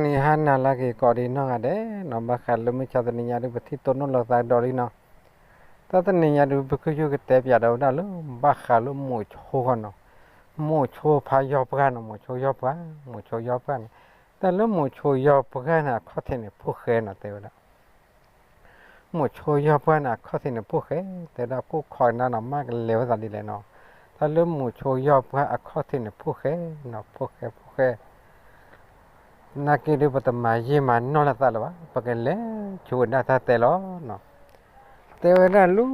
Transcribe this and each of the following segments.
န့ၣ်ဟါနၤလၢအဂ့ၤကိးဒံးနီၢ်ဂၤဒဲးနီၤ, ဘၣ်ဃးလၢမုၢ်ဆါတနံၤညါဒုး ပထံၣ်တိၢ်နီၣ်လိာ်သးကဒီးလံနီၤ. တၢ်တနံၤညါဒုး ပခိၣ်ဆူၣ်ကတဲပၠးဒီးဝဲဒၣ်လၢ ဘၣ်ဃးလၢမိၤဆိဃီနီၤ, မိၤဆိဖးယီၤပှၢ်နီၤ, မိၤဆိယီၤပှၢ်, မိၤဆိယီၤပှၢ်န့ၣ်, တၢ်လၢမိၤဆိယီၤပှၢ်န့ၣ် အခီၣ်ထံးန့ၣ် ဖိၣ်ဃဲနီၤ တဲဝဲဒၣ် မိၤဆိယီၤပှၢ်န့ၣ် အခီၣ်ထံးန့ၣ် ဖိၣ်ဃဲ, တဲဝဲဒၣ် ကိၣ်ခိးနၤနီၤ မ့ၢ်ကလဲၤဝဲသးဒ်လဲၣ်နီၤ, တၢ်လၢမိၤဆိယီၤပှၢ်အခီၣ်ထံးန့ၣ် ဖိၣ်ဃဲနီၤ, ဖိၣ်ဃဲ ဖိၣ်ဃဲ နာ်က့ဒုး ပတမၤယံာ်မၤနီၢ်လၢသးလၢၤဘၣ်, ပကလဲၤဆိဝဲဒၣ်တၢ်တဲလီၤနီၤ. တဲဝဲဒၣ်လၢ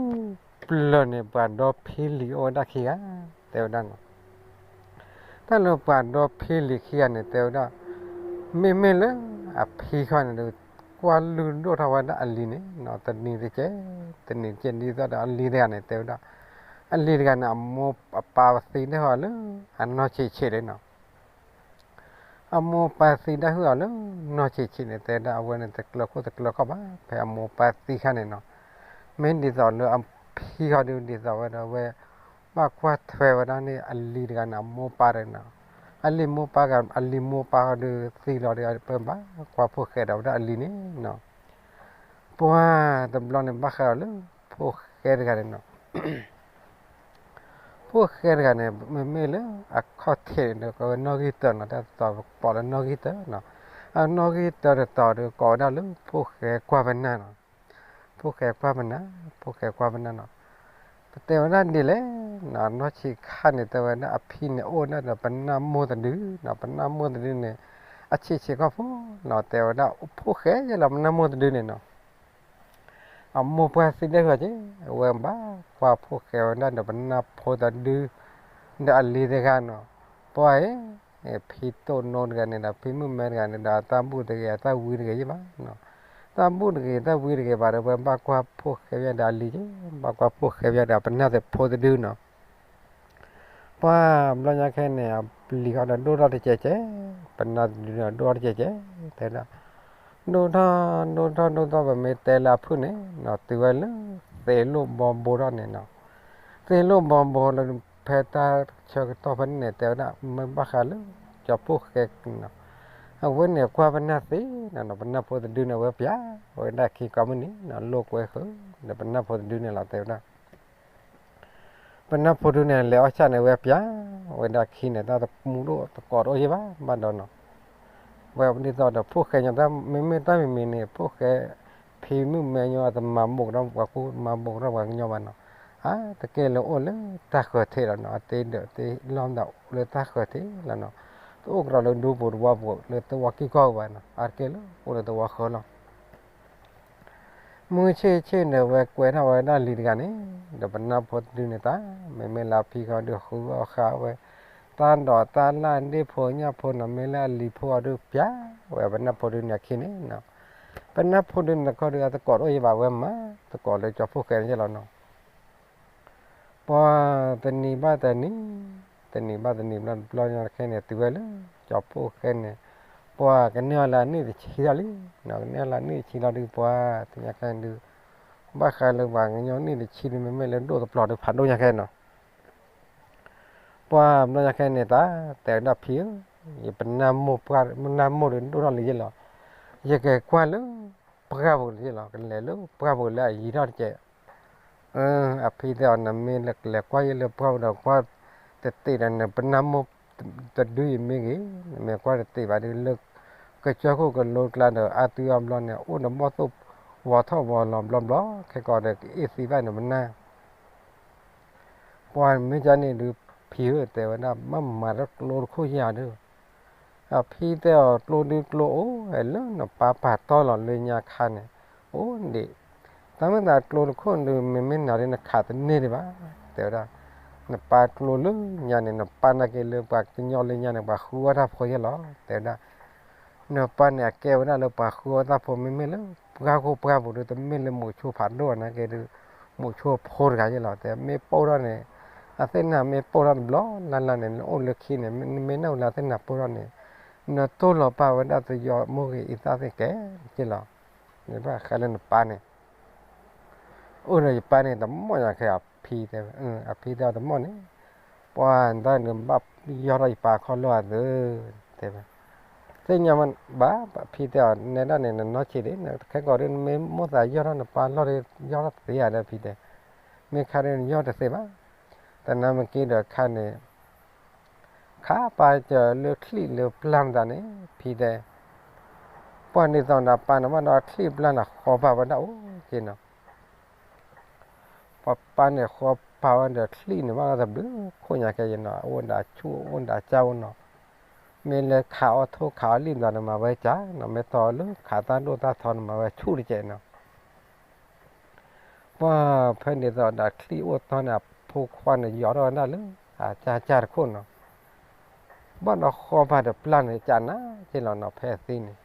ပျၢၤန့ၣ် ပှၤဒီဖံလံၤအိၣ်ဝဲဒၣ်ခံဂၤ, တဲဝဲဒၣ်နီၤ. တၢ်လၢပှၤဒီဖံလံၤခံဂၤန့ၣ် တဲဝဲဒၣ် မ့မ့ၢ်လၢအဖံခီန့ၣ်ဒီး ကွၢ်လုၢ်ဒိၣ်ထီၣ်ဝဲဒၣ်အလံၤန့ၣ်နီၤ, တနံၤတကဲး တနံၤတကဲး ဒ်သိးဒီးအလံၤတဂၤန့ၣ် တဲဝဲဒၣ် အလံၤတဂၤန့ၣ် အမိၢ်အပၢ်သံတ့ၢ်ဃာ်အီၤလၢအနီၢ်ဆံးဆံးလံနီၤ. အမိၢ်ပၢ်သံတ့ၢ်ဃာ်အီၤလၢနီၢ်ဆံးဆံးန့ၣ် တဲဝဲဒၣ် အဝဲန့ၣ်တကျၢၤခိၣ်တကျၢၤခီၣ်ဘၣ် ဖဲအမိၢ်ပၢ်သံခါန့ၣ်နီၤ. မ့ၢ်ဒ်သိးလၢအဖံခီဒုး ဒ်သိးဝဲဒီးဝဲ ဘၣ်ကွၢ်ထွဲဝဲဒၣ်န့ၣ် အလံၤတဂၤန့ၣ် အမိၢ်ပၢ်ဒီးနီၤ, အလံၤမိၢ်ပၢ်ဂၤ အလံၤမိၢ်ပၢ်ဃီဒုးသံလီၤဒီး ပဘၣ်ကွၢ်ဖိၣ်ဃဲဒီးဝဲဒၣ်အလံၤန့ၣ်နီၤ. ပှၤတဘျီန့ၣ် ဘၣ်ဃးဒီးလၢ ဖိၣ်ဃဲတဂၤန့ၣ်နီၤ. ဖိၣ်ဃဲတဂၤန့ၣ် မ့မ့ၢ်လၢအခီၣ်ထံးန့ၣ်ဒီး ကဝဲနီၣ်ဂံၢ်တၢနီၤ, တၢ်သီၣ်ပီးလၢနီၣ်ဂံၢ်တၢနီၤ. အနီၣ်ဂံၢ်တၢတတီၤဒီး ကိးဝဲဒၣ်လၢ ဖိၣ်ဃဲကွၢ်ပနၢ်နီၤ. ဖိၣ်ဃဲကွၢ်ပနၢ်, ဖိၣ်ဃဲကွၢ်ပနၢ်နီၤ. ပတဲဝဲဒၣ်ဒ်လဲၣ်နီၤ, နီၢ်ဆံးခါန့ၣ် တဲဝဲဒၣ်အဖံန့ၣ် အိၣ်ဒၣ်ဒီးပနၢ်မိၢ်တဒုနီၤ, ပနၢ်မိၢ်တဒုန့ၣ် အဆံးဆံးခီၣ်ဖိနီၤ, တဲဝဲဒၣ်ဖိၣ်ဃဲယဲလီၤ ပနၢ်မိၢ်တဒုန့ၣ်နီၤ. အမိၢ်ပှၢ်သံတ့ၢ်ဃာ်က့ၤ, အဝဲဘၣ်ကွၢ်ဖိၣ်ဃဲဝဲဒၣ်ဒီးပနၢ်ဖိတဒု ဒီးအလံၤတဂၤနီၤ. ပှၤအံၤ ဖံတိၢ်နိတဂၤန့ၣ်ဒီး ဖံမုၣ်မဲတဂၤန့ၣ်ဒီး အတၢ်ဘူၣ်တဂ့ၤ အတၢ်ဝံတဂ့ၤယ့ၢ်ဘၣ်နီၤ. တၢ်ဘူၣ်တဂ့ၤ တၢ်ဝံတဂ့ၤဘၣ်ဒီး ဝဲဘၣ်ကွၢ်ဖိၣ်ဃဲဝဲဒၣ်ဒီးအလံၤက့ၤ, ဘၣ်ကွၢ်ဖိၣ်ဃဲဝဲဒၣ်ဒီးပနၢ်သ့ၣ်ဖိတဒုနီၤ. ပှၤဘျီညါခဲန့ၣ် အလံၤဃီဒီးဒိၣ်ထီၣ်တကဲးကဲး, ပနၢ်တဒုန့ၣ်ဒိၣ်ထီၣ်တကဲးကဲး, တဲဒၣ် ဒိၣ်ထီၣ် ဒိၣ်ထီၣ် ဒိၣ်ထီၣ် ပမ့ၢ်တဲလၢအဖုၣ်န့ၣ်နီၤ တုၤဝဲလၢ သ့ၣ်လိၣ်ဘီဘိထီၣ်န့ၣ်နီၤ. သ့ၣ်လိၣ်ဘီဘိလၢ ဖဲတၢ်ဆၢကတီၢ်ဖဲန့ၣ်န့ၣ် တဲဝဲဒၣ် မ့ၢ်ဘၣ်ဃးလၢ ကၠီၤဖိၣ်ဃဲနီၤ. အဝဲန့ၣ်ကွၢ်ပနၢ်သ့နီၤ, ပနၢ်ဖိတဒုန့ၣ် အဝဲပျးဝဲဒၣ်ခံကိးမုၢ်နံၤနီၤ, လိာ်ကွဲဃုာ်ဒီးပနၢ်ဖိတဒုန့ၣ်လီၤ တဲဝဲဒၣ် ပနၢ်ဖိတဒုန့ၣ် လဲၤအီၣ်ဆၣ်န့ၣ် ဝဲပျးဝဲဒၣ်ခံန့ၣ် တၢ်တမူဒိၣ်တကိးတအိၣ်ယ့ၢ်ဘၣ် ဘၣ်ဒီးနီၤ. ဝဲဒ်သိးဒီးဖိၣ်ဃဲညီ မ့မ့ၢ်တၢ်မံၤမံၤန့ၣ် ဖိၣ်ဃဲ ဖံမုၣ်မဲညီ အတမၤဘိးကဒီးပှၤကူ မၤဘိးကဒီးပှၤကညီဘၣ်နီၤ. အါ တကဲလၢအိၣ်လၢတၢ်ဃၢၤထံးလီၤနီၤ, အတ့ဒၢးတ့လီၢ်မတၤလၢတၢ်ဃၢၤထံးလီၤနီၤ. တအိၣ်ကဒီးလၢဒူပူၤတဝီပူၤလၢသဝီကံၢ်ကီၢ်ဘၣ်နီၤ, အါတကဲလၢအိၣ်လၢသဝီဃၢၤလီၤ. မုၢ်ဆ့ၣ်ဆ့ၣ်န့ၣ် ဝဲကွဲးထီၣ်ဝဲဒၣ်လံၤတဂၤန့ၣ် ဒီးပနၢ်ဖိတဒုန့ၣ်တၢ်, မ့မ့ၢ်လၢအဖံဃီဒုးဃုအီၣ်ဃာ်ဝဲ တၢ်ဒိးတၢ်လၢ်ဒ့ၣ်ဖိညၣ်ဖိနီၤ, မ့ၢ်လၢအလံၤဖိအီၤဒုးပျးဝဲပနၢ်ဖိတဒုန့ၣ်အခံန့ၣ်နီၤ. ပနၢ်ဖိတဒုန့ၣ်တခီဒုး အတကိးတအိၣ်ယ့ၢ်ဘၣ် ဝဲမၤသကိးလၢကၠီၤဖိၣ်ဃဲန့ၣ်ယ့ၢ်လီၤနီၤ. ပှၤတနံၤဘၣ်တနံၤ, တနံၤဘၣ်တနံၤ ဘျီညါခဲန့ၣ် တုၤဝဲလၢ ကၠီၤဖိၣ်ဃဲန့ၣ် ပှၤကန့ၢ်အီၤလၢအနံၣ်တဆံလီၤလံနီၤ, ကန့ၢ်အီၤလၢအနံၣ်တဆံလီၤဒုး ပှၤတညါခဲဒုး ဘၣ်ဃးလၢပှၤကညီနံၣ်တဆံဒုး မ့မ့ၢ်လၢဒိၣ်တပျီၤဒုးဖးဒိၣ်ညါခဲနီၤ. ပှၤဘျီညါခဲန့ၣ်တၢ် တဲဝဲဒၣ်ဖံဧၢ, ယပနၢ်မိၢ်ပှၢ် ပနၢ်မိၢ်ဒုးဒိၣ်ထီၣ်လံယ့ၢ်လီၤ, ယကကွၢ်လၢ ပှၢ်ပူၤလံယ့ၢ်လီၤ, ကလဲၤလၢပှၢ်ပူၤလၢအယံၤထီၣ်တကဲး. အဖံတဲအီၤ နမ့ၢ်လဲၤကွၢ်ယ့ၢ်လၢပှၢ်ပူၤဒီး ကွၢ်တသ့ဒီး နပနၢ်မိၢ်တဒုအံၤမ့ၢ်ဂ့ၤ, နမ့ၢ်ကွၢ်တသ့ဘၣ်ဒုး လၢကစၢၢ်ခိၣ်ကလိကျါဒီး အါတုအါဘျီန့ၣ် အိၣ်ဒီးဘီၣ်သိၣ်ဝီၤထီၣ်ဝီၤလီၤဘျီဘျီ ခဲကီးဒီး ကအ့ၣ်သံဘၣ်နပနၢ် ပှၤမ့ၢ်ကန့ၣ်ဒုး ဖံဧၢ တဲဝဲဒၣ် မ့ၢ်မၤတၢ်ကျိတခိၣ်ယၤဒုး, အဖံတဲအီၤ ကျိဒုးကျိအိၣ်ဝဲလၢနပၢ်ပာ်တီလီၤလၢညါခါန့ၣ် အိၣ်ဒံး, တၢ်မ့ၢ်သးကျိတခိၣ်ဒုး မ့မ့ၢ်နၤဒုး နခးတန့ၢ်ဒံးဘၣ်, တဲဝဲဒၣ်, နပၢ်ကျိလၢညါန့ၣ် နပၢ်နာ်က့ၤလၢပှၤကညီလၢညါန့ၣ် ပှၤဃုအီၣ်တၢ်ဖိယဲၢ်လီၤ တဲဝဲဒၣ် နပၢ်န့ၣ် အကဲဝဲဒၣ်လၢပှၤဃုအီၣ်တၢ်ဖိ မ့မ့ၢ်လၢပှၢ်ခိၣ်ပှၢ်ပူၤဒီး တမ့ၢ်လၢမိၤဆိဖးဒိၣ်နာ်က့ဒုး မိၤဆိဖိတဂၤယဲၢ်လီၤ တဲ မ့ၢ်ပိၢ်ထီၣ်န့ၣ် အသ့ၣ်နၤမ့ၢ်ပိၢ်ထီၣ်တဘျီလၢ်လၢ်န့ၣ် နအိၣ်လၢခံန့ၣ် နမ့ၢ်နၢ်ဟူလၢအသ့ၣ်နၤပိၢ်ထီၣ်န့ၣ် နတိၢ်လီၤပာ်ဝဲဒၣ်သယီမိၢ်ဂ့ၤအံသၣ်သ့ၣ်ကဲယဲၢ်လီၤ နဘၣ်ဃးလၢနပၢ်န့ၣ် အိၣ်ဒီးယပၢ်န့ၣ် တမီၣ်ညါခဲအဖံတဲဝဲ, အဖံတဲအီၤတမီၣ်န့ၣ်, ပှၤတၢ်န့ၣ်ဘၣ်ယီၢ်ထီၣ်ယပၢ်ခီၣ်လၢအသၢ, တဲဝဲ, တ သ့ၣ်ညါမးဘၣ်, ဖံတဲအီၤ နဲဒၣ်န့ၣ် နနီၢ်ဆံးဒံး နခဲကိာ်ဒ်နမ့ၢ်မိၣ်သးယီၢ်ထီၣ်နပၢ်လီၢ်ဒီး ယီၢ်ထီၣ်တသ့ဧါဒီး ဖံတဲ, မ့ၢ်ခါဒ်နယီၢ်တသ့ဘၣ်, တနၤမ့ၢ်က့ဒီးခါန့ၣ် ခါပာ်စၢၤလၢချံၣ်လၢပျၢ်မတၤန့ၣ် ဖံတဲ, ပှၢ်ဒ်သိးဒီးပၢ်န့ၣ်ဘၣ်ဒီးချံၣ်ပျၢ်န့ၣ် ဃီပာ်ဝဲဒၣ်အိၣ်က့နီၤ ပှၤပၢ်န့ၣ်ဃီပာ်ဝဲဒီးချံၣ်န့ၣ်ဘၣ်ဒီးတဘျုးခိၣ်ညါခဲအံၤနီၤ အိၣ်ဒၣ်ဆူၣ်အိၣ်ဒၣ်ကၠၢ်အိၣ်နီၤ, မ့ၢ်လၢခးအီၣ်ထိၣ်ခးအီၣ်လံၣ်ဘျီန့ၣ် မၤဝဲကၠၢ်နီၤ, မ့ၢ်တီၤလၢခးတၢ်ဒိၣ်တၢ်ထီန့ၣ် မၤဝဲဆူၣ်တကဲးနီၤ ပှၢ်ဖဲန့ၣ်သိးဒီးချံၣ်အိၣ်တီၢ်န့ၣ် အဖိခွါန့ၣ် ယီၤထီၣ်ဝဲဒၣ်လၢ အကၠၢ်ကၠၢ်တခိၣ်နီၤ, ဘၣ်ဒီးဃီပာ်ဒီးပျၢ်န့ၣ် ကၠးနၤက့လီၤနီၤ ဖဲအသံန့ၣ်,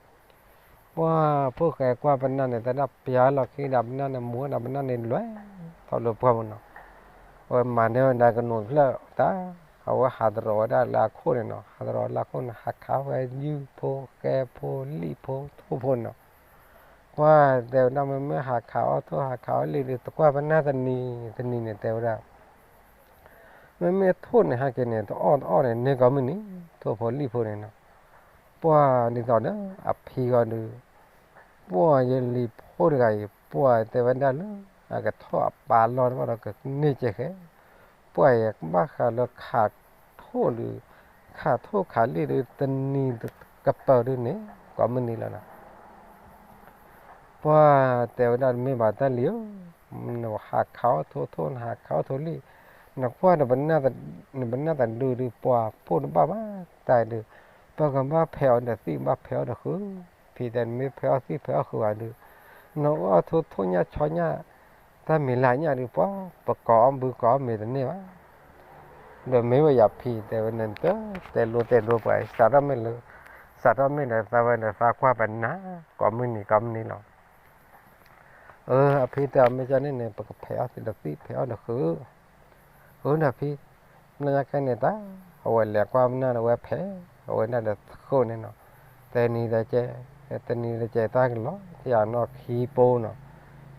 ပှၢ်ဖိၣ်ဃဲကွၢ်ပနၢ်န့ၣ် သဒၣ်ပျၢ်လီၤခံဒီးပနၢ်န့ၣ် မူဝဲဒီးပနၢ်န့ၣ်လွဲၢ်ထီၣ်လၢပှၢ်မနီၤ, အဝဲမၤန့ၢ်ဝဲဒၣ်ကနိးဖျၢၣ်တၢ်, အဝဲဟးတရီၤဝဲဒၣ်လၢအခိၣ်န့ၣ်နီၤ, ဟးတရီၤလၢအခိၣ်န့ၣ် ဟးခးဝဲယုၢ်ဖိဃဲဖိလံၣ်ဖိထိၣ်ဖိနီၤ, ပှၢ်တဲဝဲဒၣ် မ့မ့ၢ်ဟးခးအီၣ်ထိၣ်ဟးခးအီၣ်လံၣ်ဒီး သကွၢ်ပနၢ်တနံၤတနံၤန့ၣ် တဲဝဲဒၣ် မ့မ့ၢ်ထိၣ်န့ၣ်ဟဲက့ၤန့ၣ် တအီၣ်တအီၣ်န့ၣ် န့ၢ်ကိးမုၢ်နံၤ ထိၣ်ဖိလံၣ်ဖိန့ၣ်နီၤ, ပှၢ်ဒ်သိးဒီး အဖံဂီၤဒီး ပှၢ်ယလံၤဖိတဂၤအံၤ ပှၢ်တဲဝဲဒၣ်လၢ အကထီၣ်အပၢ်လီၢ်တဘၣ်ဒီးကန့ၢ်ကဲဃဲ, ပှၢ်ယဘၣ်ဃးလၢခးထိၣ်ဒီး ခးထိၣ်ခးလံၣ်ဒီး တနံၤကပၤဒုန့ၣ် ကိးမုၢ်နံၤလီၤနီၤ ပှၢ်တဲဝဲဒၣ် မ့ၢ်ဘၣ်တၢ်လံၤဧၢ, နဟးခးအီၣ်ထိၣ်ထိၣ် နဟးခးအီၣ်ထိၣ်လံၣ်, နကွၢ်ဒီး နပနၢ်သဒူဒီး ပှၤဖှိၣ်တဘၣ်ဘၣ်တၢ်ဒုး, ပကဘၣ်ဖဲးအီၤဒီးသံၣ် ဘၣ်ဖဲးအီၤဒီးဃုာ်, ဖံတဲ နမ့ၢ်ဖဲးအီၣ်သံၣ်ဖဲးအီၣ်ဃုာ်ဘၣ်ဒုး, နအီၣ်ထိၣ်ထိၣ်ညၣ်ဆီညၣ် တၢ်မံၤလၢညၣ်ဒုး ပှၤပကိးအီၣ်ဘုကိးအီၣ်မ့ၤတန့ၢ်ဘၣ် ဒီးမ့ၢ်ဝဲယၤဖံတဲဝဲန့ၣ် တတဲလိၤတဲဒိပှၤ စးထီၣ်မ့ၢ်လၢ စးထီၣ်မ့ၢ်ဒီးသးဝဲဒီးသးကွၢ်ပနၢ် ကိးမုၢ်နံၤကိးမုၢ်နံၤလီၤ. အဖံတဲအီၤ မ့ၢ်ကန့ၣ်န့ၣ် ပကဖဲးအီၣ်သံးဒီးသံၣ်ဖဲးအီၣ်ဒီးဃုာ်, အၢဒီးဖံ, ဘျီညါခဲန့ၣ်တၢ် အဝဲလဲၤကွၢ်ပနၢ်ဒီးဝဲဖဲး အဝဲဒၣ်ဒီးဃုာ်န့ၣ်နီၤ, တနံၤဒီးကဲ တနံၤဒီးကဲတၢ်ကလီၤ ကယၤနီၢ်ခံပိနီၤ,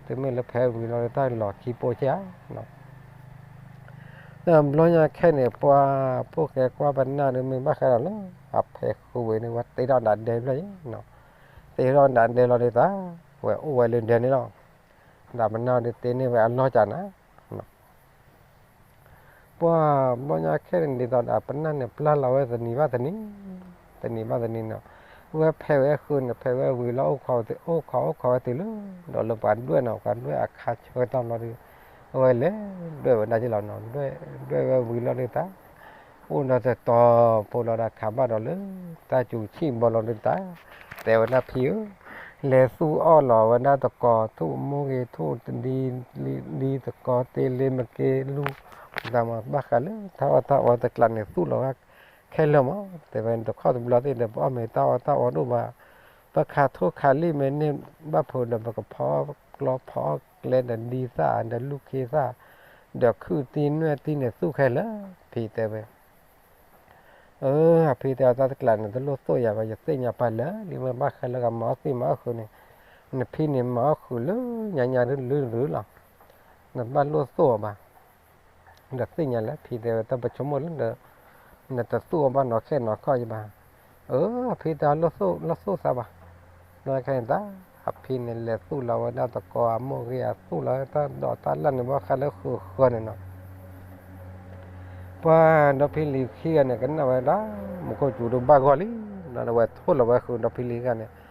တုၤမ့ၢ်လၢဖဲးဝံၤလီၤဒီးတၢ်ကလီၤခံပိကဲဧါ ဘျီညါခဲန့ၣ် ပှၤဖိၣ်ဃဲကွၢ်ပနၢ်ဒီး မ့ၢ်ဘၣ်ဃးဒီးလၢ အဖဲးဃုာ်ဝံၤန့ၣ် ဝဲတ့ထီၣ်ဒၣ်ဒဲဖျၢၣ်အံၤ, တ့ထီၣ်ဒၣ်ဒဲလီၤဒ်သိး ဝဲအိၣ်ဝဲလၢဒဲန့ၣ်လီၤ. ဒီးပနၢ်ဒီးတ့န့ၢ်ဝဲအလီၢ်ကနၤ ပှၤဘျီညါခဲန့ၣ် ဒ်သိးဒီးပနၢ်န့ၣ် ပျၢ်လီၤဝဲတနံၤဘၣ်တနံၤ, တနံၤဘၣ်တနံၤနီၤ, ဝဲဖဲးဝဲဃုာ်န့ၣ် ဖဲးဝဲဝံၤလီၤ အိၣ်ခိးအိၣ်ခိးဝဲတုၤလၢ ဒီးလၢပှၤဒွဲၣ်နီၤ ပှၤဒွဲၣ်အခါဆၢကတီၢ်ဘျီဒီး အဝဲလဲၤဒွဲၣ်ဝဲဒၣ်က့လီၤနီၤ, ဒွဲၣ်ဝဲဝံၤလီၤဒ်သိး အိၣ်ဒီးတတီၤဖိလီၤဒီးခးဘၣ်ဒီးလၢ တၢ်စူၤဆံၣ်ဘီလီၤဒ်သိး တဲဝဲဒၣ်ဖံဧၢ, လဲၤသူၣ်အီၣ်လီၤဝဲဒၣ်တကိး ထိၣ်မိၢ်ဂ့ၤ ထိၣ်တဒံလံ တကိးတ့လ့မ့ၢ်က့လူ တၢ်မၤဘၣ်ဃးလၢတၢ်အီၣ်တၢ်အီတကျးန့ၣ် သူၣ်လီၤဝဲခဲလၢာ်မး, တဲဝဲတခီတဘျီသ့ၣ်ဒီး ပအီၣ်မ့ၤတၢ်အီၣ်တၢ်အီဒိၣ်ဘၣ်, ပခးထိၣ်ခးလံၣ်မ့ၢ်န့ၢ်ဘၣ်ဖိဒီး ပကဖီကျီဖီကျဲဒီးဒံသၣ်ဒီးလူၢ်ခ့သၣ် ဒီးခုၣ်တံၢ်နွဲၣ်တံၢ်န့ၣ်သူၣ်ခဲလၢာ် ဖံတဲဝဲ အၢ အဖံတဲအီၤ တၢ်တကျးန့ၣ် တလိၣ်သိၣ်ယၤဘၣ် ယသ့ၣ်ညါပှၤလၢလံ မ့ၢ်ဘၣ်ဃးလၢကမၤအီၣ်သံမၤအီၣ်ဃုာ်န့ၣ်, နဖံန့ၣ်မၤအီၣ်ဃုာ်လၢညါညါရုၢ်ရုၢ်လီၤ, နတဘၣ်လိၣ်သိၣ်အီၤဘၣ်, ဒီးသ့ၣ်ညါလၢဖံတဲဝဲ တၢ်ပဆိကမိၣ်လၢ နတသူၣ်အီၤဘၣ်နီၢ်ခဲနီၢ်ခီၣ်ယဘၣ်, အၢ အဖံတဲအီၤ လိၣ်သိၣ်သးဘၣ်, ဘျီခဲန့ၣ်တၢ် အဖံန့ၣ်လဲၤသူၣ်လီၤဝဲဒၣ်တကိး အမိၢ်ဂ့ၤ အသူၣ်လီၤဝဲတၢ်ဒိးတၢ်လၢ်န့ၣ် ဘၣ်ဃးလၢဃုာ်ဃုာ်န့ၣ်နီၤ ပှၤဒီဖံလံၤခံဂၤန့ၣ် ကနၣ်ဝဲဒၣ် မူခိၣ်စူၤဒိၣ်ဘၣ်ဂီၢ်လံ, ဒီးဝဲထိၣ်လီၤဝဲဃုာ်ဒီဖံလံၤခံဂၤန့ၣ်,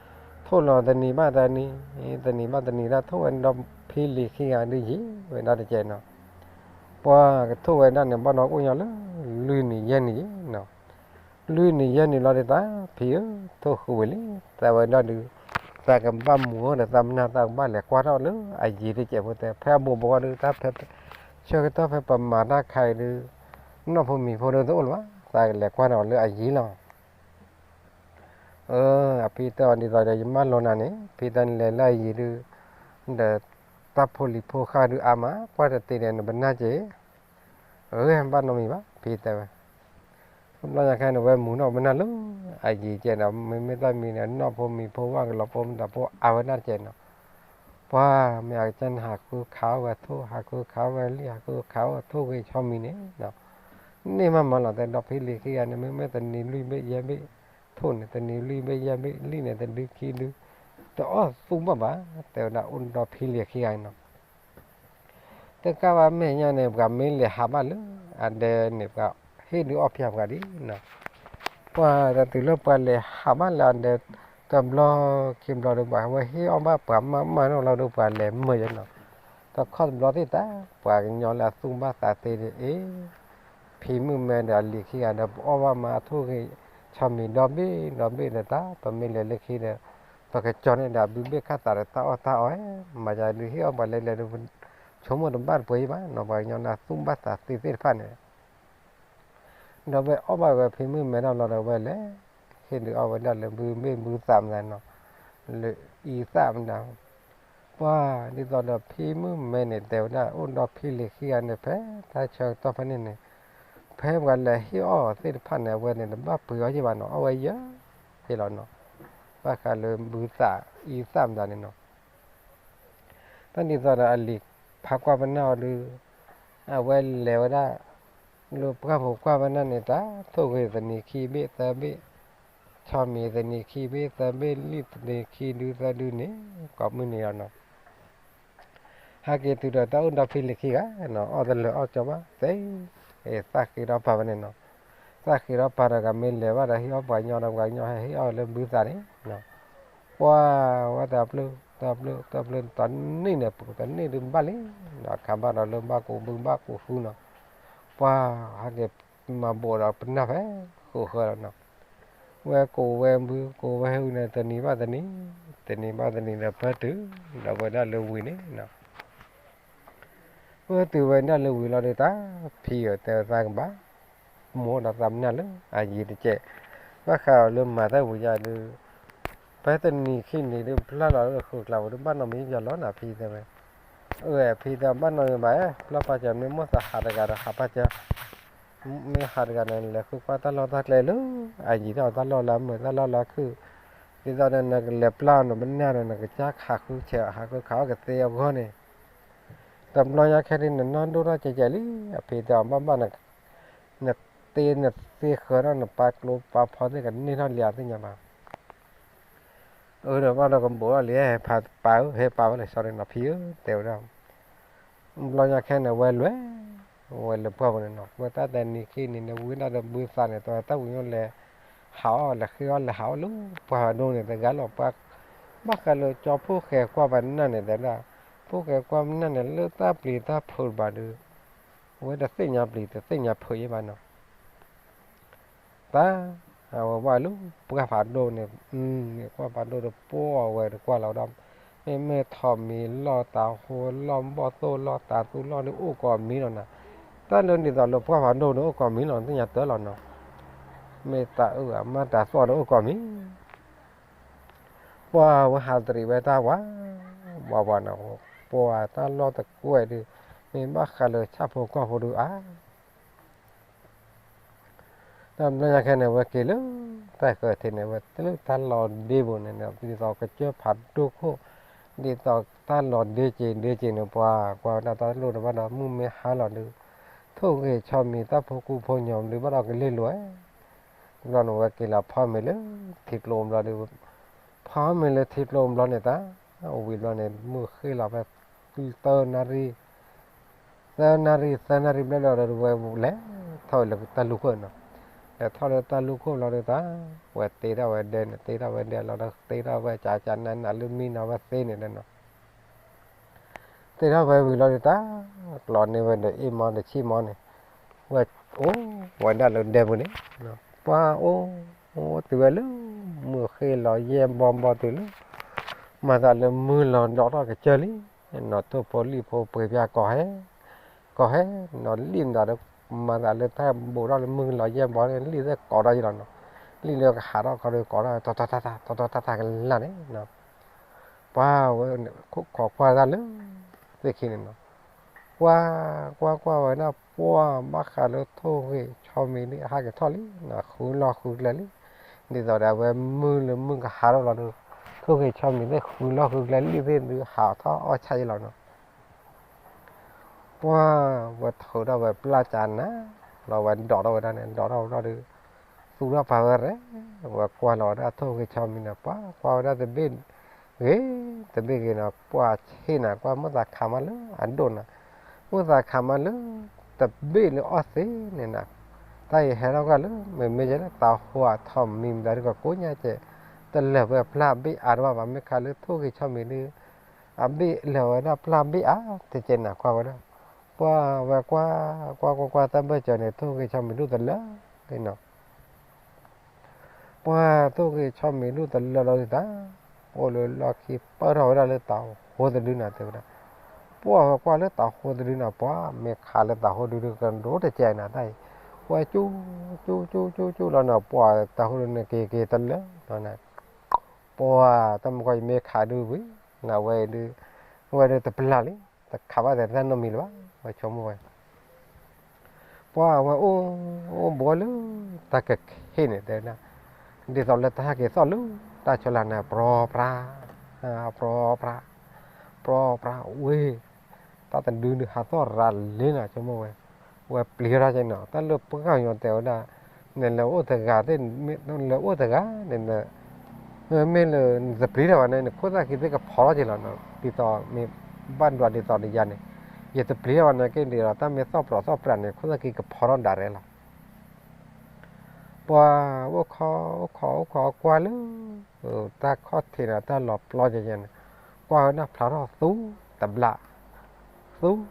ထိၣ်လီၤတနံၤဘၣ်တနံၤ, တနံၤဘၣ်တနံၤ တၢ်ထိၣ်ဝဲဒီဖံလံၤခံဂၤဒုးယံၤဝဲဒၣ်တကဲးနီၤ, ပှၤကထိၣ်ဝဲဒၣ်န့ၣ် ဘၣ်နီၢ်ကအိၣ်ညီလၢ လွံၢ်နံၤယဲၢ်နံၤယံၤနီၤ, လွံၢ်နံၤယဲၢ်နံၤလီၤဒ်သိး ဖံဧၢ, ထိၣ်ဃုာ်ဝံၤလံ, သးဝဲဒၣ်ဒုး သးကဘၣ်မူဒီးသးပနၢ် သးကဘၣ်လဲၤကွၢ်ထီၣ်လၢအယံၤတကဲးဖိတဲ, ဖဲအဘူးဘီဒီး တၢ်ဖဲ ဆၢကတီၢ်ဖဲပမၤတၢ်ခါအံၤဒုး နီၢ်ဖိမံၤဖိဒုးတအိၣ်လၢၤဘၣ်, သးကလဲၤကွၢ်ထီၣ်လၢအယံၤလီၤ. အဖံတဲအီၤဒ်သိးဒီး ယမၢလီၤနၤန့ၣ် ဖံတဲန့ၣ် လဲၤလၢအယံၤဒုး ဒီးတၢ်ဖိလံၤဖိဃၢ်ဒုးအါမး ကွၢ်တသ့ဒီးနပနၢ်က့ၤ, အၢ ဘၣ်နီတမံၤဘၣ် ဖံတဲဝဲ ဘျီညါခဲန့ၣ် ဝဲမူနီၢ်ပနၢ်လၢအယံၤကဲးဒီး မ့မ့ၢ်တၢ်မံၤန့ၣ် နီၢ်ဖိမံၤဖိ ဝၣ်ကလီၤဖိမတၤဖိအါဝဲဒၣ်တကဲးနီၤ, ပှၤမ့ၢ်အကစၢ်န့ၣ် ဟးဃုခးဝဲထိၣ် ဟးဃုခးဝဲလံၣ် ဟးဃုခးဝဲထိၣ်ဂ့ၤဆီမံၤန့ၣ်နီၤ, န့ၢ်မးမးလီၤတဲ ဒီဖံလံၤခံဂၤန့ၣ် မ့မ့ၢ်တနံၤလွံၢ်ဘ့ၣ်ယဲၢ်ဘ့ၣ် တၢ်လၢအီၣ်ဘၣ်လၢအဖိန့ၣ် တနံၤလွံၢ်ဘ့ၣ်ယဲၢ်ဘ့ၣ်လံန့ၣ် တဒုခံဒု တအီၣ်သူၣ်ဘၣ်ဘၣ် တဲဝဲဒၣ်အိၣ်ဒီဖံလံၤခံဂၤန့ၣ်နီၤ. တကးဘၣ်မဲာ်ညါန့ၣ် ပှၤမ့ၢ်လဲၤဟးဘၣ်လၢအဒဲန့ၣ် ပှၤဟ့ၣ်ဒုးအီၣ်ဖဲပှၤဒ်နီၤ. ပှၤတတုၤလၢပှၤလဲၤဟးဘၣ်လၢအဒဲ တဘျီခံဘျီဒီး ပှၤဝဲဟ့ၣ်အီၣ်ဘၣ်ပှၤမးမးနီၢ်လီၤဒီး ပှၤလဲၤမၢယဲနီၤ. တခီတဘျီသ့ၣ်တၢ် ပှၤကညီလၢအသူၣ်ဘၣ်သးသ့ဒ်အံၤ ဖံမုၣ်မဲဒီးအလံၤခံဂၤဒီး ပအီၣ်ဘၣ်မးထိၣ်ဂ့ၤ ဆီမံၤဒီဘ့ၣ်ဒီဘ့ၣ်ဒီးတၢ် ပမ့ၢ်လဲၤလၢခံဒီး ပကကၠီန့ၣ်ဒီး ဘုဘ့ၣ်ခၣ်သးဒီးတၢ်အီၣ်တၢ်အီ မၤယၤဒုးဟ့ၣ်အီၣ်ပှၤလဲၤလဲၤဒီး ဆိကမိၣ်တဘၣ်တပှဲၤအံၤဘၣ်နီၤ. ပှၤကညီလၢအသူၣ်ဘၣ်သးသ့သ့ၣ်တဖၣ်န့ၣ် ဒီးဝဲအီၣ်ဘၣ်ဝဲဖံမုၣ်မဲထီၣ်ဘျီဒီးဝဲလဲၤ ဟ့ၣ်ဒုးအီၣ်ဝဲဒၣ်လၢဘုဘ့ၣ်ဘုသးမတၤနီၤ, လၢအံသၣ်မတၤ, ပှၤဒ်သိးဒီးဖံမုၣ်မဲန့ၣ် တဲဝဲဒၣ်အိၣ်ဒီဖံလံၤခံဂၤန့ၣ် ဖဲတၢ်ဆၢကတီၢ်ဖဲန့ၣ်န့ၣ် ဖဲပှၤလဲၤဟ့ၣ်အီၣ်သ့ၣ်တဖၣ်န့ၣ် အဝဲန့ၣ် တဘၣ်ပှ့ၤအီၣ်ယဲၢ်ဘၣ်နီၤ, အီၣ်ဝဲယဲၢ်သ့ၣ်လီၤနီၤ, ဘၣ်ဃးလၢဘုသးအံသၣ်မတၤန့ၣ်နီၤ. တၢ်ဒ်သိးဒီးအလံၤဖးကွၢ်ပနၢ်အီၤဒုး အဝဲလဲၤဝဲဒၣ် လၢပှၢ်ဖိကွၢ်ပနၢ်န့ၣ် တၢ်ထိၣ်ဂ့ၤသနံၤခံဘ့ၣ်သၢဘ့ၣ်, ဆီမံၤသနံၤခံဘ့ၣ်သၢဘ့ၣ် လံၣ်သနံၤခံဒုသၢဒုန့ၣ် ကိးမုၢ်နံၤလီၤနီၤ. ဟဲက့ၤတုၤဒီးတၢ်အိၣ်ဒီဖံလံၤခံဂၤနီၤ အီၣ်တလၢာ်အီၣ်ကၠီဘၣ်သ့, သၣ်ဃ့ထီၣ်ပာ်ဝဲန့ၣ်နီၤ. သၣ်ဃ့ထီၣ်ပာ်ဒီး ကမ့ၢ်လဲၤဘၣ်ဒီးဟ့ၣ်အီၣ်ပှၤကညီဒီး ပှၤကညီဟဲဟ့ၣ်အီၣ်လၢဘုသးန့ၣ်နီၤ. ပှၤဝဲတၢ်ပျုၢ် တၢ်ပျုၢ် တၢ်ပျုၢ် တနံၣ်န့ၣ် တနံၣ်ဒုးဘၣ်လံနီၤ, ခးဘၣ်ဒီးလၢဘၣ်ကူးဘုဘၣ်ကူးဃုနီၤ. ပှၤဟဲက့ၤမၤဘိးဒီးပနၢ်ဖဲ ဃိးဃၢလီၤနီၤ. ဝဲကူးဝဲဘုကူးဝဲဟုန့ၣ် တနံၤဘၣ်တနံၤ, တနံၤဘၣ်တနံၤဒီး ဖဲတုၤ ဒီးဝဲဒၣ်လၢဝံၤန့ၣ်နီၤ. ဝဲတုၤဝဲဒၣ်လၢဝံၤလီၤဒီး တၢ်ဖံဧၢ တဲဝဲသးကဘၣ် မိၢ်ဒီးသးမနၢ်လၢအယံၤတကဲး, ဘၣ်ဃးအီၤလၢမၤတၢ်ဝံၤယါဒုး ဖဲတနံၤခံနံၤဒုး ပျၢ်လီၤလၢဃုာ်ကျါဝဲဒုး ဘၣ်နီတမံၤယလီၤနီၤ ဖံတဲဝဲ. အၢ ဖံတဲဘၣ်နီတမံၤဘၣ်, ပျၢ်ပာ်စၢၤ မ့ၢ်မိၣ်သးဟးတဂၤဒီးဟးပာ်စၢၤ, မ့ၢ်ဟးတဂၤန့ၣ် လဲၤဃုကွၢ်တၢ်လီၢ်တၢ်ကျဲလၢ အယံၤထီၣ်တၢ်လီၢ်လၢအမုာ်တၢ်လီၢ်လၢအခုၣ်, ဒ်သိးဒီးနကလဲၤပျၢ်နီၤ ပနၢ်ဒီး နကစၢ်ခးဃုဆဲး ဟးဃုခးအီၣ်ကသ့အဂီၢ်န့ၣ် တဘျီညါခဲဒုး နနီၢ်ဒိၣ်ထီၣ်ကဲးကဲးလံ, အဖံတဲအီၤဘၣ်ဘၣ် နတ့နသ့ဃၢထီၣ် နပာ်ကျိပာ်ဖီသ့ၣ်ကန့ၢ်ထီၣ်လံသ့ၣ်ညါဘၣ်. အၢ ဒီးဘၣ်ဒီးကဘိးထီၣ်လံ ဟဲပာ်ဧၢ ဟဲပာ်ဝဲလၢ sorry နီၤ ဖံဧၢ တဲဝဲဒၣ်. ဘျီညါခဲန့ၣ် ဝဲလဲၤ ဝဲလၢပှၢ်ပူၤန့ၣ်နီၤ ဝဲတၢ်တနံၤခံနံၤန့ၣ် ဝံဒၣ်ဒီးဘုသးန့ၣ် တၢ်ဝဲတၢ်ဝံၤညိၣ်လဲၤ ဟးအီၣ်လဲၤဃ့အီၣ်လဲၤဟးအီၣ်လၢပှၢ်ဖးဒိၣ်န့ၣ် တဂၤလီၤပှၢ်, ဘၣ်ဃးလၢကၠီဖိၣ်ဃဲကွၢ်ပနၢ်န့ၣ် တဲဝဲဒၣ်, ဖိၣ်ဃဲကွၢ်ပနၢ်န့ၣ် လၢတၢ်ပျံၤတၢ်ဖုးတဘၣ်ဒီး အဝဲတသ့ၣ်ညါပျံၤတသ့ၣ်ညါဖုးယဲၢ်ဘၣ်နီၤ. တၢ် အဝဲဝဲလၢပှၢ်ဖးဒိၣ်န့ၣ်, ပှၢ်ဖးဒိၣ်ဒီး ပှၢ်ဝဲတကွၢ်လီၤဒီး မ့မ့ၢ်ထိးမံၤလီၢ် တၤဟိလီၢ် ဘီၣ်သိၣ်လီၢ် တၤသူလီၢ်ဒီး အိၣ်ကိးမံၤလီၤနီၤ. တၢ်လၢဒ်သိးလၢပှၢ်ဖးဒိၣ်ဒီး အိၣ်ကိးမံၤလီၤ သ့ၣ်ညါတၢ်လီၤနီၤ. မ့ၢ်တၤအုၣ်အမါတၤသွီၣ်ဒီး အိၣ်ကိးမံၤ ပှၢ်ဝဲဟးတရံးဝဲတၢ်ဝး, ဝးဝးန့ၣ်, ပှၢ်တၢ်လီၢ်တကွဲးဒီး မ့ၢ်ဘၣ်ဃးလၢဆၣ်ဖိကီၢ်ဖိဒီးဧါ. တဘျီညါခဲန့ၣ် ဝဲက့ၤလၢ တၢ်ဃၢၤထံးန့ၣ် ဝဲလၢတၢ်လီၤဒ့ပူၤန့ၣ် ဒ်သိးကစၢၢ်ဖးဒိၣ်ခိၣ်, ဒ်သိးတၢ်လီၤဒ့က့ၤဒ့က့ၤန့ၣ် ပှၢ်ကွၢ်ဝဲဒၣ်တၢ်လိၣ်ဒီးဘၣ်ဒီး မုၢ်မ့ၢ်ဟါလီၤဒီး ထိၣ်ဂ့ၤဆီမံၤ တၢ်ဖိကူဖိညီဒီး ဘၣ်ဒီးကလ့ၢ်လိၤဝဲ တဘျီန့ၣ် ဝဲက့ၤလီၤဖီမ့ၤလၢထံကျိဘျီဒီး, ဖီမ့ၤလၢထံကျိဘျီန့ၣ် တၢ်ဝံၤဘျီန့ၣ် မုၢ်ဃ့လီၤဖဲ သၢနၣ်ရံၣ်, သၢနၣ်ရံၣ် သၢနၣ်ရံၣ်ဘျဲၣ်လီၤဒီး ဝဲလဲၤထီၣ်လၢတၢ်လူၢ်ခိၣ်နီၤ. လဲၤထီၣ်လၢတၢ်လူၢ်ခိၣ်ဘျီဒီး တၢ် ဝဲတ့ထီၣ်ဝဲဒဲန့ၣ် တ့ထီၣ်ဝဲဒဲလီၤဒီး တ့ထီၣ်ဝဲကၠးကၠးနးနးလၢမံနီၤ ဝဲသ့န့ၣ်ဒီးနီၤ. တ့ထီၣ်ဝဲဝံၤလီၤဒီး တၢ်ကျီန့ၢ်ဝဲဒီး အ့ၣ်မီတဆံၣ်မီန့ၣ်, ဝဲအိၣ်ဝဲဒၣ်လၢဒဲပူၤန့ၣ်, ပှၢ်အိၣ် အိၣ်တုၤဝဲလၢ မုၢ်ဃ့လီၤယဲၢ်ဘီဘီတုၤလၢ မၤသးလၢမုၢ်လီၤဒီးထီၣ်ကစၢၢ်လံ, နီၢ်ထိၣ်ဖိလံၣ်ဖိပှ့ၤပျၢ်ကိးဟဲ ကိးဟဲနီၤ လံၣ်မတၤဒီး မၤသးလၢတၢ်ဘူးထီၣ်လၢမုၢ်လီၤယဲၢ်ဘီန့ၣ် လံၣ်သ့ၣ်ကိးထီၣ်ယံလီၤနီၤ. လံၣ်လၢကဟးထီၣ်ခီဒီးကိးထီၣ် တီတီတၢ် တီတီတၢ်တၢ်ကလၢ်န့ၣ်နီၤ. ပှၢ်ဝဲခိးကွၢ်တၢ်လၢ သ့ၣ်ခံန့ၣ်နီၤ. ကွၢ် ကွၢ်ကွၢ်ဝဲဒၣ် ပှၢ်ဘၣ်ဃးလၢထိၣ်ဂ့ၤဆီမံၤဒ်ဟးက့ၤထီၣ်လံနီၤ ဃုလီၢ်ဃုကျဲလံ. ဒ်သိးဒီးအဝဲမုၢ်လၢမုၢ်ကဟးထီၣ်လီၤဒီး ထိၣ်ဂ့ၤဆီမံၤသ့ၣ်ဃုလီၢ်ဃုကျဲ လံၣ်သ့ၣ်ဒုးဟးထီၣ်အီၣ်ဆၣ်ယံလီၤနီၤ. ပှၢ်ဝဲထုးထီၣ်ဝဲပျၢ်ကၠးနး လီၤဝဲဒိးထီၣ်ဝဲဒၣ်န့ၣ် ဒိးထီၣ်ဝဲဒၣ်ဒီး သူၣ်ထီၣ်ပာ်ဝဲရဲၣ်, ဝဲကွၢ်လီၤဝဲဒၣ်ထိၣ်ဂ့ၤဆီမံၤန့ၣ် ပှၤကွၢ်ဝဲဒၣ်တဘ့ၣ်ဂ့ၤ, တဘ့ၣ်ဂ့ၤန့ၣ် ပှၤဆ့ၣ်နၤ ကွၢ်မိၣ်သးခးမးလၢအဒိၣ်နၤ, မိၣ်သးခးမးလၢ တဘ့ၣ်လၢအီၣ်သ့န့ၣ်နၤ, တၢ်အံၤဟဲထီၣ်ကွၢ်လၢ မ့မ့ၢ်ယဲလၢတၤဟိအထိးမံၤမတၤဒုကကိညါကဲ, တလၢာ်ဝဲအပျၢ်ဘ့ၣ်အါတဘၣ်ဘၣ် မ့ၢ်ခးလၢထိၣ်ဂ့ၤဆီမံၤဒု အဘ့ၣ်လၢာ်ဝဲဒၣ်ပျၢ်ဘ့ၣ်အါတကဲနၤ ကွၢ်ဝဲဒၣ်, ပှၤဝဲကွၢ်, ကွၢ်ကွၢ်ကွၢ်တၢ်ဘၢၣ်စၢၤန့ၣ် ထိၣ်ဂ့ၤဆီမံၤဒုတလၢာ်နီၤ ပှၤထိၣ်ဂ့ၤဆီမံၤဒုတလၢာ်လီၤဒုသး, အိၣ်လၢလီၢ်ခံပၢၢ်ထီၣ်ဝဲဒၣ်လၢတၤဟိတဒုနၤတဲဝဲဒၣ်, ပှၤဝဲကွၢ်လၢတၤဟိတဒုနၤ ပှၤမ့ၢ်ခးလၢတၤဟိဒုဒုကဒိတကဲနၤတၢ်အံၤ, ဝဲကၠူ, ကၠူကၠူကၠူကၠူလီၤနၤ ပှၤတၤဟိဒုန့ၣ်က့ၤက့ၤတလၢာ်လီၤနၤ, ပှၤတၢ်မုၢ်ကီၢ်ယမ့ၢ်ခးဒုဝံၤ, နဝဲဒု, ဝဲဒုတပျၢ်လံ, တခးဘၣ်သဲးတၢ်နီတမံၤလၢၤဘၣ်, ဝဲဆိကမိၣ်ဝဲ ပှၤဝဲအိၣ်, အိၣ်ဘှီလၢ, တၢ်ကခ့ၣ်န့ၣ်တဲဒၣ်, ဒ်သိးလၢတၢ်ဟဲက့ၤသီၣ်လၢ, တၢ်ဆီလၢနၤ ပြီပြါ, ပြီပြါ, ပြီပြါ, ဝ့ၢ်, တၢ်တဒုဒုးဟးသီၣ်ရၤလ့နၤ ဆိကမိၣ်ဝဲ, ဝဲပျံၤထီၣ်က့ၤနီၤ တၢ်လၢပှၤကညီတဲဝဲဒၣ်, နလဲၤအိၣ်တဂၤသ့ၣ်, နလဲၤအိၣ်တဂၤန့ၣ် မ့ၢ်လၢနတပျံၤထီၣ်ဘၣ်န့ၣ် နခိၣ်သၣ်ခံသ့ၣ်ကဖီထီၣ်က့ၤလီၤနီၤ ဒ်သိးမ့ၢ်ဘၣ်ဒွးဒ်သိးဒီးယၤန့ၣ်, ယတပျံၤထီၣ်ဘၣ်န့ၣ်က့ၤဒ်သိး တၢ်မ့ၢ်သီၣ်ပြီၤသီၣ်ပြးန့ၣ် ခိၣ်သၣ်ခံကဖီထီၣ်ဒၣ်ရဲလီၤ ပှၤအိၣ်ခိးအိၣ်ခိးအိၣ်ခိးကွၢ်လၢ, တၢ်ခီၣ်ထံးန့ၣ် တၢ်လီၤပျီကဲကဲန့ၣ်, ကွၢ်ဝဲဒၣ်ဖျါထီၣ်သူတဘျ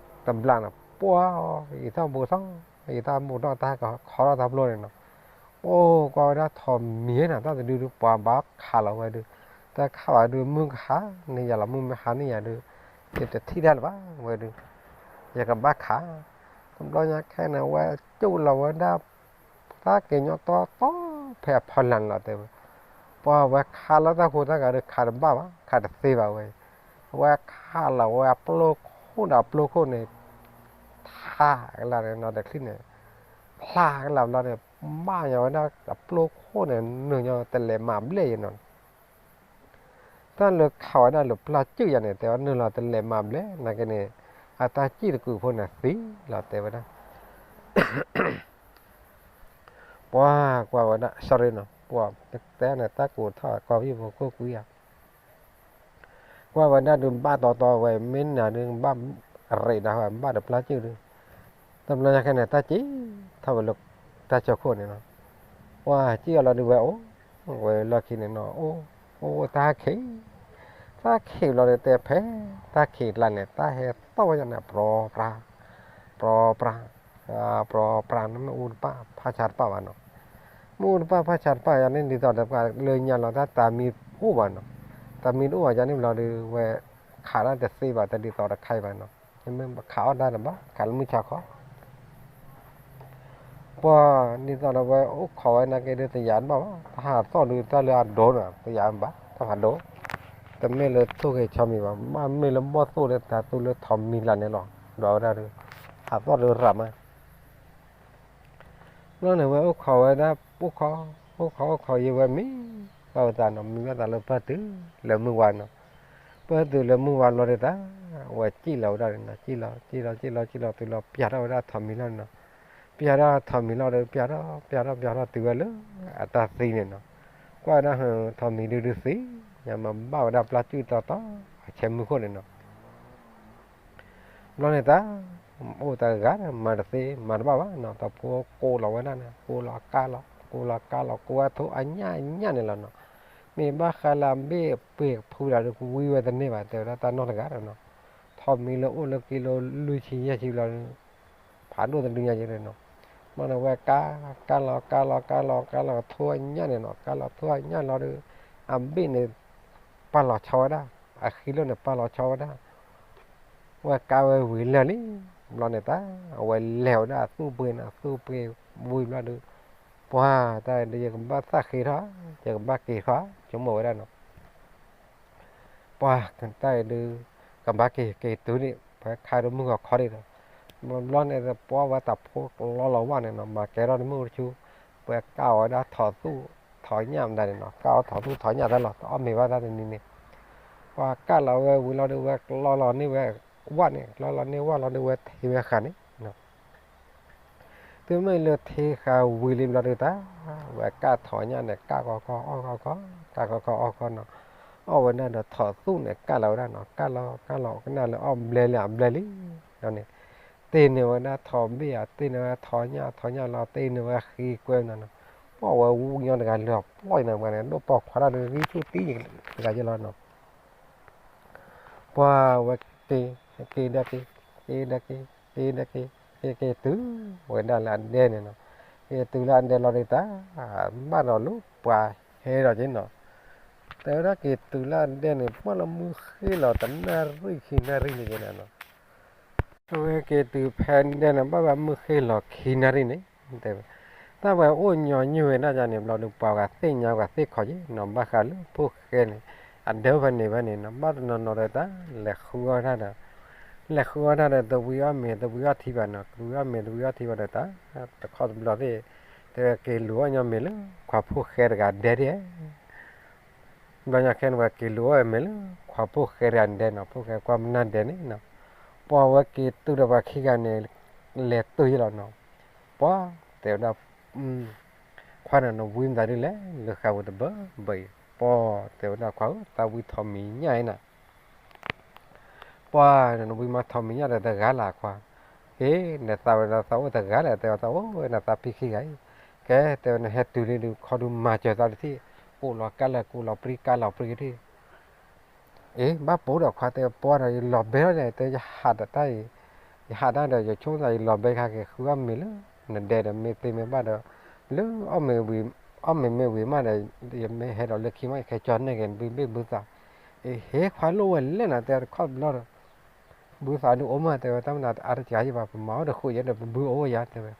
း, သူတဘျးန့ၣ် ပှၤ, ယံာ်ထီၣ်ဘူးထီၣ်, ယံာ်ထီၣ်ဘူးထီၣ်တၢ်ကခီထီၣ်တၢ်ပျိန့ၣ်နီၤ, အိၣ်ကွၢ်ဝဲဒၣ်ထိးမံၤန့ၣ် တၢ်တဒုဒုပှၤဘၣ်ခးလီၤဝဲဒု, တၢ်ခးဝဲဒု မုၢ်ကဟါန့ၢ်ယၤလီၤ မုၢ်မ့ၢ်ဟါန့ၢ်ယၤဒု, ယတထံၣ်တၢ်လၢၤဘၣ်ဝဲဒု, ယကဘၣ်ခး တဘျီညါခဲန့ၣ် ဝဲကၠိလီၤဝဲဒၣ်, တၢ်က့ၤညီတီတီဖဲအဖီလာ်န့ၣ်လီၤတဲဝဲ, ပှၤဝဲခးလီၤတၢ်ဟူးတၢ်ဂဲၤဒီး ခးတဘၣ်ဘၣ် ခးတသ့ဘၣ်ဝဲ, ဝဲခးလီၤဝဲအပျိခိၣ်ဒီးအပျိခိၣ်န့ၣ်, ဖျါကလၢ်န့ၣ်နီၤတချံန့ၣ်, ဖျါကလၢ်ဘျီန့ၣ်, ဘၣ်ညီဝဲဒၣ်အပျိခိၣ်န့ၣ် နုာ်ညီတလဲၤမၤဘျဲၣ်ယဲနီၤ တၢ်လၢခးဝဲဒၣ်လၢပျၢ်စုၣ်ယၤန့ၣ် တဲဝဲနုာ်လီၤတလဲၤမၤဘျဲၣ် နာ်က့န့ၣ်, အတၢ်စံၣ်တကုာ်ဖိန့ၣ်သံလီၤတဲဝဲဒၣ်, ပှၤကွၢ်ဝဲဒၣ် sorry နီၤ ပှၤတဲန့ၣ် တၢ်ကိးထီၣ်ကီၢ်ပယီၤဖိခိၣ်ကွံာ်ဧါ ကွၢ်ဝဲဒၣ်ဒုးဘၣ်တီတီဝဲ မ့ၢ်နၤဒုးဘၣ်ရံးဒၣ်ဝဲ ဘၣ်ဒီးပျၢ်စုၣ်ဒုး, တဘျီညါခဲန့ၣ် တၢ်စံၣ်ထီၣ်ဝဲလၢတၢ်ဆၢခိၣ်န့ၣ်နီၤ, ပှၤစံၣ်အီၤလီၤဒုးဝဲအိၣ်, ဝဲလီၢ်ခံန့ၣ်နီၤ အိၣ်, အိၣ်တၢ်ခံ, တၢ်ခံးလီၤဒုးတဲဖဲ, တၢ်ခံးကျါန့ၣ် တၢ်ဟဲသီၣ်ဝဲန့ၣ် ပြီပြါ, ပြီပြါ, ပြီပြါ မ့ၢ်အူတပၣ် ဖးဆါတပၣ်ဘၣ်နီၤ, မ့ၢ်အူတပၣ်ဖးဆါတပၣ်ယၤန့ၣ် ဒ်သိးတပှၤလၢညါလီၤ တၢ်တၢ်မံတအိၣ်ဘၣ်နီၤ, တၢ်မံတအိၣ်ဘၣ်ယၤန့ၣ်ဘျီဒုး ဝဲခးတၢ်တသ့ဘၣ် တဒ်သိးတခါအံၤဘၣ်နီၤ, မ့ၢ်ခးအီၣ်တၢ်တဘၣ် ခးလၢမုၢ်ဆါခီ ပှၤဒ်သိးဒီးဝဲအိၣ်ခိးဝဲနာ်က့ဒုး တယာ်တဘၣ်ဘၣ်, တၢ်ဟးသီၣ်ဒုးတၢ်လၢအဒိနီၤ တယာ်ဘၣ် တၢ်ဖးဒိ, တမ့ၢ်လၢထိၣ်ဂဲၤဆီမံၤဘၣ်, မ့ၢ်လၢဘီၣ်သိၣ်လၢတၢ်သူလၢထိးမံၤလၢ်န့ၣ်လီၤ, ဒွးဝဲဒၣ်ဒုး, ဟးသီၣ်ဒုးရၤမး ဘျီန့ၣ်ဝဲအိၣ်ခိးဝဲဒၣ်, အိၣ်ခိး, အိၣ်ခိးအိၣ်ခိးယံာ်ဝဲမံဘၣ်ဝဲသးနီၤ, မံဘၣ်သးလၢပၢၢ်တုၤလၢမုၢ်ဝါနီၤ, ပၢၢ်တုၤလၢမုၢ်ဝါဘျီဒုးတၢ်, ဝဲစံၣ်လီၤဝဲဒၣ်န့ၣ်နီၤ, စံၣ်လီၤ စံၣ်လီၤ စံၣ်လီၤစံၣ်လီၤတုၤလီၤ ပျၢ်ထီၣ်ဝဲဒၣ်ထိးမံၤလီၤန့ၣ်နီၤ, ပျၢ်ထီၣ်ထိးမံၤလီၤဒီး ပျၢ်ထီၣ် ပျၢ်ထီၣ်ပျၢ်ထီၣ်တုၤဝဲလၢအတၢ်သံန့ၣ်နီၤ, ကွၢ်ဝဲဒၣ်ဟၢ ထိးမံၤဒုးဒုးသံ, ညါမၤဘၣ်ဝဲဒၣ်ပျၢ်စုၣ်တီတီ, အဆဲမုၢ်ခိၣ်န့ၣ်နီၤ ဘျီန့ၣ်တၢ်, အိၣ်တဂၤ မၤတသ့ မၤတဘၣ်ဘၣ်နီၤ, တဖိကိးလီၤဝဲဒၣ်န့ၣ် ကိးလီၤကါလီၤ ကိးလီၤကါလီၤ ကိးဝဲထိအညၣ်ညၣ်န့ၣ်လီၤနီၤ, မ့ၢ်ဘၣ်ဃးလၢအဘ့ၣ်ပှ့ၤဖုဒၣ်ဒီး ကဝံဝဲတန့ၢ်ဘၣ် တဲဝဲဒၣ်တၢ်နီတဂၤဒီးနီၤ, ထိးမံၤလၢအိၣ်လၢက့ၤလီၤလွံၢ်ဆံယဲၢ်ဆံလီၤဒီး ဖးဒိၣ်တဒုညါယဲန့ၣ်နီၤ, ဘျီန့ၣ်ဝဲကါ, ကါလီၤ ကါလီၤ ကါလီၤ ကါလီၤထိအညၣ်န့ၣ်နီၤ, ကါလီၤထိအညၣ်လီၤဒီး အဘ့ၣ်န့ၣ် ပာ်လီၤဆီဝဲဒၣ်, အဃံလိၣ်န့ၣ် ပာ်လီၤဆီဝဲဒၣ်, ဝဲကါဝဲဝံၤလၢာ်လံ, ဘျီန့ၣ်တၢ်, အဝဲလဲၤဝဲဒၣ်အသူၣ်ပှ့ၤန့ၣ် အသူၣ်ပှ့ၤဝံၤဘျီဒီး, ပှၤတၢ်အံၤဒီး ယကဘၣ်သၣ်ဃ့ထီၣ်, ယကဘၣ်က့ၤထီၣ်, ဆိကမိၣ်ဝဲဒၣ်နီၤ ပှၤတၢ်အံၤဒုး ကဘၣ်က့ၤက့ၤတုၤန့ၣ် ပှၤခါဒုးမုၢ်ဂီၤခီဒံးဒီး, ဘျီန့ၣ် ပှၤဝဲတၢ်ဖိကလီလီၤဝဲန့ၣ်နီၤ မၤကဲထီၣ်တမုၢ်တဆူ, ပှၤကါအီၤဝဲဒၣ်ထိးသူၣ်ထိးညၣ်မတၤန့ၣ်နီၤ ကါအီၤထိးသူၣ်ထိးညၣ်တၢ်လီၤ တအီၣ်မ့ၤဘၣ်တၢ်တနံၤန့ၣ်, ပှၤကါလီၤဝဲဝံၤလီၤဒီး ဝဲကလီလီၤန့ၢ်ဝဲဝၣ်န့ၣ် ကလီလီၤန့ၢ်ဝၣ်လီၤဒီး ဝဲထံၣ်ဝဲဃာ်န့ၣ် တုၤမ့ၢ်လၢထံဃာ်ဝံၤလံဘျီဒုးတၢ်, ဝဲကၢ်ထီၣ်ညၣ်န့ၣ် ကၢ်ခီခီအီၣ်ခီခီ, ကၢ်ခီခီအီၣ်ခီနီၤ, အီၣ်ဝဲဒၣ်ဒီးထီၣ်သူၣ်န့ၣ် ကၢ်လီၤဝဲဒၣ်နီၤ, ကၢ်လီၤကၢ်လီၤကနၣ်လၢအီၣ်ဘျဲလံအဘျဲလံ, ဒီးန့ၣ် တ့ၢ်န့ၢ်ဝဲဒၣ်ထီၣ်ဘ့ၣ်ဧါ, တ့ၢ်န့ၢ်ဝဲဒၣ်ထီၣ်ညၣ်, ထီၣ်ညၣ်လီၤ တ့ၢ်န့ၢ်ဝဲဃံကွဲနီၤနီၤ, ပှၢ်ဝဲဝူညါတဂၤလၢအပျီၢ်အံၤန့ၣ်ဝဲန့ၣ် ဒိၣ်ပီၢ်ခွါတၢ်ဒုးဂံၢ်ထူၣ်တံၢ်တဂၤယဲလီၤနီၤ. ပှၢ်ဝဲက့ၤ, က့ၤဒီးက့ၤ, က့ၤဒီးက့ၤ, က့ၤဒီးက့ၤ, က့ၤက့ၤတုၤဝဲဒၣ်လၢအဒဲန့ၣ်နီၤ, က့ၤတုၤလၢအဒဲလီၤဒုးတၢ်, ဘၣ်ဒီးလၢပှၤဟဲဒီးက့ၤနီၤ, တဲဝဲဒၣ်က့ၤတုၤလၢအဒဲန့ၣ် ပှၢ်လၢမုၢ်ဃ့လီၤတနၣ်ရံၣ်ခံနၣ်ရံၣ်န့ၣ်က့ၤနီၤ, အဝဲက့ၤတုၤဖဲဒဲန့ၣ် ဘၣ်ဝဲမုၢ်ဃ့လီၤခံနၣ်ရံၣ်န့ၣ်, တဲဝဲ, တၢ်ဝဲအိၣ်ညီနုၢ်ဝဲဒၣ်န့ၣ် ဘျီဒုးပှၤဂၤသ့ၣ်ညါပှၤသ့ၣ်ခီယဲနီၤ, ဘၣ်ဃးလၢဖိၣ်ဃဲန့ၣ် အဒဲဖဲန့ၣ်ဖဲန့ၣ်နီၤ, ဘၣ်တနီၤနီၤဒီးတၢ် လဲၤဃုအီၣ်တၢ်ဒီး လဲၤဃုအီၣ်တၢ်ဒီး တဝံအီၣ်မ့ၤ တဝံအီၣ်ထံဘၣ်နီၤ, တဝံအီၣ်မ့ၤတဝံအီၣ်ထံဘၣ်ဒီးတၢ်, တခီတဘျီသ့ၣ်, တဲဝဲက့ၤလူၤအီၣ်ညီမ့ၤလၢ ခွါဖိၣ်ဃဲတဂၤဒဲဒၣ် ဘျီညါခဲန့ၣ် ပှၤက့ၤလူၤအီၣ်မ့ၤလၢ ခွါဖိၣ်ဃဲတဂၤဒဲနီၤ, ဖိၣ်ဃဲကွၢ်မနုၤဒဲန့ၣ်နီၤ, ပှၢ်ဝဲက့ၤတုၤဒီးပှၤခံဂၤန့ၣ် လဲၤတုၤယဲလီၤနီၤ, ပှၢ်တဲဝဲဒၣ်, ခွါန့ၣ် နဝံမတၤဒ်လဲၣ် လၢဃာ်ဝဲတဘၢဘၢအံၤ, ပှၢ်တဲဝဲဒၣ်ခွါဧၢ သးဝံထီၣ်မံၤညၣ်အံၤနၤ ပှၢ်နဝံမၤထီၣ်မံၤညၣ်ဒီးတဂၤလၢ်ခွါ, အ့ နသးဝဲဒၣ်သးအိၣ်တဂၤလဲၣ် တဲဝဲသးအိၣ်ဝဲနသးဖံခံဂၤအံၤ, ကဲတဲဝဲနဟဲတုၤလံဒုး ခီဒုးမၤစၢၤသးတထံၣ်, ကိးလီၤကါလၢကိးလီၤပြံကါလီၤပြံတထံၣ်, အ့ ဘၣ်ပိာ်ဒီးခွါတဲပှၢ်ဒီး ယလီၤဘဲလီၤန့ၣ် တဲယဟးတၢ်အံၤ, ယဟးတၢ်ဒီး ယဆိကမိၣ်သးယလီၤဘဲခါက့ၤ ဃုအီၣ်မ့ၤလၢ နဒဲဒီးမ့ၢ်သ့မ့ၢ်ဘၣ်ဒီး လၢ အီၣ်မ့ၤမ့ၢ်ဝံၤမးဒီး ယမ့ၢ်ဟဲဒီးလၢခံမး ယကဟဲကၠီနဲၣ်က့ၤ နဘုမ့ၣ်ဘုသး, အ့ ဟ့ၣ်ခွါလိၣ်ဝဲလဲၣ်နၤ တဲတခီတဘျီဒီး ဘုသးဒုးအိၣ်မး တဲဝဲတၢ်မနုၤအါတကးယံၤဘၣ် ပမၤအီၣ်တဃုာ်ယဲဒီး ပဘုအိၣ်ဝဲယၤ တဲဝဲ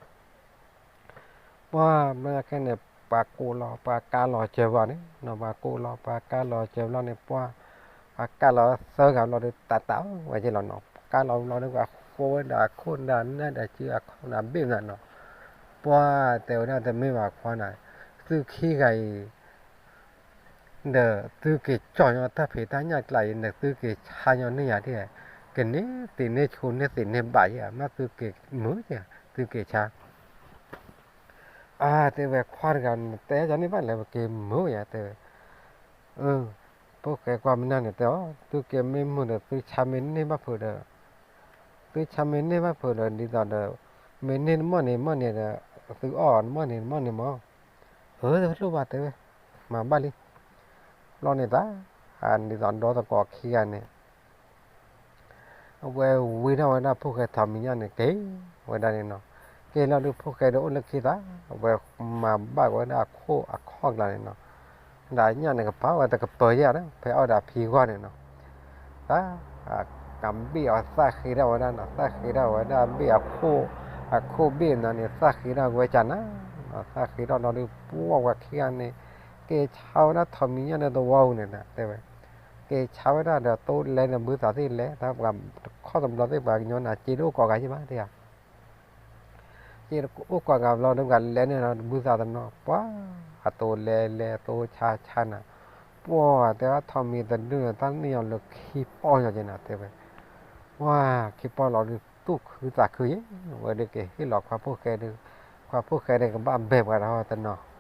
ပှၢ်ဘျီညါခဲန့ၣ် ပှၤကိးလီၤ ပှၤကါလီၤစၢၤဘၣ်န့ၣ်နီၤ, ပှၤကိးလီၤ ပှၤကါလီၤစၢၤဘျီန့ၣ် ပှၢ် ပှၤကါလီၤသၢဂၤဘျီဒီး တၢ်တၢ်ဝဲက့ၤလီၤနီၤ, ကါလီၤဘျီဒီး ပှၤဃိဝဲဒၣ်အခိၣ်ဒၣ်နၢ်ဒၣ်စုအခီၣ်ဒၣ်ဘ့ၣ်မနုၤနီၤ, ပှၢ်တဲဝဲဒၣ်တမ့ၢ်ဘၣ်ခွါန့ၣ်, သုခံဂၤအံၤ ဒီးသုက့ၤကၠီၣ်ညီတၢ်ဖံးတၢ်ညၣ်ကျါအံၤ နသုက့ၤဆါညီန့ၢ်ယၤဒၣ်, ကန့ၢ်သ့ၣ်န့ၢ်ဆိန့ၢ်သ့ၣ်န့ၢ်ဘၣ်ယဲ မ့ၢ်သုက့ၤမုာ်ယဲ သုက့ၤဆါ, အါ တဲဝဲခွါတဂၤန့ၣ် တဲယၤန့ၣ်ဘၣ်လဲၣ် ပက့ၤမုာ်ယဲ တဲဝဲ, ဖိၣ်ဃဲကွၢ်မနုၤန့ၣ် တဲအီၤ သုက့ၤမ့ၢ်မုာ်ဒီး သုဆါမ့ၢ်န့ၢ်ဘၣ်ဖုးဒီး သုဆါမ့ၢ်န့ၢ်ဘၣ်ဖုးဒီး ဒ်သိးဒီး မ့ၢ်န့ၢ်နမီၢ်န့ၣ်မီၢ်န့ၣ်ဒီး သုအီၣ်နမီၢ်န့ၣ်နမီၢ်န့ၣ်မီၢ်, အၢ တလိၣ်ဘၣ်တဲဝဲ, မၤဘၣ်လံ, ဘျီန့ၣ်တၢ် ဒ်သိးဒီသကိးခံဂၤန့ၣ် အဝဲဝံထီၣ်ဝဲဒၣ်ဖိၣ်ဃဲထီးမံၤညၣ်န့ၣ် က့ၤဝဲဒၣ်န့ၣ်နီၤ, က့ၤလီၤဒုးဖိၣ်ဃဲဒီးအိၣ်လၢခံသး အဝဲမၤဘၣ်ဝဲဒၣ်အခိၣ်အခီၣ်ကျါန့ၣ်နီၤ, ဒီးညၣ်န့ၣ်ကပၤဝဲတကပၤယဲၢ်ဒီး ဖဲအီၣ်ဒီးအဖံဂီၢ်န့ၣ်နီၤ, တၢ် ကဘ့ၣ်အီၤသၣ်ဃ့ထီၣ်ဝဲဒၣ်နီၤ, သၣ်ဃ့ထီၣ်ဝဲဒၣ်ဘ့ၣ်အခိၣ်, အခိၣ်ဘ့ၣ်န့ၣ်န့ၣ် သၣ်ဃ့ထီၣ်ဝဲကနၤ, သၣ်ဃ့ထီၣ်လီၤဒုး ပှၢ်ဝဲခံဂၤန့ၣ် က့ၤဆါဝဲဒၣ်ထီးမံၤညၣ်ဒီးသဝီပူၤန့ၣ် တဲဝဲ, က့ၤဆါဝဲဒၣ်ဒီးတိလဲၤန့ၣ် ဘုသးသ့ၣ်လဲၤ တၢ်ပှၤတခီတဘျီသ့ၣ်ပှၤကညီန့ၣ် စ့တအိၣ်ကိးဂၤယဲၢ်ဘၣ်တဲယၤ စ့တအိၣ်ကိးဂၤဘျီဒီးပှၤလဲၤန့ၣ်ဒီး ဘုသးတနီၤ ပှၢ် အတိလဲၤလဲၤတိဆါဆါနၤ, ပှၢ်တဲဝဲထီးမံၤတဒုန့ၣ် တၢ်န့ၢ်အီၤလၢခံပီၢ်ညီက့ၤနၤ တဲဝဲ, ပှၢ် ခံပီၢ်လီၤဒုး သူၣ်ခုသးခုယဲၢ် ဝဲဒုးက့ၤဟ့ၣ်လီၤခွါဖိၣ်ဃဲဒုး, ခွါဖိၣ်ဃဲဒုးကဘၣ်ဘဲပှၤဒီးတနီၤ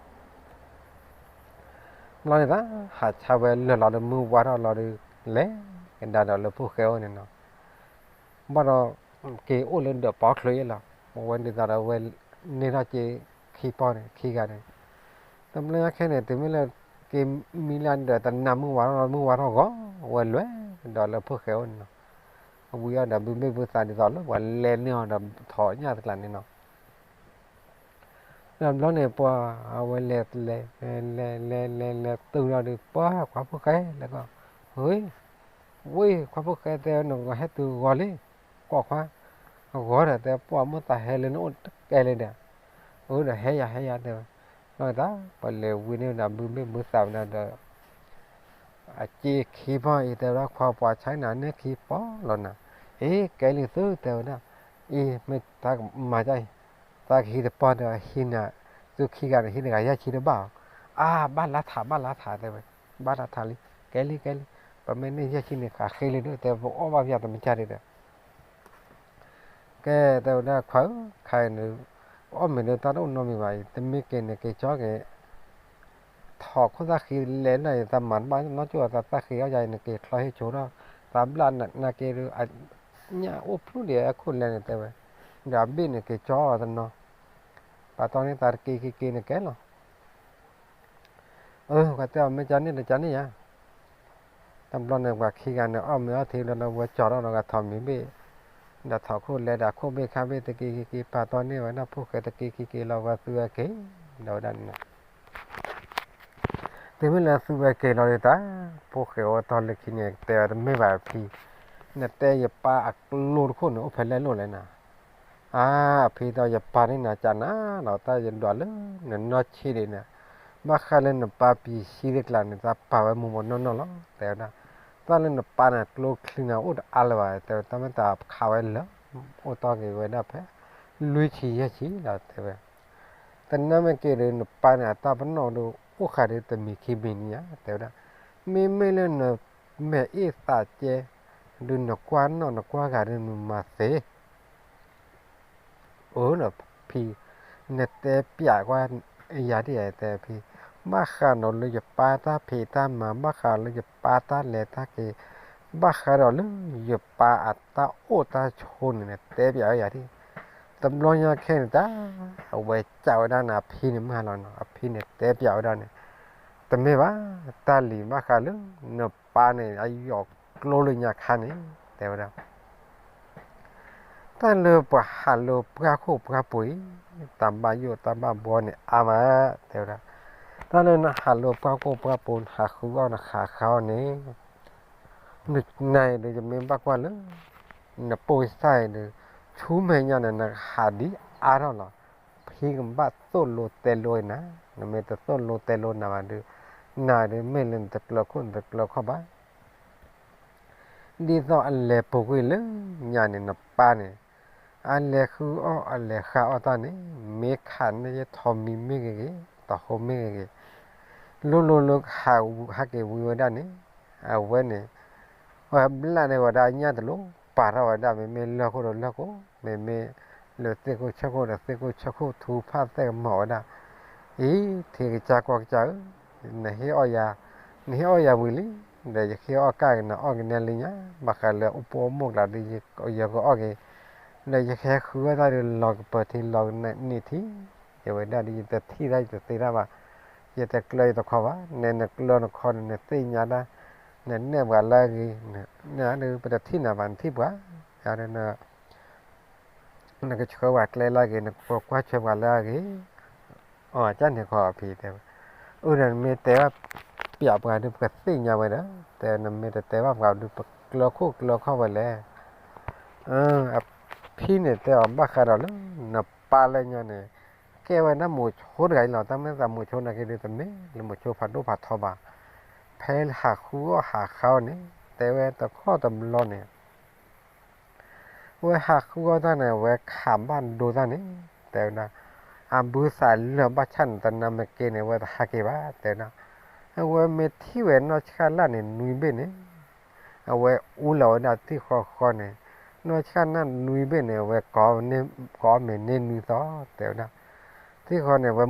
ဘျီန့ၣ်တၢ် ဟးဆါဝဲလၢာ်လီၤဒီး မုၢ်ဝါထီၣ်လီၤဒီး လဲၤကဒါဒီးလၢဖိၣ်ဃဲအိၣ်န့ၣ်နီၤ, ဘၣ်ဒီး က့ၤအိၣ်လၢဒီးပီချၢယဲၢ်လီၤ, အဝဲဒ်သိးဒီးအဝဲန့ၢ်ထီၣ်က့ၤခံပီၢ်န့ၣ် ခံဂၤန့ၣ်, တဘျီညါခဲန့ၣ် တုၤမ့ၢ်လၢ က့ၤမံလၢဒီးတနၤမုၢ်ဝါထီၣ်လီၤ မုၢ်ဝါထီၣ်ဂီၤ အဝဲလဲၤကဒါလၢဖိၣ်ဃဲအိၣ်န့ၣ်နီၤ, အဝံၤအီၤဒီးဘုမ့ၢ်ဘုသးဒ်သိးလၢပှၤလဲၤန့ၢ်အီၤဒီးထီးညၣ်တကျါန့ၣ်နီၤ ဒီးဘျီန့ၣ် ပှၤအဝဲလဲၤလဲၤ လဲၤလဲၤလဲၤလဲၤ တုၤလီၤဒုး ပှၢ်ခွါဖိၣ်ဃဲလဲၤကီး, ဝ့ၢ် ဝ့ၢ်ခွါဖိၣ်ဃဲတဲ နကဟဲတုၤဂီၤလံ, ကွၢ်ခွါ အဂီၤဒီးတဲ ပှၢ်မိၢ်သးဟဲလၢနအိၣ်တကဲလၢၤဒီး, အၢ ဒီးဟဲယၤဟဲယၤတဲဝဲ, လီၤတၢ် ပှၤလဲၤဝံၤန့ၣ်ဒီး ဘုမ့ၢ်ဘုသးဝဲဒၣ်ဒီး အစ့ခံပီၢ်အံၤ တဲဝဲဒၣ်ခွါ ပှၤဆါန့ၢ်နၤန့ၢ်ခံပီၢ်လီၤနၤ, အ့ ကဲလံသု တဲဝဲဒၣ်, အံၤမ့ၢ်တၢ်မၤဒ်အံၤ, တၢ်ကဟံးတပီၢ်ဒီးဟံးနၤ, သုခံဂၤန့ၣ် ဟံးတဂၤယဲၢ်ဆံတဘၣ်အီၤ, အါ ဘၣ်လါထး ဘၣ်လါထး တဲဝဲ, ဘၣ်လါထးလံ, ကဲလံ ကဲလံ, ပမ့ၢ်န့ၢ်ယဲၢ်ဆံန့ၣ် ဃးဃ့လံဒီး တဲ ပအီၣ်ဘၣ်ပယီၤတမံၤကၢ်ဒံးဒီး ကဲ တဲဝဲဒၣ်ခွါဧၢ, ခါအံၤန့ၣ် အီၣ်မ့ၤဒီးတၢ်တအိၣ်နီတမံၤဘၣ်အံၤ, တမ့ၢ်က့ၤန့ၣ်က့ၤကၠီက့ၤ ထီၣ်ခိၣ်သၣ်ဃံလဲၤလၢအံၤ တၢ်မၤတဘၣ်နီကၠိၣ်အသးသၣ်ဃံအီၣ်ယၤအံၤ နက့ၤချီဟ့ၣ်ဆိထီၣ် သးဘျၣ်နာ်က့ၤဒုး အညၣ်အိၣ်ဖျိဒံးအခိၣ်လဲၤန့ၣ်တဲဝဲ, ဒီးအဘ့ၣ်န့ၣ်က့ၤကၠီအီၤတနီၤ, ပာ်တီန့ၢ်သးတက့ၤက့ၤက့ၤန့ၣ်ကဲလီၤ. အၢ ပှၤတဲအီၤမ့ၢ်ကန့ၣ်တကန့ၣ်ယါ တဘျီန့ၣ် ပှၤခံဂၤန့ၣ် အီၣ်မ့ၤအီထံလၢလၢဝဲကၠီထီၣ်ဒီးဂၤထီၣ်မံၤဘ့ၣ်, ဒီးထီၣ်ခိၣ်လဲၤဒီးခိၣ်ဘ့ၣ်ခါဘ့ၣ် တက့ၤက့ၤက့ၤပာ်တီန့ၢ်ဝဲဒၣ်ဖိၣ်ဃဲတက့ၤက့ၤက့ၤလီၤ ဝဲသူဝဲက့ၤ ဒီးဝဲဒၣ်န့ၣ် တုၤမ့ၢ်လၢသူဝဲက့ၤလီၤဒုးတၢ်, ဖိၣ်ဃဲအိၣ်တီၢ်လၢခံန့ၣ် တဲဝဲတမ့ၢ်ဘၣ်အဖံ, နတဲယပၢ်အကျိတခိၣ်န့ၣ် အိၣ်ဖဲလဲၣ်လိၣ်လဲၣ်နၤ, အါ အဖံတဲ ယပၢ်န့ၣ်နၤကနၤလီၤ တၢ်ယဒွးလၢ နနီၢ်ဆံးဒံးန့ၣ်, ဘၣ်ဃးလၢနပၢ်ပံၤဆံသ့ကျါန့ၣ် တၢ်ပာ်ဝဲမူးမူးနီၢ်နီၢ်လီၤ တဲဝဲဒၣ်, တၢ်လၢနပၢ်န့ၣ် ကျိချံန့ၣ် အိၣ်တအါလၢၤဘၣ် တဲဝဲ တၢ်မ့ၢ်တၢ်ခးဝဲလၢ အိၣ်တီၢ်က့ၤဝဲဒၣ်ဖဲ လွံၢ်ဆံယဲၢ်ဆံလီၤ တဲဝဲ တနၢ်မ့ၢ်က့ၤဒီး နပၢ်န့ၣ် အတၢ်ပနီၣ်ဒုး အိၣ်ဃာ်ဒီးတမံၤခံမံၤန့ၣ်ဧါ တဲဝဲဒၣ်, မ့မ့ၢ်လၢနမဲာ်အ့ၣ်သးကဲ ဒုးနကွၢ်နီၣ်နကွၢ်ဂၤဒုး နမၤသ့ အၢ ဖံ, နတဲပျးကွၢ်ယၤဒ်ယတဲဖံ, ဘၣ်ဃးဒီးလၢယပၢ်တၢ်ဖံးတၢ်မၤ ဘၣ်ဃးလၢယပၢ်တၢ်လဲၤတၢ်က့ၤ, ဘၣ်ဃးဒီးလၢယပၢ်အတၢ်အိၣ်တၢ်ဆိးန့ၣ် နတဲပျးဝဲယၤဒ်, တဘျီညါခဲန့ၣ်တၢ် အဝဲကးဝဲဒၣ်န့ၣ် အဖံန့ၣ်မုၢ်ဟါလီၤနီၤ အဖံန့ၣ်တဲပျးဝဲဒၣ်န့ၣ်, တမ့ၢ်ဘၣ်, တၢ်လံၤဘၣ်ဃးလၢ နပၢ်န့ၣ် အယီၤကျိလၢညါခါန့ၣ် တဲဝဲဒၣ် တၢ်လၢပှၤဟးလၢပှၢ်ခိၣ်ပှၢ်ပူၤအံၤ, တၢ်ဘၣ်ယိၣ်တၢ်ဘၣ်ဘှီန့ၣ်အါမး, တဲဝဲဒၣ်, တၢ်လၢနဟးလၢပှၢ်ခိၣ်ပှၢ်ပူၤ နဟးဃုအီၣ်နဟးဃါအီၣ်န့ၣ်, နနၤအံၤဒီး ယမ့ၢ်ဘၣ်ကွၢ်လၢ နပိၢ်ယသၣ်အံၤဒီး ဆူမဲာ်ညါန့ၣ် နကဟးဒ်အါထီၣ်လီၤ. ဖံကဘၣ်သိၣ်လိတဲလိအံၤနၤ, နမ့ၢ်တသိၣ်လိတဲလိနၤဘၣ်ဒီး, နၤဒီးမ့ၢ်လၢနတကျၢၤခိၣ်နတကျၢၤခီၣ်ဘၣ် ဒ်သိးအလဲၤပူၤကွံာ်လၢညါန့ၣ် နပၢ်န့ၣ် အလဲၤဃုအီၣ်အလဲၤဃါအီၣ်တၢ်န့ၣ် မ့ၢ်ခးန့ၢ်ယထီးမံၤမ့ၢ်ဂ့ၤဂ့ၤ, တဟိမ့ၢ်ဂ့ၤဂ့ၤ, လိၤလိၤလၢဟးက့ၤဝံၤဝဲဒၣ်န့ၣ်, အဝဲန့ၣ် ဝဲဘျၣ်န့ၢ်ဝဲဒၣ်အညၣ်တလိၤ, ပာ်ထီၣ်ဝဲဒၣ် မ့မ့ၢ်လၢၢ်ခိၣ်ဒီးလၢၢ်ခိၣ်, မ့မ့ၢ်လၢသ့ၣ်ခိၣ်ဆၢခိၣ်ဒီးသ့ၣ်ခိၣ်ဆၢခိၣ်ထူဖးသဲကမီၤဝဲဒၣ်, အံၤ ထံကစၢ်ကီၢ်ကစၢ်ဧၢ, နဟ့ၣ်အီၣ်ယၤ, နဟ့ၣ်အီၣ်ယၤဝံၤလံ, ဒီးယဟ့ၣ်အီၣ်ကၢ်က့ၤ နအီၣ်က့ၤနဲလံညါ, ဘၣ်ဃးလၢအိၣ်ပိၢ်အိၣ်မိၢ်ကျါဒီး ယကအီၣ်က့ၤ, ဒီးယဟဲဃုအီၣ်တၢ်ဒီး လီၤကပၢၤထံလီၤကန့ၢ်ထံ, ယဝဲဒၣ်ဒီး ယတထံၣ်တၢ်ယတသ့တၢ်ဘၣ်, ယတကျၢၤယတခီဘၣ်, နဲနကျၢၤနခီန့ၣ် နသ့ၣ်ညါတၢ်, နနဲၣ်ပှၤလၢအဂ့ၤ, နဒီးပတထံၣ်နၤဘၣ် နထံၣ်ပှၤ, ယဒီး နကဆှၢပှၤကျဲလၢအဂ့ၤ, နကကွၢ်ထွဲပှၤလၢအဂ့ၤ, အကၢ်န့ၣ်ခီအဖံတဲဝဲ, အၢ ဒီးနမ့ၢ်တဲဘၣ်ပျးပှၤဒီး ပကသ့ၣ်ညါဝဲဒီး, တဲနမ့ၢ်တတဲဘၣ်ပှၤဒီး ပကျၢၤခိၣ်ကျၢၤခီၣ်ဝဲလဲၣ် အဖံန့ၣ်တဲအီၤ ဘၣ်ဃးဒီးလၢ နပၢ်လၢညါန့ၣ် ကဲဝဲဒၣ်မိၤဆိတဂၤအံၤလီၤ, တၢ်မ့ၢ်သးမိၤဆိနာ်က့ဒီး တမ့ၢ်လၢမိၤဆိဖးဒိၣ်ဖးထီဘၣ်, ဖဲဟးဃုအီၣ်ဟးဃါအီၣ်န့ၣ် တဲဝဲတခီတဘျီန့ၣ် ဝဲဟးဃုအီၣ်တၢ်န့ၣ် ဝဲခးဘၣ်ဒိတၢ်န့ၣ် တဲဝဲဒၣ်, အဘုသးလၢာ်ဘၣ်ဆၣ်န့ၣ် တနၤမ့ၢ်က့ၤန့ၣ် ဝဲတဟးက့ၤဘၣ် တဲဝဲဒၣ်, အဝဲမ့ၢ်ထံၣ်ဝဲနီၢ်ဆှၣ်လၢ်န့ၣ် နွံဘ့ၣ်န့ၣ် အဝဲအူလီၤဝဲဒၣ်ထံၣ်ဃီဃီန့ၣ်, နီၢ်ဆှၣ်လၢ်နွံဘ့ၣ်န့ၣ် အဝဲကိးမ့ၢ်န့ၢ်နွံသီ တဲဝဲဒၣ်, ထံၣ်ဃီန့ၣ် အဝဲ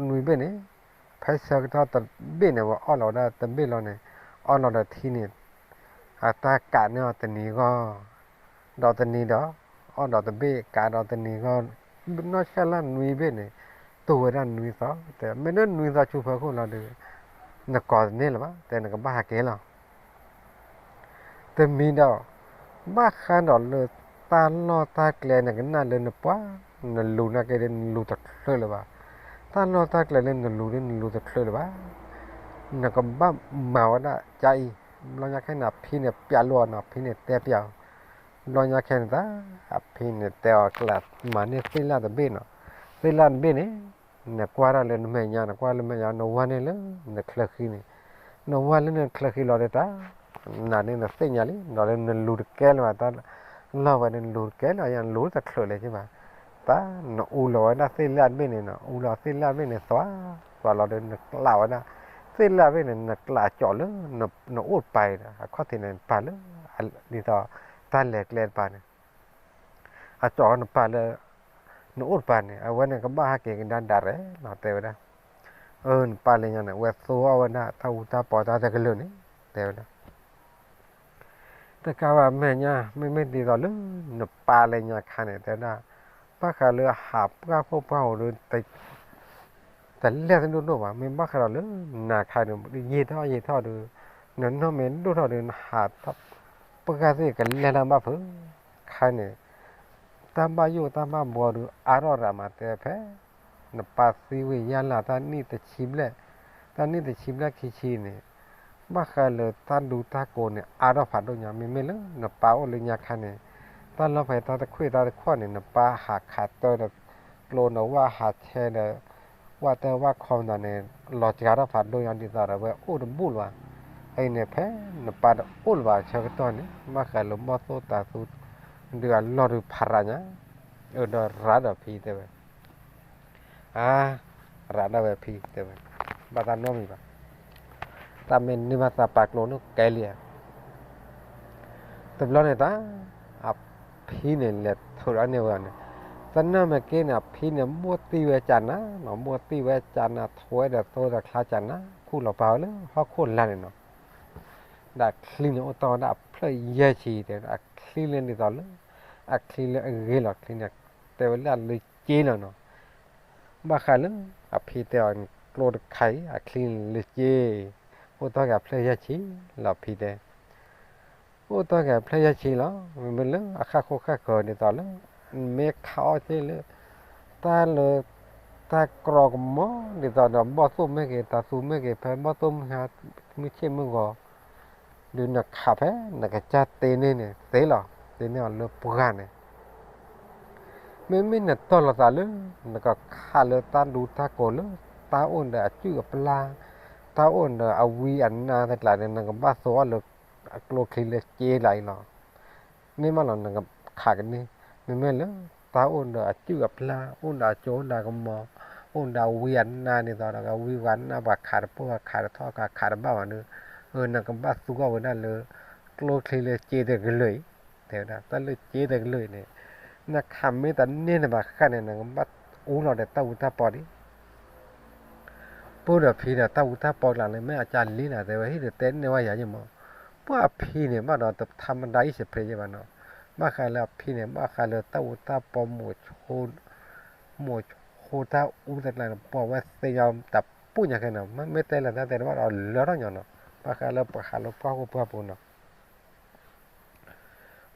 နွံဘ့ၣ်န့ၣ် ဖဲဆၢကတီၢ်တဘ့ၣ်န့ၣ် အဝဲအီၣ်လီၤဝဲဒၣ်တဘ့ၣ်လီၤန့ၣ်, အီၣ်လီၤဒီးထံန့ၣ် အတၢ်ကးန့ၢ်အီၤတနံၤဂီၢ်, ဒီးတနံၤဒီး အီၣ်ဒီးတဘ့ၣ်ကးဒီးတနံၤဂီၢ်, နီၢ်ဆှၣ်လၢ်နွံဘ့ၣ်န့ၣ် တိၢ်ဝဲဒၣ်နွံသီ, တဲမ့ၢ်ဒၣ်နွံသီဆူဖၢခိၣ်လီၤဒီး နကိးတန့ၢ်လၢၤဘၣ်, တဲနကဘၣ်ဟးက့ၤလီၤ တမံၤဒီး ဘၣ်ဃးဒီးလၢတၢ်လီၢ်တၢ်ကျဲ နကနၣ်လၢနပှၤ နလူၤနာ်က့ဒီး နလူၤတချုးလၢၤဘၣ်, တၢ်လီၢ်တၢ်ကျဲလၢနလူၤဒီး နလူၤတချုးလၢၤဘၣ်, နကဘၣ်မၤဝဲဒၣ်ကအံၤ, ဘျီညါခဲန့ၣ် အဖံန့ၣ်ပျးလိာ်အီၤနီၤ, အဖံန့ၣ်တဲပျးအီၤ, ဘျီညါခဲန့ၣ်တၢ် အဖံန့ၣ်တဲအီၤကျဲးမၤန့ၢ်သ့ၣ်လၢ်တဘ့ၣ်နီၤ, သ့ၣ်လၢ်တဘ့ၣ်န့ၣ် နကွၢ်တၢ်လၢနမဲာ်ညါ နကွၢ်လၢမဲာ်ညါ နဝါန့ၢ်လၢနချၢဃံန့ၣ်, နဝါလၢနချၢဃံလီၤဒီးတၢ်, နၤန့ၣ်နသ့ၣ်ညါလံ ဒီးလၢနလူၤတကဲလၢၤဘၣ်, တၢ်လီၢ်ဝဲန့ၣ်နလူၤတကဲလၢၤ ယလူၤတချုးလဲၣ်က့ဘၣ်, တၢ်နအူလီၤဝဲဒၣ်သ့ၣ်လၢ်တဘ့ၣ်န့ၣ်နီၤ, အူလီၤသ့ၣ်လၢ်တဘ့ၣ်န့ၣ်သွါ, သွါလီၤဒီးနကျးဝဲဒၣ်, သ့ၣ်လၢ်တဘ့ၣ်န့ၣ် နကျးကၠီးလၢ နအိၣ်တပၤအံၤဒီး အခီၣ်ထံးန့ၣ်နပာ်လၢ ဒ်သိး တၢ်လဲၤကျဲတပၤန့ၣ် အကၠီးနပာ်လၢ နအိၣ်တပၤန့ၣ် အဝဲန့ၣ်ကဘၣ်ဟးက့ၤကဒါဒၣ်ရဲၣ်လီၤ တဲဝဲဒၣ်. အၢ နပၢ်လၢညါန့ၣ် အဝဲသူအီၣ်ဝဲဒၣ်တၢ်အူတၢ်ပီတၢ်တကလုာ်န့ၣ် တဲဝဲဒၣ်. တကးဘၣ်မဲာ်ညါ မ့မ့ၢ်ဒ်သိးလၢ နပၢ်လၢညါခါန့ၣ် တဲဝဲဒၣ်, ဘၣ်ဃးလၢအဟးပှၢ်ဖှိၣ်ပှၢ်ဟိးဒီး တလဲၢ်တဒိၣ်ဒိၣ်ဘၣ်, မ့ၢ်ဘၣ်ဃးဒီးလၢ နၤခါန့ၣ် ယံာ်ထီၣ်ယံာ်ထီၣ်ဒီး နနီၢ်မ့ၢ်ဒိၣ်ထီၣ်ဒီး နဟးထီၣ်ပှၢ်သ့ၣ်ကလဲၢ်တၢ်ဘၣ်ဖုး ခါန့ၣ် တၢ်ဘၣ်ယိၣ်တၢ်ဘၣ်ဘှီဒီး အါထီၣ်ရၤမး တဲဖဲ နပၢ်သံဝံၤယါလၢ် တၢ်နံၣ်တဆံဘျဲၣ်, တၢ်နံၣ်တဆံဘျဲၣ်ခံဆံန့ၣ် ဘၣ်ဃးလၢတၢ်ဒူတၢ်ကိးန့ၣ် အါထီၣ်ဖးဒိၣ်ညါ မ့မ့ၢ်လၢနပၢ်အိၣ်လၢညါခါန့ၣ် တၢ်လီၢ်ဖဲတၢ်တခွံၣ်တၢ်တခွီၣ်န့ၣ် နပၢ်ဟးခးတၢဒီး ကျိနဝၣ်ဟးဆဲဒီး ဝၣ်တၢ်ဝၣ်ခီမတၤန့ၣ် လီၤစှၤထီၣ်ဖးဒိၣ်ညါ ဒ်သိးဒီးဝဲအိၣ်တဘူၣ်လၢၤဘၣ်. အံၤန့ၣ် ဖဲနပၢ်တအိၣ်လၢၤဘၣ်ဆၢကတီၢ်န့ၣ် ဘၣ်ဃးလၢဘီၣ်သိၣ်တၤသူ ဒုးအလီၢ်ဒုးဖးရၤညါ အၢဒီးရၤဒီးဖံတဲဝဲ, အါ, ရၤဒၣ်ဝဲဖံတဲဝဲ, ဘၣ်တၢ်နီတမံၤဘၣ်, တၢ်မ့ၢ်န့ၢ်ဘၣ်သးပာ်ကျိန့ၣ်ကဲလံဧါ. တဘျီန့ၣ်တၢ် အဖံန့ၣ်လဲၤထုးဒီးန့ၢ်ဝဲန့ၣ်, သနာ်မ့ၢ်က့န့ၣ် အဖံန့ၣ် ဘိၣ်တံၢ်ဝဲကနၤနီၤ, ဘိၣ်တံၢ်ဝဲကနၤ ထိးဝဲဒီးသိတကျါကနၤ ခူၣ်လီၤပာ်ဝဲလၢဟီၣ်ခိၣ်လာ်န့ၣ်နီၤ. ဒီးအချံန့ၣ်အိၣ်တီၢ်ဝဲဒၣ်အဖျၢၣ်ယဲၢ်ဆံ တဲဝဲဒၣ် အချံလၢဒ်သိးလၢ အချံလၢအဂ့ၤလီၤချံန့ၣ် တဲဝဲလၢအလၢက့လီၤနီၤ. ဘၣ်ဃးလၢ အဖံတဲအီၤ ကျိတခါအံၤ အချံန့ၣ်လၢက့, အိၣ်တီၢ်က့ၤအဖျၢၣ်ယဲၢ်ဆံလီၤ ဖံတဲ အိၣ်တီၢ်က့ၤအဖျၢၣ်ယဲၢ်ဆံလီၤ. မ့မ့ၢ်လၢအခါဃိခါဃၢၤဒ်သိးလၢ မ့ၢ်ခးအီၣ်က့လၢ တၢ်လၢ တၢ်ကြီကမီၤ ဒ်သိးဒီးဘီၣ်သိၣ်မ့ၢ်ဂ့ၤ တၤသူမ့ၢ်ဂ့ၤ ဖဲဘီၣ်သိၣ်မုၢ်ဟါ မုၢ်ဆ့ၣ်မုၢ်ဂီၤ ဒုးနခးဖဲ နကစၢ်တ့န့ၢ်န့ၣ် သ့လီၤ, တ့န့ၢ်အီၤလၢပှၢ်န့ၣ် မ့မ့ၢ်နတီၢ်လိာ်သးလၢ နကခးလၢတၢ်ဒူတၢ်ကိးလၢ တၢ်အိၣ်ဒီးအစုၣ်အပျၢ်, တၢ်အိၣ်ဒီးအဝံအနါတကျါန့ၣ် နကဘၣ်သိအီၤလၢအကျိချံလၢက့လၢအံၤလီၤ. န့ၢ်မးလီၤ နကခးကန့ၢ်, မ့မ့ၢ်လၢ တၢ်အိၣ်ဒီးအစုၣ်အပျၢ် အိၣ်ဒီးအစိအိၣ်ဒီးကမီၤ အိၣ်ဒီးအဝံအနါဒ်သိးဒီး ကဝံဝဲနါပှၤခးတပိၢ်ခးတထီၣ်ခးတဘၣ်ဘၣ်ဒီး နကဘၣ်သူအီၤဝဲဒၣ်လၢ ကျိချံလၢက့တကလုာ်အံၤ, တဲဝဲဒၣ် တၢ်လၢက့တကလုာ်အံၤန့ၣ် နခးမ့ၢ်တန့ၢ်န့ၣ်ဘၣ်ဃးန့ၣ် နကဘၣ်အူလီၤဒီးတၢ်အူတၢ်ပီဒံး ပၢ်ဒီးဖံဒီးတၢ်အူတၢ်ပီကျါန့ၣ် မ့ၢ်အကၢ်လံနၤ တဲဝဲ ဟံၣ်ဒီးတဲန့ၢ်ဝဲယၤယမီၤ, ပှၤအဖံန့ၣ် ဘၣ်ဒီးတထါမတၤအံၣ်စဖရ့ယဲဘၣ်နီၤ, ဘၣ်ဃးလၢအဖံန့ၣ် ဘၣ်ဃးလၢတၢ်အူတၢ်ပီ မိၤဆိတၢ်အူတကျါန့ၣ် ပှၤဝဲသ့ၣ်ညါတၢ်ပူၣ်ညါခဲန့ၣ် မ့ၢ်တဲလၢတၢ်တဲတဘၣ်ဒီးလၢထီၣ်ညီနီၤ, ဘၣ်ဃးလၢပှၤဟးလၢပှၢ်ဃိပှၢ်ပူၤနီၤ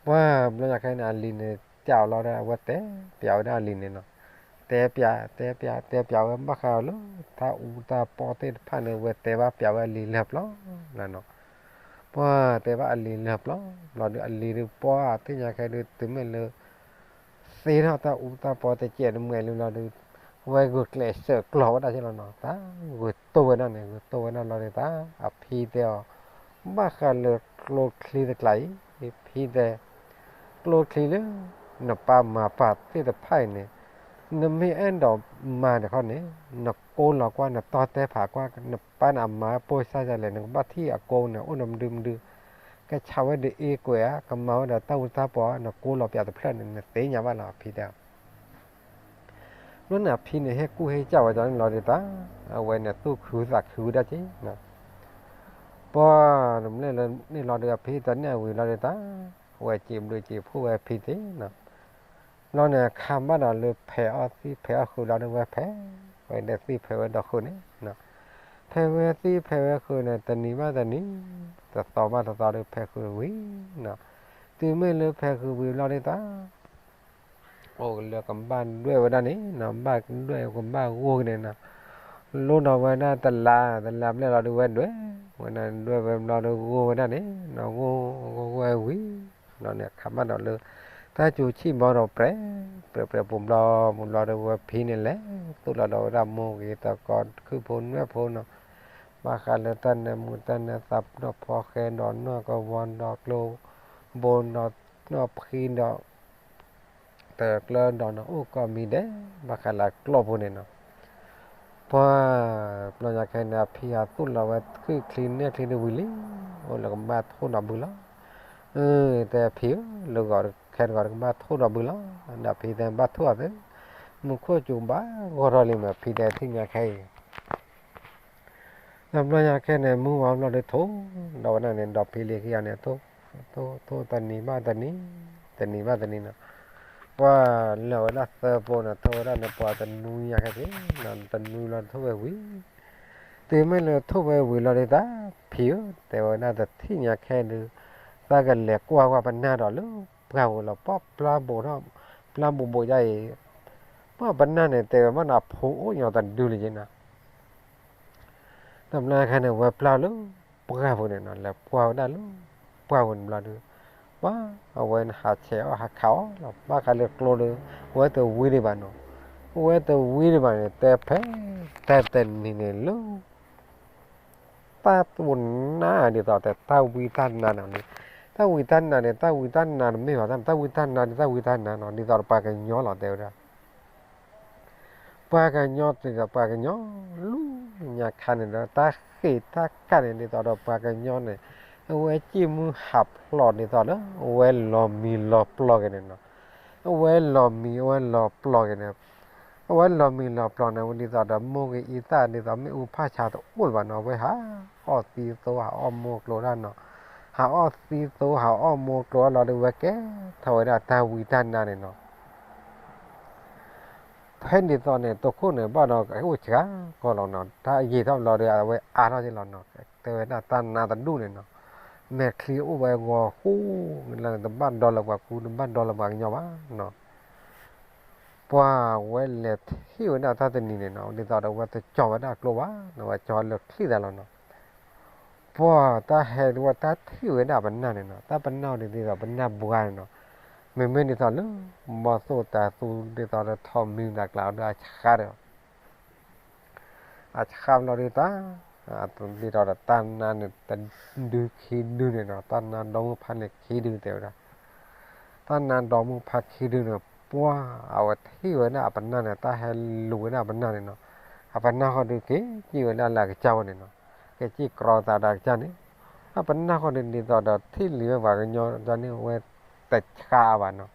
ပှၤဘျီညါခဲန့ၣ် အလံၤန့ၣ် ကၢ်အီၤလီၤဒီး အဝဲတဲပျးဝဲဒၣ်အလံၤန့ၣ်နီၤ, တဲပျး တဲပျး တဲပျးဝဲ ဘၣ်ဃးအီၤလၢ တၢ်အူတၢ်ပီသ့ၣ်တဖၣ်န့ၣ် အဝဲတဲဘၣ်ပျးဝဲအလံၤလၢပျီလီၤနီၤ, ပှၤတဲဘၣ်အလံၤလၢပျီလီၤဒီး အလံၤဒုးပှၤသ့ၣ်ညါခဲဒုး တုၤမ့ၢ်လၢ သ့ထီၣ်တၢ်အူတၢ်ပီတကဲးတမှဲးလံလီၤဒီး ဝဲဂုာ်ကျဲးစၢးကျီၤဝဲဒၣ်က့လီၤနီၤ, တၢ်ဂုာ်တိၢ်ဝဲဒၣ်န့ၣ် ဂုာ်တိၢ်ဝဲဒၣ်လီၤဒီး တၢ်အဖံတဲအီၤ ဘၣ်ဃးလၢကျိချံတကျါအံၤ ဖံတဲ ကျိချံလၢ နပၢ်မၤပာ်သ့ၣ်တဖၣ်အံၤန့ၣ် နမ့ၢ်အဲၣ်ဒိးမၤတခီန့ၣ် နကိးလီၤကွၢ် နတီတဲဖးကွၢ် နပၢ်န့ၣ်အမၤပိၢ်စၢ်ယလဲၣ် နကဘၣ်ထံၣ်အကိးန့ၣ် အိၣ်ဒီးမဒုမဒု ကဆးဝဲဒုးအ့ကွဲးဧါ ကမၤဝဲဒီးတၢ်အူတၢ်ပီ နကိးလီၤပျးတဖျၢၣ်န့ၣ် နသ့ၣ်ညါဘၣ်လီၤ အဖံတဲ ဘျီန့ၣ် အဖံန့ၣ် ဟ့ၣ်ကူၣ်ဟ့ၣ်ကၢ်ဝဲဒၣ်န့ၣ်လီၤဒီးတၢ် အဝဲန့ၣ်သူၣ်ခုသးခုဝဲဒၣ်က့ၤ ပှၤတမ့ၢ်လၢန့ၣ်လီၤဒီး အဖံတန့ၢ်အဝံၤလီၤဒီးတၢ် အဝဲစံးဘျုးစံးဖှိၣ်ဝဲအဖံသ့ၣ်နီၤ, ဘျီန့ၣ်ခါဘၣ်ဒီးလၢဖဲးအီၣ်သံၣ်ဖဲးအီၣ်ဃုာ်လီၤဒီး ဝဲဖဲးဝဲဒီးသံၣ်ဖဲးဝဲဒီးဃုာ်န့ၣ် ဖဲးဝဲသံၣ်ဖဲးဝဲဃုာ်န့ၣ် တနံၤဘၣ်တနံၤ တသီဘၣ်တသီဒီးဖဲးဃုာ်ဝံၤနီၤ, တုၤမ့ၢ်လၢဖဲးဃုာ်ဝံၤဘျီဒီးတၢ် အိၣ်လၢကဘၣ်ဒွဲၣ်ဝဲဒၣ်န့ၣ်နီၤ ဘၣ်ဒွဲၣ်ကဘၣ်ဂိၢ်က့ၤန့ၣ်နီၤ, လိၣ်ဒီးဝဲဒၣ်တလါ တလါဘျဲၣ်လီၤဒီးဝဲဒွဲၣ်ဝဲဒၣ် ဒွဲၣ်ဝဲဘျီဒီးဂိၢ်ဝဲဒၣ်န့ၣ်နီၤ ဂိၢ်ဂိၢ်ဂိၢ်ဝဲဝံၤ ဘျီန့ၣ် ခးဘၣ်ဒီးလၢ တၢ်စူၤဆံၣ်ဘီဒီးပြဲး ပြဲးပြဲးပူၤဘျီ ပူၤဘျီဒီးဝဲဖံန့ၣ်လဲၤ သိၣ်လီၤဒီးဝဲဒၣ်မိၢ်ဂ့ၤသကိး ခုၣ်ဖိနွဲၣ်ဖိနီၤ, ဘၣ်ဃးလၢတၢ်နၢမူတၢ်နၢသး နီၢ်ဖီဃဲဒီးနီၢ်ကဝီၤဒီးကျိ ဘိဒီးနီၢ်ဖှံဒီး တကျၢဒီးနီၤ အိၣ်ကိးမံၤဒဲး ဘၣ်ဃးလၢကျိၣ်ဖိန့ၣ်နီၤ, ပှၤ ဘျီညါခဲန့ၣ် အဖံဟးသူၣ်လီၤဝဲခုၣ်ချံနဲၣ်ချံတဝံၤလံ, အိၣ်လၢကဘၣ်ထိၣ်ဒီးဘုလီၤ, အၢ တဲဖံဧၢ လၢဂီၤခဲတဂီၤကဘၣ်ထိၣ်ဒီးဘုလီၤ, ဒီးဖံတဲဘၣ်ထိၣ်အီၤသု, မူခိၣ်စူၤဘၣ်ဂီၢ်ထီၣ်လံမး ဖံတဲထံၣ်ညါခဲအံၤ, တဘျီညါခဲန့ၣ် မုၢ်ဝါဘျီဒုးထိၣ်, ဒီးဝဲဒၣ်န့ၣ် ဒီးဖံလံခံဂၤန့ၣ် ထိၣ်, ထိၣ်, ထိၣ်တနံၤဘၣ်တနံၤ, တနံၤဘၣ်တနံၤနီၤ, ပှၤလၢာ်ဝဲဒၣ်သၢပိန့ၣ် ထိၣ်ဝဲဒၣ်န့ၣ် ပှၤတနွံညါခဲက့ၤ, တနွံလီၤထိၣ်ဝဲဝံၤ, တုၤမ့ၢ်လၢထိၣ်ဝဲဝံၤလီၤဒုး တၢ်ဖံဧၢ, တဲဝဲဒၣ်တထံၣ်ညါခဲဒုး, တၢ်ကလဲၤကွၢ်ကွၢ်ပနၢ်ဒီးလၢပှၢ်ပူၤလီၤ, ပှၢ်ပျါဘိးထီၣ်, ပျါဘိးဘိးဒ်အံၤ, ပှၢ်ပနၢ်န့ၣ် တဲဝဲမ့ၢ်နဖိအိၣ်ညီတဒုလံက့နီၤ တဘျီခါန့ၣ် ဝဲပျါလၢပှၢ်ပူၤန့ၣ်နီၤ, လဲၤပှၢ်ဝဲဒၣ်လၢပှၢ်ပူၤန့ၣ်ဘျီဒုး, ပှၤအဝဲဟးဆဲးအီၣ်ဟးခးအီၣ်လီၤ, ဘၣ်ဃးလၢကျိဒီး ဝဲတဝံဒံးဘၣ်နီၤ, ဝဲတဝံဒံးဘၣ်န့ၣ် တဲဖဲ တၢ်တနံၤန့ၣ်လၢ တၢ်တအိၣ်နါဒ်သိးတဲ တၢ်ဝံတၢ်နါနီၤ, တၢ်ဝံတၢ်နါန့ၣ် တၢ်ဝံတၢ်နါတမ့ၢ်ဘၣ်, တၢ်ဝံတၢ်နါန့ၣ် တၢ်ဝံတၢ်နါနီၤ, ဒ်သိးဒီးပှၤကညီလီၤ တဲဝဲဒၣ် ပှၤကညီ ဒ်သိးပှၤကညီ လူညါခါန့ၣ်ဒီး တၢ်ဃ့ၢ်တၢ်ကၢ်န့ၣ် ဒ်သိးဒီးပှၤကညီန့ၣ် အဝဲစံၣ်မုၢ်ဟးဖျိးဒ်သိးလၢ အဝဲလီၤမံလီၤပျီၢ်က့ၤန့ၣ်နီၤ, အဝဲလီၤမံအဝဲလီၤပျီၢ်က့ၤန့ၣ်, အဝဲလီၤမံလီၤပျီၢ်န့ၣ် ဒ်သိးဒီးမိၢ်ဂ့ၤအံသၣ် ဒ်သိးမ့ၣ်အူဖးဆါတအိၣ်လၢၤဘၣ်နီၤ, အဝဲဟးအီၣ်သံသိ ဟးအီၣ်မိၢ်ကျိဒၣ်နီၤ, ဟးအီၣ်သံသိ ဟးအီၣ်မိၢ်ကျိလီၤဒီး ဝဲကဲထီၣ်ဝဲဒၣ်တၢ်ဝံတၢ်နါန့ၣ်နီၤ ဖဲဒ်သိးန့ၣ် တိခိၣ်န့ၣ် ဘၣ်ဒီးအိၣ်ဆှးကီးလီၤနီၤ, တၢ်ယံာ်ထီၣ်ဘျီဒီး အဝဲအါထီၣ်က့ၤလီၤနီၤ, တဲဝဲဒၣ်တၢ်နါတဒူၣ်န့ၣ်နီၤ, မဲာ်ချံအိၣ်ဝဲဂီၤဃူလၢ်န့ၣ် တဘၣ်ဒီလၢပှၤကူ တဘၣ်ဒီလၢပှၤကညီဘၣ်နီၤ, ပှၤဝဲလဲၤထံၣ်ဝဲဒၣ်တၢ်တနံၤန့ၣ်နီၤ, ဒ်သိးဒီးဝဲတကၠီၤဝဲဒၣ်ကျိဘၣ်နီၤ, ဝဲကၠီၤလၢချံသးလီၤနီၤ ပှၤတၢ်ဟဲဝဲတၢ်ထံၣ်ဝဲဒၣ်ပနၢ်န့ၣ်နီၤ, တၢ်ပနၢ်ဒ်သိးပနၢ်ဘှါန့ၣ်နီၤ, မ့မ့ၢ်ဒ်သိးလၢ ဘီၣ်သိၣ်တၤသူဒ်သိးဒီးထီၣ်မံၤတၤကျးဒီးအဆှါဒီး အဆှါဘျီဒုးတၢ်, ဒ်သိးဒီးတၢ်နါန့ၣ် တဒုခံဒုန့ၣ်နီၤ, တၢ်နါဒီမုၢ်ဖးန့ၣ်ခံဒုတဲဝဲဒၣ် တၢ်နါဒီမုၢ်ဖးခံဒုန့ၣ် ပှၤအဝဲထံၣ်ဝဲဒၣ်အပနၢ်န့ၣ် တၢ်ဟဲလူၤဝဲဒၣ်အပနၢ်န့ၣ်နီၤ, အပနၢ်ဃီဒုးက့ၤ က့ၤဝဲဒၣ်လၢအကစၢ်ဝဲန့ၣ်နီၤ, က့ၤကံၣ်ကြီသးဒီးအကစၢ်န့ၣ်, အပနၢ်ဃီဒုးဒ်သိးဒီးထံၣ်လံဝဲပှၤကညီန့ၣ် ဝဲတဆါအါဘၣ်နီၤ,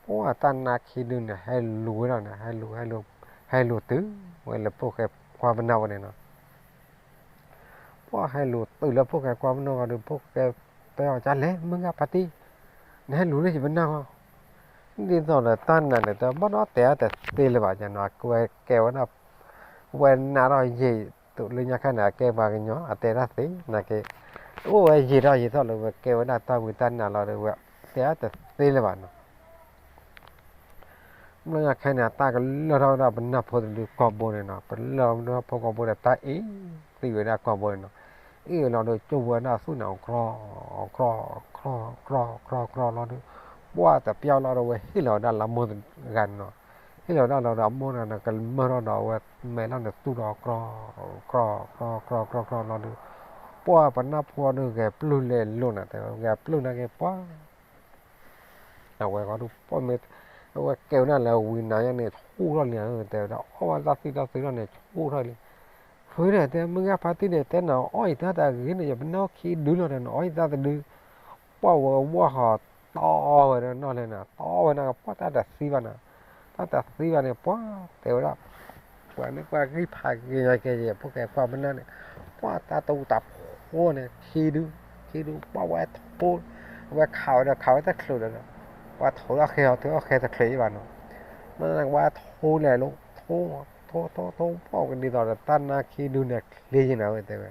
ပှၤတၢ်နါခံဒုန့ၣ် ဟဲလူၤဝဲဒၣ်န့ၣ် ဟဲလူၤ ဟဲလူၤတုၤဝဲလၢဖိၣ်ဃဲကွၢ်ပနၢ်ဝဲန့ၣ်နီၤ ပှၤဟဲလူၤတုၤလၢဖိၣ်ဃဲကွၢ်ပနၢ်ဃီဒီး ဖိၣ်ဃဲတဲအီၤ ကၢ်လဲၣ်မုၢ်ဂၤဖါတံၢ်, နဟဲလူၤလၢယပနၢ်ဃီ, ဒ်သိးဒီးတၢ်နါန့ၣ် တဘၣ်ဒီးတဲအီၤတသ့လၢၤဘၣ်နီၤ, အဝဲကဲဝဲဒၣ် ဝဲနါထီၣ်ယံာ် တုၤလၢညါခါန့ၣ် အကဲပှၤကညီ အတဲတၢ်သ့နာ်က့, အိၣ်ဝဲယံာ်ထီၣ်ယံာ်ထီၣ်လၢဝဲကဲဝဲဒၣ်တၢ်ဝံတၢ်နါလီၤဒီး ဝဲတဲအီၤတသ့လၢၤဘၣ်နီၤ ဘျီညါခဲန့ၣ် အတၢ်ကလၢၢ်ထီၣ်ဝဲဒၣ်ပနၢ်ဖိတဒုကီၢ်ဘိန့ၣ်နီၤ, ပလၢၢ်ထီၣ်ဖိကီၢ်ဘိဒီး တၢ်အ့ၣ်သံဝဲဒၣ်ကီၢ်ဘိန့ၣ်နီၤ, အ့ၣ်လီၤဒီးကၠိဝဲဒၣ်သူၣ်န့ၣ် အီၤကြီ, အီၤကြီ, ကြီ, ကြီ, ကြီလီၤဒီး ပှၢ်တပျီလီၤဒီး ဝဲဟ့ၣ်လီၤဝဲဒၣ်လၢမိၢ်တဂၤန့ၣ်နီၤ, ဟ့ၣ်လီၤဝဲဒၣ်လီၤဒီး အမိၢ်တဂၤန့ၣ် ကမၢထီၣ်ဒီး အဝဲမဲာ်လီၤန့ၣ်သူၣ်ဒီးအီၤကြီ, ကြီ, ကြီ, ကြီ, ကြီ, ကြီလီၤဒီး ပှၢ်ပနၢ်ဖိဒီး ဂဲၤပျုၢ်လဲၤလိာ်န့ၣ် တဲဝဲ ဂဲၤပျုၢ်နာ်က့ ပှၢ် အဝဲဃီဒုး ပှၢ်မ့ၢ် အဝဲကဲဝဲဒၣ်လၢဝံၤနၤယါန့ၣ် ဆူၣ်ထီၣ်လံ, တဲဝဲဒၣ် အီၣ်ဝဲတၢ်သံတၢ်သံထီၣ်န့ၣ် ဆူၣ်ထီၣ်လံ, ဖုဒီးတဲ မုၢ်ဂၤဖါတံၢ်န့ၣ် တဲနၤအီၣ်ယတၢ်တဂ့ၤန့ၣ် ယပနၢ်အိၣ်ခံဒုလီၤဒီး နအီၣ်ယတၢ်တဒု, ပှၢ်ဝဲဝၢ်ဃီတီဝဲဒၣ်နီၢ်လဲၣ်န့ၣ် တီဝဲန့ၣ် ပှၢ်တၢ်တသံဘၣ်န့ၣ်, တၢ်တသံဘၣ်န့ၣ် ပှၢ်တဲဝဲဒၣ် ပှၤန့ၣ်ပှၤဂံၢ်ဖးဂ့ၤညါကဲယဲၢ် ဖိၣ်ဃဲကွၢ်ပနၢ်န့ၣ်, ပှၢ်တၢ်တအူတၢ်ဖိန့ၣ် ခံဒု, ခံဒု ပှၢ်ဝဲထိ, အဝဲခးဝဲဒီး ခးဝဲတချုးဒီး, ပှၢ်ထိးထီၣ်ဃဲအီၤ ထိးထီၣ်ဃဲတချုးအံၤဘၣ်နီၤ, မ့ၢ်ဝဲထိလဲၤလိာ် ထိ, ထိ, ထိ, ထိ ပှၢ်ကဒ်သိးဒီး တၢ်နါခံဒုန့ၣ် ချ့ယဲၢ်နၤဝဲတဲဝဲ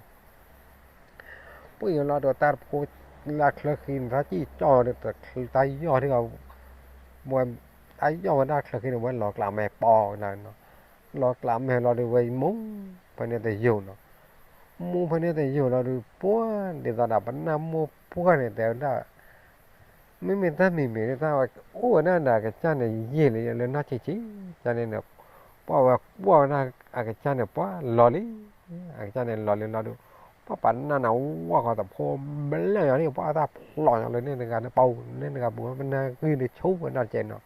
ပှၢ်ယလီၤဒီးတၢ်တဖိလၢချၢဃံန့ၣ် တၢ်စံၣ်ကၠီဒီး တၢ်ယီၢ်ထံၣ်ဂီၤ, ဝဲတၢ်ယီၢ်ဝဲဒၣ်ချၢဃံန့ၣ် ဝဲလီၤကျးမဲာ်ပီဝဲဒၣ်နီၤ, လီၤကျးမဲာ်လီၤဒီး ဝဲမူဖဲန့ၣ်တယိာ်နီၤ, မူဖဲန့ၣ်တယိာ်လီၤဒီး ပှၢ်ဒ်သိးဒီးပနၢ်မိၢ်ပှၢ်န့ၣ် တဲဝဲဒၣ် မ့မ့ၢ်တၢ်မံၤမံၤန့ၣ် တၢ်ဝဲအိၣ်ဝဲဒၣ်ဒီးအကစၢ်န့ၣ် ယံာ်လံလၢနီၢ်ဆံးဆံး, ကန့ၣ်န့ၣ် ပှၢ်ဝဲကွၢ်ဝဲဒၣ်အကစၢ်န့ၣ် ပှၢ်လီၤလံ, အကစၢ်န့ၣ်လီၤလံလီၤဒီး ပှၢ်ပနၢ်န့ၣ် ဝၢ်ဃီတဖိဘျဲၣ်ညါန့ၣ် ပှၢ်တၢ်ဖျိးညါလၢန့ၣ်တဂၤန့ၣ် ပှၢ်န့ၣ်တဂၤပူၤ ပနၢ်ဂံၢ်န့ၣ် ဆိဝဲဒၣ်ကဲနီၤ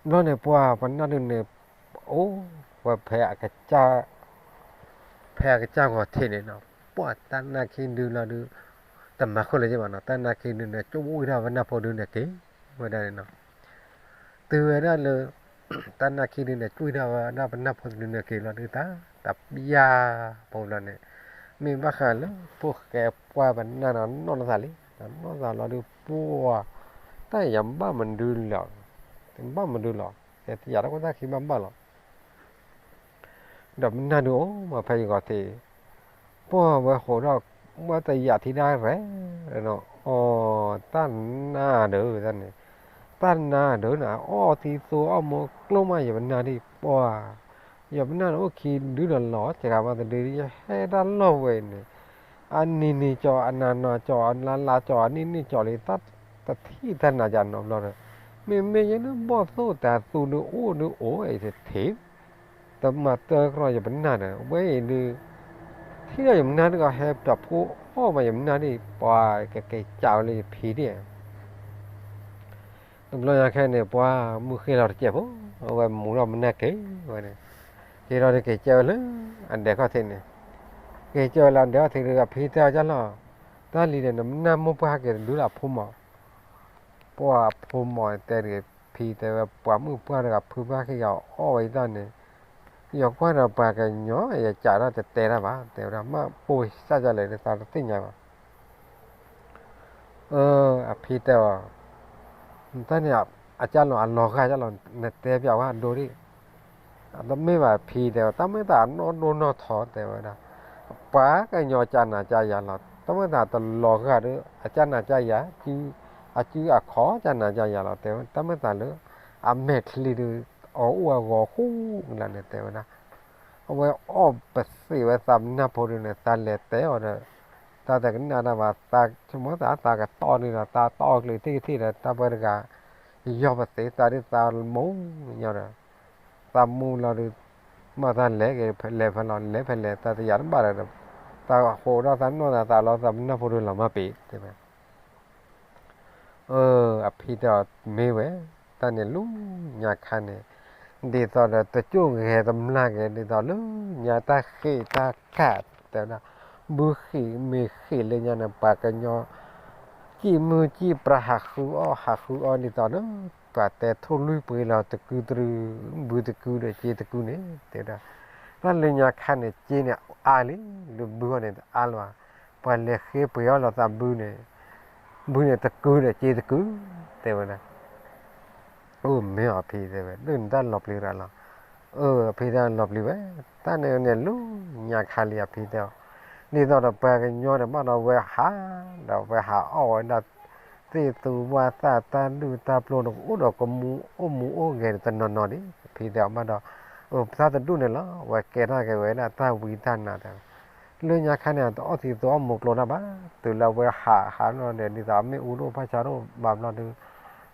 ဘျီန့ၣ် ပှၢ်ပနၢ်ဒုန့ၣ် အိၣ်ဝဲဖဲအကစၢ်, ဖဲအကစၢ်ဂီၤထံးန့ၣ်နီၤ, ပှၢ်တၢ်နါခံဒုလီၤဒုး တမၤဃုာ်လၢၤဘၣ်နီၤ, တၢ်နါခံဒုန့ၣ် ကၠိဝံထီၣ်ပနၢ်ဖိဒုန့ၣ်က့ၤဝဲဒၣ်န့ၣ်နီၤ, တုၤဝဲဒၣ်လၢ တၢ်နၢ်ခံဒုန့ၣ် ကွံာ်ဒၣ်ဝဲဒၣ်ပနၢ်ဖိတဒုန့ၣ်က့ၤလီၤဒုး တၢ်တပျၢ်ဖိဘျီန့ၣ်, မ့ၢ်ဘၣ်ဃးလၢဖိၣ်ဃဲပှၢ်ပနၢ်နီၢ်နီၢ်သးလံ, နီၢ်သးလီၤဒုး ပှၢ်, တၢ်ယၤဘၣ်မနုၤလီၤ, ဘၣ်မနုၤလီၤ, ယတယာ်တၢ်ကီတၢ်ခံဘၣ်ဘၣ်လီၤ. ဒီးပနၢ်ဒုးအိၣ်မးဖဲယဂီၤထံး, ပှၢ်ဝဲဃိးဒီး ဝဲတယာ်ထံဒၣ်ရဲၣ်, အီၣ်တၢ်နါဒုးန့ၣ်, တၢ်နါဒုးန့ၣ် အီၣ်သံသိအီၣ်မိၢ်ကျိၣ်မး ယပနၢ်ဒံးပှၢ်, ယပနၢ်န့ၣ်အိၣ်ခံဒုဒီးလီၤ စှၤမးတဒု ယဟဲတၢ်လီၢ်ဝဲန့ၣ်, အနံၤနံၤကၠီ အနၤနၤကၠီ အလါလါကၠီ အနံၣ်နံၣ်ကၠီလံ တၢ်တထံၣ်တၢ်နၤကၠီနီတဘျီဒီး, မ့မ့ၢ်ယဲလၢဘီၣ်သိၣ်တၤသူဒုးအိၣ်ဒုးအိၣ်အံၤတထံး တမၤတၢ်ကရီယပနၢ်ဒီး ဝဲအံၤဒုး, ထံၣ်ဒီးယပနၢ်ဒုးကဟဲပျီဖိအီၣ်မးယပနၢ်ဒံး ပှၤကကဲကးဝဲလၢယဖံဒံး, တဘျီညါခဲန့ၣ် ပှၤမုၢ်ဃ့လီၤတကဲးဖိ, အဝဲမူထီၣ်ပနၢ်က့ၤဝဲန့ၣ်, က့ၤထီၣ်ဒုးက့ၤကဲဝဲလၢ အဒဲးခီၣ်ထံးန့ၣ်, က့ၤကဲဝဲလၢအဒဲးခီၣ်ထံးဒုး အဖံတဲအီၤကၢ်လီၤ, တၢ်လံၤဒီး နမနၢ်မိၢ်ပှၢ်ဟဲက့ၤတဒုလၢအဖိမီၤ ပှၤအဖိမီၤတဲတဂ့ၤ ဖံတဲဝဲ ပှၤမုၢ်ပှၢ်တဂၤဖုဘၣ်ဃ့က့ၤအီၣ်ဝဲအံၤတၢ်န့ၣ်, ယကွၢ်ဒီးပှၤကညီယကးထီၣ်တတဲတၢ်ဘၣ် တဲဝဲဒၣ် မ့ၢ်ပိၢ်စၢ်ယၤလဲၣ် ဒ်သိးတသ့ၣ်ညါဘၣ်. အဖံတဲအီၤ, တၢ်န့ၣ် အကၢ်လီၤအလီၤဂာ်ကၢ်လီၤ နတဲပျးဝဲအဒိဒံး, တမ့ၢ်ဘၣ်ဖံတဲဝဲ တၢ်မ့ၢ်သးအနီၢ်ဒိၣ်နီၢ်ထီတဲဝဲဒၣ်, ပှၤကညီကနၤကယၤလီၤ တၢ်မ့ၢ်သးတလီၤဂာ်ဒီး အကနၤကယၤ, အစုအခီၣ်ကနၤကယၤလီၤ တဲဝဲ တၢ်မ့ၢ်သးလၢ အမဲာ်ချံဒုး အအိၣ်အဂီၤဃူလၢန့ၣ် တဲဝဲဒၣ်, အဝဲအီၣ်ပသံးဝဲသးပနၢ်ဖိဒုးန့ၣ် သးလဲၤတဲအီၤဒီး တၢ်တကနၣ်တၢ်ဘၣ် သးဆိကမိၣ်သးသးကတီၢ်န့ၣ်ဒီး သးတီၢ်အီၤကျံးထံၣ်ကထံၣ်ဒီး တၢ်ပှဲၤတဂၤ ယီၢ်ပသံးသးဒ်သးမူညီဒီး သးမူလီၤဒုး မ့ၢ်သးလဲၤက့ၤလဲၤဖဲလီၤ လဲၤဖဲလဲၤ သးတယာ်တဘၣ်ဒီး သးဃိးဒီးသးနီၢ်သးသးလီၤသးပနၢ်ဖိဒုးလီၤမၢ်ပ့ၤ တဲဝဲ အဖံတဲအီၤမ့ၢ်ဝဲ, တၢ်န့ၣ်လၢညါခါန့ၣ်, ဒ်သိးဒီးတကၠိၣ်ဂဲၤတမျၢ်ဂ့ၤ ဒ်သိးလၢညါတၢ်ဃ့ၢ်တၢ်ကၢ် တဲဝဲဒၣ်, ဘုဃ့ၢ်မ့ၢ်ဃ့ၢ်လၢညါန့ၣ် ပှၤကညီ စံၣ်မုၢ်စံၣ်ပြၢဟးဃုအီၣ် ဟးဃုအီၣ်ဒ်သိးလၢ ပှၤတဲထိၣ်လွံၢ်ပှ့ၤလီၤတကုတရု ဘုတကုဒီးစ့တကုန့ၣ် တဲဝဲဒၣ်, တၢ်လၢညါခါန့ၣ် စ့န့ၣ်အါလံ, လၢဘုအီၤန့ၣ်တအါလၢၤဘၣ်, ပှၤလဲၤဃ့ပှ့ၤအီၣ်လီၤသးဘုန့ၣ်, ဘုန့ၣ်တကုဒီးစ့တကု, တဲဝဲဒၣ် အိၣ်မ့ၢ်အီၤဖံတဲဝဲ ဒ်န့ၣ်တၢ်လီၤပျံၤရၤလီၤ, အၢ အဖံတၢ်လီၤပျံၤဝဲ, တၢ်န့ၣ်န့ၣ်လၢညါခါလံအဖံတဲအီၤ, ဒ်သိးဒီးပှၤကညီန့ၣ်ဘၣ်ဒီးဝဲဟး, ဒီးဝဲဟးအီၣ်ဝဲဒၣ်, သ့ၣ်သူဝါသၣ်တၢ်ဒူၣ်တၢ်ပျိန့ၣ် အိၣ်ဒီးကမူအိၣ်မူအိၣ်ဂဲၤတနီၤနီၤဒံး အဖံတဲအီၤဘၣ်ဒီး, အၢ ပသၣ်တဒူၣ်န့ၣ်လီၤ ဝဲကဲထီၣ်က့ၤဝဲဒၣ်တၢ်ဝံတၢ်နါတဲဝဲ လၢညါခါန့ၣ် တအီၣ်သံသိအီၣ်မူကျိၤတၢ်ဘၣ်, တုၤလၢဝဲဟးဟးလီၤဒီး ဒ်သိးအမ့ၣ်အူတအိၣ်ဘၣ်ဆါတအိၣ်ဘၣ်ဘျီဒီး,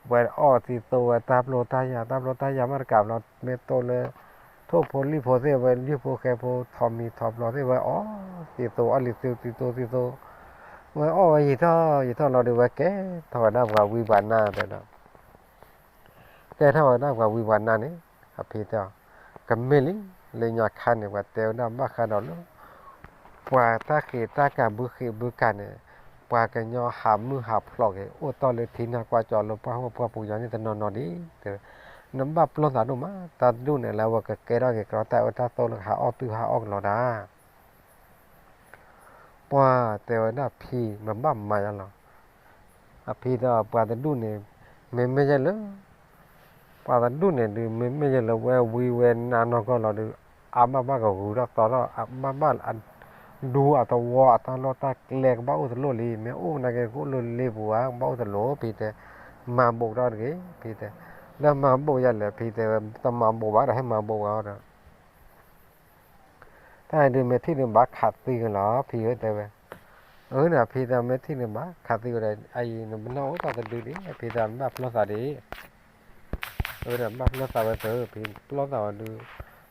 ဝဲအီၣ်သံသိဝဲတၢ်ပျိတၢ်ယၢ် တၢ်ပျိတၢ်ယၢ်မ့ၢ်တကးဘျီ မ့ၢ်တိၢ်လၢ ထိၣ်ဖိလံၣ်ဖိသ့ၣ်ဝဲ လံၣ်ဖိဃဲဖိ ထိးမံၤထိးဘျီသ့ၣ်ဝဲအီၣ်သံသိအီၣ်လံသံသံသိသံသိ, ဝဲအီၣ်ဝဲယံာ်ထီၣ်ယံာ်ထီၣ်လီၤဒီး ဝဲကဲထီၣ်ဝဲဒၣ်ပှၤဝံပှၤနါတဲဒီး ကဲထီၣ်ဝဲဒၣ်ပှၤဝံပှၤနါန့ၣ်, အဖံတဲအီၤ, ကမ့ၢ်လံ, လၢညါခါန့ၣ် ပှၤတဲဝဲဒၣ်ဘၣ်ဃးဒီးလၢ ပှၤတၢ်ဃ့ၢ်တၢ်ကၢ်ဘုဃ့ၢ်ဘုကၢ်န့ၣ်, ပှၤကညီဟးမုၢ်ဟးဖျိးက့ၤ အိၣ်တီၢ်လၢထံနၢ်ကွၢ်ကၠီလၢပှၢ်ဟိၣ်ပှၢ်ပူၤညီန့ၣ်တနီၤနီၤဒံး, နဘၣ်ပျီသးဒိၣ်မး, တၢ်တဒူၣ်န့ၣ်လၢအဝဲကကဲထီၣ်က့ၤ ကရီတၢ်အၢတၢ်သီလၢကဟးအီၣ်ပုၢ်ဟးအီၣ်ကလီၤဒၣ် ပှၤတဲဝဲဒၣ်ဖံ မ့ၢ်ဘၣ်မၤယါလီၤ, အဖံတဲအီၤ ပှၤတဒူၣ်န့ၣ် မ့မ့ၢ်ယဲလၢ ပှၤတဒူၣ်န့ၣ်ဒုး မ့မ့ၢ်ယဲလၢဝဲဝံဝဲနါနီၢ်ကီၢ်လီၤဒုး အါဘၣ်ဘၣ်ကဂုၤထီၣ်သီထီၣ် အါဘၣ်ဘၣ် ဒူအသဝီအတၢ်လီၢ်တၢ်ကျဲကဘၣ်အိၣ်တလိၣ်လံ, မ့ၢ်အိၣ်နာ်က့ ကအိၣ်လၢလ့ပူၤဧါ ကဘၣ်အိၣ်တလိၣ် ဖံတဲ, မၤဘိးကဒီးတဂ့ၤ ဖံတဲ, လၢမၤဘိးယၤလဲၣ် ဖံတဲဝဲ တမၤဘိးဘၣ်ဒီး ဟဲမၤဘိးဝဲအီၤဒီး တၢ်အံၤဒုး မ့ၢ်ထံၣ်န့ၣ် ဘၣ်ခးသံက့ၤလီၤ ဖံဧၢ တဲဝဲ. အၢ န့ၣ် ဖံတဲ မ့ၢ်ထံၣ်န့ၣ် ဘၣ်ခးသံက့ၤဒီး အအံၤ နပနီၣ်အိၣ်တၢ်တဒုဒံး ဖံတဲ နဘၣ်ပျီသးဒံး. အၢ န့ၣ် ဘၣ်ပျီသးဝဲသၢ ဖံပျီသးဝဲဒုး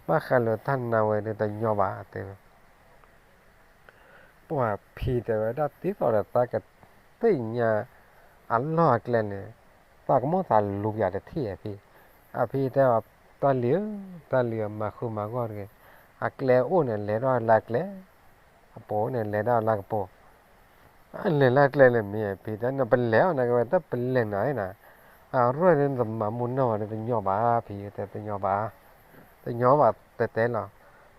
ဘၣ်ဃးလၢတၢ်နာ်ဝဲဒုး တညီဘၣ် တဲဝဲ. ပှၤဖံတဲဝဲဒၣ် ဒ်သိးဒီးတၢ်ကသ့ၣ်ညါအလီၢ်အကျဲန့ၣ် သးကမိၣ်သးလူၤပၠးတထံၣ်ဧါဖံ. အဖံတဲအီၤ တၢ်လံၤဧၢ, တၢ်လံၤဧၢ မၤဃုမၤဂီၢ်တဂ့ၤ. အကျဲအိၣ်န့ၣ် လဲၤဒီးလၢကျဲ, အပိာ်န့ၣ် လဲၤဒီးလၢကပိာ်. လဲၤလၢကျဲလဲၣ်မ့ၢ်ဖံတဲ နပလဲၤအီၤနၤကဝဲ တပလဲၤနၤနၤ. အရဲၣ်န့ၣ် နတမၤမူနီၢ်ဘၣ်ဒီး တညီဘၣ် ဖံတဲ တညီဘၣ်, တညီဘၣ်တဲတဲလီၤ.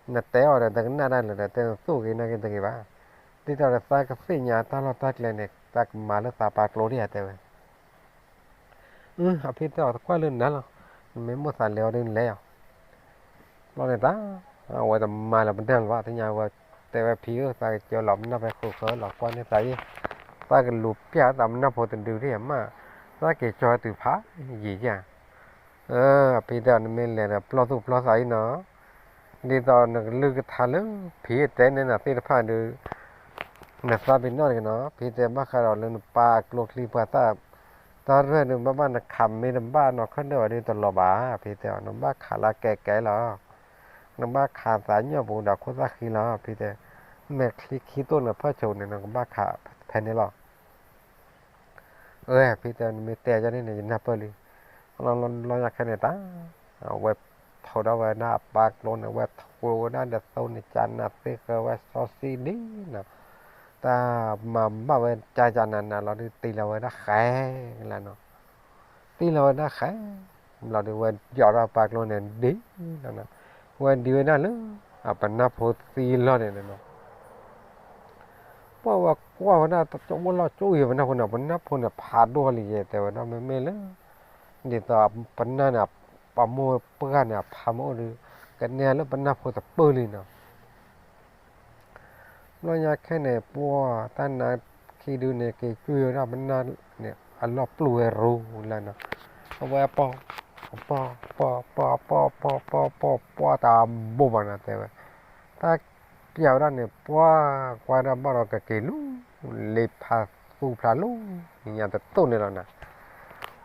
နတဲအီၤဒီး တကနၣ်တၢ်လၢၤဒီး တဲနသိၣ်ဂ့ၤနာ်က့တဂ့ၤဘၣ်. ဒ်သိးဒီးသးကသ့ၣ်ညါတၢ်လီၢ်တၢ်ကျဲန့ၣ် သးကမၤလၢသးပာ်ကျိဒ်ဧါတဲဝဲ. အဖံတဲအီၤ တကွၢ်လၢနၤလီၤ, နမ့ၢ်မိၣ်သးလဲၤအီၤဒ်လဲၤအီၤ ဘျီန့ၣ်တၢ် အဝဲတမၤလၢၤပဒၢ်လၢၤဘၣ် သ့ၣ်ညါဝဲ, တဲဝဲဖံဧၢ သးကစၢလီၤပနၢ်ဖဲဃုာ်ဃၢလီၤ ကွၢ်န့ၢ်သးအံၤ, သးကလူၤပျၢ်သးပနၢ်ဖိတဒုဒ်အမး, သးက့ၤကၠီတုၤဖးယံာ်ယါ. အဖံတဲအီၤ နမ့ၢ်လဲၤဒီးပျီၢ်သူၣ်ပျီၢ်သးအံၤနီၤ, ဒ်သိးနကလုၢ်ကထါလၢဖံတဲန့ၢ်နၤသ့ၣ်တဖၣ်ဒုး နသးပ့ၤနီၣ်တဂ့ၤနီၤ, ဖံတဲဘၣ်ဃးဒီးလၢနပာ်အကျိချံပှၤသၣ်, တၢ်ရဲၣ်ဒုး ဘၣ်ဘၣ်နခးမ့ၢ်တဘၣ်နီၢ်ခီၣ်ဒၢၣ်ဝဲဒုးတလီၤဘၣ်, ဖံတဲအီၤ နဘၣ်ခးလၢကဲကဲလီၤ, နဘၣ်ခးသးညီၣ်ပူၤဒီးခိၣ်သၣ်ဃံလီၤ, ဖံတဲ, မဲာ်ချံခံတိၢ်နဖၢၣ်ဆိးန့ၣ် နကဘၣ်ခးဖဲန့ၣ်လီၤ. အၢ ဖံတဲ နမ့ၢ်တဲယၤန့ၣ်န့ၣ် ယနၢ်ပၢၢ်လံ, လီၤလီၤလီၤညါခဲန့ၣ်တၢ်, အဝဲထိးဒီးဝဲဒၣ်အပာ်ကျိန့ၣ် ဝဲထိးဝဲဒၣ်ဒီးသိန့ၣ် ကနၤသ့ဃၢၤဝဲစီဆှံဒ်နီၤ, တၢ်မၤဘၣ်ဝဲကကနၤနၤလီၤဒုး တ့လီၤဝဲဒၣ်ဃဲလီၤနီၤ, တ့လီၤဝဲဒၣ်ဃဲ, ဘျီဒုး ဝဲယီၤဒီးပာ်ကျိန့ၣ်ဒ်လီၤနီၤ, ဝဲဒံးဝဲဒၣ်လၢ အပနၢ်ဖိသံလီၤန့ၣ်နီၤ. ပှၢ်ဝဲကွၢ်ဝဲဒၣ် တၢ်ကၠိအိၣ်လီၢ်ကၠိအံၤ ပနၢ်ဖိန့ၣ် ပနၢ်ဖိန့ၣ်ဖးဒိၣ်လံယဲ တဲဝဲဒၣ် မ့မ့ၢ်လၢ ဒ်သိးပနၢ်န့ၣ် ပမိၢ်ပှၢ်န့ၣ် အဖးမ့ၢ်အိၣ်ဒီး ကန့ၢ်လၢပနၢ်ဖိတပၢၢ်လံနီၤ. ဘျီညါခဲန့ၣ် ပှၢ်တၢ်နါခံဒုန့ၣ် က့ၤကွံာ်ဝဲဒၣ်ပနၢ်န့ၣ် အလီၢ်ပျူၢ်ဝဲရူလၢနီၤ, အဝဲပီၢ် ပီၢ် ပီၢ် ပီၢ် ပီၢ် ပီၢ် ပီၢ် ပှၢ်တဘိဘၣ်နီၤ တဲဝဲ, တၢ်ပျၢ်ဝဲဒၣ်န့ၣ် ပှၢ်ကွၢ်ဒၣ်ဘၣ်ဒီးကက့ၤလူၤ လ့ဖးသူဖျါလူၤ ညါတတိၢ်န့ၣ်လီၤနီၤ,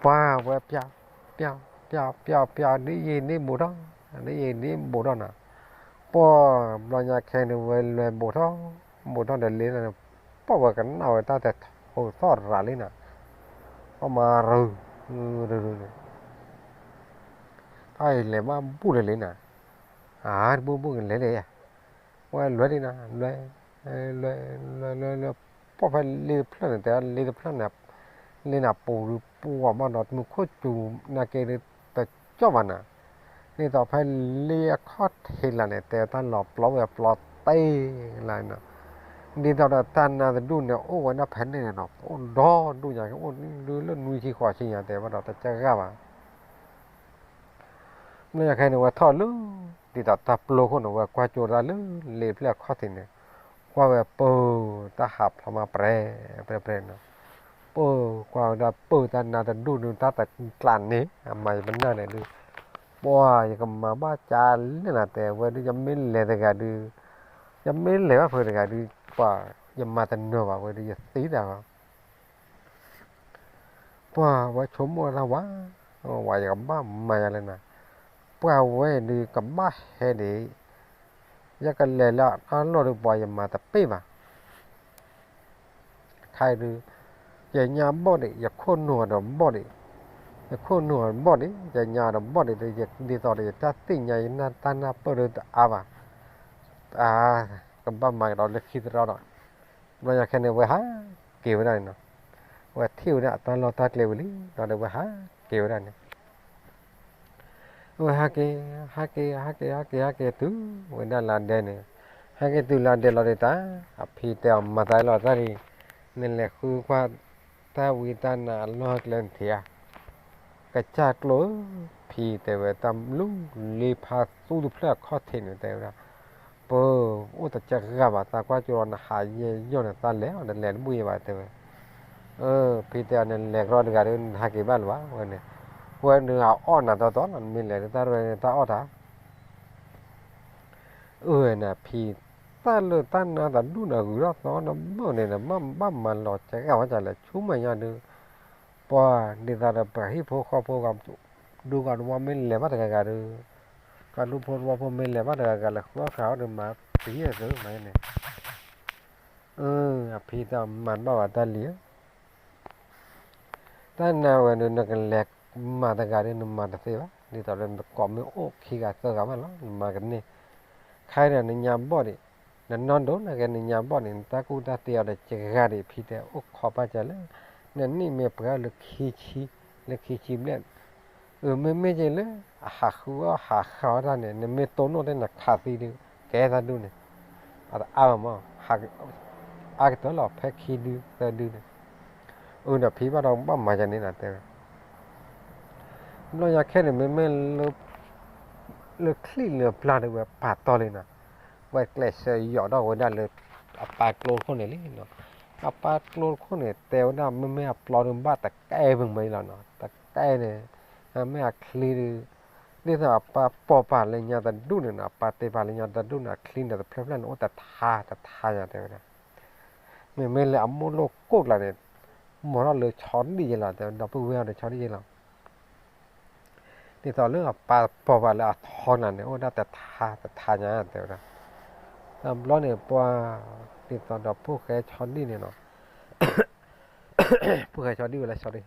ပှၢ်ဝဲပျၢ် ပျၢ် ပျၢ် ပျၢ် ပျၢ် ဒ်အံၤဒ်ဘူးထီၣ် ဒ်အံၤဒ်ဘူးထီၣ်နီၤ, ပှၢ်ဘျီညါခဲန့ၣ် ဝဲလဲၤဘူးထီၣ် ဘူးထီၣ်ဒီးလ့န့ၣ် ပှၢ်ဝဲကနၣ်ဝဲတၢ်တထီသီၣ်ရၤလံနီၤ, ပှၢ်မၤရူၤ ရူၤ ရူၤန့ၣ် တၢ်အံၤလဲၤဘၣ်ဘူၣ်လၢာ်လံနီၤ, အါ တဘူၣ်ဘူၣ်ကလဲၤလၢယၤ, ဝဲလဲၤဒ်နီၤ လဲၤ လဲၤ လဲၤ လဲၤ ပှၢ်ဖဲလ့တဖျၢၣ်န့ၣ် တဲလ့တဖျၢၣ်န့ၣ် လ့န့ၣ်ပူၤဒုးပှၢ်မးဒီး မုၢ်ခိၣ်စူၤနာ်က့ဒုး တကၠီၣ်ဘၣ်နီၤ, ဒ်သိးဖဲလ့အခီၣ်ထံးလၢ်န့ၣ် တဲတၢ်လီၤပျီဝဲပျီတ့ၢ်လၢ်နီၤ, ဒ်သိးဒီးတၢ်နါတဒူၣ်န့ၣ် အိၣ်ဝဲဒၣ်ဖဲန့ၣ်နီၤ အိၣ်ဒီဒူၣ်ညါ အိၣ်ဒုးလၢနွံဆံဃိးဆံညါ တဲဘၣ်ဒီးတကဂၢ်ဘၣ် မ့ၢ်ခဲန့ၣ် ဝဲထီၣ်လၢ ဒ်သိးတၢ်ပျီခိၣ်န့ၣ် ဝဲကွၢ်ကၠိဒၣ်လၢလ့ဖျၢၣ်အခီၣ်ထံးန့ၣ်, ကွၢ်ဝဲပၢၢ်တၢ်ဟးဖျိးမးပြဲ ပြဲ ပြဲနီၤ, ပၢၢ်ကွၢ်ဝဲဒၣ်ပၢၢ်တၢ်နါတဒူၣ်န့ၣ် တၢ်တကျးန့ၣ် အမၤယပနၢ်န့ၣ်ဒုး, ပှၢ်ယကမၤဘၣ်ကလဲၣ်နၤ တဲဝဲဒုး ယမ့ၢ်လဲၤတဂၤဒုး, ယမ့ၢ်လဲၤဘၣ်ဖုးတဂၤဒုး, ပှၢ်ယမၤတနၢၤဘၣ်ဝဲဒုး ယသံတၢ်ဘၣ် ပှၢ်ဝဲဆိကမိၣ်တၢ်ဝဲ, ဝဲယကဘၣ်မၤယၤလဲၣ်နၤ, ပှၢ်ဝဲဒုးကဘၣ်ဟဲဒံး, ယကလဲၤလၢတၢ်လီၢ်ဒုး ပှၢ်ယမၤတပ့ၢ်ဘၣ်, ခဲအံၤဒုး, ယညါဘီၣ်ဒံး ယခိၣ်နူာ်ဒီးဘီၣ်ဒံး, ယခိၣ်နူာ်ဒီးဘီၣ်ဒံး ယညါဒီးဘီၣ်ဒံး ဒ်သိးဒီးယတၢ်သ့ၣ်ညါယတၢ်နၢ်ပၢၢ်ဒုးတအါဘၣ်, အါ, ကဘၣ်မၤကဒီးလၢခံတရီဒီး ဘျီညါခဲန့ၣ် ဝဲဟးက့ၤဝဲဒၣ်န့ၣ်နီၤ, ဝဲထံၣ်ဝဲဒၣ်တၢ်လီၢ်တၢ်ကျဲဝံၤလံ ဒီးဝဲဟးက့ၤဝဲဒၣ်န့ၣ်, ဝဲဟးက့ၤ, ဟးက့ၤ ဟးက့ၤ ဟးက့ၤ ဟးက့ၤတုၤဝဲဒၣ်လၢဒဲန့ၣ်, ဟဲက့ၤတုၤလၢဒဲလီၤဒုးတၢ်, အဖံတဲအီၤ မၤသးလီၤတၢ်ဒံး, နလဲၤဃုကွၢ်တၢ်ဝံတၢ်နါအလီၢ်ကျဲနထံၣ်ဧါ ကစၢ်ကျိဧၢ, ဖံတဲဝဲတၢ်လူၤလ့ဖးသူတဖျၢၣ်အခီၣ်ထံးန့ၣ် တဲဝဲဒၣ်, ပၢၢ်အိၣ်တကဂၤဘၣ် သးကွၢ်ကၠိလီၤ နဟးယဲၢ်ယီၢ်န့ၣ် သးလဲၤအီၤ နလဲၤတဘူၣ်ယဲဘၣ် တဲဝဲ, ဖံတဲအီၤ နလဲၤကရီတဂၤဒီး နဟးက့ၤဘၣ်လၢၤဘၣ် ဝဲန့ၣ်, ဝဲဒုးအအီၣ်နၤတီတီလီၤ နမ့ၢ်လဲၤဒုးတၢ်ရဲၣ်န့ၣ် တၢ်အီၣ်တၢ် အၢနၤဖံ, တၢ်လၢတၢ်နါတဒူၣ်န့ၣ် ဂုၤထီၣ်သီနဘၢၣ်န့ၣ် နဘၣ်မၤလီၤကဂၤဝဲဒၣ်လဲၣ် ဆူမဲာ်ညါဒုး, ပှၤဒ်သိးဒီးပှၤဟံၣ်ဖိဃီဖိဂၤ, ဒူဂၤတဝီမ့ၢ်လဲၤဘၣ်တဂၤဂၤဒီး, ပှၤဒူဖိတဝီဖိမ့ၢ်လဲၤဘၣ်တဂၤဂၤလၢဃုအီၣ်ဃုအီဒီးမၤပျံၤအသိးမးန့ၣ်, အဖံတၢ်မၤဘၣ်ဝဲတၢ်လံဧၢ တၢ်နါဝဲဒုး နကလဲၤမၤတဂၤဒီး နမၤတသ့ဘၣ် ဒ်သိးဒီးနကိးမ့ၢ်အိၣ်ခံဂၤသၢဂၤမးလီၤ နမၤကန့ၢ်, ခဲအံၤဒီးနညါဘီၣ်ဒံး, နနီၢ်ဒိၣ်နာ်က့နညါဘီၣ်န့ၣ် နတၢ်ကူၣ်တၢ်သ့အီၤဒီး ကဂၤဒံး ဖံတဲအိၣ်ခိးပာ်စၢၤလၢ, နနံၣ်မ့ၢ်ပှဲၤလၢခံဆံ, လၢခံဆံဘျဲၣ်, အမ့မ့ၢ်က့လၢ အဟးဃုအီၣ်ဟးဃုအီၣ်တၢ်န့ၣ် နမ့ၢ်တိၢ်နီၣ်တ့ၢ်နခးသံဒုး ကဲသးဒူၣ်န့ၣ် အတအါဘၣ်မး, အါကတၢၢ်လီၤ ဖဲခံဒုသၢဒုန့ၣ်, အၢ ဒီးဖံဘၣ်ဒီးဘၣ်မၤယၤန့ၣ်နတဲဝဲ, ဘျီညါခဲန့ၣ် မ့မ့ၢ် လၢချံၣ်လၢပျၢ်ဒုးဝဲပာ်တီၢ်လံနီၤ, ဝဲကျဲးစၢးယီၤထီၣ်ဝဲဒၣ်လၢ အပၢ်ကျိတခိၣ်န့ၣ်လံနီၤ, အပၢ်ကျိတခိၣ်န့ၣ် တဲဝဲဒၣ် မ့မ့ၢ်အပျီဒုးဘၣ်တကဲပူၤမ့ၢ်လီၤနီၤ, တကဲန့ၣ်, မ့ၢ်အချံဒုး, ဒ်သိးအပၢ်ပိာ်ပာ်လၢညါတဒူၣ်န့ၣ်နီၤ, အပၢ်တဲပာ်လၢညါတဒူၣ်န့ၣ် အချံန့ၣ်တဖျၢၣ်ဖျၢၣ်န့ၣ် အိၣ်တထါတထါယၤတဲဝဲဒၣ်, မ့မ့ၢ်လၢအမိၢ်လိၣ်ကိၣ်ကျါန့ၣ် မိာ်ထီၣ်လၢဆီဒံၣ်ယဲလီၤ, ဒီပုၢ်ဝဲၢ်အီၤဒီးဆီဒံၣ်ယဲလီၤ. ဒ်သိးလၢအပၢ်ပိာ်ပာ်လၢအထီန့ၣ် အိၣ်ဒၣ်တထါတထါညါတဲဝဲဒၣ်, တဘျီန့ၣ်ပှၤ, ဒ်သိးဒီးဖိၣ်ဃဲဆီဒံၣ်န့ၣ်နီၤ, ဖိၣ်ဃဲဆီဒံၣ်ဝဲလၢဆီဒံၣ်,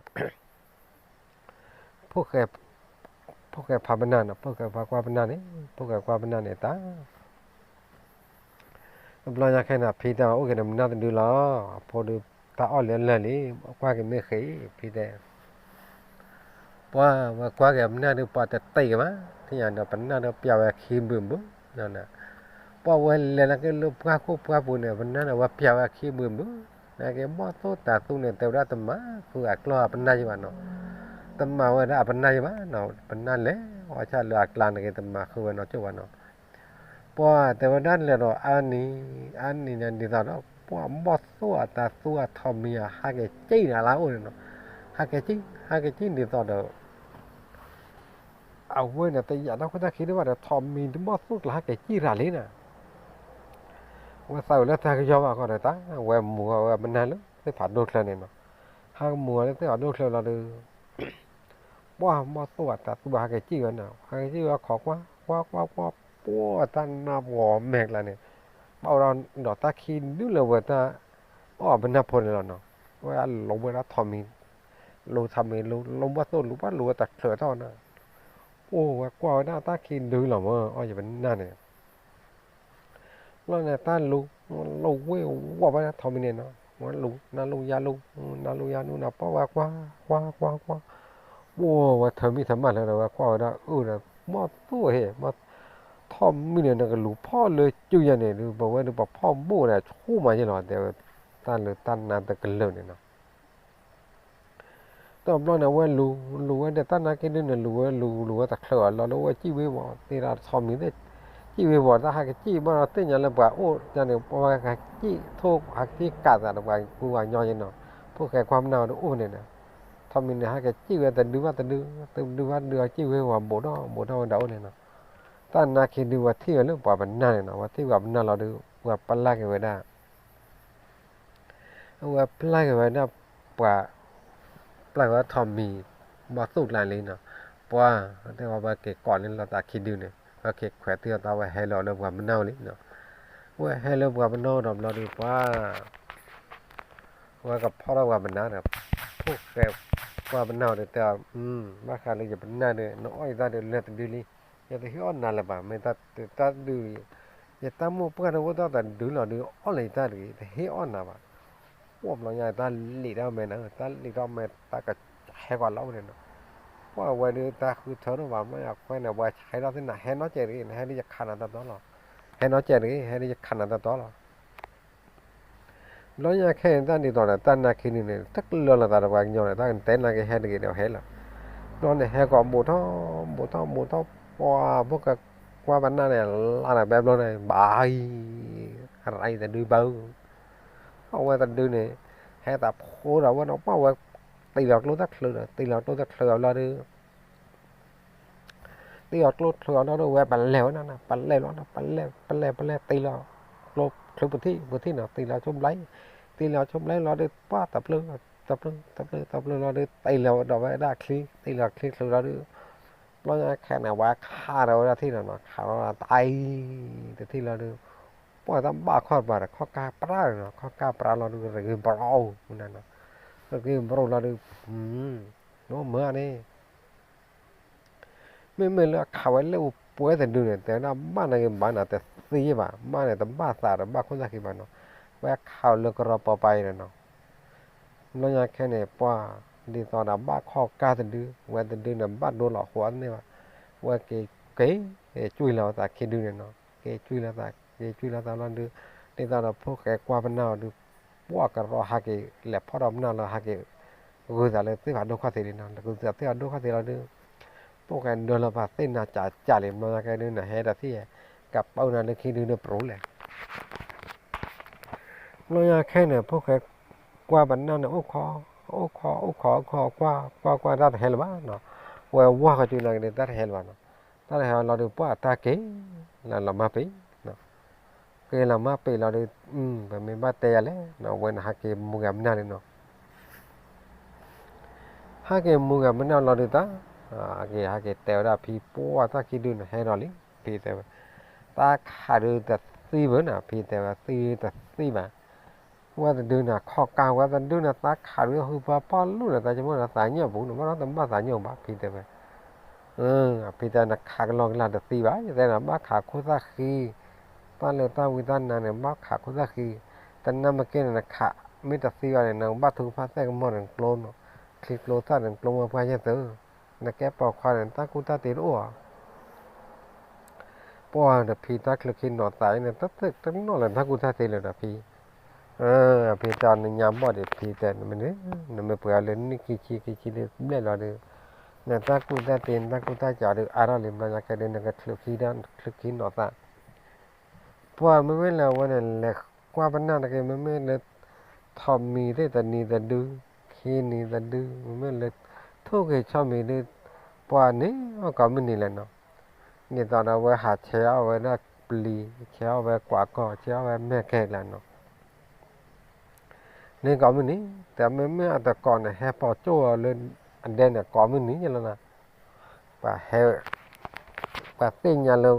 ဖိၣ်ဃဲဖးပနၢ်နီၤ, ဖိၣ်ဃဲဖးကွၢ်ပနၢ်န့ၣ်, ဖိၣ်ဃဲကွၢ်ပနၢ်န့ၣ်တၢ် တဘျီညါခဲန့ၣ် ဖံတဲအိၣ်က့ၤဒီးပနၢ်တဒုလီၤ, အဖိဒုးတၢ်အီၣ်လၢလၢာ်လံ, ကွၢ်က့ၤမ့ၢ်ဃ့, ဖံတဲ, ပှၤဝဲကွၢ်က့ၤပနၢ်ဒုး ပှၤတတ့ၢ်က့ၤဘၣ်, ထံၣ်ညါဒီးပနၢ်ဒုးပျၢ်ဝဲခံဘုးဘုး, ပှၤဝဲလဲၤနာ်က့လၢပှၢ်ခိၣ်ပှၢ်ပူၤန့ၣ် ပနၢ်ဒုးဝဲပျၢ်ဝဲခံဘုးဘုး, နာ်က့ဘီၣ်သိၣ်တၤသူန့ၣ် တဲဝဲဒၣ်တမၤဃုာ်အကျီၢ်အပနၢ်ယဲဘၣ်နီၤ, တမၤဝဲဒၣ်အပနၢ်ယဲဘၣ်နီၤ, ပနၢ်လဲၤအီၣ်ဆၣ်လၢအကျါန့ၣ်က့ၤ တမၤဃုာ်ဝဲနီၢ်ကၠိၣ်ဘၣ်နီၤ ပှၤတဲဝဲဒၣ်လဲၤဒီးအါနံၤ, အါနံၤန့ၣ်ဒ်သိးဒီး ပှၤဘီၣ်သိၣ်အတၤသူအထိးမံၤအဟးက့ၤကံၣ်န့ၣ်လၢအအိၣ်န့ၣ်နီၤ, ဟးက့ၤကံၣ် ဟးက့ၤကံၣ်ဒ်သိးဒီး အဝဲန့ၣ်တယာ်တၢ်ခိၣ်တၢ်ခံဒံးဘၣ်ဒီး ထိးမံၤတဘီၣ်သိၣ်ကျါဟးက့ၤကံၣ်ရၤလံနီၤ ဝဲသးဝံၤလၢတၢ်ကယီဘၣ်ဃီဒီး တၢ်ဝဲမူၤဝဲပနၢ်လၢသ့ၣ်ဖးဒိၣ်ချၢန့ၣ်နီၤ, ဟးကမူၤဝဲလၢသ့ၣ်ဖးဒိၣ်ချၢလီၤဒီး ပှၤဘီၣ်သိၣ်အတၤသူဘၣ်ဟးက့ၤကံၣ်ဝဲနီၤ, ဟးက့ၤကံၣ်ဝဲခိးကွၢ် ကွၢ်ကွၢ်ကွၢ် ပှၤတၢ်နါပှီၤမဲာ်ကျါန့ၣ်, ဘၣ်ဝဲဒီးဒီးတၢ်ခံဒုလၢဝဲတၢ် အီၣ်ပနၢ်ဖိန့ၣ်လီၤနီၤ, ဝဲလူၤဝဲဒၣ်ထိးမံၤ, လူၤထိးမံၤလူၤ လူၤဘီၣ်သိၣ်လူၤဘၣ်လူၤဝဲတချုးထီၣ်နီၤ, အိၣ်ဝဲကွၢ်ဝဲဒၣ်တၢ်ခံဒုလီၤမး အီၣ်ယပနၢ်န့ၣ် ဘျီန့ၣ်တၢ်လူၤ, လူၤဝ့ၢ်ဝီၢ်ဝဲဒၣ်ထိးမံၤန့ၣ်နီၤ, ဝဲလူၤ နလူၤယလူၤ, နလူၤယလူၤနီၤ, ပှၤဝဲကွၢ် ကွၢ် ကွၢ် ကွၢ်, အိၣ်ဝဲထၢမံၤထၢမးလၢဒီး ဝဲကွၢ်ဝဲဒၣ်အၢဒီး ဘီၣ်သိၣ်ဟ့ၣ်, ထိးမံၤန့ၣ် နကလူၤဖီၣ်လၢစုယၤန့ၣ် ပဝဲဒုးပဖီၣ်ဘိၣ်န့ၣ် ဆူၣ်မးယဲလီၤ တဲဝဲ, တၢ်လၢတၢ်နါတကလုာ်န့ၣ်နီၤ တဘျီန့ၣ် အဝဲလူၤ, လူၤဝဲဒီးတၢ်နါခံဒုန့ၣ် လူၤဝဲလူၤ လူၤဝဲတချုးအလီၢ်လၢဝဲကံၣ်ဝ့ၢ်ဝီၤ သ့ၣ်ဒၣ်ထိးမံၤသ့ၣ်, ကံၣ်ဝ့ၢ်ဝီၤ တၢ်ဟးက့ၤကံၣ်ဘၣ်ဒီးသ့ၣ်ညါလၢပှၤအိၣ်ညါန့ၣ် ပှၤဟးက့ၤထိၣ် ဟးက့ၤကးသးဒီးပှၤကူပှၤညီယဲနီၤ, ဖိၣ်ဃဲကွၢ်ပနၢ်ဝဲဒၣ်အိၣ်န့ၣ်ဒီး ထိးမံၤန့ၣ် ဟးက့ၤကံၣ်ဝဲတဒုဘၣ်တဒု, တဒုဘၣ်တဒု အကံၣ်ဝ့ၢ်ဝီၤဘူးထီၣ်ဘူးထီၣ်ဝဲဒီးအိၣ်န့ၣ်နီၤ, တၢ်နါခံဒုဝဲထံၣ်ဝဲလၢပှၤပနၢ်န့ၣ်နီၤ, ဝဲထံၣ်ပှၤပနၢ်လီၤဒီး ဝဲပျၢ်က့ၤဝဲဒၣ် အဝဲပျၢ်က့ၤဝဲဒၣ်ပှၤ, ပျၢ်က့ၤဝဲထိးမံၤ, ဘီၣ်သိၣ်ကျါလံနီၤ, ပှၤ, တဲဝဲပှၤက့ၤကိးန့ၢ်လီၤသးခံဒုန့ၣ် ပှၤက့ၤခွဲးတံၢ်အီၤသးဝဲဟဲလီၤလၢပှၤပနၢ်ဝဲလံနီၤ, ဝဲဟဲလၢပှၤပနၢ်ဒီးဘျီဒီးပှၤ ဝဲကဖီၣ်ထီၣ်ပှၤပနၢ်ဒီး, ဖိၣ်ဃဲပှၤပနၢ်ဒီးတဲအီၤ, ဘၣ်ဃးလၢယပနၢ်ဒီး နအီၣ်ယတၢ်ဒီးလၢတဒုလံ, ယတဟ့ၣ်အီၣ်နၤလၢၤဘၣ်, မ့ၢ်တၢ်ဒုး, ယတၢ်မိၢ်ပှၢ်ဒီးအိၣ်ထီၣ်တဒုလီၤဒီး အီၣ်လၢယတၢ်တဂ့ၤ, တဟ့ၣ်အီၣ်နၤဘၣ်, အိၣ်ဘျီညါတၢ်လံာ်ထီၣ်မဲာ်နၤ, တၢ်လံာ်ထီၣ်မဲာ်တၢ်ကဟဲကွၢ်လီၤအိၣ်န့ၣ်နီၤ, ပှၤဝဲဒုးတၢ်ဃုထၢထီၣ်ဘၣ်ဘျီညါခွဲန့ၣ် ပှၤဟဲထီၣ်သ့ၣ်နၤ ဟဲနီၢ်ကဲတဂ့ၤ, နဟဲဒုးယခးနၤတတီလီၤ, ဟဲနီၢ်ကဲတဂ့ၤ, ဟဲဒုးယခးနၤတတီလီၤ ဘျီညါခဲအံၤတၢ်ဒ်သိးဒီး တၢ်နါခံဒုန့ၣ် တကလၢၤလိာ်သးဒီးပှၤကညီန့ၣ် တၢ်ကတဲနါက့ၤဟဲတဂ့ၤဒီးဟဲလီၤ, ဘျီန့ၣ်ဟဲကိးဘူးထီၣ်, ဘူးထီၣ် ဘူးထီၣ်, ပှၤဖိၣ်ဃဲကွၢ်ပနၢ်န့ၣ် လါဒီးဘဲဘျီန့ၣ် ဘၣ်အံၤ, ရၤအံၤတဒုဘၣ်, အဝဲတဒုန့ၣ် ဟဲသးဖိဒီးဝဲနီၤ ပှၤဝဲ တံၢ်လီၤကျိတၢ်ချုးဒီး တံၢ်လီၤကျိတၢ်ချုးအဘျီဒီး တံၢ်အီၤကျိချုးအီၤဒီး ဝဲပလဲၤဝဲနီၤ ပလဲၤလီၤနီၤ ပလဲၤ ပလဲၤ ပလဲၤ တံၢ်လီၤကျိချုးပထံၣ် ပထံၣ်နီၤ တံၢ်လီၤဆိဘျါ တံၢ်လီၤဆိဘျါလီၤဒီး ပှၤတပျုၢ် တပျုၢ် တပျုၢ် တပျုၢ်လီၤဒီး တံၢ်လီၤဒီးဝဲဒၣ်ချံ တံၢ်လီၤချံချုးလီၤဒီး ဘျီညါခဲန့ၣ် ဝဲခးဒီးဝဲဒၣ်ထံၣ်နီၤနီၤ ခးဒီးတံၢ်တထံၣ်လီၤဒီး ပှၤတၢ်ဘၣ်ခီၣ်တပၤဒီး ခီၣ်ကၢ်ပြၢ်နီၤ ခီၣ်ကၢ်ပြၢ်လီၤဒီး ရဂ့ၤဘြိၣ်နီၤ ရဂ့ၤဘြိၣ်လီၤဒီး မၢန့ၣ် မ့မ့ၢ်လၢအခးဝဲလၢအပှဲၤတဒုန့ၣ် တဲဝဲဒၣ်ဘၣ်နာ်က့ၤဘၣ်နၤတသ့ဘၣ် ဘၣ်န့ၣ်တဘၣ်သးဒီးဘၣ်ခိၣ်သၣ်ခံဘၣ်နီၤ ဝဲခးလၢကရီပီပၤအံၤနီၤ ဘျီညါခဲန့ၣ် ပှၤ ဒ်သိးဒီးဘၣ်ခီၣ်ကၢ်တဒု, ဝဲတဒုန့ၣ်ဘၣ်ဒိလီၤဃိးန့ၢ်ဘၣ်, ဝဲက့ၤက့ၤ ကွံာ်လီၤသးခံဒုန့ၣ်နီၤ, က့ၤကွံာ်လီၤသး က့ၤကွံာ်လီၤသးလီၤဒု, ဒ်သိးဒီးဖိၣ်ဃဲကွၢ်ပနၢ်အီၤဒု, ပှၢ်ကရီဟးက့ၤ လဲၤဖီၣ်ဒီးပနၢ်လီၤ ဟးက့ၤ ဂုၤသးလၢသ့ၣ်ဖးဒိၣ်ခီၣ်ထံးလံနီၤ, ဂုၤသးသ့ၣ်ဖးဒိၣ်ခီၣ်ထံးလီၤဒု, ဖိၣ်ဃဲဒၢလီၤပှၤသ့ၣ်နၤကးကးလံ, ဘျီညါခဲဒုန့ၣ် ဟဲဒီးသံၣ်, ကပၢနၤလၢခံဒုန့ၣ်ပရူၤလဲၣ် ဘျီညါခဲန့ၣ် ဖိၣ်ဃဲကွၢ်ပနၢ်န့ၣ် အိၣ်ခိး, အိၣ်ခိး အိၣ်ခိး အိၣ်ခိး ကွၢ် ကွၢ် ကွၢ် တၢ်တဟဲလၢၤဘၣ်နီၤ, ဝဲဝါဃီကၠူနၤက့ၤ တၢ်တဟဲလၢၤဘၣ်နီၤ, တၢ်တဟဲလီၤဒုး ပှၢ်တၢ်က့ၤ လၢလီၤမၢ်ပ့ၤ, က့ၤလီၤမၢ်ပ့ၤလီၤဒုး, ပမ့ၢ်ဘၣ်တဲယၤလဲၣ်နီၤ, ဝဲန့ၣ်ဟးက့ၤမူဂၤမနၢ်လံနီၤ ဟဲက့ၤမူဂၤမနၢ်လီၤဒုးတၢ်, က့ၤဟဲက့ၤတဲဝဲဒၣ်ဖံ ပှၢ်တၢ်ခံဒုန့ၣ်ဟဲဒီးလံ, ဖံတဲဝဲ, တၢ်ခးဒုးတသံဘၣ်နီၤ, ဖံတဲဝဲသံတသံဘၣ်, ဝဲတဒုန့ၣ် ခီၣ်ကၢ်ဝဲတဒုန့ၣ် သးခးဒုးဟုဖၢပီၣ်လူၣ်လၢတၢ်ကမိၣ်ဒီးသးညၣ်ပူၤန့ၣ် ဘၣ်ဒီးတဘၣ်သးညၣ်ဘၣ် ဖံတဲဝဲ, ဖံတဲနခးကလီကလီတသံဘၣ်, ယတဲနဘၣ်ခးခိၣ်သၣ်ဃံ, တၢ်လၢတၢ်ဝံတၢ်နါန့ၣ် ဘၣ်ခးခိၣ်သၣ်ဃံ, တနၢ်မ့ၢ်က့န့ၣ် နခးမ့ၢ်တသံဘၣ်န့ၣ် နကဘၣ်ထုကဖၣ်သဲၣ်ကမီၤန့ၣ် ကျိ ချံကျိသၣ်န့ၣ် ကျိမီၤပှၢ်ယဲၢ်သု, နကဲပိာ်ခွါန့ၣ် တၢ်ကူၣ်တၢ်တ့တအိၣ်ဧါ ပှၢ်ဒီးဖံတၢ်ချုးခံနီၤသးအံၤန့ၣ် တသ့ၣ်တနီၣ်လၢၤတၢ်ကူၣ်တၢ်တ့လၢၤဒီးဖံ, ဖံတဲနညါဘီၣ်ဒီးဖံတဲ နမ့ၢ်ပှ့ၤအီၤလၢနံၣ်ခံဆံခံဆံလၢဘျဲၣ်လီၤဒီး, နတၢ်ကူၣ်တၢ်တ့ နတၢ်ကူၣ်တၢ်ကးဒီးအါထီၣ်လံ ဘျီညါကဲဒီး နကချုးခံနီၤသး, ပှၢ်မ့မ့ၢ်လၢအဝဲန့ၣ် လဲၤကွၢ်ပနၢ်တက့ၢ် မ့မ့ၢ်လၢ ထီးမံၤသ့ၣ်တနံၤတဒု, ခံနံၤတဒု, မ့မ့ၢ်လၢ ထိၣ်က့ၤဆီမံၤဒုး, ပှၢ်န့ၣ်အကိးမုၢ်နံၤလဲၣ်နီၤ, ဒ်သိးဒီးအဝဲဟးဆဲးအီၣ်ဝဲဒၣ်ပျံၤ, ဆဲးအီၣ်ဝဲကွးကီၢ်, ဆဲးအီၣ်ဝဲမဲာ်ကဲလဲၣ်နီၤ န့ၣ်ကိးမုၢ်နံၤ, တမ့မ့ၢ်အတကိးန့ၣ် ဟဲပိာ်ကၠိၣ်အီၤလၢအဒဲန့ၣ် ကိးမုၢ်နံၤယလီၤနီၤ, ပှၤဟဲ, ပှၤသ့ၣ်ညါလၢ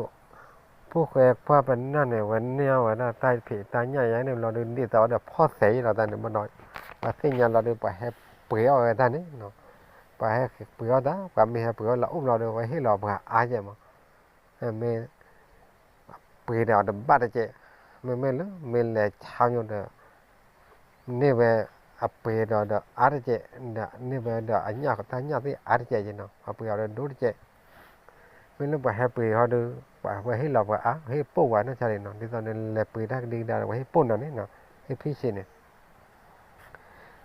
ဖိၣ်ဃဲကွၢ်ပနၢ်န့ၣ် ဝဲန့ၢ်အီၣ်ဝဲဒၣ်တၢ်ဖံးတၢ်ညၣ်ယါန့ၣ်ဘျီဒီး ဒ်သိးဒီးဖီၣ်သဲးယလီၤတၢ်န့ၣ်ဘၣ်ဒီး, ပှၤသ့ၣ်ညါလီၤဒီး ပှၤဟဲပှ့ၤအီၣ်ဝဲတၢ်န့ၣ်, ပှၤဟဲပှ့ၤအီၣ်တၢ်, ပှၤမ့ၢ်ဟဲပှ့ၤအီၣ်လၢအိၣ်ဘျီဒီး ဝဲဟ့ၣ်လီၤပှၤအါကဲမး မ့ၢ်ပှ့ၤဒီးတဘၣ်တကဲး, မ့မ့ၢ်လၢ မ့ၢ်လဲၤဆါညိဒီး န့ၢ်ဝဲအပှ့ၤဒီးဒီးအါတကဲး, ဒီးန့ၢ်ဝဲဒီးအညၣ်တၢ်ညၣ်သ့ၣ်အါတကဲးယနီၤ, ပှၤပှ့ၤအီၤဒီးဒိၣ်တကဲး, မ့ၢ်လၢပှၤဟဲပှ့ၤဟီဒီး ပှၤဝဲဟ့ၣ်လီၤပှၤအါ, ဟ့ၣ်ပိာ်ပှၤနီၢ်ဆါန့ၣ်နီၤ, ဒ်သိးန့ၣ်လဲၤပှ့ၤတၢ်ကဒံကဒါဒီး ပှၤဟ့ၣ်ပိာ်နီၤန့ၣ်နီၤ, ဟ့ၣ်ဖံစ့န့ၣ်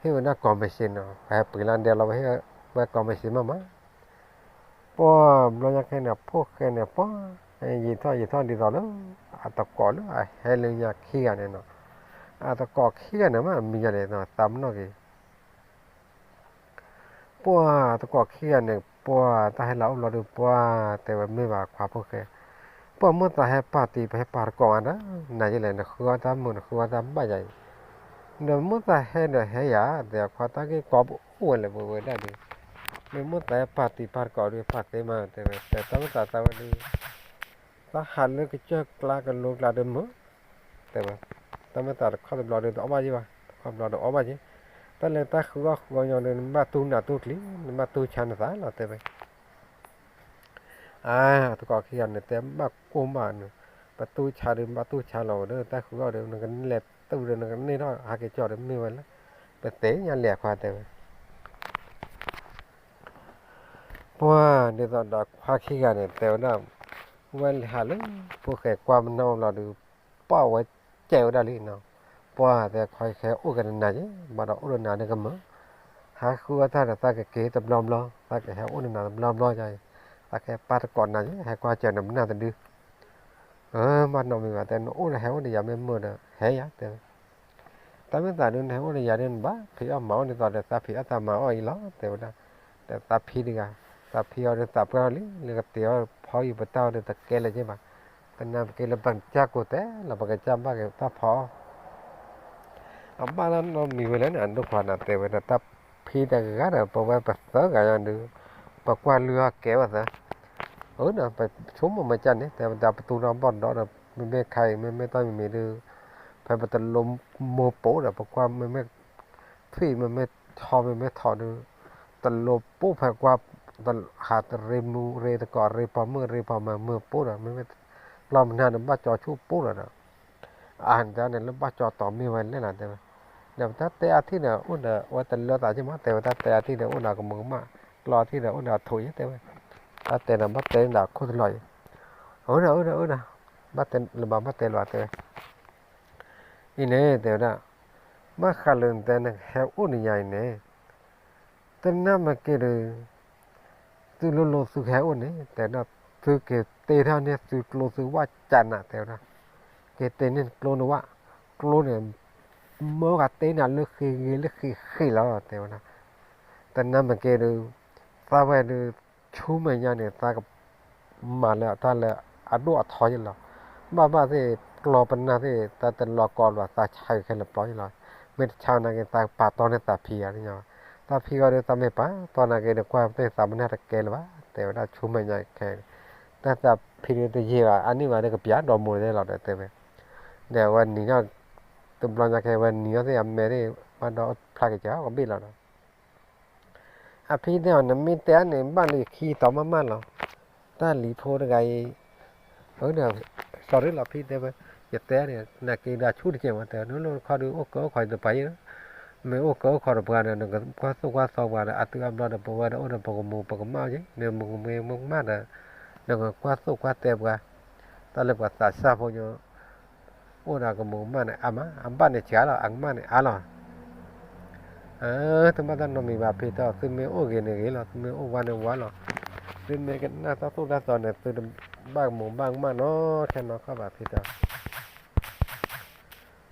ဟ့ၣ်ဝဲဒၣ်ကိးမ့ၢ်စ့နီၤ, ပှၤဟဲပှ့ၤလၢဒဲလီၤ ပှၤဟ့ၣ်ဝဲကိးမ့ၢ်စ့မးမး, ပှၢ်ဘျီညါခဲန့ၣ် ဖိၣ်ဃဲန့ၣ် ပှၢ်, ယံာ်ထီၣ်ယံာ်ထီၣ်ဒ်သိးလၢ အတကိးလၢအဟဲလၢညါခံဂၤန့ၣ်နီၤ, အတကိးခံဂၤန့ၣ်မး မံၤယၤန့ၣ် သးပနီၣ်က့ၤ ပှၢ်တကိးခံဂၤန့ၣ် ပှၢ်တၢ်ဟဲလီၤအိၣ်ဘျီဒီး ပှၢ်တဲဝဲမ့ၢ်ဘၣ်ခွါဖိၣ်ဃဲ, ပှၢ်မိၢ်သးဟဲပာ်တံၤ ပဟဲပာ်တကိးမးဒီး နၤယလဲၣ် နဃုအီၣ်တၢ်မုာ် နဃုအီၣ်တၢ်ဘၣ်ယၤအံၤ, ဒီးမိၢ်သးဟဲဒီးဟဲယၤ တဲခွါတၢ်ဂ့ၢ်ကီအိၣ်ဝဲလၢပဝဲဒၣ်ဒီး, မ့ၢ်မိၢ်သးဟဲပာ်တံၤပာ်တကိးဒီး ပာ်သ့မး တဲဝဲ တဲတၢ်မိၢ်သးသးဝဲဒီး တၢ်ဟးလၢကစၢၢ်ကျါကလိကျါဒီးမုာ် တဲဝဲ, တၢ်မ့ၢ်သးတခီတဘျီဒီးတအီၣ်ဘၣ်ယဲဘၣ်, တခီတဘျီဒီးအီၣ်ဘၣ်ယဲ, တၢ်လၢတၢ်ဃုအီၣ်ဃုအီညီဒီး နဘၣ်တူၢ်နၤတူၢ်ကျံၤ နဘၣ်တူၢ်ဆါနသးလီၤ တဲဝဲ, အါ တကိးခံဂၤန့ၣ် တဲဘၣ်ကိၢ်ဘၣ်န့ၣ်, ပတူၢ်ဆါဒီး ဘၣ်တူၢ်ဆါလီၤဝဲဒီး တၢ်ဃုအီၣ်ဒီး နကလဲၤတူၢ်ဒီး နကန့ၢ်ထီၣ်ဟးက့ၤကၠီဒီးမ့ၢ်ဝဲလၢ ပသ့ၣ်ညါလဲၣ်ခွါတဲဝဲ ပှၢ်ဒ်သိးဒီးခွါခံဂၤန့ၣ် တဲဝဲဒၣ်, ဝဲလဲၤဟးလၢ ဖိၣ်ဃဲကွၢ်မနီၣ်လီၤဒီး ပှၢ်ဝဲကဲဝဲဒၣ်လံနီၤ, ပှၢ်တဲခွါခဲအိၣ်ကနၤယဲ ဘၣ်ဒီးအိၣ်ဒီးနၤဒီးကမုာ်, ဟးဃုအီၣ်တၢ်ဒီးသးကက့ၤတဘျီဘျီ, သးကဟဲအိၣ်ဒီးနၤတဘျီဘျီယဲ, သးကဟဲပာ်တကိးနၤယဲ ဟဲကွၢ်စၢၤနၤမနၢ်တဒု ဘၣ်နီတမံၤဘၣ် တဲနအိၣ်ဒီးဟဲအိၣ်ဒီးယၤမ့ၢ်မုာ်ဒီး ဟဲယၤတဲဝဲ တၢ်မ့ၢ်သးဒုးနဟဲအိၣ်ဒီးယၤဒုး နဘၣ်ဖံးအီၣ်မၤအီၣ်ဒ်သိးဒီး သးဖံးအီၣ်သးမၤအီၣ်အံၤလီၤ တဲဝဲဒၣ်, ဒီးသးဖံးတဂၤ, သးဖံးအီၤဒီးသးပှၢ်ထီၣ်လံ လၢကတ့ၤအီၣ်ဖီယူၤပတၢ်အီၤဒီးတကဲလၢၤက့ဘၣ်, တနၤပက့လၢပကစၢ်ကိးတဲလီၤ ပကစၢ်ဘၣ်က့ၤတၢ်ဖီအီၣ် အဘၣ်နီတမံၤဝဲလဲၣ်န့ၣ် အဒိၣ်ခွါန့ၣ် တဲဝဲဒၣ် တၢ်ဖံးတဂၤဒီး ပဝဲပသၢဂၤညါဒုး ပကွၢ်လုၢ်အီၣ်ကဲဝဲသၢ အၢ ပဆိကမိၣ်မ့ၢ်ကၢ်န့ၣ် တဲဝဲဒၣ် ပသူထီၣ်ဘီၣ်ဒီး မ့မ့ၢ်ခါအံၤ မ့မ့ၢ်တၢ်မံၤမံၤဒုး ဖဲပတလိၣ်မိၢ်ပိာ်ဒီး ပကွၢ်မ့မ့ၢ်ထွံၣ် မ့မ့ၢ်ထီ မ့မ့ၢ်ထီဒုး တလိၣ်ပိာ်ဖဲကွၢ် ဟးတရ့မူရ့တကိး ရ့ပီၤမုၣ်ရ့ပီၤမး မုၢ်ပိာ်ဒီး မ့မ့ၢ်လီၤမနုၤဒီး ဘၣ်ကၠီဆူၣ်ပိာ်လီၤဒီး အါန့ၣ် တဲန့ၣ် လၢဘၣ်ကၠီတီၤမ့ၢ်ဝဲလဲၣ်လီၤ တဲဝဲ ဒီးပတၢ်တဲအါထံၣ်ဒီး အိၣ်ဒီးအဝဲတလၢသးက့မး တဲဝဲတၢ်တဲအါထံၣ်ဒီး အိၣ်ဒီးကမူးကမၣ်, ကျီအါထံၣ်ဒီး အိၣ်ဒီးအထိးယဲ တဲဝဲ, တၢ်တဲဒီး ဘၣ်တဲန့ၣ်ဒီးအခိၣ်တလီၤအံၤ, အၢဒီး အၢဒီး အၢဒီး, ဘၣ်တဲလၢၤဘၣ် ဘၣ်တဲလၢၤဘၣ် တဲဝဲ, အံၤန့ၣ် တဲဝဲဒၣ်, ဘၣ်ဃးလၢနတဲနကဟဲအိၣ်နယၤအံၤန့ၣ် တနၢ်မ့ၢ်က့ၤဒီး သုလိၤလိၤသုကဟဲအိၣ်န့ၣ် တဲဝဲဒၣ်, သုက့ၤတ့ထီၣ်န့ၢ်သုကျိသုဝၣ်ကနး တဲဝဲဒၣ်, က့ၤတ့န့ၢ်ကျိနဝၣ်, ကျိန့ၣ် မၢဂၤတ့နၤလၢဃ့ဂ့ၤလၢဃ့ဃ့လီၤ တဲဝဲဒၣ်, တနၢ်မ့ၢ်က့ၤဒီး သးဝဲဒီး ဆူမဲာ်ညါန့ၣ် သးက မၤလၢတၢ်လၢအဒိၣ်အထီယဲလီၤ, ဘၣ်ဘၣ်သ့ၣ် ကျီပနၢ်သ့ၣ် တၢ်တလီၤကီဘၣ် သးဆါခဲလၢာ်ပျီယဲလီၤ, မ့ၢ်တဆါနာ်က့ သးကပာ်တီန့ၢ်သးဖံဂၤ, သးဖံဂၤဒီး သးမ့ၢ်ပာ်တီနာ်က့ဒီး ကွၢ်ပသ့ၣ်သးပနၢ်တကဲလၢၤဘၣ် တဲဝဲဒၣ် ဆူမဲာ်ညါခဲ, တၢ်သးဖံဒီးတယံာ်ဘၣ် အနံၣ်မးဒီးကပျၢ်ဒီးမိၢ်တဲလီၤဒီးတဲဝဲ, ဒီးအဝဲနံၤထီၣ် တဘျီညါခဲ ဝဲနံၤထီၣ်သ့ၣ်အမဲာ်သ့ၣ် ဘၣ်ဒီးဖျါက့ၤကဘ့ၣ်လီၤဒီး အဖံတဲအီၤ နမ့ၢ်တဲအါန့ၣ် ဘၣ်လၢယခံတီၤမးမးလီၤ, တၢ်လံၤဖိတဂၤအံၤ, အၢဒီး sorry လီၤ ဖံတဲဝဲ, ယတဲန့ၣ် နာ်က့ဒီးဆူၣ်တကဲးမး တဲ နလိၣ်တခီဒီး အိၣ်ကၢအိၣ်ခီတပှၤယဲ, မ့ၢ်အိၣ်ကၢအိၣ်ခီတပှၤဒီး နကကွၢ်သိၣ်ကွၢ်သီပှၤဒီး အတုၤအါဘျီဒီး ပဝဲဒီးအိၣ်ဒီးပကမူးပကမၣ်က့, နမူးကမူးမၣ်ဒီး နကကွၢ်သိၣ်ကွၢ်သီပှၤ, တၢ်လၢပှၤသးစၢ်ဖိညိ အိၣ်ဒီးကမူးကမၣ်န့ၣ်အါမး, အဘၣ်န့ၣ်စှၤလီၤ အကမၣ်န့ၣ်အါလီၤ, တဘၣ်တၢ်နီတမံၤဘၣ် ဖံတဲအီၤ သုမ့ၢ်အိၣ်ဂ့ၤန့ၣ်ဂ့ၤလီၤ သုမ့ၢ်အိၣ်ဝါန့ၣ်ဝါလီၤ, သုမ့ၢ်ကနၣ်တၢ်သိၣ်တၢ်သီန့ၣ် သုတဘၣ်ကမူးဘၣ်ကမၣ်နီတခါနီတခါဘၣ် ဖံတဲအီၤ,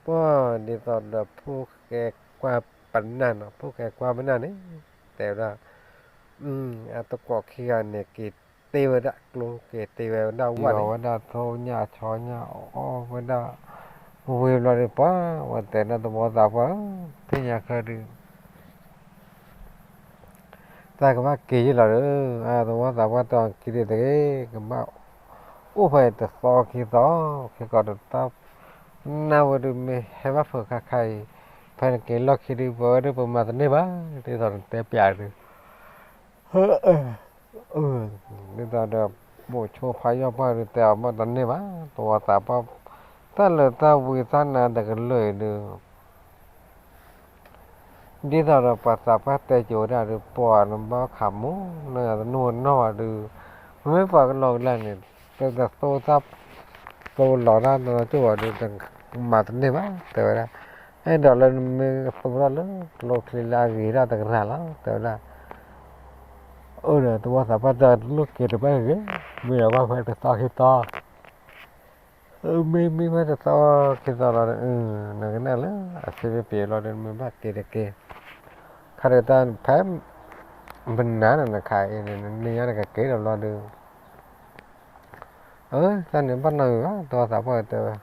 ပှၤဒ်သိးဒီးဖိၣ်ဃဲကွၢ်ပနၢ်နီၤ ဖိၣ်ဃဲကွၢ်ပနၢ်န့ၣ် တဲဝဲဒၣ်, အသကိးခံဂၤန့ၣ် က့ၤတ့ဝဲဒၣ်ကျိ က့ၤတ့ဝဲဒၣ်ဝၣ်န့ၣ် လီၤဝဲဒၣ်ထိၣ်ညၣ်ဆီညၣ်အီၣ်ဝဲဒၣ်, ဝံၤဘျီဒီးပှၤ ဝဲတဲဒၣ်သဝီသးပှၢ်ဧၢ, သ့ၣ်ညါခဲဒုး တၢ်ကဘၣ်က့ၤယဲလီၤဒီး သဝီသးပှၢ်တဲအီၤ က့ၤဒံးတဂ့ၤ ကဘၣ်အိၣ်ဖဲတသီခံသီ, ခဲကီးဒီးတၢ်နၢ်ဝဲဒုး မ့ၢ်ဟဲဘၣ်ဖုးခါခါအံၤ, ဖဲနက့ၤလီၢ်ခံဒုး ပဝဲဒၣ်ပမၤတန့ၢ်ဘၣ်, ဒ်သိးနတဲပျးဒုး ဒ်သိးဒီး ပိာ်ဆိဖးယီၢ်ပှၢ်ဒုး တဲအီၤဘၣ်တန့ၢ်ဘၣ်, သဝီသးပှၢ် တၢ်လၢတၢ်ဝံသးနါတကလုာ်အံၤဒုး ဒ်သိးဒီးပှၤသးပှၢ်တဲကၠိဝဲဒၣ်ဒုး ပှၤနဘၣ်ခးမူ နတနူၢ်နီၢ်ဘၣ်ဒုး, မ့မ့ၢ်ပှၤကလီကလီန့ၣ် တသိတၢ် သိလီၤတၢ်နီကၠိၣ်ဘၣ်ဒုး မၤတန့ၢ်ဘၣ် တဲဝဲဒၣ်, အဲၣ်ဒိးလၢနမ့ၢ်သိထီၣ်လၢကျိချံလၢအဂ့ၤတၢ်တကရၢ်လီၤ တဲဝဲဒၣ်, အိၣ်ဒီးသဝီသးပှၢ်တၢ်တလိၣ်က့ၤတဘၣ်ဂ့ၤ, မ့ၢ်အဝဲဖဲတသီခံသီ မ့မ့ၢ်ဖဲတသီခံသီလီၤဒီး နကနၣ်လၢအဆ့မ့ၢ်ပှဲၤလီၤဒီး နမ့ၢ်ဘၣ်က့ၤတက့ၤ, ခါဒီးတၢ်ဖဲ မနၤန့ၣ်နခးအံၤန့ၣ် နန့ၢ်ညါနကက့ၤဒီးဘျီဒီး, တၢ်န့ၣ်ဘၣ်နီၢ်ဂံၢ်ဘၣ် သဝီသးပှၢ်တဲဝဲ,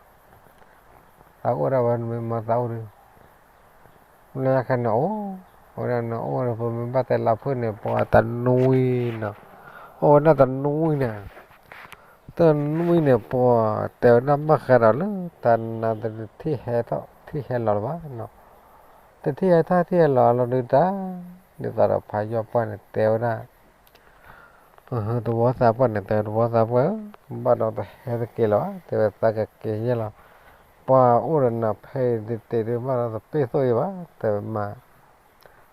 သးအိၣ်ဒၣ်ဝဲ နမ့ၢ်မၤသးအိၣ်ဒီး လၢခဲန့ၣ်အိၣ်, အဝဲဒၣ်နအိၣ်ဒီး ပမ့ၢ်ဘၣ်တဲလၢဖုၣ်န့ၣ် ပှၤတနွံနီၤ, အိၣ်ဝဲဒၣ်တနွံန့ၣ်, တနွံန့ၣ် ပှၤတဲဝဲဒၣ်ဘၣ်ဃးဒီးလၢ တၢ်နါတထံၣ်ဟဲထီၣ်ထံၣ်ဟဲလီၤလၢၤဘၣ်နီၤ, တထံၣ်ဟဲထီၣ်ထံၣ်ဟဲလီၤလီၤဒုးတၢ်, ဒ်သိးဒီးဖးယီၢ်ပှၢ်န့ၣ်တဲဝဲဒၣ် သဝီသးပှၢ်န့ၣ် တဲသဝီသးပှၢ်ဧၢ, ဘၣ်ဒီးတဟဲတက့ၤလၢၤဘၣ်, တဲဝဲသးကက့ၤယဲလီၤ, ပှၤအိၣ်ဒီးနၤဖဲအံၤတ့ၢ်ဒုး ဘၣ်ဒီးတပ့ၢ်သိၣ်အံၤဘၣ်, တဲဝဲမၤ,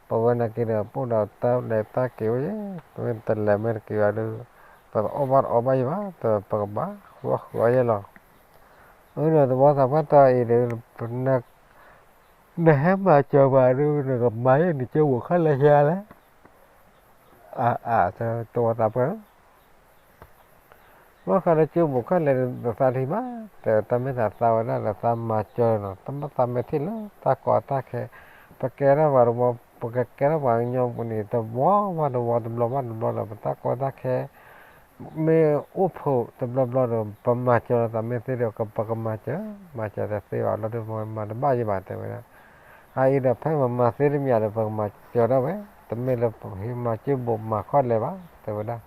ပဝဲနာ်က့ဒီး ပအိၣ်ဒီးတၢ်လဲၤတၢ်က့ၤဝဲယဲ, ပမ့ၢ်တလဲၤမ့ၢ်တက့ၤဘၣ်ဒီး ပတအီၣ်ဘၣ်တအီဘၣ်ယဲဘၣ်, တဲဝဲပကဘၣ်ဃုအီၣ်ဃုအီယဲလီၤ, အၢဒီးသဝီသးပှၢ်တဲအံၤဒီး နဟဲမၤစၢၤပှၤဒီး နကမၤယဲနကၠိဘိးခီၣ်လဲၢ်ယဲလဲၣ်, အါ အါ သဝီသးပှၢ်ဧၢ, ဘၣ်ဃးဒီးကၠိဘိးခီၣ်လဲၢ် တသးထံၣ်ဘၣ်, တဲတၢ်မ့ၢ်သးသးဝဲဒၣ်ဒီးသးမၤစၢၤနီၤ, တၢ်မ့ၢ်သးမ့ၢ်ထံၣ်လၢတၢ်ကီတၢ်ခဲ, ပကဲထီၣ်ပှၤတဝီ ပကကဲထီၣ်ပှၤကညီပူၤန့ၣ် တဝီဘၣ်တဝီတဘျီဘၣ်တဘျီဒီး ပတၢ်ကီတၢ်ခဲ မ့ၢ်အိၣ်ဖှိၣ်တဘျီဘျီဒီး ပမၤစၢၤလီၤသးမ့ၢ်သ့ဒီး ပကမၤစၢၤ, မၤစၢၤတသ့ဘၣ်လီၤဒီး ပမၤတဘၣ်ယံၤဘၣ် တဲဝဲဒၣ်, အအံၤဒီးဖဲပမၤသ့တမံၤဒီး ပကမၤစၢၤဒၣ်ဝဲ, တမ့ၢ်လၢပဟ့ၣ်မၤကၠိဘိးမၤခီၣ်လဲၢ်ဘၣ် တဲဝဲဒၣ်,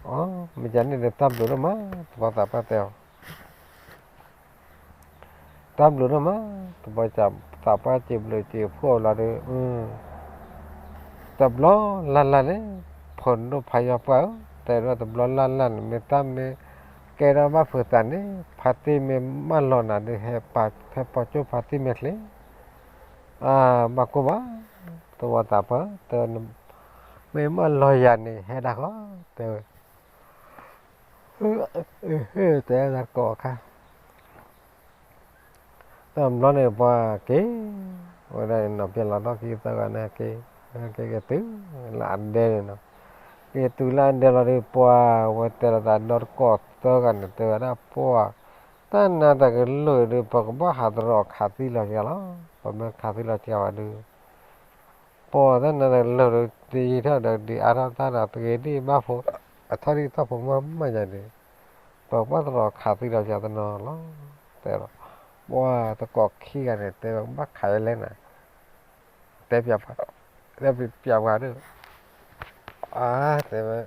အ မ့ၢ်ကန့ၣ်ဒီးတၢ်ဘျုးဒိၣ်မး, သဝီသးပှၢ်တဲအီၤ တၢ်ဘျုးဒိၣ်မး, သဝီသးပှၢ်စံးဘျုးစံးဖှိၣ်လီၤဒီး တဘျီလၢ်လၢ်န့ၣ် ဖိဒိၣ်ဖးယီၤပှၢ်ဧၢ, တဲဒၣ်တဘျီလၢ်လၢ်န့ၣ် မ့ၢ်တၢ်မ့ၢ်ကဲထီၣ်ဘၣ်ဖုးသးန့ၣ် ဖါတံၢ်မ့ၢ်မၢလီၤနၤဒီး ဟဲပာ်ဖဲပိာ်ကၠိဖါတံၢ်မဲာ်ချံ, ဘၣ်ကိၢ်ဘၣ်, သဝီသးပှၢ်, တဲဝဲ, မ့ၢ်မၢလီၤယၤန့ၣ် ဟဲဒၣ်ဃီ, တဲဝဲ, တဲတၢ်ကိးအခါ တဘျီန့ၣ်ပှၤက့ၤ, ဝဲဒၣ်နီၤ ပျဲလီၤထီၣ်ခံသၢဂၤန့ၣ်က့ၤ, က့ၤက့ၤတုၤလၢအဒဲန့ၣ်နီၤ, က့ၤတုၤလၢအဒဲလီၤဒီး ပှၤဝဲတဲလီၤသးဒီတကိးသၢဂၤန့ၣ် တဲဝဲဒၣ်ပှၤ, တၢ်နါတၢ်ကလုာ်ဒီး ပကဘၣ်ဟးတရီၣ်ခးသံလီၤယၤလီၤ, ပမ့ၢ်ခးသံလီၤယၤဘၣ်ဒီး ပှၤတၢ်နါတၢ်ကလုာ်ဒီး တယံာ်ထီၣ်ဒီးဒံးအါထီၣ်တၢ်ဒီး တဂ့ၤဒံးဘၣ်ဖိ, အထီၣ်ဒံးထီၣ်ဖိမးမးယၤဒီး, ပကဘၣ်တရီၣ်ခးသံလီၤယၤတနီၤလီၤ, တဲလီၤ, ပှၤတကိးခံဂၤန့ၣ် တဲဝဲဘၣ်ခးဝဲလဲၣ်နၤ, တဲပျးပှၤ, တဲပျးပှၤဒီး, အါ, တဲဝဲ,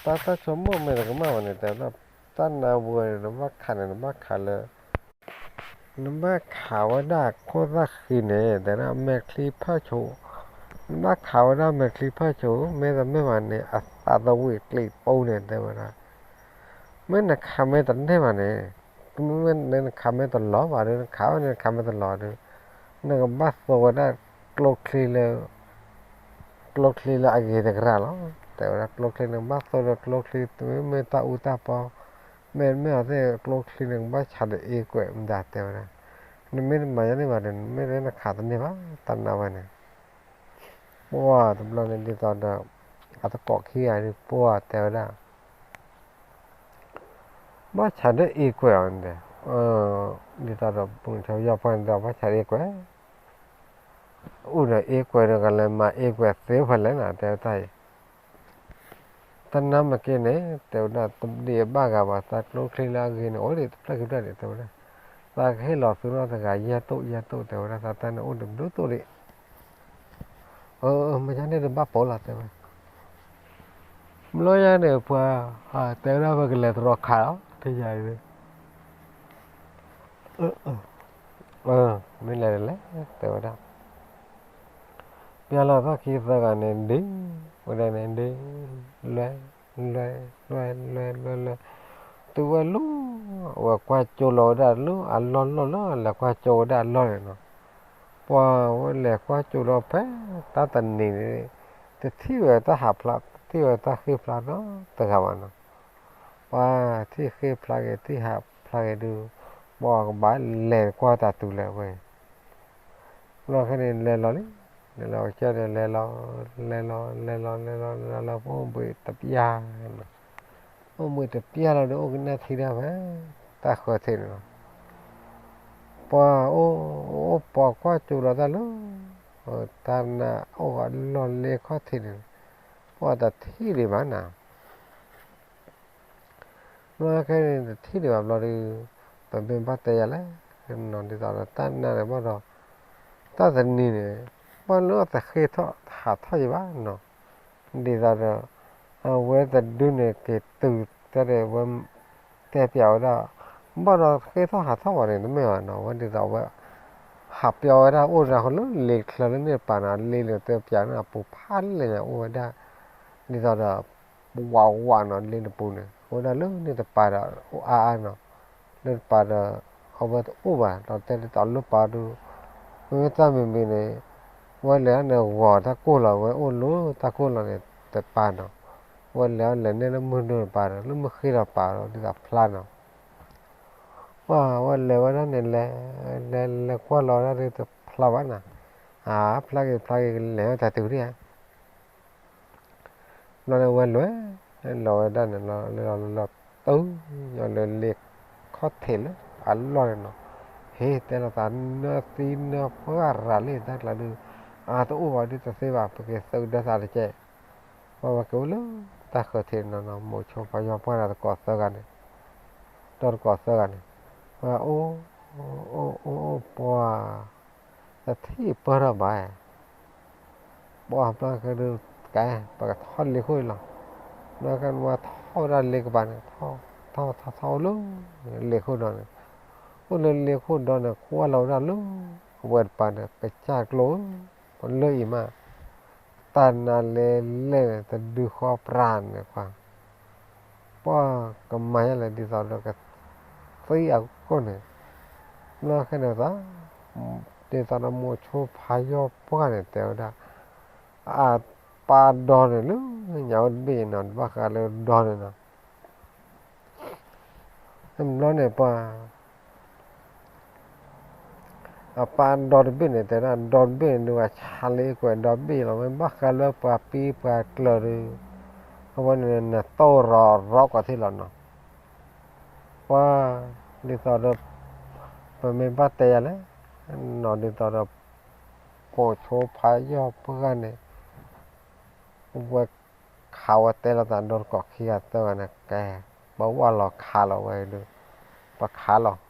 တၢ်တၢ်ဆိကမိၣ်မ့ၢ်တကမၣ်ဘၣ်န့ၣ် တဲဝဲဒၣ်, တၢ်နါဝဲန့ၣ် နဘၣ်ခးန့ၣ် နဘၣ်ခးလၢ နဘၣ်ခးဝဲဒၣ်ခိၣ်သၣ်ဃံန့ၣ် တဲဒၣ်မဲာ်ချံဖၣ်ဆိ, နဘၣ်ခးဝဲဒၣ်မဲာ်ချံဖၣ်ဆိ မ့တမ့ၢ်ဘၣ်န့ၣ် အသးသဝံၣ်ကျံးပူန့ၣ် တဲဝဲဒၣ်, မ့ၢ်နခးမ့ၢ်တန့ၢ်ဘၣ်န့ၣ်, မ့ၢ်နခးမ့ၢ်တလီၤဘၣ်ဒီး နခးဝဲန့ၣ် နခးမ့ၢ်တလီၤဒီး, နကဘၣ်သိဝဲဒၣ်ကျိချံလၢ ကျိချံလၢအဂ့ၤတကရၢ်လီၤ, တဲဝဲဒၣ်ကျိချံန့ၣ် ဘၣ်သိလၢကျိချံ မ့မ့ၢ်တၢ်အူတၢ်ပီ, မ့မ့ၢ်အီၤသ့ၣ်ကျိချံန့ၣ် ကဘၣ်ဆးဒီးအ့ကွဲးမတၤ တဲဝဲဒၣ်, နမ့ၢ်တမၤယၤန့ၣ်ဘၣ်ဒီး နမ့ၢ်လၢနခးတန့ၢ်ဘၣ် တၢ်နါဝဲန့ၣ်, ပှၤတဘျီန့ၣ်ဒ်သိးဒီး အတကိးခံဂၤဒ်ပှၤတဲဝဲဒၣ် ဘၣ်ဆးဒီးအ့ကွဲးအီၤန့ၣ်, ဒ်သိးဒီး ပူၤနထၢယီၢ်ပှၢ်န့ၣ်ဒီး ဘၣ်ဆးဒီးအ့ကွဲး, အိၣ်ဒီးအ့ကွဲးဒီး ကလဲၤမၤအ့ကွဲးသ့ဖဲလဲၣ်နၤ တဲဝဲတၢ်အံၤ, တၢ်နါမ့ၢ်က့န့ၣ် တဲဝဲဒၣ် တဒံးဘၣ်ဂၤဘၣ် သးကျိချံလၢအဂ့ၤန့ၣ် အိၣ်ဒံးတဖျၢၣ်ခံဖျၢၣ်န့ၣ် တဲဝဲဒၣ်, သးကဟ့ၣ်လီၤသုနီၢ်တဂၤ ယဲၢ်တိၣ်ယဲၢ်တိၣ် တဲဝဲဒၣ် သးတၢ်န့ၣ်အိၣ်ဒံးဘျုးတိၣ်ဒံး အၢ မ့ၢ်ယါန့ၣ်တဘၣ်ပိာ်လီၤ တဲဝဲ, ဘျီယါန့ၣ်ပှၤ တဲဝဲဒၣ် ပကလဲၤတရီခးလီၤ ထံၣ်ယၤအံၤ, မ့ၢ်လဲၤလဲၤ တဲဝဲဒၣ်, ပျဲလီၤသီၣ်ခံသၢဂၤန့ၣ်ဒ့, ဝဲဒၣ်န့ၣ်ဒ့, လဲၤ, လဲၤ, လဲၤ, လဲၤ, လဲၤ, လဲၤ, တုၤဝဲလၢ အဝဲကွၢ်ကၠိလီၤဝဲဒၣ်လၢအလီၢ်လီၢ်လၢ လဲၤကွၢ်ကၠိဝဲဒၣ်အလီၢ်န့ၣ်နီၤ, ပှၤဝဲလဲၤကွၢ်ကၠိလီၤဖဲ တၢ်တနံၤန့ၣ် တထံၣ်ဝဲတၢ်ဟးဖျါ တထံၣ်ဝဲတၢ်ဃ့ၢ်ဖျါနီတဂၤဘၣ်နီၤ, ပှၤထံၣ်ဃ့ၢ်ဖျါက့ၤ ထံၣ်ဟးဖျါက့ၤဒုး ပှၤကဘၣ်လဲၤကွၢ်တၢ်တုၤလဲၣ်ဝဲ ဘျီခဲန့ၣ်လဲၤလီၤလံ, လဲၤလီၤကစၢၢ်န့ၣ် လဲၤလီၤ, လဲၤလီၤ, လဲၤလီၤ, လဲၤလီၤ, လဲၤလီၤ, ပအိၣ်ဘှံးတပျၢ်, အိၣ်ဘှံးတပျၢ်လီၤဒီး အိၣ်ကနၣ်ထံတၢ်ဖဲ တၢ်ဃၢၤထံးန့ၣ်လီၤ, ပှၤအိၣ်, အိၣ်ပှၤကွၢ်ကၠိလီၤတၢ်လၢ တၢ်နါအိၣ်အလီၢ်လ့ခီၣ်ထံးန့ၣ်, ပှၤတထံၣ်ဒံးဘၣ်နၤ ဘျီခဲန့ၣ် တထံၣ်ဒံးဘၣ်ဘျီဒီး ပမ့ၢ်ဘၣ်တဲယၤလဲၣ်, ဒ်သိးဒီးတၢ်နါန့ၣ်ဘၣ်ဒီး တၢ်တနံၤန့ၣ် ဘၣ်လၢအတဃ့ၢ်ထီၣ်ဟးထီၣ်ယံၤဘၣ်နီၤ, ဒ်သိးဒီး အဝဲတဒုန့ၣ်က့ၤတုၤတၢ်ဒီး ဝဲတဲပျးဝဲဒၣ် ဘၣ်ဒီးဃ့ၢ်ထီၣ်ဟးထီၣ်ဘၣ်န့ၣ် တမ့ၢ်ဘၣ်နီၤ, ဝဲဒ်သိးဝဲ ဟးပျီဝဲဒၣ်အိၣ်တဂၤဃီလၢလ့ချၢလၢန့ၣ်တပၤနီၤ, လ့န့ၣ်တဲပျးန့ၣ် အပူၤဖးလဲၢ်န့ၣ် အိၣ်ဝဲဒၣ် ဒ်သိးဒီး ဝးဝးနီၤ လ့တပူၤန့ၣ် အိၣ်ဝဲဒၣ်လၢန့ၣ်တပၤဒီးအိၣ်အါအါနီၤ, လၢတပၤဒီး အဝဲတအိၣ်ဘၣ် ဒီးတဲဒ်သိးလၢပၤဒုး မ့မ့ၢ်တၢ်မံၤမံၤန့ၣ် ဝဲလဲၤန့ၣ်ဂီၤတၢ်ကိၢ်လီၤ ဝဲအိၣ်လၢတၢ်ကိၢ်လီၤန့ၣ်တပၤနီၤ, ဝဲလဲၤအီၤလဲၤန့ၣ်လၢမုၢ်ဒိၣ်တပၤဒီး လၢမုၢ်ဃ့ဒီးပၤဒီး ဒ်သိးဖျါနီၤ ပှၤဝဲလဲၤဝဲဒၣ်န့ၣ်လဲၤ, လဲၤလဲၤကွၢ်လီၤဝဲဒၣ်ဒီးတဖျါဘၣ်နီၤ, အဖျါက့ၤဖျါက့ၤ လဲၤဝဲတၢ်တုၤဒံးဧါ ဘျီန့ၣ်ဝဲလဲၤ, လီၤဝဲဒၣ်န့ၣ်လီၤ လီၤလီၤလီၤ တုၤယီၤလၢလ့ခီၣ်ထံးလၢအလီၢ်န့ၣ်နီၤ, ဟ့ၣ်တဲလိာ်သးနၢသံနၢပှၢ်ရၤလံတၢ်ကျါဒုး, အတအိၣ်ဘၣ်ဒ်တသ့ဘၣ် ပက့ၤသုးဒီးသးတကဲး, ပှၤဝဲက့ၤအိၣ်လၢတၢ်ဃၢၤထံးနီၤနီၤ မိၤဆိပှၤယီၤပှၢ်ဒီးတကိးသၢဂၤန့ၣ်, ဒီးတကိးသၢဂၤန့ၣ်, ပှၤအိၣ်, အိၣ်အိၣ်အိၣ်ပှၤ တထံၣ်ပၢၢ်ထီၣ်ဘၣ်, ပှၤဘျီခဲဒုးကဲ ပကထီၣ်လ့ခိၣ်အံၤလီၤ, ဘျီခဲန့ၣ်ဝဲထီၣ်ဝဲဒၣ်လ့ကပၤန့ၣ် ထီၣ်ထီၣ်ထီၣ်ထီၣ် အိၣ်လၢလ့ခိၣ်ဒီးန့ၣ်, အိၣ်လၢလ့ခိၣ်ဒီးန့ၣ် ကွၢ်လီၤဝဲဒၣ်လၢ အဝဲတပၤန့ၣ် ကစၢ်ကျိ လၢအံၤမး တၢ်နါလဲၤလဲၤန့ၣ် တဒုဃီပြးန့ၣ်ခွါ, ပှၤကမၤယါလဲၣ်ဒ်သိးဒီးကသံအကိၢ်န့ၣ်, ဘျီခဲန့ၣ်သး ဒ်သိးဒီးမိၤဆိဖါယီၢ်ပှၢ်န့ၣ် တဲဝဲဒၣ် အပၢ်ဒီန့ၣ်လၢညါအိၣ်တဘ့ၣ်နီၤ, ဘၣ်ဃးလၢဒီန့ၣ်နီၤ, တဘျီန့ၣ်ပှၤ အပၢ်ဒီတဘ့ၣ်န့ၣ် တဲဒၣ်ဒီတဘ့ၣ်န့ၣ် ဒုးအဆါလၢကွဲးဒီဘ့ၣ်လီၤ, မ့ၢ်ဘၣ်ဃးလၢပှၤပံပှၤကျၢၤဒီး အဝဲန့ၣ်နတိၢ်ရီရီကီးထံလီၤနီၤ, ပှၤ ဒ်သိးဒီး ပမ့ၢ်ဘၣ်တဲယၤလဲၣ် နီၤ, ဒ်သိးဒီး မိၤဆိဖါယီၢ်ပှၢ်န့ၣ် ဝဲခးဝဲတဲလိာ်သးဒီတကိးခံဂၤသၢဂၤန့ၣ် ကဲ ပဝၢ်လီၤခးလီၤဝဲဒုး ပခးလီၤ,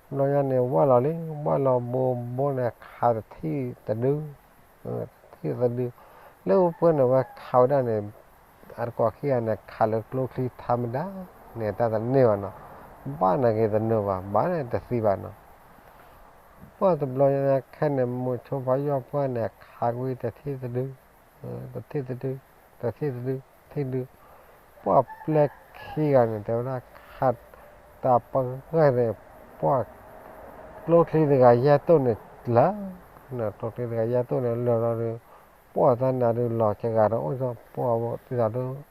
ဘျီညါန့ၣ် ဝၢ်လီၤလံ ဝၢ်လီၤဘိဘိန့ၣ် ခးတထံၣ်တဒု တထံၣ်တဒု, လၢအိၣ်ပှဲၤန့ၣ် ဝဲခးဝဲဒၣ်န့ၣ် အတကိးခံဂၤန့ၣ် ခးလၢကျိချံထါမဒါန့ၣ် တၢ်တန့ၢ်ဘၣ်နီၤ, ဘၣ်န့ၣ်က့ၤတနၢၤဘၣ် ဘၣ်န့ၣ်တသံဘၣ်နီၤ, ပှၤတဘျီညါခဲန့ၣ် မိၤဆိဖါယီၢ်ပှၢ်န့ၣ် ခးကွံာ်တထံၣ်တဒု တထံၣ်တဒု တထံၣ်တဒု ထံၣ်ဒု, ပှၤပျဲခံဂၤန့ၣ် တဲဝဲဒၣ်ခးတၢ်ပဂဲၢ်န့ၣ် ပှၤကျိချံတဂၤယဲၢ်တိၢ်န့ၣ်လၢာ်, ကျိချံတဂၤယဲၢ်တိၢ်န့ၣ်လၢာ်လီၤဒီး ပှၤတၢ်နါဒုးလီၤကဂၤဒီးအိၣ်ဒီး ပှၤဒ်သိးဒီး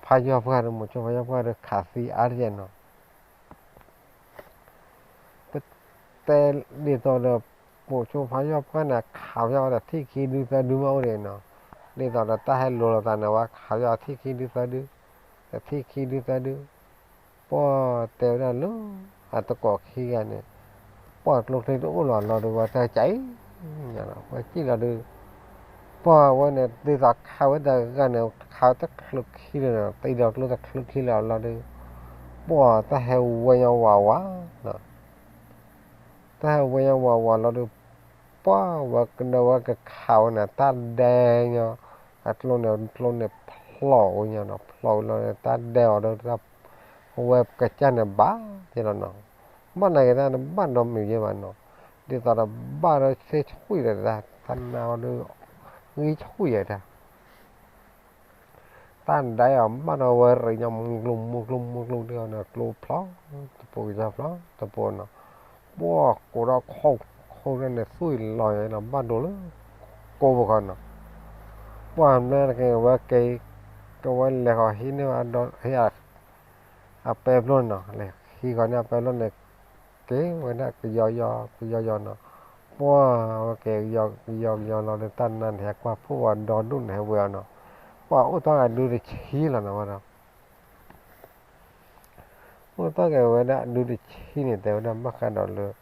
ဖါယီၢ်ပှၢ်ဒီး မိၤဆိဖါယီၢ်ပှၢ်ဒီး ခးသံအါတက့ၢ်နီၤ ပတဲဒ်သိးဒီး မိၤဆိဖါယီၢ်ပှၢ်န့ၣ် ခးဖျိတထံၣ်ခံဒုသၢဒုမ့ၢ်အိၣ်ဒံးနီၤ, ဒ်သိးဒီးတၢ်ဟဲလိၤလိာ်သးန့ၣ် ဝဲခးဖျိထံၣ်ခံဒုသၢဒု, တထံၣ်ခံဒုသၢဒု, ပှၤတဲဝဲဒၣ်လၢ အတကိးခံဂၤန့ၣ် ပှၤကျိချံတအိၣ်လီၤလီၤဒီး ဝဲတၢ်ကၠးအံၤ ပှၤစံၣ်လီၤဒုး ပှၤဝဲန့ၣ် ဒ်သိးခးဝဲတဂၤန့ၣ် ခးဝဲတချုးခံလၢာ်နီၤ, တံၤဒီးကျိတချုးခံလၢာ်လီၤဒီး ပှၤတၢ်ဟဲဝဲညီဝးဝးနီၤ, တၢ်ဟဲဝဲညီဝးဝးလီၤဒီး ပှၤဝဲကဒီးဝဲကခးဝဲန့ၣ် တၢ်ဒဲညီ, အကျိန့ၣ် ကျိန့ၣ်ဖျိးဝဲညီနီၤ, ဖျိးဝဲလီၤန့ၣ် တၢ်ဒဲအီၤဒီး ဝဲကစၢ်န့ၣ်ဘၣ်ယဲလီၤနီၤ, ဘၣ်နာ်က့ၤတၢ်န့ၣ်ဘၣ်ဒီးမုာ်ယဲဘၣ်နီၤ, ဒ်သိးဒီးဘၣ်ဒီးဆ့ဆှံဒီးတၢ် တၢ်နါအီၤဒီး ဂံၢ်ဆှံယဲတၢ် တၢ်ဒဲအီၤဘၣ်ဒီးဝဲရံးညီ မူကျိ မူကျိ မူကျိဒ်အီၤန့ၣ် ကျိဖျီတပိၤကညီဖျီတပိၤနီၤ, ပှၤကိးဒီးခိၣ်ခိၣ်န့ၣ် သွံၣ်လီၤယဲနီၤ ဘၣ်ဒိလၢကိးပခီနီၤ, ပှၤမ့ၢ်တက့ၤဝဲက့ၤ ကဝဲလဲၤဃီၤဟံးန့ၢ်ဝဲဒီးဟံး အပဲဖျိနီၤ, လဲၤဟံးဃီၤန့ၢ်အပဲဖျိန့ၣ် က့ၤဝဲဒၣ်ကယီယီ ကယီယီနီၤ, ပှၤဝဲက့ၤကယီကယီလီၤဒီး တၢ်နါန့ၣ် ဟဲကွၢ်ဖှိၣ်ဝဲဒီဒူၣ်န့ၣ် ဟဲဝဲအီၤနီၤ, ပှၤအိၣ်ထီၣ်က့ၤဒုတဆံလီၤနီၤဝဲဒီး အိၣ်ထီၣ်က့ၤဝဲဒၣ်ဒုတဆံန့ၣ် တဲဝဲဒၣ်ဘၣ်ဃးဒီးလၢ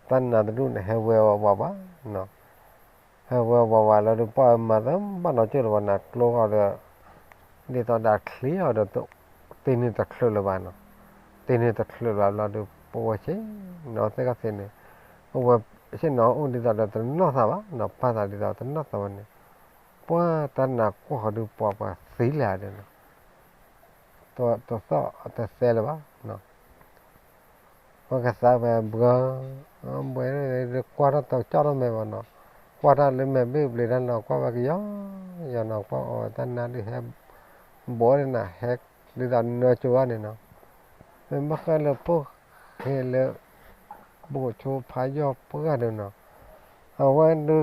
တၢ်နါတဒူၣ်န့ၣ် ဟဲဝဲအီၤဝးဝးနီၤ, ဟဲဝဲအီၤဝးဝးလီၤဒီး ပှၤမၤသးဘၣ်နီၤကၠိလၢၤဘၣ်နီၤ ကျိဃီၤဒီး ဒ်သိးဒၣ်ချံအီၤဒီး တ့န့ၢ်တချုးလၢၤဘၣ်နီၤ, တ့န့ၢ်တချုးလၢၤဘၣ်လီၤဒီး ပဝဲဆ့ၣ်နီၤသ့ၣ်ခီၣ်သ့ၣ်န့ၣ် အဝဲဆ့ၣ်နီၤအိၣ်ဒ်သိးဒီးတနီၢ်သးဘၣ်နီၤ, ပာ်သးဒ်သိးတနီၢ်သးဘၣ်န့ၣ် ပှၤတၢ်နါကွၢ်ဃီၤဒုး ပှၤပှၤသံလၢာ်ဒၣ်နီၤ, တသီၣ်တသဲလၢၤဘၣ်နီၤ ပှၤကသးဝဲဘှီ, ဘှီ ကွၢ်ထီၣ်တကၠီၣ်ထီၣ်မဲာ်ဘၣ်နီၤ, ကွၢ်တၢ်လၢမဲာ်ဘ့ၣ်ဘျ့တၢ်နီၤ ကွၢ်ဝဲကယီယီနီၤ ကွၢ်အီၤတၢ်နါဒုးဟဲ ဘိးန့ၣ်နၤ ဟဲဒ်သိးနၢကၠိဘၣ်န့ၣ်နီၤ, မ့ၢ်ဘၣ်ဃးလၢဖိၣ်ဃဲလၢ မိၤဆိဖါယီၢ်ပှၢ်ဒုးနီၤ, အဝဲဒုး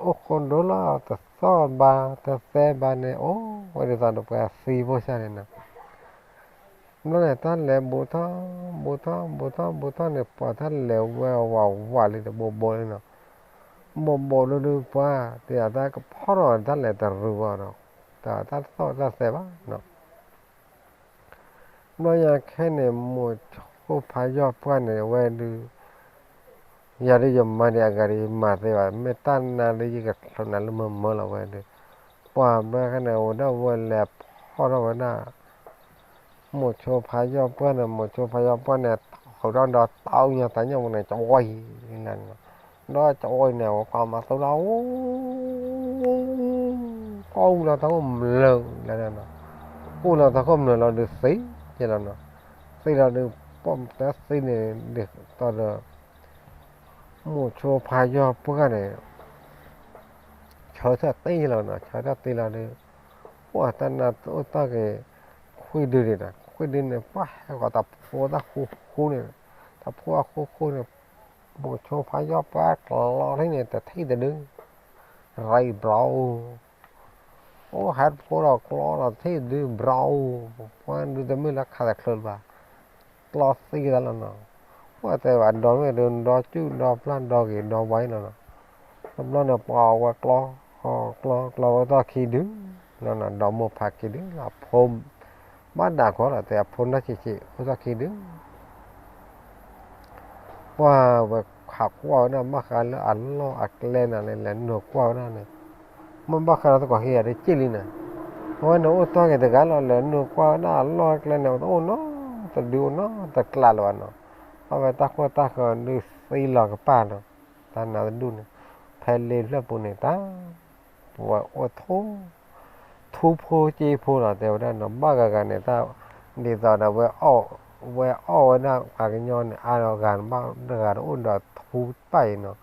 အိၣ်ဃိဒိၣ်လီၤ တသီၣ်ဘၣ် တသဲဘၣ်န့ၣ် အိၣ်ဝဲဒ်သိးဒီးပှၤသံဖိစၢ်န့ၣ်နီၤ ဘျီန့ၣ် တၢ်လဲၤဘူးထီၣ် ဘူးထီၣ် ဘူးထီၣ် ဘူးထီၣ်န့ၣ် ပှၤတၢ်လဲၤဝဲဝးဝးလံတဘိဘိန့ၣ်နီၤ, ဘိဘိလၢဒုးပှၤ တယၤတၢ်ကဖီၣ်ထီၣ်တၢ်လဲၤတရူးဘၣ်ဒီး တၢ်သီၣ်တၢ်သဲဘၣ်နီၤ, ဘျီယၤခဲန့ၣ် မိၤဆိဖါယီၢ်ပှၢ်န့ၣ် အဝဲဒုး ယၤဒုးယမၤဒံးအဂၤဒီးယမၤသ့ဘၣ် မ့ၢ်တၢ်နါလၢယကချုးနၤလၢမၢမၢလီၤဝဲဒုး, ပှၤဘျီခဲန့ၣ် အိၣ်ဒၣ်ဝဲလဲၤဖီၣ်ထီၣ်ဝဲဒၣ် မိၤဆိဖါယီၢ်ပှၢ်န့ၣ် မိၤဆိဖါယီၢ်ပှၢ်န့ၣ် ထီၣ်ဒီးတၢ်အူညါတၢ်ညၣ်ပူၤန့ၣ် ကဝီၤအံၤလီၤ, ဒီးကဝီၤအံၤန့ၣ် ဝဲကွၢ်မၤသူလီၤ အူ ကီၢ်အူလီၤတၢ်ခိၣ်မျၢၢ်လီၤနီၤ, အူလီၤတၢ်ခိၣ်မျၢၢ်လီၤဒုးသံယဲလီၤနီၤ, သံလီၤဒုး ပှၤတၢ်သံန့ၣ် ဒ်သိးဒီး မိၤဆိဖါယီၢ်ပှၢ်န့ၣ် ဆၢထၢၣ်တ့လီၤနီၤ, ဆၢထၢၣ်တ့လီၤဒုး ပှၤတၢ်နါအိၣ်တ့ၢ်က့ၤ ခွံဒုန့ၣ်ဒီး ခွံဒုန့ၣ် ပှၤဟဲဃီၤတၢ်ဖိတၢ်ဃူဃူန့ၣ်, တၢ်ဖိတၢ်ဃူဃူန့ၣ် မိၤဆိဖးယီၢ်ပှၢ်ကျီထံၣ်န့ၣ် တထံၣ်တဒု, ရံၣ်ဘျီ, အိၣ်ဟဲတဖိဒီးကျီဒီးထံၣ်တဒုဘျီ, ပှၤဒုတမ့ၢ်လၢခးတချုးလၢၤဘၣ်, ကျီသံကသးလီၤနီၤ, ပှၤတဲဘၣ်ဒီမ့ၢ်ဒုဒီကၠူၣ်ဒီဖျၢၣ်ဒီဂ့ၤဒီဝါလီၤနီၤ, တဘျီန့ၣ်ပှၤဝဲကျီ, ကျီကျီဝဲအိၣ်ထီၣ်ခံဒု, လီၤနီၤ ဒီမိၢ်ဖးခံဒုလီၤ ဖိ ဘၣ်ဒၣ်ကီလီၤ တဲအဖိနီၢ်ဆံးဆံး အိၣ်ထီၣ်ခံဒု, ပှၤဝဲခးကွၢ်ဝဲဒၣ်ဘၣ်ဃးလၢအလီၢ်အကျဲန့ၣ် လဲၤလဲၤနုာ်ကွၢ်ဝဲဒၣ်န့ၣ်, မ့ၢ်ဘၣ်ဃးဒီးသကိးခံဂၤဒ်က့ၣ်လံန့ၣ်, အဝဲန့ၣ်အိၣ်ထီၣ်က့ၤတဂၤလီၤ လဲၤနုာ်ကွၢ်ဝဲဒၣ်အလီၢ်အကျဲန့ၣ် တအိၣ်နီတဒုအိၣ်နီတကျးလၢၤဘၣ်နီၤ, အဝဲတၢ်ခိၣ်တၢ်ဃၢၤဒုးသံလီၤကပၢ်နီၤ, တၢ်နါတဒူၣ်န့ၣ်, ဖဲလ့ဖျၢၣ်ပူၤန့ၣ်တၢ် ပဝဲအိၣ်ထူ ထူဖိစ့ဖိလီၤ တဲဝဲဒၣ်နီၤ ဘၣ်ဂၤဂၤန့ၣ် တၢ် ဒ်သိးဒီး ဝဲအီၣ်ဝဲဒၣ်ပှၤကညီန့ၣ် အါဂၤတအိၣ်ဒီးထူပၢ်အံၤနီၤ,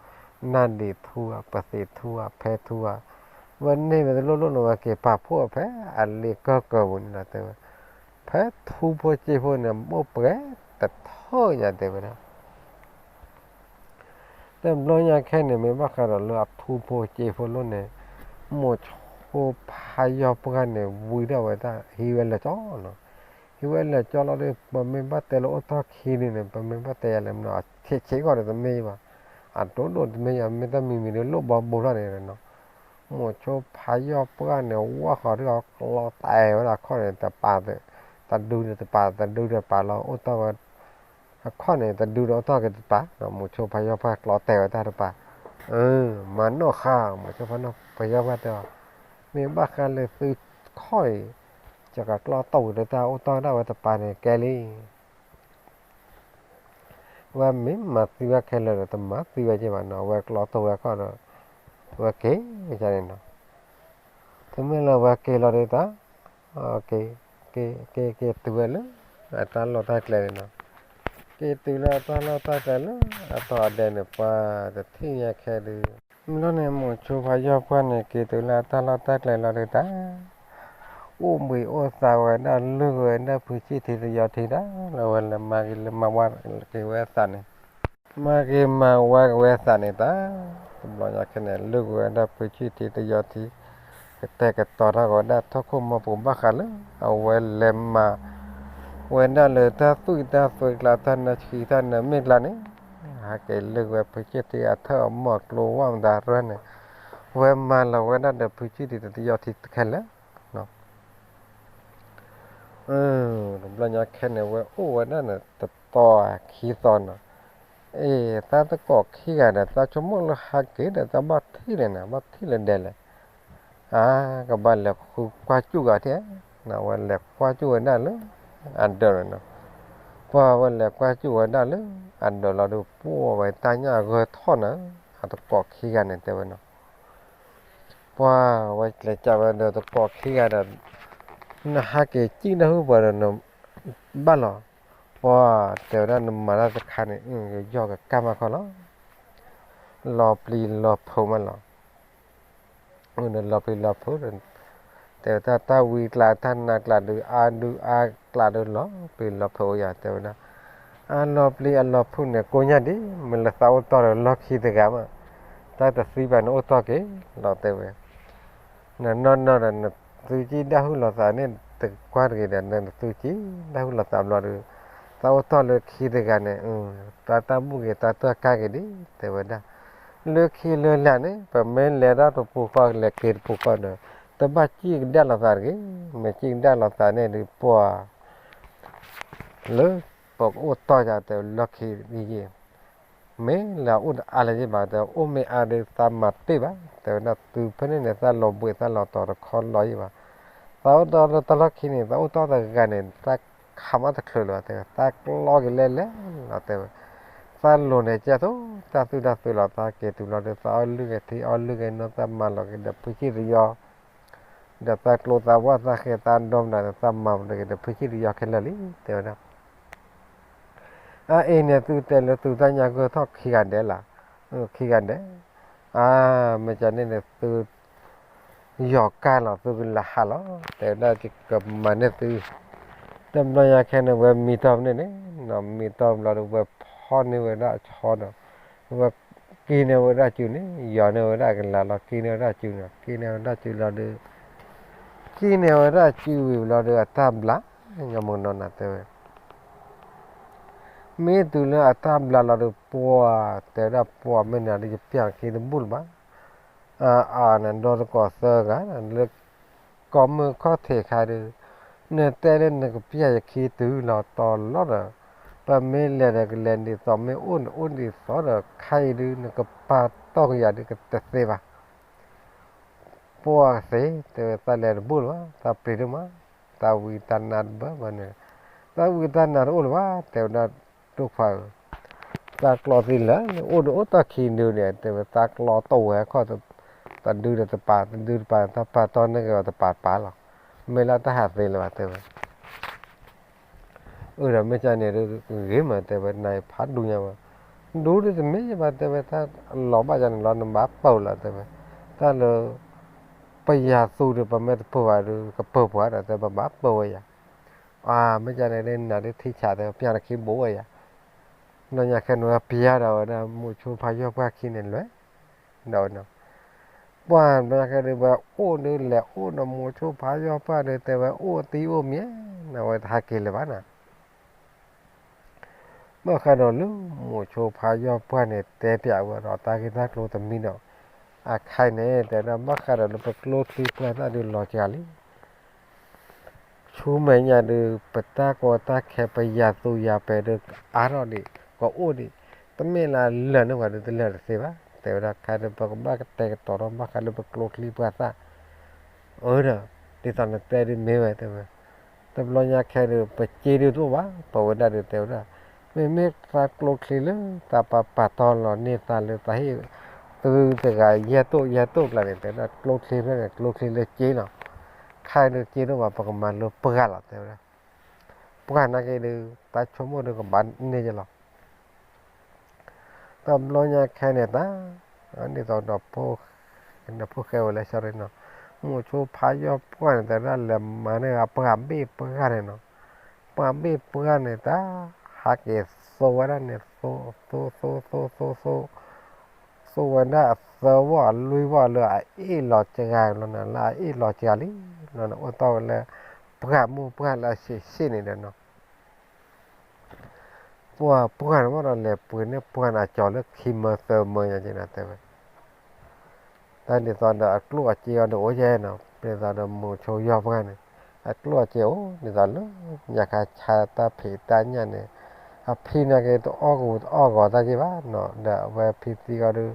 နၢ်ဒံးထူဧါ ပသံးထူဧါ ဖဲထူဧါ, ဝဲန့ၢ်ဝဲတလိၣ်လိၣ်န့ၣ် ဝဲက့ၤပာ်ဖှိၣ်ဖဲအလ့ကၢၢ်ကၢၢ်ပူၤန့ၣ်လီၤ တဲဝဲ, ဖဲထူဖိစ့ဖိန့ၣ် အိၣ်ပှဲၤတထၢၣ်ညါ တဲဝဲဒၣ် တဘျီညါခဲန့ၣ် မ့ၢ်ဘၣ်ဃးဒီးလၢအထူဖိစ့ဖိလိၣ်န့ၣ်, မိၤဆိဖးယီၢ်ပှၢ်န့ၣ် ဝံထီၣ်ဝဲတၢ် ဟံးဝဲလဲၤကၠီနီၤ, ဟံးဝဲလဲၤကၠီလီၤဒီး ပမ့ၢ်ဘၣ်တဲလၢအိၣ်ထီၣ်ခံဒုန့ၣ် ပမ့ၢ်ဘၣ်တဲယၤလဲၣ်မနီၤ အဆံးဆံးဂီၢ်ဒီးတမ့ၢ်ဘၣ်, အဒိၣ်ဒိၣ်တမ့ၢ်ယၤ မ့ၢ်တၢ်မံၤမံၤဒီးလိၣ်ဘီဘိထီၣ်န့ၣ်နီၤ, မိၤဆိဖးယီၢ်ပှၢ်န့ၣ် ဝၣ်ဃီၤဒုးအကျီတဲာ်ဝဲဒၣ်ခီၣ်န့ၣ် တပာ် တဒုဒီးတပာ် တဒုဒီးတပာ်လီၤ အိၣ်ထီၣ်ဝဲ အခီၣ်န့ၣ် တဒုဒီးအိၣ်ထီၣ်က့ၤတပာ်, မိၤဆိဖးယီၢ်ပှၢ်ကျီတဲာ်ဝဲတၢ်တပာ်, မၤနီၣ်ဃာ် မိၤဆိဖးယီၢ်ပှၢ်တဲအီၤ, မ့ၢ်ဘၣ်ဃးလၢသုခီၣ်အံၤ, ယကကျီတီၢ်ဝံၤလၢတၢ်အိၣ်တီၢ်ဒၣ်ဝဲတပာ်န့ၣ်ကဲလံ ဝဲမ့ၢ်မၤသံဝဲခဲလၢာ်ဒီး တမၤသံဝဲက့ၤဘၣ်နီၤ, ဝဲကျီတီၢ်ဝဲခီၣ်ဒီး ဝဲက့ၤန့ၣ်နီၤ, တမ့ၢ်လၢဝဲက့ၤလီၤဒီးတၢ်, က့ၤ က့ၤ က့ၤ က့ၤတုၤဝဲလၢ အတၢ်လီၢ်တၢ်ကျဲန့ၣ်နီၤ, က့ၤတုၤလၢအတၢ်လီၢ်တၢ်ကျဲလၢ အတီၢ်အဒဲန့ၣ် ပှၤတထံၣ်ညါခဲဒုး, မ့ၢ်လီၤန့ၣ် မိၤဆိဖးယီၢ်ပှၢ်န့ၣ် က့ၤတုၤလၢအတၢ်လီၢ်တၢ်ကျဲလီၤဒီးတၢ် အိၣ်ဘှံးအိၣ်သးဝဲဒၣ် လုၢ်ဝဲဒၣ်ဖုဆံၣ်ထံတယီၤထံဒၣ်လၢ ဝဲလဲၤမၤဂ့ၤလၢမၤဝါက့ၤဝဲအသးန့ၣ်, မၤဂ့ၤမၤဝါက့ၤဝဲအသးန့ၣ်တၢ်, တဘျီညါခဲန့ၣ် လုၢ်ဝဲဒၣ်ဖုဆံၣ်ထံတယီၤထံ, ကတဲာ်ကတီၤထီၣ်က့ၤဝဲဒၣ်ထီၣ်ခိၣ်မီပူၤဘၣ်ဃးလၢ အဝဲလဲၤမၤ ဝဲဒၣ်လၢတၢ်သွံၣ်တၢ်သွဲကျါ တၢ်နၢဆှံတၢ်နၢမ့ၣ်ကျါန့ၣ်, ဟဲက့ၤလုၢ်ဝဲဖုဆံၣ်ထံအထၢၣ်အမီၢ်ကျိဝၣ်မတၤရၢန့ၣ်, ဝဲမၤလီၤဝဲဒၣ်ဒီးဖုဆံၣ်ထံတယီၤထံတခဲလၢာ် တဘျီညါခဲန့ၣ် ဝဲအိၣ်ဝဲဒၣ်န့ၣ် တတီၤခံသီနီၤ, အ့ သးသကိးခံဂၤဒီး သးဆိကမိၣ်လၢဟဲက့ၤဒီး သးဘၣ်ထံၣ်လဲၣ်န့ၣ် ဘၣ်ထံၣ်လၢဒဲးလဲၣ်, အါ ကဘၣ်လဲၤဃုကွၢ်စူၣ်ဂၤထံၣ်, ဝဲလဲၤကွၢ်စူၣ်ဝဲဒၣ်လၢ အဒၢးန့ၣ်နီၤ, ပှၤဝဲလဲၤကွၢ်စူၣ်ဝဲဒၣ်လၢ အဒၢးလီၤဒီး ပှၤဝဲတၢ်ညၣ်ဂၢၢ်ထီၣ်န့ၣ် အသကိးခံဂၤန့ၣ်တဲဝဲနီၤ ပှၤဝဲလဲၤကးဝဲဒီးသကိးခံဂၤဒီး နဟဲက့ၤစံၣ်တၢ်ဟူပှၤဒီးနဘၣ်လီၤ, ပှၤတဲဝဲဒၣ်နမၤတၢ်တခါန့ၣ် ကယီၢ်ကကၢ်မးခီလီၤ, လီၤပျံၤလီၤဖုးမးလီၤ, ဒီးလီၤပျံၤလီၤဖုးဒီး တဲဝဲဒၣ်တၢ်ဝံကျါတၢ်နါကျါဒီး အါဒုအါကျါဒီးလီၤပျံၤလီၤဖုးအိၣ်ယၤ တဲဝဲဒၣ် အလီၤပျံၤအလီၤဖုးန့ၣ် ကိးညါဒ် မ့ၢ်လၢသးအိၣ်တီၢ်ဒီးလီၢ်ခံတဂၤမး, တၢ်တသံဘၣ်န့ၣ်အိၣ်တီၢ်က့ၤလီၤ တဲဝဲ, နနီၢ်နီၢ်ဒီး နသုကံၣ်ဒၣ်ဟုၣ်လိာ်သးန့ၣ် တကွၢ်တဂ့ၤဒီး နသုကံၣ်ဒၣ်ဟုၣ်လိာ်သးဘျီဒီး သးအိၣ်တီၢ်လၢခံတဂၤန့ၣ် တၢ်တၢ်ဘူၣ်က့ၤ တၢ်တၢ်ကါက့ၤဒ် တဲဝဲဒၣ်, လၢခံလၢလာ်န့ၣ် ပမ့ၢ်လဲၤဒၣ်တပူၤဃီ လဲၤက့ၤတပူၤဃီဒီး တဘၣ်ကံၣ်ကဒါလိာ်သးတဂ့ၤ, မ့ၢ်ကံၣ်ကဒါလိာ်သးန့ၣ်ဒီး ပှၤ လၢပကအိၣ်တီၢ်ယၤတဲလီၢ်ခံဒ်ယ့ၢ်, မ့ၢ်လၢအအိၣ်တအါလၢၤယ့ၢ်ဘၣ် တဲအိၣ်မ့ၢ်အါဒီးသးမၤတ့ၢ်ဘၣ် တဲဝဲဒၣ် တုၤဖဲန့ၣ်န့ၣ် သးလီၤဘှံးသးလီၤတီၤတခီလီၤယ့ၢ်ဘၣ်, သးအိၣ်တီၢ်လၢတၢ်လီၢ်ခံန့ၣ် သးအိၣ်တီၢ်တဂၤန့ၣ် သးခးမးတချုးလၢၤဘၣ် တဲဝဲ သးကျီက့ၤလဲၤလဲၤလီၤ တဲဝဲ, သးလိၤန့ၣ်ကဲသိး တၢ်သူၣ်တၢ်သ့လီၤ သးက့ၤတုၤလီၤဒီး သးအီၣ်လုၢ်ဂဲၤထံအီၣ်လုၢ်ဂဲၤနီၢ် သးမၤလီၤက့ၤဒီးဖုဆံၣ်တယီၤ ဒီးသးကျိသးဝၣ်သးဃဲသးဒီမတၤန့ၣ် သးမၤမတၤက့ၤဒီးဖုဆံၣ်တယီၤခဲလၢာ်လံ တဲဝဲဒၣ်, အအံၤန့ၣ် သုတဲလၢသုတၢ်ညၣ်ဂၢၢ်ထီၣ်ခံဂၤဒဲးလီၤ, ခံဂၤဒဲး, အါ မ့ၢ်ကန့ၣ်န့ၣ် သု ယီၤကါလီၤ သုကလၢဟးလီၤ တဲဝဲဒၣ် ယကမၤန့ၢ်သု, တဘျီညါခဲန့ၣ် ဝဲမံတီၢ်ဖဲန့ၣ်န့ၣ် မံတီၢ်ဘျီဒီး ဝဲဖီၣ်န့ၢ်ဝဲဒၣ်အဆီဒီး ဝဲက့ၤန့ၢ်ဝဲဒၣ်စုန့ၣ် ယီၤန့ၢ်ဝဲဒၣ်ကလၤလီၤ က့ၤန့ၢ်ဝဲဒၣ်စုန့ၣ် က့ၤန့ၢ်ဝဲဒၣ်စုလီၤဒီး က့ၤန့ၢ်ဝဲဒၣ်စုဝံၤလီၤဒီး အတၢ်ဘျး ညီမုၢ်နီၢ်နၤတဲဝဲ မ့ၢ်တုၤလၢအတၢ်ဘျးလီၤဒီး ပှၤတဲဝဲဒၣ် ပှၤမ့ၢ်နၤဒီး ယပျၢ်နခံတဘူၣ်လၢၤဘၣ်. အအါနၤ ဒီတကိးသၢဂၤ လၢကီၢ်မုၢ်ခီၣ်ထံးခါဒီး နတဲလၢနကပျၢ်ယခံတုၤလီၤတီၤလီၤဒီး ပမ့ၢ်လဲၤဒီးကလဲၤဒ်သိး မ့ၢ်အိၣ်နအိၣ်ဒ်သိးဒီး ခဲအံၤဒုး နကပာ်တီၢ်ကယၤဒုး ကတသ့ဘၣ်. ပှၤကသ့တဲဝဲ သးလဲၤတဘူၣ်လၢၤဘၣ် သးပျံၤဒိၣ်မး သးဝံတၢ်နါတဘၢဘၣ်န့ၣ် သးဝံတၢ်နါတအိၣ်လၢၤဘၣ် တဲဝဲဒၣ် တိၢ်ခွါဧၢ, သးကျီသံလၢ အိၣ်ဒီးအိၣ်တၢ်ခံဒုန့ၣ် တဲဝဲ သးကျီတိၢ်ဝဲခီၣ် တဒုဒီးတပၤ တဒုတပၤ တၢ်ပာ်တီၢ်န့ၢ်က့ၤအီၤတပၤတပၤလီၤ. မ့ၢ်လၢတၢ်ဟးသ့လၢၤဘၣ်တဲဝဲ အၢ ဒီးမ့ၢ်ကန့ၣ်ဒုး ဂ့ၤမးတဲဝဲ နၤဖးဒူညါဝဲ ဒူဒုးတမ့ၢ်ဘၣ်တဲဝဲ တၢ်လီၤဘၣ်ယၤန့ၣ်လီၤ နဘၣ်ပၢၢ်လီၤတဲဝဲ တၢ်လၢ ပယၤသူဒီး ပမ့ၢ်တပၢၢ်ဘၣ်ဒီး ကပၢၢ်ပှၤဒီး တဲပဘၣ်ပၢၢ်ဝဲယၤ, အါ မ့ၢ်ကန့ၣ်ဒုး နၤဒုးထံဆးတဲဝဲ ပျၢ်တခံဘိဝဲယၤ, ဘျီညါခဲန့ၣ်ဝဲ ပျၢ်ဒီးဝဲဒၣ် မိၤဆိဖါယီၢ်ပှၢ်ခံန့ၣ်လွဲၢ် ဒီးဝဲနီၤ ပှၢ်ဘျီညါခဲဒုး ဝဲအိၣ်ဒုးလဲၤအိၣ်ဒီး မိၤဆိဖါယီၢ်ပှၢ်ဒီး တဲဝဲအိၣ်သံအိၣ်မံၤ နဝဲတဟးက့ၤလၢၤဘၣ်နၤ ဘၣ်ဃးဒီးလၢ မိၤဆိဖါယီၢ်ပှၢ်န့ၣ် တဲပျးဝဲဒီးတၢ်ဂ့ၢ်တၢ်ကျိၤတမံၤဒီး အခါအံၤန့ၣ် တဲဝဲဒၣ်ဘၣ်ဃးဒီးလၢပကျိချံပှၢ်သၣ်ဒုးလီၤစှၤလံ, ဆူမဲာ်ညါဒုး ပတၢ်ကီတၢ်ခဲ ပယၤသူယၤပဲာ်ဒုး ကအါထီၣ်ဒံး ကအိၣ်ဒံး, တမ့ၢ်လၢလၢာ်န့ၢ်ပှၤဒုး တလၢာ်တသ့ဘၣ်, တဲဝဲဒၣ်ခါဒုး ပကဘၣ်ကတဲာ်ကတီၤထီၣ်ဘၣ်ဃးလၢပကျိချံပှၢ်သၣ် အၢဒီး ဒ်သိးနတဲဒုးမ့ၢ်ဝဲတဲဝဲ, တဘျီညါခဲဒုး ပစ့ဒုးတအိၣ်ဘၣ် ပဝဲဒၣ်ဒုးတဲဝဲဒၣ်, မ့မ့ၢ်သးကျိချံလၢ တၢ်ပာ်ပာ်တီၢ်လီၤန့ၢ်သးလၢတၢ်ဟ့ၣ်သုတဂၤယဲၢ်တိၢ်ယဲၢ်တိၢ်ကျါန့ၣ် တဲဝဲဒၣ်ကျိချံဖဲန့ၣ် ကျိချံလၢစ့လီၤ, ခါဒုးစ့တအိၣ်ဘၣ် ပကမၤလိပှၢ်လီၤတဲဝဲဒၣ်, ပှၢ်နာ်က့ဒုး တၢ်ဆိကမိၣ်ဒုးကဘၣ်န့ၢ်ယလီၤ တဘျီညါခဲန့ၣ်တၢ်, ဒ်သိးဒီး ဖိၣ်ဃဲဝဲလၢဆၢန့ၣ်နီၤ, မိၤဆိဖါယီၢ်ပှၢ်န့ၣ် တဲဝဲဒၣ်လဲၤမၤန့ၢ်အပှၢ်ဘ့ၣ်ပှၢ်န့ၣ်နီၤ, ပှၢ်ဘ့ၣ်ပှၢ်န့ၣ်တၢ်, ဟးက့ၤသိဝဲဒၣ်န့ၣ် သိ သိ သိ သိ သိ သိ သိဝဲဒၣ်အသၢဝီၢ်အလွံၢ်ဝီၢ်လၢအအ့ၣ်လီၤစှၤလီၤန့ၣ် လၢအအ့ၣ်လီၤစှၤလံ, န့ၣ်အိၣ်တီၢ်ဝဲလၢ ပှၢ်မိၢ်ပှၢ်လၢအဆံးဆံးန့ၣ်ဒီးနီၤ ပှၢ်ပှၢ်န့ၣ်မ့ၢ်ဒီးလဲၤပှ့ၤန့ၢ်ပှၢ်န့ၣ်အကၠီၤလၢခံမၢသၢမၢညါက့ၤနၤတဲဝဲ, တၢ်ဒ်သိးဒီးအကျိၣ်အစ့အီၤဒုးအိၣ်ယဲနီၤ ဒ်သိးဒီးမိၤဆိယီၢ်ပှၢ်န့ၣ် အကျိၣ်အစ့အိၣ် ဒ်သိးလၢ ညါခါဆါတၢ်ဖံးတၢ်ညၣ်န့ၣ် အဖံနာ်က့တအီၣ်ဂီၤတအီၣ်ဂီၤတၢ်က့ၤဘၣ်နီၤ ဒီးအဝဲဖံသံအီၤဒုး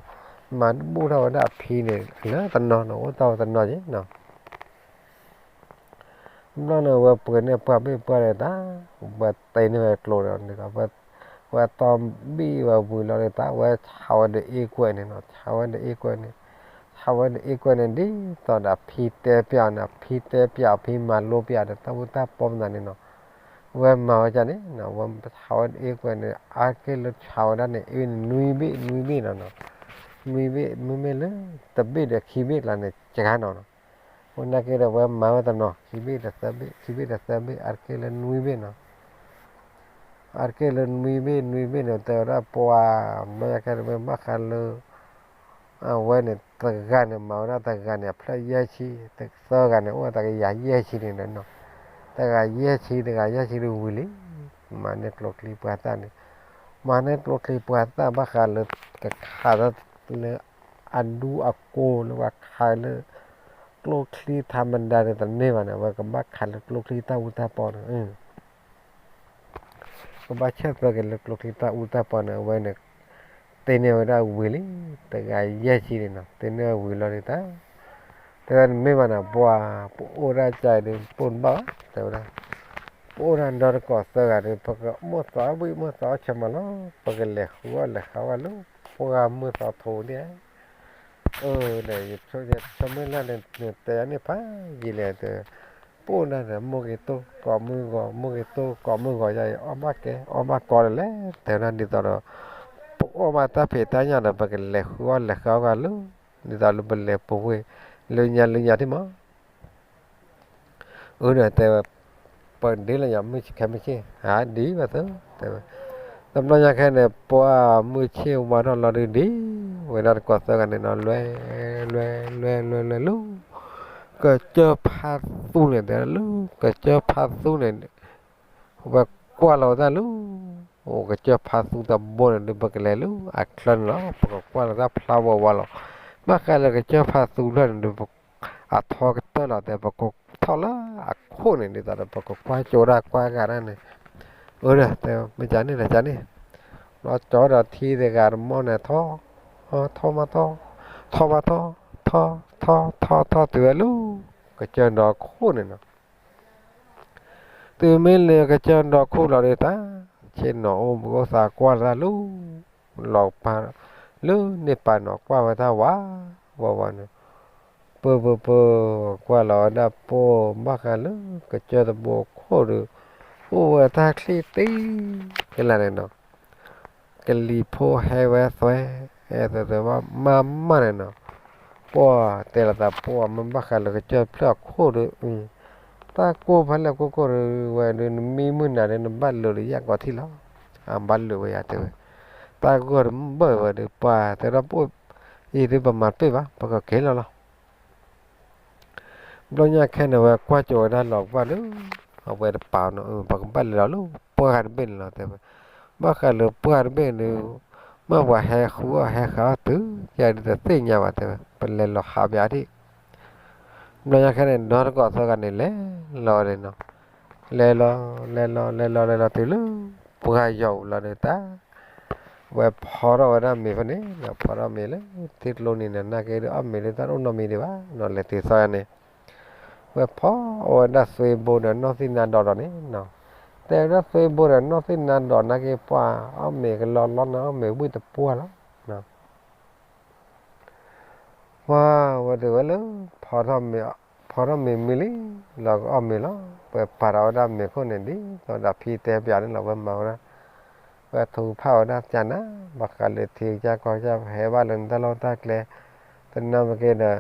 မၤတဘူၣ်ထီၣ်ဝဲဒၣ်အဖံန့ၣ် လၢတနီၤနီၤ အိၣ်တီၢ်ဝဲတနီၤက့ၤနီၤ ဘျီန့ၣ် ဝဲပှ့ၤန့ၢ်ပှၢ်ဘ့ၣ်ပှၢ်န့ၣ်တၢ်, ဝဲတ့န့ၢ်ဝဲကျိန့ၣ် ဝဲတီၢ်ဘံၣ်ဝဲဝံၤလီၤန့ၣ်တၢ်, ဝဲဆါဝဲဒီးအ့ကွဲးန့ၣ်နီၤ, ဆါဝဲဒီးအ့ကွဲးန့ၣ်, ဆါဝဲဒီးအ့ကွဲးန့ၣ် ဒ်သိးဒီးအဖံတဲပျးန့ၣ်, အဖံတဲပျး အဖံမၤလိပျးဒီးတၢ်အူတၢ်ပီမနုၤန့ၣ်နီၤ, ဝဲမၤဝဲဒ်န့ၣ်နီၤ, ဝဲဆါဝဲဒီးအ့ကွဲးန့ၣ် အါတက့ၢ်လၢဆါဝဲဒၣ်န့ၣ် အ့နွံဘ့ၣ် နွံဘ့ၣ်နီၤနီၤ, နွံဘ့ၣ် မ့မ့ၢ်လၢ တဘ့ၣ်ဒီးခံဘ့ၣ်လၢန့ၣ် စှၤနီၤနီၤ ဝဲနာ်က့ဒီး ဝဲမၤဝဲတနီၤ ခံဘ့ၣ်ဒီးသၢဘ့ၣ် ခံဘ့ၣ်ဒီးသၢဘ့ၣ် အါတက့ၢ်လၢနွံဘ့ၣ်နီၤ, အါတက့ၢ်လၢနွံဘ့ၣ် နွံဘ့ၣ်န့ၣ် တဲဝဲဒၣ်ပှၤ ဘျီညါခဲန့ၣ် မ့ၢ်ဘၣ်ဃးလၢ အဝဲန့ၣ် တဂၤန့ၣ် မၤဝဲဒၣ်တဂၤန့ၣ် အဖျၢၣ်ယဲၢ်ဆံ, သၢဂၤန့ၣ် အိၣ်တဂၤယၤယဲၢ်ဆံန့ၣ်ဒီးနီၤ, တဂၤယဲၢ်ဆံ တဂၤယဲၢ်ဆံဒီးဝံၤလံ, မၤန့ၢ်ကျိချံပှၢ်သၣ်န့ၣ်, မၤန့ၢ်ကျိချံပှၢ်သၣ်ဘၣ်ဃးလၢ ကခးလၢ အဒူအကိလၢပှၤခးလၢ ကျိချံထးမဒါန့ၣ် တန့ၢ်ဘၣ်န့ၣ် အဝဲကဘၣ်ခးလၢကျိချံတၢ်အူတၢ်ပီန့ၣ်, ကဘၣ်ဆၢၣ်သၢက့ၤလၢကျိချံတၢ်အူတၢ်ပီန့ၣ် အဝဲန့ၣ် တ့န့ၢ်ဝဲဒၣ်ဝံၤလံ, တဂၤယဲၢ်ဆံန့ၣ်နီၤ တ့န့ၢ်ဝံၤလီၤန့ၣ်တၢ်, တဲဝဲတမ့ၢ်ဘၣ်န့ၣ် ပှၤ ပအိၣ်ဒၣ်ကဒီး ပအိၣ်တဘၣ်ဘၣ် တဲဝဲဒၣ် ပအိၣ်ဒၣ်ဒီတကိးသၢဂၤဒီး ပကမိၣ်သီဘ့ၣ်မိၣ်သီအီၣ်ဆၢမးလီၤ, ပကလဲၤဃုအီၣ်လဲၤဃုအီၣ်လၢ ပှၢ်မုၢ်သီထိန့ၣ်, အၢ ဒီး ယဆိကမိၣ်လၢနတဲယၤန့ၣ်ဖးယံာ်လဲၣ်ဒီး, ပအိၣ်ဒၣ်ဒီး မိၢ်ဂ့ၤတိၢ်ကိးမုၢ်ဂီၤ မိၢ်ဂ့ၤတိၢ်ကိးမုၢ်ဂီၤယၤ အီၣ်ဘၣ်ကဲ အီၣ်ဘၣ်ကီလၢလဲၣ် တဲဝဲဒၣ်ဒ်သိးဒီး ပအိၣ်ဘၣ်တၢ်ဖံးတၢ်ညၣ်ဒီး ပကလဲၤဃုအီၣ်လဲၤဃုအီၣ်ဂၤလၢ ဒ်သိးလၢပလဲၤပူၤကွံာ် လၢညါလၢညါထံၣ်မး အၢ ဒီးတဲဝဲ ပဒ့လၢယၤ မုၢ်ဆ့ၣ်ခဲမုၢ်ဆ့ၣ် ဟးဒ်ဘၣ်သၢ တဲဝဲ, တဘျီညါခဲန့ၣ် ပှၢ်မုၢ်ဆ့ၣ်ဝါထီၣ်လီၤဒုးဒံး, ဝဲဒၣ်တကိးသၢဂၤန့ၣ်နီၤ လဲၤ လဲၤ လဲၤ လဲၤ လဲၤလၢ ကစၢၢ်ဖါသူန့ၣ် တဲလၢ ကစၢၢ်ဖါသူန့ၣ် ဝဲကွၢ်လီၤဝဲဒၣ်လၢ အိၣ်ကစၢၢ်ဖါသူတဘိန့ၣ်ဒုး ပကလဲၤလၢအချၢန့ၣ်လီၤ. ပကကွၢ်လီၤတၢ်ဖျါဝးဝးလီၤ. ဘၣ်ဃးလၢကစၢၢ်ဖါသူဖျၢၣ်န့ၣ်ဒုး အထီကတၢၢ်လီၤ တဲ ပကထီၣ်လၢအခိၣ်န့ၣ် ဒ်သိးဒီး ပကကွၢ်ကၠိဒၣ်ကွၢ်ဂၤဒၣ်န့ၣ်, အၢ တဲ မ့ၢ်ကန့ၣ်ဒီးကန့ၣ်, ဘျီကၠီဒီးထံတဂၤတမီၢ်န့ၣ် ထီၣ် ထီၣ်မးထီၣ် ထီၣ်မးထီၣ် ထီၣ် ထီၣ် ထီၣ် ထီၣ်တုၤဝဲလၢ ကစၢၢ်ဒီခိၣ်န့ၣ်နီၤ. တုၤမ့ၢ်လၢကစၢၢ်ဒီခိၣ်လီၤဒီး တၢ်ဆ့ၣ်နီၤအိၣ်ဘှံးအိၣ်သါကွၢ်လီၤတၢ်လၢ လီၤပၤ လၢန့ၣ်ပၤနီၤ ကွၢ်ဝဲတၢ်ဝးဝးဝးန့ၣ်, ပၢပၢပၢ ကွၢ်လီၤဝဲဒၣ်ပိၢ်ဘၣ်ဃးလၢကစၢၢ်တဘိအခိၣ်ဒီး အိၣ်ဝဲတၢ်ချံတ့ကလၢ်န့ၣ်နီၤ. ကလံၤဖိဟဲဝဲသွဲ အဲၣ်သွဲသွဲဘၣ်မးမးန့ၣ်နီၤ. ပှၢ်တဲလီၤသး ပှၢ်မ့ၢ်ဘၣ်ဃးလၢကစၢၢ်ဖျၢၣ်အခိၣ်ဒီး တၢ်ကိၢ်ဖဲလဲၣ်ကိၢ်ကိၢ်ဒီးဝဲဒီး နမံမုၢ်နၤဒီး နဘၣ်လၢာ်လၢယၣ်ကီးထံၣ်လီၤ. အဘၣ်လၢာ်ဝဲယၤတဲဝဲ, တၢ်ဂီၢ်တဘၢၣ်ဝဲဒီး ပှၢ်တဲဒၣ် ပအိၣ်အံၤဒုး ပမၤတပ့ၢ်ဘၣ် ပကက့ၤလီၤလီၤ. ဘျီညါခဲန့ၣ် ဝဲကွၢ်ကၠိဝဲဒၣ်လီၤပှၢ်ဒီး အဝဲတပာ်နီၤ ပကဘၣ်လဲၤလီၤလၢပှၢ်ဂၤတဘ့ၣ်န့ၣ်လီၤ တဲဝဲ. ဘၣ်ဃးလၢပှၢ်တဘ့ၣ်န့ၣ် မ့ၢ်ပှၤဟဲဃုအီၣ်ဟဲဃုအီၣ်တုၤယၤဒုး တသ့ၣ်ညါဘၣ် တဲဝဲ, ပလဲၤလီၤဟးပယါဒံး. ဘျီညါခဲန့ၣ် ဒီတကိးသၢဂၤန့ၣ်လဲၤလီၤန့ၣ်နီၤ. လဲၤလီၤ လဲၤလီၤ လဲၤလီၤ လဲၤလီၤတုၤလၢ ပှၢ်ယီၤပူၤလီၤဒီး တၢ် ဝဲဖီထီၣ်ဝဲဒၣ်မ့ၤဖဲန့ၣ် ဖီထီၣ်မ့ၤလၢထံကျိနံၤန့ၣ် နာ်က့ဒီးအီၣ်မ့ၤလၢတၢ်အိၣ်နီတမံၤဒံးဘၣ်နီၤ လဲၤတုၤသီယၤန့ၣ် ဝဲဖီအီၣ်ဝဲဒၣ်သွ့ဘိဒီးနီၢ်သံၣ်နါဒီးဒီးန့ၣ်နီၤ. တဲဝဲဒၣ်သွ့ဘိဒီးနီၢ်သံၣ်နါဒီးနာ်က့ ပှၢ်အီၣ်မ့ၤကလီလီနၤ အီၣ်မ့ၤဝံၣ်တပှၢ်လီၤ. ပှၢ်ဝဲတုၤဝဲလၢ ဖီထီၣ်မ့ၤမံလံ လီၤကအီၣ်မ့ၤလီၤ. ဝဲပာ်ထီၣ်ဝဲဒၣ်မ့ၤခိၣ်န့ၣ် ဒ်သိးဒီးဖံတဲပၠးန့ၣ်လီၤ ဝဲမၤဝဲဒၣ် ဝဲထုကဖၣ်ဝဲဒၣ်ကၢ်နၤ ဘၣ်ဃးလၢထံကစၢ်ကီၢ်ကစၢ် ဟဲဘၣ်လၢနတၢ်လီၢ်တၢ်ကျဲ တနၢ်မ့ၢ်က့ဒီး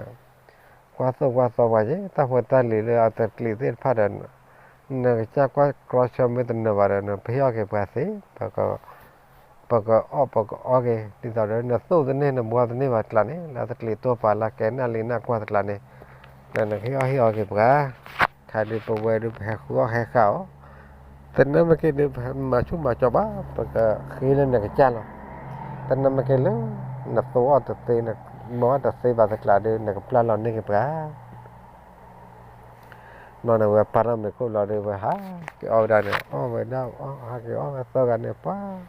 ကွၢ်သိၣ်ကွၢ်သီပှၤက့ၤ တၢ်ဖိတၢ်လံၤလၢအတကျံးသ့ၣ်တဖၣ်ဒီး နကစၢ်ကွၢ်ကြီဆၢမ့ၢ်တနၢၤဘၣ်ဒီး နပဟ့ၣ်အီၣ်က့ၤပှၤသ့ ပကအီၣ်ပကအီက့ၤ ဒ်သိးဒီးနသိၣ်တန့ၢ်နဘှီတန့ၢ်ဘၣ်တကျးန့ၣ် လၢတကျံးတိၢ်ပာ်လၢကဲနၣ်လံနၢ်ကွၢ်တကျးန့ၣ် ဒီးနကဟ့ၣ်အီၣ်ဟ့ၣ်အီက့ၤပှၤ ခါဒုးပဝဲဒုးပဟဲဃုအီၣ်ဟဲဃုအီၣ် တနၢ်မ့ၢ်က့ဒုးပမၤဆူၣ်မၤစီၤဘၣ် ပကဃ့လၢနကစၢ်လီၤ. တနၢ်မ့ၢ်က့လၢ နသိအီၣ်တသ့ နမၤအီၣ်တသ့ဘၣ်တကျးဒီး နကပျၢ်လီၤန့ၢ်က့ၤပှၤ ဘျီန့ၣ် ဝဲပာ်ထီၣ်မ့ၤခိၣ်ဘျီဒီး ဝဲဟးက့ၤအီၣ်ဝဲဒၣ်န့ၣ် အီၣ်ဝဲဒၣ် ဟးက့ၤအီၣ်ဝဲသၢဂၤန့ၣ် ပှၤ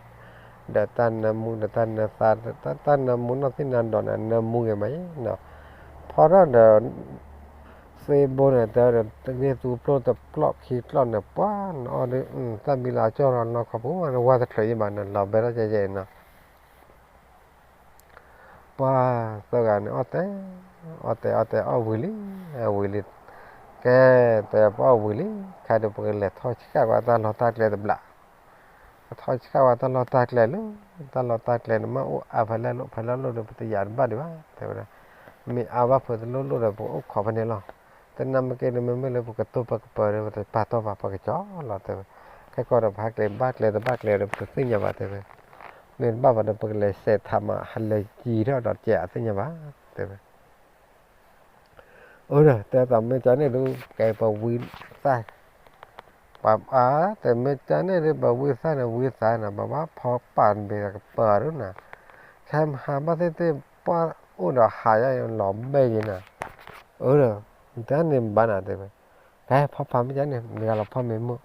ဒီးတၢ်နၢမူဒီးတၢ်နၢသါ တၢ်နၢမူနီၢ်သံၣ်နါဒီးန့ၣ် နၢမူဂ့ၤမးအံၤနီၤ ဖီထီၣ်ဒီး သ့ဘိန့ၣ် တဲဝဲဒီး တဂ့ၢ်သူပျိၢ်တပျီၢ်ခံကျီၢ်န့ၣ် ပှၤ နအီၣ်ဒီး တၢ်မံလၢအကၠီၣ်လီၤနီၢ်ခီပူၤ နဝါတချုးယံၤဘၣ် နလီၤဘဲထီၣ်ကဲကဲအံၤနီၤ ပှၤသၢဂၤန့ၣ် အီၣ်တဲ အီၣ်တဲ အီၣ်တဲ အီၣ်ဝံၤလံ အဝံၤလံ ကဲ တဲ ပအီၣ်ဝံၤလံ ခါဒုးပကလဲၤထီၣ်ဆှၣ်ကွၢ်တၢ်လီၢ်တၢ်ကျဲတဘျီ ပထီၣ်ဆှၣ်ကွၢ်တၢ်လီၢ်တၢ်ကျဲလၢ တၢ်လီၢ်တၢ်ကျဲန့ၣ် မ့ၢ်အိၣ်အါဖဲလဲၣ်လိၣ်ဖဲလဲၣ်လိၣ်ဒီး ပတယာ်တဘၣ်ဒံးဘၣ် တဲဝဲဒၣ် မ့ၢ်အါဘၣ်ဖုးတလိၣ်လိၣ်ဒီး ပကအိၣ်ခိးဖဲန့ၣ်လီၤ တနၢ်မ့ၢ်က့ဒီး မ့မ့ၢ်လၢပကတိၢ်ပကပၤဒီး ပတပာ်တီၢ်ဘၣ် ပကကၠီလီၤ တဲဝဲ ခဲကီၢ်ဒီး ပဟးကျဲၤဘၣ်ကျဲၤတဘၣ်ကျဲၤဒီး ပတသ့ၣ်ညါဘၣ် တဲဝဲ မ့ၢ်တဘၣ်ဘၣ်ဒီး ပကလဲၤစဲးထးမး ဟးလဲၤယံၤထီၣ်ဒီးကဲအသ့ၣ်ညါဘၣ် တဲဝဲ အၢ ဒီး တဲသးမ့ၢ်ကန့ၣ်ဒုး ကဲပဝံသၣ် ပှၤအါ တဲမ့ၢ်ကန့ၣ်ဒုး ပဝံသၣ်န့ၣ် ဝံသၣ်န့ၣ် ပဘၣ်ဖီပာ်တဘ့ၣ်ဒီးကပၤဒုးနၤ ခဲမဟါဘၣ်သ့ၣ်သ့ၣ် ပှၢ်အိၣ်ဒီးဟးယါလီၤဘဲယံၤနၤ အၢ ဒီး တၢ်န့ၣ်ဘၣ်နၤတဲဝဲ ဖဲဖီပာ်မ့ၢ်ကန့ၣ် နဂၤလီၤဖီမ့ၤမုၢ်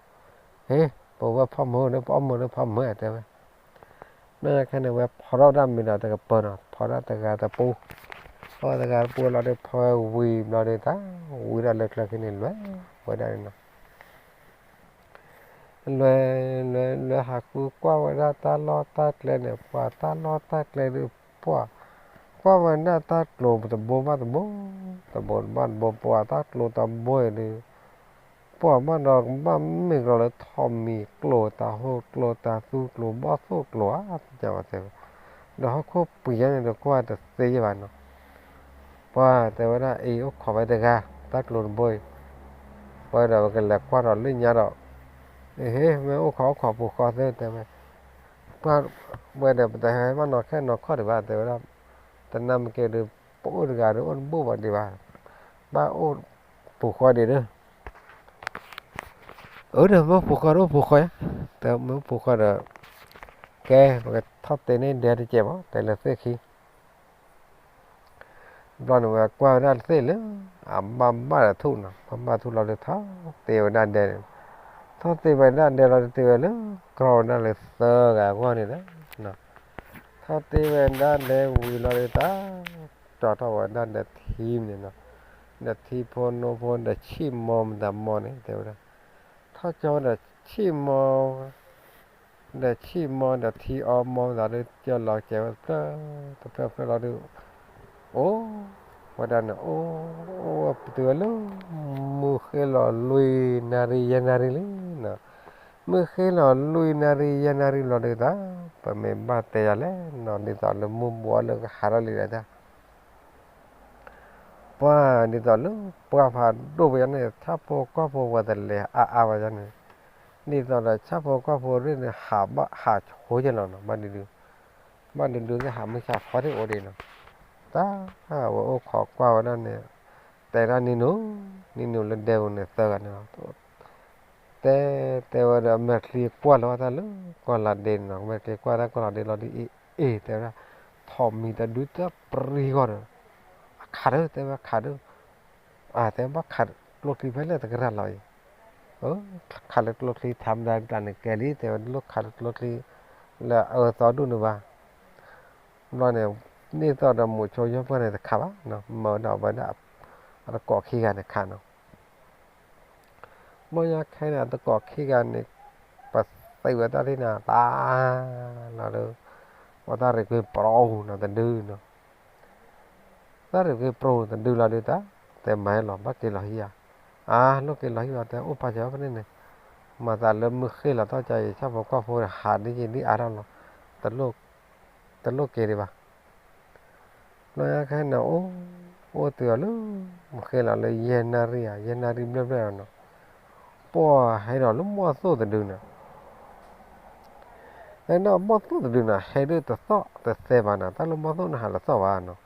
ဟ့ ပဝဲဖီမုၢ်ဒီး ပအီၣ်မုၢ်ဒီး ဖီမုၢ်တဲဝဲ ဘျီညါခဲန့ၣ် ဝဲဖီထီၣ်ဝဲဒၣ်မ့ၤဒီးတကပၤနီၤ ဖီထီၣ်တဂၤတပူၤ ဖီတဂၤတပူၤလီၤဒီး ဖီဝံၤဘျီဒီး တၢ်ဝံၤဒီးလၢချၢခံန့ၣ် လဲၤဝဲဒၣ်န့ၣ်နီၤ လဲၤ လဲၤ လဲၤဟးဃုကွၢ်ဝဲဒၣ်တၢ်လီၢ်တၢ်ကျဲန့ၣ် ပှၤတၢ်လီၢ်တၢ်ကျဲဒုး ပှၤ ကွၢ်ဝဲဒၣ်တၢ်ကျိၤတဘိဘၣ်တဘိ တဘိဘၣ်တဘိ ပှၤတၢ်ကျိၤတဘိအံၤဒုး ပှၤဘၣ်ဒီးကဘၣ်မ့ၢ်ကျိၤလၢထီၣ်မံၤကျိၤ တၤဟိၣ်ကျိၤ တၤသူကျိၤ ဘီၣ်သိၣ်ကျိၤဧါ သ့ၣ်ညါဘၣ်တဲဝဲ ဒီးဟီၣ်ခိၣ်ပှံၤညါန့ၣ်ဒီး ကွၢ်တသ့ယဲၢ်ဘၣ်နီၤ ပှၤတဲဝဲဒၣ် အံၤအိၣ်ခိးဝဲတဂၤ တၢ်ကျိၤတဘိအံၤ ပှၤဒီးပကလဲၤကွၢ်ဒီးလၢညါဒီး အဟ့ မ့ၢ်အိၣ်ခိးအိၣ်ခိးပူၤဃီသ့တဲဝဲ ပှၤဝဲဒီး ပတဟဲဘၣ်နီၢ်ခဲနီၢ်ခီၣ်ဒံးဘၣ် တဲဝဲဒၣ်, တနၢ်မ့ၢ်ကဲဒီး ပအိၣ်တဂၤဒီး အိၣ်တဘူၣ်ဘၣ်ဒံးဘၣ်, ဘၣ်အိၣ်ပူၤဃီဒံးဒီး အၢ ဒီးမ့ၢ်အိၣ်ပူၤဃီဒီး အိၣ်ပူၤဃီဧါ, တဲမ့ၢ်အိၣ်ပူၤဃီဒီး ကဲ ပကထီၣ်တ့န့ၢ်ဒဲတကဲးမး တဲလၢသ့ၣ်ခံ ဘျီန့ၣ်ဝဲကွၢ်ဝဲဒၣ်တသ့ၣ်လၢ အဘၣ်ဘၣ်ဒီးထူၣ်နီၤ, ဘၣ်ဘၣ်ထူၣ်လီၤဒီး ထီၣ်တ့ဝဲဒၣ်ဒဲန့ၣ်, ထီၣ်တ့ဝဲဒၣ်ဒဲလီၤဒီး တ့ဝဲလၢ ကီၢ်ဝဲဒၣ်လၢသၢဂၤအဂီၢ်န့ၣ်ဒီး ထီၣ်တ့ဝဲဒၣ်ဒဲဝံၤလီၤဒီး တၢ် ကၠီၤထီၣ်ဝဲဒၣ်ဒီးထံန့ၣ်နီၤ, ဒီးထံဖိနိဖိ ဒီးဆံၣ်မီမတၤမီန့ၣ် တဲဝဲဒၣ်, ထီၣ်ကၠီၤဝဲဒီးဆံၣ်မီ ဒီးဆံၣ်မီဒီးထံအီမီသးဒီး ကၠီၤလီၤကဲဝဲတဖျၢၣ်တဖျၢၣ်တဖျၢၣ်လီၤဒီး အိၣ်ဝဲဒၣ်န့ၣ် အိၣ်ဝဲပတုၤဝဲလၢ မုၢ်ဃ့လီၤလွံၢ်နၣ်ရံၣ်ယဲၢ်နၣ်ရံၣ်လံနီၤ, မုၢ်ဃ့လီၤလွံၢ်နၣ်ရံၣ်ယဲၢ်နၣ်ရံၣ်လီၤဒီးတၢ် ပမ့ၢ်ဘၣ်တဲယၤလဲၣ်နီၤ ဒ်သိးလၢမုၢ်ဘှီလၢကဟးထီၣ်လံဒီးတၢ် ပှၤဒ်သိးလၢပှၢ်ဖးဒိၣ်ပယီၤန့ၣ် ဆၣ်ဖိကီၢ်ဖိဝဲတလဲၤအါအါဘၣ်ယၤန့ၣ်, ဒ်သိးဒီးဆၣ်ဖိကီၢ်ဖိရ့ၣ်န့ၣ် ဟးဘၣ်ဟးဆိကဲလီၤနီၤ ဘၣ်ဒုဒု, ဘၣ်ဒုဒုသ့ၣ်ဟးမုၢ်ဆါခီတ့ၢ်အိၣ်ဒံးနီၤ, တၢ်ဝဲအိၣ်ခိးကွၢ်ဝဲဒၣ်န့ၣ်, တဲဒၣ်နံၤနူၤ, နံၤနူၤလၢဒဲပူၤန့ၣ်သၢဂၤန့ၣ်လီၤ တဲ တဲဝဲဒီး မဲာ်ချံကွၢ်လီၤတၢ်လၢ ကီၢ်လၤဒ့န့ၣ်နီၤ, မဲာ်ချံကွၢ်တၢ်ကီၢ်လၤဒ့လီၤဒီး အ့ၣ် အ့ၣ် တဲဝဲဒၣ်, ထိးမံၤတဒုတပရံဂီၢ်ဒီး အခးဒၢ တဲဝဲခးဒၢ, တဲဘၣ်ခးကျိချံဖဲလဲၣ်တကရၢ်လီၤအံၤ, ခးလၢကျိချံထါမတၤတကျါန့ၣ်ကဲလံ တဲဝဲ တလိၣ်ခးလၢကျိချံ လၢအအၢသီဒူၣ်န့ၣ်ဘၣ် ဘျီန့ၣ် န့ၢ်သီၣ်ဒီးမုဆိယီၢ်ပှၢ်န့ၣ်တခးဘၣ်နီၤ, မၢဒီးဝဲဒၣ် အတကိးခံဂၤန့ၣ်ခးနီၤ, ဘျီညါခဲန့ၣ် အတကိးခံဂၤန့ၣ် ပသံဝဲတၢ်လံနီၤ တၢ် လီၤဒီး ပှၤတၢ်ရံၣ်ကွ့ပရိနီၤ တဒုနီၤ, တၢ်ရံၣ်ကွ့ပရိတဒုလီၤဒီးတၢ် တဲမၤဟဲလီၤ ဘၣ်က့ၤလီၤဟံၣ်ဧါ, အါ လိၣ်က့ၤလီၤဟံၣ်ဘၣ် တဲအိၣ်ပာ်စၢၤဖဲန့ၣ်န့ၣ်, မၤသးလၢမုၢ်ဃ့လီၤထီၣ်ကါအံၤ ဆၣ်ဖိကီၢ်ဖိဟးဒ်ယံၤဒ်အါထီၣ်လီၤ, တလိၣ်က့ၤဒံးဘၣ် ဘျီညါခဲန့ၣ် အိၣ် အိၣ်တုၤအီၤလၢ မုၢ်ဃ့လီၤလၢယဲၢ်နၣ်ရံၣ်ဧါ ယဲၢ်နၣ်ရံၣ်ဘျဲၣ်ဘျဲၣ်လီၤနီၤ, ပှၤဟဲဒီးလၢမီၢ်သိၣ်တဒုန့ၣ်, ဟဲဒီးမီၢ်သိၣ်တဒုန့ၣ် ဟဲဒၣ်တသီၣ်တသဲဘၣ်နီၤ တၢ်လၢမီၢ်သိၣ်န့ၣ်ဟးလီၤသီၣ်ဘၣ်နီၤ,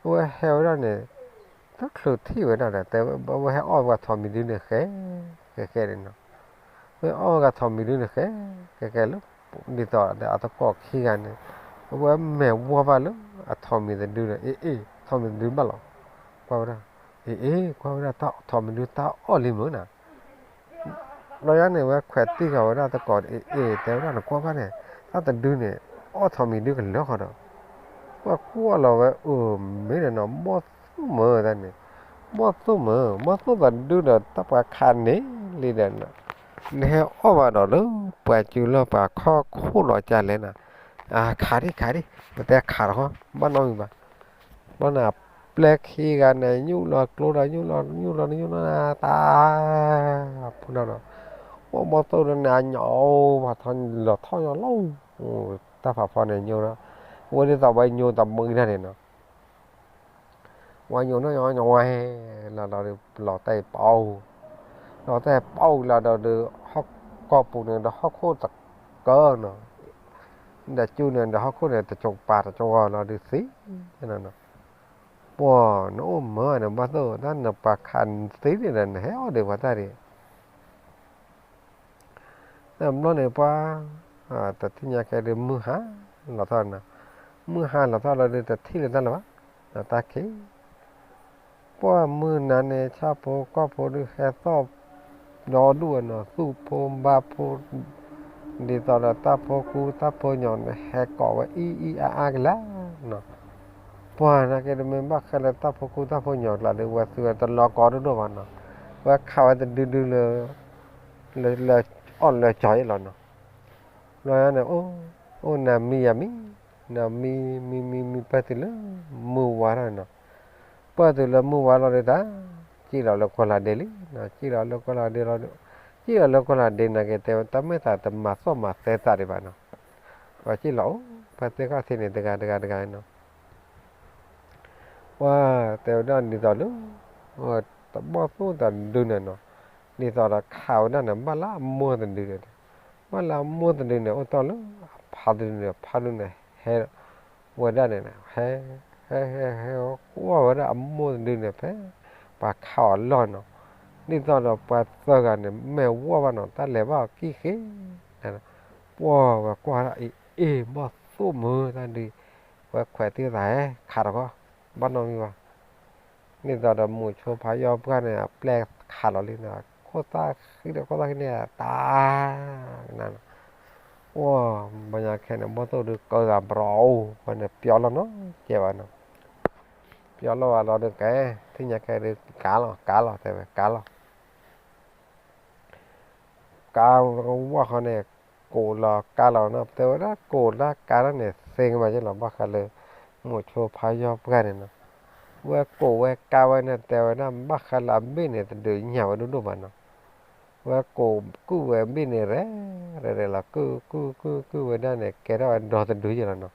အဝဲဟဲဝဲဒၣ်န့ၣ် တချုးထံၣ်ဝဲဒၣ်ဒီး တဲဝဲ အဝဲဟဲအီၣ်ဝဲထိးမံၤဒုန့ၣ်ဃဲ ဃဲဃဲန့ၣ်နီၤ, ဝဲအီၣ်ဝဲဂၤထိးမံၤဒုန့ၣ်ဃဲ ဃဲဃဲလၢ ဒ်သိးဒီးအတကိးခံဂၤန့ၣ် အဝဲမဲာ်ဝီၢ်ဘၣ်လၢအထိးမံၤတဒုဒီး အ့ၣ် အ့ၣ် ထိးမံၤတဒုဘၣ်လီၤ, ကွၢ်ဝဲဒၣ် အ့ၣ် အ့ၣ် ကွၢ်ဝဲဒၣ်တၢ်ထိးမံၤဒုတၢ်အီၣ်လံမုၢ်နၤ ဘျီညါန့ၣ် ဝဲခွဲးတံၢ်ဃာ်ဝဲဒၣ်တကိး အ့ၣ် အ့ၣ် တဲဝဲဒၣ်နကွၢ်ဘၣ်န့ၣ် တၢ်တဒုန့ၣ် အီၣ်ထိးမံၤဒုကလၢာ်ဃီဒီး ပှၤကွၢ်လီၤဝဲအၢ မ့ၢ်ဒီးနီၤ မီၢ်သိၣ်မုၢ်တၢ်န့ၣ် မီၢ်သိၣ်မုၢ် မီၢ်သိၣ်တဒုဒီးတၢ်ပှၤခးန့ၣ်လံဒီး နဟဲအီၣ်ဘၣ်ဒီးလၢပှၤစုလီၢ်ပှၤခီၣ်ခိၣ်လီၤကလဲၣ်နၤ, ခးဒံခးဒံ ပတဲခးတခီ ဘၣ်နီတမံၤဘၣ် ဘျီန့ၣ် ပျဲၢ်ခံဂၤန့ၣ် ညူၣ်လီၤကျိဒီး ညူၣ်လီၤ ညူၣ်လီၤ ညူၣ်လီၤနၤ တၢ် ဖုနီၤနီၤ မီၢ်သိၣ်ဒီးန့ၣ် အညီဘၣ်ထီၣ်လီၤထီၣ်ညီလီၤ တၢ်ဖးဖီန့ၣ်ညိဒီး ဝဲဒ်သိးဝဲညိတမုာ်တၢ်န့ၣ်နီၤ ဝဲညိနီၤညီညီဝဲ လီၤဒီး လီၤတဲာ်ပီ လီၤတဲာ်ပီလီၤဒီး ဟီၣ်ကီၢ်ပူၤန့ၣ်ဒီးဟီၣ်ခိၣ်တကၢနီၤ ဒီးကၠူန့ၣ်ဒီးဟီၣ်ခိၣ်န့ၣ် တကၠိပၤတကၠိဂီၤလီၤဒီးသံ ပှၤနအိၣ်မၢန့ၣ် ဘၣ်သိၣ်တၢ်နပှၤခးသံန့ၣ်ဒီး နဟဲအီၣ်ဒံးပှၤတၢ်ဒံး တဘျီန့ၣ်ပှၤ တထံၣ်ညါခဲဒုးမုၢ်ဟါလီၤထီၣ်နီၤ, မုၢ်ဟါလီၤထီၣ်လီၤဒုး တထံၣ်လၢတၢ်လၢၤဘၣ်, ဒီးတၢ်ခံး ပှၢ်မုၢ်နၤန့ၣ် ဆၣ်ဖိကီၢ်ဖိဒုးဟဲသီၣ် ဒီဒူၣ်ဝဲနီၤ, သူၣ်ဖိဘါဖိ ဒ်သိးဒီးတၢ်ဖိကူတၢ်ဖိညီန့ၣ် ဟဲကိးဝဲအံၤအံၤအါအါကလၢာ်နီၤ, ပှၢ်နာ်က့တမ့ၢ်ဘၣ်ဃဲလၢတၢ်ဖိကူတၢ်ဖိညီကျါဒီး ဝဲသုဝဲတလီၤကီဒိၣ်ဒိၣ်ဘၣ်နီၤ, ဝဲခးဝဲတဒုဒုလၢ လၢ လၢအီၣ်လၢကၠီၤအံၤလီၤနီၤ, ဘျီန့ၣ် အိၣ်နၤမံယၤမံ, နမံ မံ မံ မံ ပၢၢ်တုၤလၢ မုၢ်ဝါထီၣ်နီၤ, ပၢၢ်တုၤလၢမုၢ်ဝါလီၤဒုးတၢ် စံၣ်လီၤလၢကီၢ်လၤဒ့လံ, စံၣ်လီၤလၢကီၢ်လၤဒ့လီၤဒုး, စံၣ်လီၤလၢကီၢ်လၤဒ့နာ်က့တဲဝဲ တၢ်မ့ၢ်သးတမၤသီၣ်မၤသဲသးဒံးဘၣ်နီၤ, ပှၤစံၣ်လီၤအိၣ် ပှၤသ့ၣ်ခီၣ်ထံးန့ၣ် တဂၤတဂၤတဂၤနီၤ ပှၤတဲဝဲဒၣ်ဒ်သိးလၢ တဘီၣ်သိၣ်တဒုန့ၣ်နီၤ, ဒ်သိးဒီးခးဝဲဒၣ်န့ၣ် ဘၣ်လၢအမိၢ်တဒုန့ၣ်, ဘၣ်လၢအမိၢ်တဒုန့ၣ် အိၣ်တီၢ်လၢအဖ ဖးတဒုန့ၣ် ဖးဒုန့ၣ် ဟဲဝဲဒၣ်န့ၣ် ဟဲ ဟဲ ဟဲ ဟဲကွၢ်ဝဲဒၣ်အမိၢ်တဒုန့ၣ် ဖဲပှၤခးအီၤလီၢ်နီၤ, ဒ်သိးဒီးပှၤသၢဂၤန့ၣ် မ့ၢ်ဝီၢ်ဘၣ်နီၤ တၢ်လဲၤဘၣ်အီၤကံၣ်ဃ့, ပှၢ်ဝဲကွၢ်ဒၣ်အံၤ အ့ၣ် ဘီၣ်သိၣ်မုၢ်တၢ်ဒုး, ဝဲခွဲးတံၢ်သးဟဲခးတခီ, ဘၣ်နီတမံၤဘၣ် ဒ်သိးဒီးမိၤဆိဖါယီၢ်ပှၢ်န့ၣ် အပျဲၢ်ခးလီၤလံန့ၣ် ခိၣ်သၣ်ဃံဒီးခိၣ်သၣ်ဃံန့ၣ် တၢ်ကနၣ်နီၤ, အိၣ် ဘီညါခဲန့ၣ် ဘီၣ်သိၣ်ဒုးကၢသးဘြီအိၣ်ဝဲန့ၣ် ပျီလီၤနီၤ ကဲဘၣ်နီၤ, ပျီလီၤဘၣ်လီၤဒုးကဲ, ထံၣ်ညါခဲဒုး ကါလီၤ ကါလီၤ တဲဝဲ ကါလီၤ ကါဝဲကဝီၢ်ဃီန့ၣ် ကိးလီၤကါလီၤနီၤ တဲဝဲဒၣ် ကိးလၢကါလီၤန့ၣ် သ့ကမၤယဲလီၤ ဘၣ်ဃးလၢ မိၤဆိဖါယီၢ်ပှၢ်န့ၣ်နီၤ, ဝဲကိးဝဲကါဝဲန့ၣ် တဲဝဲဒၣ် ဘၣ်ဃးလၢအဘ့ၣ်န့ၣ် တဒုးညၣ်ဝဲဒိၣ်ဒိၣ်ဘၣ်နီၤ, ဝဲကိးကုၢ်ဝဲဘ့ၣ်န့ၣ် ရဲၣ်ရဲၣ်လီၤ ကုၢ် ကုၢ် ကုၢ် ကုၢ်ဝဲဒၣ်န့ၣ် ကဲထီၣ်ဝဲဒီတဒုယဲလီၤနီၤ,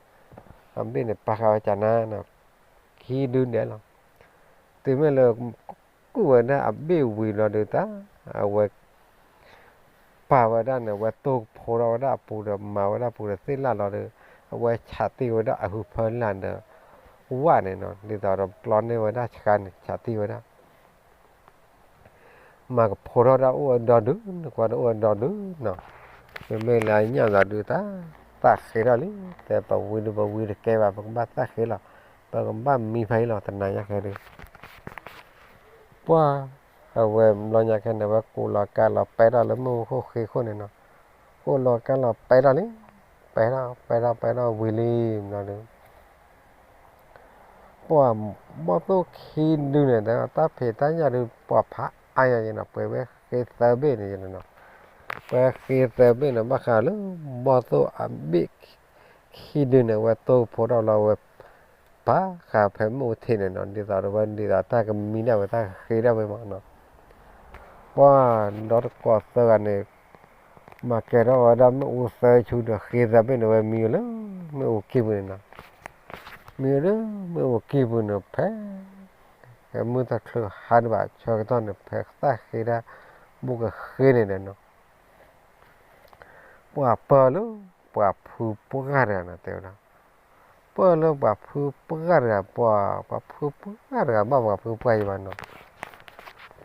အဘ့ၣ်န့ၣ် ပာ်ဃာ်ဝဲကနါနီၤ, ခံဒုဒဲးလီၤ, တုၤမ့ၢ်လၢ ကုၢ်ဝဲဒၣ်အဘ့ၣ်ဝံၤလီၤဒုးတၢ်, အဝဲ ပာ်ဝဲဒၣ်န့ၣ် အဝဲတိၢ်ကဖိထီၣ်ဝဲဒၣ်အပူၤဒီး မၤဝဲဒၣ်ပူၤဒီးသ့ၣ်လၣ်လီၤဒီး အဝဲဆးတ့ၢ်ဝဲဒၣ်အဟုဖၢလၢ်ဒီး ဝၣ်န့ၣ်နီၤ, ဒ်သိးဒီးပျီန့ၢ်ဝဲဒၣ်ဆှါန့ၣ် ဆးတ့ၢ်ဝဲဒၣ် မၤကဖိထီၣ်ဒၣ်အိၣ်ဝဲဒီဒု, နကွၢ်ဒီးအိၣ်ဝဲဒီဒုနီၤ, မ့မ့ၢ်လၢအညၣ်သးဒုးတၢ်, သၣ်ဃ့ထီၣ်လံ, တဲပဝံၤဒုးပဝံၤတကဲဘၣ် ပကဘၣ်သၣ်ဃ့လီၤ, ပကဘၣ်မံဖဲအံၤလီၤ တနၤညါခဲဒုး ပှၢ်, အဝဲဘျီညါခဲန့ၣ် ဝဲကိးလီၤကါလီၤပဲထီၣ်လၢမုၢ်အိၣ်ခိၣ်ဃ့ခိၣ်န့ၣ်နီၤ, ကိးလီၤကါလီၤပဲထီၣ်လံ, ပဲထီၣ် ပဲထီၣ် ပဲထီၣ်ဝံၤလံဘျီဒုး ပှၢ်, ဘီၣ်သိၣ်ခံဒုန့ၣ် တၢ်ဖံးတၢ်ညၣ်ဒုး ပှၤဖးအါညါယဲနီၤ, ပှဲၤဝဲဃ့သၢဘ့ၣ်န့ၣ်ယဲနီၤ, ပှဲၤဃ့သၢဘ့ၣ်န့ၣ် ဘၣ်ဃးလၢဘီၣ်သိၣ်အဘ့ၣ်ခံဒုန့ၣ် ဝဲတိၢ်ဖိထီၣ်လီၤဝဲ ပာ်ဃာ်ဖဲမုၢ်အိၣ်ထံးန့ၣ်နီၤ, ဒ်သိးဒီးဝဲဒ်သိးတၢ်ကမံဒၣ်ဝဲ တၢ်ကဃ့ဒၣ်ဝဲမးနီၤ, ပှၢ်, ဒီတကိးသၢဂၤန့ၣ် မၤကဲထီၣ်ဝဲဒၣ်မ့ၣ်အူသၢဆူဒီး ဃ့သၢဘ့ၣ်န့ၣ် ဝဲမံဝဲလၢမ့ၣ်အူကံၢ်ပူၤန့ၣ်နီၤ, မံဝဲလၢမ့ၣ်အူကံၢ်ပူၤန့ၣ် ဖဲ မုၢ်တချုးဟါဒံးဘၣ်ဆၢကတီၢ်န့ၣ် ဖဲသၣ်ဃ့ဒၣ် ဘိၣ်ကဃ့န့ၣ်ဒီးနီၤ ပှၢ်ပၢၢ်လၢ ပှၤဖုပှၢ်တဂၤန့ၣ် တဲဝဲဒၣ်, ပၢၢ်လၢပှၤဖုပှၢ်တဂၤ ပှၢ်, ပှၤဖုပှၢ်တဂၤ ဘၣ်ပှၤဖုပှၢ်ယံၤဘၣ်နီၤ,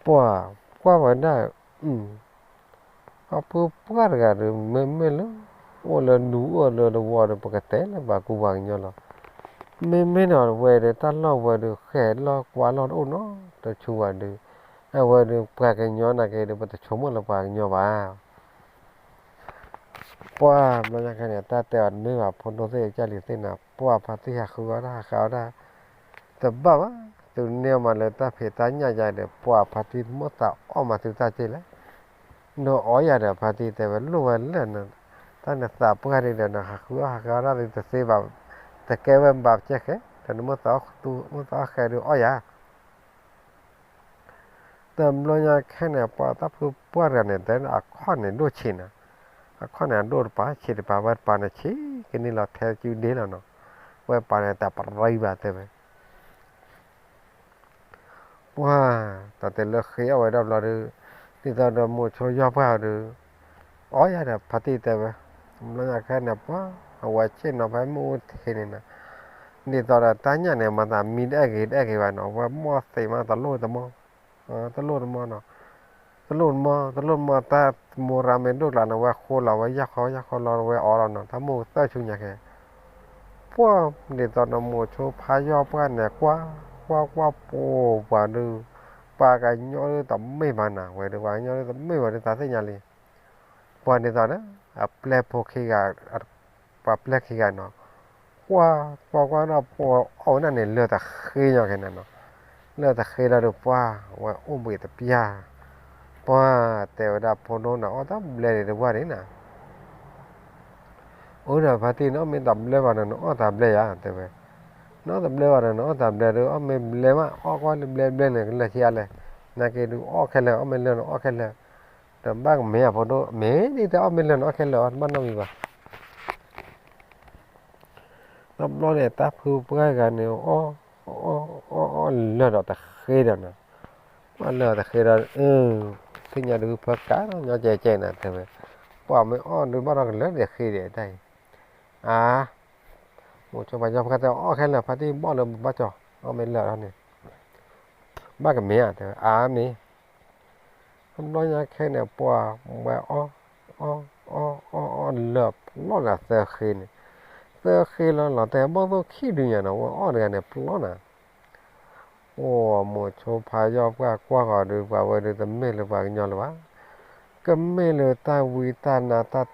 ပှၢ်ကွၢ်ဝဲဒၣ်, ပှၤဖုပှၢ်တဂၤဒီး မ့မ့ၢ်လၢ အိၣ်လၢဒူအိၣ်လၢတဝီဒီး ပကတဲလၢပှၤကူပှၤကညီလီၤ, မ့မ့ၢ်ဒီးဝဲဒီးတၢ်လီၢ်ဝဲဒီး ဃဲၤလီၢ်ကွၢ်လီၢ်တအိၣ်နီတဆူဘၣ်ဒီး, အဝဲဒီးပှၤကညီနာ်က့ဒီး ပတဆိကမိၣ်လၢပှၤကညီဘၣ် ပှၢ်ဘျီညါခဲန့ၣ် တၢ်တဲအီၤန့ၢ်ဘၣ်ဖိဒိၣ်သ့ၣ်ကၢ်လံၤသ့ၣ်နၤ ပှၢ်ဖါတံၢ်ဟးဃုအီၣ်တၢ်ဟးဃုအီၣ်တၢ်, တဘၣ်ဘၣ်, သုန့ၢ်မးလၢတၢ်ဖံးတၢ်ညၣ်ယါဒီး ပှၢ်ဖါတံၢ်မိၣ်သးအီၣ်မးသုတၢ်က့ၢ်လဲၣ်, နအီၣ်ယၤဒီးဖါတံၢ်တဲဝဲလိၣ်ဝဲလၢာ်, တၢ်နသးပှၢ်ဒ်ဒီး နဟးဃုအီၣ်ဟးဃုအီၣ်တၢ်ဒ်တသ့ဘၣ်, တကဲဝဲဘၣ်ပကဲဃဲ ဒီးနမိၣ်သးအီၣ်ဃဲဒီးအီၣ်ယၤ တဘျီညါခဲန့ၣ် ပှၤတၢ်ဖုပှၢ်တဂၤန့ၣ် တဲအခီၣ်န့ၣ်ဒိၣ်ဆံးနၤ, အခီၣ်န့ၣ်အဒိၣ်တပၤ ဆံးတပၤ ဝဲတပၤန့ၣ်ဆံးကန့ၢ်လီၤထဲစုဒ့လီၤနီၤ, ဝဲတပၤန့ၣ်တၢ်ပရံဘၣ်တဲဝဲ ပှၢ်, တၢ်တဲလၢဃ့အီၣ်ဝဲဒၣ်ဘျီဒီး, ဒ်သိးဒီးမိၤဆိယီၢ်ပှၢ်ဒီး, အီၣ်ယၤဒီးဖါတံၢ်တဲဝဲ, ဘျီညါခဲန့ၣ် ပှၢ်, အဝဲဆ့ၣ်နီၤဖဲမုၢ်အိၣ်ထံးန့ၣ်နၤ, ဒ်သိးဒီးတၢ်ညၣ်န့ၣ် မၤသးမံတအဲၣ်ဂ့ၤတအဲၣ်ဂ့ၤဘၣ်နီၤ, ဝဲမိၢ်သ့ၣ်မးတလိၣ်တမီၢ်, တလိၣ်တမီၢ်နီၤ, တလိၣ်တမီၢ် တလိၣ်တမီၢ် တၢ်မိၢ်ရၤမ့ၢ်ဒိၣ်ကျါန့ၣ် ဝဲဃိလီၤဝဲယၢ်ခီယၢ်ခီလီၤဝဲအီၣ်လီၤနီၤ, တၢ်မိၢ်သၢဆူညါခဲ ပှၢ်, ဒ်သိးဒီးမိၤဆိဖါယီၢ်ပှၢ်န့ၣ် ကွၢ်, ကွၢ်ကွၢ်ပှၢ်ပှၢ်ဒီး, ပှၤကညီဒုးတမ့ၢ်ဘၣ်နၤ, ဝဲဒီး ပှၤကညီဒုးတမ့ၢ်ဘၣ်ဒီး သးသ့ၣ်ညါလံ, ပှၢ်ဒ်သိးဒီး, အပျဲၢ်ဖိခံဂၤ, ပှၤပျဲၢ်ခံဂၤနီၤ, ကွၢ်ကွၢ်ကွၢ်ဒီးပှၢ်အီၣ်ဝဲဒၣ်န့ၣ် လၢတဃ့ညီခဲန့ၣ်နီၤ, လၢတဃ့လီၤဒီးပှၢ်, ဝဲအိၣ်ဘှံးတပျၢ်, ပှၢ်, တဲဝဲဒၣ်ဖိဒိၣ်နၤ အီၣ်တၢ်ဘျဲဒံးတဝၢ်န့ၣ်နၤ အိၣ်ဒီးဖါတံၢ်န့ၣ် အီၣ်မ့ၢ်တၢ်ဘျဲဘၣ်ဒီး နအီၣ်တၢ်ဘျဲယၤ တဲဝဲ, နအီၣ်တၢ်ဘျဲဘၣ်ဒီး နအီၣ်တၢ်ဘျဲဒီး အီၣ်မ့ၢ်ဘျဲမး အီၣ်ကွၢ်လၢဘျဲဘျဲန့ၣ် ကလၢာ်ဆံးအါလဲၣ်, နာ်က့ဒုးအီၣ်ခဲလၢာ် အီၣ်မ့ၢ်လၢာ်နအီၣ်ခဲလၢာ်, ဒီးဘၣ်ကမ့ၢ်အဖိဒိၣ် မ့ၢ်ဒ်တၢ်အီၣ်မ့ၢ်လၢာ်နအီၣ်ခဲလၢာ် အီၣ်တဘၣ်နီတမံၤဘၣ် တဘျီန့ၣ် တၢ်ဖုပှၢ်တဂၤန့ၣ် အီၣ်, အီၣ်အီၣ်အီၣ်လၢာ်ဒီးတဃ့ဒီးနၤ, အီၣ်လၢာ်တဃ့ဒီး, သ့ၣ်ညါဒုးဖၢကးညီကဲကဲနၤ တဲဝဲ, ပှၢ်မ့ၢ်အီၣ်ဒုးဘၣ်ထီၣ်ကလၢာ်ဒီးဃ့ဒီးတၢ်အံၤ, အါ, မိၤဆိဖးယီၢ်ပှၢ်တဲအီၣ်ခဲလၢာ် ဖါတံၢ်ဘီၣ်လၢဘၣ်ကၠီၤ အီၣ်မ့ၢ်လၢာ်ထီၣ်န့ၣ်, ဘၣ်ကမ့ၢ်ဧါ တဲဝဲ အါမ့ၢ်, တဘျီညါခဲန့ၣ် ပှၤဝဲအီၣ်, အီၣ်, အီၣ်, အီၣ်, အီၣ်လၢာ်ပျီနၤသၢဃ့န့ၣ်, သၢဃ့လီၤလီၤတဲဘီၣ်သိၣ်ခံဒုညါနီၤ ဝဲအီၣ်တဂၤန့ၣ်ပျီနၤ အိၣ်မိၤဆိဖးယီၢ်ပှၢ်ကွၢ်ဃီၤဒုး ပှၤဝဲဒုးတမ့ၢ်လၢပှၤကညီလၢၤဘၣ်, ကမ့ၢ်လၢတၢ်ဝံတၢ်နါတၢ်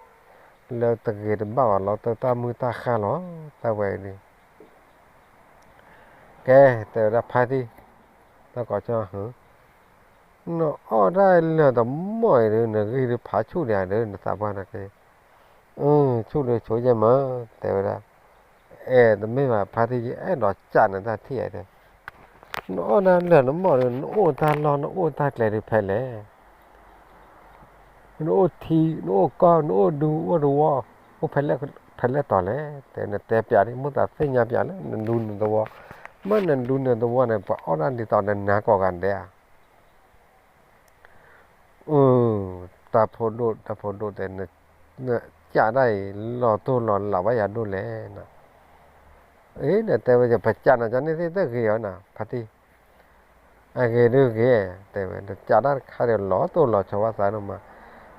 လၢတဂ့ၤတဘၣ်အီၤလီၤ တၢ်မုၢ်တၢ်ဃၢ်လီၤ တၢ်ဝဲဒုး, ကဲ, တဲဝဲဒၣ်ဖါတံၢ်, တၢ်ကိးကၠီ နအီၣ်ဒၣ်လၢာ်တမီၢ်အံၤဒုး နဂံၢ်ဒုးဖးဆူၣ်ဒံးဧါဒုး နသးပှၢ်နက့, ဆူၣ်ဒုးဆိကဲမၢ, တဲဝဲဒၣ်, အဲၣ်တမ့ၢ်ဘၣ် ဖါတံၢ်ယအဲၣ်ဒိးကးနတၢ်ထံၣ်ဧါတဲ, နအီၣ်ဒၣ်လၢာ်တမီၢ်ဒုး နအိၣ်တၢ်လီၢ် နအိၣ်တၢ်ကျဲဒုးဖဲလဲၣ် နအိၣ်ထံ နအိၣ်ကီၢ် နအိၣ်ဒူ အိၣ်တဝီ အိၣ်ဖဲလဲၣ်တီၤလဲၣ် တဲနတဲပျးဒ် မိၣ်သးသ့ၣ်ညါပျးလၢနဒူနသဝီ, မ့ၢ်နဒူနသဝီန့ၣ် ပှၤအီၣ်ဒၣ်ဒ်သိးနနၤကိးဂၤဒဲးဧါ အၢ, တၢ်ဖိဒိၣ် တၢ်ဖိဒိၣ်တဲ, နကးဒၣ်အံၤ လီၤတိၢ်လီၤလးဘၣ်ယၤဒိၣ်လဲၣ်နၤ, အ့ နတဲဝဲ ပကးနၤကန့ၣ်သ့ၣ်တဂ့ၤအီၤနၤ ဖါတံၢ် အဂ့ၤဒုးဂ့ၤ, တဲဝဲ နကးတၢ်တခါဒီးလီၤတိၢ်လီၤဆီဘၣ်သးဒိၣ်မး,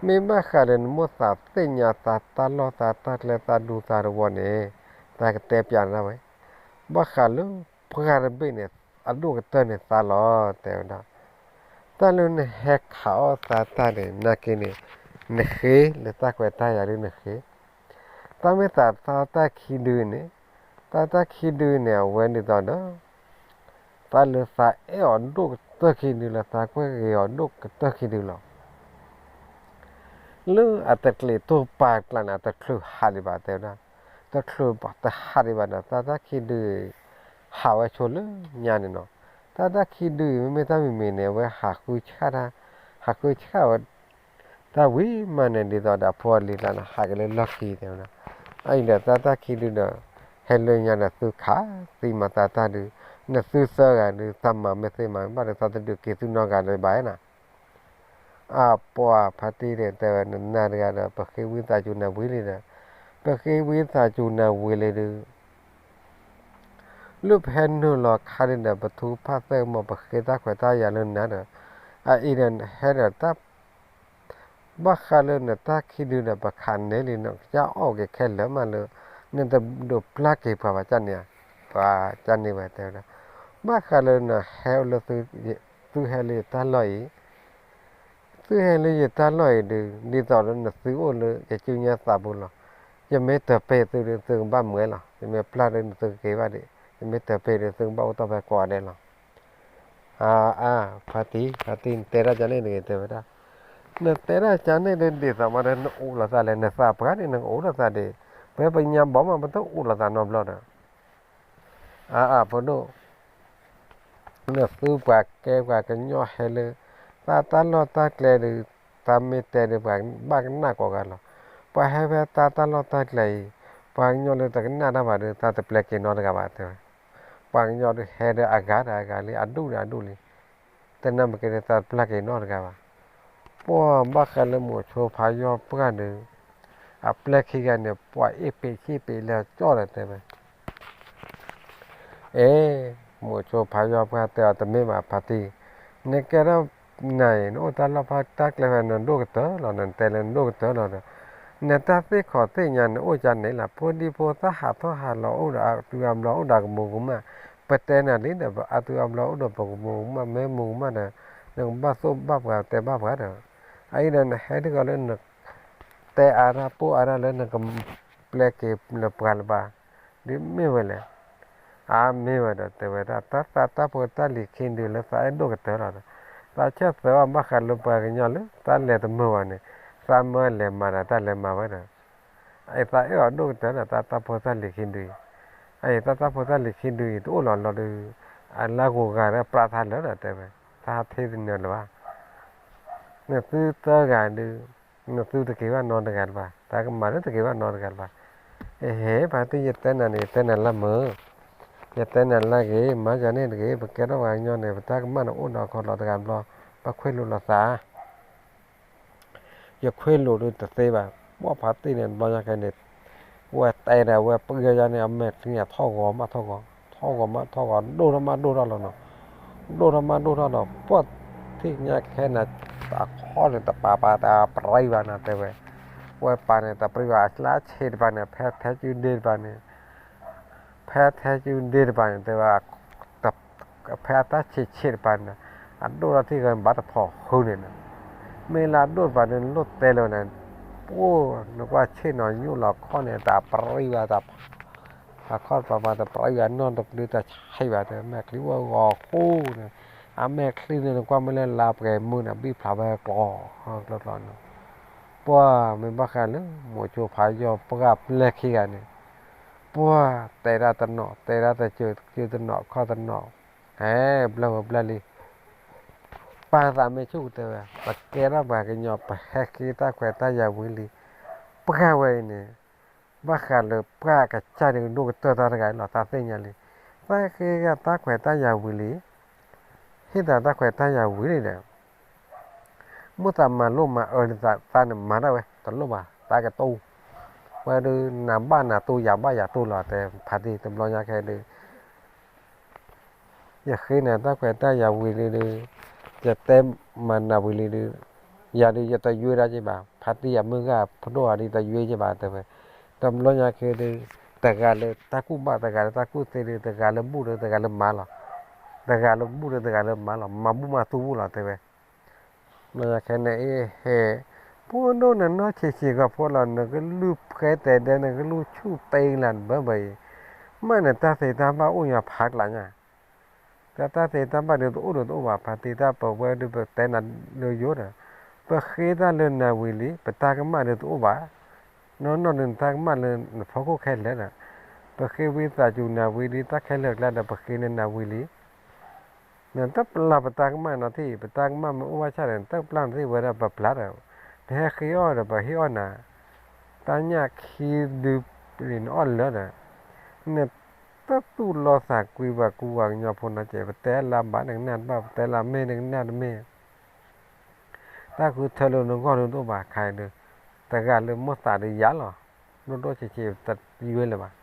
မ့ၢ်ဘၣ်ဃးဒီးနမိၣ်သးသ့ၣ်ညါသးတၢ်လီၢ်သးတၢ်ကျဲ သးဒူသးတဝီန့ၣ်, သးကတဲပျးနၤဝဲ, ဘၣ်ဃးလၢပှၢ်တဘ့ၣ်န့ၣ် အဒိၣ်ကတၢၢ်န့ၣ်သးလီၤ တဲဝဲဒၣ်, တၢ်လၢနဟဲခးအီၣ်သးတၢ်န့ၣ် နာ်က့န့ၣ်, နဃ့လၢတၢ်ခွဲးတၢ်ယာ်ဒုးနဃ့ တၢ်မ့ၢ်သးသးတၢ်ခံဒုန့ၣ်, သးတၢ်ခံဒုန့ၣ် အဝဲဒ်သိးဒီး သးလၢသးအဲၣ်အီၤဒိၣ်ကတၢၢ်ခံဒုလီၤ သးကွဲဂ့ၤအီၤဒိၣ်ကတၢၢ်ခံဒုလီၤ. လၢအတကျ့ၤတိၢ်ပာ်ကျးန့ၣ် အတချုးဟးဒံးဘၣ်တဲဝဲဒၣ်, တချုးတဟးဒံးဘၣ်ဒီး သးတၢ်ခံဒု ဟးဝဲဆိလၢညါန့ၣ်နီၤ, သးတၢ်ခံဒုအံၤ မ့မ့ၢ်တၢ်မံၤမံၤန့ၣ် အဝဲဟးဃုဆှၣ်တၢ်, ဟးဃုဆှၣ်ဝဲ တၢ်ဝံၤမးန့ၣ် ဒ်သိးဒီးအဖိအလံၤကျါန့ၣ် ဟးက့ၤလၢလီၢ်ခံတဲဝဲဒၣ်, အအံၤဒီးသးတၢ်ခံဒုဒီး ဟဲလၢညါဒီးသုခးသံမၤသးတၢ်ဒု, နသုသၢဂၤဒု သးမၤမ့ၢ်သ့မၤဘၣ်ဒီး သးတဒုးက့ၤသုနီတဂၤလၢၤဘၣ်နီၤ, အပှၤဖါတံၢ်တဲဝဲ နနာ်တဂၤဒီး ပဃ့ဝံသးစူၤနၤဝံၤလံဒီး, ပဃ့ဝံသးစူၤနၤဝံၤလံဒု လၢပဟဲနုာ်လီၤခါဒုဒီး ပထူကဖၣ်သၢမီၤ ပဃ့တၢ်ခွဲးတၢ်ယာ်လၢနၤဒီး, အအံၤဒီးဟဲဒီးတၢ် ဘၣ်ဃးလၢနတၢ်ခံဒုဒီး ပခးန့ၢ်လံ နကစၢ်အီၣ်က့ၤခဲလၢာ်မးလၢ နတဒိးပျၢ်က့ၤပှၤဘၣ်န့ၣ်ဧါ, ပှၤကန့ၢ်ဝဲတဲဝဲဒၣ်, ဘၣ်ဃးလၢနဟဲအိၣ်လၢ သုဟဲလၢယတၢ်လီၢ်အံၤ သုဟဲလၢယတၢ်လီၢ်အံၤဒုး ဒ်သိးလၢနသုအိၣ်လၢယစုညါသးပူၤလီၤ. ယမ့ၢ်တပ့ၤသုဒုး သုကဘၣ်မုာ်လီၤ. ယမ့ၢ်ပျၢ်ဒုး နသုကက့ၤဘၣ်ဒံး, ယမ့ၢ်တပ့ၤဒုး သုကဘၣ်အိၣ်တ့ၢ်ဖဲကိးဂၤဒဲးလီၤ. အါ, အါ, ဖါတံၢ်, ဖါတံၢ် နတဲတၢ်ကန့ၣ်တဂ့ၤ တဲဝဲဒၣ်, နတဲတၢ်ကန့ၣ်ဒုး ဒ်သိးမးဒီး နအိၣ်လိာ်သးလဲၣ်, နသးပှၢ်န့ၣ် နကအိၣ်လိာ်သးဒံး, ပှၤပညါဘီမး ပတအိၣ်လိာ်သးနီတဘျီဒီး အါအါ ဖိဒိၣ်, နသုပှၤကဲပှၤကညီဟဲလၢ သးတၢ်လီၢ်တၢ်ကျဲဒုး, သးမ့ၢ်တဲဒုး ပှၤဘၣ်ကနၣ်ကိးဂၤလီၤ. ပှၤဟဲဖဲသးတၢ်လီၢ်တၢ်ကျဲအံၤ, ပှၤကညီဒုးတကနၣ်တၢ်ဘၣ်ဒီး သးတပျဲက့ၤနီတဂၤဘၣ်တဲဝဲ. ပှၤကညီဒုးဟဲဒီးအဂၤဒီးအဂၤလံ, အဒူၣ်ဒီးအဒူၣ်လံ. တနၢ်မ့ၢ်က့ၤဒီး သးတပျဲက့ၤနီတဂၤဘၣ်. ပှၤဘၣ်ဃးလၢမိၤဆိဖးယီၢ်ပှၢ်ဒုး, အပျဲၢ်ခံဂၤန့ၣ် ပှၤအ့ၣ်ပ့းဆံၣ်ပ့းလၢကၠီၣ်ဒီးတဲဝဲ အဲ, မိၤဆိဖးယီၢ်ပှၢ်တဲအီၤ တမ့ၢ်ဘၣ်ဖါတံၢ်, နကဲထီၣ်နၤအံၤ နအိၣ်တၢ်လီၢ်ဖးတၢ်ကျဲဖဲ နဒိၣ်ကတၢၢ်လီၤ, နတဲလၢနဒိၣ်ကတၢၢ်လီၤဒီး, နတၢ်သ့ၣ်ခီၣ်သ့ၣ်ညါ နအိၣ်ကန့ၣ်လီၤ. ဖိဒံဖိသၣ်ဟးထီၣ်ဟးလီၤ အိၣ်ဒီးအသုအဘျီ အိၣ်ဒီးကမူၤကမၣ်, ပတဲနၤလံဒီး အသုအဘျီအိၣ်ဒီးပကမူၤကမၣ်, မ့ၢ်မူၤကမၣ်ဒီး နကဘၣ်သိၣ်ဘၣ်ပှၤတဲဘၣ်ပှၤဒီး, အအံၤဒီးနဟဲတဂီၤလၢန တဲအါတၢ်ပိၢ်အါတၢ်လၢနကပျဲက့ၤလၢပှၤလၢၤဘၣ်, ဒ်မ့ၢ်ဝဲလဲၣ်. အါမ့ၢ်ဝဲဒီး တဲဝဲဒၣ် တၢ်သးတၢ်ဖိတၢ်လံၤခံဒုလၢသးအဲၣ်ဒိၣ်ကတၢၢ်လီၤဒီး, သးဆၢၣ်သၢဘၣ်ဃးလၢပှၤကညီလၢ တၢ်လဲၤတမုာ်ဘၣ်န့ၣ်, သးမၢလဲၤမၤဒီးတၢ်လဲၤမၤဝဲဒီး, အသးအဲၣ်အီၤဒိၣ်ကတၢၢ်ဒီး တၢ်တၢ်ဖိတၢ်လံၤခံဒုအံၤ, အအံၤတၢ်တၢ်ဖိတၢ်လံၤခံဒုအံၤ တအိၣ်လီၤလီၤဒီး, အလါဂိၤဂၤဒီးပြးသးလၢာ်ဒီးတဲဝဲ, တၢ်ဟးထ့တနၢၤလၢၤဘၣ် နသုသၢဂၤဒုး, နသုတက့ၤဘၣ်နီတဂၤလၢၤဘၣ်, တၢ်ကမၤလၢတက့ၤဘၣ်နီတဂၤလၢၤဘၣ်. အဟ့ၣ် ဖါတံၢ် ယတဲနၤန့ၣ် ယတဲနၤလၢမုာ်, ယတဲနၤလၢဂ့ၤ, မၤယၤန့ၣ်တဂ့ၤ, ပကဲထီၣ်ပှၤကညီန့ၣ် ပတၢ်ကမၣ်န့ၣ်အိၣ်ဒီးအခီလီၤတဂၤဘျီ, ပခွ့လိာ်လိာ်သး ယခွ့လိာ်ဒုးတသ့ဘၣ်, ဘီၣ်ဖါတံၢ်န့ၣ် တဘျီညါခဲန့ၣ်, ဝဲတဲဒီး ဝဲပှၢ်ယီၤန့ၣ် အမဲာ်ချံန့ၣ် ထီၣ်ဂီၤမးထီၣ်ဂီၤ, ထီၣ်ဂီၤမးထီၣ်ဂီၤ, ဒိၣ်ထီၣ်မးဒိၣ်ထီၣ်လီၤနီၤ, ဒိၣ်ထီၣ်မးဒိၣ်ထီၣ်လီၤ. ပှၢ်ထံၣ်ညါခဲန့ၣ် အခီၣ်န့ၣ် တပၤပၤတပရံဘၣ်နီၤ တဲဝဲ, ဝဲပၤန့ၣ် တပရံဘၣ် အကျါဆံးတပၤန့ၣ် ဖဲထဲကုဒ့တပၤန့ၣ် ဖဲထဲကုဒ့တပၤန့ၣ် တဲဝဲ ဖဲအတၢ်ဆံးဆံးတပၤန့ၣ် အဒိၣ်ထီၣ်ထံၣ်ကဘၣ်တဖိးဃုန့ၣ်နီၤ, မ့ၢ်လၢအဒိၣ်တပၤန့ၣ် လိၣ်တဲလၢၤန့ၣ်, ပှၢ်နကွၢ်ဆ့ၣ်နီၤ ညိၣ်လီၤခီၣ်န့ၣ် တပရံဘၣ်တ အခီၣ်တပၤပၤ တပရံဘၣ်နီတဘျုး တဆံးဘၣ် တဲမဲာ်ချံဝဲဂီၤဃိန့ၣ်, အမဲာ်ချံန့ၣ် နကွၢ်မ့ၢ်လၢလါပှဲၤမုၢ်န့ၣ် ဘံၣ်ဖျါဝဲကျီ ကျီကျီနီၤ, ပှၢ်မ့ၢ်ဘၣ်ဃးလၢ မိၤဆိဖးယီၤပှၢ်ပျဲၢ်ခံဂၤန့ၣ် ပှၢ်တဲဒၣ်တနီၤ တဲဒၣ်တစၢၤ တစၢၤတနီၤ ခီၣ်တနီၤ, ဟဲဘျၢဝဲဘျၢလံ, ပၢ်သးမ့ၢ်ဆူၣ်ကတၢၢ်ဝဲ ပကဲထီၣ်ပှၤကညီ ပဟဲဃ့တၢ်ခွဲးတၢ်ယာ်ဝံၤလံ, ပှၢ်ဝဲအံၤန့ၣ် ဘၣ်ဃးလၢပှၢ်အကစၢ်ဒုးဒိၣ်ကတၢၢ်တၢ်တဂၤအံၤလီၤ သးသ့ၣ်ညါလံ, သးဃ့တၢ်ခွဲးတၢ်ယာ်ဝံၤလံ, ဟ့ၣ်သးတၢ်ခွဲးတၢ်ယာ်ဝံၤလံဒီး မ့ၢ်သးမၤလိၣ်မၤအၢန့ၣ် သးန့ၣ်မၤတၢ်ဝဲ တလိၣ်ဘၣ် သးကတိၢ်, ဝဲဒုး နၤဘၣ်နၤတိၢ် ယၤဘၣ်ယၤတိၢ်လီၤ တဲဖါတံၢ် တဘျီညါခဲဒုး ယဃ့နၤတၢ်ခွဲးတၢ်ယာ်ဝံၤလံဒီး ယတဲမၤနၤဝံၤလံဒီး ယၤဒုးယတယွ့ဒၣ်က့ဘၣ် ဖါတံၢ်ယၤမုၢ်ဂၢ်ဖဒိၣ်အီၤဒုး တယွ့က့ဘၣ်တဲဝဲ, တဘျီညါခဲဒုး တဂၤလၢတၢ်ကူၣ်ဘၣ် တဂၤလၢတၢ်ကူၣ်သ့ဒီး တဂၤလၢဘူၣ်ဒီးတဂၤလၢမါလီၤ, တဂၤလၢဘူၣ်ဒီးတဂၤလၢမါလီၤ မၤဘူၣ်မၤသူဘူၣ်လီၤတဲဝဲ, ဘျီညါခဲန့ၣ်အဟဲ, ဖိဒိၣ်နနီၢ်ဆံးဆံးဂီၤဖိလီၤ နကလုၢ်ဖှဲတဲဒဲ နကလုၢ်ဆူၣ်ပ့လၢနဘၢဘၢအံၤ, မ့ၢ်နတၢ်သ့တၢ်ဘၣ်အိၣ်ညါဖးကျးညါ တၢ်တၢ်သ့တၢ်ဘၣ်ဒုးတအိၣ်ဒီးတအိၣ်ဘၣ် ဖါတံၢ်တၢ်ပဝဲဒုးပတဲနၤလၢယိာ်ဒီး, ပဃ့တၢ်လၢနၤဝံၤလံ ပတၢ်ကမၣ်ဒုးတအိၣ်ဘၣ်, နီၢ်နီၢ်ဒုးနတၢ်ကမၣ်လၢနဖီခိၣ်ခဲလၢာ်ဒီး, ပဃ့ဝံသးစူၤနၤဝံၤလံ တၢ်ခဲလၢာ်ကျါဒီး ပဃ့န့ၢ်နၤဝံၤလံ နတပျၢ်ပတၢ်ကမၣ်နီတထံၣ် ပတၢ်ကမၣ်မ့ၢ်အိၣ်ဘၣ်ဆၣ်ဒီး နတပျၢ်နတထံၣ်ဝဲဒၣ်ပပျၢ်ဒီး, နဟဲဃ့အီၣ်ဒီး ပဟ့ၣ်အီၣ်နၤ, တၢ်ညၣ်ခံဒုးနအီၣ်လၢာ်ဒီး, နတသူၣ်လီသးကွံပှၤကူပှၤကညီဖိနီတစဲး ပတဲလၢဘၣ်နကနၣ်တဘၣ် ပတဲလၢမ့ၢ်နကနၣ်တမ့ၢ် တၢ်ဃုထၢလၢနဂီၢ်ဒုးတအိၣ်ဘၣ်ခါအံၤဒီး, တဂၤလၢမိၢ်သးဒုးယၤလီၤ, ဒိၣ်ဒိၣ်ဆံးဆံးတယွ့လၢၤဘၣ်.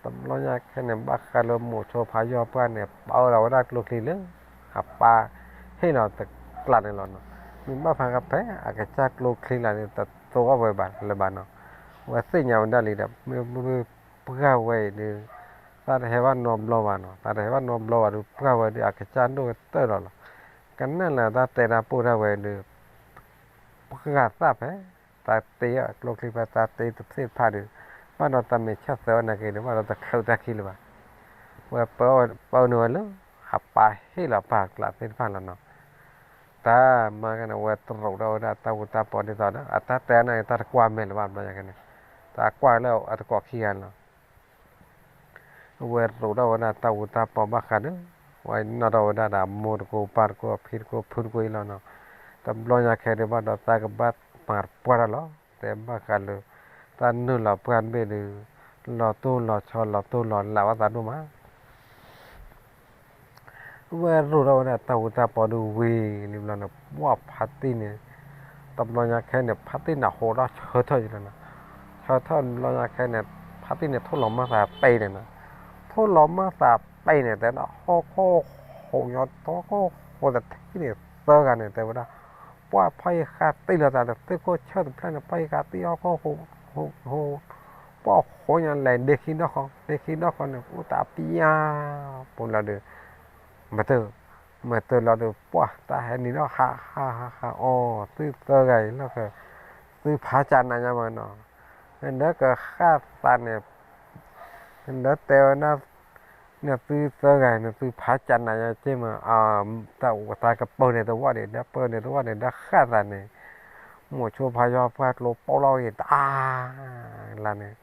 တဘျီညါခဲန့ၣ် ဘၣ်ဃးလၢမိၤဆိဖးယီၤပှၢ်န့ၣ် ပာ်ဝဲဒၣ်ကျိချံလၢ အပၢ်ဟ့ၣ်လီၤတကျးန့ၣ်လီၤနီၤ. မ့ၢ်ဘၣ်ဖးကဖဲအကစၢ်ကျိချံလၢ်န့ၣ် တသိအီၣ်ဝဲဘၣ်လၢၤဘၣ်နီၤ. ဝဲသ့ၣ်ညါဝဲဒၣ်လံဒီး မ့ၢ်ပှၢ်ဝဲအံၤဒီး သးတဟဲဘၣ်နီတဘျီဘၣ်နီၤ. သးတဟဲဘၣ်နီတဘျီဘၣ်ဒီး ပှၢ်ဝဲဒီးအကစၢ်ဒိၣ်ကတၢၢ်လီၤလီၤ. ကနၣ်လၢတၢ်တဲတၢ်ပိၢ်တၢ်ဝဲဒီး ပှၢ်သၣ်ဖဲ သးတ့အကျိချံဖဲသးတ့တသ့ၣ်တဖၣ်ဒီး ဘၣ်ဒီးတၢ်မ့ၢ်ဆၢၣ်သၢဝဲနာ်က့ၤဒီး ဘၣ်ဒီးတချုးတၢ်ခံလၢၤဘၣ်. ဝဲပၢနုာ်ဝဲလၢ အပၢ်ဟ့ၣ်လီၤပၢ်အကျးသ့ၣ်တဖၣ်လီၤနီၤ. တၢ်မၤကန့ၣ် ဝဲတရူးထီၣ်ဝဲဒၣ်တၢ်အူတၢ်ပီဒ်သိးဒီး အတၢ်တဲအနၢ်အံၤ တၢ်တကွၢ်မဲာ်လၢၤဘၣ်ဘျီညါကန့ၣ်, တၢ်ကွၢ်လၢအတကိးခံဂၤန့ၣ်လီၤ. ဝဲတရူးထီၣ်ဝဲဒၣ်တၢ်အူတၢ်ပီဘၣ်ဃးဒီး ဝဲနီၣ်ထီၣ်ဝဲဒၣ်ဒီးအမိၢ်တကိးပၢ်တကိးအဖံတကိးဖုတကိးအံၤလီၤနီၤ. တဘျီညါခဲဒုးဘၣ်ဒီးသးကဘၣ်မၤပှၢ်တၢ်လီၤ. တဲဘၣ်ဃးလၢ တၢ်နုာ်လီၤပှၢ်တဘ့ၣ်ဒီး လီၤတိၢ်လီၤဆီလီၤတိၢ်လီၤလးဘၣ်သးဒိၣ်မး ဝဲရူးထီၣ်ဝဲဒၣ်တၢ်အူတၢ်ပီဒုးဝံၤလံဘျီန့ၣ် ပှၢ်ဖါတံၢ်န့ၣ် တဘျီညါခဲန့ၣ် ဖါတံၢ်န့ၣ်ဟးထီၣ်ဆၢထၢၣ်ယလီၤနီၤ. ဆၢထၢၣ်ဘျီညါခဲန့ၣ် ဖါတံၢ်န့ၣ်ထိၣ်လီၤမၢ်သးပဲန့ၣ်နီၤ. ထိၣ်လီၤမၢ်သးပဲန့ၣ် တဲဒၣ်ဟီၣ်ခိၣ်ဟူးညီ ဟီၣ်ခိၣ်ဟူးတထံၣ်န့ၣ်သၢဂၤန့ၣ် တဲဝဲဒၣ် ပှၢ်ဖီၣ်ယဃါတံၢ်လီၤသးဒီး သုးခိၣ်ဆၢၣ်တဖျၢၣ်န့ၣ် ပှၢ်ယဃါတံၢ်ဟီၣ်ခိၣ်ဟူး ပှၢ်ဟူးညီလဲၤဒ့ခံဒီၣ်ဃီ ဒ့ခံဒီၣ်ဃီန့ၣ် အိၣ်တၢ်ပျၢ်ပူၤလီၤဒီး မတၤ မတၤလီၤဒီး ပှၢ်တၢ်ဟဲနံၤဒီး ဟးဟးဟးဟးအီၤ သုသၢဂၤအံၤလီၤ သုဖးကၢ်နၤညါမးနီၤ. နဒၢကဃၣ်သးန့ၣ် နဒၢတဲဝဲဒၣ် နသုသၢဂၤ နသုဖးကၢ်နၤညါက့မး တၢ်အိၣ်သးကပၢၢ်န့ၣ်တဝီန့ၣ် ဒၢပၢၢ်န့ၣ်တဝီန့ၣ် ဒၢဃၣ်သးန့ၣ် မိၤဆိဖးယီၤပှၢ်ကျိပီလီၤဂ့ၤတၢ်လၢန့ၣ်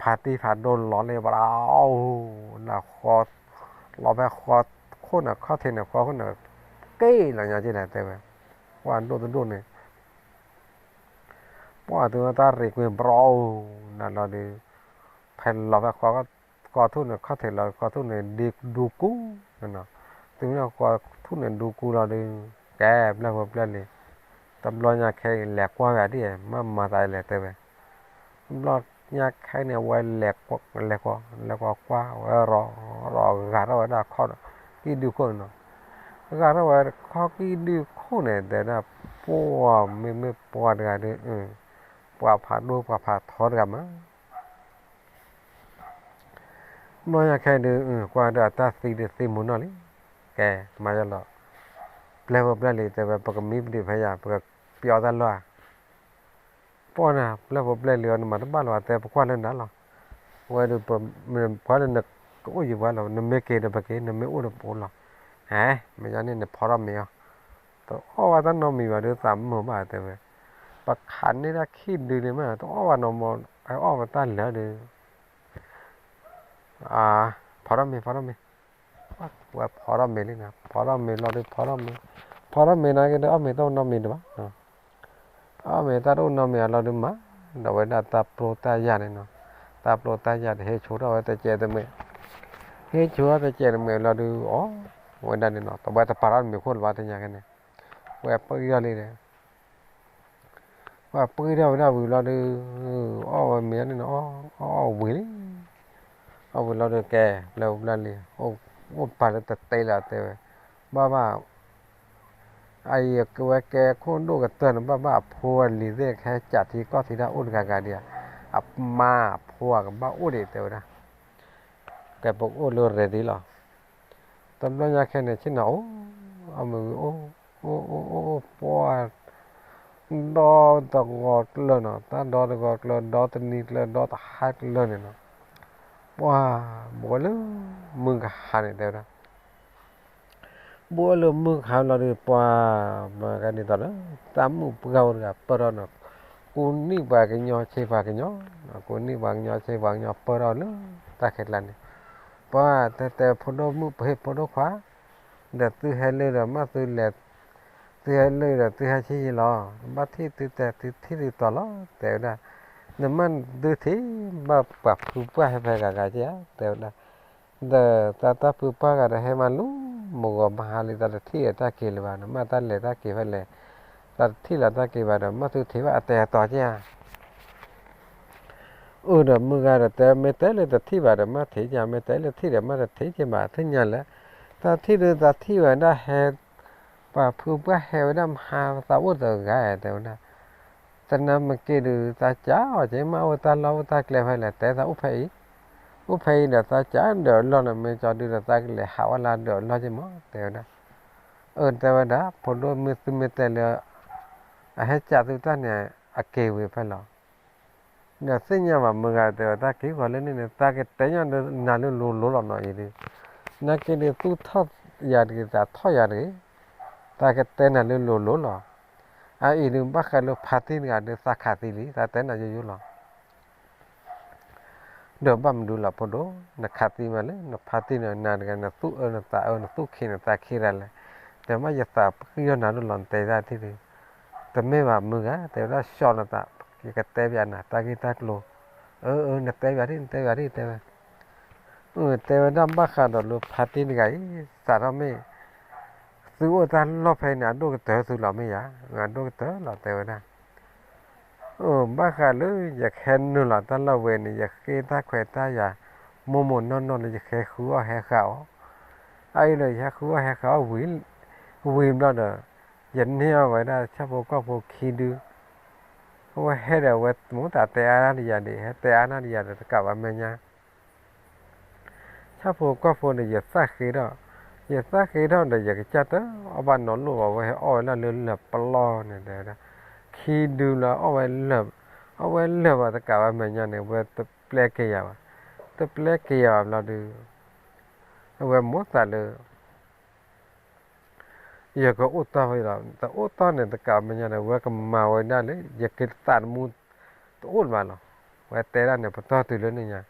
ဖါတံၢ်ဖးဒိၣ်လီၤလၢပှၢ်အိၣ် လီၤဖဲဃီခိၣ်န့ၣ် ခီၣ်ထံးန့ၣ် ဃီခိၣ်န့ၣ် က့ၤလီၤညါက့ၤန့ၣ် တဲဝဲ ပှၢ်ဒိၣ်တဒိၣ်န့ၣ် ပှၢ်တုၤတၢ်ရံးကွံာ်ဘြီအိၣ် နလီၤဒီး ဖဲလီၤဖဲဃီ ဃီထူၣ်န့ၣ် ခီၣ်ထံးလီၤ ဃီထူၣ်န့ၣ် ဒ့ဒူကူ တုၤဃီထူၣ်န့ၣ် ဒူကူလီၤဒီး ကဲဘျၢၣ်ဖိဘျၢၣ်လံ တဘျီညါခဲအံၤ လဲၤကွၢ်ဝဲဒၣ် မၤမၤသးလဲၤတဲဝဲ တဘျီ ညါခဲအံၤန့ၣ် အဝဲလဲၤ လဲၤကွၢ် လဲၤကွၢ်ကွၢ်ဝဲ ရီၤရီၤဂာ်ထီၣ်ဝဲဒၣ်ခီၣ်ဒီး ကံၣ်ဒုၣ်ခိၣ်န့ၣ်နီၤ. ဂာ်ထီၣ်ဝဲခီၣ်ကံၣ်ဒုၣ်ခိၣ်န့ၣ် တဲဒၣ် ပှၢ် မ့မ့ၢ်ပှၤတဂၤဒီး ပှၤဖးဒိၣ်ပှၤဖးထီတဂၤမး ဘျီညါခဲဒုး ကွၢ်ဒီးအတၢ်သံဒီးသံမူနီၢ်လံ. ကဲ မၤယလီၤ, ပျဲၢ်ဖိပျဲၢ်လံၤတဲဝဲ ပကမံပဒံးဖဲယၤ ပကပျီတၢ်လီၢ်ဧါ. ပှၢ်နၤ ပျဲၢ်ဖိပျဲၢ်လံၤအီၤ နမၤတဘၣ်လၢၤဘၣ် တဲပကွၢ်လၢနၤလီၤ. ဝဲဒုး ပကွၢ်လၢနကအိၣ်ယံၤပှၤလီၤ, နမ့ၢ်က့ၤဒီးပက့ၤ နမ့ၢ်အိၣ်ဒီးပအိၣ်လီၤ. ဟဲ မ့ၢ်ယၤန့ၣ် နဖီထီၣ်မ့ၤအီၤ, တအီၣ်ဘၣ်တၢ်နီတမံၤဘၣ်ဒီး သးမုာ်ဘၣ်တဲဝဲ, ပခးန့ၢ်ဒၣ်ခံဒုန့ၣ်မး တအီၣ်ဘၣ်နီတမံၤ အအီၣ်ဘၣ်တၢ်လၢာ်ဒီး ဖီထီၣ်မ့ၤ ဖီထီၣ်မ့ၤ, ဝဲဖီထီၣ်မ့ၤလံနီၤ, ဖီထီၣ်မ့ၤလီၤဒီး ဖီထီၣ်မ့ၤ, ဖီထီၣ်မ့ၤနာ်က့ဒီး အီၣ်မ့ၤတအိၣ်နီတမံၤဒံးဘၣ်, အီၣ်မ့ၤတၢ်တအိၣ်နီတမံၤအလီၢ်ဒုးမး, ဒီးဝဲဒၣ်တၢ်ပျိတၢ်ယၢ်န့ၣ်နီၤ, တၢ်ပျိတၢ်ယၢ်ဒီး ဟ့ၣ်ဆိထီၣ်ဝဲတစဲးတမှဲး, ဟ့ၣ်ဆိထီၣ်တစဲးတမှဲးလီၤဒုး အီၣ်ဝဲဒၣ်န့ၣ်နီၤ, တဝဲတပာ်ထီၣ်မ့ၤခိၣ်လၢၤဘၣ်တညါခဲန့ၣ်, ဝဲပှံၢ်ထီၣ်လံဒီး ပှၤပှံၢ်ထီၣ်ဝဲဒၣ်ဝံၤလီၤဒုး, အီၣ်ဝဲမ့ၤန့ၣ်နီၤ, အီၣ်ဝံၤလံ, အီၣ်ဝံၤလီၤဒုး ကဲ ပျဲၢ်ဖိပျဲၢ်လံၤ အိၣ်ပာ်လၢတတဲလၢၤတဲဝဲ, ဘၣ်ဘၣ်, အအံၤကဝဲကဲခိၣ်ဒိၣ်ကတၢၢ်န့ၣ် ဘၣ်ဘၣ်အဖိအလံၤသ့ၣ် ကဟဲကးထံကီၢ်ထံဒၣ်အိၣ်တဂၤဂၤဒံးဧါ, အမါအဖိအကဘၣ်အိၣ်ဒံးတဲဝဲဒၣ်, ကဲပကအိၣ်လၢ ready လီၤ. တဘျီညါခဲန့ၣ် ဆ့ၣ်နီၤအိၣ်, အမုၢ်ဝံၤအိၣ်, အိၣ်အိၣ်အိၣ်အိၣ် ပှၢ်, ဒီတဂီၤကျၢၤနီၤ, တၢ်ဒီတဂီၤကျၢၤ ဒီတနံၤကျၢၤ ဒီတဟါကျၢၤန့ၣ်နီၤ, ပှၢ်, ဘိးလၢမုၢ်ကဟါန့ၣ်တဲဝဲဒၣ်, ဘိးလၢမုၢ်ကဟါလီၤဒီး ပှၢ်, မၤကဒ်သိးလၢ တၢ်မုၣ်ပှၢ်အိၣ်တဂၤပၢၢ်ထီၣ်နီၤ, ကူနံၣ်ပှၤကညီဆ့ပှၤကညီ, ကူနံၣ်ပှၤကညီဆ့ပှၤကညီပၢၢ်ထီၣ်လၢ တၢ်ခဲကျါန့ၣ်, ပှၢ်တဲတဲဖိဒိၣ်မုၣ် ပဟ့ၣ်ဖိဒိၣ်ခွါ, ဒီးသုဟဲလၢဒီးမ့ၢ်သုလဲၤ, သုဟဲလၢဒီးသုဟဲဆံယံလီၤ, ဘၣ်ထံၣ်သုတဲသုထံၣ်သုတီၤလီၤ တဲဝဲဒၣ်, နမ့ၢ်သုထံၣ်ဘၣ်ပှၤဖုပှၢ်ဟဲဖဲဂၤဂၤက့ဧါ တဲဝဲဒၣ်, ဒီးတၢ်တၢ်ဖုပှၢ်ဂၤဒီးဟဲမၤလူၤမုၢ်ဂီၤမဟါလံ တၢ်တထံၣ်ဒီးတၢ်က့ၤလၢၤဘၣ်, နမ့ၢ်တၢ်လဲၤတၢ်က့ၤဖဲလဲၣ်, တၢ်တထံၣ်လီၤတၢ်က့ၤဘၣ်ဒီး မ့ၢ်သုထံၣ်ဘၣ်အတဲအတီၤက့ဧါ အိၣ်ဒီးမုၢ်ဂၤဒီးတဲ မ့ၢ်တဲလၢတထံၣ်ဘၣ်ဒီးမ့ၢ်ထံၣ်က့, မ့ၢ်တဲလၢထံၣ်ဒီးမ့ၢ်တထံၣ်က့ဘၣ်, သ့ၣ်ညါလၢ တၢ်ထံၣ်ဒုးတၢ်ထံၣ်ဝဲဒၣ်ဟဲ, ပှၤဖုပှၢ်ဟဲဝဲဒၣ်မဟါသးအိၣ်တဂၤတဲဝဲဒၣ်, သနာ်မ့ၢ်က့ဒုး သးစးအီၤက့ မ့ၢ်အိၣ်တၢ်လီၢ်အိၣ်တၢ်ကျဲဖဲလဲၣ် တဲသးအိၣ်ဖဲအံၤ, အိၣ်ဖဲအံၤဒီးသးစးဒီးလီၢ်န့ၣ် မ့ၢ်ကၠီဒုးဒီးသးကလဲၤဟးဝဲလၢဒီးလီၢ်က့မး တဲဝဲဒၣ်, အၢ တဲဝဲဒၣ် ဖိဒိၣ်မုၣ်သုမ့ၢ်တဲလၢ အဟဲကးသုတၢ်န့ၣ် အက့ၤဝံၤဖဲလီၤ ဒီးသ့ၣ်ညါဘၣ်မုၢ်ဂၤတဲဝဲ တၢ်က့ၤဂီၤလၢန့ၣ်န့ၣ် သးကတဲညါနၤလၢလိၤလိၤလီၤနီၤအံၤဒုး, နာ်က့ဒုးသူၣ်ထီၣ်ယၤတဂ့ၤ သးထီၣ်ယၤတဂ့ၤ, သးကတဲနၤလၢလိၤလိၤလီၤ, အအံၤဒုးဘၣ်ဃးလၢဖါတံၢ်တဂၤဒုး သးခးသံလံ သးတဲနၤယိယိလီၤ ဒီးဘၣ်မနုၤလီၤဖိဒိၣ် နခးသံမးလၢ နဖါတံၢ်န့ၣ် နၤတဂၤ နသူၣ်အၢနသးအၢ နသူၣ်ခံနသးခံဒ်လဲၣ်, ဒီးမ့ၢ်ယသးပှံၢ်ထီၣ်နၤဒိၣ်လီၤ နတဲဒၣ်ထံၣ်ဒုး, တမ့ၢ်ဘၣ်မုၢ်ဂၤ တဲဝဲဒၣ် ရှီၣ်နသး ယကတဲပျးနၤ တၢ်ဂ့ၢ်တၢ်ကျိၤ, အၢ အၢ နတဲပျးထံၣ် နတဲပျးထံၣ် တဲဝဲ တဲဝဲဒၣ်ဘၣ်ဃးဒီးလၢဖါတံၢ်တဂၤအံၤ စးထီၣ်မ့ၢ် သုအိၣ်တၢ်လီၢ်ဖဲအံၤန့ၣ် အဒိၣ်ကတၢၢ်သုလီၤမ့ၢ်ယၤ အဒိၣ်ကတၢၢ်လီၤ တဲဝဲဒၣ် အိၣ် ဘၣ်ဃးလၢယကဟဲနုာ်လီၤတၢ်လီၢ်ဝဲန့ၣ် ယဃ့တၢ်ခွဲးတၢ်ယာ် မိၢ်မိၢ်နီၢ်နီၢ်လၢယကဟဲဃုအီၣ်ဟဲဃုအီၣ်, အအံၤဒီးယဟဲဃုအီၣ်ဟဲဃုအီၣ်ဝံၤ, ဝံၤဘျီဒီး ယန့ၢ်အီၣ်ဝဲဒၣ်ဆၣ်ဖိကီၢ်ဖိခံဒု, အဝဲဟဲဒီးအဝဲမိၢ်သးတဲအါဒၣ်ယၤဒံး ဟဲတဲအါဒၣ်ယၤဒီးတကးဘၣ်မဲာ်ညါ ဆၣ်ဖိကီၢ်ဖိန့ၣ် ယသၣ်ဃ့ထီၣ်, ယသၣ်ဃ့ထီၣ်ဒီး ယကစၢ်တအီၣ်ဘၣ်နီတလီၢ်ဘၣ် အဝဲဟဲအီၣ်ဝဲဒၣ်လၢလၢၢ်ပလီၢ်န့ၣ်တဲဝဲဒၣ်, ခံဒုလၢအီၣ်ဝဲလၢၢ်, အီၣ်ဝဲလၢၢ်ဘၣ်တကးဘၣ်မဲာ်ညါန့ၣ် အဝဲတပျဲက့ၤယၤဘၣ်, တပျဲက့ၤယၤဘၣ်ဘျီဒုး, အဝဲမိၢ်သးလၢ ယကအိၣ်တီၢ်ဖဲလီၤ, တအိၣ်တီၢ်န့ၣ် တကးဘၣ်မဲာ်ညါန့ၣ် အဝဲကမၤဝဲဒၣ်လၢ ယကသးသမူ တအိၣ်လၢၤဘၣ်လီၤ. ဝဲတဲဒၣ်န့ၣ် ပတီၢ်တုၤလၢန့ၣ်ညါ,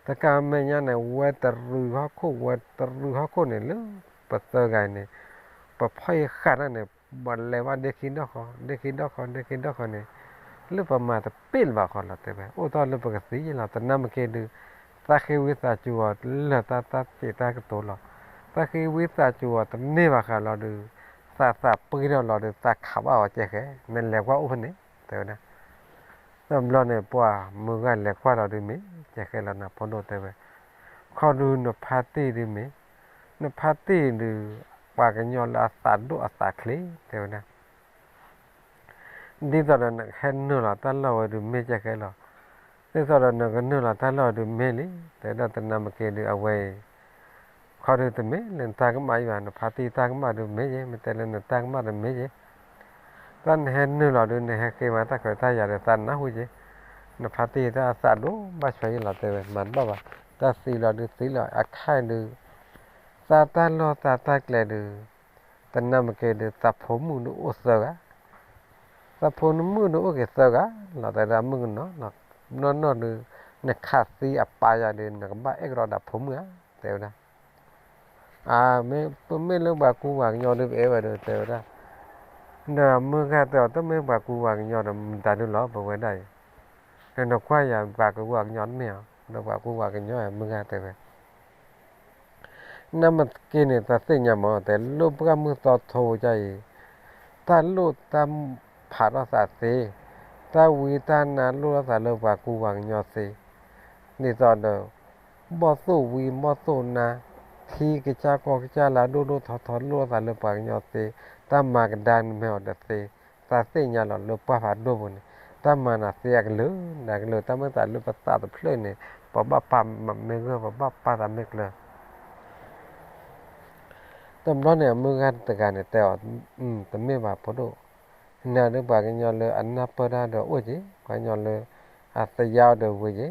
တကးဘၣ်မဲာ်ညါန့ၣ် ဝဲတရူးဟီၣ်ခိၣ် ဝဲတရူးဟီၣ်ခိၣ်န့ၣ် လၢပသၢဂၤန့ၣ် ပဖီၣ်ယဃာ်တၢ်န့ၣ် ပလဲၤဘၣ်ဒ့ခံဒီၣ်ဃီ ဒ့ခံဒီၣ်ဃီ ဒ့ခံဒီၣ်ဃီန့ၣ် လၢပမၤတပ့ၢ်လၢၤဘၣ်ဃီလီၤ တဲဝဲ အိၣ်တီၢ်လၢပကသံလီၤ. သနာ်မ့ၢ်က့ဒုး သးဃ့ဝံသးစူၤအီၤလၢာ်တၢ်စံးတၢ်ကတိၤလီၤ. သးဃ့ဝံသးစူၤအီၤတန့ၢ်ဘၣ်ဃးလီၤဒုး သးသးပှံၢ်ထီၣ်လီၤဒုး သးခးဘၣ်အီၤကဲဃဲ နလဲၤကွၢ်အိၣ်ဖဲန့ၣ် တဲဝဲဒၣ်. တဘျီန့ၣ် ပှၤမုၢ်ဂၤလဲၤကွၢ်လီၤဒုးမ့ၢ် ကဲဃဲလီၤနၤ ဖိဒိၣ်တဲဝဲ, ခီဒုးနဖါတံၢ်ဒုးမ့ၢ်, နဖါတံၢ်ဒုး ပှၤကညီလၢအသးဒိၣ်အသးချ့ တဲဝဲဒၣ် ဒ်သိးဒီးနကဟဲနုာ်လီၤတၢ်လီၢ်ဝဲဒုးမ့ၢ်ကဲဃဲလီၤ, ဒ်သိးဒီးနကနုာ်လီၤတၢ်လီၢ်ဝဲဒုးမ့ၢ်လံ, တဲဒၣ်တနၢ်မ့ၢ်က့ၤဒုးအဝဲအံၤ ခီဒုးတမ့ၢ်လၢနတၢ်ကမၣ်ယံၤဘၣ်, နဖါတံၢ်တၢ်ကမၣ်ဒုးမ့ၢ်ယဲ, မ့ၢ်တဲလၢနတၢ်ကမၣ်တမ့ၢ်ယဲ, တၢ်နဟဲနုာ်လီၤဒုး နဟဲဃ့မၤတၢ်ခွဲးတၢ်ယာ်ဒီး သးနၢ်ဟူယဲ, နဖါတံၢ်တၢ်အသးဒိၣ်ဘၣ်ဆၢယဲလီၤ တဲဝဲ မၤတဘၣ်ဘၣ်, တၢ်သံလီၤဒုးသံလီၤ အခါဒုး သးတၢ်လီၢ်သးတၢ်ကျဲဒုး တနၢ်မ့ၢ်က့ၤဒုး သးဖိမုၣ်ဒုးအိၣ်သၢဂၤ, သးဖိမုၣ်ဒုးအိၣ်က့ၤသၢဂၤလီၤ တဲဒၣ်မုၣ်ကနီၤလီၤ, နီၢ်နီၢ်ဒုး နခးသံအပၢ်ယၤဒုး နကဘၣ်အဲၣ်ကဒီးဒီးဖိမုၣ်ဧါ တဲဝဲဒၣ် အါ, ပမ့ၢ်လၢပှၤကူပှၤကညီဒုး ပအဲၣ်ဝဲဒုး တဲဝဲဒၣ်, ဒီးမုၢ်ဂၤတဲအီၤ တမ့ၢ်ပှၤကူပှၤကညီဒီး မတၤဒုးလီၤ ပဝဲဒၣ်အံၤ, ဒီးနကွၢ်ယၤ ပှၤကူပှၤကညီတမ့ၢ်ဧါ, ဒီးပှၤကူပှၤကညီ မုၢ်ဂၤတဲဝဲ နမ့ၢ်က့ၤန့ၣ် တၢ်သ့ၣ်ညါမး တဲလိၣ်ပှၢ်မုၢ်သီထိကၢ်အံၤ, တၢ်လိၣ်တၢ်ဖးထီၣ်သးသ့, တၢ်ဝံတၢ်နါလိၣ်ထီၣ်သးလၢပှၤကူပှၤကညီသ့, ဒ်သိးဒီး ဘီၣ်သိၣ်ဝံဘီၣ်သိၣ်နါ, ထံကစၢ်ကီၢ်ကစၢ်လၢအဒိၣ်ဒိၣ်ထီထီလိၣ်ထီၣ်သးလၢပှၤကညီသ့, တၢ်မၤကဒါနမ့ၢ်အီၤဒီးသ့, တၢ်သ့ၣ်ညါလီၤလၢပှၢ်ဖးဒိၣ်ပူၤန့ၣ် တၢ်မၤနၤသ့အကလုာ် နၤကလုာ် တၢ်မ့ၢ်သးလၢပသးတဖျၢၣ်န့ၣ် ပဘၣ်ပာ်မ့ၢ်ဂၢၢ် ပဘၣ်ပာ်သးမ့ၢ်ကျၢၤ တဘျီန့ၣ် အမုၢ်ဂၤတဂၤန့ၣ်တဲအီၤ, တမ့ၢ်ဘၣ်ဖိဒိၣ်, နၤဒုးပှၤကညီလၢအနၢ်ပၢၢ်တၢ်ဒီးအိၣ်က့ၤ, ပှၤကညီလၢအသယါအီၤဒီးဝံၤက့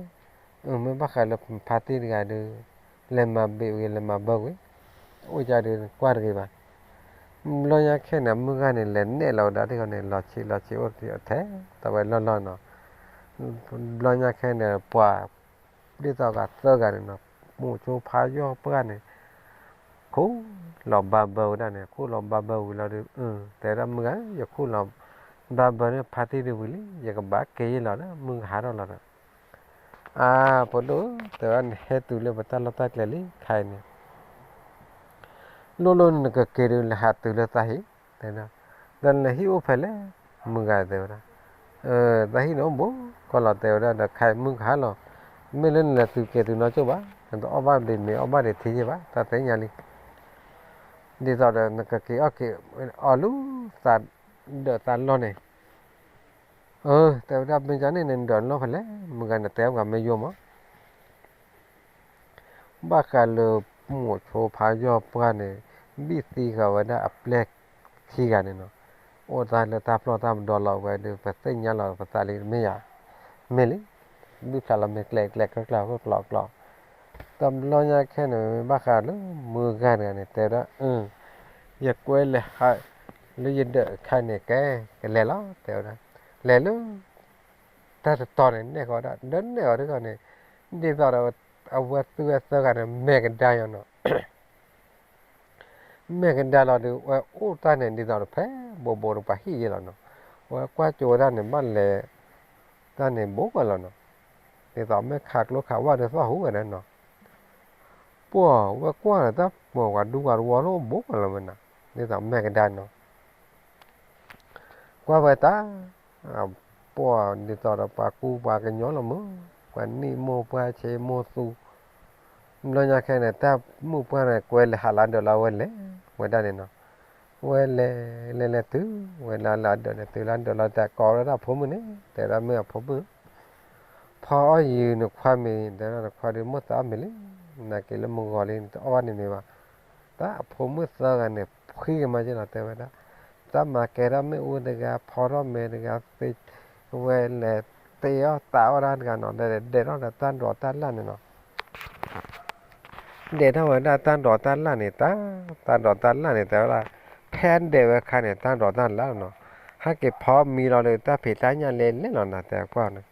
ၤ, မ့ၢ်ဘၣ်ဃးလၢဖါတံၢ်တဂၤဒုး လဲၤမၤဘ့ၣ်ဝံၤ လဲၤမၤဘၢဝံၤ, အိၣ်ကဒုးကွၢ်တဂ့ၤဘၣ်. ဘျီညါခဲန့ၣ် အမုၢ်ဂၤန့ၣ် လဲၤနဲၣ်လီၤဝဲဒၣ်ဒ်န့ၣ် လီၤဆံးလီၤဆံးအိၣ်ထဲ တဝဲလီၢ်လီၢ်နီၤ, ဘျီညါခဲန့ၣ် ပှၤ ဒ်သိးဂၤသၢဂၤန့ၣ်နီၤ, မိၢ်ဆိဖါယီၢ်ပှၢ်န့ၣ် ခိၣ်လီၤဘၣ်ဘၢဝဲဒၣ်န့ၣ် ခိၣ်လီၤဘၣ်ဘၢဝံၤလီၤဒီး တဲဝဲဒၣ်မုၢ်ဂၤ ယခိၣ်လီၤဘၣ်ဘၢလၢဖါတံၢ်ဒုးဝံၤလံ ယကဘၣ်က့ၤယဲလီၤဒီး မုၢ်ကဟးထီၣ်လီၤဒီး အါ ဖိဒိၣ် တဲဝဲဒၣ်နဟဲတုၤလၢပတၢ်လီၢ်တၢ်ကျဲလံ ခါအံၤန့ၣ် လိၣ်လိၣ်နကက့ၤဒုး လဲၤဟးတုၤလၢသးဟံၣ်, ဒီးနဟံၣ်အိၣ်ဖဲလဲၣ်, မုၢ်ဂၤတဲဝဲဒၣ်, သးဟံၣ်န့ၣ်အိၣ်ဘူးကီလီၤ တဲဝဲဒၣ်ဒီး ခါအံၤမုၢ်ကဟါလီၤ, မ့ၢ်လၢနလဲၤတုၤက့ၤတုၤနီၢ်ကၠိၣ်ဘၣ်, နတအီၣ်ဘၣ်ဒံးမ့ၤအီၣ်ဘၣ်ဒံးထံယဲၢ်ဘၣ်, တၢ်သ့ၣ်ညါလံ, ဒ်သိးဒီးနကက့ၤအီၣ်က့ၤ အီၣ်လူၤသးဒၢးသးလီၢ်န့ၣ်, တဲဝဲဒၣ် မ့ၢ်ကန့ၣ်န့ၣ် နဒၢးလီၢ်ဖဲလဲၣ်, မုၢ်ဂၤန့ၣ်တဲဝဲမ့ၢ်ယိမး ဘၣ်ဃးလၢမိၢ်ဆိဖါယီၢ်ပှၢ်န့ၣ် ဘံၣ်သံဃာ်ဝဲဒၣ်အပျဲၢ်ခံဂၤန့ၣ်နီၤ, အိၣ်တၢ်လၢတၢ်ပျီၢ်တၢ်ပဒီလီၤဝဲဒီး ပသ့ၣ်ညါလီၤပသးလံတမ့ၢ်ယၤ, မ့ၢ်လံ, ဘံၣ်ဖျါလီၤမ့ၢ်ကျဲကျဲကျဲကျဲကျဲကျဲ, တဘျီညါခဲန့ၣ် မ့ၢ်ဘၣ်ဃးလၢမုၢ်ဂၤတဂၤန့ၣ် တဲဝဲဒၣ် ယကွဲးလဲၤဟးလၢယဒၢးအခါန့ၣ် ကဲ ကလဲၤလီၤ တဲဝဲဒၣ်, လဲၤလၢ တၢ်တတီၤန့ၣ် နဲၣ်ဃီဒၣ် ဒီးနဲၣ်အီၤတခီန့ၣ်, ဒ်သိးဒီး အဝဲသူဝဲသၢဂၤန့ၣ် မဲာ်ကဒါညီနီၤ, မဲာ်ကဒါလီၤဒီး ဝဲအိၣ်တၢ်န့ၣ် ဒ်သိးဒီးဖဲဘိးဘိးဒီးပှၤဟံၣ်ယဲလီၤနီၤ, ဝဲကွၢ်ကၠိဝဲဒၣ်န့ၣ် ဘၣ်လဲၤ တၢ်န့ၣ်ဘိးဝဲလီၤနီၤ, ဒ်သိးမ့ၢ်ခးကျိခးဝၣ်ဒီးသီၣ်ဟူဝဲဒၣ်နီၤ, ပှၢ်ဝဲကွၢ်လၢတၢ်ပှၤဒူပှၤတဝီလၢဘိးဝဲလီၤဝဲနီၤ, ဒ်သိးမဲာ်ကဒါနီၤ ကွၢ်ဝဲတၢ်, ပှၤဒ်သိးဒီးပှၤကူပှၤကညီလီၤမုၢ်, ပှၤနံၣ်မိၢ်ပှၢ်ဆ့မိၢ်သူ, ဘျီညါခဲန့ၣ် တၢ်မိၢ်ပှၢ်န့ၣ် ကွဲးလဲၤဟးလၢဒၢးလီၤဝဲလဲၤဝဲဒၣ်န့ၣ်နီၤ, ဝဲလဲၤလဲၤလဲၤတုၤဝဲလၢလၢဒၢးန့ၣ် တုၤလၢဒၢးလီၤတၢ်ကိးဝဲဒၣ်ဖိမုၣ်န့ၣ် တဲဒၣ်မ့ၢ်အဖိမုၣ် ဖီအီၣ်ယုၤနခွါမ့ၤ တဲဒၣ်နခွါဒုးမိၢ်သးအီၣ်မ့ၤလံ, နက့ၤလၢမုၢ်ဂီၤလံ နတအီၣ်ဘၣ်န့ၣ်မ့ၤဘၣ်, တၢ်အဖိမုၣ်သၢဂၤန့ၣ် ဖှံကမၤက့လီၤ တဲဝဲဒၣ်, တၢ်မၤကဲထီၣ်မ့ၣ်အူတဂၤ ဖီထီၣ်မ့ၤတဂၤ သ့ဝဲလဲၤတ့အီၣ်တးအီၣ်တၢ်တဂၤနီၤ ဒဲးဒဲးထီၣ်ဒီးတၢ်ဒိးတၢ်လၣ်န့ၣ်နီၤ ဒဲးထီၣ်ဝဲဒၣ်တၢ်ဒိးတၢ်လၣ်န့ၣ် တၢ် တၢ်ဒိးတၢ်လၣ်န့ၣ် တဲဝဲဒၣ်, ဖဲဒဲးဝဲခါန့ၣ် တၢ်ဒိးတၢ်လၣ်လီၤနီၤ, ဟဲက့ၤဖီမံလီၤဒီး တၢ်ဖံးတၢ်ညၣ်လဲၤလဲၤလီၤနၤ တဲကွၢ်န့ၣ်,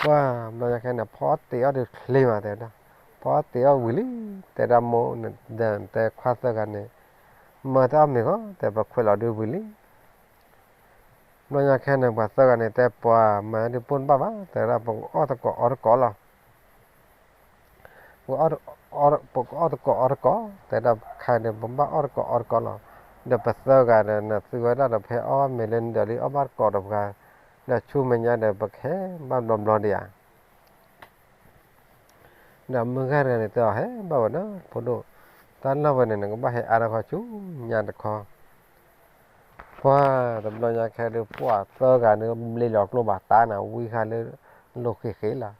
ကွၢ်ဘျီညါခဲန့ၣ် ဖီအီၣ်တ့အီၣ်ဒုးချ့မး တဲဝဲဒၣ်, ဖီအီၣ်တ့အီၣ်ဝံၤလံ, တဲဒၣ်မိၢ်ဒီးတဲခွါသၢဂၤန့ၣ်, မၤတၢ်အီၣ်မ့ၤဃီ တဲပခွဲးလီၤဒုးဝံၤလံ ဘျီညါခဲန့ၣ် ပှၤသၢဂၤန့ၣ် တဲပှၤမၤဒုးပိၢ်တဘၣ်ဘၣ် တဲဝဲဒၣ် ပကအီၣ်တကိးအီတကိးလီၤ, ပကအီၣ်တကိးအီတကိး တဲဒၣ်ခါန့ၣ် ပဘၣ်အီၣ်တကိးအီတကိးလီၤ, ဒီးပသၢဂၤဒီး နသုဝဲဒၣ်ဒီး ဖဲအီၣ်မ့ၤလၢနဒၢးလံ အီၣ်ဘၣ်တကိးဒီးပှၤ ဒီးဆူမဲာ်ညါဒီး ပကဟဲဘၣ်ဘျီဘျီဒံးဧါ. ဒီးမုၢ်ဂၤတဂၤန့ၣ် တဲအီၤ ဟဲဘၣ်ဝဲဒီး ဖိဒိၣ်, တၢ်လီၢ်ဝဲန့ၣ် နကဘၣ်ဟဲအါထီၣ်ခီဆူညါတခီ. ပှၤတဘျီညါခဲဒုး ပှၤသၢဂၤန့ၣ် ဘျ့လီၤကျိဘၣ်တၢ်န့ၣ် ဝံဃာ်လၢ လိၤဃ့ဃ့လီၤ.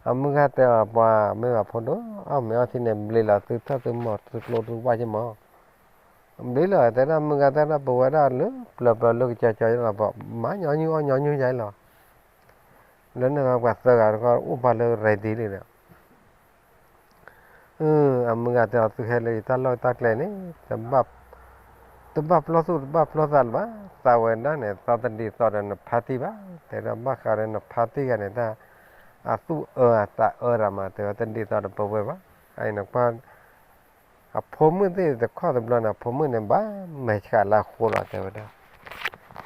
အမုၢ်ဂၤတဲအီၤ ပှၤမ့ၢ်ဘၣ်ဖိဒိၣ်, အီၣ်မ့ၤအီထံန့ၣ် ဘျ့လီၤသုထီၣ်သုမီၤသုကျိသုဝၣ်က့မီၤ. ဘျ့လီၤ တဲဒၣ်မုၢ်ဂၤ တဲဒၣ်ပဝဲဒၣ်လၢပျၢၤပျၢၤလၢကစၢၤကၠီလီၤ ပမၤညီနုၢ်အီၣ်ညီနုၢ်ယါလီၤ. လၢန့ၣ်ပှၤသၢဂၤတခီအိၣ်ဘၣ်လၢ ready လံဒီး အမုၢ်ဂၤတဲအီၤ သုဟဲလၢယတၢ်လီၢ်တၢ်ကျဲန့ၣ် တဘၣ်ပျီသူၣ်တဘၣ်ပျီသးလၢၤဘၣ်, သးဝဲဒၣ်န့ၣ် သးတဒ်သိးဒီးနဖါတံၢ်ဘၣ်, တဲဒၣ်ဘၣ်ဃးဒီးနဖါတံၢ်ဂၤန့ၣ် တၢ်အသူၣ်အၢအသးအၢတၢ်မး တဲဝဲတဒ်သိးဒီးပဝဲဘၣ်. အအံၤနကွၢ် အဖိမုၣ်သ့ၣ်တခီတဘျီန့ၣ် အဖိမုၣ်န့ၣ် ဘၣ်မဲာ်ဆှးလၢအဃိလီၤ တဲဝဲဒၣ်.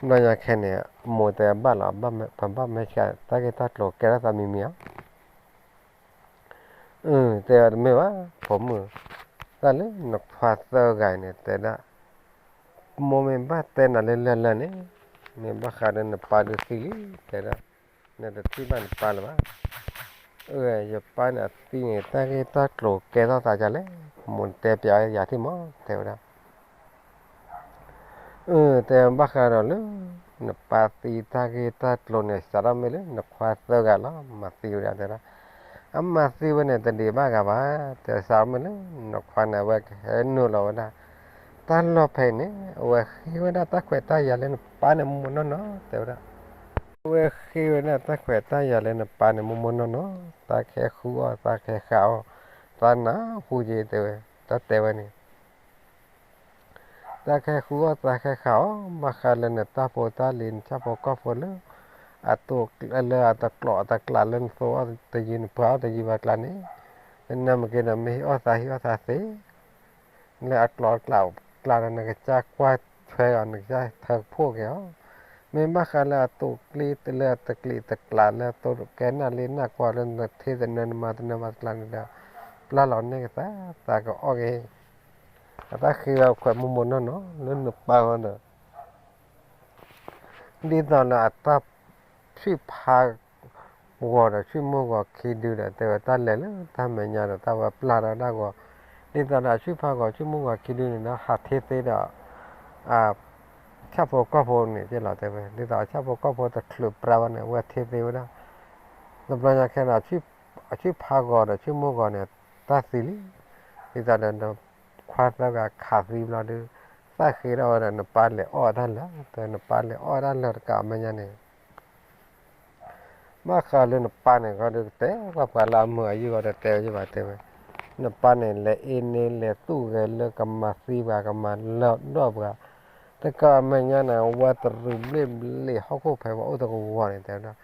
ဘျီညါခဲန့ၣ် အမိၢ်တဲဘၣ်လီၤ ပဘၣ်မဲာ်ဆှးတၢ်ဂ့ၢ်တၢ်ကျိၤကဲထီၣ်သးမံၤမံၤဧါ. တဲအီၤတမ့ၢ်ဘၣ် ဖိမုၣ်, တၢ်လၢနခွါသၢဂၤအံၤန့ၣ် တဲဒၣ် မိၢ်မ့ၢ်ဘၣ်တဲနၤလၢလၢလၢန့ၣ် မ့ၢ်ဘၣ်ဃးဒီးနပၢ်ဒုးသံလံ တဲဒၣ်, နတထံၣ်ဘၣ်နပၢ်လၢၤဘၣ်. အယပၢ်န့ၣ်အသံန့ၣ် တၢ်ဂ့ၢ်တၢ်ကျိၤကဲထီၣ်သးဒ်လဲၣ်, မိၢ်တဲပျးယၤထံၣ်မး တဲဝဲဒၣ်. တဲဘၣ်ဃးဒီးလၢ နပၢ်သံတၢ်ဂ့ၢ်တၢ်ကျိၤန့ၣ် စးထီၣ်မ့ၢ်လၢနခွါသၢဂၤလီၤ မၤသံဝဲဒၣ်တဲဒၣ်. အမၤသံဝဲန့ၣ် တဒံးဘၣ်ဂၤဘၣ်, တဲစးထီၣ်မ့ၢ်လၢနခွါန့ၣ် အဝဲကဟဲနုာ်လီၤဝဲဒၣ် တၢ်လီၢ်ဖဲအံၤန့ၣ် အဝဲဃ့ဝဲဒၣ်တၢ်ခွဲးတၢ်ယာ်လၢနပၢ်န့ၣ်မိၢ်မိၢ်နီၢ်နီၢ် တဲဝဲဒၣ်. အဝဲဃ့ဝဲဒၣ်တၢ်ခွဲးတၢ်ယာ်လၢနပၢ်န့ၣ်မိၢ်မိၢ်နီၢ်နီၢ်, တၢ်ကဟဲဃုအီၣ်တၢ်ကဟဲဃုအီၣ်, သးနၢ်ဟူက့ၤတဲဝဲ, တၢ်တဲဝဲန့ၣ် တၢ်ကဟဲဃုအီၣ်တၢ်ကဟဲဃုအီၣ် ဘၣ်ဃးလၢနတၢ်ဖိတၢ်လံၤ နဆၣ်ဖိကီၢ်ဖိလၢ အတိၢ်လၢအတကျိးအတကျးလၢနသိအီၣ်တယုၢ် နပှၤအီၣ်တယုၢ်ဘၣ်ကျါန့ၣ်, တနၢ်မ့ၢ်က့ၤဒီး မ့ၢ်ဟ့ၣ်အီၣ်သးဟ့ၣ်အီၣ်သးသ့ လၢအကျိးအကျးကျါဒီး နကစၢ်ကွၢ်ထွဲအီၤ နကစၢ်ထၢကဖှိၣ်က့ၤအီၤ, မ့ၢ်ဘၣ်ဃးလၢအတိၢ်ကျ့လၢအတကျံးတကျးလၢအတိၢ်ကဲနၢ်လ့နၢ်ကွၢ်လၢ နထ့သနၢနမၤသနၢမၤတကျါန့ၣ်ဒီး ပျၢ်လီၤန့ၢ်ကသး သးကအီၣ်က့ၤ, အတၢ်ဃ့ဝဲခွဲးမိၢ်မိၢ်နီၢ်နီၢ် လၢနပၢ်အဂီၢ်ဒီး ဒ်သိးလၢအတၢ်ဆံၣ်ဖးဂီၤဒီးဆံၣ်မိၢ်ဂီၤခံဒုဒီး တဲဝဲတၢ်လဲၤလၢတၢ်မဲာ်ညါဒီး တၢ်ဝဲပျၢ်ဒီးတၢ်ဂီၤ, ဒ်သိးဒီးအဆံၣ်ဖးဂီၤဆံၣ်မိၢ်ဂီၤခံဒုန့ၣ်ဒီး ဟးထ့သ့ဒီး အဆၣ်ဖိကီၢ်ဖိန့ၣ်က့လီၤ တဲဝဲ, ဒ်သိးအဆၣ်ဖိကီၢ်ဖိတချုးပြၢဘၣ်န့ၣ် အဝဲထ့သ့ဝဲဒၣ်. တဘျီညါခဲဒီး အဆံၣ်ဖးဂီၤဒီးဆံၣ်မိၢ်ဂီၤန့ၣ် တၢ်သံလံ, ဒ်သိးဒီး ခွါသၢဂၤခးသံဘျီဒီး သးဃ့ထီၣ်ဝဲဒီး နပၢ်လဲၤအီၣ်တၢ်လၢာ်, တဲနပၢ်လဲၤအီၣ်တၢ်လၢာ်တကးအမဲာ်ညါန့ၣ် ဘၣ်ဃးလၢနပၢ်န့ၣ် ခီဒုးတဲကွၢ်ပှၤလၢအမုာ်အယုၢ်ဂီၢ်ဒီး တဲဝဲယဘၣ်တဲဝဲ, နပၢ်န့ၣ် လဲၤအ့န့ၣ် လဲၤသူၣ်ဂဲၤလၢကမၤသံပှၤ ကမၤလၢာ်ဒီၣ်ပှၤ, တကးအမဲာ်ညါန့ၣ် ဝဲတရူးဘျ့ဘျ့ဟီၣ်ခိၣ်ဖဲပှၤအိၣ်တကဝီၤန့ၣ် တဲဝဲဒၣ်,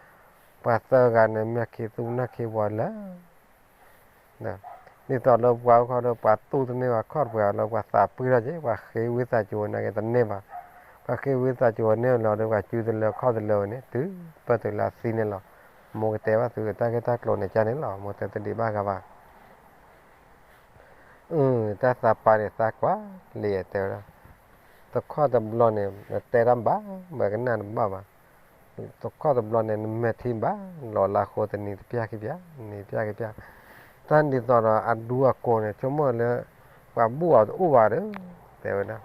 ပှၤသၢဂၤန့ၣ် မ့ၢ်ခံသူၣ်နၢ်ခံဝီၤလၢ ဒ်သိးလၢပှၤအိၣ်ခီဒီး ပှၤတူၢ်တန့ၢ်ဘၣ်ခီၣ်တပှဲၤလၢ ပှၤသးပှံၢ်ထီၣ်က့ၤ ပှၤဃ့ဝံသးစူၤဝဲနာ်က့တန့ၢ်ဘၣ်, ပှၤဃ့ဝံသးစူၤဝဲန့ၢ်လီၤဒီး ပှၤစုတလၢခီၣ်တလၢဝဲန့ၣ် တုၤပၢၢ်တုၤလၢအသံန့ၣ်လီၤ. မိၢ်ကတဲဘၣ်သုတၢ်ဂ့ၢ်တၢ်ကျိၤန့ၣ်ကန့ၣ်လီၤ, မိၢ်တဲတဒံးဘၣ်ဂၤဘၣ်. အၢ တၢ်သးပၢ်န့ၣ် သးကွၢ်လံ တဲဝဲဒၣ်, တခီတဘျီန့ၣ် နတဲတၢ်ဘၣ် မ့ၢ်ကနၣ်တဘၣ်ဘၣ်, တခီတဘျီန့ၣ် နမဲာ်ထံဘၣ်လီၤလၢအဃိ တနံၤတပျၢ်ခံပျၢ် နံၤပျၢ်ခံပျၢ်, တၢ်ဒ်သိးဒီးအဒူအကိးန့ၣ် ဆိကမိၣ်လၢ ပှၤဘူၣ်အီၤတအိၣ်ဘၣ်ဒီး တဲဝဲဒၣ်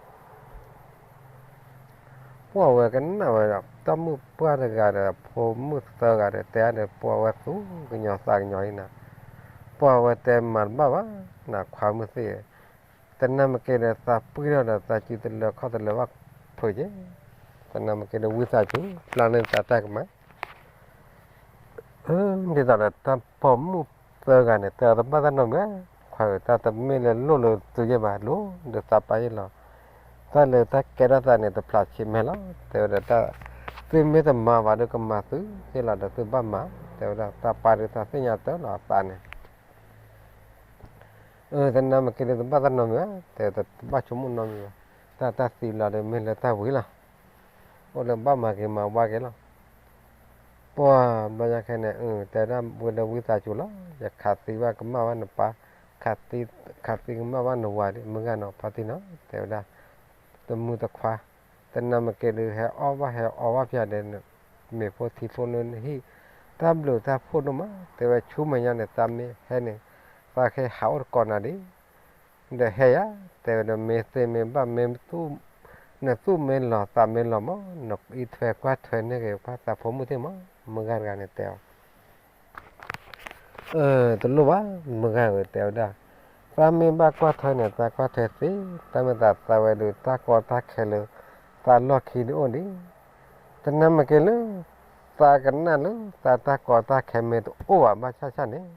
ပှၤဝဲကနၣ်ဝဲဒီး တၢ်မုၣ်ပှၢ်တဂၤဒီး ဖိမုၣ်သၢဂၤဒီး တဲအါဒီး ပှၤဝဲသူၣ်ကညီၤသးကညီၤအံၤနၤ, ပှၤဝဲတဲမၤတဘၣ်ဘၣ် နခွါမုၣ်သ့ၣ်, တနၢ်မ့ၢ်က့ၤဒီး သးပှံၢ်ထီၣ်ဒီး သးစုတလၢခီၣ်တလၢဘၣ်ဖုးက့ၤ, တနၢ်မ့ၢ်က့ၤဒီး ဝံသးစူၤ ပျၢ်န့ၢ်သးတၢ်ကမၣ် ဒ်သိးဒီးတၢ်ပိာ်မုၣ်သၢဂၤန့ၣ် တဲအီၤတဘၣ်တၢ်နီတမံၤဘၣ်, ခွါဧၢ တၢ်တမ့ၢ်လၢလိၣ်လၢသုယဲၢ်ဘၣ် လိၣ်ဒီးသးပၢ်ယဲၢ်လီၤ. တၢ်လၢတၢ်ကဲထီၣ်သးန့ၣ် တဖျးဆံးမဲာ်လီၤ. တဲဝဲဒီး သုမ့ၢ်တမၤဘၣ်ဒီးကမၤသုယဲၢ်လီၤဒီးသုဘၣ်မၤ, တဲဝဲဒၣ် တၢ်ပၢ်ဒီးတၢ်သ့ၣ်ညါတၢ်လီၤအသးန့ၣ် တနၢ်မ့ၢ်က့ၤဒီးတဘၣ်တၢ်နီတမံၤဘၣ်, တဲတဘၣ်ဆိကမိၣ်နီတမံၤဘၣ်, တၢ်တၢ်သံလီၤဒီးမ့ၢ်လၢတၢ်ဝံၤလီၤ. အိၣ်လၢဘၣ်မၤက့ၤမၤဝါက့ၤလီၤ. ပှၤဘျီညါခဲန့ၣ် တဲဒၣ်ဝဲဒီးဝံသးစူၤလီၤ, ယခးသံဘၣ်ကမၣ်ဘၣ်နပၢ်, ခးသံကမၣ်ဘၣ်နဝၤဒ်မုၢ်ဂၤနီၤ ဖါတံၢ်နီၤ တဲဝဲဒၣ်, တမုၢ်တခွါ, တနၢ်မ့ၢ်က့ၤဒီးဟဲအီၣ်ဘၣ်ဟဲအီဘၣ်ဖဲဒဲးန့ၣ် မ့ၤဖိထံဖိလၢနဟံၣ်, တၢ်ဘျုးတၢ်ဖှိၣ်ဒိၣ်မး, တဲဝဲဆူမဲာ်ညါန့ၣ် သးမ့ၢ်ဟဲန့ၣ်, သးကဟဲဟးအိၣ်တကိးနၤဒံး, ဒီးဟဲယၤ, တဲဝဲဒီးမ့ၢ်သ့မ့ၢ်ဘၣ်မ့ၢ်သူၣ်, နသူၣ်မ့ၢ်လီၤသးမ့ၢ်လီၤမး, နအံးထွဲကွၢ်ထွဲန့ၢ်က့ၤပှၤသးဖိမုၣ်သ့ၣ်မး, မုၢ်ဂၤတဂၤန့ၣ်တဲအီၤ တလိၣ်ဘၣ်, မုၢ်ဂၤဧၢ တဲဝဲဒၣ်, သးမ့ၢ်ဘၣ်ကွၢ်ထွဲန့ၣ် သးကွၢ်ထွဲသ့, တၢ်မ့ၢ်သးသးဝဲဒုး တၢ်ကီတၢ်ခဲလၢ သးလီၢ်ခံဒုးအိၣ်ဒံး, တနၢ်မ့ၢ်က့ၤလၢ သးကနၣ်လၢ သးတၢ်ကီတၢ်ခဲမ့ၢ်တအိၣ်ဘၣ်ဘၣ်ဆၣ်ဆၣ်န့ၣ်,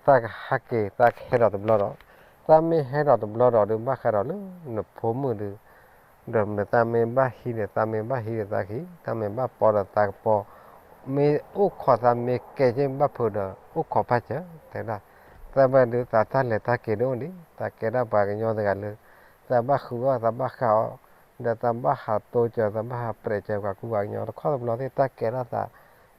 သးကဟးက့ၤ သးကဟဲဒီးတဘျီဒီး, သးမ့ၢ်ဟဲဒီးတဘျီဒီးဒုး ဘၣ်ဃးဒီးလၢနဖိမုၣ်ဒုး ဒီးမ့ၢ်သးမ့ၢ်ဘၣ်ဟံးန့ၣ် သးမ့ၢ်ဘၣ်ဟံးဒီးသးဟံး, တၢ်မ့ၢ်ဘၣ်ပိာ်ဒီးသးကပိာ်, မ့ၢ်အိၣ်ခိးသးမ့ၢ်ကဲက့ဘၣ်ဖုးဒီး အိၣ်ခိးပၢ်စၢၤ တဲဒၣ်, သးဘၣ်ဒုးသးတၢ်လဲၤတၢ်က့ၤဒုးအိၣ်ဒံး, သးကဲဒၣ်ပှၤကညီတဂၤလၢ သးဘၣ်ဃုအီၣ် သးဘၣ်ဃၣ်အီၣ်, ဒီးသးဘၣ်ဟးတိစၢၤ သးဘၣ်ဟးပြဲးစၢၤ ပှၤကူပှၤကညီတခီတဘျီသ့ၣ် တၢ်ကဲထီၣ်သး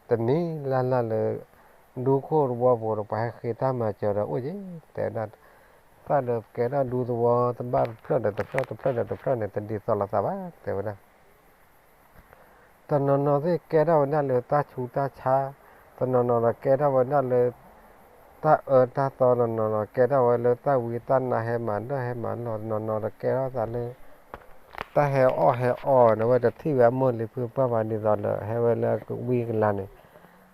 တမံၤလၢ်လၢ်လၢ ဒူခိၣ်သဝီပူၤဒီး ပှၤဟဲဃ့တၢ်မၤစၢၤဒီးအိၣ်က့ၤ, တဲဝဲဒၣ်, သးဒီးကဲထီၣ်ဒူသဝီ တဘၣ်တဖျၢၣ်ဒီးတဖျၢၣ် တဖျၢၣ်ဒီးတဖျၢၣ်န့ၣ် တဒ်သိးလိာ်သးဘၣ် တဲဝဲဒၣ် တနီၤနီၤသ့ၣ်ကဲထီၣ်ဝဲဒၣ်လၢတၢ်ဆူးတၢ်ဆါ, တနီၤနီၤဒီးကဲထီၣ်ဝဲဒၣ်လၢ တၢ်အၢတၢ်သီ, တနီၤနီၤကဲထီၣ်ဝဲလၢတၢ်ဝံတၢ်နါ ဟဲမၤဒၢၣ်ဟဲမၤလီၢ်, တနီၤနီၤဒီးကဲထီၣ်သးလၢ တၢ်ဟဲအီၣ်ဟဲအီၣ်န့ၣ် ဝဲတထံၣ်ဝဲအမိၢ်လံၤဖုပှၢ်ဘၣ် ဒ်သိးလၢ ဟဲဝဲလၢကဝံကလၤန့ၣ်,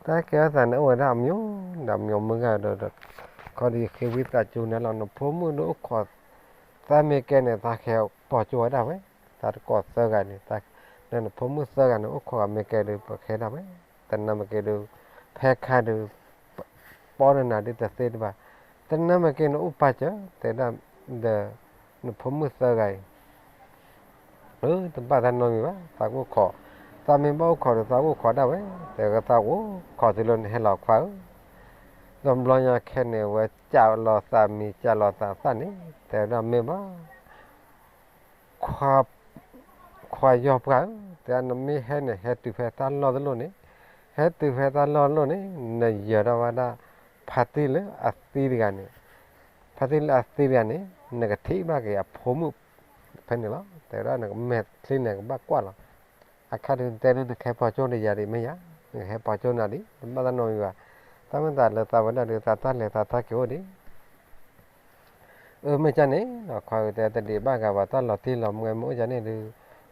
တၢ်ကဲထီၣ်သးန့ၣ် အိၣ်ဝဲဒၣ်အမျိုးဒီးအမျိုး မုၢ်ဂၤဒီး ခီဒီးယဃ့ဝံသးစူၤန့ၣ်လီၤ နဖိမုၣ်ဒုးအိၣ်ခိး သးမ့ၢ်ကဲန့ၣ် သးကဟဲပိာ်ကၠိဝဲဒၣ်ဝဲ, သးတကိးသၢဂၤန့ၣ်, ဒီးနဖိမုၣ်သၢဂၤန့ၣ် အိၣ်ခိးမ့ၢ်ကဲဒုး ပကဟဲဒၣ်ဝဲ, တနၢ်မ့ၢ်ကဲဒုး ဖဲခါဒုး ပိာ်နနၤဒုးတသ့တဘၣ်, တနၢ်မ့ၢ်ကဲန့ၣ်အိၣ်ပၢ်စၢၤ တဲဒၣ်, ဒီး နဖိမုၣ်သၢဂၤအံၤ အၢ တဘၣ်တၢ်နီတမံၤဘၣ် သးကအိၣ်ခိး, သးမ့ၢ်ဘၣ်အိၣ်ခိးဒီး သးကအိၣ်ခိးဒၣ်ဝဲ, တဲသးကအိၣ်ခိးတုၤလၢနဟဲလီၤခွါဧၢ, ဒီးဘျီညါခဲန့ၣ် အဝဲကးလီၤသးမံၤ ကးလီၤသးသၣ်န့ၣ် တဲဝဲဒၣ်မ့ၢ်ဘၣ် ခွါယီၢ်ပှၢ်ဧၢ, တဲနမ့ၢ်ဟဲန့ၣ် ဟဲတုၤဖဲတၢ်လီၢ်တလိၣ်န့ၣ်, ဟဲတုၤဖဲတၢ်လီၢ်တလိၣ်န့ၣ် နယၢၤထီၣ်ဝဲဒၣ် ဖါတံၢ်လၢအသံတဂၤန့ၣ်, ဖါတံၢ်လၢအသံတဂၤန့ၣ် နကထံၣ်ဘၣ်က့ၤအဖိမုၣ်ဖဲန့ၣ်လီၤ. တဲဝဲဒၣ်နကမဲာ်ချံန့ၣ် ကဘၣ်ကွၢ်လီၤ. အခါဒုးတဲလၢနကဟဲပိာ်ကၠိနယၤဒံးမ့ၢ်ယါ, နကဟဲပိာ်ကၠိနၤဒံး တဘၣ်တၢ်နီတမံၤဘၣ်. တၢ်မ့ၢ်သးလၢသးဝဲဒၣ်ဒုး သးတၢ်လဲၤသးတၢ်က့ၤအိၣ်ဒံး အၢ မ့ၢ်ကၢ်န့ၣ် ခွါဧၢ တဲတဒံးဘၣ်ဂၤဘၣ် တၢ်လီၤတံၢ်လီၤမွဲမ့ၢ်အိၣ်ယၤန့ၣ်ဒုး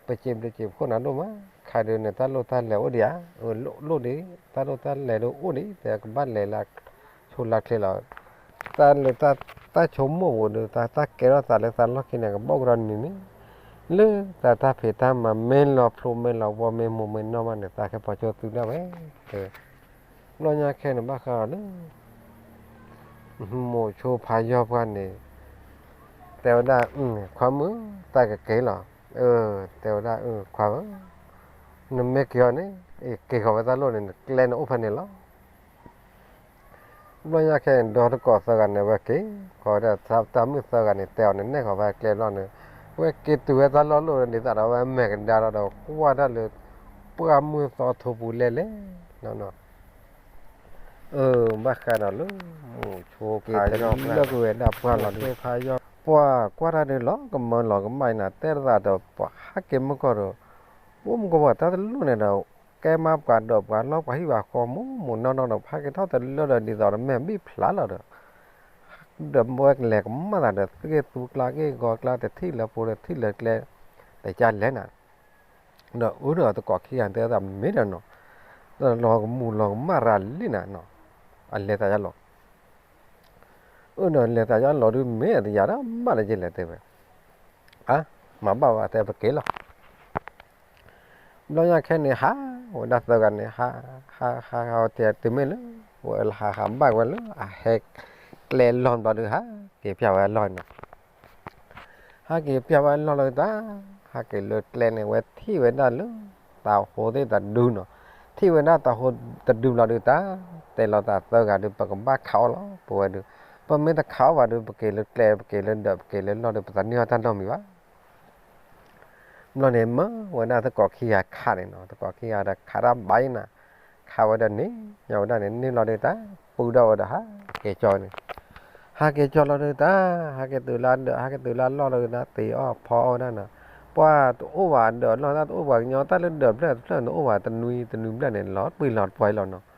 ပစံးဘျုးစံးဖှိၣ်နၤဒိၣ်မး, ခါဒုးန့ၣ် တၢ်လိၣ်တၢ်လဲၤအိၣ်ဒံးဧါ, အၢ လိၣ်ဒံး တၢ်လိၣ်တၢ်လဲၤဒုးအိၣ်ဒံး တဲကဘၣ်လဲၤလၢ ဆိလၢချ့လီၤ. တၢ်လၢတၢ်ဆိကမိၣ်ပူၤဒုး တၢ်တၢ်ကဲထီၣ်သးလၢသးလီၢ်ခံန့ၣ် ကဘၣ်အိၣ်ကဒီးနံၤန့ၣ်, လၢတၢ်တၢ်ဖံးတၢ်မၤ မ့ၢ်လီၤဖျိမ့ၢ်လီၤဝီမ့ၢ်မိၢ်မ့ၢ်နီၢ်မးန့ၣ် သးကဲပိာ်ကၠိသုဒၣ်ဝဲ, ဘျီညါခဲန့ၣ်ဘၣ်ဃးလၢ မိၤဆိဖါယီၢ်ပှၢ်န့ၣ် တဲဝဲဒၣ် ခွါမုၣ် တၢ်ကက့ၤလီၤ. အၢ တဲဝဲဒၣ် ခွါဧၢ နမ့ၢ်က့ၤအီၤန့ၣ် က့ၤဃီၤဝဲတၢ်လိၣ်န့ၣ် နကျဲန့ၣ်အိၣ်ဖဲန့ၣ်လီၤ. ဘျီညါခဲန့ၣ် ဒီတကိးသၢဂၤန့ၣ် ဝဲက့ၤဃီၤဝဲဒၣ် တၢ်မုၣ်သၢဂၤန့ၣ် တဲအီၤန့ၣ် နဲၣ်ဃီၤဝဲကျဲလီၢ်န့ၣ် ဝဲက့ၤတုၤဝဲတၢ်လီၢ်လိၣ်ဒ်သိးဒီး ဝဲမဲာ်ကဒါလီၤဒီး ကွၢ်တၢ်လၢ ပှၢ်မုၢ်သီထိပူၤလဲၣ်လဲၣ် အၢ ဘၣ်ဃးဒီးလၢ မိၤဆိဖါယီၢ်ပှၢ်လီၤ ဖါယီၢ်ပှၢ်ကွၢ်တၢ်ဒုး လီၤကမၢလီၤကမၣ်အံၤနၤ တဲသးဒီး ပှၤဟးက့ၤမုၢ်ကီၢ်ဒီး ပအိၣ်မူကီၢ်ပှၤတၢ်တလိၣ်န့ၣ်ဒီး ကဲမးပှၤဒီးပှၤလီၢ်ပှၤဟံၣ်ပှၤဃီ မိၢ်မိၢ်နီၢ်နီၢ်ဒီး ဟးက့ၤထီၣ်တလၢဒီးဒ်သိးဒီးမဲာ်ဘံၣ်ဖျါလီၤဒီး ဒီးဝဲကလဲၤကမၣ်သးဒီး သ့ၣ်သူကျါ က့ၢ်ဂီၤကျါ တထံၣ်လၢပူၤ တထံၣ်လၢကျဲ တကါလဲၣ်နၤ ဒီးအုၣ်ဒီးတကိးခံဂၤ တဲသးမ့ၢ်ဒီးနီၤ, ဒီးလီၤကမူၣ်လီၤကမၣ်ရၤလံနၤနီၤ, အလဲၤသးယါလီၤ, အၢ ဒီးလဲၤသးယါလီၤဒုး မ့ၢ်အတယၤဒီး ဘၣ်လၢယလဲၤတဲဝဲ, အါ မၤဘၣ်ဝဲတဲပက့ၤလီၤ. ဘျီညါခဲန့ၣ် ဟးဝဲဒၣ်သၢဂၤန့ၣ် ဟး ဟး ဟး ဟး တဲတုၤမ့ၢ်လၢ ဝဲဟး ဟးဘၣ်ဝဲလၢ အဟဲကျဲလီၢ်ဘျီဒုး ဟးက့ၤပၠးဝဲအလီၢ်န့ၣ် ဟးက့ၤပၠးဝဲအလီၢ်လၢတၢ် ဟးက့ၤလၢကျဲန့ၣ် ဝဲထံၣ်ဝဲဒၣ်လၢ တၤဟိသ့ၣ်တဒုနီၤ, ထံၣ်ဝဲဒၣ်တၤဟိတဒုလီၤဒုးတၢ် တဲလီၤသးသၢဂၤဒုး ပကဘၣ်ခးအီၣ်လီၤ ပဝဲဒုး, ပမ့ၢ်တခးအီၣ်ဘၣ်ဒုး ပက့ၤလၢကျဲ ပက့ၤလၢဒၢး ပက့ၤလၢလီၢ်ဒုး ပတန့ၢ်အီၣ်တၢ်နီတမံၤဘၣ်. ဘျီန့ၣ် မၢဝဲဒၣ်သကိးခံဂၤခးန့ၣ်နီၤ, သကိးခံဂၤဒီးခးတၢ်ဘၣ်အံၤနၤ, ခးဝဲဒီးန့ၣ် ညီဝဲဒၣ်န့ၣ် န့ၢ်လီၤဒုးတၢ် ပူဒီးဝဲဒီးဟးက့ၤကၠီန့ၣ်, ဟးက့ၤကၠီလီၤဒုးတၢ် ဟးက့ၤတုၤလၢဒၢး ဟးက့ၤတုၤလၢလီၢ်လီၤဒုးတၢ် တ့ၤအီၣ်ဖီအီၣ်ဝဲဒၣ်နီၤ, ပှၤတအိၣ်ဘၣ်အဒၢးလီၢ် တၢ်တအိၣ်ပှၤကညီ တၢ်လၢဒၢးဖျၢၣ်တဖျၢၣ်န့ၣ် တအိၣ်ဘၣ်တနွံတနွံဘျဲၣ်န့ၣ် လီၤပှံၤလီၤတပှဲၤလီၤနီၤ.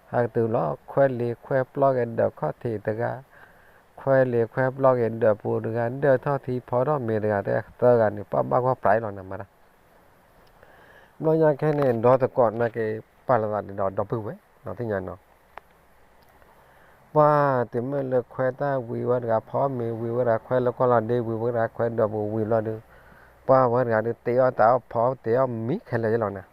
ဟဲကတုၤလီၤ ခွဲးလ့ၤခွဲးပျီက့ၤဒၢးခီၣ်ထံးတဂၤ, ခွဲးလ့ၤခွဲးပျီက့ၤဒၢးပူၤတဂၤ, ဒၢးထီၣ်ထံဖီထီၣ်မ့ၤတဂၤ တဲသၢဂၤန့ၣ် ပှၤဘၣ်ကွၢ်ပြးလီၤနၤမးတၢ် ဘျီညါခဲန့ၣ် ဒီသကိးနာ်က့ၤ ပာ်လီၤသးဒီးဒီပုၢ်ဝဲၢ်နီၤ သ့ၣ်ညါနီၤ. ပှၤတုၤမ့ၢ်လၢခွဲးတၢ်ဝံၤဝဲတဂၤ ဖီမ့ၤဝံၤဝဲတဂၤ ခွဲးလၢကီၢ်လီၤဒ့ဝံၤဝဲတဂၤ ခွဲးဒၢးပူၤဝံၤဘျီဒီး ပှၤဝဲတဂၤဒီး တ့အီၣ်တၢ်အီၣ်ဖီတ့အီၣ်မံခဲလၢာ်ယဲလီၤနၤ.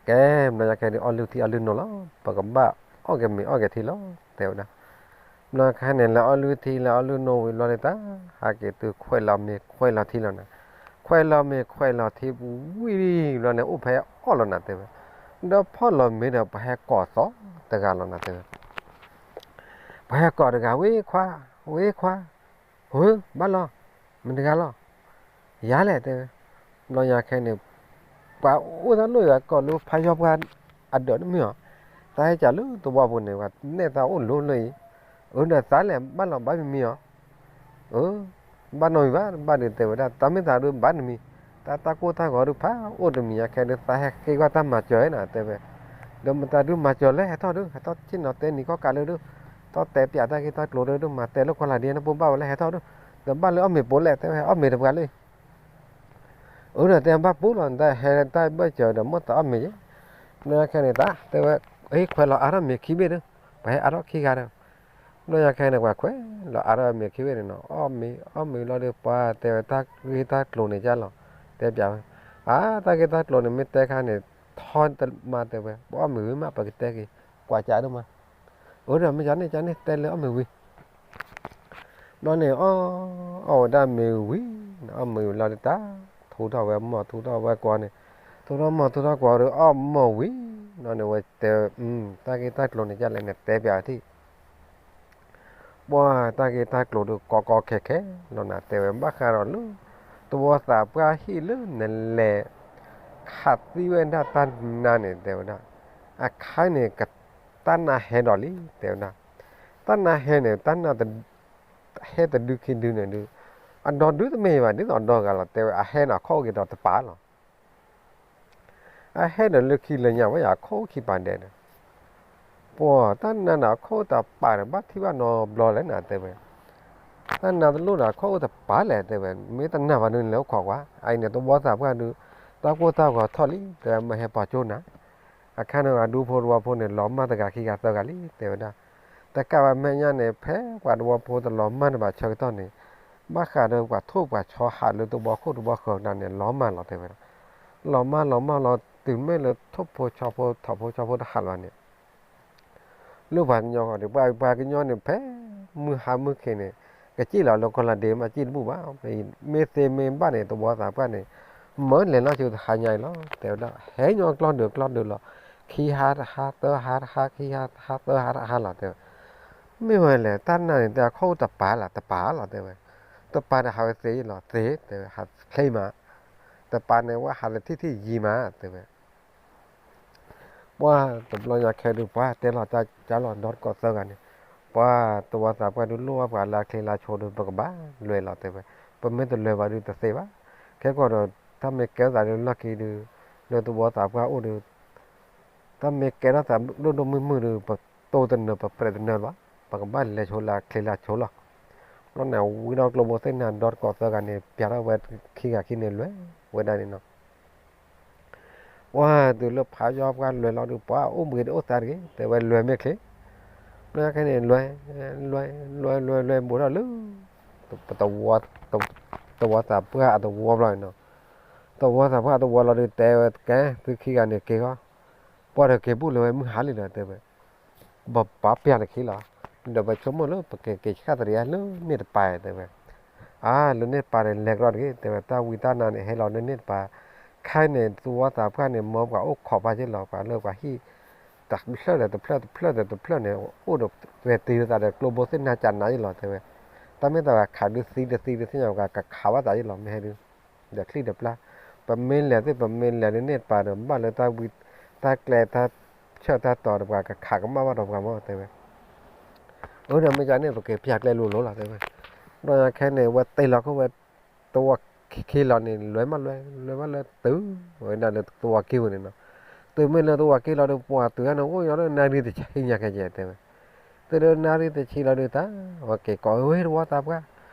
ကဲ ဘျီညါခဲဒုး အီၣ်လုၢ်ထံအီၣ်လုၢ်နိလီၤ ပကဘၣ်အီၣ်က့ၤမ့ၤအီၣ်က့ၤထံလီၤ တဲဝဲဒၣ်. ဘျီခဲန့ၣ် လဲၤအီၣ်လုၢ်ထံလဲၤအီၣ်လုၢ်နိဝံၤဘျီဒီး တၢ်ဟးက့ၤတုၤခွဲးလီၤမ့ၤခွဲးလီၤထံလီၤနၤ. ခွဲးလီၤမ့ၤခွဲးလီၤထံဝံၤလီၤန့ၣ် အိၣ်ဖဲအီၣ်လီၤနၤ တဲဝဲ. ဒီးဖီၣ်လီၤမ့ၤဒီး ပှၤဟဲကိးသီတဂၤလီၤနၤ တဲဝဲ. ပှၤဟဲကိးတဂၤ ဝ့ခွါ ဝ့ခွါ, ဟၢ ဘၣ်လီၤ, မတၤတဂၤလီၤ, ယၤလဲၣ် တဲဝဲ. ဘျီညါခဲန့ၣ် ပှၤအိၣ်တၢ်လိၣ်ယၤကိးလၢဖးယီၤပှၢ်အဒၢးတမ့ၢ်အီၤ, တၢ်ဟဲကးလၢသဝီပူၤန့ၣ် ပှၤနဲၣ်တၢ်အိၣ်လိၤလၢအံၤ, အၢ ဒီးသးလဲၣ် ဘၣ်လီၤဘၣ်မံမံအီၤ အၢ ဘၣ်နီတမံၤဘၣ် ဘၣ်ဒီးတဲဝဲဒၣ် တၢ်မ့ၢ်သးဒုးဘၣ်တမံၤ, တၢ်တၢ်ကိၢ်တၢ်ဂီၤဒုးဖးအိၣ်တမံၤညါခဲဒုး သးဟဲဃ့ကွၢ်တၢ်မၤစၢၤနၤ တဲဝဲ. ဒီးမတၤဒုးမၤစၢၤလဲၣ် ဟဲထီၣ်ဒုး ဟဲထီၣ်ဆ့ၣ်နီၤတဲနံၤကီၢ်ကးလၢဒုး, တၢ်တဲပၠးတၢ်ဂ့ၢ်တၢ်ကျိၤဒုး မၤတဲလၢကီၢ်လီၤဒ့နပိၢ်ဘၣ်ဝဲလၢဟဲထီၣ်ဒုး, ဒီးဘၣ်လၢအီၣ်မ့ၤပိာ်လဲၣ် တဲဝဲ အီၣ်မ့ၤတပှၤလၢ အၢ ဒီးတဲဘၣ်ပူၤလီၤ တၢ်ဟဲတၢ်ဘၢၣ်စၢၤဒီး မိၢ်သးအီၣ်မ့ၤယဲ, ဘျီညါခဲန့ၣ် တၢ်တဲဝဲ အ့ ခွဲးလီၤအါထီၣ်မ့ၤခံဘ့ၣ်ဒီး ပှၤဟဲအါထီၣ်ခံဂၤဒီး, ဘျီညါခဲန့ၣ် ပှၤခွဲးလီၤအါထီၣ်မ့ၤခံဘ့ၣ်န့ၣ်နီၤ အီၣ်မ့ၤ အီၣ်မ့ၤလီၤဒီး ပှၤတဲဝဲတၢ်ဂ့ၢ်တၢ်ကျိၤန့ၣ်ကၢ်လီၤ တဲပၠးဝဲ, အါ တၢ်ဂ့ၢ်တၢ်ကျိၤန့ၣ် မ့ၢ်တဲခါန့ၣ် ထီတမါတဲဝဲ ပအီၣ်မ့ၤဝံၤမး ပကတဲက့ၤ ကွၢ်ကးဒိၣ်မး, အၢ ဒီးမ့ၢ်ကန့ၣ် ကန့ၣ် တဲလၢအီၣ်မ့ၤဝံၤ ဘျီန့ၣ် အီၣ် အီၣ်ဝဲဒၣ်မ့ၤဝံၤ, အီၣ်မ့ၤဝံၤလီၤဒီးတၢ် ထူထီၣ်ဝဲမီၢ်ထူထီၣ်ဝဲကွီၤန့ၣ်, ထူထီၣ်မီၢ်ထူထီၣ်ကွီၤဒီးအီၣ်မီၢ်ဝံၤ, ဘျီန့ၣ်ဝဲတဲ, တၢ်ဂ့ၢ်တၢ်ကျိၤန့ၣ်ကၢ်လဲၣ်န့ၣ် တဲပၠးဝဲထံၣ်, ပှၤတၢ်ဂ့ၢ်တၢ်ကျိၤဒီးကီကီခဲခဲလီၤနၤ တဲဝဲ ဘၣ်ဃးဒီးလၢ သဝီသးပှၢ်ဟံၣ်လၢနလဲၤ ခးသံဝဲဒၣ်တၢ်နါန့ၣ် တဲဝဲဒၣ်, အခါန့ၣ် တၢ်နါဟဲဒီးလံ တဲဝဲဒၣ်, တၢ်နါဟဲန့ၣ် တၢ်နါ ဟဲတဒုခံဒုန့ၣ်ဒုး, အဒီဒုတမ့ၢ်ဘၣ် ဒ်သိးဒီဂၤလီၤ တဲဝဲ အဟဲန့ၣ် အခီၣ်အိၣ်က့ၤဒီးတပၤလီၤ, အဟဲဒီးလၢခံလၢညါဝဲယၤ အခီၣ်အိၣ်ခံပၤဒဲးဒီး, ပှၤတၢ်နါန့ၣ် အခီၣ်အိၣ်တပၤဒီး ဘၣ်ထံၣ်ဘၣ်နီတဘျီလဲၣ်နၤ တဲဝဲ, တၢ်နါတလိၣ်ဒီး အခီၣ်အိၣ်တပၤလဲၣ် တဲဝဲ, မ့ၢ်တနၢ်ဘၣ်ဒုးန့ၣ် လဲၤအိၣ်ခိးကွၢ်, အအံၤန့ၣ် သဝီသးပှၢ်ဒုး, တၢ်ကိၢ်တၢ်ဂီၤထီၣ်လံ တဲဝဲ မ့ၢ်ဟဲပှၤကၠိနၤ အခါန့ၣ် အဒူဖိသဝီဖိန့ၣ် လီၤမၢ်တဂၤခံဂၤသၢဂၤလံ တဲဝဲဒၣ်, တကးဘၣ်မဲာ်ညါန့ၣ် ဖဲပှၤသဝီဖိတလီၤမၢ်တဘၣ်ဆၢကတီၢ်န့ၣ်, ဘၣ်ဃးဒီးပှၤထိၣ်ပှၤဆီဟးလၢသဝီခိၣ်သဝီဃၢၤတၢ်န့ၣ် လီၤမၢ်လီၤ တဲဝဲဒၣ်, လီၤမၢ်လီၤမၢ်လီၤ တုၤမ့ၢ်လၢထိၣ်ဖိဆီဖိထိၣ်ဖိဆီဖိတဟးလီၤန့ၣ် လၢပှၤကညီဃီဒီး ပှၤကညီန့ၣ် ဖဲမုၢ်ဟါမုၢ်ခ့န့ၣ် ကစံၣ်လီၤလၢကီၢ်လီၤဒ့ မ့ၢ်စံၣ်တဘူၣ်ဘၣ်, မ့ၢ်သ့မ့ၢ်ဘၣ်န့ၣ် သဝီသးပှၢ်န့ၣ် မၢလဲၤလီၤဆူတဟါညါအံၤလီၤ တဲဝဲဒၣ်, ဟဲညီကျီၢ်ဒုးကျီၢ်ဒုးလီၤ, ခံဟါတဟါ သၢဟါတဟါ ခံဟါတဟါ သၢဟါတဟါလီၤ တဲဝဲ, မ့ၢ်ဝဲလဲၣ် တၢ်နါန့ၣ် တဲအခီၣ်အိၣ်တပၤလီၤ တပၤလီၤ တဲဝဲ, တပၤဒီးဟးဝဲသ့လီၤ သ့ တဲဝဲ ဟးချ့မး, တပၤန့ၣ် ဝဲဟးလၢထံၣ်ထံၣ်ယံၤမး တဲဝဲ ပှၤတဘျီညါခဲဒုး ပှၤတဲလီၤတၢ်ကၢ်လီၤ ဒီသကိးသၢဂၤန့ၣ်, ပှၤသဝီသးပှၢ်ဒုးလိၣ်ဘၣ်ပှၤလၢအချ့လၢအဆိဒုး ပကဘၣ်လဲၤလီၤ တဲဝဲ, ပမ့ၢ်တလဲၤဘၣ်ဒုးတသ့ဘၣ်, ခဲကီးဒီး တၢ်မ့ၢ်ကဲထီၣ်သးဒုးလီၢ်ခံဒုး လၢသဝီသးပှၢ်အိၣ်ဒုး တၢ်မ့ၢ်ကဲထီၣ်သးဒိၣ်ဒိၣ်မုၢ်မုၢ်ဒုး ပတိၢ်တနၢၤပပြဲးတနၢၤလၢၤဘၣ်, ပကဘၣ်လဲၤဆိလၢအချ့လၢအဆိလီၤ. ဘျီန့ၣ် ဝံၤဒီးကျိဘိသ့ၣ်နၤ ဒီသကိးသၢဂၤန့ၣ် ပျးထီၣ်ဝဲခံဂၤခံန့ၣ် လဲၤဝဲဒၣ်န့ၣ်နီၤ. ပှၤတုၤလၢဖးယီၤပှၢ်လဲၤလီၤဒုး ပှၤအိၣ်ဘှံးတအိၣ်သးတဂ့ၤ တဲဝဲ လဲၤမ့ၢ်ချ့, ဘျီညါခဲန့ၣ် လဲၤ လဲၤ လဲၤ လဲၤ လဲၤ ဘူးထီၣ်လၢ ပတဝီ သဝီသးပှၢ်အသဝီဘျီန့ၣ်နီၤ. သဝီသးပှၢ်အသဝီလီၤဒုး တဲဝဲ ကဲ သုခံဂၤန့ၣ်က့ၤဃီ, ပှၤတက့ၤဘူၣ်လၢၤဝဲမုၢ်ဟါလံဒီး တဲဝဲ ပပာ်ပျၢ်တခံလီၤ, ဒီးပဆိကမိၣ်လၢပကက့ၤဆှၣ်သရံးအါလၢန့ၣ်တပၤ တဲဝဲ, အါ လၢန့ၣ်တပၤန့ၣ် လဲၤကရီတဂ့ၤ တဲဝဲ, တၢ်ဝံတၢ်နါန့ၣ် ဟဲလီၤလၢန့ၣ်တပၤ, ခဲအံၤန့ၣ် သဝီသးပှၢ်န့ၣ် မၢပှၤအိၣ်ခိးဘၣ်က့ၤလီၤ ပှၤလၢပှၤဟံၣ် တဖျၢၣ်ဒီးတဖျၢၣ် တဖျၢၣ်ဒီးတဖျၢၣ်န့ၣ် အိၣ်ဒီးဝဲတ့ၢ်သးဒီး ကျိဘိသ့ၣ်နၤကနၤယ့ၣ်လီၤ တဲဝဲ, တၢ်မ့ၢ်တၢ်ပှၤခးဒုးသံတသံဒုးသ့ၣ်ညါပှၤကခးဘၣ်သးယ့ၣ်လီၤ မ့ၢ်ဟဲဒုး ဒီးချံၣ်ဒီးပျၢ်, ပမ့ၢ်လဲၤသ့ၣ် ပမ့ၢ်လဲၤလၢန့ၣ်တပၤဒီး ဘၣ်လၢတၢ်ဝံ တၢ်ကျဲတၢ်ဆၢၣ်တၢ်တီၤဒီးပှၤကခးကမၣ်ဘၣ်ဒီးပှၤမၢ တဲဝဲ, အၢ ဒီးမ့ၢ်ကန့ၣ် ပက့ၤပျၢ်ကျဲလိၤလိၤလီၤ တဲဝဲ, ဘျီညါခဲန့ၣ် ဝဲတ့ၢ်လီၤခိၣ်ဝဲ သဝီ ခံလီၤန့ၣ် လဲၤမးလဲၤ လဲၤမးလဲၤတုၤဝဲဒၣ်လၢသဝီက့ဝဲန့ၣ်နီၤ. တုၤမ့ၢ်လၢသဝီက့လီၤဒီး ပှၤတုၤဒၣ်န့ၣ် အိၣ်ညီဒီးနၣ်ရံၣ်တဆံညါခဲကဲတဲဝဲ. တုၤဒီးနၣ်ရံၣ်တဆံလီၤဒီး တၢ်ဝဲက့ၤကိးဝဲသဝီသးပှၢ်,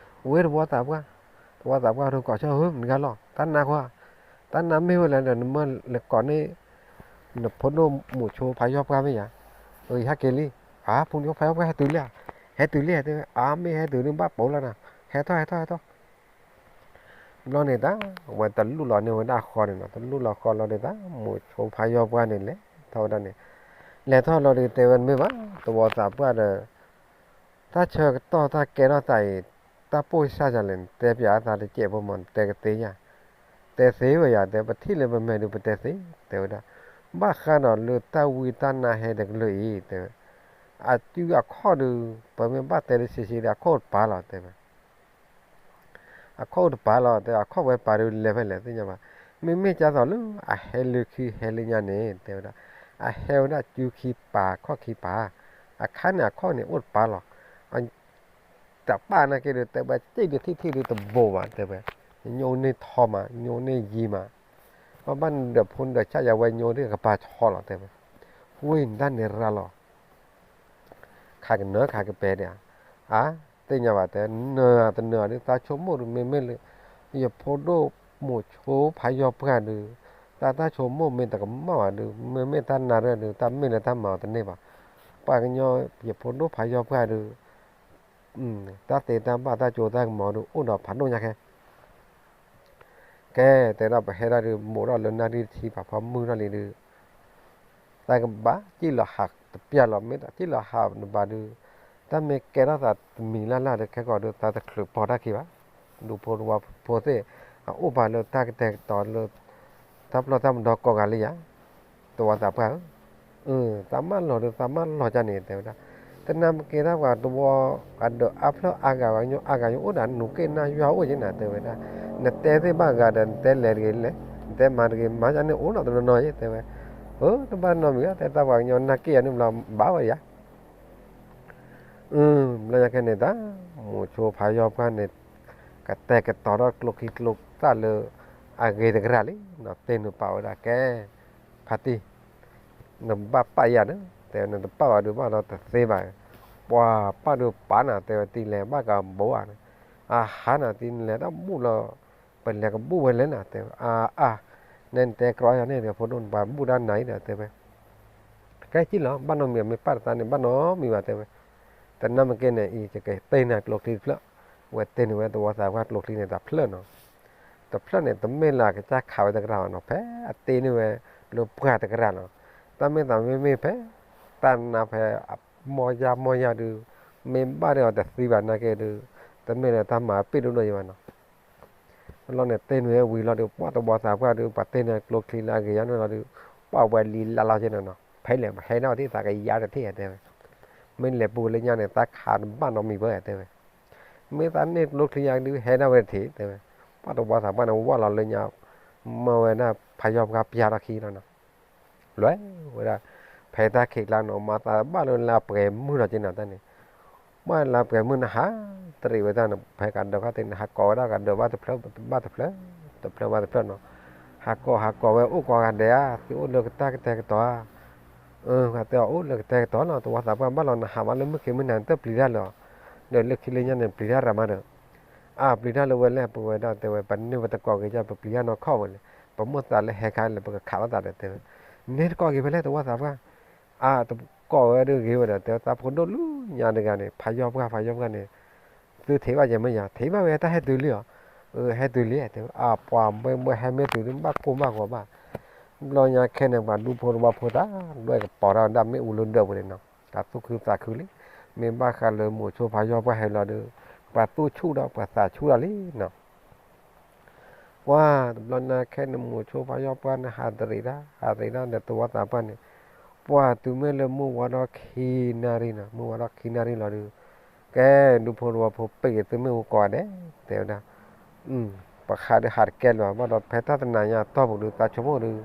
ဝဲသဝီသးပှၢ်, သဝီသးပှၢ်ဒီးကိးဆၢ ဟၢမတၤဂၤလီၤ တၢ်နါခွါ, တၢ်နါမ့ၢ်ဝဲလဲၣ်ဒီး နမ့ၢ်လဲၤကိးန့ၣ် နဖိဒိၣ်မုၣ်ဆိဖးယီၢ်ပှၢ်မ့ၢ်ယၤ, အဟဲက့ၤလံ, အါ ဖိဒိၣ်ဖးယီၢ်ပှၢ်ဟဲတုၤလံဧါ, ဟဲတုၤလံတဲဝဲ, အါ မ့ၢ်ဟဲတုၤဒုးဘၣ်ပိာ်လီၤနၤ, ဟဲထီၣ် ဟဲထီၣ် ဟဲထီၣ် ဘျီန့ၣ်တၢ် အဝဲတလူၢ်လီၤန့ၢ်ဝဲဒၣ်ဃီန့ၣ်နီၤ, တလူၢ်လီၤဃီလီၤဒီးတၢ် မုၣ်ဆိဖးယီၢ်ပှၢ်န့ၣ်လဲၤထီၣ်ဝဲဒၣ်န့ၣ်, လဲၤထီၣ်လီၤဒီးတဲဝဲမ့ၢ်ဘၣ် သဝီသးပှၢ်ဒီး တၢ်ဆၢကတီၢ်တၢ်ကဲထီၣ်သးအံၤ တၢ်ပိၢ်စၢ်ယၤလဲၣ် နတဲပျးအသးတစဲးဖိမး နတဲကသ့ဧါ, တဲသ့ဝဲယၤ တဲပထံၣ်လၢပမဲာ်ဒုးပတဲသ့ တဲဝဲဒၣ်, ဘၣ်ဃးဒီးလၢတၢ်ဝံတၢ်နါဟဲတကလုာ်အံၤ တဲဝဲ, အစုအခီၣ်ဒုး ပမ့ၢ်ဘၣ်တဲလၢဆံးဆံးဒီး အခီၣ်တပၤလီၤ တဲဝဲ အခီၣ်အိၣ်တပၤလီၤ တဲ အခီၣ်ဝဲပာ်ဒုးလဲၤဖဲလဲၣ်သ့ၣ်ညါဘၣ်, မ့မ့ၢ်ကၢ်သိးလၢ အဟဲလၢခံဟဲလၢညါန့ၣ် တဲဝဲဒၣ်, အဟဲဝဲဒၣ်စုခံပၤခီၣ်ခံပၤ, အခါန့ၣ် အခီၣ်န့ၣ်အိၣ်တပၤလီၤ, တပၣ်နာ်က့ဒုး တဲဝဲစံၣ်ဒုးထံၣ်ထံၣ်ဒုးတဘိးဘၣ် တဲဝဲ, ညိန့ၢ်ထီမး ညိန့ၢ်ယံၤမး, ဘၣ်ဘၣ်နဒီးဖိနဒီးဆၣ်ယၤဝဲညိဒုးကပၤဆီလီၤ တဲဝဲ, ဝံၤဒၣ်န့ၣ်ရၤလီၤ ခးကနၢခးကပဲဒၣ်, အါ, သ့ၣ်ညါဘၣ်တဲ, နၢၤတနၢၤဒုး သးဆိကမိၣ်ဒုး မ့မ့ၢ်လၢ ယဖိဒိၣ်မုၣ်ဆိဖးယီၢ်ပှၢ်ဒုး, တၢ်တၢ်ဆိကမိၣ်မ့ၢ်တကမၣ်ဘၣ်ဒုး မ့မ့ၢ်တၢ်နါရၢၢ်ဒုး တၢ်မ့ၢ်လၢတၢ်မၤအီၤတန့ၢ်ဘၣ်, ပှၤကညီ ယဖိဒိၣ်ဖးယီၢ်ပှၢ်ဒုး, တၢ်သ့တၢ်ဘၣ်တၢ်ကၠိတၢ်ကမီၤဒုး အိၣ်ဒီးဖးဒိၣ်ညါခဲ ကဲ, တဲဒၣ်ပဟဲဒၣ်ဒုး ဘူးထီၣ်လၢနၣ်ရံၣ်တဆံ ပာ်ဖီမုၢ်ထီၣ်လံဒုး, သးကဘၣ်စံၣ်လီၤဟးတပျၢ်လီၤ မ့ၢ်တစံၣ်လီၤဟးနဘၣ်ဒုး, တၢ်မ့ၢ်ကဲထီၣ်သးတမံၤလၢ်လၢ်ဒီး ခဲကီးဒုး သးတချုးပိာ်တၢ်ခံဘၣ်, ဒူဖိသဝီဖိသ့ၣ် အအိၣ်ပာ်လၢတၢ်ကတဲာ်ကတီၤလၢ တၢ်ပျီတၢ်မဒီကိးဂၤလံယၤ, သဝီသးပှၢ်ဧၢ သးမၢလီၤဒီး သးမၢလီၤကၢ်န့ၣ် တဲဝဲဒၣ်, တနၤမ့ၢ်ကဲထီၣ်ပှၤသဝီ အဒၢးအါဖျၢၣ်အါဂၤ ပှၤကညီအါဂၤ ယအိၣ်ဒီးနူၤက့ၣ်နၢ်ယွၤအိၣ်က့ၤနၤ တဲဝဲဒၣ်, နတဲသ့ၣ်ဘၣ်ဂၤဒီး နတဲလဲၤတဂ့ၤလဲၤ, နတဲမၤတဂ့ၤမၤ ယန့ၣ်အိၣ်နီတနီၤနီၤယဲ တဲဝဲ, အၢ တဘၣ်နီတမံၤ တဲတၢ်ပှၤကညီနၢ်က့ၣ်ယၤန့ၣ်ဘျီဘၣ်ဝဲယၤ ဘျီညါခဲန့ၣ်တၢ် မုၢ်ဆိဖးယီၢ်ပှၢ်န့ၣ် ကတဲာ်ကတီၤထီၣ်ကျိချံကျိသၣ်လၢ အဂ့ၤတကရၢ်လံ, တ့နုာ်ပာ်ဝဲဒၣ်ကဲ ဖါတံၢ်, နဘၣ်ပာ်ယၤဒီး တဲနတပာ်ဘၣ်ဒုးဘၣ်ဒီးတသ့ဘၣ်, ပှၤပာ်ဒုးပာ်နၤ တဲဝဲတံၢ်လဲၤဘၣ်ကဘိဧါန့ၣ်, အဟါနၤတံၢ်နလဲၤတၢ်ဘူၣ်လီၤ, ပလဲၤကဘူၣ်ဝဲလဲၣ်နၤ တဲဝဲ အါအါ, နဲနတဲကြီယၤန့ၣ်ဒီး ဖိဒိၣ်နပှၤဘူၣ်တၢ်နၤအံၤဒီး တဲဝဲ ကဲစံၣ်လီၤ ဘၣ်နီတမံၤ မ့ၢ်ပာ်တသးန့ၣ် ဘၣ်နီတမံၤဘၣ် တဲဝဲ, တနၤမ့ၢ်ကဲန့ၣ်အံၤ ယကတ့နၤကျိချံတဖျၢၣ်, ဝဲတ့နုာ်ဝဲသဝီသးပှၢ်ကျိချံန့ၣ် တဖျၢၣ်နီၤ, တဖျၢၣ်န့ၣ် တမ့ၢ်လၢအကစၢ်ခးဝဲတကရၢ်ဘၣ်နီၤ ဖဲအတ့န့ၢ်ဝဲ လၢပှၢ်တကရၢ်နီၤ, တၢ်မ့ၢ်သးမ့မ့ၢ်ဖဲ တၢ်နါဖဲ မီၢ်ယါမီၢ်ယါဒုး မ့ၢ်ဘၣ်ဒီးအီၤတသံဘၣ်နာ်က့ဒုး တမ့ၢ်လၢတၢ်မၤပ့ၢ်ဒိၣ်ဒိၣ်ယံၤဘၣ်နီၤ လီၤန့ၣ် တ့နုာ်ဝဲဝံၤလီၤဒုး ပှၢ်သဝီသးပှၢ်ဒုး ပှၤတ့နၤကျိချံလၢအဂ့ၤယါန့ၣ်လီၤဒုး ပှၢ်ဝဲလံလၢ်လၢ်က့န့ၣ်နီၤ ဖဲလဲၣ် ဟဲဒၣ်ဝဲဒၣ်သးကယါတထံၣ်ဧါ တဲဝဲ, မ့ၢ်လဲၤပူၤလၢညါန့ၣ် သးခးတဘၣ်နီတမံၤဘၣ် တဲဝဲ, မ့ၢ်သးန့ၢ်ကျိချံယါဒုး ဟဲဒၣ်ဝဲတထံၣ် တဲဝဲ, ပှၢ်သဝီသးပှၢ်န့ၣ် ဝၢ်လီၤလၢညါ မၢဝဲဒၣ်ဖးယီၢ်ပှၢ်ပျၢ်ထီၣ်ခံလီၤနီၤ လွဲဝဲဒၣ် ဖဲတၢ်ခံးကျါနီၤ မၤသးဘၣ်လၢလၢအပှဲၤမုၢ်လီၤက့နီၤတၢ်န့ၣ်, ဘၣ်လၢအပှဲၤမုၢ်နဟးတရံးဝဲတၢ်န့ၣ် ဖဲကဒီးခီၣ်ထံးန့ၣ် ဟးကိးဝဲဒၣ်ကဒီးဘၣ်တဖျၢၣ်ဘၣ်တဖျၢၣ်, တဖျၢၣ်ဘၣ်တဖျၢၣ်နီၤ, ဟးကိးဟးကိးဝဲအိၣ်ကိးဂၤဒဲးဧါ သုအိၣ်လၢကတၢ်ကတဲာ်ကတီၤဧါ, အၢ ဂၤတဲအီၤအိၣ်လၢကတဲာ်ကတီၤလီၤ သဝီသးပှၢ်ဘၣ်လီၤနဟးမးလၢမုၢ်ခံမုၢ်နၤန့ၣ် တပျံၤတၢ်လၢၤ, ဒီးလၢခံလၢညါန့ၣ် ပျံၤတၢ်ရၤမးဒီး အါ ပျံၤတၢ်လၢဝဲလဲၣ် ပဝဲဒၣ်တဲဝဲ ပန့ၢ်ဝဲတကိးဂ့ၤယါ ပပျံၤတၢ်နီၢ်ခီၣ်ဝဲလဲၣ်, ပမိၢ်သးလၢဟဲခါလဲၣ် ပကခးလိာ်သးဒီးတဲဝဲ, န့ၢ်တကိးဂ့ၤဖဲလဲၣ် သဝီသးပှၢ်, အါ တကိးဝဲဒၣ်ဂ့ၤဝဲဒီး တဲဝဲသးဖိဒိၣ်လၢညါတဂၤန့ၣ် ဖးယီၢ်ပှၢ် ဖးယီၢ်ပှၢ်န့ၣ် သုထံၣ်ဘၣ်ယဲမ့ၢ်ယၤ ထံၣ်ဘၣ်ဝဲတၢ်ဟဲတုၤလံဧါ, အၢ ဟဲတုၤလံ တဲဝဲ အါ ပှၤဘှဲဘှဲဟဲမ့ၢ်တုၤလံ ဘၣ်ကိၢ်ဘၣ်ဂီၤဘၣ်, ဘျီညါခဲန့ၣ် ပှၤဒူဖိတဝီဖိတၢ် ဒွဲၣ်ကပီၤထီၣ်ဝဲဒၣ်မ့ၣ်အူလၢဒၢးပူၤန့ၣ်နီၤ တၢ်သူၣ်ခုသးခုလံ, မ့ၢ်ဘၣ်ဃးလၢမုၢ်ဆိဖးယီၢ်ပှၢ်ဟဲလီၤဒီး ပှၤသူၣ်ဆူၣ်ဒီးပှၤသးဆူၣ်ထီၣ်လံနီၤ ပှၤတဘျီနၤခဲန့ၣ် မုၢ်ဆိဖးယီၢ်ပှၢ်န့ၣ် ဟးတရံးတၢ် ဟးတရံးတၢ်ဒီးသဝီသးပှၢ်န့ၣ်, ပှၤတုၤမ့ၢ်လၢမုၢ်ဝါထီၣ်ခံနၣ်ရံၣ်နီၤ မုၢ်ဝါထီၣ်ခံနၣ်ရံၣ်လီၤဒီး, ကဲ ဒူဖိတဝီဖိပ့ၢ်က့ၤသုမ့ၣ်အူကိးဂၤဒဲး တဲဝဲဒၣ်, ပှၤဃးဒီးဟးတကဲလၢၤဘၣ် ဘၣ်ဒီးဖဲတၢ်တနၤညါအတီၢ်ပူၤဒီး သးဆိကမိၣ်ဒီး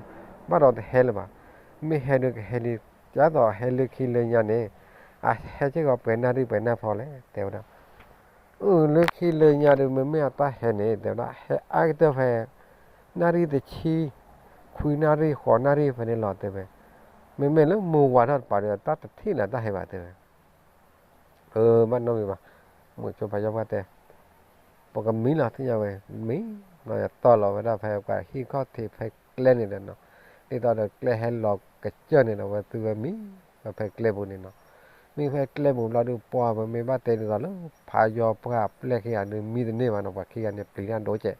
ဘၣ်ဒီးတဟဲလၢၤဘၣ်, မ့ၢ်ဟဲဒီးကဟဲလံ, ဒ်သိးဟဲလၢခံလၢညါန့ၣ်, အဟဲက့ၤဂီၤပှဲၤနၣ်ရံၣ်ပှဲၤနၣ်ဖီလဲၣ် တဲဝဲဒၣ် အၢ လၢခံလၢညါဒီး မ့မ့ၢ်အတၢ်ဟဲန့ၣ် တဲဝဲဒၣ် ဟဲအါကတၢၢ်ဖဲ နၣ်ရံၣ်တဆံ ခွံနၣ်ရံၣ် ဃိးနၣ်ရံၣ်ဖဲန့ၣ်လီၤ တဲဝဲ. မ့မ့ၢ်လၢမုၢ်ဝါထီၣ်တပၤဒီး တၢ်တထံၣ်နၤတၢ်ဟဲဘၣ် တဲဝဲ. အၢ ဘၣ်နီတမံၤဘၣ်, မိၤဆိဖးယီၢ်ပှၢ်တဲ ပကမံလီၤ သ့ၣ်ညါဝဲ, မံ, ဘျီယတီၢ်လီၤဝဲဒၣ်ဖဲပှၤဟံၣ်ခီၣ်ထံးဖဲကျဲန့ၣ်ဒီးနီၤ, ဒ်သိးဒီးကျဲဟဲလီၤကစၢၢ်န့ၣ်ဒီး ဝဲသုဝဲမံ, ဝဲဖဲကျဲပူၤန့ၣ်နီၤ, မံဖဲကျဲပူၤဘျီဒုးပှၤ ပမ့ၢ်ဘၣ်တဲဒ်သိးလၢ ဖးယီၢ်ပှၢ်ပျဲၢ်ခံဂၤဒုးမံတန့ၢ်ဘၣ်နီၤ, ပှၤခံဂၤန့ၣ်ပျံၤတၢ်ဒိၣ်ကဲး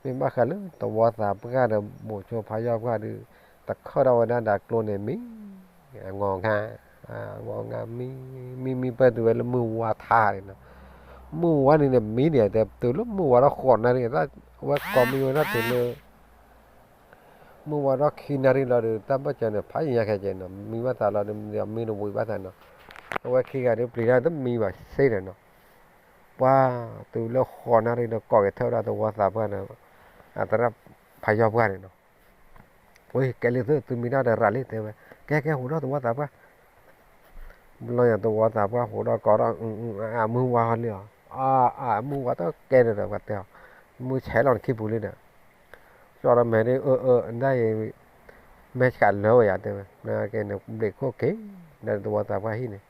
မ့ၢ်ဘၣ်ဃးလၢသဝီသးပှၢ်ဒီးမိၤဆိဖးယီၢ်ပှၢ်ဒီး တခၢၣ်ထီၣ်ဝဲဒၣ်ဒီးကျိန့ၣ်မံ, အငီၤငါ, အငီၤငါမံ, မံမံပၢၢ်တုၤဝဲလၢမုၢ်ဝါထါန့ၣ်နီၤ, မုၢ်ဝါန့ၣ်န့ၣ်မံန့ၣ် တဲတုၤလၢမုၢ်ဝါထီၣ်ဃိးနၣ်ရံၣ်, ဝဲကိးမံဝဲဒၣ်တုၤလၢ မုၢ်ဝါထီၣ်ခံနၣ်ရံၣ်လီၤဒီး တၢ်ဘၢၣ်စၢၤန့ၣ် ဖးယံာ်ညါခဲကဲနီၤ, မံဘၣ်သးလီၤဒီး မံတဝံၤဘၣ်သးနီၤ, အဝဲခံဂၤဒုးပျံၤတၢ်တမံဘၣ်စ့ၢ်ဒီးနီၤ, ပှၤတုၤလၢဃိးနၣ်ရံၣ်ဒီး ကိးက့ၤထၢၣ်ဝဲဒၣ်သဝီသးပှၢ်ဒီး အသရၣ်ဖးယီၢ်ပှၢ်န့ၣ်နီၤ, ဝဲကဲလံသု သုမံတၢ်ဒီးရၤလံ တဲဝဲ, ကဲ ကဲဟူးထီၣ်သဝီသးပှၢ် ဘျီညါသဝီသးပှၢ်ဟူးထီၣ်ကိးထီၣ်, အမုၢ်ဝါဟီလံအီၤ, အမုၢ်ဝါတကဲဒီး ပှၤတဲအီၤ, မုၢ်ဆဲးလီၤနခံပူၤလံဒီး, ကၠီဒီးမဲာ်ဒ်အၢအၢ ဒၣ်အံၤ, မဲာ်ဆှးလၢဝဲယၤ တဲဝဲ, နကဲန့ၣ် ဘျံးခိၣ်က့ၤ ဒီးသဝီသးပှၢ်ဟံၣ်န့ၣ်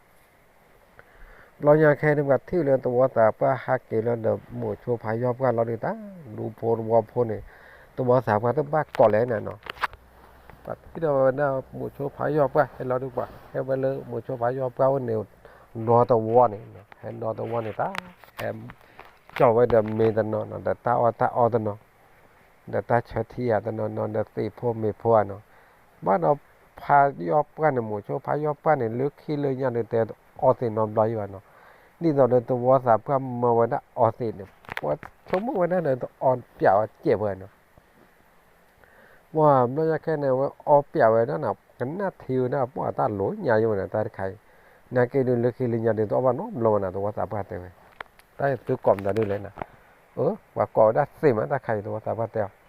ဘျီညါခဲန့ၣ် ပှၤထံၣ်လၢသဝီသးပှၢ်ဟးက့ၤလီၤဒီး မိၤဆိဖးယီၢ်ပှၢ်လီၤဒုးတၢ် ဒူဖိသဝီဖိန့ၣ်, သဝီသးပှၢ်တဘၣ်ကိးလဲၣ်နၤနီၤ, ပှၤထံၣ်ဒီးဝဲဒၣ် မိၤဆိဖးယီၢ်ပှၢ် ဟဲလီၤဒုးပှၤ ဟဲဝဲလၢမိၤဆိဖးယီၢ်ပှၢ်အိၣ်န့ၣ်, လီၤသဝီန့ၣ်, ဟဲလီၤသဝီန့ၣ်တၢ်, ဟဲ, ကၠီဝဲဒီးမ့ၤတနီၤနီၤ ဒီးတၢ်အီၣ်တၢ်အီတနီၤ, ဒီးတၢ်ဆၢထံဧါတနီၤနီၤ ဒီးသ့ၣ်ဖိမ့ၤဖိဧါနီၤ, ဘၣ်ဒီးဖးယီၢ်ပှၢ်န့ၣ် မိၤဆိဖးယီၢ်ပှၢ်န့ၣ် လၢခံလၢညါဒီး တဲအီသံးနီတဘျီယံၤဘၣ်နီၤ, ဒ်သိးဒီးသဝီသးပှၢ်မၤဝဲဒၣ်အီသံးန့ၣ် ပှၤဆိကမိၣ်ဝဲဒၣ်ဒီး တအီပျးဝဲစဲးပှဲၤနီၤ, ပှၤဘျီညါခဲန့ၣ် ဝဲအီပျးဝဲဒၣ်နီၤ ကနၣ်ထံဝဲဒၣ်ပှၤတၢ်လိၤညါယံၤဝဲန့ၣ် တၢ်တခါအံၤ, နာ်က့ဒုးလၢခံလၢညါဒုး တအီၣ်ဘၣ်နီတဘျီဘၣ်နီၤ သဝီသးပှၢ်တဲဝဲ, တၢ်သုကိးမတၤဒုးလဲၣ်နီၤ, အၢ ပှၤကိးဝဲဒၣ်သ့ၣ်မး တၢ်ခါအံၤ သဝီသးပှၢ်တဲအီၤ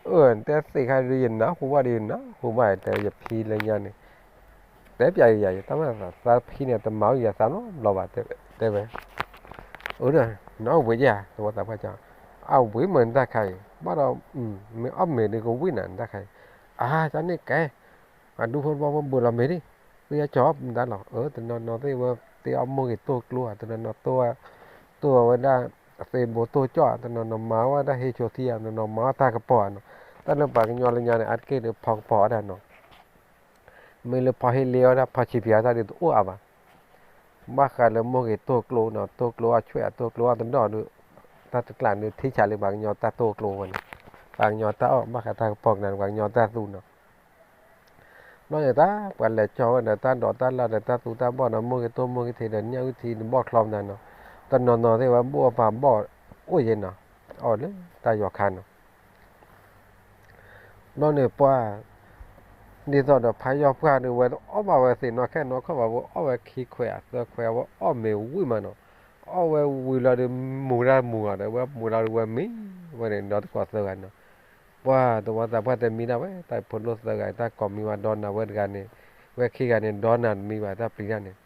အၢ တဲသ့ၣ်ခါဒုး ယနၢ်ဟူဘၣ်ဒီး ယနၢ်ဟူဘၣ်တဲ ယဖံလၢညါန့ၣ်, တဲပျးယၤ ယတၢ်မၤသးဖံန့ၣ် တမၤဝဲယၤသးနီတဘျီဘၣ် တဲဝဲ, အၢ နအီၣ်ဝံၤယဲၢ် သဝီသးပှၢ်ကီ, အဝံၤမ့ၢ်နတၢ်ခါအံၤ ဘၣ်ဒီး, မ့ၢ်အီၣ်မ့ၤဒုးကဝံၣ်နၤ နတၢ်ခါအံၤ, အါ တၢ်န့ၣ်ကဲ, အဒူဖိသဝီဖိဘုးလီၤမ့ၤဒံး, သုယကၠီမတၤလီၤ, အၢ တနီၤနီၤသ့ၣ်ဝဲ သ့ၣ်အီၣ်မိၢ်ဂ့ၤတိၢ်ကျိဧါ တနီၤနီၤ တိၢ်ဝဲဒၣ် သ့ၣ်ဘိတိၢ်ကၠီၣ် တနီၤနီၤမၤဝဲဒၣ်ဟ့ၣ်ဆိသံဧါ တနီၤနီၤမၤအီၣ်တၢ်ကပီၤဧါနီၤ, တၢ်လၢပှၤကညီလၢညါန့ၣ် အါတက့ၢ်ဒီးဖီကပီၤဝဲဒၣ်နီၤ, မ့ၢ်လၢဖီဟ့ၣ်လ့ဝဲဒၣ် ဖီဆံးဖံးအါတၢ်ဒုးတအိၣ်အါဘၣ်, ဘၣ်ဃးလၢမိၢ်ဂ့ၤတိၢ်ကျိနီၤ တိၢ်ကျိအီၣ်ဆွဲၣ် တိၢ်ကျိအီၣ်တဒီၣ်ဒုး, တၢ်တကျးဒုးထံဆးလၢပှၤကညီတၢ်တိၢ်ကျိဝဲန့ၣ်, ပှၤကညီတၢ်အီၣ် ဘၣ်ဃးတၢ်ကပီၤကနၤ ပှၤကညီတၢ်သူနီၤ ဘျီန့ၣ်တၢ် ပှၤလဲၤကၠီဝဲဒီးတၢ်ဒိးတၢ်လၢ်ဒီးတၢ်သူတၢ်ဘီၣ်ဒီး မိၢ်ဂ့ၤတိၢ်မိၢ်ဂ့ၤထံးဒီး ညၣ်အုၣ်ထံးတဘီၣ်ချီမတၤနီၤ, တနီၤနီၤသ့ၣ်ဝဲဘိၣ်အပၤဘီၣ်အိၣ်ယဲနီၤ, အီၣ်လၢတၢ်ယီၤခါနီၤ, ဘျီန့ၣ်ပှၤ ဒ်သိးဒီးဖးယီၢ်ပှၢ်ဒုး ဝဲတအီၣ်ဘၣ်ဝဲသ့ၣ်နီၣ်ခဲနီၣ်ခီၣ်ဘၣ် ဝဲအီၣ်ဝဲခံခွဲးအသၢခွဲး ဝဲအီၣ်မ့ၤဝံၤမးနီၤ, အီၣ်ဝဲဝံၤလီၤဒီး မူၤတၢ်မူၤအီၤဒီး ဝဲမူၤလီၤဒီးဝဲမံဝဲန့ၣ် ဒီးတကိးသၢဂၤနီၤ, ပှၤသဝီသးပှၢ်တဲမံဒၣ်ဝဲ တၢ်ဖိဒိၣ်သၢဂၤ တၢ်ကိးမံဝဲဒီးနၤဝဲတဂၤန့ၣ်, ဝဲခံဂၤန့ၣ် ဒီးနၤတမံဘၣ် တၢ်ပျံၤတၢ်န့ၣ်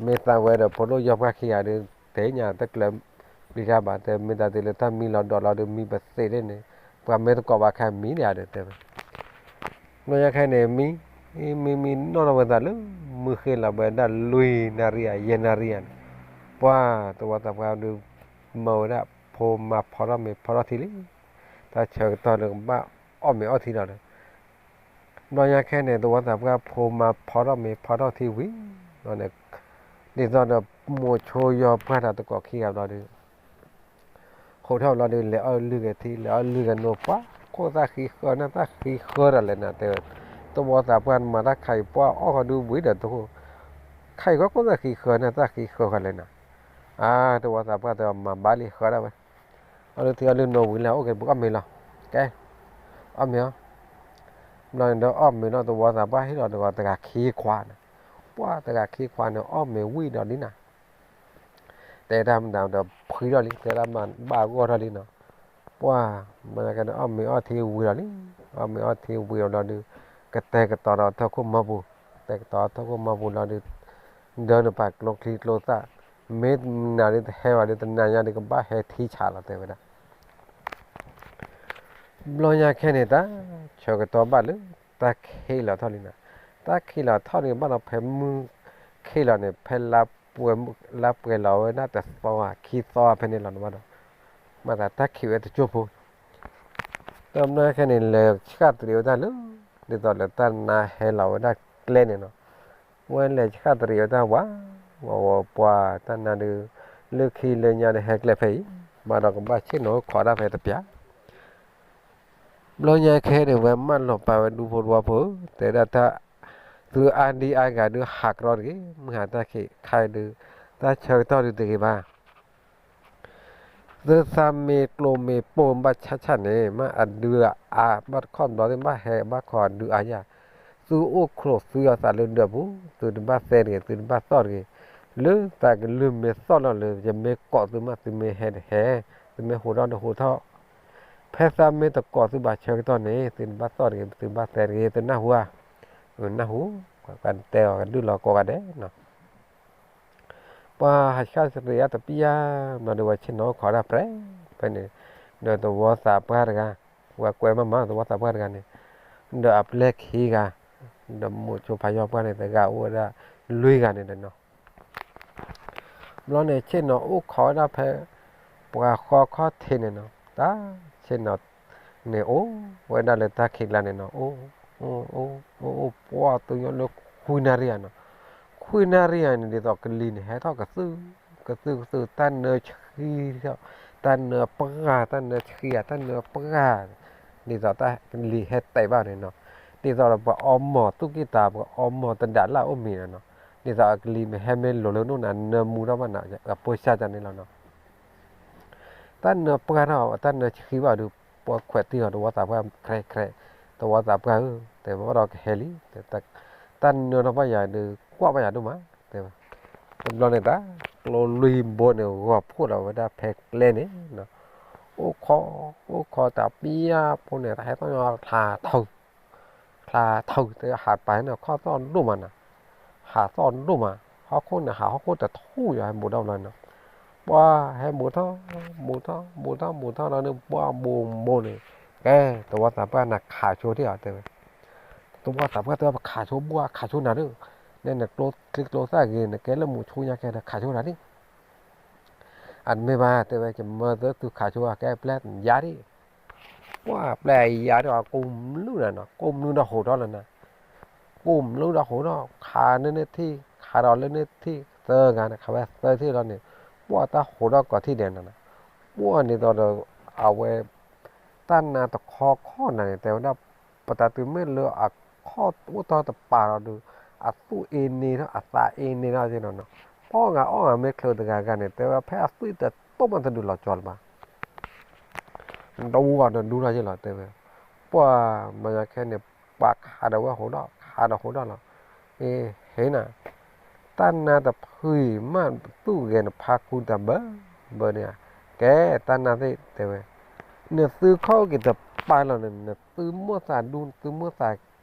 မ့ၢ်သးဝဲဒီးဖိဒိၣ်ယီၢ်ပှၢ်ခံဂၤဒီး တဲညါတကျၢၤပျံၤတၢ်ဘၣ် တဲမ့ၢ်တၢ်တုၤလၢတၢ်မံလီၤဒီးလီၤဒီး မံပသ့ၣ်ဒ်န့ၣ်, ပှၤမ့ၢ်တကိးဘၣ်ခါမံန့ၣ်ဒီးတဲဝဲ, ဘျီညါခဲန့ၣ် မံ, မံမံနီၣ်ထီၣ်ဝဲသးလၢ မုၢ်ဃ့လီၤဝဲဒၣ်လွံၢ်နၣ်ရံၣ်ဧါ ယဲၢ်နၣ်ရံၣ်ဧါန့ၣ်, ပှၤသဝီသးပှၢ်ဒုး မၢဝဲဒၣ် ဖိမါဖီထီၣ်မ့ၤဖီထီၣ်ထံလံ, တၢ်ဆၢကတီၢ်လၢကဘၣ်အီၣ်မ့ၤအီၣ်ထံလီၤဒီး ဘျီညါခဲန့ၣ် သဝီသးပှၢ်ဖိမါဖီထီၣ်မ့ၤဖီထီၣ်ထံဝံၤ, ဘျီန့ၣ် ဒ်သိးဒီးမိၤဆိယီၢ်ပှၢ်တၢ်တကိးခံဂၤဘျီဒီး ဟိးထီၣ်ဘျီဒီး လဲၤအီၣ်လုၢ်ဂဲၤထံ လဲၤအီၣ်လုၢ်ဂဲၤနိ ပှၤခိၣ်သၣ်ဃံဃၢနၢ်သၣ်ဃံဃၢတၢ်လဲၣ်နၤ တဲဝဲ, သဝီသးပှၢ်မၤတၢ်ခါအံၤ ပှၤအီၣ်ဃီဒုးဝံၤဒီးတခိၣ်, ခါအံၤဃီခိၣ်သၣ်ဃံဃၢနၢ်သၣ်ဃံဃၢဃီလဲၣ်နၤ, အါ သဝီသးပှၢ်တဲအီၤ မၤဘၣ်လံဃၢဒၣ်ဝဲ, အီၣ်လုၢ်ထံအီၣ်လုၢ်နိဝံၤလၢ အိၣ်က့ၤပကအီၣ်မ့ၤလီၤ, ကဲ အီၣ်မ့ၤအီၤ ဘျီန့ၣ်ဒီးအီၣ်မ့ၤနီၣ်သဝီသးပှၢ်ဟ့ၣ်လီၤတဂၤတဂၤခံခွးန့ၣ်, ပှၤတဂၤခံခွးန့ၣ် အီၣ်မ့ၤဝံၤဒီးလံနၤ, တဲတၢ်မတၤဒီးဖှံထီၣ်လံ တဲဒၣ်မၤဘၣ်ဂီၢ်ထီၣ်လံနီၤ, ပှၤ မ့ၢ်ကဲဒီးအီၣ်မ့ၤအီၣ်ထံဝံၤလီၤလံ, အီၣ်မ့ၤအီၣ်ထံဝံၤလီၤဘျီဒီး ကတဲာ်ကတီၤဒီးထီၣ်ခိၣ်မီပူၤ, တဲာ်ကတီၤထီၣ်ခိၣ်မီပူၤလီၤဒီး ဒၢနပာ်ကျိချံကျိသၣ် မ့ၢ်နၤဒုးတဟဲဘၣ်ဒီး တနၤညါဒုးကဘၣ်ဟဲထံဆးလီၤ တဲဝဲဒၣ်. ဘျီညါခဲန့ၣ် တၢ်ဆၢကတီၢ်ဘၣ်လၢ တၢ်ခံးလီၤထီၣ်လံနၤ, တၢ်ခံးလီၤထီၣ်န့ၣ် ဘၣ်ဒီးဖဲမုၢ်ခံးလီၤန့ၣ် ဖဲလါပှဲၤလီၤဝဲဒၣ်တသီခံသီဖဲန့ၣ်လီၤန့ၣ်ဘၣ်ဒီး မၤသးတၢ်ခံးဝဲတကၠိဖိ တဘျီခဲန့ၣ် လဲၤဆှၣ်တရံးဝဲတၢ်လၢ ဒ်သိးလၢတၢ်နါဟဲလီၤဝဲဒၣ်ကျဲန့ၣ်နီၤ, ဝဲလဲၤဆှၣ်တရံးဝဲတၢ်ဝဲ, ဝဲပှၤတၢ်နါဒုး လၢခံလၢညါဒုးဟဲကျဲဖဲအံၤ, ဘၣ်ဒီးကဘၣ်ဆ့ၣ်နီၤအိၣ်ခိးဒၣ်ဖဲတပျၢ် ဘျီညါခဲန့ၣ် ဝဲမၢလီၤပာ်ဝဲဒူဖိတဝီဖိဧၢ, တဲဒၣ်တၢ်, သုအါဒံအါဂၤဒုးဟးကရီတဂ့ၤ, မုၢ်ဟါတၢ်ခံးခါဒုး, တၢ်ဆၢကတီၢ်ဒုးတဂ့ၤဘၣ် သုသးမ့ၢ်ကျိၤမ့ၢ်ပိၢ်ဘၣ်ဆၣ်ဆၣ်န့ၣ် မ့ၢ်အဒုအါဘၣ်တခီဘျီသ့ၣ် ဘၣ်ဟဲဘၣ်ခီအဒုအါယၤ, သုအိၣ်ချိးသုအသးလၢဒၢးပူၤ, သုတဘၣ်သဲတဂ့ၤ, သုတဘၣ်သီၣ်တဂ့ၤ, လၢသးကလုၢ်မ့ၢ်သီၣ်လီၤလၢ ယမ့ၢ်ကိးသုမး သုမ့ၢ်ဟဲတဟဲ, သုမ့ၢ်ဟူးထီၣ်တဟူးထီၣ်, ဖဲသးမ့ၢ်တကိးသုဘၣ်ဆၢကတီၢ်န့ၣ် သုတဘၣ်သီၣ်တဂ့ၤ, သုဘၣ်သဲတဂ့ၤ, သုနၢ်ဟူဧါ, နၢ်ဟူ, ပှၤတဲအီၤကဒုၣ်လီၤကိးဂၤဒဲးနီၤ ပှၤဟးဆှၣ်တရံးအတပျၢ် ဘျီဒီးဝဲဆ့ၣ်နီၤအိၣ်ခိးဒၣ်ပြဲၢ်ဖဲန့ၣ်, ဒီးသဝီသးပှၢ်တဂၤ, ဝဲကွဲမးမးသဝီသးပှၢ်တဂၤန့ၣ်, ဒီးအပျဲၢ်ခံဂၤ, ဒီးမိၤဆိဖးယီၤပှၢ်န့ၣ် တဂၤအိၣ်ဝဲဒၣ်လွံၢ်ဂၤန့ၣ်ဒီးနီၤ ဘျီန့ၣ်ဆ့ၣ်နီၤအိၣ်ခိးဝဲဒၣ်ဖဲ ပှၤဃီခီၣ်ထံးန့ၣ်နီၤ, တၢ်ဆ့ၣ်နီၤန့ၣ်အိၣ်ဝဲဒၣ်လၢတၢ်ခံးကျါန့ၣ်နီၤ, အိၣ်အိၣ်အိၣ်အိၣ်ပှၢ်သုညါလၢခွံနၣ်ရံၣ်ဧါနီၤ, ခွံနၣ်ရံၣ်ဧါန့ၣ် ဒ်သိးကလံၤန့ၣ် ဟဲထီၣ်ကသုၣ်ကသုၣ်ကသုၣ် တၢ်နၢဆှံထီၣ်, တၢ်နၢပှၢ် တၢ်နၢဆှံဧါ တၢ်နၢပှၢ်, ဒ်သိးတၢ်ကလံၤဟဲတဲာ်ဘၣ်န့ၣ်နီၤ, ဒ်သိးဒီးပှၤအီမိာ်သူၣ်ကံၢ်သး ပှၤအီမိာ်တဒၣ်လၢ်အိၣ်မံၤန့ၣ်နီၤ, ဒ်သိးအကလံၤမ့ၢ်ဟဲမ့ၢ်လိၤလၢနအိၣ်န့ၣ် နၢမူထီၣ်ဘၣ်န့ၣ် အပိၢ်စၢ်တၢ်န့ၣ်လီၤနီၤ တၢ်နၢပှၢ်ထီၣ် တၢ်နၢဆှံဘၣ်ဒုး ပှၤခွဲးတံၢ်အီၤ သဝီသးပှၢ် ခြဲးခြဲး, သဝီသးပှၢ်ဧၢ, တဲဘၣ်ဒီးကဟဲလံ, တၢ်နၢထီၣ်ဘၣ်ယၤဒုး ကွၢ်ဘၣ်ယၤဒိၣ်မး, တဲဝဲ, တဘျီန့ၣ်တၢ် ကျိလွံၢ်ဘိန့ၣ် ဂီၤဖှိၣ်လီၤဝဲဒၣ်ဖဲကျဲန့ၣ်, အိၣ်ခိး, အိၣ်ခိးတပျၢ်ဖိန့ၣ် တၢ်ဟဲသီၣ်ညီချါထီၣ် ချါထီၣ် တဲဟးပာ်န့ၣ် ခီၣ်သီၣ်ဒိၣ်မးနၤ, ဟးသီၣ်ဒိၣ်မး, ဟီၣ်ခိၣ်န့ၣ် ဟးဟီၣ်ခိၣ်တထူၣ်ယၤ ဟဲဘူးထီၣ်ဘျီန့ၣ်, ပှၤဟဲဘူးထီၣ်, ဘူးထီၣ် ဘူးထီၣ် ဘူးထီၣ်လီၤန့ၣ် ပှၤဘူးဘူးန့ၣ်, ကဲ သဝီသးပှၢ်နၤခးဆိထံၣ်အီၤ တဲဝဲ, သဝီသးပှၢ်တဲဝဲ ပခးဆိဘူး ခးဆိနၤဒုး, နဲနကျိချံကျိသၣ်ဂ့ၤ နကဲလၢမူးဆူညါခဲ နခးဆိနၤဒုး အတမ့ၢ်ဘၣ် တဲဝဲ ယမၢသုခးဆိအကဲပျဲၢ် ယၤဒၣ်, ပှၤပျဲၢ်ယၤဒၣ် ကိးမနုၤနၤနီၤ ကိးမနုၤဒီးဟူးထီၣ်လီၤနၤ, ကိးမနုၤဒီးဟူးထီၣ် ခးလၢန့ၢ်ထံၣ် ခးဒီးလၢန့ၢ်ထံၣ် သၢဂၤန့ၣ် ခးဝဲသၢထံၣ်လီၤန့ၣ်, ပှၤတၢ်ဟူးထီၣ်ကိးထံၣ်ဒဲးနၤ, ပှၤန့ၣ်ဒီး အဝဲ တၢ်နါတခီခီၣ်နၤန့ၣ် တဲဝဲဒၣ် ပတၢ်တုၤမ့ၢ်လၢအခီၣ်အိၣ်ထီၣ်တပၤလီၤဒုး အသူၣ်အ့န့ထီၣ် အသးအ့န့ထီၣ်က့နီၤ, ပှၤဂၤအီၣ်ဂၤမ့ၢ်ချုးတဂၤဂၤန့ၣ် တဲဝဲဖဲအသွံၣ်တတိၢ်မးတဒုးလီၤကၠီလၢၤဘၣ် ဒူဂၤဒီးဒူထီၣ်ယ့ၢ်လီၤ တဲဝဲ, ပှၤမၤယၤခဲန့ၣ် ပှၤခးဒီးဝဲဟူးထီၣ် ခးဒီးဟူးထီၣ်လီၤ, အ့ ဟ့ၣ်နၤ, တၢ်နါတဖုအံၤမးသူၣ်ဂဲၤနဖါခူတၢ်ဘၢဘၢန့ၣ်ဧါ, ကဲတၢ်နါသ့ၣ် တဲဝဲ, နသုခီၣ်က့ၤတပၤလီၤန့ၣ် နသုမိၢ်သးဒူ နသုမိၢ်သး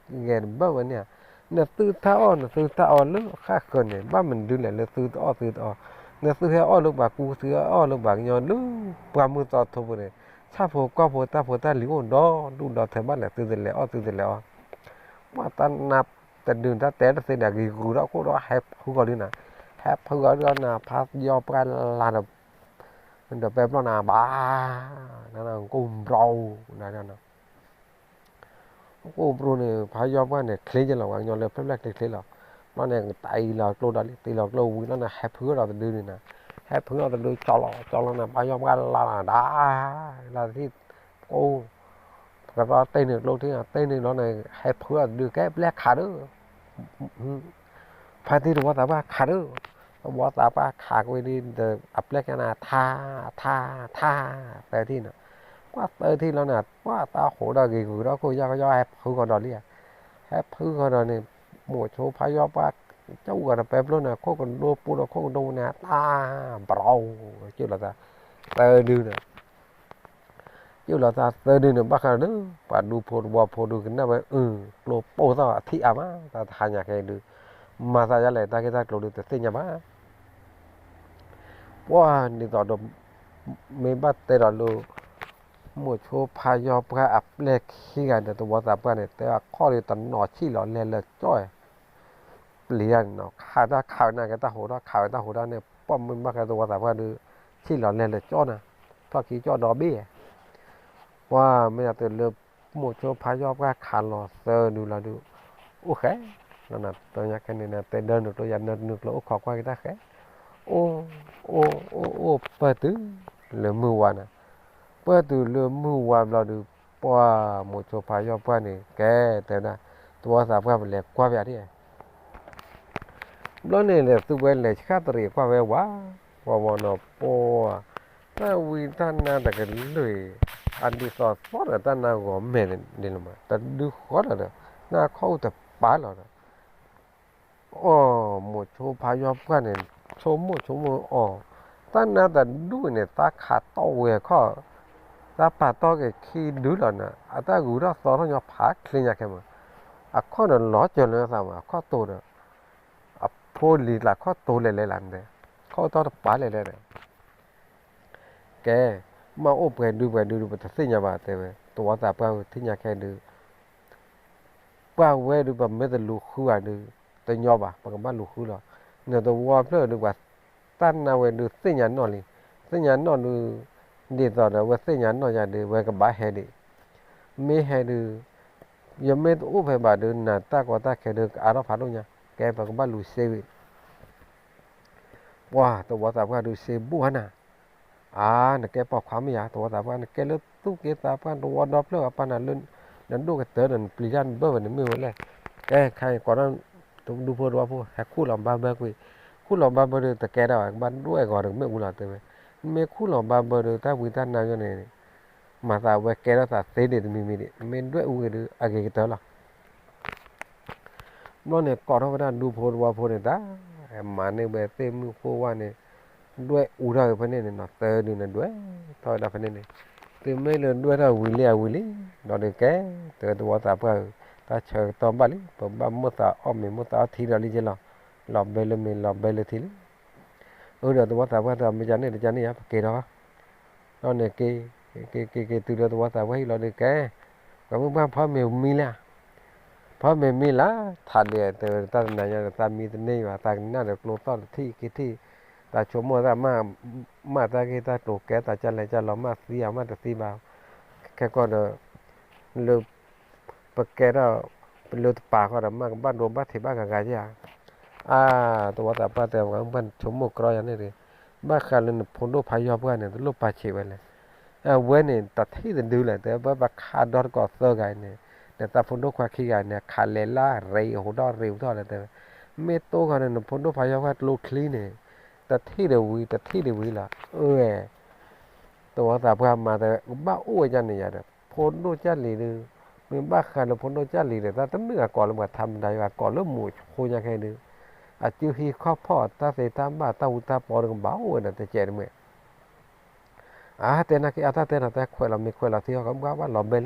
ဂဲၤတဘၢဝဲန့ၣ်ဧါ, နသုတၢ်အီၣ် နသုတၢ်အီလၢဃၣ်ဃၢၤန့ၣ် ဘၣ်မနုၤလဲၣ်လၢသုတအီၣ်သုတအီ, နသုဟဲအီၣ်လၢပှၤကူ သုဟဲအီၣ်လၢပှၤကညီလၢပှၢ်မုၢ်သီထိပူၤန့ၣ်, ဆၣ်ဖိကီၢ်ဖိတၢ်ဖိတၢ်လံၤအိၣ်ဒီဒူၣ်ဒီထၢဘၣ်လဲၣ် သုတလဲၤအီၣ်သုတလဲၤအီၣ်, ပှၤတၢ်နါတဒုးတၢ်တဲတသ့ဒီးဂ့ၤဂုာ်ထီၣ်ခိၣ်ဒီးဟဲဖုဂီၤဒုးနၤ, ဟဲဖုဂီၤဒုးနၤ ဖးယီၤပှၢ်လၢ်ဒီး ဒီးပဲဘျီၣ်နၤဘၣ်, ကိၢ်ဘြီၤ ကိၢ်ဘြီၤန့ၣ် ဖးယီၤပှၢ်န့ၣ် ချ့က့လီၤ ပှၤကညီလၢဖျၢၣ်ဖျၢၣ်ချ့ချ့လီၤ, ဘျီန့ၣ် တံၢ်လီၤကျိဒီးလံ တံၢ်လီၤကျိဝံၤလီၤန့ၣ် ဟဲဖုထီၣ်ဒီးတဒုန့ၣ်နၤ, ဟဲဖုထီၣ်တဒု ကၠီလီၤ ကၠီလီၤန့ၣ် ဖးယီၤပှၢ်လၢ်လၢ်ဒၣ်, လၢ်တထံၣ် ကိၢ် ပကတီၢ်တ့ၢ်န့ၢ်ကျိထံၣ် တ့ၢ်န့ၢ်လီၤန့ၣ် ဟဲဖုထီၣ်တဒု ကဲပျဲခးဒုး ဖါတံၢ်တဝီသးပှၢ်ခးဒုး, တဝီသးပှၢ်ခးကွံာ်ဒ်ဒီး အပျဲၢ်ကနၣ်ထါ ထါ ထါ သၢထံၣ်န့ၣ်, ပှၤသၢထံၣ်လီၤန့ၣ် ပှၤတၢ်ဟူးဒီးဂ့ၤဂုာ်ထီၣ်ခိၣ် ယီၢ်ကယီၢ်ဟဲဖုဃီၤဒီးလံ, ဟဲဖုဃီၤဒီးန့ၣ် မိၤဆိဖးယီၤပှၢ် ကၠီဂီၤဒီးပဲဘျီၣ်န့ၣ် ခိၣ်ကဒိပူၤဒီးခိၣ်ကဒိပူၤန့ၣ် တၢ်ဘြီၤ ကၠုၢ်လီၤသး သၢဒုန့ၣ် ကၠုၢ်လီၤသးသၢဒုန့ၣ် ဘၣ်ဃးဒီး ပှၤဒူဖိတဝီဖိဒုကနၣ်ဝဲအု ကျိပိၢ်သီၣ်အထံၣ်အါမး တၢ်တဟါညါခဲဒုး မၤသးဒ်လဲၣ် တၢ်ဂ့ၢ်တၢ်ကျိၤဒုးတသ့ၣ်ညါဘၣ်. ပှၢ်ဒ်သိးဒီး မ့ၢ်ဘၣ်တဲဒီးလၢ မိၤဆိဖါယီၢ်ပှၢ်အပျဲၢ်ခံဂၤဒီး သဝီသးပှၢ်န့ၣ် တဲအခီၣ်ဒီးတနီၤဆံၣ်လီၤလဲၤလၢကၠီၣ် ပျံၤတၢ်န့ၣ်နီၤ ခးတၢ်ခးဝဲန့ၣ်က့ၤတၢ်ဟူးထီၣ် ခးဝဲတၢ်ဟူးထီၣ်န့ၣ် ပှၢ်မ့ၢ်ဘၣ်ဃးသဝီသးပှၢ်ဒုး ဆံၣ်လီၤလဲၤလၢကၠီၣ်နၤ ထီၣ်ခံကၠီၣ်ဒီဘ့ၣ် ပှၢ်မ့ၢ်ယၤတုၤလၢ မိၤဆိဖါယီၢ်ပှၢ်ခးလီၤသၢဒုလီၤဒုး အိၣ်ဃဲ လီၤနၤ တညါခဲန့ၣ် တဲဒၢနုာ်ကျိယၤနုာ်ကျိအိၣ်ခိးကွၢ်က့ၤတၢ်ဃဲ အိၣ် အိၣ် အိၣ် အိၣ် ပၢၢ်တုၤလၢမုၢ်ဝါနၤ ပၢၢ်တုၤလၢမုၢ်ဝါဘျီဒုး ပှၢ်မိၤဆိဖါယီၢ်ပှၢ်န့ၣ် ကဲတဲဝဲဒၣ် သဝီသးပှၢ်ပလဲၤကွၢ်ပယၤဒ် ဘျီန့ၣ်လဲၤသူဝဲလဲၤဆှၣ်တရံးကွၢ်ဝဲဝါ ဝါဝီနီၤ ပှၢ် တၢ်ဝံတၢ်နါတကလုာ်အံၤ အဒ်သိးသီဒီးတၢ်နါဂီၤမဲာ်န့ၣ်လီၤမး တဒုဃီလီၤဒီး နၢ်ခီၣ်အူတပာ်လီၤဒီး အီၣ်မိၤဆိဖါယီၢ်ပှၢ်န့ၣ် ဆိကမိၣ်ဆိကမိၣ်အီၤ တၢ်နါတဒူၣ်န့ၣ် သးခးတီၢ်ဝဲအခီၣ် သးပာ်တီၢ်က့ၤခံဒုလီၤန့ၣ် အတၢ်ဂုၤထီၣ်သီထီၣ်ညီဖးချ့ညါခဲမး အခီၣ်ဒီးလီၤစၢၤလၢသးမး အခီၣ်တိၤဒီး အဖိလံၤကျါခီၣ်တိၤလဲၤလဲၤလၢန့ၣ် ခီၣ်တီၢ်တပာ်လဲၤလဲၤဒီး ကဲ မ့ၢ်အိၣ်ပှဲၤဒုပှဲၤဒုဒုး ပတသ့ၣ်ညါဘၣ်တဲဝဲ သဝီသးပှၢ်ဝဲထံၣ်ညါခဲဒုး ပှၢ်ဝဲဒုး ပမ့ၢ်တလူၤဃုဘၣ်ဒုး တညီဘၣ် ပကဘၣ်လူၤဃုလီၤ. နသဝီဖျၢၣ်ဒုး ပှၤတၢ်နါဝဲဒုးသ့ၣ်ညါနီၣ်လံ, သ့ၣ်ညါနီၣ်ဒုး ဒ်သိးဒီး ဝဲသ့ၣ်ညါနီၣ်ယၤဒုး ဝဲကဘၣ်ဟဲဒံး, မ့ၢ်ဟဲဒုး ယမ့ၢ်တအိၣ်ဖဲဘၣ်ဒုး နတၢ်ကီတၢ်ခဲဒုး ကအါထီၣ်ဖးဒိၣ်ညါ, ကဲပကဘၣ်လူၤစ့ဝံၤ ပှၤသဝီသးပှၢ်ဒုးစ့ဘူးဧါနၤ, အါ နကဲပိာ်ခွါမ့ၢ်ယၤ သဝီသးပှၢ် နကဲလၢသူၣ်က့သးပှၢ် သဝီဒီဖျၢၣ်အပၢ်နၤလၢ နဒိၣ်ကတၢၢ်ဒီး နပျံၤတၢ်နဘၢၣ်ဝဲန့ၣ်မ့ၢ်ဝဲလဲၣ်, ကဲခါအံၤကိးထီၣ် ဒူဖိသဝီဖိ ဟဲခူၣ်လီၤဘၣ်ဘၢကွံာ်, ခူၣ်လီၤဘၣ်ဘၢဒုး တကဲဒၣ်ဝဲ ကဘၣ်ဒွဲၣ်အဂီၤဒီးကမ့ၢ်အူလီၤတဲဝဲ, မ့ၢ်ခူၣ်လီၤဘၣ်ဘၢဒုး တၢ်ဝံတၢ်နါယိန့ၣ် မၤသးဝဲကဲထီၣ်သးသ့ဒံးတမံၤမံၤဒံး မ့ၢ်ဒွဲၣ်အူဂ့ၤဒုး အဂ့ၤကတၢၢ်လီၤ. ဘျီန့ၣ် ကိးထီၣ်ဝဲဒၣ်ဒူဖိသဝီဖိန့ၣ်တၢ်, မၤန့ၢ်ဝဲသ့ၣ်မုၣ်ဖိဝဲန့ၣ်, ဒွဲၣ်အူထီၣ်ဂ့ၤဖဲန့ၣ်န့ၣ်နီၤ သၢဒုန့ၣ်ဒွဲၣ်ထီၣ်ဝဲဒၣ်ဖဲန့ၣ်န့ၣ်, သုမ့ၢ်လၢဒွဲၣ်ထီၣ်ဝံၤလံအဝံၤလံ, ဒီးဒုးကဲ, တဲဝဲသဝီသးပှၢ်ဧၢ, တၢ်ဆၢကတီၢ်ဘၣ်လံ, ပဘၣ်မိၣ်သးအီၣ်မ့ၤမိၣ်သးအီထံဒီးလံက့လီၤ, လီၤဘဲလၢမ့ၤလီၤဘဲလၢထံလံ. အၢဒီးသဝီသးပှၢ်တဲ မ့ၢ်ကန့ၣ်တကန့ၣ်ဧါ ပက့ၤဒီး ဒီးန့ၣ်က့ၤ, က့ၤက့ၤက့ၤတုၤလၢသဝီသးပှၢ်ဟံၣ်လီၤဒုးကဲ, ပှၤမုၢ်ပှၢ်ဖီမ့ၤမံလၢ, ဖီမ့ၤမံလၢ, ထးဒုးတဲဝဲတၢ်တနၤညါဒီး သးမံတန့ၢ်ဘၣ် သးကနၣ်ဒီးကျိသီၣ်တထံၣ်က့ၤထံၣ်, သးဆိကမိၣ်သးမၤ, မၤတၢ်ဂ့ၢ်တၢ်ကျိၤကဲ သးကၢ်လဲၤကၢ်လီၤမၤသံအီၤမၤတသံဘၣ်, ခဲကီၢ်ဒီး လၢ ပကဲထီၣ် လၢတပာ်ဃီဒီး မ့ၢ်ကဘၣ်ဒိဘၣ်ထံးဘၣ်ဂၤဂၤဧါ, အါ, သဝီသးပှၢ်တဲ ပှၤမုၢ်ပှၢ်ဆိကမိၣ်ကြီယၤန့ၣ်ဒီး, ဘၣ်ဃးလၢနဖိဒိၣ်ဖးယီၢ်ပှၢ်န့ၣ် တလိၣ်ပာ်ဆံးဝဲလဲၣ်, အဝဲန့ၣ် တထံၣ်တဒုလဲၣ် တဲဝဲပှၤခးဒီတကိးသၢဂၤန့ၣ်, ဒီးသးဖိဒိၣ်ခွါခံဂၤန့ၣ် ခးလဲၤလၢရ့ဟူထီၣ်ရ့ဟူထီၣ်လဲၣ်တဲဝဲ, မ့ၢ်တိၢ်ဃီဒီး နဖိဒိၣ်ဖးယီၢ်ပှၢ်ကျိချံန့ၣ်, တထံၣ်တဝံၤ တထံၣ်တဝံၤလီၤ, အၢ သဝီသးပှၢ်မၤတဲဝဲ ကဘၣ်အိၣ်ဝဲဒ်န့ၣ်ယၤဒီး ဖိဒိၣ်ကၢ်လံၤဒုး, မ့ၢ်ဘၣ်ဃးလၢဖိဒိၣ်ကၢ်လံၤဒီး တၢ်တမ့ၢ်အကိးလၢပှၤထးမတၤယွၤ ကိးလၢမိၤဆိညါခဲဒုး, အစုဟံၣ်ခီၣ်ဖီၣ် တၢ်သ့တၢ်ဘၣ် တၢ်ဟူတၢ်ပီဒီးကဘၣ်အိၣ်ဝဲဒီးတစဲးတမှဲာ်, အါ တဲနာ်က့ အတၢ်တဲဒီး တဲခွဲးလီၤမ့ၤခွဲးလီၤထံ ကဘၣ်ဘၣ်လီၤဘဲလံ, ဘျီ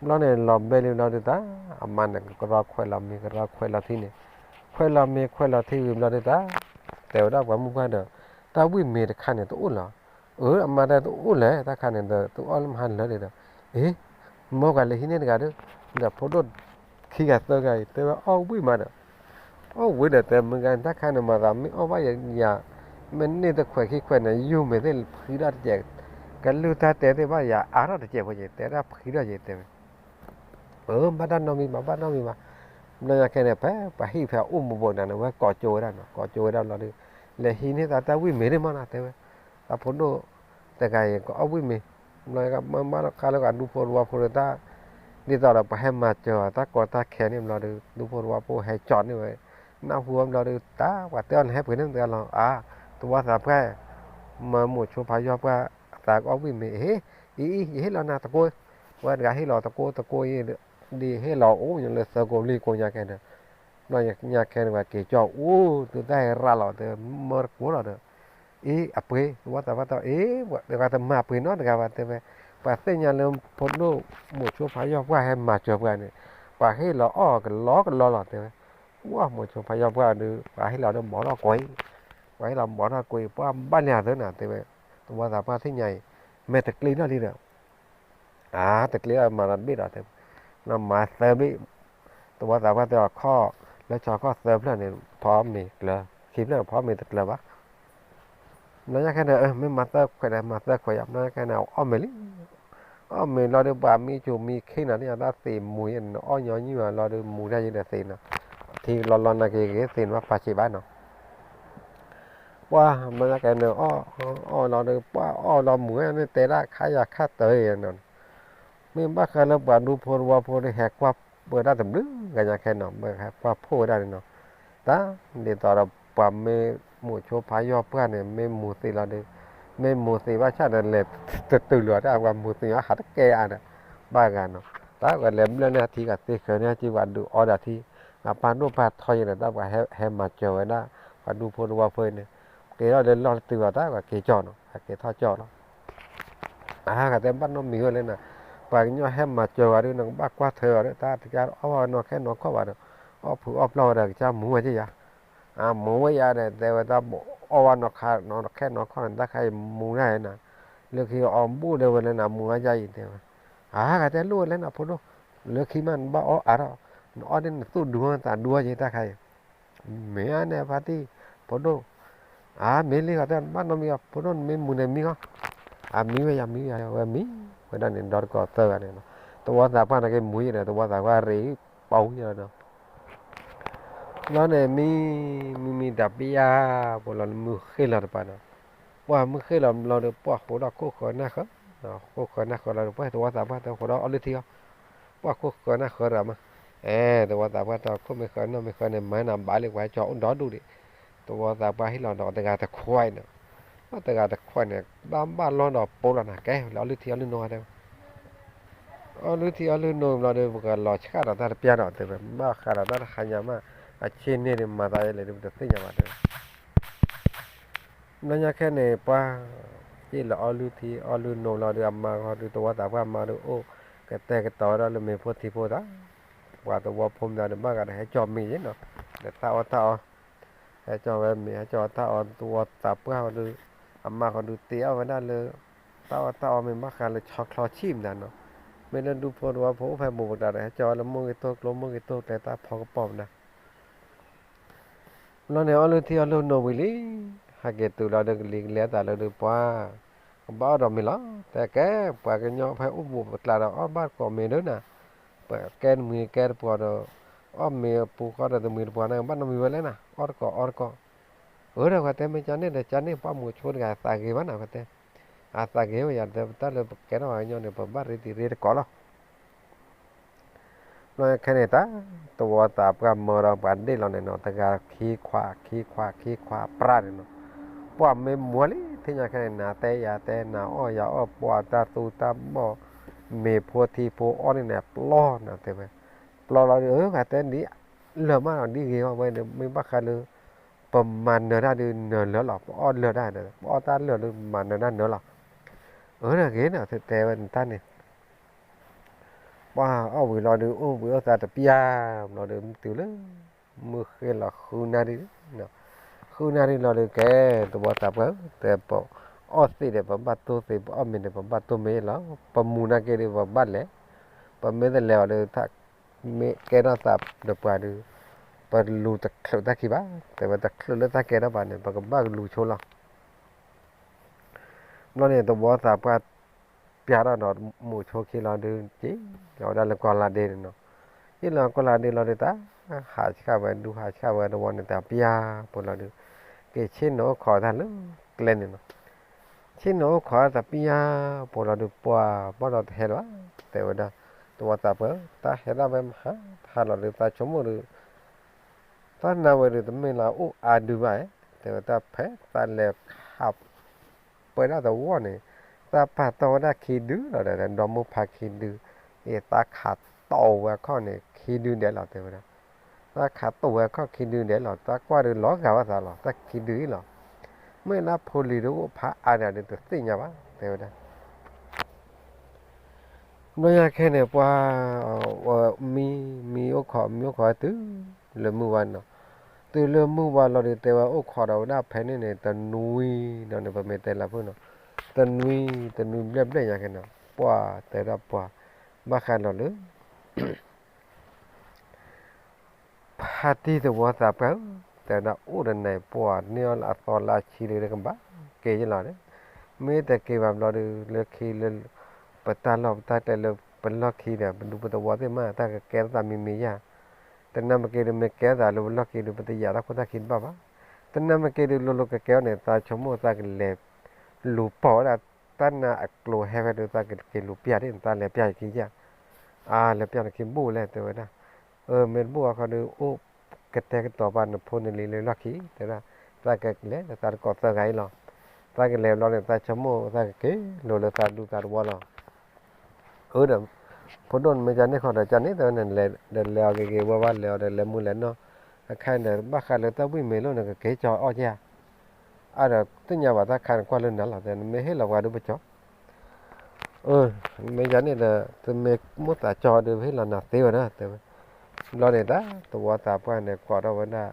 န့ၣ်လီၤဘဲလံဘျီဒုးတၢ်, အမါန့ၣ် ကရီခွဲးလီၤမ့ၤ ကရီခွဲးလီၤထံန့ၣ်, ခွဲးလီၤမ့ၤခွဲးလီၤထံဝံၤဘျီဒုးတၢ်, တဲဝဲဒၣ်ပှၤမုၢ်ပှၢ်ဒီး, တၢ်ဝံၣ်မ့ၤတခါန့ၣ်တအိၣ်လီၤ, အၢ အမါတဲတအိၣ်လဲၣ် တၢ်ခါန့ၣ်ဒီး သုအီၣ်လၢမဟါလၢာ်ဒီး, အ့ မ်ပှၤလဲၤဟံးန့ၢ်တဂၤဒီး, ဒီးဖိဒိၣ်ခံဂၤသၢဂၤအံၤ တဲဝဲအီၣ်ဝံၣ်မးဒီး, အီၣ်ဝံၣ်ဒီးတဲမုၢ်ဂၤ တၢ်ခါန့ၣ်မၤသးမ့ၢ်အီၣ်ဘၣ်ယၤ, မ့ၢ်န့ၢ်တခွဲးခံခွဲးန့ၣ် ယုၢ်မ့ၤသ့ၣ်ဖှံထီၣ်တစဲး, ကလုၢ်တၢ်တဲသ့ၣ်ဘၣ်ယၤအါထီၣ်တစဲးဖိက့ၤ တဲဒၣ်ဖှံထီၣ်က့ၤတဲဝဲ အၢ ဘၣ်တၢ်နီတမံၤဘၣ် ဘၣ်နီတမံၤဘၣ်, ဘျီညါခဲန့ၣ် ဖဲပှၤဟံၣ်ဖဲအအိၣ်မူဘိးနၤန့ၣ် ဝဲကိးကၠိဝဲဒၣ်နီၤ ကိးကၠိဝဲဒၣ်ဘျီဒီး, လဲၤဟံးန့ၢ်သးတၢ်ဝံၣ်မ့ၤန့ၣ်မးနီၤ တဲဝဲ, သးဖိဒိၣ်တဂၤအံၤ ကအီၣ်ဝံၣ်မ့ၤ, ဘျီကမၤလီၤခါလၢကဒူဖိသဝီဖိဒီးတၢ်, ဒ်သိးဒီးပှၤဟဲမၤစၢၤအီၤ တၢ်ကီတၢ်ခဲန့ၣ်ဘျီဒီး ဒူဖိသဝီဖိဟဲကၠီန့ၢ်ဝဲ, နၢ်ဟူဘျီဒီး တၢ်ပှၤတဲအီၤန့ၣ် ဟဲပှ့ၤန့ၢ်တဂၤလီၤ အါ, သဝီသးပှၢ် မၢမိၤဆိဖးယီၢ်ပှၢ် အသးကအီၣ်ဝံၣ်မ့ၤ အ့ အံၤ ယဟ့ၣ်လီၤနၤတကိး, ဝဲတဂၤဟ့ၣ်လီၤတကိးတကိးအံၤ, ဒ်ဟ့ၣ်လီၤအိၣ်ညါလၢသၢကိးလံကိးညါကဲဒီး, ဘျီညါခဲန့ၣ် ပှၤက့ၤကၠီအူ သုတၢ်ဟဲရၤလီၤတဲ မၢတကိးလီၤဒီး, အ့ အပှ့ၤ သဝီသးပှၢ်တဲ အ့ တဂၤတမၤပှ့ၤနီတဂၤဘၣ်တဲဝဲ, ပှၤသ့ၣ်ညါလၢဖိဒိၣ်မိၤဆိဖးယီၢ်ပှၢ်ဟဲမၤစၢၤပှၤန့ၣ်, ပှၤဟ့ၣ်လီၤအီၣ်ကလီကလီလီၤတဲဝဲ, ဝဲမိၤဆိဖးယီၢ်ပှၢ်ဒီး ပှၤဟ့ၣ်လီၤဒီးဘီထီၣ်ကွံာ် ပှၤဟ့ၣ်လီၤဘီထီၣ်ကွံာ် ပှၤဘၣ်လၢအသၢနၤ တဲဝဲ, သဝီသးပှၢ်သ့ၣ်ညါအံၤ, မ့ၢ်တကျ့ထီၣ်လံဒီး, အါ တကျ့ထီၣ်မၤလီၤတဘ့ၣ်ဒီး တဲဝဲ, နမၤသၢဘ့ၣ်, သဝီသးပှၢ်တဲအီၤခီၣ်, လၢဆီခီၣ်သၢဖျၢၣ်န့ၣ် ဖီမ့ၤကျၢၤ, ခံဖျၢၣ်န့ၣ် ဖီမ့ၤတကျၢၤဘၣ် ဘျီညါခဲန့ၣ် မ့ၢ်မၤသၢခွဲးဒီး မၤသၢခွဲးယၤ ဘျီညါခဲန့ၣ် အီၣ်မ့ၤလံ, အီၣ်မ့ၤလီၤဒီး ပှၤမံဆိးမံခ့နၤ သ့ၣ်ညါတၢ်သ့ၣ်မူၤယဲန့ၣ် အီၣ်ညီနုၢ်အီၤလီၤဒီး မူၤတၢ်ယဲဒီးသ့ၣ်နီၤ, ထံလီၤလီၤနာ်က့ၤဂ့ၤသ့ၣ်နီၤ ပာ်စံးဘၣ်နီၤ, ပှၤဘျီညါခဲန့ၣ် အီၣ်လီၤဒီး ပှၤအီၣ်လီၤမူၤန့ၣ် တဲဒၣ်ခါယၤခါတၢၢ်နီၤ, မ့ၢ်ဘၣ်ဃးလၢပှၤဒူဖိတဝီဖိဒီး ဟဲကွၢ်ပၢဒၣ်တဘျုးဂၤညါခဲနီၤ, မ့ၢ်ဟဲကွၢ်ဖှိၣ်ဝဲဒၣ်န့ၣ်နီၤ, တၢ်ဒ်သိးဒီး ပှၤမ့ၢ်မိၤဆိဖးယီၢ်ပှၢ်န့ၣ် မ့ၢ်မူၤသ့လီၤဒီး, မ့ၢ်မူၤသ့ဘၣ်ဆၣ်ဒီး လဲၤတတုၤလၢၤတၢ် ပှၤမူၤသ့အီၤ ဟးတကဲအါဒီး, ဘၣ်ဂၤနီၤ, တၢ်ပှၤလဲၤဘျၢၣ်န့ၢ်ထံဂၤသ့ဃၢၤန့ၢ်က့ၤ ပှၤဒုးအီဒီးထံ, အပၢ်ဒိၣ်ပၢ်ထီယဲဒီး တၢ်ပှၤဟဲမၤစၢၤဝဲဒၣ် ပှၤဒူဖိတဝီဖိအံၤန့ၣ်, က့ၤထီၣ်လၢလီၢ်တတုၤဘၣ် တၢ်ပှၤက့ၤကၠီၣ်နီၤ ဟဲက့ၤထီၣ်ကၠီၣ်လီၤ အါ ကတဲဘၣ်နီတမံၤဝဲလဲၣ်နၤ, ပှၤကညီဟဲမၤစၢၤဝဲဒုး နကဘၣ်ကွၢ်ထွဲအီၤဒီး တၢ်တကါအီၣ်ဝဲနီၢ်ခဲနီၢ်ခီၣ်ဘၣ်ဒီး, အီၣ်ဖုးအီၣ်ပျီၢ်ဝဲဒီး ကစၢ်မူၤဝဲက့ယါ, အမူၤဝဲယါဒီး တဲဝဲတၢ်ဘိးအီၣ်ဝဲနီၢ်ခဲနီၢ်ခီၣ်န့ၣ် တၢ်ခါအံၤမူၤဒၣ်နၤ, လၢခံအီၣ်ဘူၣ်ဒၣ်ဝဲလၢနၤ မူၤဝဲယါအံၤတဲဝဲ, အါ ကတဲလိၣ်ဝဲလဲၣ်နၤဖိဒိၣ်, လၢခံမးနဘၣ်အီၣ်အါထီၣ်, နအီၣ်ဒ်နသူၣ်ဒူသးဒူက့ တၢ်ခါအံၤ မ့ၢ်အါန့ၣ်ဖါတံၢ်, ဖိဒိၣ်, အါ မ့ၢ်လံဃီတဲ ဘၣ်နီတမံၤအီၤ ဖိဒိၣ်နမ့ၢ်မူၤန့ၣ်မံဃီ, အမံဝဲယၤမံဝဲယၤဝဲမံ, ဝဲဒၣ်န့ၣ် ဒီတကိးသၢဂၤန့ၣ်, သဝီသးပှၢ်န့ၣ်က့ၤမူၤယဲဒီး သဝီသးပှၢ်ရ့ၤပီၤယဲဒီး ဘျီန့ၣ်မံ, မံမံတၢ်ပယါ, ပှၤလီၤလၢမုၢ်ဃ့ၢ်လီၤတပၤဒီး, ပှၤမုၢ်ဃ့ၢ်လီၤဘျီဒီး ပှၤဃိးထီၣ်ခိၣ်ဃၢၤနၢ်ဃၢၤ, ဃိၣ်ဃၢၤနၢ်ဃၢၤလီၤဒီး ပှၤသဝီသးပှၢ်တဲဃိးထီၣ်အီၣ်လုၢ်ထံအီၤ, ပှၤခိၣ်ဃၢၤနၢ်ဃၢၤတဂၤမး, အဲ သဝီသးပှၢ်တဲခိၣ်မ့ၢ်ဃၢၤနၢ်မ့ၢ်ဃၢၤန့ၣ် မၤနၤဘၣ်လံ ပှၤဟဲကၠီၤအိၣ်ဒီဒူၣ်ဒံး, သဝီသးပှၢ်ဟ့ၣ်လီၤဒီးတဂၤတခွဲးနီၤ, ဘၣ်တဂၤတခွဲးန့ၣ် ဘၣ်ဘၣ်လီၢ်ဒီးပိလီၤနၤကဲ လၢအီၣ်လုၢ်ထံအီၣ်လုၢ်နိတဲ အီၣ်လုၢ်ထံအီၣ်လုၢ်နိဘျီဒီး ပကလီၤဆှၣ်ဒီးတၢ်တပျၢ်ဒီးတဲဝဲ ဘၣ်ဃးဒီးတၢ်တဟါညါမး, အဆ့န့ၢ်ဒီးမၤသးယဲလဲၣ်ဒီး ပတသ့ၣ်ညါဘၣ်တဲဝဲ, ဘျီညါခဲန့ၣ် ပှၤ, ယ့ၣ်လီၤအီၣ်လုၢ်ထံအီၣ်လုၢ်နိလီၤဒီး အမါဃီဒီးသဝီသးပှၢ်မါဒီးအိၣ်, ကတဲာ်ကတီၤဝဲဒၣ်လၢမ့ၤဖိထံဖိတၢ်, ပှၤသဝီဖိမ့ၢ်ဒီးဘၣ်ဂၤဒီးဟဲကၠီၤမ့ၤယဲနီၤ, ဒီးတၢ်အီၣ်တၢ်အီ, ဟဲကၠီၤဝဲမ့ၤ ဟဲကၠီၤတၢ်အီၣ်သဝီသးပှၢ်ဃီဒီး, အမါဃီဒီးတ့အီၣ်ဝဲဒၣ်လၢ, တၢ်အီၣ်တၢ်အီမ့ၢ်ဘၣ်ဃးလၢဆီချီဆံၣ်မတၤနီၤ, မ့ၢ်လၢဒူဖိသဝီဖိအိၣ်ဖဲဘူးပတၤဒီး ဟဲကၠီၤဝဲလၢမိၢ်ဂ့ၤတိၢ်ကျိ မိၢ်ဂ့ၤတိၢ်ကျဲတၢ်ဖီကပီၤမတၤ ဘျီန့ၣ် အီၣ်လုၢ်ထံအီၣ်လုၢ်နိဝံၤလံ, ဟဲက့ၤတုၤလီၤဒီးကလံၤကလဲသးလၢဒုးပှၤ, ကဘၣ်အီၣ်ဒီးမ့ၤလီၤ, တဲကဲ, ပှၤကညီဖဲအိၣ်ဘူးပကျါဒီး အီၣ်ဘၣ်တကိးမ့ၤဒုးနၤ, ပကဲတမှံၤကဲတပှီၤဒီး, အီၣ်မ့ၤအပူၤဃီဒီးတမှံၤတပှီၤန့ၣ် ဘၣ်နီတမံၤဝဲလဲၣ်နၤ, အီၣ်တကိးအီတကိး, အၢဒီး ပှၤတဲမ့ၢ်ကန့ၣ်ဒီး ကန့ၣ်ပှၢ်မူၤဆိတဂၤသးဂ့ၤဘၣ်နၤ ပှၤတဲ, အသးဂ့ၤဝဲယၤဒီး ပတၢ်လၢပကဲထီၣ်ပှၤကညီန့ၣ် ပဘၣ်ရ့တံၤရ့တကိးလီၤ ဘျီခဲန့ၣ် တၢ်သဝီသးပှၢ်မၢဒီးပှၤဒ့ၣ်လီၤန့ၣ်နီၤ တဂၤခံခွး ခံခွး ခံခွးပြးန့ၣ်နီၤ, ပှၤမ့ၢ်မူၤလံ ထံၣ်ညါခဲန့ၣ် နၤတဲယၤတဲ နၤအီၣ်ယၤအီၣ် ပှၤတၢ်သူတၢ်ဘီၣ် မ့ၤဖိထံဖိအီၣ်န့ၣ်န့ၣ် ပျီနၤတဲဝဲ, ပျီလီၤဒီး အၢ ဂၤတဲဒ်လၢာ်မးဒီး ဒ်ဂ့ၤအီၤဝဲန့ၣ် မ့ၢ်ဘၣ်ဃးလၢ ပမၤနၢၤတၢ်ဒုးနၢၤလၢာ်လီၤ ပအီၣ်လၢာ်တၢ်ဒီး ပအီၣ်တၢ်လၢာ်လၢမၤနၢၤတၢ်နၢၤလီၤ, အၢ ဂ့ၤန့ၣ် တဲဝဲန့ၣ်တၢ်န့ၣ် ပှၤအီၣ်ဝံၤလီၤဒုး အိၣ်ဘှံးအိၣ်သါတပျၢ် ဘျီဒီး တုၤလၢ မုၢ်ဃ့ၢ်လီၤဃုနၣ်ရံၣ်, ဃုနၣ်ရံၣ်လီၤဒုး ကဲ သဝီသးပှၢ်ဧၢ တဲပ အီၣ်သ့ၣ်ဒီး ပဘၣ်တိၢ်သ့ၣ် ပအီၣ်မ့ၤန့ၣ် ပဘၣ်တိၢ်မ့ၤလီၤ ပမူၤနာ်က့ဒီး ပဘၣ်လဲၤ, ပမ့ၢ်တလဲၤအီၤဒီး မ့ၢ်ကဲထီၣ်သးဒီးပှၤဒုး ပလူၤတချုးတၢ်ခံဘၣ် တဲဝဲ တချုးလၢတၢ်ကဲထီၣ်ဘၣ်န့ၣ် ပကဘၣ်လူၤဆိလီၤ ဘျီန့ၣ် သဝီသးပှၢ် ပျၢ်ထီၣ်ဒီး မူၤဆိခံလီၤဒုး က့ၤလီၤဝဲဒၣ်လၢကီၢ်လါဒ့န့ၣ်နီၤ, က့ၤလီၤကီၢ်လါဒ့လီၤဒုး တၢ်ဟးဆှၣ်ဝဲ ဒူဟးဆှၣ်ဝဲတဝီန့ၣ် တပျၢ်ဖိလီၤဒုး က့ၤဆ့ၣ်နီၤအိၣ်ခိးတၢ်လၢကျဲန့ၣ်နီၤ, ဆ့ၣ်နီၤအိၣ်ခိးတပျၢ်ဖိလီၤဒုး ပှၤဘၣ်ဒီးတဟဲလၢၤဘၣ် တဲဝဲဒၣ်, သဝီသးပှၢ် တၢ်ဟဲဒၣ်ဝဲမဟါ တဟါလီၤဒုး သးဆိကမိၣ်ဒုး တၢ်နါဝဲဒုး တမ့ၢ်လၢအိၣ်အါဒုးဘၣ်ဧါ, တဲဝဲတၢ်ဖဲသးလဲၤခး ပှဲၤဒၣ်သဝီန့ၣ် သးပာ်တီၢ်ဝဲဒၣ်ခံဒုလီၤဒီး ဒီမိၢ်ဖးခံဒု, အ့ၣ် သးခးတီၢ်ဝဲအခီၣ်န့ၣ် ခံဒုဒဲးလီၤ တဲဝဲဒၣ်, သးခးတီၢ်ဝဲအခီၣ်ခံဒုဒဲးလီၤ သးကွၢ်ဒုးလီၤဂာ်ဝဲသးလီၤ တၢ်ခံဒုအံၤလီၤ, မ့ၢ်လၢဖိလံၤဒုးအိၣ်ဖးအါဒၣ်ဒုး တသ့ၣ်ညါဘၣ် တဲဝဲဒၣ် ဘျီညါခဲန့ၣ် ပှၤ မံ မံအိၣ်ခိး မံအိၣ်ခိးတုၤလၢမုၢ်ဝါနီၤ, တုၤလၢမုၢ်ဝါလီၤဒုး တဲဝဲအိၣ်ခိးဒီးဝဲဒၣ်ဖဲန့ၣ်န့ၣ် တနွံဒီးန့ၣ် ပမ့ၢ်တဲလၢဖုၣ်နီၤ, တနွံ တနွံဘျဲၣ်ဘျဲၣ်ညါခဲနီၤ ပှၤတဲဒၣ်ပှၤ ဘၣ်ဃးလီၤလၢ ဖါတံၢ်သဝီသးပှၢ်ဧၢ, တဲဒၣ်အိၣ်ဒီးနၤ ပှၤန့ၢ်အီၣ်လၢအသီလၢအဆံလၢကဘၣ်က့ၤယလီၤ, မ့ၢ်တက့ၤဘၣ်ဘျီဒုး လၢခံလၢ ပတၢ်လီၢ်ပတၢ်ကျဲလၢပလီၢ်ခံဒီး ပဒူပသဝီသ့ၣ်မး တၢ်ကကဲထီၣ်သးမံၤမံၤယါ, တနၢ်မ့ၢ်က့ၤဒုး မ့ၢ်ကဲထီၣ်သးလၢပလီၢ်ခံဒုး ပတယာ်တၢ်ခိၣ်တၢ်ခံတဘၣ်ဘၣ်, တနၢ်မ့ၢ်က့ၤဒုး လိၤလိၤကကဲအီၤန့ၣ် သးဆိကမိၣ်သးကလဲၤ လူၤပိာ်ဝဲဒၣ် တၢ်နါအကျိၤဟဲဖဲဒုး သးကက့ၤလူၤပျၢ်ဒ်န့ၣ် သးလဲၤပျၢ်ယခံယါ, အါ လဲၤပျၢ်နခံဘူၣ်လဲၣ် တဲဝဲဒၣ်, အၢ မ့ၢ်တဘူၣ်အခီဒုး အိၣ်ကတဲာ်ကတီၤပာ်နဖိနလံၤလၢလီၢ်ခံ တဲဒၣ်, သးကလဲၤလၢသးတကိးသၢဂၤအံၤလီၤ, သးကလဲၤဘျီန့ၣ် သးဆိကမိၣ်သးကက့ၤလိၤလၢသးဒူသးသဝီလီၤ. အၢဒီး ဖိဒိၣ်န့ၣ်မ့ၢ်ကန့ၣ်ခီဒီး ကန့ၣ်တဲဝဲန့ၣ် လဲၤဒီးလဲၤအီၤဂ့ၤဂ့ၤဝါဝါ လဲၤအီၤဒီးလဲၤမူလဲၤနီၢ်, အခါန့ၣ်ဒီး ဘၣ်ဃးလၢတၢ်ဝံၣ်မ့ၤလိၣ်န့ၣ် ကက့ၤကၠီအီၣ်ကဲဧါ, အါဒီးသ့ၣ်ညါဘၣ်တၢ်ခါန့ၣ် ကွၢ်လၢနၤလီၤ တဲ နမ့ၢ်ဟ့ၣ်လီၤပှၤဒုးပကၠီ အၢ မ့ၢ်ယၤန့ၣ်ဒီး တမ့ၢ်မိၣ်သးကၠီဒီး ပဟ့ၣ်လီၤနၤသ့ဝဲဒၣ် တဲဝဲ, ဘျီန့ၣ် တၢ်သဝီသးပှၢ်န့ၣ် ကိးထီၣ်ဝဲဒၣ်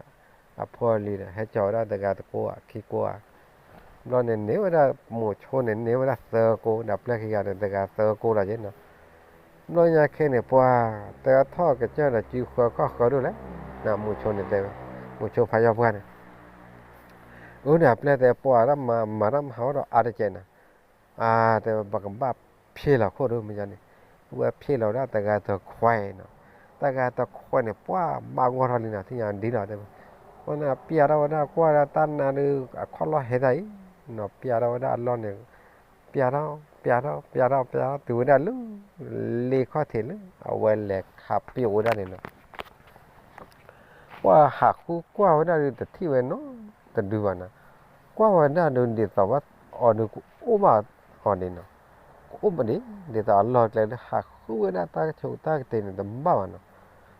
အဖိအလံၤဒီး ဟဲကၠီဝဲဒၣ်တဂၤတကိးဧါ ခံကိးဧါ, ဘျီန့ၣ် န့ၢ်ဝဲဒၣ်မူးဆိန့ၣ် န့ၢ်ဝဲဒၣ်သၢကိး ဒီးပျဲၢ်ခံဂၤန့ၣ် တဂၤသၢကိးလီၤက့နီၤ, ဘျီညါခဲန့ၣ် ပှၤတဲအထီၣ်ကစၢၢ်ဒီး စုဃၢခီၣ်ဃၢဒိၣ်လဲၣ်, မူးဆိန့ၣ်တဲဝဲ, မူးဆိဖးယီၢ်ပှၢ်န့ၣ် အၢ ဒီးပျဲၢ်တဲ ပှၤတၢ်မၤမၤတၢ်မဟါဝဲဒီးအါတကဲးနီၤ, အါ တဲဝဲ ပကဘၣ်ဖျ့ၣ်လီၤခိၣ်ဒိၣ်မ့ၢ်ယါန့ၣ်, ဝဲဖျ့ၣ်လီၤဝဲဒၣ်တဂၤတခွဲးနီၤ, တဂၤတခွဲးန့ၣ် ပှၤဘၣ်ဂီၢ်ထီၣ်လံနီၤ ထံၣ်ညါဒ်လီၤတဲဝဲ, ဝဲန့ၣ်ပျၢ်ထီၣ်ဝဲဒၣ်ကွၢ်ဝဲဒၣ်တၢ်နါဒုး အခီၣ်လီၢ်ဟဲတၢ်အံၤနီၤ ပျၢ်ထီၣ်ဝဲဒၣ်အလီၢ်န့ၣ်, ပျၢ်ထီၣ် ပျၢ်ထီၣ် ပျၢ်ထီၣ် ပျၢ်ထီၣ်တုၤဝဲဒၣ်လၢ လ့ခီၣ်ထံးလၢ အဝဲလဲၤခးပျိာ်ဝဲဒၣ်န့ၣ်နီၤ ပှၤဟးဃုကွၢ်ဝဲဒၣ်ဒုး တထံၣ်ဝဲနီတဒုဘၣ်နီၤ, ကွၢ်ဝဲဒၣ်ဒုး ဒ်သိးဝဲအီၤဒုး ကအိၣ်ဘၣ်အီၤန့ၣ်နီၤ, ကအိၣ်ဘၣ်ဒ် ဒ်သိးအလီၢ်ကျဲလၢဟးဃုဝဲဒၣ်တၢ်ကဆိးတၢ်ကတ့ၤန့ၣ် တဘၣ်ဘၣ်နီၤ,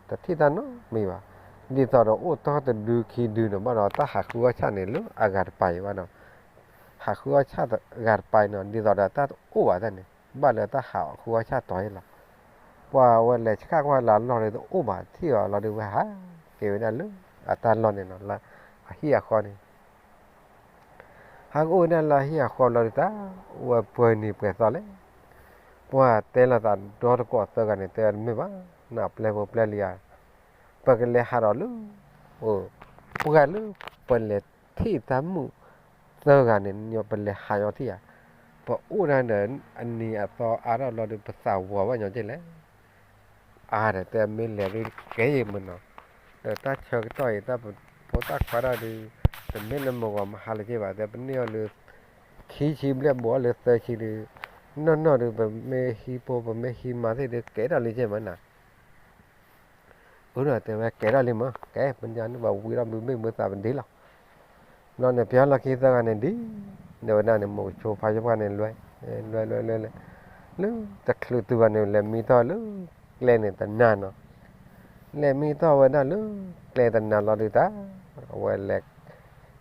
တထံၣ်တၢ်နီတမံၤဘၣ်, ဒ်သိးဒီးအိၣ်တ့ၢ်တဒုခံဒုန့ၣ် ဘၣ်ဒီးတၢ်ဟးဃုအီၣ်ဆၣ်န့ၣ် လၢအဂၤတပၤအံၤဘၣ်နီၤ, ဟးဃုအီၣ်ဆၣ်ဂၤတပၤအံၤနီၤ ဒ်သိးဒီးတၢ်တအိၣ်ဘၣ်တၢ်န့ၣ် ဘၣ်လၢတၢ်ဟးဃုအီၣ်ဆၣ်တီၤအံၤလီၤ. ပှၤဝဲလဲၤဆှၣ်ကွၢ်လၢအလီၢ်ဒုးတအိၣ်ဘၣ် ထံၣ်အီၤလီၤဒုး ဝဲဟးက့ၤဝဲဒၣ်လၢ အတၢ်လီၢ်န့ၣ်နီၤ လၢအဟံၣ်အဃီန့ၣ်, ဟးကအိၣ်ဝဲဒၣ်လၢအဟံၣ်အဃီလီၤဒုး တၢ်ဝဲပှဲၤနံၤပှဲၤသီလဲၣ်, ပှၤတဲလီၤသးဒီတကိးသၢဂၤန့ၣ် တဲတမ့ၢ်ဘၣ်, နပျဲၢ်ဖိပျဲၢ်လံဧါ, ပကလဲၤဟးဒီးလၢ ပှၤလၢပလဲၤထံၣ်တၢ်မုာ်သၢဂၤန့ၣ် ပလဲၤဟးညီထံၣ်ဧါ, ပအိၣ်ဒၣ်ဒီးအနံၤအသီအါထီၣ်လီၤဒုး ပသးဝီၤဘၣ်ညီက့လဲၣ်, အါဒီးတဲမ့ၢ်လဲၤဒုးကဲယံာ်မးနီၤ, ဒီးတၢ်ဆၢကတီၢ်အံၤ တၢ်ဖိတၢ်ခွါတၢ်ဒုး တမ့ၢ်လၢမုၢ်ဂီၤမဟါလၢက့ဘၣ် တဲပန့ၢ်အီၤလၢ ခံဆံဘျဲၣ်ဘိးအီၤလၢသၢဆံဒုး, နီၢ်နီၢ်ဒုး ပမ့ၢ်ဟံးဖိ ပမ့ၢ်ဟံးမါသ့ၣ်ဒုး ကဲထီၣ်လံက့မးနီၤ အၢ ဒီးတဲဝဲကဲထီၣ်လံမး ကဲ ပညါန့ၣ် ပဝံထီၣ်မုာ်ဘ့ၣ်မုာ်သးပဒ့လီၤ. ဘျီန့ၣ် ပျဲလီၢ်ခံသၢဂၤန့ၣ်ဒ် တဲဝဲဒၣ်န့ၣ် မုၢ်ကဆိဖးယီၢ်ပှၢ်န့ၣ် လွဲ လွဲ လွဲ လွဲ လွဲ လၢတချုးတုၤဘၣ်န့ၣ် လဲၤမံထီၣ်လၢကျဲန့ၣ်တနၤနီၤ, လဲၤမံထီၣ်ဝဲဒၣ်လၢကျဲတနၤလီၤဒုးတၢ် အဝဲလဲၤ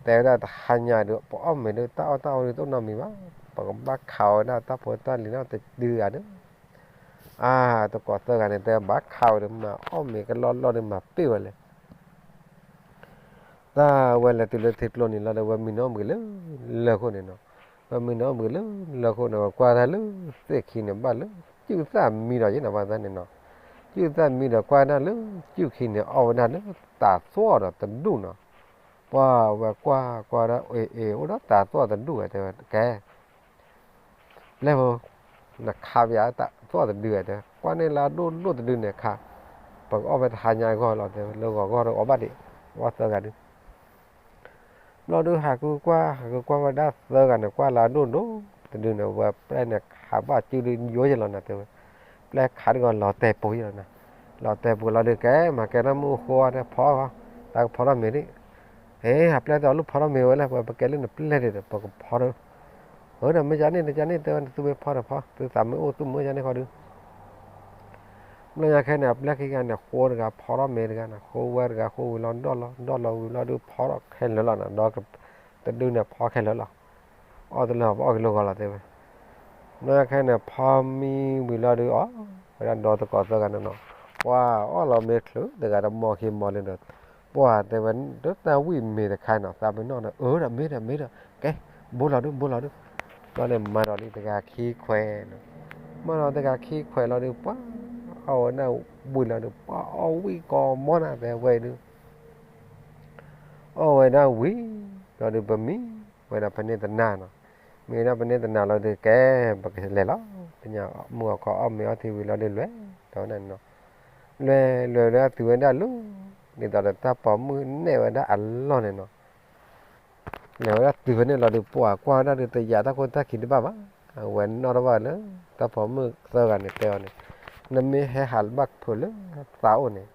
တဲဝဲဒၣ်တဟါညါဒုး ပအီၣ်မ့ၤဒုး တၢ်အီၣ်တၢ်အီဒုးတအိၣ်နီတမံၤဘၣ်, ပကဘၣ်ခးဝဲဒၣ်တၢ်ဖိတၢ်လံၤနီၤတဒုဂၤဒုး အါ တကိးသၢဂၤန့ၣ် တဲဘၣ်ခးဝဲဒုး မၤအီၣ်မ့ၤကလီလီၢ်ဒုး မၤပ့ၢ်ဝဲလဲၣ်. တၢ်ဝဲလဲၤတုၤလၢထံကျိန့ၣ်လီၤဒီး ဝဲမံနီၤဘှံးလၢလၢၢ်ခိၣ်န့ၣ်နီၤ, ဝဲမံနီၤဘှံးလၢလၢၢ်ခိၣ်န့ၣ် ဝဲကွၢ်တၢ်လၢသ့ၣ်ခံန့ၣ် ဘၣ်လၢစုၣ်သၣ်မံဒီးယ့ၣ်နီၤ ဘၣ်သၢန့ၣ်နီၤ, စုၣ်သၣ်မံဒီးကွၢ်တၢ်လၢစုၣ်ခံန့ၣ် အီၣ်ဝဲဒၣ်လၢတၤသွီၣ်ဒီးတဒူၣ်နီၤ, ပှၤဝဲကွၢ်ကွၢ်ဒၣ် အ့ အ့ အိၣ်ဒီးတၤသွီၣ်တဒူၣ်ဝဲ တဲဝဲ ကဲ ပျဲၢ်ဖိ နခးပယၤတၤသွီၣ်တဒုဧါ တဲ ကွၢ်န့ၢ်လၢအဒိၣ်ဒိၣ်တဒုန့ၣ်ခး, ပကအီၣ်ဖဲတဟါညါအဂီၢ်လီၤ တဲဝဲ လၢဂီၤဂီၢ်ဒီးအီၣ်ဘၣ်ဒံး အီၣ်သၢဂၤဒုး ဘျီဒုးဟးဃုကွၢ် ဟးဃုကွၢ်ဝဲဒၣ်သၢဂၤန့ၣ် ကွၢ်လၢအဒိၣ်ဒိၣ်တဒုန့ၣ် ဝဲပျဲၢ်န့ၣ်ခးဘၣ်စုဒုးယိယ့ၣ်လီၤနၤ တဲဝဲ, ပျဲၢ်ခးတဂီၤလီၤတဲာ်ပူၤယ့ၣ်လီၤနၤ, လီၤတဲာ်ပူၤလီၤဒုး ကဲ မၤကဲထီၣ်မုၢ်အဃိဒီးဖီ တၢ်ကဖီထီၣ်မ့ၤဒံး, ဟ့ ဟးပျဲၢ်တဲအီၤလၢဖီထီၣ်မ့ၤဝဲလဲၣ် ပကဲလၢနပျဲၢ်ဒံးဒီး ပကဖီထီၣ် အၢ ဒီးမ့ၢ်ကန့ၣ် တကန့ၣ် တဲဝဲ နသုမ့ၢ်ဖီဒီးဖီ သုသးမ့ၢ်အိၣ်သုမ့ၢ်ကန့ၣ်ဃီဒုး ဘျီညါခဲန့ၣ် အပျဲၢ်ခံဂၤန့ၣ် ဃိတဂၤဖီထီၣ်မ့ၤတဂၤန့ၣ် ဃိဝဲတဂၤဃိဝံၤလီၤဒီၣ်လီၤ ဒီၣ်လီၤဝံၤလီၤဒုးဖီထီၣ်ခဲလၢာ်လီၤနီၤ ဒီးတဒုန့ၣ်ဖီခဲလၢာ်လီၤ အီၣ်တလၢပအီၣ်က့ၤလိာ်ဂီၤလီၤတဲဝဲ ဘျီညါခဲန့ၣ် ဖီမံဝံၤလီၤဒုးအီၣ်ဝဲဒၣ်ဒီးတကိးသၢဂၤန့ၣ်နီၤ ပှၤအီၣ်လီၤမ့ၤချုးတဂၤတမီၢ်ခံမီၢ်လၢဒီး ပှၤတဲဝဲ ဒ်တၢ်ဝံၣ်မ့ၤတခါနီၤ သးပ့ၤနီၣ်ဒီး အၢဒီးမ့ၢ်ဒီးမ့ၢ်ဒီး ကဲ ဘိလီၤဒု ဘိလီၤဒု, ဘျီန့ၣ်မၤဒီးလံတဂၤခံခွဲးနီၤ, မၤဒီးတဂၤခံခွဲးလီၤဒု ပှၤအီၣ်ဝဲဒၣ်ဝံၣ်လီၤဒု ပှၤအီၣ်ဝံၣ်ကိးမီၢ်နၤ တဲဝဲဒု အီၣ်ဝဲဒၣ်ဝံၤ လီၤဒု ပမံဝဲဒၣ်ဖဲန့ၣ်တနၤနီၤ, မံဝဲဒၣ်ဖဲန့ၣ်တနၤလီၤဒု ကဲ ပကလဲၤလီၤ ပညါမုၢ်ဂီၤခီအီၣ်မ့ၤအီထံဝံၤလီၤဒု လဲၤဒီးဝဲဒၣ်နီၤ, လဲၤလဲၤဝဲဒၣ်တုၤဝဲဒၣ်လၢ ဒ်သိးဒီးတၢ်ပိာ်မုၣ်နဲၣ်ဝဲဒၣ်အလီၢ်န့ၣ်နီၤ လဲၤဝဲဒၣ်တုၤဖဲန့ၣ်လီၤဒုး ပှၤကွၢ်ဝဲဒၣ်ဒုး တယာ်တၢ်ခိၣ်တၢ်ခံတဘၣ်ဘၣ်, အဝဲနီၣ်ထီၣ်ဘၣ်လၢ တၢ်ပိာ်မုၣ်သၢဂၤန့ၣ်တဲအီၤန့ၣ်, နမ့ၢ်ဟဲဟးဘၣ်ဖုးလၢသးအိၣ်န့ၣ်,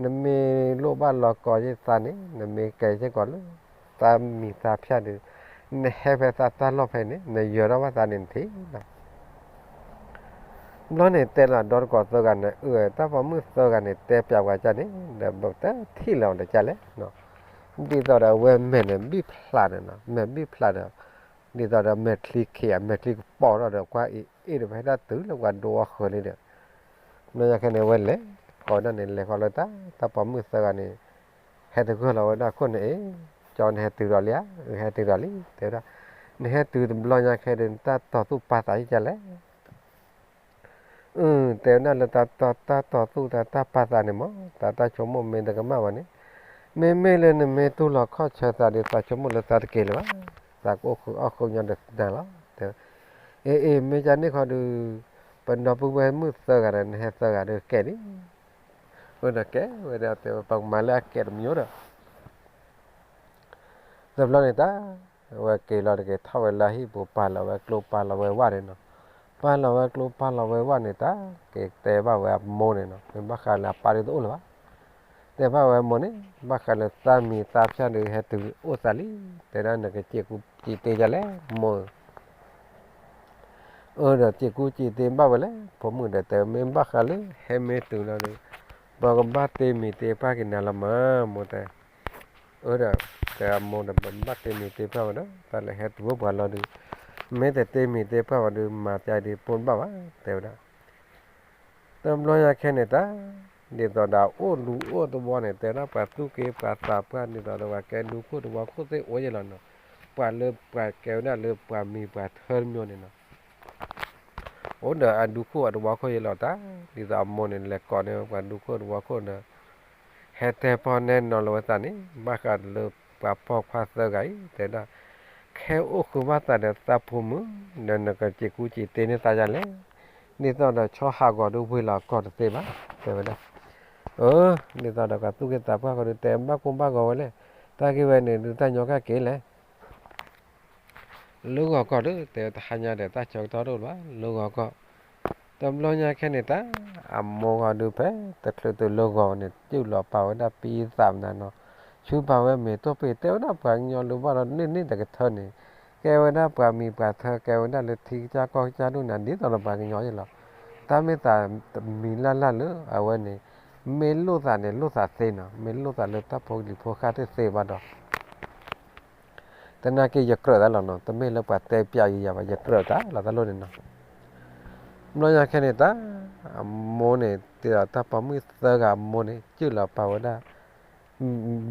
နမ့ၢ်လိၣ်ဘၣ်လီၤကီယသးန့ၣ်, နမ့ၢ်ကဲစ့ၢ်ကီးလၢ သးမံၤသးဖၠၣ်ဒုး, နဟဲဖဲသးတၢ်လီၢ်ဖဲန့ၣ် နယၢၤထီၣ်ဘၣ်သးန့ၣ်နထံၣ်လီၤ ဘျီန့ၣ်တဲလီၤဒီတကိးသၢဂၤန့ၣ်, အၢ တၢ်ပိာ်မုၣ်သၢဂၤန့ၣ် တဲပျးပှၤကၢ်န့ၣ် ဒီးပတထံၣ်လၢၤအီၤတကၢ်လဲၣ်, ဒ်သိးဒီးအဝဲမဲာ်န့ၣ်ဘံၣ်ဖျးန့ၣ်နီၤ, မဲာ်ဘံၣ်ဖျးဒီး, ဒ်သိးဒီးမဲာ်ချံခံဂၤ မဲာ်ချံကပီၤထီၣ်ဒီး ကွၢ်အ့ၣ်အ့ၣ်ဒီးဖဲတၢ်တုၤလၢပှၤဒိအီၣ်ဃၢၤလံဒီး, ဘျီညါခဲန့ၣ် အဝဲလဲၤဃီဒၣ်န့ၣ် လဲၤဃီလၢတၢ် တၢ်ပိာ်မုၣ်သၢဂၤန့ၣ် ဟဲတဂၢၢ်လီၤဝဲဒၣ်ခိၣ်န့ၣ်အ့ၣ်, ကၠီနဟဲတုၤဒီးလံဧါ, ဟဲတုၤဒီးလံ တဲဝဲဒၣ်, နဟဲတုၤတဘျီညါခဲဒီး နတၢ်တီၤသူၣ်ပာ်သးယကလဲၣ် အၢ တဲဝဲဒၣ်လၢတၢ်တီၤသူၣ်တၢ်တၢ်ပာ်သးန့ၣ်မ့ၢ် တၢ်တၢ်ဆိကမိၣ်မ့ၢ်တကမၣ်ဘၣ်န့ၣ်, မ့မ့ၢ်လၢနမ့ၢ်တူၢ်လိာ်ခီၣ်ဆၢသးဒီး သးဆိကမိၣ်လၢသးတက့ၤလၢၤဘၣ်, သးကအိၣ်ဃုာ်အီၣ်ဃုာ်ညီဒီးနၤလီၤ, တဲ, အ့ အ့ မ့ၢ်ကန့ၣ်ခီဒုး, ပနီၢ်ပုၢ်ဝဲၢ်မုၣ်သၢဂၤဒီး နဟဲသၢဂၤဒီးကဲဒ်, အၢ ဒီးကဲဝဲဒၣ်တဲဝဲ ပကမၤလၢအကဲတမံၤဒီး တဘျီန့ၣ်တၢ်, အဝဲက့ၤလီၤတက့ၤထီၣ်ဝဲလၢဟံၣ်ပူၤ ပာ်လီၤဝဲကျိပာ်လီၤဝဲဝၣ်န့ၣ်နီၤ, ပာ်လီၤဝဲကျိပာ်လီၤဝဲဝၣ်န့ၣ်တၢ်, က့ၤတဲဘၣ်ဝဲအမိၢ်န့ၣ်နီၤ, မ့ၢ်ဘၣ်ဃးလၢအပၢ်ဒုးတအိၣ်လၢၤဘၣ်, တဲဘၣ်ဝဲအမိၢ်န့ၣ် ဘၣ်ဃးလၢသးမံၤသးဖၠၣ်ဒုးဟဲတုၤအိၣ်သးလံ, တဲဒၣ်နကစံးကူစံးသ့ဒ်လဲၣ် မိၢ်ဧၢ အၢ ဒီးစံးကူစံးသ့ဘၣ်ဝဲလဲၣ်, ဖိမုၣ်ဒီးတဲ မ့ၢ်ဘၣ်ဃးလၢဟဲမ့ၢ်တုၤလီၤဒီး, ပကဘၣ်တ့မံၤတ့ပှၢ်က့ၤနၤလီၤမး မိၢ်တဲ, အၢ ဒီး တဲအမိၢ်ဒီး ပဘၣ်တ့မံၤတ့ပှၢ်ဝဲဒီး တၢ်လၢဟဲတုၤအိၣ်ပှၤလီၤဒုး, မ့ၢ်တတ့မံၤတ့ပှၢ်ဝဲဒုး မၤတၢ်ဒ်ပိၢ်တဘၣ်ဘၣ် တဲဝဲဒၣ် တဘျီညါခဲန့ၣ်တၢ်, ဒ်သိးဒီးအိၣ်လူၤအိၣ်သဝီန့ၣ် တဲဒၣ်ပှၤသူၣ်က့ပှၤသးပှၢ် ဒ်သိးဒီးပှၤကဲဒူခိၣ်သဝီခိၣ်သ့ၣ်အိၣ်ယဲလီၤနီၤ, ပှၤလၢပှၤကဲဝဲဒၣ်လၢပှၤမံၤပှၤထၢတမံၤန့ၣ်နီၤ, အိၣ်ဒီးအဒူခိၣ်အသဝီခိၣ်ယဲလီၤတၢ်, ဒ်သိးအမိၢ်န့ၣ် လဲၤကိးန့ၢ်ပှၤဒူခိၣ်သဝီခိၣ်ဒီး ဟဲတဲပီၢ်နဲၣ်နီၤလီၤဝဲသးန့ၣ် ဘၣ်ဃးလၢပှၤပိာ်ခွါသၢဂၤအံၤ တဲဒၣ်, ခဲအိၣ်ဃုာ်ဘၣ်သးဒီးသးဖိမုၣ်, ဒီးနကစံးကူစံးသ့န့ၢ်သးယၤလဲၣ်, ဒ်သိးဒီးဆီဟးဂီၤဒုးဝ့ၤလီၤကီၢ်တသ့ဘၣ် တဲဝဲဒၣ်, အၢ ဒ်သိးဒီးပှၤသူၣ်က့သးပှၢ်ဃီဒုး တဲဘၣ်ကိၢ်ဘၣ်ဂီၤဝဲလဲၣ်, တၢ်ဂ့ၢ်ဝဲန့ၣ်ဒုးတၢ်ညီကၣ်က့ၤလဲၣ် လၢဂီၤကီၢ်ဒီး တဲတဟါညါဒီးတၢ်ဆၢကတီၢ်တအိၣ်လၢၤဘၣ် လၢဂီၤကီၢ်, တဘျီညါခဲန့ၣ်တၢ်, အမိၢ်ဂီၤဒုးဖဲ တချုးတုၤလၢဂီၤန့ၣ် စုၣ်လီၤပာ်ဝဲဒၣ်ပံသးမနုၤနီၤ, ဆူပာ်ဝဲမ့ၤတိၢ်ပ့ၤ တဲဝဲဒၣ်ပှၤကညီလၢဘၣ်ဒီးန့ၢ်န့ၢ်တကထၢန့ၣ်, ကဲဝဲဒၣ်ပှၤမံၤပှၤထၢ ကဲဝဲဒၣ်လၢထံကစၢ်ကီၢ်ကစၢ်ဒိၣ်နၤ ဒ်သိးဒီးပှၤကညီယဲလီၤ, တၢ်မ့ၢ်သးတမံၤလၢ်လၢ်လၢအဝဲန့ၣ်, မ့ၢ်လိၣ်သးန့ၣ်လိၣ်သးသ့နီၤ, မ့ၢ်လိၣ်သးလၢတၢ်ဖိကလံၤဖိဃၢ်သ့ၣ်သ့ဘၣ်ဒီး သနာ်က့ယကြၢးတၢ်လီၤနီၤ, တမ့ၢ်လၢပှၤတဲပျးယၤဘၣ် ယကြၢးတၢ်လီၤတၢ်လိၣ်န့ၣ်နီၤ, ဘျီညါခဲန့ၣ်တၢ်, အမိၢ်န့ၣ် ဒ်သိးတၢ်ပိာ်မုၣ်သၢဂၤအမိၢ်န့ၣ် စုၣ်လီၤပာ်ဝဲဒၣ်,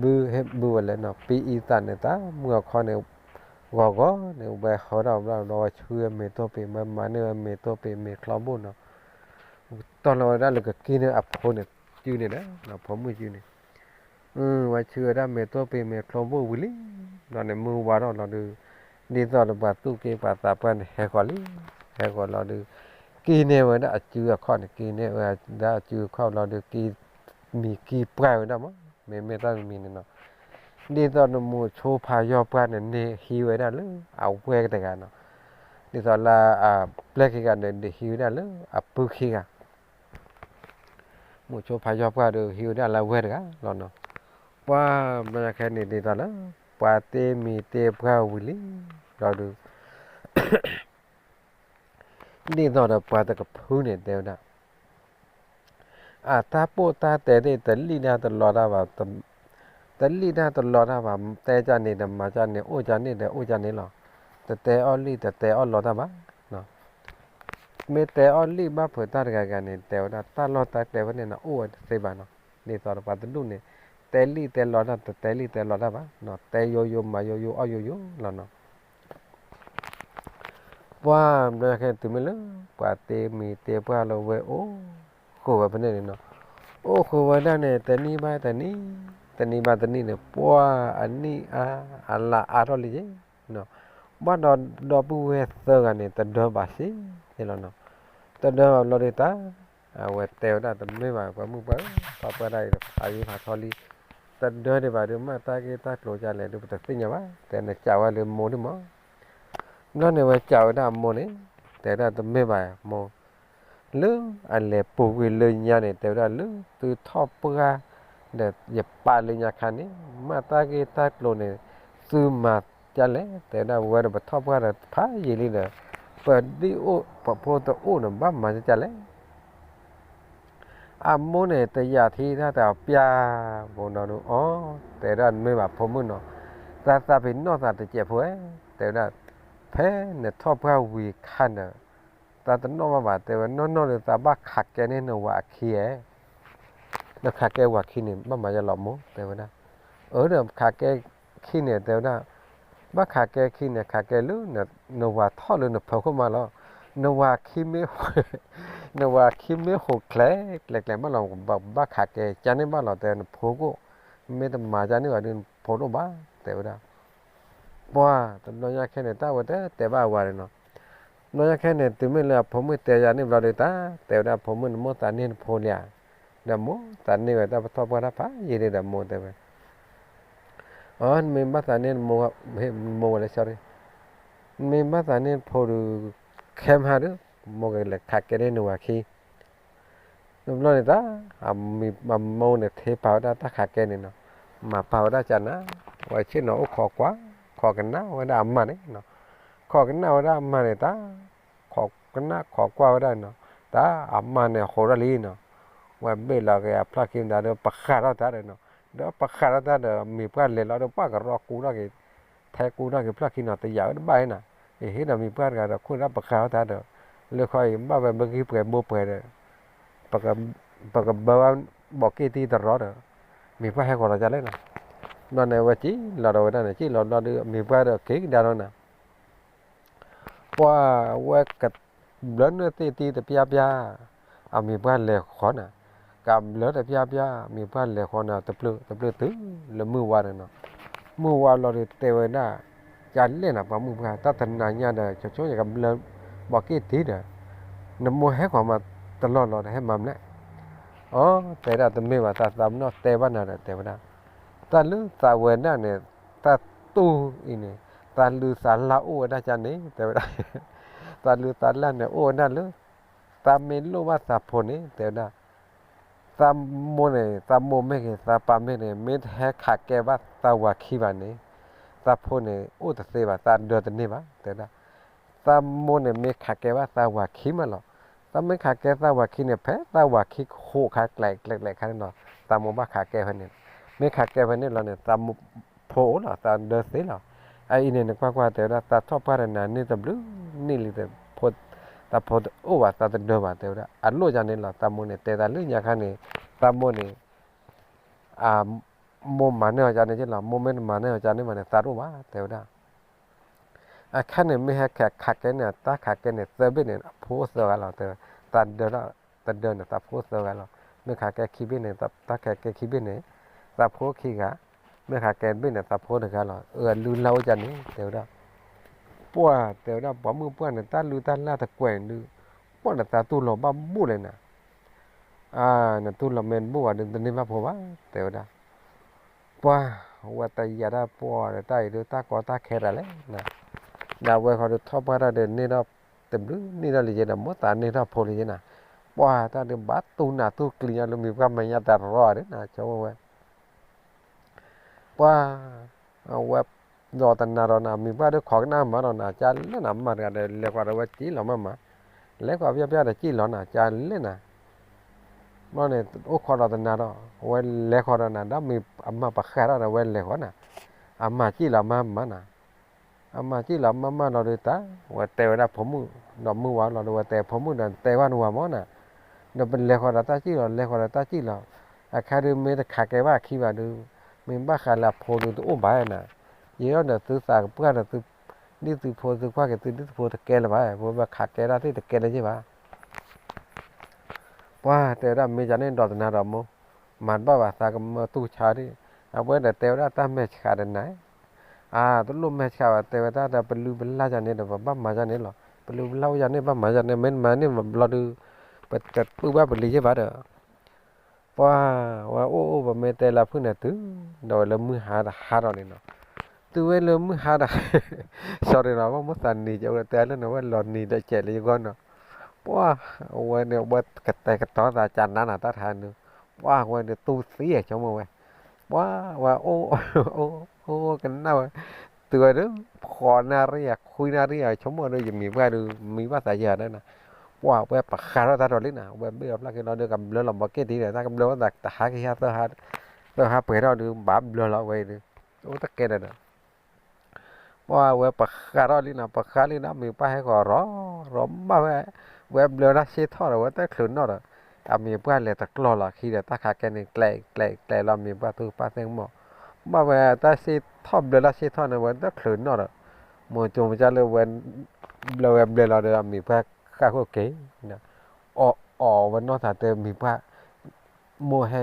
ဘု ဟ့ၣ်ဘုဝဲလဲၣ်နီၤ, ပံအံသးန့ၣ်တၢ် မုၢ်အခီန့ၣ်, ဂီၤဂီၤန့ၣ် ဝဲဟီထီၣ်ဘျီဒီးဝဲဆှၢဝဲမ့ၤတိၢ်ပ့ၤ မ့ၢ်မၤန့ၢ်ဝဲမ့ၤတိၢ်ပ့ၤမ့ၤချီဘိၣ်နီၤ, တီၢ်လီၤဝဲဒၣ်လၢကက့ၤန့ၢ်အဖိန့ၣ်, စုန့ၣ်ဒီး ဖိမုၣ်စုန့ၣ် ဝဲဆှၢဝဲဒၣ်မ့ၤတိၢ်ပ့ၤမ့ၤချီဘိၣ်ဝံၤလံ, ဘျီန့ၣ်မုၢ်ဝါထီၣ်လီၤဒုး, ဒ်သိးဒီးပှၤသူၣ်က့ပှၤသးပှၢ်န့ၣ်ဟဲဃီၤလံ, ဟဲဃီၤလီၤဒုး, က့ၤန့ၢ်ဝဲဒၣ်အစုအခီၣ်န့ၣ် က့ၤန့ၢ်ဝဲဒၣ်အစုအခီၣ်လီၤဒုး က့ၤမံၤက့ၤပှၢ်ဝဲဒၣ်မး, မ့မ့ၢ်တၢ်တမံၤန့ၣ်နီၤ, ဒ်သိးနမိၢ်ဆိဖးယီၢ်ပှၢ်န့ၣ် န့ၢ်ဟံးဝဲဒၣ်လၢအဝဲၢ်တဂၤနီၤ, ဒ်သိးလၢအပျဲၢ်ခံဂၤန့ၣ် ဒုးဟံးဝဲဒၣ်လၢအပုၢ်ခံဂၤ မိၢ်ဆိဖးယီၢ်ပှၢ်ဒီး ဟံးဝဲဒၣ်လၢအဝဲၢ်တဂၤလီၤနီၤ. ပှၤဘျီညါခဲန့ၣ်ဒ်သိးလၢ ပှၤတ့မံၤတ့ပှၢ်ဝံၤလံ ဘျီဒုး ဒ်သိးဒီးပှၤတကဖုန့ၣ်တဲဝဲဒၣ် အတၢ်ပိာ်တၢ်တဲသ့ၣ် တလံၣ်တၢ်တလီတၢ်ဘၣ်, တလံၣ်တၢ်တလီတၢ်ဘၣ်, တဲကန့ၣ်ဒီးမၤကန့ၣ်, အိၣ်ကန့ၣ်ဒီးအိၣ်ကန့ၣ်လီၤ. တတဲအီၣ်လံၣ် တတဲအီၣ်လီတၢ်ဘၣ်. မ့ၢ်တဲအီၣ်လံၣ်ဘၣ်ဖုးတၢ်တဂၤဂၤန့ၣ် တဲဝဲဒၣ် တၢ်လီၢ်တၢ်ကျဲဖဲန့ၣ်န့ၣ် အိၣ်ဝဲတသ့ဘၣ်နီၤ. ဒ်သိးဒီးပှၤတဒူၣ်န့ၣ် တဲလံၣ်တဲလီၤတၢ် တတဲလံၣ်တဲလီၤတၢ်ဘၣ်, တဲယိယိမၤယိယိအီၣ်ယိယိလီၤနီၤ. ပှၢ်ဘျီခဲတုၤမ့ၢ်လၢ ပှၤတ့မံၤတ့ပှၢ်လၢဝဲအိၣ်ဃုာ်ဝဲဖဲန့ၣ်န့ၣ်နီၤ, အိၣ်ဃုာ်ဝဲဒၣ်န့ၣ် တနံၣ်ဘၣ်တနံၣ်, တနံၣ်ဘၣ်တနံၣ်န့ၣ် ပှၢ်အနံၣ်အါ အလါအါထီၣ်လံက့ၤ, ဘၣ်ဒီးဒီပုၢ်ဝဲၢ်သၢဂၤန့ၣ် တဒၢဘၣ်စ့ၢ်ကီးလီၤနီၤ, တဒၢဘၣ်ဘျီဒီးတၢ် အဝဲတဲဝဲဒၣ်တမ့ၢ်ဘၣ် ပှၤမုၣ်ပှၢ်ဧၢ, ထီၣ်ပှၢ်တၢ်အံၤတဖးယံၤဖးထီလံ, တဒၢဒံးဘၣ်ဒီး မ့ၢ်တၢ်ဂ့ၢ်တၢ်ကျိၤဒ်လဲၣ်ဒီး ပတသ့ၣ်ညါဘၣ်, တဲနကးဝဲလၢမိၢ်ဒံးမး. ဘျီန့ၣ်ဝဲကးဝဲဒၣ်အမိၢ်န့ၣ် တဲဝဲဒၣ်တမ့ၢ်ဘၣ်မိၢ်, လၢအလဲၤပူၤကွံာ်လၢညါန့ၣ် တဲဝဲဒၣ်လၢသုထီၣ်ပှၢ်ဒီးယပၢ်လၢညါခါန့ၣ် မ့ၢ်တၢ်ဂ့ၢ်တၢ်ကျိၤန့ၣ် သုမၤဒ်လဲၣ်, တဲဝဲဒၣ်ဝဲဒီးပထီၣ်ပှၢ်ဒီးဖးယံၤလံဒီး ပဒံၣ်အိၣ်ပဖိတအိၣ်န့ၣ် ဘၣ်မၤဒ်လဲၣ်. အမိၢ်န့ၣ် တယာ်ထံတၢ်တပျၢ် ပူၤနီၤဒုးအီၤ, တဲဝဲဒၣ်နမ့ၢ်ဘၣ်ဖိမုၣ်နီၤ, တၢ်သးပ့ၤနီၣ်သးတစဲးဖိဧၢ, တဲဝဲဒၣ် ဖဲနထီၣ်ပှၢ်ဝံၤခါဒီး တၢ်တနီၣ်ဘၣ်ဘၣ်, တဲဝဲနီၢ်နီၢ်ဒီး သးဘၣ်ခးကဲန့ၢ်နဝၤအခံဧါ, နခးကဲဝၤခံန့ၣ် ဘၣ်မၤယါလီၤမိၢ် တဲဝဲဒၣ်, အၢ ဒီးခးကဲခံန့ၣ် တဲဝဲဒၣ်, ဘၣ်ခးကဲခံန့ၣ် ခးကဲလၢ နဝၤထီၣ်လၢနဖိခိၣ်မးလီၤ, နဝၤခံမ့ၢ် နဝၤခံမ့ၢ်ဟိးကျဲၤကျဲၤကျဲၤဘၣ်လီၤ ဘၣ်ခးကဲကန့ၢ်ဘၣ်လီၤ တဲနဖိခိၣ်, မ့ၢ်တမၤကန့ၢ်ဘၣ်ဒီးနဖိတအိၣ်ဘၣ် တဲဝဲဒၣ်. ပှၢ်တဘျီညါခဲန့ၣ် တၢ်ဝဲတတဲဘၣ်အဝၤန့ၣ်နီၤ, ဘျီညါခဲန့ၣ် တုၤမ့ၢ်လၢအဖိမုၣ်တဲယၤန့ၣ်ဘျီဒီးတၢ် တဲဝဲဒၣ်ဖိမုၣ်နမိၢ်သးန့ၢ်နဖိလံဧါ, ဒီးမိၢ်သးန့ၢ်ဝဲတၢ်ပထီၣ်ပှၢ်တၢ်ဖးယံၤဒီးမိၢ်တဲဝဲ အ နမ့ၢ်ဘၣ်သးန့ၢ်နမိၢ်, မိၢ်ဝဲလဲၣ် sorry, နမ့ၢ်ဘၣ်သးန့ၢ်နဖိဒီး ခဲမဟါဒီး မိၢ်ကလဲၤခးကဲန့ၢ်နဝၤခံ, တဘျီန့ၣ်တၢ် အမိၢ်န့ၣ် ထ့ပာ်ဝဲဒၣ်တၢ်ခးကဲန့ၣ်နီၤ, မၤပာ်ဝဲဒၣ်ကနၤ, ဝဲဆ့ၣ်နီၤအိၣ်ခိးကွၢ်, ခိးကနၣ်ဝဲဒၣ်အမါန့ၣ်နီၤ, ခိးကနၣ်ဝဲဒၣ်အမါန့ၣ်တၢ် ခိးကနၣ်ခိးကွၢ်ဝဲဒၣ်နီၤ, တၢ်အမါန့ၣ်ဟိးထီၣ်လံနီၤ, ဝဲဘ့ၣ်လီၤက့ၤအဖျီၣ်ခံမတၤဒီး ပဃၢ်ထီၣ်တၢ်ဒီးနီၤ, ဒီးပဃၢ်ထီၣ်တၢ်ဒီး မံၤပှၢ်လဲၤလီၤဒီး ပှၢ်ကရီကူထီၣ်က့ၤ, ထဲကူထီၣ်က့ၤဖျီၣ်ခံနီၤ တယာ်ဝဲတဘၣ်အံၤနီၤ, အဟ့ၣ်ဒီးမံၤပှၢ်တဂၤဒီး ခိၣ်ဒီးပဃၢ်ထီၣ်တၢ်ဒီး, လၢခီအံၤ ဘၣ်ဝဲဘၣ်ဂံၢ်ပှဲၤဘိပှဲၤဒီး ပကဘၢဝဲဘီးက့ၣ်တံၢ်တရီဒီး မံၤပှၢ်ဟဲဃီၤလီၤကလဲၣ်နီၤ, ဘျီန့ၣ်ဝဲကံၣ်လီၤဒီးဝဲဒၣ်န့ၣ် ကံၣ်လီၤဘျီဒီး မံၤပှၢ်ဒီးက့ၤကဒါဒီးနီၤ ပှၢ်ဝဲက ဘျၢနုာ်သ့ၣ်တံၢ်တပျၢ်ပျၢ်, အမံၤပှၢ်လဲၤဃီၤနၤ, ကဘျၢတပျၢ်ပျၢ် မံၤပှၢ်လဲၤဃီၤနၤ တပျၢ်တပျၢ်တုၤလၢမုၢ်ဝါန့ၣ်နီၤ, မုၢ်ဝါလီၤဒီးတဲဝဲဒၣ်, ကလဲၣ်နၤပှၤမုၣ်ပှၢ် တၢ်တနၤညါဒီး ဆိဆိယကဘျၢ ဘီးက့ၣ်တံၢ်ဒီး, နမိၢ်ဟဲဃီၤမးတလီၢ်လီၤဒီး ဟဲမၤမနုၤလဲၣ်, အ တဲဒၣ်တမ့ၢ်ဘၣ် သးသးပနီၣ်တဲဘၣ်နၤဒီးတဲဝဲဒၣ် တၢ်လၢသးဝဲဒၣ်န့ၣ် တၢ်တူၢ်အံၤန့ၣ်, သးလုၢ်သးလၢ်အိၣ်ဝဲဒၣ်ကန့ၣ် တဲဝဲဒၣ်, သးလုၢ်သးလၢ်န့ၣ်အိၣ်ဝဲဒၣ်လၢ, သးမ့ၢ်လိၣ်ဘၣ်သးဖိန့ၣ် တဲဝဲဒၣ်, သးမိၢ်န့ၣ် သးမိၢ်မ့ၢ်ဂ့ၤ သးပၢ်မ့ၢ်ဂ့ၤ မ့ၢ်တဟဲခးကဲဘၣ်သးဝၤခံဘၣ်န့ၣ်, သးဖိန့ၣ် အိၣ်တသ့ဘၣ် သးဒၢတန့ၢ်ဘၣ် တဲဝဲဒၣ် သးမိၢ်န့ၣ်မ့ၢ်ခးကဲဘၣ်သးဝၤခံမးလီၤ, သးမ့ၢ်ခးကဲသးဝၤခံန့ၣ် ဖဲသးဝၤခံဃိးခါကျဲၤကျဲၤကျဲၤခါန့ၣ်နီၤ, သးမိၢ်ဘၣ်ခးကဲဖဲန့ၣ်, မ့ၢ်ခးကဲဖဲန့ၣ်လီၤန့ၣ် သးဖိအိၣ်လီၤ သးဒၢသ့လီၤ, အအံၤန့ၣ် နကွၢ်ကွၢ်တဲဝဲဒၣ် သးထီၣ်ပှၢ်ဒီးနၤန့ၢ်တဘျုးနံၣ်လံ, သးဖိတအိၣ်ဘၣ် သးတဒၢဘၣ်တဲဝဲဒၣ် အလိၣ်ကန့ၣ်လီၤ, သးမိၢ်န့ၣ် တဲသးလၢညါခါန့ၣ်, သးမိၢ်န့ၣ် အ မိၢ်မၤန့ၢ်အီၤကန့ၣ်က့လီၤ, မိၢ်မ့ၢ်တမၤန့ၢ်အီၤကန့ၣ်မးန့ၣ် သးတအိၣ်ဘၣ် တဲဝဲဒၣ် အခါန့ၣ် မ့ၢ်ဟဲခးကဲန့ၣ် တၢ်ခးကဲန့ၣ် သၢဘ့ၣ်န့ၣ် အဖိအိၣ်သၢဂၤလီၤ, တဲဝဲ, သးဒၢ, တဒၢန့ၣ် သးဖိအိၣ်သၢဂၤလီၤ, မ့ၢ်ခးကဲခံဘ့ၣ်န့ၣ် တၢ်ခးကဲခံဘ့ၣ်န့ၣ် သးဖိအိၣ်ခံဂၤ, မ့ၢ်ခးကဲတဘ့ၣ်န့ၣ် သးဖိအိၣ်တဂၤလီၤ, အလုၢ်အလၢ်အိၣ်ကန့ၣ် တဲဝဲဒၣ်, ပှၢ်တဲဝဲဒၣ် ပှၤမုၣ်ပှၢ်န့ၣ် တၢ်လုၢ်တၢ်လၢ်တကွဲးဒုး, ပှၢ်နသးတူၢ်လိာ်ဘၣ်ဘူၣ်လဲၣ်နၤ အ နတူၢ်လိာ်မ့ၢ်တဘူၣ်ဘၣ်ဒီး တန့ၢ်ဘၣ်ဖိဘၣ် တဲဝဲဒၣ်, ပှၢ်ဝဲတယာ်ဒၣ်ပှၢ်ဒီး တၢ်အံၤဒုး တၢ်ကီတၢ်ခဲတၢ်လဲၣ်နၤ, ဒီးအဝဲဃီဒီးထီၣ်ပှၢ်တၢ်ဒီးန့ၢ်ထီၣ်တဘျုးနံၣ်ထီၣ်လံယဲဒီး မိၢ်သးန့ၢ်ထီၣ်ဖိလံယဲနၤ, ပှၢ်တၢ်ဒုးဘၣ်တူၢ်နးတူၢ်ကျံၤညါလၢမံၤပှၢ်မဲာ်ညါတရီဒီးနၤ ဆိဝဲဝဲ ပှၢ်, အဝဲ ဒီးတနၤဒီးနၤ မံၤပှၢ်ဒီးခိးကနၣ်မးဒီးနၤ ကလဲၣ်နၤ မါတဂၤဒီး လဲၤဃီၤဒီးဝဲကံၣ်လီၤမးမး, လဲၤဃီၤပျၢ်ပျၢ်ဒီးကံၣ်လီၤနၤ ကလဲၣ်နၤ, ဘျီန့ၣ် အိၣ်ခိးဒီးတနၤဒီး အဝဲလဲၤဃီၤဒီးနၤ ဒီးမံၤအမါပဃၢ်ထီၣ်ဒီး အဝဲလဲၤဃီၤနၤ, အမၤကံၣ်လီၤမးမးနၤ အမၤကံၣ်လီၤမးမးလီၤဒီးတၢ် ဝဲတဲဝဲဒၣ်ဖိမုၣ်, ဒီးမုၢ်ဝါလီၤဒီး ဝဲတဲဖိမုၣ်ဒီး တဲဝဲနဝၤမးနၤ, ဒီးပလဲၤဃီၤဒီးတၢ်ကံၣ်လီၤ လဲၤဃီၤဒီးတၢ်ကံၣ်လီၤ, အခါဒုးမ့ၢ်တခးကဲဘၣ်အခံဘၣ်ဒုး, မ့ၢ်ဘၣ်ဃးလၢအဖိဒုးတအိၣ်ဘၣ်နၤ, ယဲဒီးသုသးကပှၢ်ဒီးသု, ဒ်သုဖိသုကွၢ်က့ၤသုဒ်သုဖိတကဲလၢၤဘၣ်, ပဝဲဘၣ်ခးကဲဒၣ်သ့ၣ်တကဲလၢၤဘၣ် ပှၢ်တဲဝဲဒၣ်မ့ၢ်ကန့ၣ်ဒီးတနၤဒီးမိၢ်, မၤတဘၣ်ဘၣ်သးကမၢတူၢ်ဆါဒၣ်, အဝဲဒီးတဲဝဲဒၣ်တၢ်မဲာ်ဆှးဒီးနၤ, အါ တလိၣ်မဲာ်ဆှးဘၣ်တဲဝဲဒၣ်ဒီးပလုၢ်ပလၢ်ယၤန့ၣ်ဒီးပဘၣ်မၤယၤန့ၣ်လီၤ, ပလုၢ်ပလၢ်အိၣ်ယၤန့ၣ်ဘၣ်မၤယၤန့ၣ် မ့ၢ်မၤန့ၣ်ဘျီဒုး, ပတပုၢ်ဘၣ်ပလံၤယ့ၢ်ဘၣ်ဒီး ပှၢ်ဝဲအိၣ်အိၣ်ပမ့ၢ်တဲလၢဖုၣ်န့ၣ်တုၤ, ဒီးဝဲလၢမုၢ်ဟါတဟါဒီးန့ၣ်နီၤ, တုၤဝဲလၢမုၢ်ဟါတဟါ, စီၤရ့နီၤ ဘၣ်မိၣ်သးနံၤကဲဝဲတဲလၢနဝဲလီၤနံၤဒီးကဲး လၢယဂီၢ်နီၤ, ပှၢ်ဝဲန့ၣ်ဝဲကတဲာ်ကတီၤသးကနါနၤတၢ်တဟါန့ၣ်, ပှၢ်ဝဲန့ၣ်တူၢ်သံဆိကမိၣ်ဝဲ, ပှၢ်ဝဲအိၣ်, အိၣ်ကနၣ်ဝဲ, တုၤဝဲဒုး, ဃိးနၣ်ရံၣ်ဧါ ခွံနၣ်ရံၣ်ဧါ ဆိကမိၣ်ဒုး ယမံၤပှၢ်ဒုး မံဘၣ်သးယၤဒၣ်နၤ, ပှၢ်ဝဲပဃးထီၣ်တၢ်ဒီးလံနၤ ဝဲဘ့ၣ်အဖျၢၣ်က့ၤလီၤဒီး ကဘျၢလီၤဘီးက့ၣ်တံၢ်ဒီး တၢ်ကဘျၢဝဲသးတဟါကဟံး သၢဟါပှဲၤထီၣ်ဒုး ဘၣ်ဘျၢလီၤဝဲအံၤဒုး, အိၣ်တကဲဒီးဒီး ပှၢ်ဝဲပဃးထီၣ်လံနၤ ပဃးလံဒီး မံၤပှၢ်ဟဲဃီၤရီၤ, ရီၤဘၣ်ဝဲ, ဝဲဘျၢတၢ်ဆ့ထီၣ်ဒီး ဝဲတချုးနီၣ်ဒီး, အမံၤပှၢ်လဲၤတကျီၢ်လီၤခံဒီး တၢ်ခးကဲန့ၣ် ကျဲးကျဲးကျဲးလီၤ မံၤပှၢ်သူၣ်ကပၢ်သ့ၣ်ကမီၤ, ဘၣ်ဝဲတၢ်ဆ့ထီၣ်ဘျၢတၢ်ဆ့ထီၣ်န့ၣ် ဝဲတချုးနီၣ်ဒီး, မိၤကၠိမကၢ်လၢဝဲ, ဘျၢဝဲဘျၢလီၤဒီး အမံၤပှၢ်ဃၣ်ခိၣ်က့ၤ, အီၣ်အီၣ်ဝဲနီၢ်သးတဲမံၤပှၢ် မိၢ်ဟဲ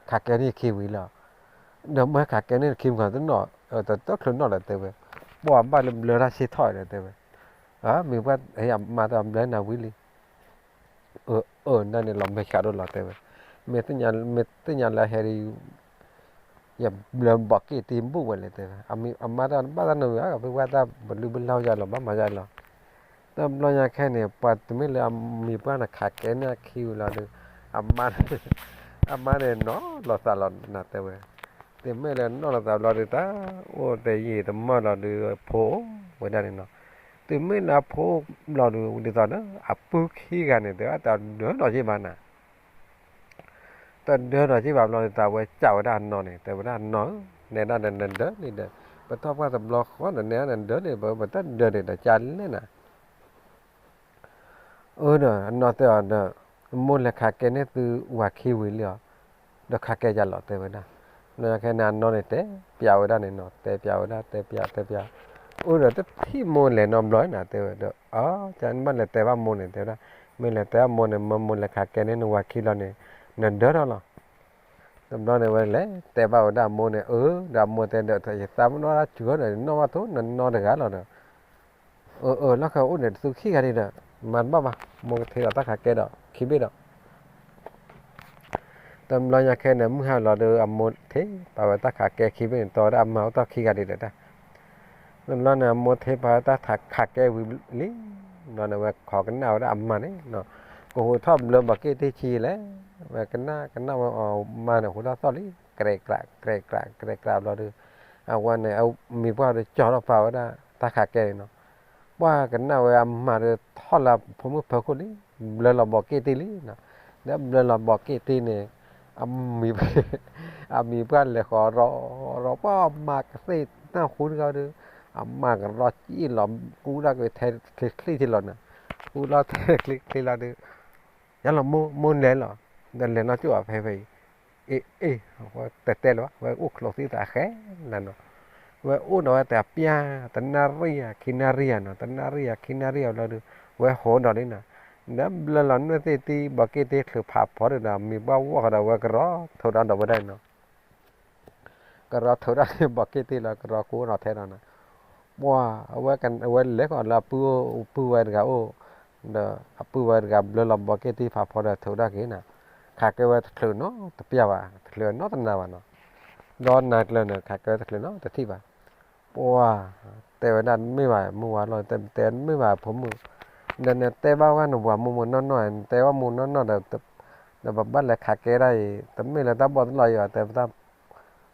ခးကဲန့ၢ်ခံဝံၤလီၤ, ဒီးမိၢ်ဟဲခးကဲန့ၢ်ခံဝံၤတနီၣ်, တချုးနီၣ်ဒီးတဲဝဲ, ပှၢ်ဘၣ်လၢဘျၢတၢ်ဆ့ထီၣ်ဒီးတဲဝဲ, မံၤပှၢ် မၤတၢ်ဘျၢနၤဝံၤလံ, အၢ အၢ နန့ၣ်လီၤမဲာ်ဆှးဒိၣ်လီၤတဲဝဲ, မ့ၢ်သ့ၣ်ညါလၢဟဲဒ် ယဘျၢဘီးက့ၣ်တံၢ်ဘူၣ်ဝဲလဲၣ်တဲဝဲ, အမါတဘၣ်တၢ်နဝံၤ အဖုပှၢ်တၢ်ပလုၢ်ပလၢ်ယၤလီၤ ဘၣ်မၤယၤလီၤ, တဘျီညါခဲန့ၣ် ပှၤတမ့ၢ်လၢအမံၤပှၢ်န့ၣ်ခးကဲန့ၢ်အခံဝံၤလီၤဒီး, အမါ, အမါန့ၣ်နီၢ်လီၤသးလီၤနၤတဲဝဲ, တမ့ၢ်လၢနီၢ်လီၤသးဘျီဒီး တၢ်အိၣ်တယံာ်တမီၢ်လီၤဒီး ဖိအိၣ်ဝဲဒၣ်န့ၣ်နီၤ, တမ့ၢ်လၢအဖိဘျီဒီး ဒ်သိးဒီး အပုၢ်ခံဂၤန့ၣ် တဲဝဲတဒၢထီၣ်က့ၤဘၣ်နၤ တဒၢထီၣ်က့ၤဘၣ်ဘျီန့ၣ် သးဝဲစံးဝဲဒၣ်အနီၢ်န့ၣ် တဲဝဲဒၣ်နီၢ်ဧၢ, နဲဒၣ်ဒီးနဒၢန့ၣ်ဒီး ပထီၣ်ပှၢ်တဘျီဃီဒီး နဲဒၣ်နဒၢန့ၣ် ပတၢ်ဒၢန့ၣ်ဒီး ကလဲၣ်နၤ, အၢဒီး အနီၢ်တဲအီၤဒီး မိၢ်လဲၤခးကဲန့ၢ်သုဝၤခံဝံၤလံအီၤ, ဒီးခးကဲယၤလီၤတဲဝဲဒၣ်, ဘျီညါခဲန့ၣ် အနီၢ်န့ၣ်တဲပျးဝဲဒၣ်န့ၣ်နီၤ တဲပျးဝဲဒၣ် တဲပျး တဲပျး, အၢဒီးတထံၣ်မိၢ်လဲၤနီတဘျီနၤတဲဝဲဒီး အၢ ကနဘၣ်လဲၤတဲဘၣ်မိၢ်န့ၣ်တဲဝဲဒၣ်, မ့ၢ်လဲၤတဲဘၣ်မိၢ်န့ၣ် မ့ၢ်မိၢ်လဲၤခးကဲန့ၢ်နဝၤခံလီၤန့ၣ် နဒၢထီၣ်လီၤ တဘျီန့ၣ်ဝဲလဲၤတဲဘၣ်ဝဲဒၣ်အမိၢ်န့ၣ် အၢ ဒီးအမိၢ်တဲဒီး ယသးမနီၢ်တၢ်စူၤဒီး နနီၢ်ဘၣ်သိးနနီၢ်တဂၤလီၤဒီး, အၢ အၢ လီၢ်ခၢၣ်အိၣ်န့ၣ် တသူခံဂၤဒံးဒီး မၤတဘၣ်ဘၣ် မိၢ်ကထ့လီၤတၢ်ခးကဲဒီးခံဘ့ၣ်ဒီး တဘျီညါခဲန့ၣ် မုၢ်ဟါလီၤဒီး အမိၢ်ထ့ပာ်ဝဲတၢ်ခးကဲခံဘ့ၣ်န့ၣ် တီဝဲဒၣ်အမါအိၣ်တီၢ်ခံဂၤဒံးဒီးတၢ်, တဘျီန့ၣ် အမိၢ်ထ့ပာ်ဝဲတၢ်ခးကဲဝံၤလံ, ဘျီန့ၣ်ဝဲခိးကနၣ်ဝဲဒၣ်အမါန့ၣ်, ကဟူးထီၣ်ဘျၢဘီးက့ၣ်တံၢ်ဆံလဲၣ်, ဝဲကနၣ်ကနၣ်ဝဲအမါန့ၣ် ဟူးထီၣ်သီၣ်လံ ကြဲးကြး ကြဲးကြး ကြဲးကြးဘျီဒီး, အဝဲန့ၣ် မံၤပှၢ်ဒီးကၠီထီၣ်ပာ်ဝဲဒၣ် တၢ်ခးကဲန့ၣ်နီၤ ပှၢ်ကနၣ်ဝဲအမါဒီးထီၣ်လၢဖိမုၣ်ဖိခိၣ်လံ, ဘျၢလီၤဘီးက့ၣ်တံၢ်လံနီၤ, ဒီးဘျၢလီၤဘီးက့ၣ်တံၢ်န့ၣ်, အမံၤ, အမံၤပှၢ်လဲၤဃီၤရီၤရီၤ ပှၢ်မၤကသ့ၣ်နၢ်ဟူတဂၤဒီး, အမါကရီကံၣ်လီၤ ကူထီၣ်က့ၤထဲချ့ချ့ထံလီၤနီၤ, ကူထီၣ်ထဲချ့ချ့လီၤဒီး ယၤလီၤမိၢ် မိၢ်လဲၤလီၤ, ဒီးလဲၤနီၢ်ကၠိၣ်အဖဲဖဲအံၤ, အ့ၣ်အ့ၣ်, ဝဲတတဲလၢၤဘၣ် ဝဲအိၣ်ချိးသံသးဃဲလၢာ်နီၤ, ဝဲအိၣ်ဒီးဝဲတပျၢ် တနၣ်ရံၣ်ဧါခံနၣ်ရံၣ်ဧါနီၤ, တနၣ်ရံၣ်ဧါခံနၣ်ရံၣ်ဧါဘျီဒီး, ဝဲဟိးဒီးလံနီၤ, ဒီးဘျၢလီၤနွဲၣ်သ့ၣ်တံၢ် ဘီးက့ၣ်တံၢ်ချုးဖးဖီဒီး မံၤပှၢ်ဝီၢ်ဃီဒီးဝဲကရီထိးဒီးဝဲဒၣ်နီၤ ကရီထိးဒၣ်ဘီးက့ၣ်တံၢ်လီၤ ကရီကူနီၤထဲဒီးနီၤ, ပှၢ်, အဝဲလဲၤဃီၤလၢအပုၢ်ဝဲၢ်တဂၤအိၣ်, ဒီးအပုၢ်ဝဲၢ်တဂၤဘျၢလီၤဘီးက့ၣ်တံၢ်ဖးဖီဒီးထိးဒၣ်က့ၤနီၤ, ခးကဲဝဲတချုးနီတပျၢ်ဘၣ် တချုးနီတနၤဘၣ်နီၤ, ဒီးနၤကျၢၤန့ၣ် ခးကဲဝဲတချုးနီတထံၣ်ဘၣ်, ပှၢ်, တဲဝဲဒၣ်မ့ၢ်ဘၣ်မုၢ်ဝါလီၤ တဲမ့ၢ်ဘၣ်ဖိမုၣ်, ဒီးနတဲဘၣ်ဝဲနဝၤမိၢ်မိၢ်နီၢ်နီၢ် နတဲဘၣ်မိၢ်နီၢ်နီၢ်ဒီး ဒီးပဘၣ်လဲၤခးကဲဒၣ်အံၤ တမ့ၢ်လၢတၢ်ဘီၣ်တလီၢ်အံၤဘၣ် တဲပတၢ်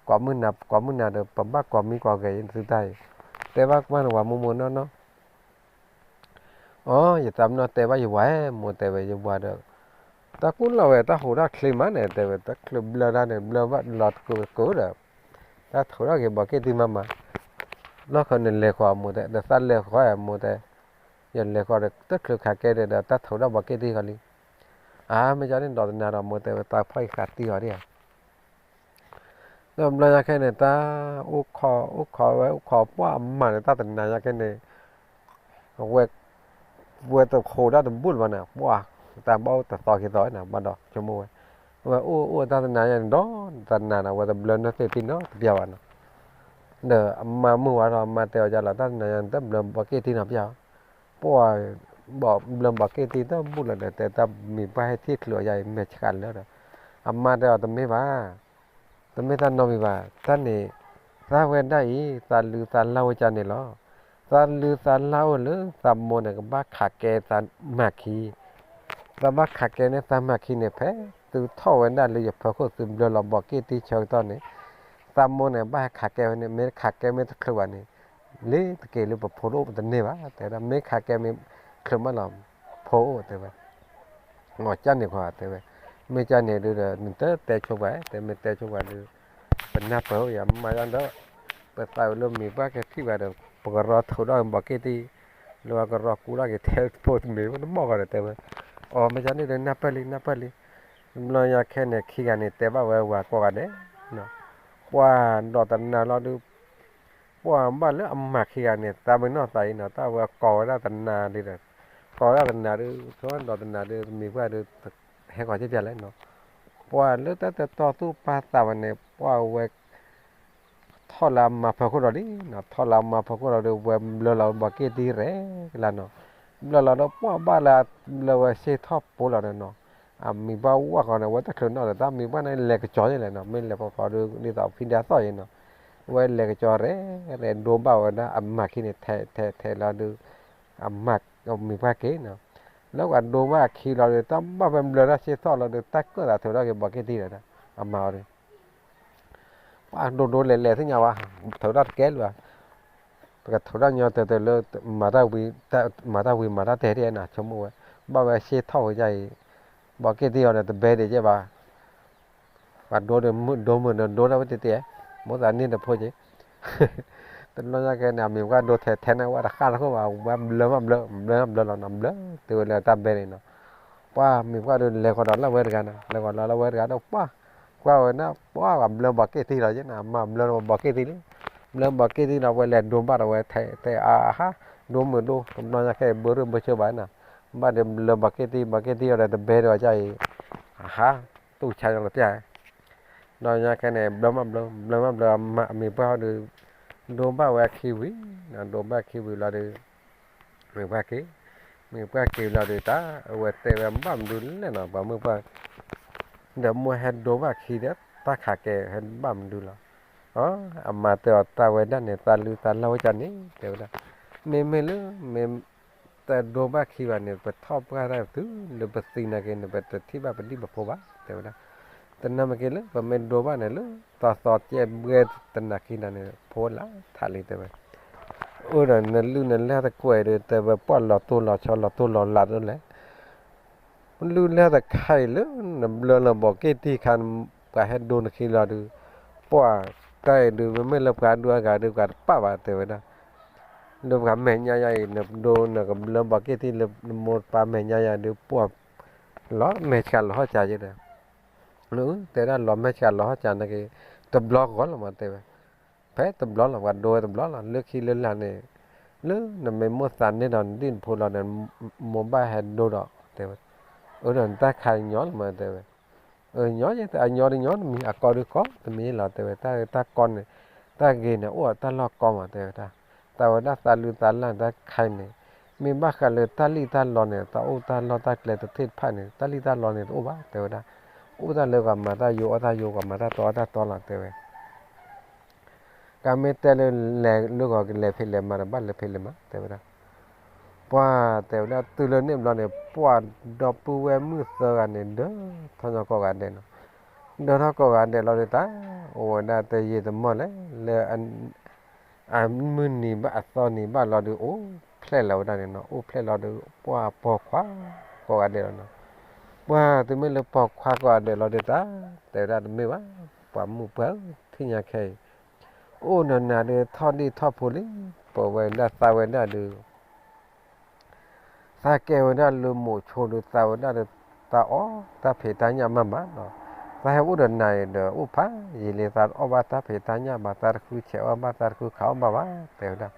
ကွၢ်မုၢ်နၤ ကွၢ်မုၢ်နၤဒီး ပဘၣ်ကွၢ်မံကွၢ်ဂဲၤအံၤသုတၢ်အံၤ, တဲဘၣ်ကွၢ်နဝၤမိၢ်မိၢ်နီၢ်နီၢ်, အိ ယသးမနီၢ်တဲဘၣ်ယဝၤဧၢ မိၢ်တဲဝဲယဝၤဒီး, တၢ်ကူၣ်လီၤဝဲတၢ်ဟူးတၢ်ချ့မးန့ၣ် တဲဝဲ တချုးဘျၢတၢ်န့ၣ် ဘျၢဘၣ်လီၤတကိးတကိးဒီး, တၢ်ထိးထီၣ်က့ၤဘီးက့ၣ်တံၢ်မးမး, လီၢ်ခၢၣ်န့ၣ်လဲၤဃီၤမိၢ်တဲ ဒီးသးလဲၤဃီၤဧါမိၢ်တဲ, ယလဲၤဃီၤဒီး တချုးခးကဲဒီး တၢ်ထိးထီၣ်ဘီးက့ၣ်တံၢ်ဃီလံ အါ မ့ၢ်ကန့ၣ်ဒီးတနၤဒီး မိၢ်တဲဝဲတၢ်ဖီၣ်ယဃာ်တံၢ်အီၤဒၣ်ဧါ, ဒီးဘျီညါခဲန့ၣ် တၢ်အိၣ်ခိးအိၣ်ခိးဝဲအိၣ်ခိးပှၢ်အမါန့ၣ် တၢ်တနၤညါခဲန့ၣ် ဝဲ ဝဲတဟိးဒၣ်တဘူၣ်လၢၤဘၣ်န့ၣ် ပှၢ် တၢ်ဘၣ်အိၣ်တသီခံသီန့ၣ် ဘၣ်ဒီးဆိကမိၣ်ဝဲ ဝဲအိၣ်အိၣ်တၢ်တနၤညါန့ၣ်ဒီး တနၤန့ၣ် ဝဲတဘျၢနီၢ်သ့ၣ်သံနီတဘျီဘၣ်နီၤ ဒီးအမါမုၢ်ဝါဒီး အမါတဲအီၤဒ်လဲၣ် တၢ်တနၤညါန့ၣ် တဘျၢဘီးက့ၣ်တံၢ်နီတဘျီ ပှၢ် ဘျၢဘီးက့ၣ်တံၢ်တဘူၣ်လၢၤဒီး တဲတၢ်မံၤပှၢ်ဟဲထံၣ်ချုးအီၤယၤအံၤ မဲာ်ဆှးလၢာ်ဒီး အမါတဲအီၤတမ့ၢ်ဘၣ် တမ့ၢ်တၢ်နီတမံၤဘၣ် တၢ်န့ၣ် သးဝဲဒၣ်အံၤ သးလုသးလၢ်အိၣ်ကၢန့ၣ်လီၤ. သးလုသးလၢ်အိၣ်လၢသးမိၢ်န့ၣ် ကဘၣ်ခးကဲသးမၤခံ သးဘၣ်ခးကဲန့ၢ်သးမၤခံန့ၣ် ဖဲသုထီၣ်ဝဲဒၣ်လၢယဖၢခိၣ်သုဘျၢလီၤဘီးက့ၣ်တံၢ်ဆၢကတီၢ်န့ၣ် သးမိၢ်န့ၣ် ဘၣ်ဟဲခးကဲဝဲန့ၣ် မ့ၢ်ခးကဲမ့ၢ်တချုးဘၣ်န့ၣ် လ့ၤတက့ၤလၢပဖိတအိၣ်ပတန့ၢ်ဘၣ် တဲဝဲဒၣ် မ့ၢ်ခးကဲမ့ၢ်ချုးမးလီၤ ဖိအိၣ်တဲဝဲ အကၢန့ၣ်ခွါတဲဝဲ မ့ၢ်ကၢန့ၣ်ဒုးဒီး နတတဲဆိပှၤ တဲမ့ၢ်တဲဆိပှၤဒုး ပနၢ်ပၢၢ်အိၣ်ယၤမၤယါဒီး ပသးဝဲလၢမံၤပှၢ်ကထံၣ်ဘၣ်ဒီး ပကရီထိးထီၣ်ဘီးက့ၣ်တံၢ် လၢအကရီကူထီၣ်က့ၤထဲဖိတမံၤတမီၢ်ဃီဒီးတဲဝဲ အီၤမ့ၢ်ကၢန့ၣ်ဒုး နၢ်ပၢၢ်လံ နၢ်ပၢၢ်လံ ဘျီညါခဲန့ၣ် ခံဂၤန့ၣ် တဲဘၣ်ဝဲဝၤကိးဂၤဒဲး ပှၢ်ဒီးတနၤလီၤဒုး ပှၢ်ဘၣ်လၢအမၤခံဂၤန့ၣ် သးမ့ၢ်နီၢ်သးအံၤနီၤ တၢ်ဝဲကိးဝဲဒၣ်တနၤလံဒီး ကိးဝဲဒၣ်တနၤဒုး ဆိဒီးတနၤဒုး မံၤပှၢ်ဒုး ဟဲကိးစ့ၢ်ကီးလဲၣ်နီၤ ပှၢ်လၢတၢ်တတီသူၣ်ပာ်သးဝဲန့ၣ် ပှၢ်ဝဲ ထီၣ်လၢအမါဖၢခိၣ်ဒီးလံနီၤ ထီၣ်လၢအမါဖၢခိၣ်ဒီးဒုး ဝဲဘျၢလီၤဘီးက့ၣ်တံၢ်ရဲၣ်ကလါနီၤ ဘျၢလီၤဒီးပှၢ်ဘၣ်လၢ ဘျၢဝဲစ့ထီၣ်ဖိလီၤဒီးနီၤ အမံၤပှၢ်ဝဲဃီန့ၣ် အဝဲတချုးနီၤဒီး တၢ်မံၤပှၢ်န့ၣ်လဲၤကစီၤယဲလဲၣ်နီၤ မ့ၢ်လဲၤဖီဖီဒုး ဒ်သိးဖံဒဲအသီၣ်ယဲနီၤ ဝဲလဲၤကစီၤရဲၣ်ရဲၣ် ဒိဘၣ်ဝဲဒၣ်အမါခံန့ၣ် ထဲထဲထဲလီၤဒုး အမါ မံၤပှၢ်က့ၤနီၤ လၢပှၤဒိဘၣ်အခံလီၤဒီး တၢ်ဘၣ်ဝဲဘျၢတၢ်စ့ထီၣ်လီၤဒီး တၢ်ကၢၣ်သးထုးထီၣ်က့ၤဘီးက့ၣ်တံၢ်ဒီး အမါအီၤဒီး ပှၤဒိဒိလဲၤလဲၤသ့ၣ်ညါဝဲ ထုးထီၣ်တကဲလၢၤဘၣ် ပကထုးထီၣ်ညီတၢ်တၢ်လၢ မၤတၢ်ဝံၤ မၤတၢ်ဝံၤမၤတၢ်တဲဒ်နီၤ ဆိကမိၣ်ဝဲ ဘၣ်ဝဲစ့ထီၣ်ဝဲဒ်အံၤ ဘီးက့ၣ်တံၢ်အီၤဒီးတဘဲဒံးကဲဘၣ် ပှၤဒိဒီးမုၢ်ဒိမုၢ်ဒီးဒိတၢ်ဝဲတတဲ မိၢ်သးန့ၢ်တဖိက့ၤ တဘျီညါကဲန့ၣ် အမံၤပှၢ်ဒိထဲထဲန့ၣ် ဝဲတဃၣ်တခိၣ်ဘၣ် ဝဲဘျၢမးဘျၢ ဘျၢဘျၢလီၤနီၤ ဘျၢတုၤဝဲလၢတၢ်ဘဲန့ၣ်နီၤ ပှၢ်မံၤပှၢ်ဒုးလဲၤဃီၤဒီးလၢဝဲတဂၤနီၤ လဲၤဃီၤဒီးလၢဝဲတဂၤဒီးပှၢ် ကွၢ်ဝဲဒၣ် ပှၢ်ဘျၢဘီးက့ၣ်တံၢ်လီၤက့ၤနီၤ မၤဘျၢဘီးက့ၣ်တံၢ်လံ ဘျၢဘီးက့ၣ်တံၢ်လီၤ ဝဲလဲၤဒိဘၣ်ဒီးဝဲထဲထဲအါဟါ ဒိမုၢ်ဒိ တဘျီညါကဲဘၢရ့ၣ်ဘၢဆၢဘၣ်နီၤ ဘၣ်ဒီးဘျၢဘီးက့ၣ်တံၢ် ဘီးက့ၣ်တံၢ်အီၤဒီးတဘဲဒီးဝဲဒ်အံၤ အဟါ တူၢ်ဆါညီကပျၢ် ဒီးညါခဲန့ၣ် ဘျၢမးဘျၢ ဘျၢမးဘျၢ အမံၤပှၢ်ဟီဒုး ဒိဘၣ်ဝဲအခံဝံၤ, ဒိဘၣ်ခံဝံၤလီၤဒီး မံၤပှၢ်က့ၤ, မံၤပှၢ်က့ၤလီၤဒီး တၢ်အဝဲတဲဝဲဘၣ်မနုၤလဲၣ်နီၤ ပှၤမုၢ်ပှၢ် ဒီးမိၢ်ဟဲဒိဘၣ်ခံဒီး တၢ်ခးကဲဟဲဘၣ်မနုၤလီၤ. အမါတဲအီၤ တၢ်ဝဲဒၣ်န့ၣ် သးလုသးလၢ်ဝဲကန့ၣ် တဲဝဲဒၣ်, မ့မ့ၢ်လၢ မ့ၢ် တဒိဘၣ်ခံဘၣ်န့ၣ် ပထီၣ်ပှၢ်တၢ်သုလၢပသံနာ်က့န့ၣ် ပတထံၣ်ဘၣ်ပဒံၣ်ပဖိဘၣ် တဲဝဲဒၣ်. တနာ်မ့ၢ်က့ၤလၢ ပမ့ၢ်ဒိဘၣ်န့ၣ်လၢ သီသီကဲဘှဲတနာ်က့န့ၣ် ဖိလၢထးလံ တဲဝဲ. အိၣ်ဒီးနလုၢ်နလၢ်တကွဲးဒီး တဲဝဲပှၢ်လီၤတိၢ်လီၤဆီလီၤတိၢ်လီၤလးဒိၣ်လဲၣ် လုၢ်လၢ်တခါအံၤလၢ နဘျၢလီၤဘီးက့ၣ်တံၢ်ခါ ပှၤဟဲဒိနခံလီၤဒုး, ပှၢ်တၢ်အံၤဒုး မ့မ့ၢ်လၢပှၤဒိအဂၤဒုး ပှၤတပာ်ဘၣ်တဲဝဲဒၣ်. လၢပှၤမဲာ်ညါယၤအံၤ နဒိနကဘျၢဘီးက့ၣ်တံၢ်လၢနမိၢ်ပၢ်မဲာ်ညါယၤဒုး ပှၢ် လီၤမဲာ်ဆှးလီၤဟီၣ်စၢ်ယဲဒီး တဲဒၣ်လီၤမဲာ်ဆှးလီၤဟီၣ်စၢ်နာ်က့ တဘျီဂီၤလီၤမးတဲဝဲ. ဖဲတဘျီလီၤ ပှၤဒိဝဲတဘျီလီၤ လၢခံလၢလာ်န့ၣ် လၢနမ့ၢ်မိၣ်သးန့ၢ်ဒီးနဒံၣ်နဖိလီၤဒီး မိၢ်ဘၣ်ဟဲဒိဒီးတဲဝဲ. အၢ ဒီးနတၢ်ခါညီလီၤမးတဲဝဲ. အၢ ညီယဲ အညီဒီးညီတမံၤ အကီဒုးကီတမံၤလီၤတဲဝဲ တၢ်တၢ်ကီန့ၣ် တၢ်ဂ့ၤန့ၣ် အိၣ်အတၢ်လီၢ်ကီမးတဲဝဲဒၣ်. တၢ်ဝဲဒၣ်သးလုသးလၢ်န့ၣ် တၢ်ခါအံၤန့ၣ် မ့ၢ်ဘၣ်ဃးလၢတၢ်လံၣ်တၢ်လီန့ၣ် တၢ်အိၣ်တၢ်လီၢ်တၢ်ကျဲတထံၣ်တဖၣ်န့ၣ် တၢ်လံၣ်တၢ်လီန့ၣ်တအိၣ်ဘၣ်တဲဝဲဒၣ်. အိၣ်တၢ်လၢပှၤမၤတၢ်ယိ အီၣ်တၢ်ယိ ပှၤမၤတၢ်တီအီၣ်တၢ်တီလီၤတဲဝဲ. ကမ့ၢ်တဲလၢလဲၤလၢဂီၤကလဲၤဖံးလဲၤမၤဒီး ဘၣ်လဲၤဖံးလဲၤမၤတဲဝဲဒၣ်. ပှၢ်တဲဝဲဒၣ် တုၤလၢန့ၣ်ဘျီန့ၣ် ပှၢ်ဒီပုၢ်ဝဲၢ်မုၣ်သၢဂၤန့ၣ် ဒၢထီၣ်ညီကိးဂၤဒဲးနီၤ. ဒၢထီၣ်ကိးဂၤဒဲးလီၤဒီးတၢ် အိၣ်ဝဲဒၣ်တယံာ်တမီၢ်လဲၣ် လၢ အမုၢ်နံၤဘၣ်အသီနံၤဘၣ်လီၤဒီး အိၣ်ဖျဲၣ်လီၤဝဲဒၣ်န့ၣ်နီၤ. အိၣ်ဖျဲၣ်လီၤဒီး ပှၢ်ပိာ်ခွါကိးဂၤဒဲးလီၤနီၤ. ပှၢ်တုၤမ့ၢ်လၢပိာ်ခွါကိးဂၤဒဲးလီၤဒီးတၢ် တဲဝဲဒၣ်တမ့ၢ်ဘၣ် ပှၤမုၢ်ပှၢ်ဧၢ ထံၣ်ညါခဲအံၤ အိၣ်နၤနၤဒီးထီၣ်ဒံၣ်ထီၣ်ဖိလံ ပဝဲဒၣ်သးဝဲဒၣ်ဒီး သးကဲဝဲဒၣ်လၢမိၤဆိဒီးသးဝဲဒၣ်ဒီး တၢ်အီၣ်တၢ်ဖံးတၢ်ညၣ်မးမးနီၤ. သးဟဲအိၣ်ဒီးနၤအံၤဒီးအိၣ်ဖးယံာ်လံ သးတအီၣ်ဘၣ်တၢ်ဖံးတၢ်ညၣ်ဘၣ် သးတဃုဆဲးအီၣ်ဘၣ် သးတဃုခးအီၣ်ဘၣ်ဘၣ် တဲဝဲဒၣ်.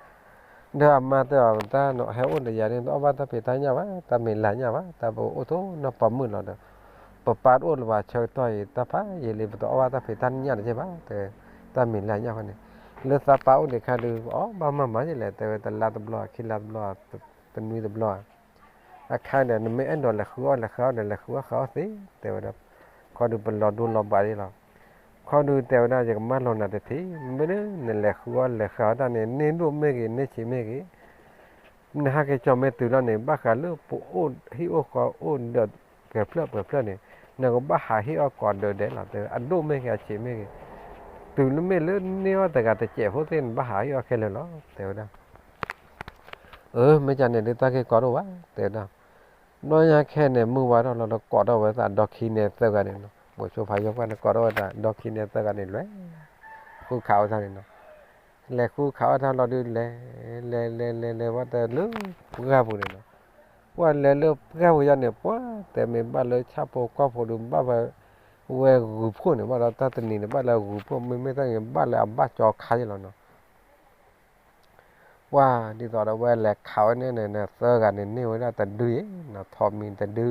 ဒီးအမါတဲအီၤ တၢ်နဟဲအိၣ်ဒီးယၤန့ၣ် တအီၣ်ဘၣ်တၢ်ဖံးတၢ်ညၣ်ဘၣ် တၢ်မ့ၢ်လၢညၣ်ဘၣ် တၢ်ပအိၣ်ထိၣ်နီၢ်ပၤမုၣ်လီၤဒီး ပပၢ်တအိၣ်လၢၤဘၣ်ဆၢကတီၢ်အံၤ တၢ်ဖးယံာ်လံ ပတအီၣ်ဘၣ်တၢ်ဖံးတၢ်ညၣ်တက့ၢ်ဘၣ် တဲ တၢ်မ့ၢ်လၢညၣ်ဃီန့ၣ် လၢသးပၢ်အိၣ်ဒံးခါဒုး ပအီၣ်ဘၣ်မၤမၤယလဲၣ် တဲဝဲ တလါတဘျီ ခံလါတဘျီ တနွံတဘျီ အခါဒီး နမ့ၢ်အဲၣ်ဒိးလဲၤဃုအီၣ်လဲၤဃုအီၣ်ဒီး လဲၤဃုအီၣ်ဃုအီၣ်သ့ တဲဝဲဒၣ်. ခီဒုးပလီၤဒိလီၤဘးဒ်လီၤ. ခီဒုးတဲဝဲဒၣ် ယကမၢလီၤနၤတထံၣ် မ့မ့ၢ်လၢနလဲၤဃုအီၣ်လဲၤဃုအီၣ်တၢ်န့ၣ် န့ၢ်ဒိၣ်မ့ၢ်ဂ့ၤ န့ၢ်ဆံးမ့ၢ်ဂ့ၤ နဟးက့ၤကၠီၤမ့ၢ်တုၤလီၤန့ၣ် ဘၣ်ဃးလၢပအိၣ်ဟံၣ်အိၣ်ဃီအိၣ်ဒီးပှဲၤဖျၢၣ်ပှဲၤဖျၢၣ်န့ၣ် နကဘၣ်ဟးဟ့ၣ်အီၣ်ကိးဒၢးဒဲးလီၤ တဲဝဲ အဒိၣ်မ့ၢ်ဂ့ၤအဆံးမ့ၢ်ဂ့ၤ တုၤလၢမ့ၢ်လၢန့ၢ်အီၣ်တဂၤတစဲးဖိသ့ၣ် နဘၣ်ဟးဟ့ၣ်အီၣ်ခဲလၢာ်လီၤ တဲဝဲဒၣ်. အၢ မ့ၢ်ကန့ၣ်ဒုးတၢ်ဂ့ၢ်ကီဒိၣ်ဘၣ် တဲဝဲဒၣ်. ဘျီညါခဲန့ၣ် မုၢ်ဝါထီၣ်လီၤဒီးကိးထီၣ်ဝဲသးဒီခံန့ၣ်သၢဂၤန့ၣ်နီၤ ပိာ်ဆိဖးယီၤပှၢ်န့ၣ် ကိးထီၣ်ဝဲသးဒီခံန့ၣ်သၢဂၤန့ၣ် လဲၤဃုခးအီၣ်တၢ်န့ၣ်နီၤ. လဲၤဃုခးအီၣ်တၢ်လီၤဒုး လဲၤ လဲၤ လဲၤ လဲၤ လဲၤဝဲတၢ်လၢပှၢ်ပူၤန့ၣ်နီၤ. ပှၢ်လဲၤလၢပှၢ်ပူၤယါန့ၣ် ပှၢ်တဲမ့ၢ်ဘၣ်လၢဆၣ်ဖိကီၢ်ဖိဒုး ဘၣ်ဝဲ ဝဲဂုၤဖှိၣ်န့ၣ် ဘၣ်ဒီးတၢ်တနံၤန့ၣ် ဘၣ်လၢဂုၤဖှိၣ် မ့မ့ၢ်တၢ်န့ၣ် ဘၣ်လၢအဘၣ်ကၠီခါယ့ၣ်လီၤနီၤ. ပှၢ်ဒ်သိးဒီးဝဲလဲၤခးဝဲန့ၣ်န့ၣ် သၢဂၤန့ၣ်န့ၢ်ဝဲဒၣ်တဒုအံၤနီၤ ထိးမံၤတဒု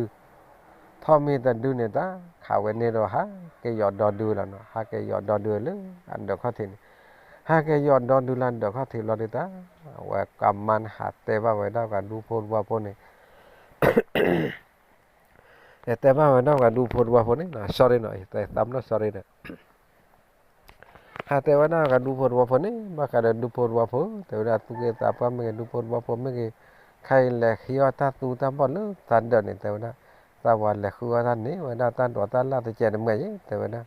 ထိးမံၤတဒုန့ၣ် တၢ်ခးဝဲန့ၣ်ဒီးဟးက့ၤယီၤဒီဒုလီၤနီၤ ဟးက့ၤယီၤဒီဒုလၢအဒၢးခီၣ်ထံးန့ၣ် ဟးက့ၤယီၤဒီဒုလၢအဒၢးခီၣ်ထံးဘျီဒုးတၢ် အဝဲကမါန့ၣ်ဟးတဲဘၣ်ဝဲဒၣ်ပှၤဒူဖိတဝီဖိန့ၣ် တဲဘၣ်ဝဲဒၣ်ပှၤဒူဖိတဝီဖိန့ၣ် sorry နီၤ သးမနီၤ sorry ဒီး ဟးတဲဝဲဒၣ်ပှၤဒူဖိတဝီဖိန့ၣ် ဘၣ်ဃးဒီးဒူဖိတဝီဖိ တဲဝဲဒၣ်သူၣ်က့သးပှၢ်မ့ၢ်ဂ့ၤ ဒူဖိတဝီဖိမ့ၢ်ဂ့ၤ ခဲအံၤလဲၤဟံးအီၣ်တၢ်သူတၢ်ဘီၣ်လၢသးဒၢးန့ၣ် တဲဝဲဒၣ် သးပှၤလဲၤဃုအီၣ်တၢ်န့ၢ်ဝဲဒၣ် တၢ်ဒိးတၢ်လၢ်တစဲးတမှဲာ်ယ့ၣ် တဲဝဲဒၣ်.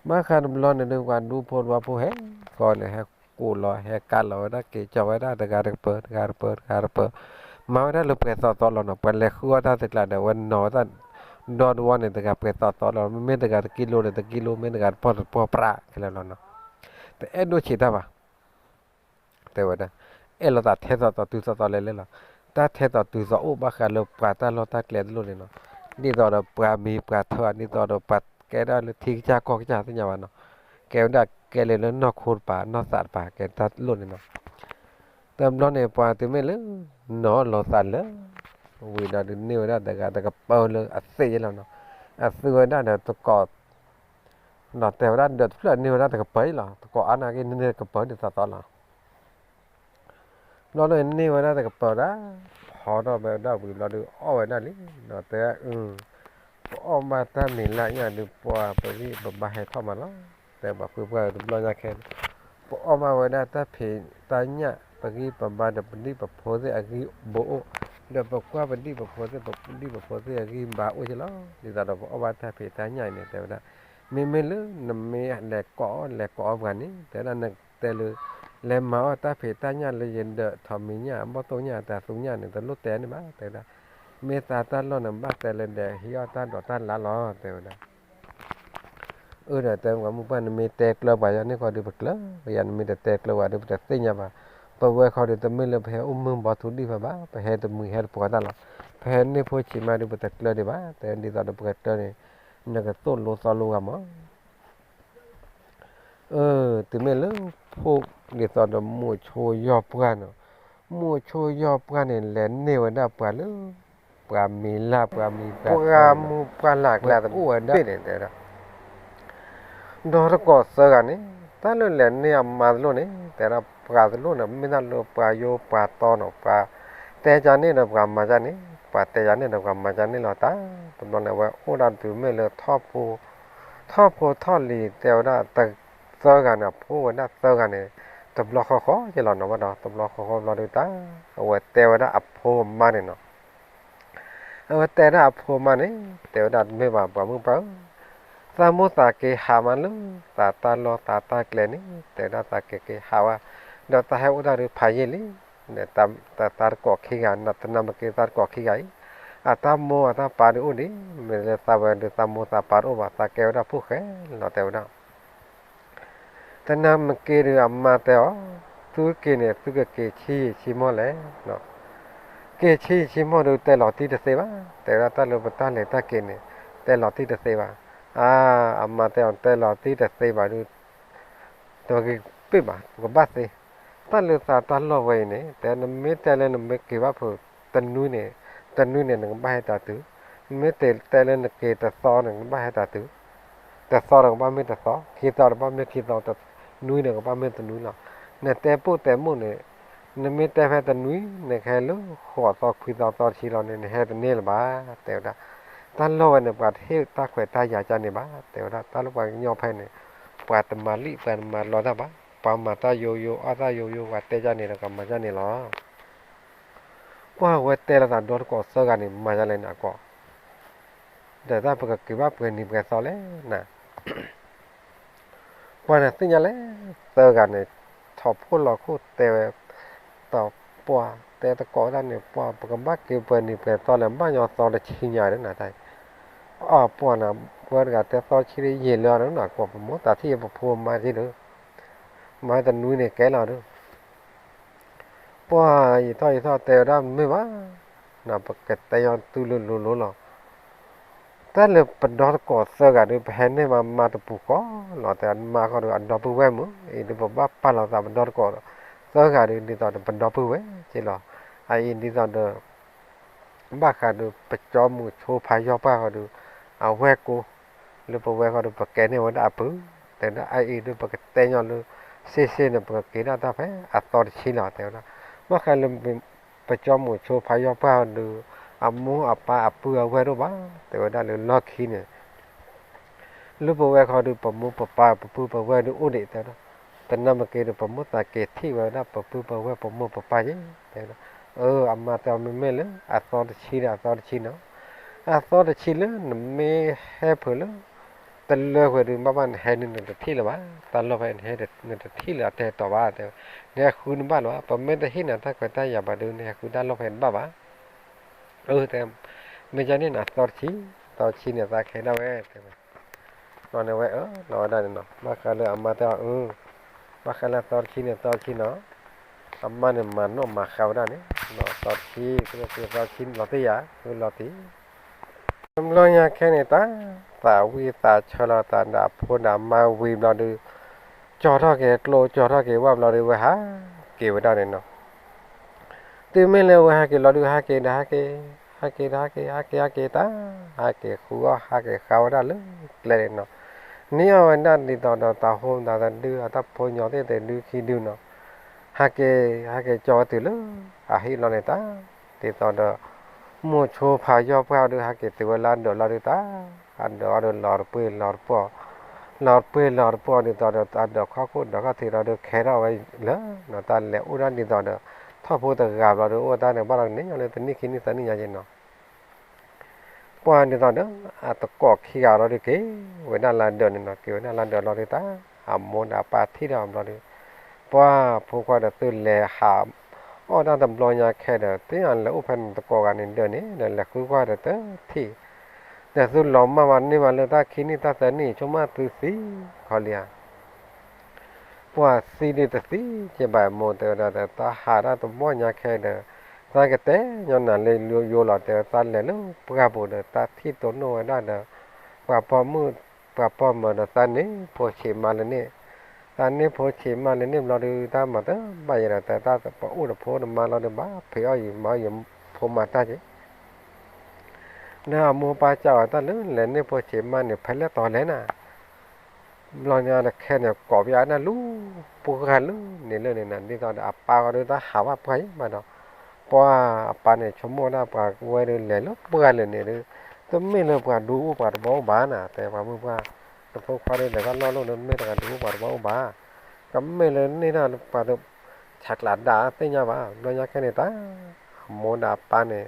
ဘၣ်ဃးတဘျီန့ၣ်ဒုး ပှၤဒူဖိတဝီဖိဟဲကီးန့ၣ် ဟဲကိးလီၤ ဟဲကးလီၤဝဲဒၣ်က့ၤ ကၠီၤဝဲဒၣ်တဂၤတကပၤ တဂၤတကပၤ တဂၤတကပၤ မၤဝဲဒၣ်လၢပှဲၤသီသီလီၤနီၤ ပှၤလဲၤဃုအီၣ်တၢ်တကျါဒီး ဝဲနီၤဝဲဒၣ် ဒီတဝီန့ၣ် တဂၤပှဲၤသီသီလီၤ မ့မ့ၢ်တဂၤတကံလိန့ၣ် တကံလိ မ့ၢ်တဂၤတပီၢ်တပီၢ်ပြးခဲလၢာ်လီၤနီၤ. တအဲၣ်ဒိၣ်ဆံးတၢ်ဘၣ် တဲဝဲဒၣ် အဲၣ်လိာ်သးထဲသိးသိးတုၤသိးသိးလဲၤလဲၤလီၤ. တၢ်ထဲသိးတုၤသိးအိၣ်ဘၣ်ဃးလၢပှၤတၢ်လီၢ်တၢ်ကျဲတလိၣ်န့ၣ်နီၤ. ဒ်သိးဒီးပှၤမံၤပှၤထၢ ဒ်သိးဒီးပှၤကဲဒၣ်လၢထံကစၢ်ကီၢ်ကစၢ်သ့ၣ်ညါဘၣ်နီၤ. ကဲဝဲဒၣ်ကဲလၢလၢနီၢ်ခိတပၤ နီၢ်သးတပၤ ကဲတၢ်လိၣ်န့ၣ်နီၤ. တဘျီန့ၣ် ပှၤတုၤမ့ၢ်လၢ နီၤလိာ်သးလၢ ဝံၤဒီးဒုးန့ၢ်ဝဲဒၣ်တဂၤတကပၤလၢအသ့ၣ်ယ့ၣ်လီၤနီၤ. အသုဝဲဒၣ်ဒီးတကိး ဒီးတဲဝဲဒၣ်ဒီးတဖျၢၣ်န့ၢ်ဝဲဒၣ်တကပၤအံၤလီၤ. တကိးအါနာ်က့ န့ၢ်တကပၤဒ်သိးသိးလီၤ. ဘျီန့ၣ်န့ၢ်ဝဲဒၣ်တကပၤဒၣ် ဖီထီၣ်ဝဲဒၣ်ဝံၤဘျီဒုးအီၣ်ဝဲဒၣ်လံ. ဒီးတဲ ပအီၣ်ဘၣ်တၢ်မံၤလၢ်ညၣ်ဒုး ပှၤပဂံၢ်ပဘါဟဲထီၣ်မးလီၤ. တဲပှၤဖုပှၢ်တဘျီညါခဲန့ၣ် ပအီၣ်ဘၣ်ဝဲဒၣ်တၢ်ဖံးတၢ်ညၣ် ပဂံၢ်ပဘါဒီးပဒံၣ်ပဖိသ့ၣ်အဂံၢ်ဘိအိၣ် ဒီးပကွၢ်ပဒံၣ်ပဖိသ့ၣ် ပဒံၣ်ပဖိသ့ၣ်အဂံၢ်ဘါအိၣ်က့လီၤ. ဒ်သိးဒီးပအီၣ်ဘၣ်တၢ်ဖံးတၢ်ညၣ်အံၤန့ၣ် တဲဝဲဒၣ် မ့မ့ၢ်လၢနမ့ၢ်လဲၤကိးအီၣ်လဲၤကိးအီၣ်ပှၤန့ၣ် တဲဝဲဒၣ် နတဲလၢ လဲၤမၤအီၣ်တၢ်ဖံးတၢ်ညၣ်လၢယဒၢးထိးမံၤညၣ် ဘီၣ်သိၣ်ညၣ် တၢ်သူညၣ်န့ၣ် တလိၣ်တဲန့ၣ်ဘၣ် တဲဝဲဒၣ်. မ့ၢ်သးတၢ်လီၢ်န့ၣ် ဘၣ်တဲလၢဒဲးဟံးအီၣ်တၢ်ဒိးတၢ်လၢ်လီၤ တဲဝဲဒၣ်. အၢ ဒီးတဲပှၤမုၢ်ပှၢ် နမ့ၢ်တဲကျၢၤပှၤယၤန့ၣ်ခီဒုး ပကျၢၤယၤ နမ့ၢ်တတဲကျၢၤပှၤဒုး ပတသ့ၣ်ညါဘၣ်. ပဝဲခီဒုး တမ့ၢ်လၢပဟဲအိၣ်မုၢ်ဘီထူဒံၣ်ဖဲဘၣ် ပဟဲတမှံၤဟဲတပှီၤတၢ်လီၤ. ပဟဲန့ၢ်ဖိဆံးမးဒုး ပတကျၢၤဒံးဘၣ် တဲဒ်သိးဒီးပကကျၢၤန့ၣ် နကသိၣ်လိသီလိဂၤမး အၢ တုၤမ့ၢ်လၢဖိဒ်သိးဒီးမူးဆိယီၢ်ပှၢ်န့ၣ် မူးဆိယီၢ်ပှၢ်န့ၣ် လဲၤန့ၢ်ဝဲဒၣ်ပှၤလၢ ပှၤမံၤလၢ် ပှၤမံၤပှၤ ပှၤမူးပှၢ်လၢ်ကျါတအိၣ်ဝဲဒၣ်န့ၣ် တဲဝဲဒၣ် ဒီးတကိးသၢဂၤန့ၣ် တၢ်လၢလဲၤန့ၢ်အမါတလိၣ်န့ၣ် တဲဒၣ်ပှၤတလိၣ်န့ၣ် မ့ၢ်တၢ်လၢပှၤယိပှၤတီနီၤ ပှၤတဲကန့ၣ်ဒီး ပှၤမၤကန့ၣ် ပှၤတဲကန့ၣ်ဒီး ပှၤမၤကန့ၣ်လီၤ. တၢ်တဘျီန့ၣ် အဝဲအိၣ်ဒၣ်တုၤမ့ၢ်လၢ ထီၣ်ဖိထီၣ်လံၤ တဲဝဲဒၣ် သၢဂၤန့ၣ် အဖိဝဲဒၣ်သၢဂၤန့ၣ် တဘျီဃီဃီက့လီၤနီၤ ဝဲဒီး တဘျီဃီဃီဘျီဒုးတၢ် အဝဲတဲဝဲဒၣ်အဖိအမါန့ၣ်နီၤ အဝဲတဲဒၣ်အဖိမါန့ၣ် တဲဝဲဒၣ်တမ့ၢ်ဘၣ် ပှၤမုၣ်ပှၢ်ဧၢ, သးမိၢ်သးက့ၤဟးမးလၢ သးတၢ်လီၢ်သးတၢ်ကျဲန့ၣ် တဲဝဲဒၣ်သးက့ၤက့ၤဟးဝဲ, ဒီးသးဟဲအိၣ်တၢ်ဒုးဖးယံာ်လံ, သးတကိးခံဂၤ တနၤမ့ၢ်က့ၤသးတကိးခံဂၤအံၤ, အတၢ်မိၢ်အတၢ်ပၢ်ဒုးအိၣ်ဒံး, မ့ၢ်လၢသးဝဲဒုးသးမိၢ်သးပၢ်တအိၣ်ဘၣ် သးကဲဝဲဒၣ်ဖိၣ်ဃဲလီၤ တဲဝဲဒၣ် တနၤမ့ၢ်က့ၤဒုးအမါတဲအီၤ, သုက့ၤန့ၣ် သုကက့ၤဆံးယံာ်ဆံးမီၢ်လဲၣ်, က့ၤဆံးယံာ်ဆံးမီၢ်ဒုးတဲလီၤတံၢ်တသ့ဘၣ်, တဲဝဲဒၣ်တၢ်လၢပတၢ်လဲၤတၢ်က့ၤန့ၣ် တဲလီၤတံၢ်တသ့ဘၣ်, အါ, အမါတဲအီၤ တဲလီၤတံၢ်တသ့ဘၣ်ဒုး တဂ့ၤပ့ၢ်ဘၣ် ပကဘၣ်သ့. တၢ်လၢသးတၢ်လီၢ်ဝဲအံၤန့ၣ် တဲနမ့ၢ်တဲလၢနမ့ၢ်က့ၤဘၣ်ဖုးတနွံန့ၣ်, တနွံန့ၣ် နကဘၣ်ဟဲတၢ်တုၤ, နမ့ၢ်တဲလၢနက့ၤတသီန့ၣ် နကဘၣ်ဟဲတၢ်တုၤ, တသီဒီးကဘၣ်မ့ၢ်တသီ, ခံသီဒီးကဘၣ်မ့ၢ်ခံသီ, တနွံန့ၣ်ကဘၣ်မ့ၢ်တနွံလီၤ. နတဲပိၢ်တဲမိၢ်န့ၣ် နမ့ၢ်တဲဖဲတနွံ နကဟဲလၢဃိးသီခွံသီသီတဆံလီၤန့ၣ် နဟဲတန့ၢ်လၢၤဘၣ် တဲဝဲဒၣ်. တၢ်လီၢ်ဝဲန့ၣ် ပှၤတဟ့ၣ်တၢ်ခွဲးတၢ်ယာ်ကၢ်န့ၣ်ဘၣ် တဲဝဲဒၣ်. တၢ်လၢပှၤကညီဖဲန့ၣ် ပှၤတမၤလံၣ် ပှၤတမၤလီတၢ်ဘၣ်, ပှၤမၤတၢ်ယိယိ အီၣ်တၢ်ယိယိ ပှၤတဲကၢ်န့ၣ်ဒီး ကမၤကၢ်န့ၣ်လီၤ. ပှၤဝဲတဲလီၤသးဒီတကိးသၢဂၤန့ၣ် မၤယါလဲၣ်န့ၣ်အကိး, ဒီးတၢ်ပကက့ၤဘၣ်ပှဲၤနံၤပှဲၤသီလဲၣ်နၤ ပှၤန့ၣ်သ့ၣ်ညါလဲၣ်, သၢဂၤန့ၣ် ထီၣ်ဖိလီၤခိၣ်တဲဝဲ, တပှၢ်တဲတကိးဝဲဒၣ်န့ၣ် ပှၢ် ပကဘၣ်က့ၤပှဲၤနံၤပှဲၤသီလဲၣ်, ဘၣ်ညီသီတဆံညါဒၣ်နၤတၢ်, အပှၢ်န့ၣ် ဝဲတဂၤတဲသီတဆံဒီးယံာ်လၢအီၤဒီးနၤ ကွၢ်ပမိၢ်သးထံၣ်ပဖိမါက့ၤဒီး, မၤတနွံန့ၣ်ကဲလီၤဒီး ပှၢ်ယံာ်ထီၣ်ယံာ်ထီၣ်တဲဝဲဒၣ်မ့ၢ်ဘၣ်, ပကတဲညီသုလၢလိၤလိၤလီၤ. တၢ်လၢပဒီတကိးသၢဂၤဒီး ပဟဲန့ၢ်မးမါတပူၤဃီလီၤ, တဲမါဃီဒီး အဒီပုၢ်ဝဲၢ်မုၣ်အံၤဒီး ပဘၣ်ပာ်လီၤသးပဒီတကိးသၢဂၤဒီး ဒ်သိးဒီးပဒီပုၢ်ဝဲၢ်က့ၤလီၤ. အအံၤဒ်သိးဒီး ဘၣ်ဃးဒီးပကၠီမုၣ်ဆိဖးယီၢ်ပှၢ်ဃီဒီး အဝဲၢ်ကိ လၢပဝဲၢ်ဃီဒီး ပကဲန့ၢ်ဝဲဒၣ်အပုၢ်, တဲဝဲဒၣ် အအံၤဒီးပကတဲညီလၢ စ့စ့န့ၣ် ပကက့ၤဒၣ်တၢ်ဖဲအသီတဆံလီၤ တဲဝဲဒၣ်. ဘၣ်ဃးလၢ ပကၠီမုၣ်ဆိဖးယီၢ်ပှၢ်ဃီဒီး အမိၢ်အပၢ်အပုၢ်အဝဲၢ်တအိၣ်ဘၣ် တဲဝဲဒၣ်လၢလီၢ်ခံန့ၣ် လၢပဝဲၢ်ဃီဒီး ပမိၢ်ပပၢ်ပပုၢ်ပဝဲၢ်ဒီးအိၣ်ဒံး တဲဝဲဒၣ်. တနၢ်မ့ၢ်က့ၤဒီး ပမိၢ်သးက့ၤထံၣ်ဝဲဒၣ် ပပုၢ်ပဝဲၢ်ပမိၢ်ပပၢ်က့ၤ တဲဝဲဒၣ်. အၢ အမါတဲအီၤ မ့မ့ၢ်လၢအသီတဆံဒီး အသီတဆံနီၤ, အသီတဆံလၢနမ့ၢ်ဟဲဖုးလၢ တလၢၤဝဲဒီး ဘၣ်ဘၣ်နဟဲန့ၣ် နတထံၣ်လၢၤဘၣ်, တၢ်လီၢ်ဖဲနဟဲ နတထံၣ်လၢၤအတဲတီၤဘၣ် တဲဝဲ. နဟဲဃုနဘၣ်လၢၤဘၣ်, ပမ့ၢ်တဟ့ၣ်နၤတၢ်ခွဲးတၢ်ယာ်ဘၣ်ဒီး နဟဲဃုတၢ်လီၢ်ဖဲနဘၣ်ဘၣ် အၢ တဲ, မ့ၢ်ကန့ၣ်နၤ သီတဆံ, သီတဆံန့ၣ် သးကဟဲဒၣ်ဝဲ တဲဝဲ. လီၤန့ၣ်ဝဲ အၢ လီၤဝဲဒၣ်န့ၣ်နီၤ, ဘၣ်ဃးလၢအမါတဲအီၤ အၢ ဘၣ်ဃးလၢသီတဆံန့ၣ် သီတဆံနီၤ, အမါန့ၣ်မၤနီၣ်မၤဃါဝဲဒၣ်န့ၣ်, သီတဆံ သီတဆံလီၤတံၢ်ယၤ လီၤတံၢ် တဘျီညါခဲန့ၣ် တၢ်သးဝံၣ်သးဆၢလီၤသးဒီးအဖိဒီးအမါဝံၤဘျီဒီး, ကၠီထီၣ်က့ၤကျိ ကၠီထီၣ်က့ၤဝၣ်ဘျီဒီး ဝဲဟးက့ၤဝဲဒၣ်န့ၣ်နီၤ. တုၤမ့ၢ်လၢဝဲဟဲက့ၤလီၤဒုး ဟးက့ၤဒီးဟးက့ၤ, ဟးက့ၤဒီးဟးက့ၤ, ဟးက့ၤဟးက့ၤတၢ်, ဟးက့ၤဃုအီၣ်ဟးက့ၤဃါဝဲဒၣ်လၢကျဲန့ၣ်နီၤ. န့ၢ်အီၣ်ဝဲဒၣ်ဒ်သိးဒီးတၢ်ဟိတၢ်သဒု အတၢ်ဖိညီသ့ၣ်တဒုခံဒုနီၤ. ဟးက့ၤ ဟးက့ၤကၠီဝဲတုၤလၢအဟံၣ်လီၤန့ၣ်တၢ်, ဒ်သိးဒီး မိၢ်ဆိဖးယီၢ်ပှၢ်ဒုး ဟးက့ၤတုၤဝဲလၢအဒၢးလီၤဒုးတၢ်, အဒၢးအီၤဒီးလီၤတပှ့ၤလီၤတပှီၢ်, လီၤတပှ့ၤလီၤတပှီၢ်ဒ်သိးဒီး အဒၢးခီၣ်ခိၣ်ဒၢးခီၣ်ထံးလီၤဒုး ခဲထီၣ်ဝဲလၢ တၢ်လဲၤအိၣ်ဒၣ်ဒ်သိးဒီး ထီၣ်ဖိတဂၤဘျီဒီး အိၣ်တၢ်န့ၣ်ဘၣ်ဒီးကန့ၢ်ညီလၢတနံၣ်ခံနံၣ်သၢနံၣ်ညါက့ၤနီၤ. ပှၢ်ဒ်သိးဒီး အတကိးခံဂၤလီၤဒုးက့ၤဝဲဒၣ်လၢဒၢးန့ၣ်နီၤ, က့ၤဝဲဒၣ်လၢဒၢးလီၤဒုးတၢ်, အမိၢ်ဒီးအပၢ်ထံၣ်ဒီးဘျီဒီး, ပှၢ်ဖိခွါဒီးသုလဲၤဟး အီၣ်ဒၣ်တဘျီညါခဲဒီး သ့ၣ်ညါလဲၤအိၣ်ဖဲန့ၣ်တကိးဂၤန့ၣ်ဒၢးန့ၣ်ဒီး လဲၤဃုကွၢ်ဒီးတထံၣ်, ဒီးသုလီၤမၢ်မးန့ၢ်မးလၢတၢ်ခံနံၣ်တၢ်သၢနံၣ် ဆိကမိၣ်သုသံခီလံဧါ. ပှၢ်သံဒုးတသံက့ဘၣ်မိၢ်တဲဝဲဒၣ်ဒီး တၢ်ဟးဒၣ်တဘျီညါခဲဒီး သးကတဲညီနၤလၢယိယိလီၤ တဲဝဲ သးလဲၤလၢပှၢ်ပူၤဒီး သးထံၣ်တိၢ်နီၣ်ဝဲဒၣ်ဒီး ပှၤပိာ်မုၣ် ပှၤပိာ်မၢၤဒီး သးန့ၢ်ဖိဆံးမါလၢန့ၣ်, သးန့ၢ်ဖိဆံးမါလၢန့ၣ်ဘျီဒုး တၢ်မၤတဘၣ်ယဲဒီး တၢ်ပအိၣ်ဒီးဖိဒီးမါလီၤဒုး ဘၣ်ဖံးအီၣ်ယံၤမၤအီၣ်ယံၤဖိမၤတၢ်က့ၤ ဒီးအမိၢ်ပၢ်စံးဝဲတၢ်လၢ လဲၤန့ၢ်ဖိဆံးမါန့ၣ် ဖဲလဲၣ်တီၤလဲၣ်နၤ, ဘျီညါတခဲန့ၣ် ကိးပယါနၢ်လူၤ ပှၢ်လၢန့ၣ်လၢန့ၣ်နၤ ဒ်သိးဒီးအပၢ်ဃီဒီးတၢ်ဟးဘၣ်ပှၢ်ယံၤမးဒီး ပှၢ်အပၢ်န့ၣ် ဆိကမိၣ်ဝဲဒၣ်ပှၤဝဲဒီးလဲၤလၢပှၢ်လၢာ်န့ၣ်ဒီး တမ့ၢ်လၢပှၤဒူအိၣ်ပှၤတဘီအိၣ်ဘၣ်နၤ တဲပှၤမုၣ်ပှၢ် တဖိခွါဒီးလဲၤဘၣ်လီၢ်လီၢ်ဒီး မ့ၢ်တဂၤဒူအိၣ်ပှၤတဘီအိၣ်ဘၣ် ကမ့ၢ်လၢန့ၢ်တၢ်ပှၤဒီး ဆးကျးဒၣ်သ့ၣ်ညါဘၣ် ဘျီညါခဲန့ၣ်တၢ် အမိၢ်ဒီးအပၢ်န့ၣ်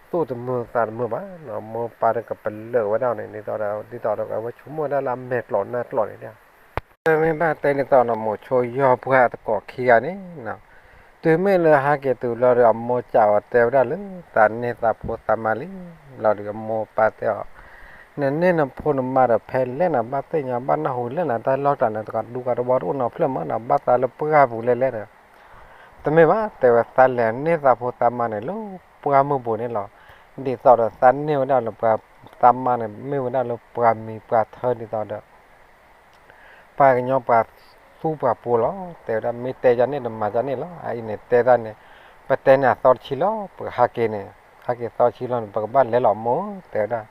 သူၣ်တမုာ်သးတမုာ်ဘၣ်နီၤ မိၢ်ပၢ်ဒီးကပလၢၢ်ဝဲဒၣ်န့ၣ် ဒ်သိးဒီး ဒ်သိးဒီးအဝဲဆိကမိၣ်ဝဲဒၣ်လၢအမဲာ်ကျိးနါကျိးန့ၣ် မ့ၢ်ဘၣ်တဲဒ်သိးနီၤ မိၢ်ဆိယီၢ်ပှၢ်တကိးခံဂၤန့ၣ်နီၤ တုၤမ့ၢ်လၢဟဲက့ၤတုၤလီၤဒီး အမိၢ်စံးဝဲတဲဝဲဒၣ်လၢ သးန့ၢ်သးဖိသးမါလံ လီၤဒီးအမိၢ်ပၢ်တဲအီၤ နန့ၢ်နဖိနမါဒီး ဖဲလဲၣ်နၤဘၣ်သ့ၣ်ညါဘၣ်နၢ်ဟူလၢနၤ တၢ်လီၢ်ကျးန့ၣ် တကးဒူကးတဘီတအိၣ်နီတဖျၢၣ်မးနီၤ ဘၣ်သးလၢပှၢ်ပူၤလဲၣ်လဲၣ်ဒီး တမ့ၢ်ဘၣ် တဲဝဲသးလဲၤန့ၢ်သးဖိသးမါန့ၣ်လၢပှၢ်မုၢ်ပူၤန့ၣ်လီၤ. ဒ်သိးဒီးသးန့ၢ်ဝဲဒၣ်လၢပှၤသး တၢ်မါန့ၣ် မ့ၢ်ဝဲဒၣ်လၢပှၤမံၤပှၤထၢဒ်သိးဒီး ပှၤကညီပှၤသူပှၤပိာ်လီၤ. တဲဝဲဒၣ် မ့ၢ်တဲယၤန့ၣ် တမၤယၤန့ၣ်လီၤ. အအံၤန့ၣ် တဲတၢ်န့ၣ် ပတဲန့ၣ်အသီတဆံလီၤ. ပကဟးက့ၤန့ၣ် ဟးက့ၤသီတဆံလီၤန့ၣ် ပကဘၣ်လဲၤလီၤအမိၢ် တဲဝဲဒၣ်.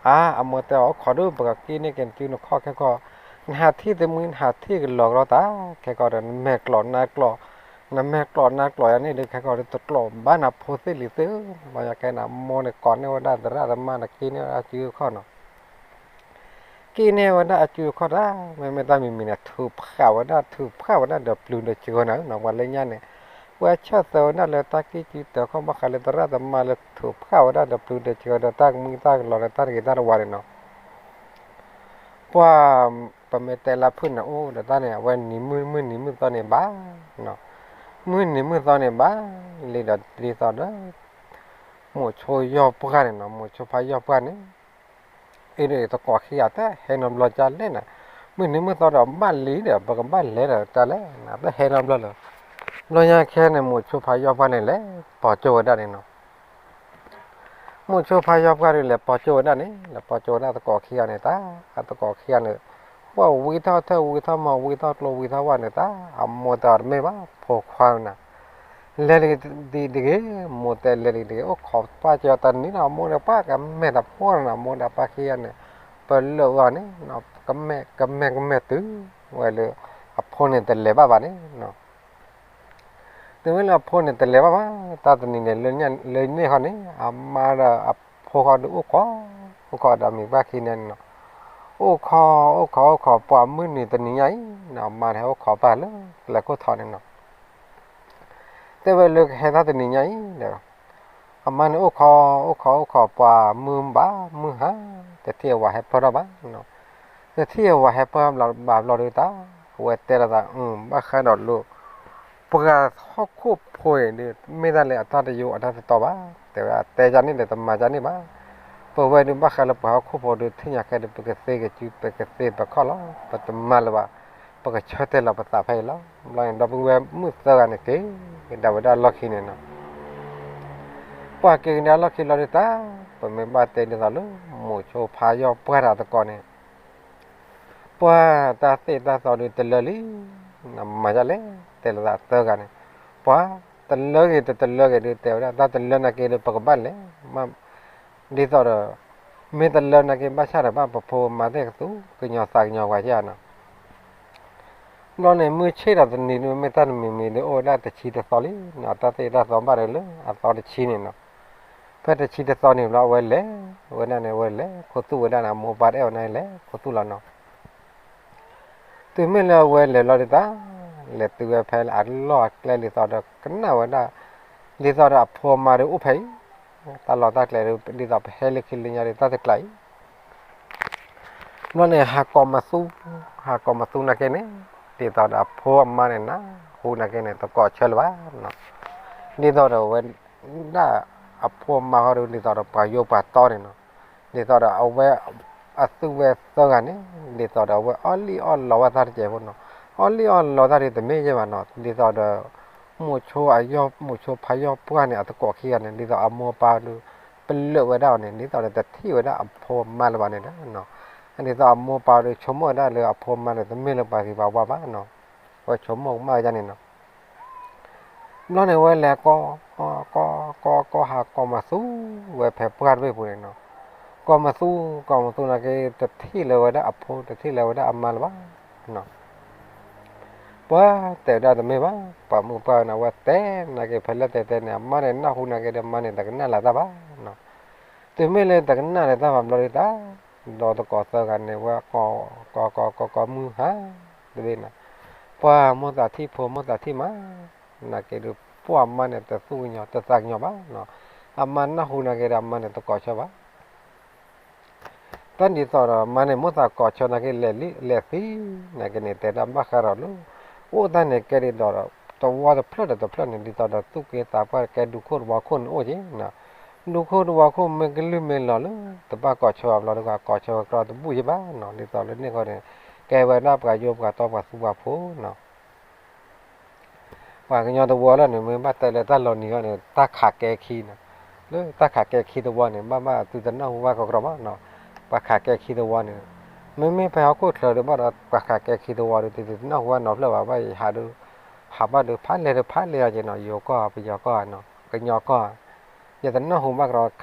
အါ အမိၢ်တဲအီၤ အိၣ်ခိးဒိၣ် ပကက့ၤန့ၢ်က့ၤနစုနခီၣ်ခဲခီ, နဟးထံၣ်သမံ နဟးထံၣ်ကလီၤကလီတၢ် ခဲခီဒီး နမဲာ်ကျိးနါကျိး, နမဲာ်ကျိးနါကျိးယၤန့ၣ်ဒီး ခဲခီဒီး တကျိးဘၣ်နဖိသ့ၣ်လံၤသ့ၣ်ဧၢ, ဘျီညါခဲန့ၣ် အမိၢ်န့ၣ် ကိးန့ၢ်ဝဲဒၣ်သရၣ်သမါန့ၣ် က့ၤန့ၢ်ဝဲဒၣ်အစုအခီၣ်နီၤ. က့ၤန့ၢ်ဝဲဒၣ်အစုအခီၣ်တၢ် မ့မ့ၢ်တၢ်မံၤမံၤန့ၣ် ထုးဖးဝဲဒၣ် ထုးဖးဝဲဒၣ်ဒီးပျုၤဒီးစှီၤနၤနီၤ ပှၤလၢညါန့ၣ်, ဝဲဆၢၣ်သၢဝဲဒၣ်လၢတၢ်ကံၢ်စုတၢ်ခီၣ်ဘၣ်ဃးလၢသရၣ်သမါလၢထုးဖးဝဲဒၣ်ဒီးပျုၤဒီးစှီၤဒီးတၢ်ကမံတၢ်ကလီၤလၢတၢ်တဂ့ၤတၢ်တဝါန့ၣ်နီၤ. ပှၤ ပမ့ၢ်တဲလၢဖုၣ်န့ၣ်အိၣ်ဒီးတၢ်န့ၣ် အဝဲနံၤမုၢ်မုၢ်နံၤမုၢ်သီန့ၣ်ဘၣ်, မုၢ်နံၤမုၢ်သီန့ၣ်ဘၣ်, လံဒီးဒ်သိးဒီး မိၤဆိယီၢ်ပှၢ်န့ၣ်နီၤ မိၤဆိဖးယီၢ်ပှၢ်န့ၣ် အ့ၣ်ဒီးသကိးခံဂၤတဟဲနီတဘျီကလဲၣ်န့ၣ်, မုၢ်နံၤမုၢ်သီဒီးဘၣ်လံဒီး ပကဘၣ်လဲၤဒီးတၢ်လဲၣ်န့ၣ် တဟဲနီတဘျီလၢၤ. ဘျီညါခဲန့ၣ် မိၤဆိဖးယီၢ်ပှၢ်န့ၣ် လဲၤပိာ်ကၠိဝဲဒၣ်န့ၣ်နီၤ. မိၤဆိဖးယီၢ်ပှၢ်ဒီး လဲၤပိာ်ကၠိဝဲဒၣ်န့ၣ် လဲၤပိာ်ကၠိဝဲဒၣ်သကိးခံဂၤန့ၣ်တၢ်, အသကိးခံဂၤန့ၣ် ပှၤဝံထီၣ်ထၢၣ်ဝံထီၣ်မီၢ် ဝံထီၣ်ကျိဝံထီၣ်ဝၣ်န့ၣ်တၢ်, အမိၢ်တဲအီၤတမ့ၢ်ဘၣ် ဖိခွါနၤ လဲၤလံဒံးတဂ့ၤ, မိၢ်တဲလဲၤလံဒံးတဂ့ၤ, အိၣ်ခိးပှၢ်ကၢတနံၤလီၤ အမိၢ်န့ၣ် ပှၤကမဲာ်တပှီၢ်န့ၣ် အမိၢ်ဒီးပၢ်ခံဂၤန့ၣ် ပလၢၢ်ဝဲန့ၣ် ကမဲာ်ကမဲာ်ကမဲာ်တုၤဝဲလၢ အဖိန့ၣ်တလဲၤဘၣ်ဘၣ်န့ၣ် တုၤမ့ၢ်လၢအဖိန့ၣ်တလဲၤဘၣ်ဘၣ် တၢ်တနံၤန့ၣ် လၢန့ၣ်ဃီန့ၣ် အမါဒီးအဖိဃီဒုးအိၣ်ခိး အိၣ်ခိးဒီးမံၤပှၢ်ခံန့ၣ်နီၤ, အိၣ်ခိး အိၣ်ခိး အိၣ်ခိး ပှၤမုၢ်နံၤတနံၤညါအံၤနီၤ အမါန့ၣ်ဟဲအိၣ်ခိးပၢ်လၢကျဲခိၣ်ထီန့ၣ်နီၤ တဲဝဲလၢကဟဲတၢ်တနံၤညါအံၤဒီး အမါန့ၣ်အိၣ်ခိး အိၣ်ခိး အိၣ်ခိး ပှၤမုၢ်ဘၣ်မုၢ်ဟါ တထံၣ်အဝၤဟဲပၢၢ်ထီၣ်ဘၣ်နီၤ, တထံၣ်အဝၤဟဲပၢၢ်ဘၣ်ဘျီဒီးတၢ် အဝဲတဲလိာ်သး ဘၣ်ဃးဒီးလၢ ပှၤဟီၣ်ခိၣ်ဖိအံၤဒီး မ့ၢ်တၢ်လၢအတၢ်တယိအတၢ်တတီဘၣ်, တဲဝဲအတဲယၤန့ၣ်ဒီးတမၤယၤန့ၣ်ဘၣ်, ပဝဲဒုးဘၣ်ဃးလၢပှၤဟီၣ်ခိၣ်ဖိဒီး ထံၣ်ညါခဲဒီး ပကသ့ကစု ပကသ့ပခီၣ်လီၤ ပတမၤလၢၤဘၣ်, ပကဆၢတဲာ်လီၤပသးဖဲအံၤလီၤ. ဘျီန့ၣ် ဒီပုၢ်ဝဲၢ်မုၣ်သၢဂၤန့ၣ် က့ၤကဒါဝဲဒၣ်လီၢ်ခံန့ၣ်နီၤ ပှၤက့ၤကဒါလီၢ်ခံလီၤဒီးတၢ် ပမ့ၢ်ဘၣ်တဲဒ်သိးလၢ မိၤဆိဖးယီၢ်ပှၢ်တၢ်သကိးန့ၣ် ပှၤတၢ်သ့ၣ်တၢ်သီဒီးတလၢလံ, မၤဒ်လဲၣ် တဲလိာ်သးသၢဂၤန့ၣ်, ပှၤတလၢဂ့ၤတတလၢဂ့ၤဒီး တဲဝဲဒၣ် တၢ်တလၢနာ်က့ဒီး ပကဘၣ်လဲၤ, ဒ်သိးဒီး မ့ၢ်တလၢနာ်က့ ဘၣ်ဆၣ်ဒီးဘၣ် ပဖိပမါသ့ၣ်ကသူၣ်ကညီၤသးကညီၤပှၤကနီၤ ဘျီန့ၣ် မုၢ်ဆ့ၣ်ဒီးတနံၤန့ၣ် မ့ၢ်တၢ်တမံၤမံၤဒီး အိၣ်ဝဲဒၣ်တဆံတသီလံ, တၢ်သ့ၣ်တၢ်သီဘၣ်ဒီးလၢအသီတဆံန့ၣ်နီၤ, ဖဲတဆံတသီန့ၣ်ဘျီ အဝဲလဲၤ, အဝဲဒၣ်န့ၣ် အဝဲလဲၤခိၣ်သူၣ်ဝဲဒၣ်န့ၣ် အမိၢ်ပၢ်တအဲၣ်ဝဲန့ၣ် လဲၤခိၣ်သူၣ်လီၤနီၤ တုၤမ့ၢ်လၢအဝဲလဲၤလီၤဒုးတၢ်, လဲၤတုၤဝဲဖဲအလီၢ်အကျဲဒ်သိးဒီး ကနၣ်ဝဲဒၣ်, ဒ်သိးဒီးအဖိအမါဒီးအိၣ်ဖဲအံၤ, တၢ်လီၢ်တၢ်ကျဲဒီး ဒ်သိးပဟဲလၢခံလၢညါဒီး တၢ်တကျးအံၤ ဘျီန့ၣ် ဟးကိးမၤသူ, ဟးကိးမၤသူနာ်က့န့ၣ်, ဒ်သိးဒီးအဖိအမါန့ၣ် နၢ်ဟူနာ်က့န့ၣ် တကိးဆၢလၢၤဘၣ်နီၤ, ဒ်သိးဒီးဝဲဒၣ်အဖိအမါဃီဒီး ဒ်သိးဒီးပှၤယိပှၤတီန့ၣ်နီၤ, ဒ်သိးဒီးအဝဲအသူဝဲသၢဂၤန့ၣ်, ဒ်သိးဒီးအဝဲအီၣ်လံၣ်အီၣ်လီၤဝဲတၢ်တစဲးဖိနီၤ, အီၣ်လံၣ်အီၣ်လီၤတၢ်ဒ်တမ့ၢ်ယဲၢ်ဘၣ်နီၤ, ဒ်သိးဒီး မိၤဆိအယီၢ် မိၤဆိဖးယီၢ်ပှၢ်န့ၣ် အသကိးခံဂၤန့ၣ် ဒ်သိးအမိၢ်ပၢ်ဒီး ပလၢၢ်ဝဲဒၣ်အီၤန့ၣ် ဒ်သိးဒီးတထံၣ်ဝဲဒၣ်အဖိအမါလၢၤဘၣ်န့ၣ်ဒီး ဒ်သိးအမိၢ်ပၢ်ဒီး ဆိကမိၣ်ဝဲဒၣ်လၢအဖိအမါန့ၣ် တမ့ၢ်လၢပှၤဂ့ၤပှၤဝါဘၣ်နီၤ, အဝဲဆိကမိၣ်ကမၣ်ဝဲဒၣ်န့ၣ်နီၤ ဘျီန့ၣ် ဝဲလဲၤကိး ကိး ကိး ကိး ဟးကိးမၤသူဝဲဖဲပှၢ်တဘ့ၣ်ပူၤန့ၣ်နီၤ, ကိးမၤသူ ကိးမၤသူနာ်က့ တထံၣ်လၢၤဝဲဒၣ်အဖိ တထံၣ်လၢၤဝဲဒၣ်အမါလၢၤဘၣ်နီၤ ပှၤတဲဝဲဒၣ်တမ့ၢ်ဘၣ်, ပှၤမုၢ်ပှၢ်န့ၣ် အဝဲတဲနာ်က့ ဖဲလဲၣ်တဲတဲန့ၣ် အမါန့ၣ် နၢ်ဟူနာ်က့ဒီး အမါန့ၣ် တကနၣ်လၢၤတၢ်ဘၣ်နီၤ, တုၤမ့ၢ်လၢတကနၣ်လၢၤတၢ်ဘၣ်ဘျီဒီးတၢ်, ဒီးသကိးသၢဂၤန့ၣ် ဝဲကိး ကိး ကိး ကိး ကိး မုၢ်ဟါ တဘ့ၣ်န့ၣ်, ပှၤမိၢ်သးထံၣ်ဖိ မိၢ်သးထံၣ်မါ နာ်က့ဒီး ပှၤမါန့ၣ် တသူၣ်ကညီၤ တသးကညီၤဘၣ်နီၤ, အမါနၢ်ဟူနာ်က့ဒီး အမါန့ၣ် တကိးဆၢဘၣ် တၢ်ဒ်သိးဒီး မါန့ၣ် မိၢ်သးကိးဆၢနာ်က့ လဲၤလံ လဲၤသံ နာ်က့န့ၣ် တဲဒၣ်ဘၣ်ဃးဒီးလၢ အိၣ်တၢ်န့ၣ်ကဲဒ်သိးဒီး သဝီတဖျၢၣ်ဒီးတဖျၢၣ်န့ၣ် ဒ်သိးဒီးသူၣ်က့သးပှၢ်ကဲ ဒူခိၣ်သဝီခိၣ်န့ၣ်အိၣ်က့နီၤ, ဒူခိၣ်သဝီခိၣ်မ့ၢ်ကလုၢ်မ့ၢ်လီၤလၢ တဘၣ်ကိးဆၢအဘျီတခီ ကိးဆၢဝဲကြီတဘူၣ်ယဲၢ်ဘၣ်နီၤ, ဒ်သိးလၢန့ၣ်ဃီန့ၣ် ကဲဝဲဒၣ်ပှၤယိပှၤတီပှၤသူပှၤဖိနီၤ ပှၤကညီတဝီလၢန့ၣ် မ့ၢ်ဘၣ်တဲလၢတၢ်လီၤနံၤအဂီၢ်န့ၣ် တၢ်ခးကဲခံနီၤ, လၢတၢ်ခးကဲခံသဝီန့ၣ် ဘၣ်ဘၣ်သုတနၢ်ဟူဘၣ်ကီကီမးနီၤ, ပှၤခးကဲခံသဝီန့ၣ်, မ့မ့ၢ်ဖဲဟီၣ်ခိၣ်ချၢဒီးဘၣ်ဒီး ပှၤခးကဲခံသဝီဒီး သုတနၢ်ဟူဘၣ်နီတဖျၢၣ်ဘၣ်, ဘၣ်ယဟးဒီး ဟးဘၣ်ဒီးဖးလဲၢ်ဒီးဖးလဲၢ်အီၤက့နီၤ, ယိၤကီၢ် ပယီၤကီၢ်နီၤ, ကညီကီၢ်, ယတနၢ်ဟူဘၣ်ကီဒီး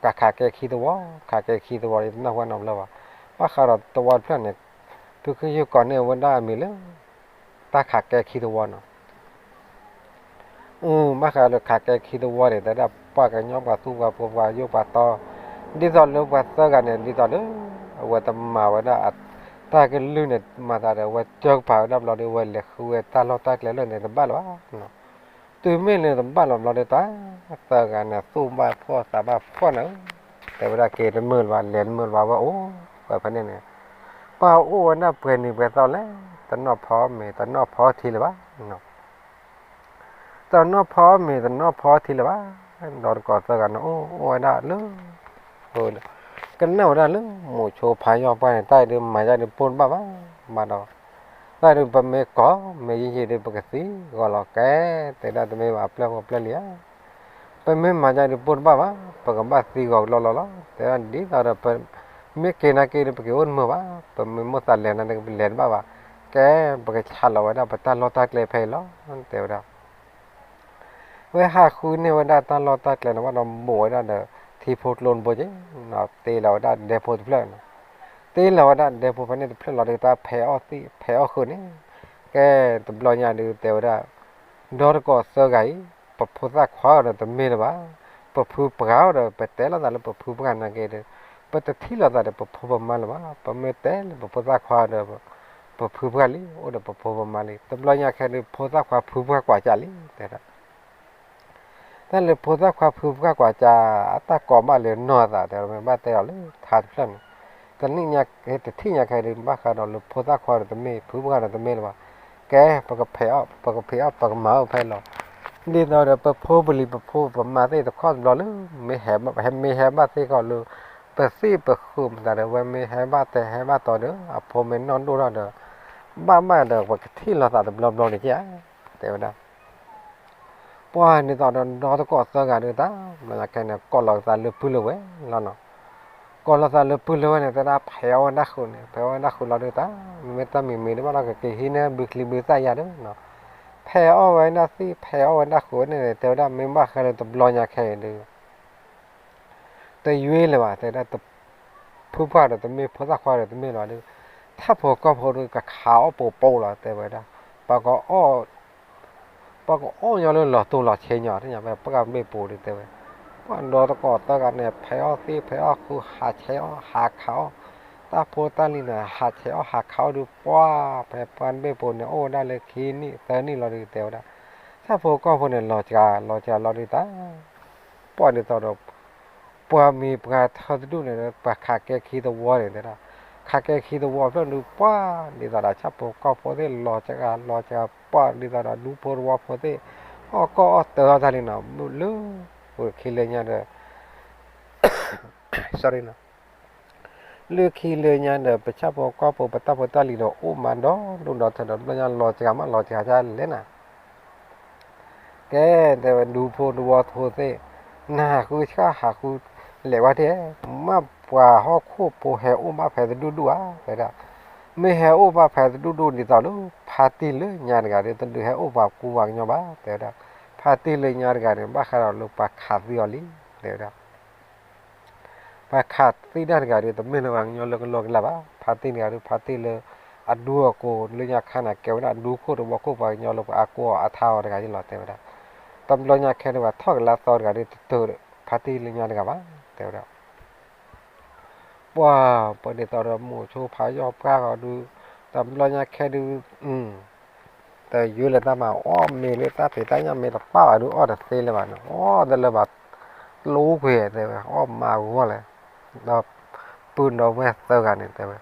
ပှၤခးကဲခံသဝီ, ခးကဲခံသဝီဒီး ယတနၢ်ဟူဘၣ်နီတဖျၢၣ်ဘၣ်, ဘၣ်ဃးဒီးသဝီတဖျၢၣ်န့ၣ် သုကယုၢ်ကိးန့ၢ်ဝဲဒၣ်အမံၤလၢ တၢ်ခးကဲခံသဝီနီၤ. အၢ ဘၣ်ဃးဒီးခးကဲခံသဝီန့ၣ် တဲဝဲဒၣ်ပှၤကညီပှၤသူပှၤဖိပှၤယိၣ်ပှၤတီ, ဒ်သိးလၢပှၤသၢဂၤန့ၣ် ဒ်သိးလၢ အဝဲတမၤဝဲဒၣ် တၢ်ကလုၢ်န့ၣ် မၤသးဒီး အဝဲကၢကပၤဝဲဒၣ်ဘျီဒီး အဝဲလဲၤဃုဝဲတၢ်လီၢ်တၢ်ကျဲလၢာ်န့ၣ် တဘၣ်လၢၤဘၣ်. တုၤမ့ၢ်လၢတဘၣ်လီၤဘျီဒီး တၢ်သၢဂၤန့ၣ် သူၣ်ဘၣ်ဖှီၣ်သးဘၣ်ဖှီၣ်န့ၣ်, တဲဝဲဒၣ်က့ၤတမုာ်လၢၤဘၣ် လဲၤတမုာ်လၢၤဘၣ် ဝဲအိၣ်ဝဲဖဲန့ၣ်န့ၣ်, ပှၤအိၣ်ဝဲဒၣ်ပှဲၤနံၤပှဲၤသီလဲၣ်, တနီၣ်ဖီမ့ၤ တနီၣ်ဖီထံလၢၤဘၣ် တနီၣ်ဖီမ့ၤ တနီၣ်ဖီထံလၢၤဘၣ်. ဒီးတကိးသၢဂၤန့ၣ် အိၣ်အိၣ်ဝဲဒၣ်လၢ ကနၣ်ဝဲဒၣ်လၢ မိၤဆိဖးယီၢ်ပှၢ်န့ၣ် တၢ်အံၤဒုးမၤယါဒုးပိၢ်တဘၣ်ဘၣ်, ဘၣ်ဒီး တၢ်ဒုးပမ့ၢ်ကိး မ့ၢ်ယံာ်ယံာ်ဒီး ပကသံဂီၤလီၤကဲ, တဲဒၣ်တမ့ၢ်ဘၣ်အပျဲၢ်ဖိပျဲၢ်လံဧါ, ပမ့ၢ်မၤယါဒုးပိၢ်တဘၣ်ဘၣ်, ပကဘၣ်သံဂီၤကလီလီၤလီၤ, တဲဒၣ်ဒ်သိးဒီး မ့ၢ်က့ၤနာ်က့ဒီး ပက့ၤအိၣ်တမုာ်ဘၣ်, ပမ့ၢ်မိၣ်သးလဲၤနာ်က့ ပလဲၤတဘၣ်ဘၣ်, ကဲ ပကဆးလီၤဝဲဒၣ်ပတၢ်လီၢ်တၢ်ကျဲဖဲအံၤလီၤ, တဲဝဲဒၣ် ဝဲဟးဃုန့ၢ်ဝဲဒၣ်တၢ်လီၢ်တၢ်ကျဲန့ၣ် ဘၣ်ဒီးဘိးဝဲဒၣ်ဒီး ထံဖိကျိတဘိက့ၤ, တ့လီၤဝဲဒၣ်ဒဲဖိတဖျၢၣ်န့ၣ်, တ့လီၤဝဲဒၣ်ဒဲဖိဖဲန့ၣ်တဖျၢၣ်လီၤဒီး တၢ်ဖဲးအီၣ်သံၣ်ဖဲးအီၣ်ဃုာ်န့ၣ်, ကဲတဘျီညါဒုးတဲဝဲဒၣ် ဒီတကိးသၢဂၤအံၤ ပဖိသၣ်ခွါအီၤဒီးတမ့ၢ်လၢၤဘၣ်, ပဖုပှၢ်အီၤဒီး ပတဲလိာ်သးလၢပဖုပှၢ်နာ်က့ဒီး ပတထံၣ်လိာ်သးဒီးပဖိပမါလၢၤဘၣ်, ပမ့ၢ်တဲလၢပဖိသၣ်ခွါအီၤဒီး ပဖုပှၢ်လံ အိၣ်ဒီးပဖိပမါလံ, တဘျီညါခဲဒုး ဖိသၣ်ခွါဖုပှၢ်ကွၢ်ကၢ်လံ တဲဒၣ် တၢ်လၢဖိသၣ်ခွါဖုပှၢ်ကွၢ်ကၢ် အတၢ်ကိးဘၣ်လၢနီၢ်သး တဲဝဲမ့ၢ်ဘၣ်တဲအီၤလၢထါတဖျၢၣ်န့ၣ်, တနံၣ်ညါ တထံၣ်ညါခဲဒုး ဘၣ်ဃးဒီးလၢဖိသၣ်ခွါဒီးတမ့ၢ် ဖုပှၢ်ဒီးတမ့ၢ်လၢၤဘၣ်, ကဲ ပကဖံးအီၣ် ပကဖံးအီၣ် ပကမၤအီၣ်ဖဲလီၤ, ဒ်သိးဒီးပဖိပလံၤပဖိပမါသ့ၣ်တခီတဘျီလၢ မ့ၢ်ဟဲဘၣ်သ့ၣ်ခီလၢ ပသ့ၣ်ပဃုာ်မတၤဒီး ဝဲမ့ၢ်ဟဲဘၣ်တဲဟဲဘၣ်တီဒီး အဖိမ့ၢ်နီၢ်ဒိၣ်ထီၣ်ဒီး ဘၣ်မးဒီး ပကထံၣ်လိာ်သးတဘျီဘျီန့ၣ်က့ဧါ, တဲဝဲဒၣ် ပှၢ်ဒ်သိးဒီး ဒီတကိးသၢဂၤဒီး တၢ်ဘျီညါခဲန့ၣ် ကိးလီၤသးလၢပုၢ်လၢဝဲၢ်လီၤနီၤ, ကိးလီၤသးလၢပုၢ်လၢဝဲၢ်န့ၣ် တဲဒၣ်ဖဲးအီၣ်ဝဲဒၣ်ဃုာ်န့ၣ် ဖဲးအီၣ်ဝဲဒၣ်ဃုာ်လီၤဒီး တၢ် မ့မ့ၢ်တၢ်မံၤမံၤဒ်ဘၣ်ဒီး ကက့ၤဟံးန့ၢ်ဘုချံဘုသၣ်ယါဒီးနီၤ, ဖဲးအီၣ်ဝဲဒၣ်သံၣ် ဖဲးအီၣ်ဝဲဒၣ်ဃုာ်ဝဲန့ၣ် တဲဝဲဒၣ် မ့ၢ်ဘၣ်ဃးလၢတဘျီညါခဲအံၤဒီး တယွ့လၢၤဘၣ် တဲဝဲဒၣ်, ဖုပှၢ်ဒီးတမ့ၢ်ဖိသၣ်ခွါဒီးတမ့ၢ်လၢၤဘၣ်ဒီး ထးဖိကီၢ်ဖိဒီးကခးအီၣ်ပိာ်ပိာ်လီၤ တဲဝဲဒၣ်, ပှၤကအီၣ် ပှၤကအီၣ်ညီလၢလီၤတိၢ်လီၤဆ့ညီ သ့ၣ်ညါဖဲပှၢ်မ့ၣ်ပိာ်ဒီးတဲဝဲ, ပှၢ်ဒီတကိးသၢဂၤန့ၣ် ဖဲးအီၣ်သ့ၣ်ဖဲးအီၣ်ဃုာ် ဟးဆဲးအီၣ်ဟးခးအီၣ်, တၢ်ဖိတၢ်လံၤန့ၣ် ဟးဆဲးအီၣ်ဟးခးအီၣ်ဒီး ပှၢ်ဖဲပှၢ်မ့ၣ်ပိာ်န့ၣ် အိၣ်ဝဲဒၣ်လၢခံနံၣ်သၢနံၣ်လီၤဒီးတဲဝဲဒၣ်, ထးဖိကီၢ်ဖိန့ၣ် လီၤစှၤလီၤစှၤလီၤဒီးတၢ် ပှၢ်ဒ်သိးဒီး ပှၤမံၤပှၤထၢတဒူၣ်န့ၣ် ပှၤခးကဲခံသဝီန့ၣ်တဲဒၣ်, ခးကဲခံသဝီဖျၢၣ်ဒုး ပှၢ်ဒ်သိးဒီးဆၣ်ဖိကီၢ်ဖိသ့ၣ် လီၤစှၤလီၤစှၤ ပှၢ်ဒ်သိးဒီးဒူဖိသဝီဖိသ့ၣ် အီၣ်ကီၢ်အီၣ်တၢ်အီၣ်တၢ်လံနီၤ လၢ ပခံလၢညါဒီး sorry နီၤ လၢခံလၢညါဒီး ပဆၣ်ဖိကီၢ်ဖိ ပတၢ်ဖိတၢ်လံၤဒီး အိၣ်မးဒီဒူၣ်ဒီထၢဒီး ဘျီညါလီၤစှၤမးလီၤစှၤဒ်လဲၣ်နၤ ကဲ တဲဝဲဒူဖိသဝီဖိသ့ၣ် နဟးဃုဆၣ်ဟးဃုလဲၤဝဲဒၣ်, မ့ၢ်ပှၤဟီၣ်ခိၣ်ဖိဟဲအိၣ်ဘၣ်ဖဲတဒူၣ်ဒူၣ်ဧါ တဲဝဲဒၣ်, မ့ၢ်ဟဲအိၣ်ဘၣ်ဖဲတဒူၣ်ဒူၣ်ဒ်သိးလၢ ဖါတံၢ်လၢညါတဂၤဒီး တဒုးဟဲအိၣ်ပှၤကူပှၤကညီဘၣ် တဲဝဲဒၣ်, ဖါတံၢ်လၢညါတဂၤန့ၣ် ဘၣ်ဃးဒီးလၢပှၤခးသံအီၤလံ တဲဝဲဒၣ် ပှၤခးသံတၢ်တဂၤဒီး တမ့ၢ်လၢပှၤကညီလၢကလီကလီဘၣ်, ဖါတံၢ်တဂၤဒီး ဖါတံၢ်လၢ အဒူအကိာ်လၢညါခါန့ၣ် ကဲဝဲဒၣ်ဒူခိၣ်သဝီခိၣ်ပှၤကညီလၢပှၤအကိးအထါအီၤတဂၤယလီၤ တဲဝဲဒၣ်, တဘျီညါခဲန့ၣ် ပှၤထီၣ်ကလါသီတဂၤဒီး တတၢၢ်ဖါတံၢ်လၢညါတဂၤဘၣ် တဲဝဲဒၣ် ပှၤ ပှၤဒ်သိးဒီးမိၤဆိဖးယီၢ်ပှၢ်ဃီဒုး တဘျီညါခဲဒုး တယွ့လၢၤတၢ်မၤ အီၣ်မ့ၤလၢတၢ်ဖံးတၢ်ညၣ်မ့ၤတပၣ်ဘၣ်ဒုး အီၣ်တသ့လၢၤဘၣ်န့ၣ် အီၣ်တလၢၤဘၣ် ကျိကွံာ်တဲဝဲ အီၣ်မးဂီၢ်လဲၣ်, ဒီးပုၢ်ဒီးဝဲၢ်သၢဂၤန့ၣ်တဲဝဲ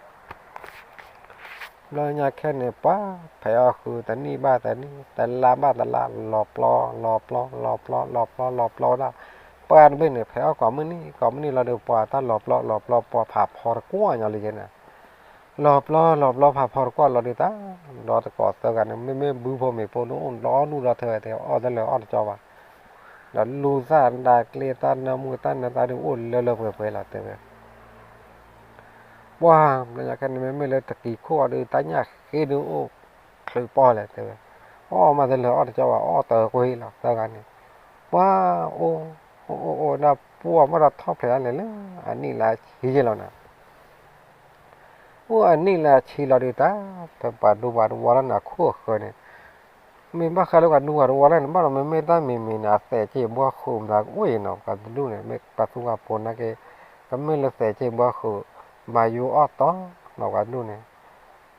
ဘျီညါခဲန့ၣ် ပှၤဖဲးအီၣ်ဃုာ်တနံၣ်ဘၣ်တနံၣ် တလါဘၣ်တလါ လီၤပျီ လီၤပျီ လီၤပျီ လီၤပျီ လီၤပျီဝဲဒၣ်, ပှၤတဘ့ၣ်န့ၣ် ဖဲးအီၣ်ကိးမုၢ်နံၤ ကိးမုၢ်နံၤလီၤဒီး ပှၤတၢ်လီၤပျီ လီၤပျီ ပှၤဖးဖီတကွၢ်ညီလံကဲန့ၣ်, လီၤပျီ လီၤပျီ ဖးဖီတကွၢ်လီၤဒီးတၢ်, ဒီးတကိးသၢဂၤန့ၣ် မ့မ့ၢ်ဘုဖိမ့ၤဖိန့ၣ် အိၣ်ဒီဒူၣ်ဒီထၢဝဲတဲ အီၣ်တလၢာ်အီၣ်တကၠီဘၣ် ဒီးလူၤသၣ်ဒၣ်ကျ့သၣ်နၢမူသၣ်နၢသၣ်ဒုးအိၣ်လၢလၢပှဲၤပှဲၤလီၤ တဲဝဲ. ပှၢ် ဘျီညါခဲန့ၣ် မ့မ့ၢ်လၢတကံၤခိၣ်အီၤဒုး တၢ်ညၣ်ဃ့ဒုးအိၣ်ချုးပီၢ်လဲၣ် တဲဝဲ. အီၣ်မးတလၢအီၣ်တကီဘၣ် အီၣ်တၢ်ကွ့လီၤ သၢဂၤန့ၣ်. ပှၢ် အိၣ် အိၣ်အိၣ်အိၣ်ဒၣ် ပှၢ်မ့ၢ်ဒီးထီၣ်ဖျဲးဒၣ်လဲာ်လၢ အနံၣ်လၢအဆံယဲၢ်လီၤနၤ. အိၣ်အနံၣ်လၢအဆံလီၤဒုးတၢ် ဖဲပှၤဒူပှၤတဝီလၢန့ၣ် အခိၣ်အဃၢၤန့ၣ် မ့ၢ်ဘၣ်ဃးလၢပှၤဒူပှၤတဝီလၢန့ၣ် ဘၣ်ဒီးမ့မ့ၢ်တၢ်မံၤမံၤန့ၣ် အသဲးက့ၢ်ဘှီၣ်ဃုာ်မတၤကအိၣ်အံၤနီၤ ပှၤတဒူၣ်န့ၣ် မ့ၢ်ပှၤသူၣ်ပှၤဖိနာ်က့ ကမ့ၢ်လၢသဲးက့ၢ်ဘှီၣ်ဃုာ် မၤယူအီၣ်တီနီၤ ပှၤတဒူၣ်န့ၣ်.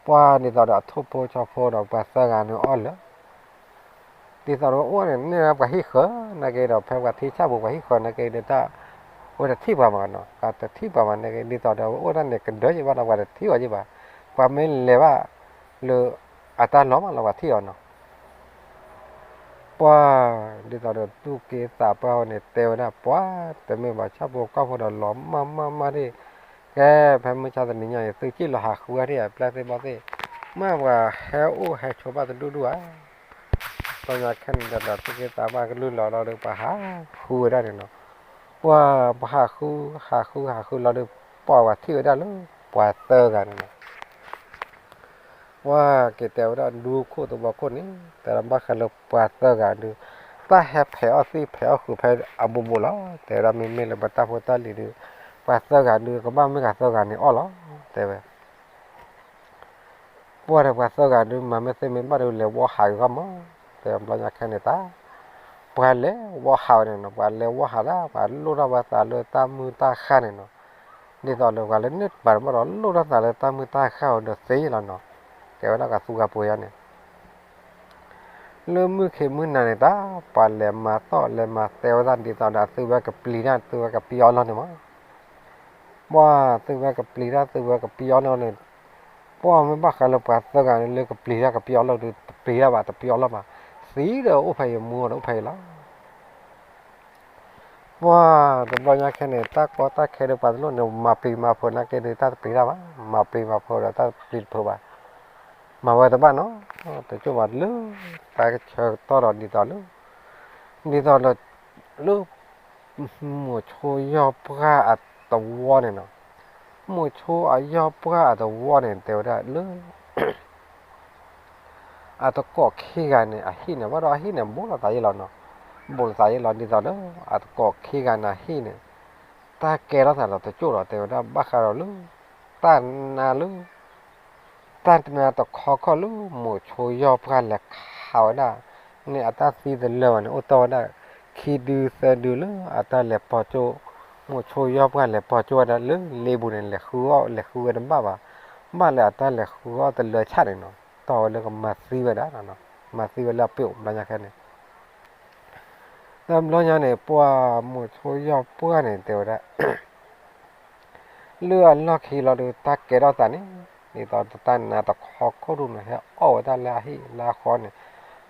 ပှၢ်ဒ်သိးဒီးအထိၣ်ဖိဆီဖိဒီးပှၤသၢဂၤန့ၣ်အီၣ်လၢ ဒ်သိးဒီးအိၣ်န့ၣ် န့ၢ်ပှၤဟံၣ်ဃၢၤနာ်က့ဒီး ဖဲပှၤထံဆၣ်ပူၤပှၤဟံၣ်ဃၢၤနာ်က့ဒီးတၢ် ဝဲတထံၣ်ပှၤမးနီၤ ပှၤတထံၣ်ပှၤမးနာ်က့ ဒ်သိးဒီးအိၣ်ဒၣ်န့ၣ် ကဒၢယဘၣ်နီၤ ပှၤတထံၣ်အီၤယဘၣ်, ပှၤမ့ၢ်လဲၤဘၣ်လၢအတၢ်လီၢ်မးလီၤ ပှၤထံၣ်အီၤနီၤ. ပှၢ် ဒ်သိးဒီးသူၣ်က့သးပှၢ်ဝဲန့ၣ် တဲဝဲဒၣ် ပှၢ် တမ့ၢ်ဘၣ်ဆၣ်ဖိကီၢ်ဖိဒီးလီၤမၢ်မၢ်မၢ်ဒၣ်, ကဲ ဖဲမုၢ်ဆါတနံၤညါအံၤ သုစံၣ်လီၤဟးဃုဝဲဒၣ်အပျဲၢ်သ့ၣ်ဘီၣ်သ့ၣ်, မ့ၢ်ပှၤဟဲအိၣ်ဟဲဆိးဘၣ်တဒူၣ်ဒူၣ်ဧါ. ဘျီညါခဲန့ၣ်ဒီး သူၣ်က့သးပှၢ်ကလုၢ်လီၤလီၤဒီး ပှၤဟးဃုဝဲဒၣ်န့ၣ်နီၤ. ပှၢ် ပှၤဟးဃု ဟးဃုဟးဃုလီၤဒီး ပှၢ်ပှၤထံၣ်ဝဲဒၣ်လၢ ပှၤသၢဂၤန့ၣ်နီၤ. ပှၢ်က့ၤတဲဝဲဒၣ် ဒူခိၣ်သဝီခိၣ်န့ၣ် တဲဒၣ်ဘၣ်ဃးလၢပှၤသၢဂၤဒုး တၢ်ဟဲဖဲးအီၣ်သံၣ်ဖဲးအီၣ်ဃုာ်ဖဲအဘူးဘူးလီၤ. တဲဝဲဒၣ်မ့မ့ၢ်လၢပတၢ်ဖိတၢ်လံၤဒုး ပှၤသၢဂၤဒုး ကဘၣ်မ့ၢ်ဂၤသၢဂၤန့ၣ်အီၣ်လီၤ တဲဝဲ. ပှၢ်ဒီးပှၤသၢဂၤဒုး မၤမ့ၢ်သ့မ့ၢ်ဘၣ်ဒုး လဲၤဝီဟးဂ့ၤဂီၢ်မး, တဲဘျီညါခဲန့ၣ်တၢ် ပှၤလဲၤဝီဟးဝဲန့ၣ်နီၤ, ပှၤလဲၤဝီဟးဒၣ် ပှၤလိၣ်ထီၣ်ပှၤသးလၢတၢ်မုၢ်တၢ်ဃၢ်န့ၣ်နီၤ, ဒ်သိးလၢပှၤလၢန့ၣ်ပှၤတဘၣ်ဒီး လိၣ်ထီၣ်သးလၢတၢ်မုၢ်တၢ်ဃၢ်အီၤဒီးသ့လီၤနီၤ, တဲဝဲဒၣ်ကသူကပှ့ၤယါန့ၣ် လၢမုၢ်ခံးမုၢ်နၤန့ၣ်တၢ် ပှၤလဲၤမၤသီၣ်လဲၤမၤတဲဝဲဒၣ်ဒ်သိးဒီး သုဝဲကပျံၤတၢ် သုဝဲကပျံၤအီၣ်လီၢ်န့ၣ်မး, ပှၢ်သုဝဲကပျံၤတၢ် သုဝဲကပျံၤအီၣ်လီၢ်န့ၣ်, ပှၢ်မ့ၢ်ဘၣ်ဃးလၢပှၤသၢဂၤန့ၣ် လၢကပျံၤတၢ်ကပျံၤအီၣ်လီၢ်ဒုး တပျံၤတၢ်ဘၣ် တပျံၤအီၣ်လီၢ်ဘၣ်, သံဒီးအိၣ်ဖဲအံၤမူဒီးအိၣ်ဖဲအံၤလီၤ. ပှၢ်တဘျီညါခဲန့ၣ် တၢ်ကီတၢ်ခဲဒီးပှၤတလိၣ်န့ၣ် မၤပျံၤမၤဖုးနာ်က့ဒီး တၢ်တပျံၤတၢ်ဘၣ်, မၤပျံၤမၤဖုးဒီးတၢ်တပျံၤတဖုးဘၣ်, မၤဝဲတဘၣ်နီၤ, တကၠိၢ်မးလၢ တၢ်ကဆၢကတီၢ်ဒီးဒ်သိးလၢ ဒ်သိးလၢ လၢ မိၤဆိယီၢ်ပှၢ်အသဝီန့ၣ်နီၤ, မိၤဆိအယီၢ်ပှၢ်အသဝီန့ၣ် တဲဝဲဒၣ်လၢ အတကိးခံဂၤန့ၣ် အဟံၣ်န့ၣ် ဘၣ်ဒီးအဟံၣ်န့ၣ် ဘူးလိာ်သးယဲလီၤနီၤ, ဘူးလိာ်သးယဲလီၤ ဒ်သိးလၢ အတကိးခံဂၤန့ၣ်အဟံၣ်န့ၣ် တၢ်ကဲထီၣ်သးဒီးတကၠိၢ်ဒီး တဲဝဲဒၣ်ဘၣ်ဃးဒီးလၢ တၢ်နါလၢ တၢ်တနါတခီခီၣ်လၢ မိၤဆိယီၢ်ပှၢ်လဲၤခးဝဲဒၣ်န့ၣ် အတၢ်သံတလၢာ်ဘၣ်န့ၣ် အိၣ်တီၢ်ဝဲဒၣ် ခံဒုသၢဒုလၢအတၢ်လဲၤပိာ်ကၠိ, မိၤဆိယီၢ်ပှၢ်လဲၤပိာ်ကၠိဝဲဒၣ်လၢလ့ပူၤန့ၣ် လဲၤဃုအီၣ်လဲၤဃုဝဲတဘၣ်ဘၣ်, ဘၣ်လၢအတၢ်လဲၤဃုအီၣ်တလၢဆၣ်န့ၣ်နီၤ, တီၢ်ဝဲလၢကမၤသံဝဲဒၣ်, မၤသံဝဲလၢအပျိၢ်ဘျီညါခဲန့ၣ် တဘျီညါန့ၣ် ပှၢ်မိၤဆိယီၢ်ပှၢ်န့ၣ် တဲဝဲဒၣ် လၢအလီၢ်ခံလီၤဒီး တၢ်ကဲထီၣ်သးန့ၣ် ဒ်သိးတၢ်နါတခီခိၣ်ဒူၣ်န့ၣ် ဟဲအီၣ်ဝဲဒၣ်လၢအဟံၣ်လၢအဃီန့ၣ်,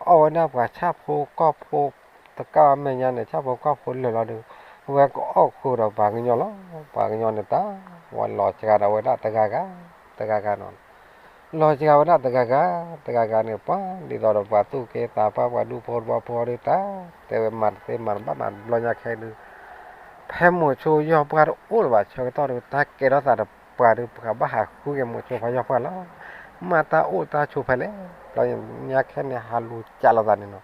အီၣ်ဝဲဒၣ်ပှၤဆၣ်ဖိကီၢ်ဖိ, တကးအမဲာ်ညါန့ၣ် ဆၣ်ဖိကီၢ်ဖိလၢာ်လီၤဒီး ဝဲကအိၣ်ဃုာ်ဒီးပှၤကညီလီၤ. ပှၤကညီန့ၣ်တၢ် ဝဲလီၤစှၤဒီးဝဲဒၣ်တဂၤဂၤ, တဂၤဂၤနီၤ လီၤစှၤဝဲဒၣ်တဂၤဂၤ, တဂၤဂၤန့ၣ် ပှၤဒ်သိးဒီးပှၤသူၣ်က့သးပှၢ် ပှၤဒူဖိတဝီဖိဒီးတၢ် တဲဝဲမၤတသ့မၤတဘၣ်မး ဘျီညါခဲဒုး ဖဲမိၤဆိယီၢ်ပှၢ်တအိၣ်လၢၤဘၣ်ဆၢကတီၢ်ဒီး တၢ်ကဲထီၣ်သးဒီးပှၤဒီး ပှၤဘၣ်ဟးဃုက့ၤမိၤဆိဖးယီၢ်ပှၢ်လီၤ. မ့ၢ်တၢ်အိၣ်တၢ်ဆိးဖဲလဲၣ်, ဘျီညါခဲန့ၣ် ဟးလူၤကးလိာ်သးန့ၣ်နီၤ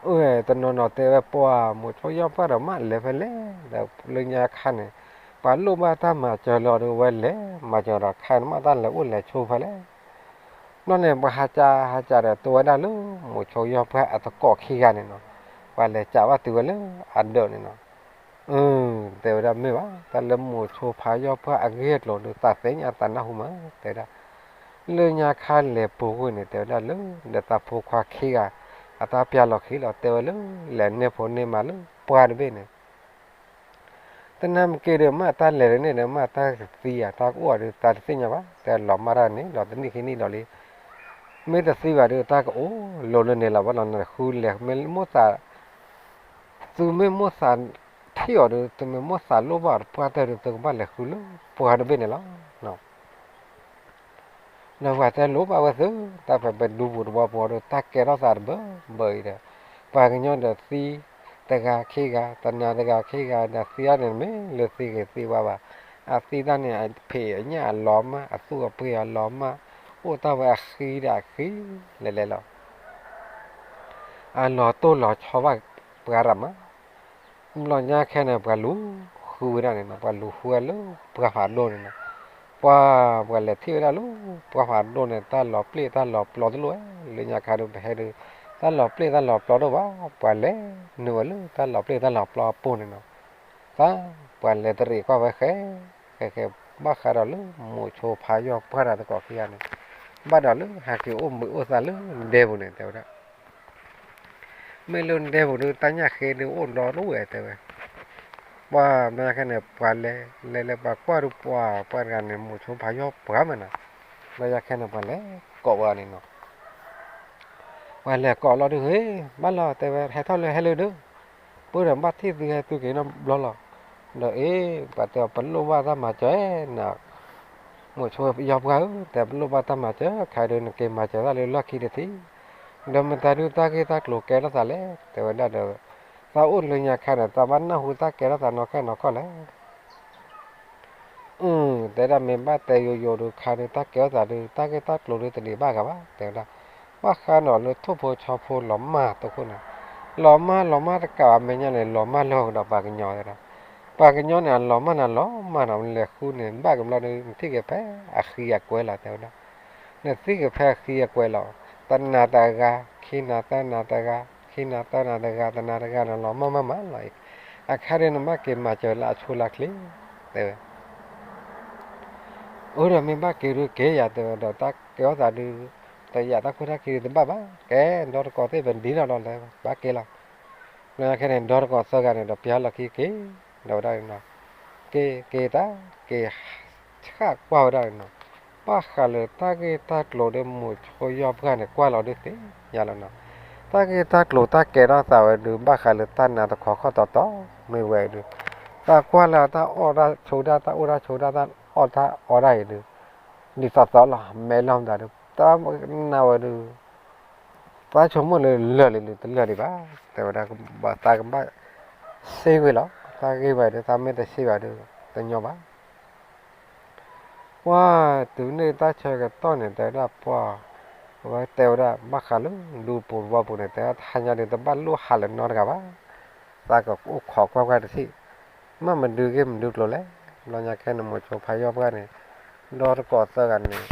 အတနီၤနီၤတဲဝဲပှၤ မိၤဆိယီၢ်ပှၢ်ဒီးမ့ၢ်လဲၤဖဲလဲၣ်, ဒီးလၢညါခါန့ၣ် ပှၤလိၣ်ဘၣ်တၢ်မၤစၢၤလီၤဒီး ဝဲလဲၤမၤစၢၤဒီးခါန့ၣ် မ့ၢ်တၢ်လဲၤအိၣ်လဲၤဆိးဖဲလဲၣ်. ဘျီန့ၣ် ပှၤဟးကးဟးကးဒီး တဲဝဲဒၣ်လၢ မိၤဆိယီၢ်ပှၢ်အတကိးခံဂၤန့ၣ်နီၤ, ပှၤလဲၤကးဘၣ်တုၤဝဲလၢအဒၢးန့ၣ်နီၤ အၢ တဲဝဲဒၣ်မ့ၢ်ဘၣ် တၢ်လၢမိၤဆိဖးယီၢ်ပှၢ်အဂ့ၢ်အကျိၤဒီး သးသ့ၣ်ညါသးနၢ်ဟူမး တဲဝဲဒၣ် လၢညါခါလဲၤပူၤကွံာ်န့ၣ် တဲဝဲဒၣ်လၢ ဒီးသးဖိခွါခံဂၤ အတၢ်ပျၢ်လီၤခံလီၤ တဲဝဲလၢ လဲၤန့ၢ်ဖိန့ၢ်မါလၢပှၢ်တဘ့ၣ်န့ၣ် တနၢ်မ့ၢ်က့ၤဒီး မ့ၢ်တၢ်လဲၤလၢန့ၣ်ဒီး မ့ၢ်တၢ်ကသံဧါ တၢ်ကအိၣ်ဧါဒီး သးတသ့ၣ်ညါဘၣ် တဲလီၤမၢ်တၢ်န့ၣ် လီၤတနံၣ်ခံနံၣ်လီၤလံ မ့ၢ်တသံဘၣ်ဒီး တၢ်ကအိၣ်လိၤလၢန့ၣ်လီၤ ဘၣ်လီၤန့ၣ်ဃုလဲၤ မ့ၢ်မိၣ်သး သုမ့ၢ်မိၣ်သးထံၣ်အီၤဒီး သုမ့ၢ်မိၣ်သးလိၣ်ဘၣ်တပှၢ်တၢၢ်ဒီး သုကဘၣ်လဲၤဃုလၢပှၢ်တဘ့ၣ်န့ၣ်လီၤ. ဒီးပှၤတဲလိၤဘၣ်ဝဲသု တၢ်ဖဲပဒူပူၤတဝီပူၤဒီး တၢ်ကဲထီၣ်သးတဘၢဘၢအံၤဒီး ပှၤကညီဒီးသံတဂၤခံဂၤ, တနၤတဂၤခံဂၤဒီးသံအီၤန့ၣ် မ့ၢ်လၢသံဂ့ၤသံဝါဘၣ်. အသံတၢ်န့ၣ် အဖံးအညၣ်အလီၤမၢ်အသူၣ်အပှ့ၤအလီၤမၢ်, အိၣ်တၢ်ဝဲအဃံဒီးအဃံလဲၤလဲၤလီၤ. အလီၤတိၢ်လီၤဆီဘၣ်ပှၤရၣ်မး. ဘျီညါခဲန့ၣ် ပှၤလူၤဃုဝဲဒၣ်န့ၣ်နီၤ, ပှၤလူၤဃုဝဲလၢပှၢ်ဖးဒိၣ်န့ၣ်နီၤ. ပှၤ ပှၤလဲၤထံၣ်ဝဲဒၣ်လၢပှၢ်ဖးဒိၣ်န့ၣ် တၢ်လီၤပျ့ၢ်တၢ်လီၤပျီတလိၣ်ဝဲ, လၢညါခါဒုးပဟဲဒုး တၢ်လီၤပျ့ၢ်တၢ်လီၤပျီတအိၣ်ဘၣ်, ပှၤလဲၤနုာ်ဝဲလၢတၢ်လီၤပျ့ၢ်တၢ်လီၤပျီအပူၤန့ၣ်နီၤ. သး ပှၤလဲၤတရံးကွၢ်ဝဲဃဲ ဃဲဃဲ ဘၣ်ဃးဒီးလၢမိၤဆိဖးယီၢ်ပှၢ်တၢ်သကိးခံဂၤန့ၣ်, ဘၣ်ဒီးလၢဟဲက့ၤအိၣ်ဘှံးအိၣ်သါလၢဒဲပူၤန့ၣ် တဲဝဲဒၣ် မ့ၢ်လၢဒဲပူၤဒုး တၢ်ညၣ်ဃ့ဒုးအိၣ်ဒီဒူၣ်ဝဲ တဲဝဲ. ပှၤဘျီညါခဲန့ၣ် ပှၤလဲၤ လဲၤလဲၤပှၤကွၢ်ဒုးပှၤ ပှၤတဂၤန့ၣ် မိၤဆိဖးယီၢ်ပှၢ်မ့ၢ်နီၤ. ဘျီညါခဲန့ၣ် ပှၤလဲၤကိးဝဲန့ၣ်နီၤ. ပှၤလဲၤကိးလီၤဒုး ဟ့ၣ် ဘၣ်လီၤ တဲဝဲ ဟဲထီၣ်လၢဟဲလၢဒုး ပၢ်ဒီးဘၣ်ထံၣ်သုဟဲသုက့ၤနီတဘျီလီၤ. ဒီးအ့ၣ် ပှၤတဲအီၤ ပလိၣ်ဘၣ်တၢ်မၤစၢၤနၤ, မိၤဆိဖးယီၢ်ပှၢ်ဧၢ တဲ ပလိၣ်ဘၣ်တၢ်မၤစၢၤ ခဲဒုးနက့ၤမၤစၢၤတၢ်လၢလီၢ်ခံတထံၣ်, ဒီးမတၤဒုးတၢ်ဂ့ၢ်တၢ်ကျိၤကဲထီၣ်သးလဲၣ် တဲဝဲဒၣ်ဒီး သးအိၣ်လၢညါခါန့ၣ် သးဘၣ်နၢ်ဟူတၢ်ကဲထီၣ်သးနီၢ်ခဲနီၢ်ခီၣ်လဲၣ်. အၢ တဲဒၣ်မ့ၢ်ဘၣ်တဲယိယိဒုး ခါဒုးတၢ်ကဲထီၣ်သးဒုး တၢ်ဂ့ၢ်တၢ်ကျိၤဒုးတဒံးဘၣ်ဂၤဘၣ် တဲဝဲဒၣ်. ဘၣ်ဃးနီၤလၢထိၣ်ဖိဆီဖိလီၤမၢ်တခိၣ်န့ၣ်, လီၤမၢ်လီၤမၢ်တကးဘၣ် မဲာ်ညါန့ၣ် လီၤမၢ်လၢဟီၣ်ကဒီးပှၤကညီတဲဒၣ်. ပှၤကညီန့ၣ် အလီၤမၢ်န့ၣ်လီၤမၢ်နီၤ လဲၤဃုန့ၣ် ဘၣ်ကဘျီဒုး နထံၣ်က့ၤဖဲအဃံအကွဲလီၤ တဲဝဲဒၣ်. နထံၣ်က့ၤဖဲအဃံအကွဲလီၤ. တနၤတဂၤ ခံနၤသၢနၤတဂၤ ခံနၤသၢနၤတဂၤ တနၤတဂၤန့ၣ် လီၤမၢ်မၢ်မးလီၤအံၤ. အခါဒုးနဘၣ်က့ၤမၤစၢၤလၢအဆိလၢအချ့ တဲဝဲ. အၢ ဒီးမ့ၢ်ဘၣ်က့ၤဒုးက့ၤယၤ တဲဝဲဒီး တၢ်ကဲထီၣ်သးဒုး တယာ်တၢ်ခိၣ်တၢ်ခံဒုးတဘၣ်ဘၣ် ကဲ ဒီသကိးသ့ၣ်ပဒ်လီၤလီၤ တဲဝဲ ဘၣ်က့ၤလီၤ. လၢခဲန့ၣ် ဒီသကိးသၢဂၤန့ၣ်ဒီး ပျၢ်လီၢ်ခံက့ၤ ဒီးဝဲဒၣ်န့ၣ်နီၤ. က့ၤ က့ၤတၢ် က့ၤ ဆှၣ်ကွၢ်ဝဲဒၣ်န့ၣ်နီၤ. ဘၣ်ဃးလၢတၢ်ဂ့ၢ်တၢ်ကျိၤဒုး မိၤဆိယီၢ်ပှၢ်န့ၣ် ကွၢ်လီၤဒုးသ့ၣ်ညါလီၤနီၤ. တၢ်ဂ့ၢ်တၢ်ကျိၤတၢ်ကဲထီၣ်သးဝဲဒုး ဘၣ်ဃးလၢတၢ်နါတခီခီၣ်တီတီမ့ၢ်ဝဲဒုး သးကွၢ်လၢတၢ်အီၣ်တၢ်ဆိးတၢ် တၢ်အိၣ်တၢ်ဆိးတၢ် တၢ်အီၣ်တၢ်အီတၢ်အံၤဒုး ဒ်သိးသိးလီၤ မဲာ်လီၤမတၤဒုး တၢ်နါဝဲဒုး သးဆိကမိၣ်လၢလၢာ်လံ တလၢာ်ဒံးဘၣ် တဲဝဲဒၣ် ဘၣ်သးကဘၣ် စ့ဝဲလီၤ တၢ်ဂ့ၢ်ဝဲဒုး သးမ့ၢ်တစ့ဘၣ်ဒုး တညီဘၣ်. ပှၤတုၤန့ၢ်တၢ်ဆၢကတီၢ်န့ၣ် တဲဝဲဒၣ်ပှၤ အဝဲတဲဝဲဒၣ် ဘၣ်ဃးလၢဒူဖိသဝီဖိန့ၣ် တဲဝဲဒၣ် တဟါညါဒုး တဘၣ်လိၣ်ဟးလၢၤနီတဂၤဘၣ်. သးကအိၣ်ခိးကွၢ်ကွၢ်တထံၣ် မ့ၢ်မဒုးဂ့ၢ်မဒုးကျိၤလဲၣ်. ဘျီညါခဲန့ၣ် မိၤဆိဖးယီၢ်ပှၢ်န့ၣ် ဒီသကိးသၢဂၤန့ၣ်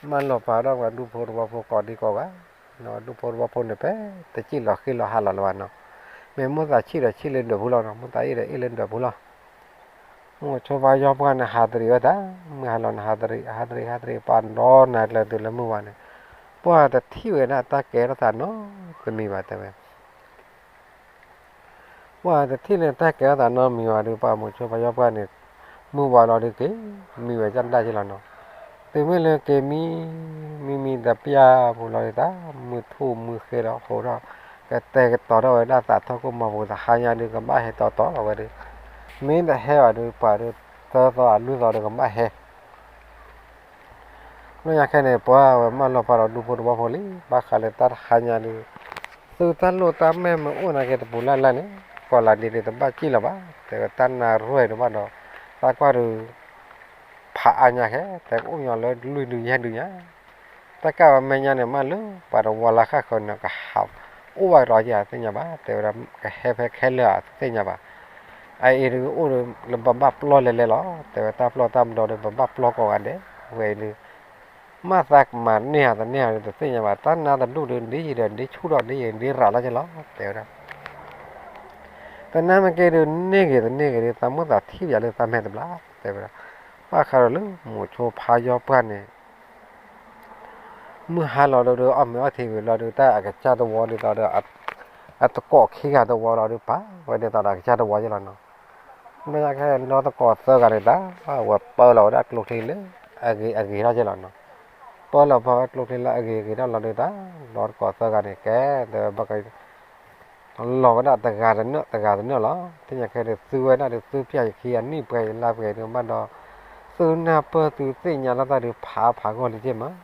မၢလီၤပာ်ဒီးပှၤဒူဖိသဝီဖိကိးဒံကိးဂၤ ဒူဖိသဝီဖိန့ၣ် ဖဲတစံၣ်လီၤဃ့လီၤဟးလီၤလၢၤဘၣ်နီၤ. မ့ၢ်မိၣ်သးဆံၣ်ဒီးဆံၣ်လၢဒွဲၣ်ပူၤလီၤနီၤ မိၣ်သးအ့ၣ်ဒီးအ့ၣ်လၢဒွဲၣ်ပူၤလီၤ. မိၤဆိဖးယီၢ်ပှၢ်န့ၣ် ဟးတရံးဝဲတၢ် မုၢ်ဟါလီၤန့ၣ် ဟးတရံး ဟးတရံး ဟးတရံး ပှၤဒီနၤကျၢၤတုၤလၢမုၢ်ဝါန့ၣ် ပှၤတထံၣ်ဝဲဒၣ်တၢ်ကဲထီၣ်သးနီတမံၤဘၣ် တဲဝဲ ပှၤတထံၣ်န့ၣ်တၢ်ကဲထီၣ်သးနီတမံၤဘၣ်ဒီး ပှၤမိၤဆိဖးယီၢ်ပှၢ်န့ၣ် မုၢ်ဝါလီၤဒုးက့ၤ မံဝဲဒၣ်ဒၣ်က့ၤလီၤနီၤ. တုၤမ့ၢ်လၢက့ၤမံ မံမံတပျၢ်ပူၤလီၤဒုး တၢ်မုၢ်ထူၣ်မုၢ်ဃ့ဒီးဟိးထီၣ် ကတဲာ်ကတီၤထီၣ်ဝဲဒၣ်သးထီၣ်ကိၢ်မီၤပူၤ တဟါညါဒုး ကဘၣ်ဟဲတီတီလီၤဝဲဒုး မ့ၢ်တဟဲဘၣ်ဒုး ပှၤဒုး သၢသီအလွံၢ်သီဒုး ကဘၣ်ဟဲ လၢညါခဲန့ၣ် ပှၤဝဲမၢလီၤပာ်ဒီးဒူဖိသဝီဖိလံ ဘၣ်ဃးလၢတၢ်တဟါညါဒုး သုတၢ်လိၣ်တၢ်မဲၢ်မ့ၢ်အိၣ်နာ်က့တပူၤလၢ်လၢ်န့ၣ် ကိးလၢဒ်န့ၣ် တဘၣ်စံၣ်လီၤဘၣ် တဲဝဲတၢ်နါရဲၣ်ဒုးဘၣ်ဒီး တၢ်ကွၢ်ဒုး ဖးအါညါခဲ တဲကအိၣ်ညီလၢလွံၢ်ဒုညါဒုညါ တၢ်ကးဝဲမဲာ်ညါန့ၣ် မၢလၢပှၤတဝီလၢဃၣ်ဃၢၤန့ၣ် ကဟးအိၣ်ဝဲရီယၤသ့ၣ်ညါဘၣ် တဲဝဲဒၣ် ကဟဲဖဲခဲလၢာ်သ့ၣ်ညါဘၣ် အအံၤဒုးအိၣ်လၢပဘၣ်ပျီလဲၤလဲၤလီၤ တဲဝဲတၢ်ပျီတၢ်မဒီဒုး ပဘၣ်ပျီကိးဂၤဒဲး ဝဲအံၤဒုး မ့ၢ်သးကမၤန့ၢ်ဧါတန့ၢ်ဧါဒုး တသ့ၣ်ညါဘၣ် တၢ်နါတဒူၣ်ဒုး ဒ်ယံၤဒီးဒ်ဆူၣ်ဒီးဒ်ယံၤဒ်ရၤလီၤက့ၤလီၤ တဲဝဲဒၣ် တနါမ့ၢ်က့ဒုးန့ၢ်ဂ့ၤတန့ၢ်ဂ့ၤဒုး သးမိၣ်သးထံၣ်ပယၤလၢသးမဲာ်တဘျီ တဲဝဲဒၣ် ဘၣ်ဃးဒီးလၢမိၤဆိဖးယီၢ်ပှၢ်န့ၣ် မုၢ်ဟါလီၤဒုး အီၣ်မ့ၤအီထံဝံၤလီၤဒုး တၢ်အကစၢ်သဝီဒ်သိးဒီး အသကိးခံဂၤသဝီလီၤဒုး ပာ်ဝဲဒ်သိးဒီးအကစၢ်သဝီက့ၤလီၤနီၤ မ့ၢ်ညါခဲဒီသကိးသၢဂၤန့ၣ်တၢ် ဝဲပၢလီၤဝဲဒၣ်ကျိချံလၢ အဂ့ၤအဂ့ၤထီၣ်က့ၤလီၤနီၤ ပၢလီၤပှၤဝဲကျိချံလၢအဂ့ၤအဂ့ၤထီၣ်လီၤဒုးတၢ် ဒီသကိးသၢဂၤန့ၣ် ကဲ တဲဝဲဘၣ်က လီၤဝဲဒၣ်တဂၤတနၢၣ် တဂၤတနၢၣ်လီၤ သ့ၣ်ညါခဲဒုးသုဝဲဒၣ်ဒုးသုပျၢ်ယခံအနံၣ်ပှဲၤယလါပှဲၤဒုးဘၣ်ဒီး သုနၢ်ပၢၢ်သုသ့ၣ်ညါလီၤတၢ်ဒုးဖးဖးဂီၢ်လံက့ၤမး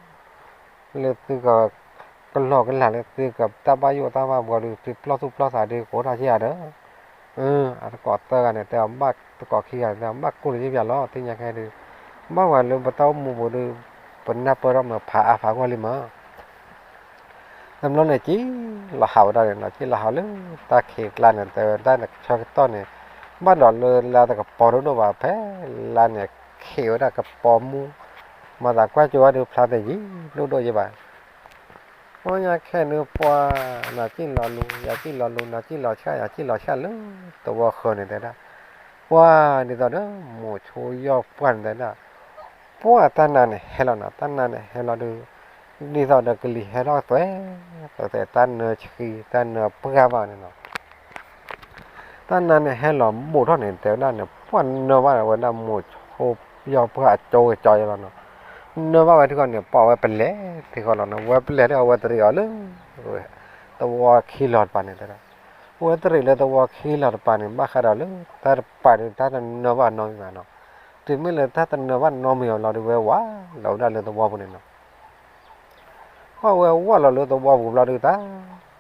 လၢသုက ကလီကလီလၢသုကတၢ်ဘၣ်ယိၣ်တၢ်ဘၣ်ဘှီဒီး သုပျီၢ်သူၣ်ပျီၢ်သးဒီး ကအိၣ်ထီၣ်က့ၤယၤဒီး, အသကိးသၢဂၤန့ၣ် တဲအီၤဘၣ်, သကိးခံဂၤန့ၣ် တဲအီၤဘၣ်ကိၢ်လၢယဘၣ်လီၤ, သ့ၣ်ညါခဲဒုး, ဘၣ်ဝဲလၢပတၢ်အိၣ်မူပူၤဒီး ပနၢ်ပၢၢ်ထီၣ်မ့ၢ်ဖးအါဖးဂီၢ်လံမး. တဘျီန့ၣ် က့ၤလီၤဟးဝဲဒၣ်န့ၣ်နီၤ, က့ၤလီၤဟးလၢတၢ်ခံးကျါန့ၣ် တဲဝဲဒၣ်န့ၣ် ဆၢကတီၢ်န့ၣ် ဘၣ်ဒီးလၢလါတကပီၤဒိၣ်ဒိၣ်ဘၣ် ဖဲလါန့ၣ် ခံးဝဲဒၣ်ကပီၤမူ, မၤသးကွၢ်ကၠိဝဲဒုးဖျါတယံၤဒိၣ်ဒိၣ်ယဲဘၣ်. ပှၤညါခဲန့ၣ် ပှၤနၤကံၣ်လီၤလူၤ ယၤကံၣ်လီၤလူၤ နၤကံၣ်လီၤဆၣ် ယၤကံၣ်လီၤဆၣ်လၢသဝီဃၢၤန့ၣ်တဲဒၣ်, ပှၤဒ်သိးဒီး မိၤဆိယီၢ်ပှၢ်န့ၣ် တဲဒၣ်, ပှၤတၢ်နါန့ၣ်ဟဲလီၤနီၤ, တၢ်နါန့ၣ်ဟဲလီၤဒီး ဒ်သိးဒီးကလံၤဟဲထီၣ်သွဲ, သွဲသွဲ တၢ်နၢဆှံ တၢ်နၢပှၢ်ဘၣ်န့ၣ်နီၤ. တၢ်နါန့ၣ်ဟဲလီၤဘူးထီၣ်န့ၣ် တဲဝဲဒၣ်န့ၣ် ပှၤနၢဘၣ်ဝဲဒၣ်မိၤဆိယီၢ်ပှၢ်အကၠိကၠီယဲလီၤနီၤ. နၢဘၣ်ဝဲထံဃီန့ၣ် ပှၤဝဲပလဲၤထံဃီလီၤနီၤ, ဝဲပလဲၤထံဃီဝဲတရံးအီၤလၢ သဝီခံလီၤတပၤန့ၣ်တဲဒၣ်, ဝဲတရံးလၢသဝီခံလီၤတပၤန့ၣ် ဘၣ်ဃးဒီးလၢ တၢ်တပၤဒီးတၢ်တနၢဘၣ်နီတမံၤဘၣ်နီၤ. တုၤမ့ၢ်လၢတၢ်တနၢဘၣ်နီတမံၤအီၤလီၤဒီး ဝဲဝးလီၤဝဲဒၣ်လၢသဝီပူၤန့ၣ်နီၤ. ပှၤဝဲဝးလီၤလၢသဝီပူၤဘျီဒုးတၢ်,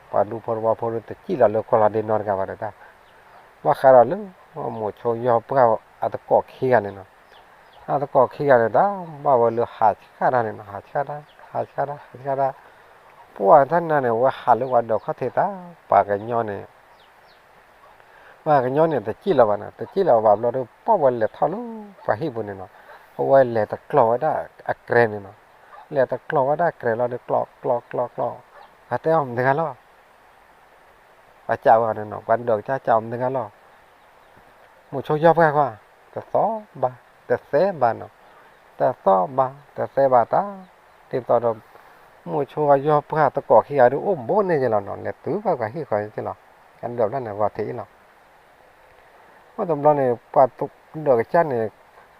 ပှၤဒူဖိသဝီဖိဒီး တစံၣ်လီၤလၢကီၢ်လီၤဒ့နီတဂၤဘၣ်ဒီးတၢ်, ဘၣ်ဃးဒီးလၢ မိၤဆိယီၢ်ပှၢ်အသကိးခံဂၤန့ၣ်နီၤ. အသကိးခံဂၤန့ၣ်တၢ် ဘၣ်ဝဲလၢဟးဆှၣ်တၢ်န့ၣ်နီၤ, ဟးဆှၣ်တၢ် ဟးဆှၣ်တၢ် ဟးဆှၣ်တၢ်, ပှၤတၢ်နါန့ၣ် ဝဲဟးလၢပှၤဒိးခီၣ်ထံးတၢ်, ပှၤကညီန့ၣ် ပှၤကညီန့ၣ် တစံၣ်လီၤဘၣ်နီၤ, တစံၣ်လီၤဘၣ်ဘျီဒီး ပှၤဝဲလဲၤထီၣ်လၢပှၤဟံၣ်ပူၤန့ၣ်နီၤ, အဝဲလဲၤတကျီၤဝဲဒၣ်အကြဲးန့ၣ်နီၤ, လဲၤတကျီၤဝဲဒၣ်ကြဲးလီၤဒီး ကျီ ကျီ ကျီ ကျီ, ပှၤတဲအီၤမတၤတဂၤလီၤ, ပှၤစံးဝဲန့ၣ်နီၤ, ပှၤဒိးကစၢ်စံးအီၤမတၤတဂၤလီၤ. မိၤဆိယီၢ်ပှၢ်ကွၢ်, တသီဘၣ် တသဲဘၣ်နီၤ, တသီဘၣ် တသဲဘၣ်တၢ်, ဒ်သိးဒီး မိၤဆိယီၢ်ပှၢ်သကိးခံဂၤဒုးအိၣ်ဘူးန့ၢ်က့ၤလီၤနီၤ, လဲၤတုၤဘၣ်ပှၤဟံၣ်ဃီက့ၤလီၤ, ကဒိးဘျီန့ၣ်ဂီၤထံးအံၤလီၤ. အိၣ်တဘျီန့ၣ် ပှၤဒိးကစၢ်န့ၣ်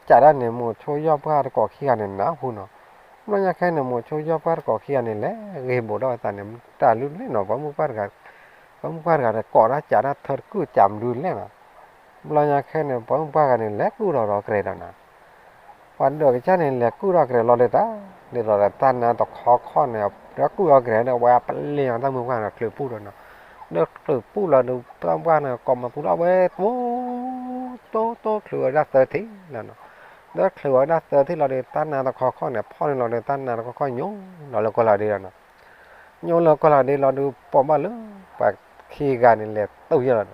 စံးဒၣ်န့ၣ် မိၤဆိယီၢ်ပှၢ်သကိးခံဂၤန့ၣ် နၢ်ဟူနီၤ. ဘျီညါခဲန့ၣ် မိၤဆိယီၢ်ပှၢ်သကိးခံဂၤန့ၣ် လဲၤဂ့ၤဘူးဒီးအသးန့ၣ် တၢ်လုၢ်လဲၣ်နီၤ, ပှၤမုၣ်ပှၢ်တဂၤ, ပှၤမုၣ်ပှၢ်တဂၤန့ၣ် ကိးတၢ်စံးတၢ် ထၢတကုၢ်စံးမနုၤလဲၣ်နီၤ. ဘျီညါခဲန့ၣ် ပှၤမုၣ်ပှၢ်တဂၤန့ၣ် လဲၤကူၣ်ထီၣ်ဒီးကြဲးဒီးနီၤ. ပှၤဒိးကစၢ်န့ၣ် လဲၤကူၣ်ထီၣ်ကြဲးလီၤလၢတၢ်, ဒ်သိးဒီးတၢ်နါတခီခီန့ၣ် ဒီးကူၣ်ထီၣ်ကြဲးဒီး ဝဲပလ့ၣ်အီၤတၢ်မုၣ်ပှၢ်န့ၣ် ချုးပူၣ်ဒီးနီၤ. ဒီးချုးပူၣ်လီၤဒီး တၢ်မုၣ်ပှၢ်န့ၣ် ကိးမသူလီၤဝဲ တိတိတိချုးဝဲဒၣ်သၢထံၣ်လီၤနီၤ. ဒီးချုးဝဲဒၣ်သၢထံၣ်လီၤဒီး တၢ်နါတခီခီန့ၣ် ဖီၣ်န့ၢ်လီၤဒီး တၢ်နါတခီခီညိလီၤလၢကီၢ်လီၤဒ့လီၤနီၤ. ညိလၢကီၢ်လီၤဒ့လီၤဒီး ပိာ်ဘၣ်လၢ ပှၤခံဂၤန့ၣ် လဲၤတုၤယဲလီၤနီ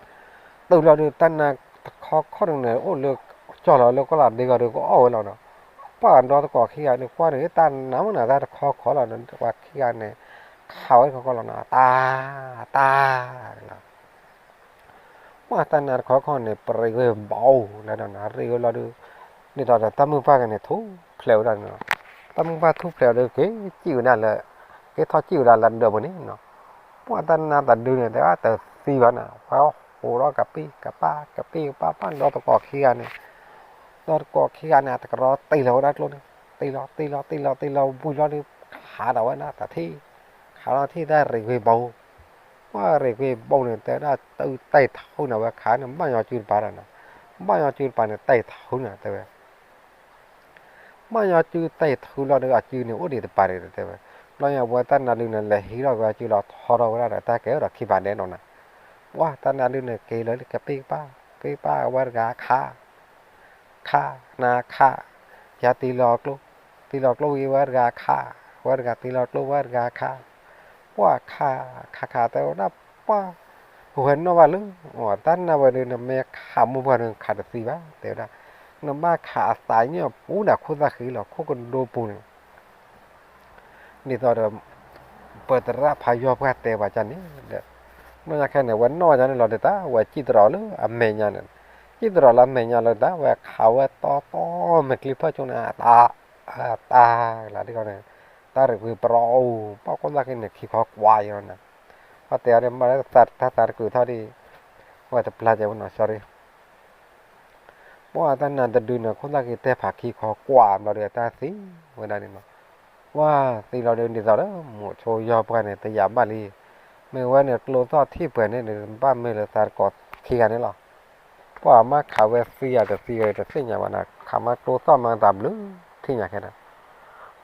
ၤ. တုၤလီၤဒီး တၢ်နါတခီခီန့ၣ် အိၣ်လၢ ကၠီလီၤလၢကီၢ်လီၤဒ့ဂီၤဒီး ကအီၣ်ဝဲလီၤနီၤ. ပှၤဒီသကိးခံဂၤန့ၣ် ကွၢ်န့ၣ် တၢ်နါမ့ၢ်နၤ တၢ်တခီခီလီၤနီၤ, ပှၤခံဂၤန့ၣ် ခးဝဲတခီခီလီၤနီၤ, တၢ်, တၢ်လီၤ. ပှၤတၢ်နါတခီခီန့ၣ် ပရံးဝဲဘီလီၤဒီးနီၤ, ရံးဝဲလီၤဒီး ဒ်သိးဒီးတၢ်မုၣ်ပှၢ်ဂၤန့ၣ် ထူၣ်ဖျဲးဝဲဒၣ်နီၤ. တၢ်မုၣ်ပှၢ်ထူၣ်ဖျဲးဒီး က့ၤစံၣ်ဝဲဒၣ်လၢ, က့ၤထီၣ်စံၣ်ဝဲဒၣ်လၢဒၢးပူၤန့ၣ်နီၤ. ပှၤတၢ်နါတဒုန့ၣ် တဲဝဲတသံဘၣ်နီၤ, ပှၤဟူးထီၣ်ကပံၢ်ကပၢ် ကပံၢ်ကပၢ် ပှၤဒီသကိးခံဂၤန့ၣ်, ဒီသကိးခံဂၤန့ၣ် အတကရီတ့ၢ်လီၤဝဲဒၣ်ကျိန့ၣ်, တ့ၢ်လီၤ တ့ၢ်လီၤ တ့ၢ်လီၤ တ့ၢ်လီၤဝံၤလီၤဒီး ခးဒီးဝဲဒၣ်တထံၣ်, ခးဒီးထံၣ်တၢ်ရံးကွံာ်ဘီ ပှၤရံးကွံာ်ဘီန့ၣ် တဲဝဲဒၣ်တုၤတ့ၢ်ထူန့ၣ် ဝဲခးန့ၣ် ဘၣ်ညီစုတပၤဒီးနီၤ, ဘၣ်ညီစုတပၤန့ၣ် တ့ၢ်ထူန့ၣ် တဲဝဲ ဘၣ်ညီစုတ့ၢ်ထူလီၤဒီး အစုန့ၣ် အိၣ်ဒံးတပၤန့ၣ် တဲဝဲ, ဘျီညါဝဲတၢ်နါဒုန့ၣ် လဲၤဟံးထီၣ်ဝဲအစုလီၤ ထီထီၣ်ဝဲဒၣ်ဒီး တၢ်ကဲဝဲဒီးခံပၤဒဲးနီၤနီၤ, ပှၤတၢ်နါဒုန့ၣ် က့ၤလီၤလၢကပံၢ်ကပၢ် ကပံၢ်ကပၢ် ဝဲတဂၤခး ခး နၤခး, ယၤတ့ၢ်လီၤကျိ, တ့ၢ်လီၤကျိဝံၤ ဝဲတဂၤခး, ဝဲတဂၤတ့ၢ်လီၤကျိ ဝဲတဂၤခး, ပှၤခး ခးခး တဲဝဲဒၣ်ပှၤ, ဝဲနီၣ်ဘၣ်လၢ တၢ်နါဝဲဒုး နမ့ၢ်ခးမိၢ်ပှၢ်ဒုး နခးတသံဘၣ် တဲဝဲဒၣ်, နဘၣ်ခးအသးညၣ်ပူၤန့ၣ် ခိၣ်သၣ်ဃံလီၤ ခိၣ်ကဒိပူၤန့ၣ် ဒ်သိးဒီး ပသရၣ်ဖးယီၢ်ပှၢ်တဲပှၤကန့ၣ်ဒီး ဘျီညါခဲန့ၣ် ဝဲနီၣ်ဝဲဒၣ်န့ၣ်လီၤဒီးတၢ် ဝဲစံၣ်တရီၤလၢအမဲာ်ညါန့ၣ်, စံၣ်တရီၤလၢအမဲာ်ညါလီၤဒီးတၢ် ဝဲခးဝဲတီတီမဲာ်ချံဖၢၣ်ကၠိန့ၣ် အတၢ် အတၢ်လီၤဒ်န့ၣ်, တၢ်ရံးကွံာ်ပရီအိၣ် ပှၤခိၣ်သၣ်ဃံန့ၣ် ခံခီကွၢ်ယီၤန့ၣ်, ပှၤတဲအီၤဒ်မးလၢတၢ်သးတကုးထီၣ်ဒ် ဝဲတပျၢ်ကဲဝဲနီၤ sorry ပှၤတၢ်နါတဒုန့ၣ် ခိၣ်သၣ်ဃံတဲဖးခံခီကွၢ်ဘျီဒီး တၢ်သံဝဲဒၣ်န့ၣ်နီၤ, ပှၤသံလီၤဒီး ဒ်သိးဒီး မိၤဆိယီၢ်ပှၢ်န့ၣ် တယာ်ဘၣ်လံ, မ့ၢ်ဝဲန့ၣ် ကျိသီၣ်ထံၣ်ပှဲၤန့ၣ် ဘၣ်မ့ၢ်လၢသးတကိးခံဂၤန့ၣ်လီၤ, ပှၤမ့ၢ်ခးဝဲသံဧါတသံဧါ တသ့ၣ်ညါဘၣ်နီၤ, ခးမ့ၢ်ကျိသီၣ်မ့ၢ်တၢ်ဘျုးထံၣ်ညါခဲန့ၣ်,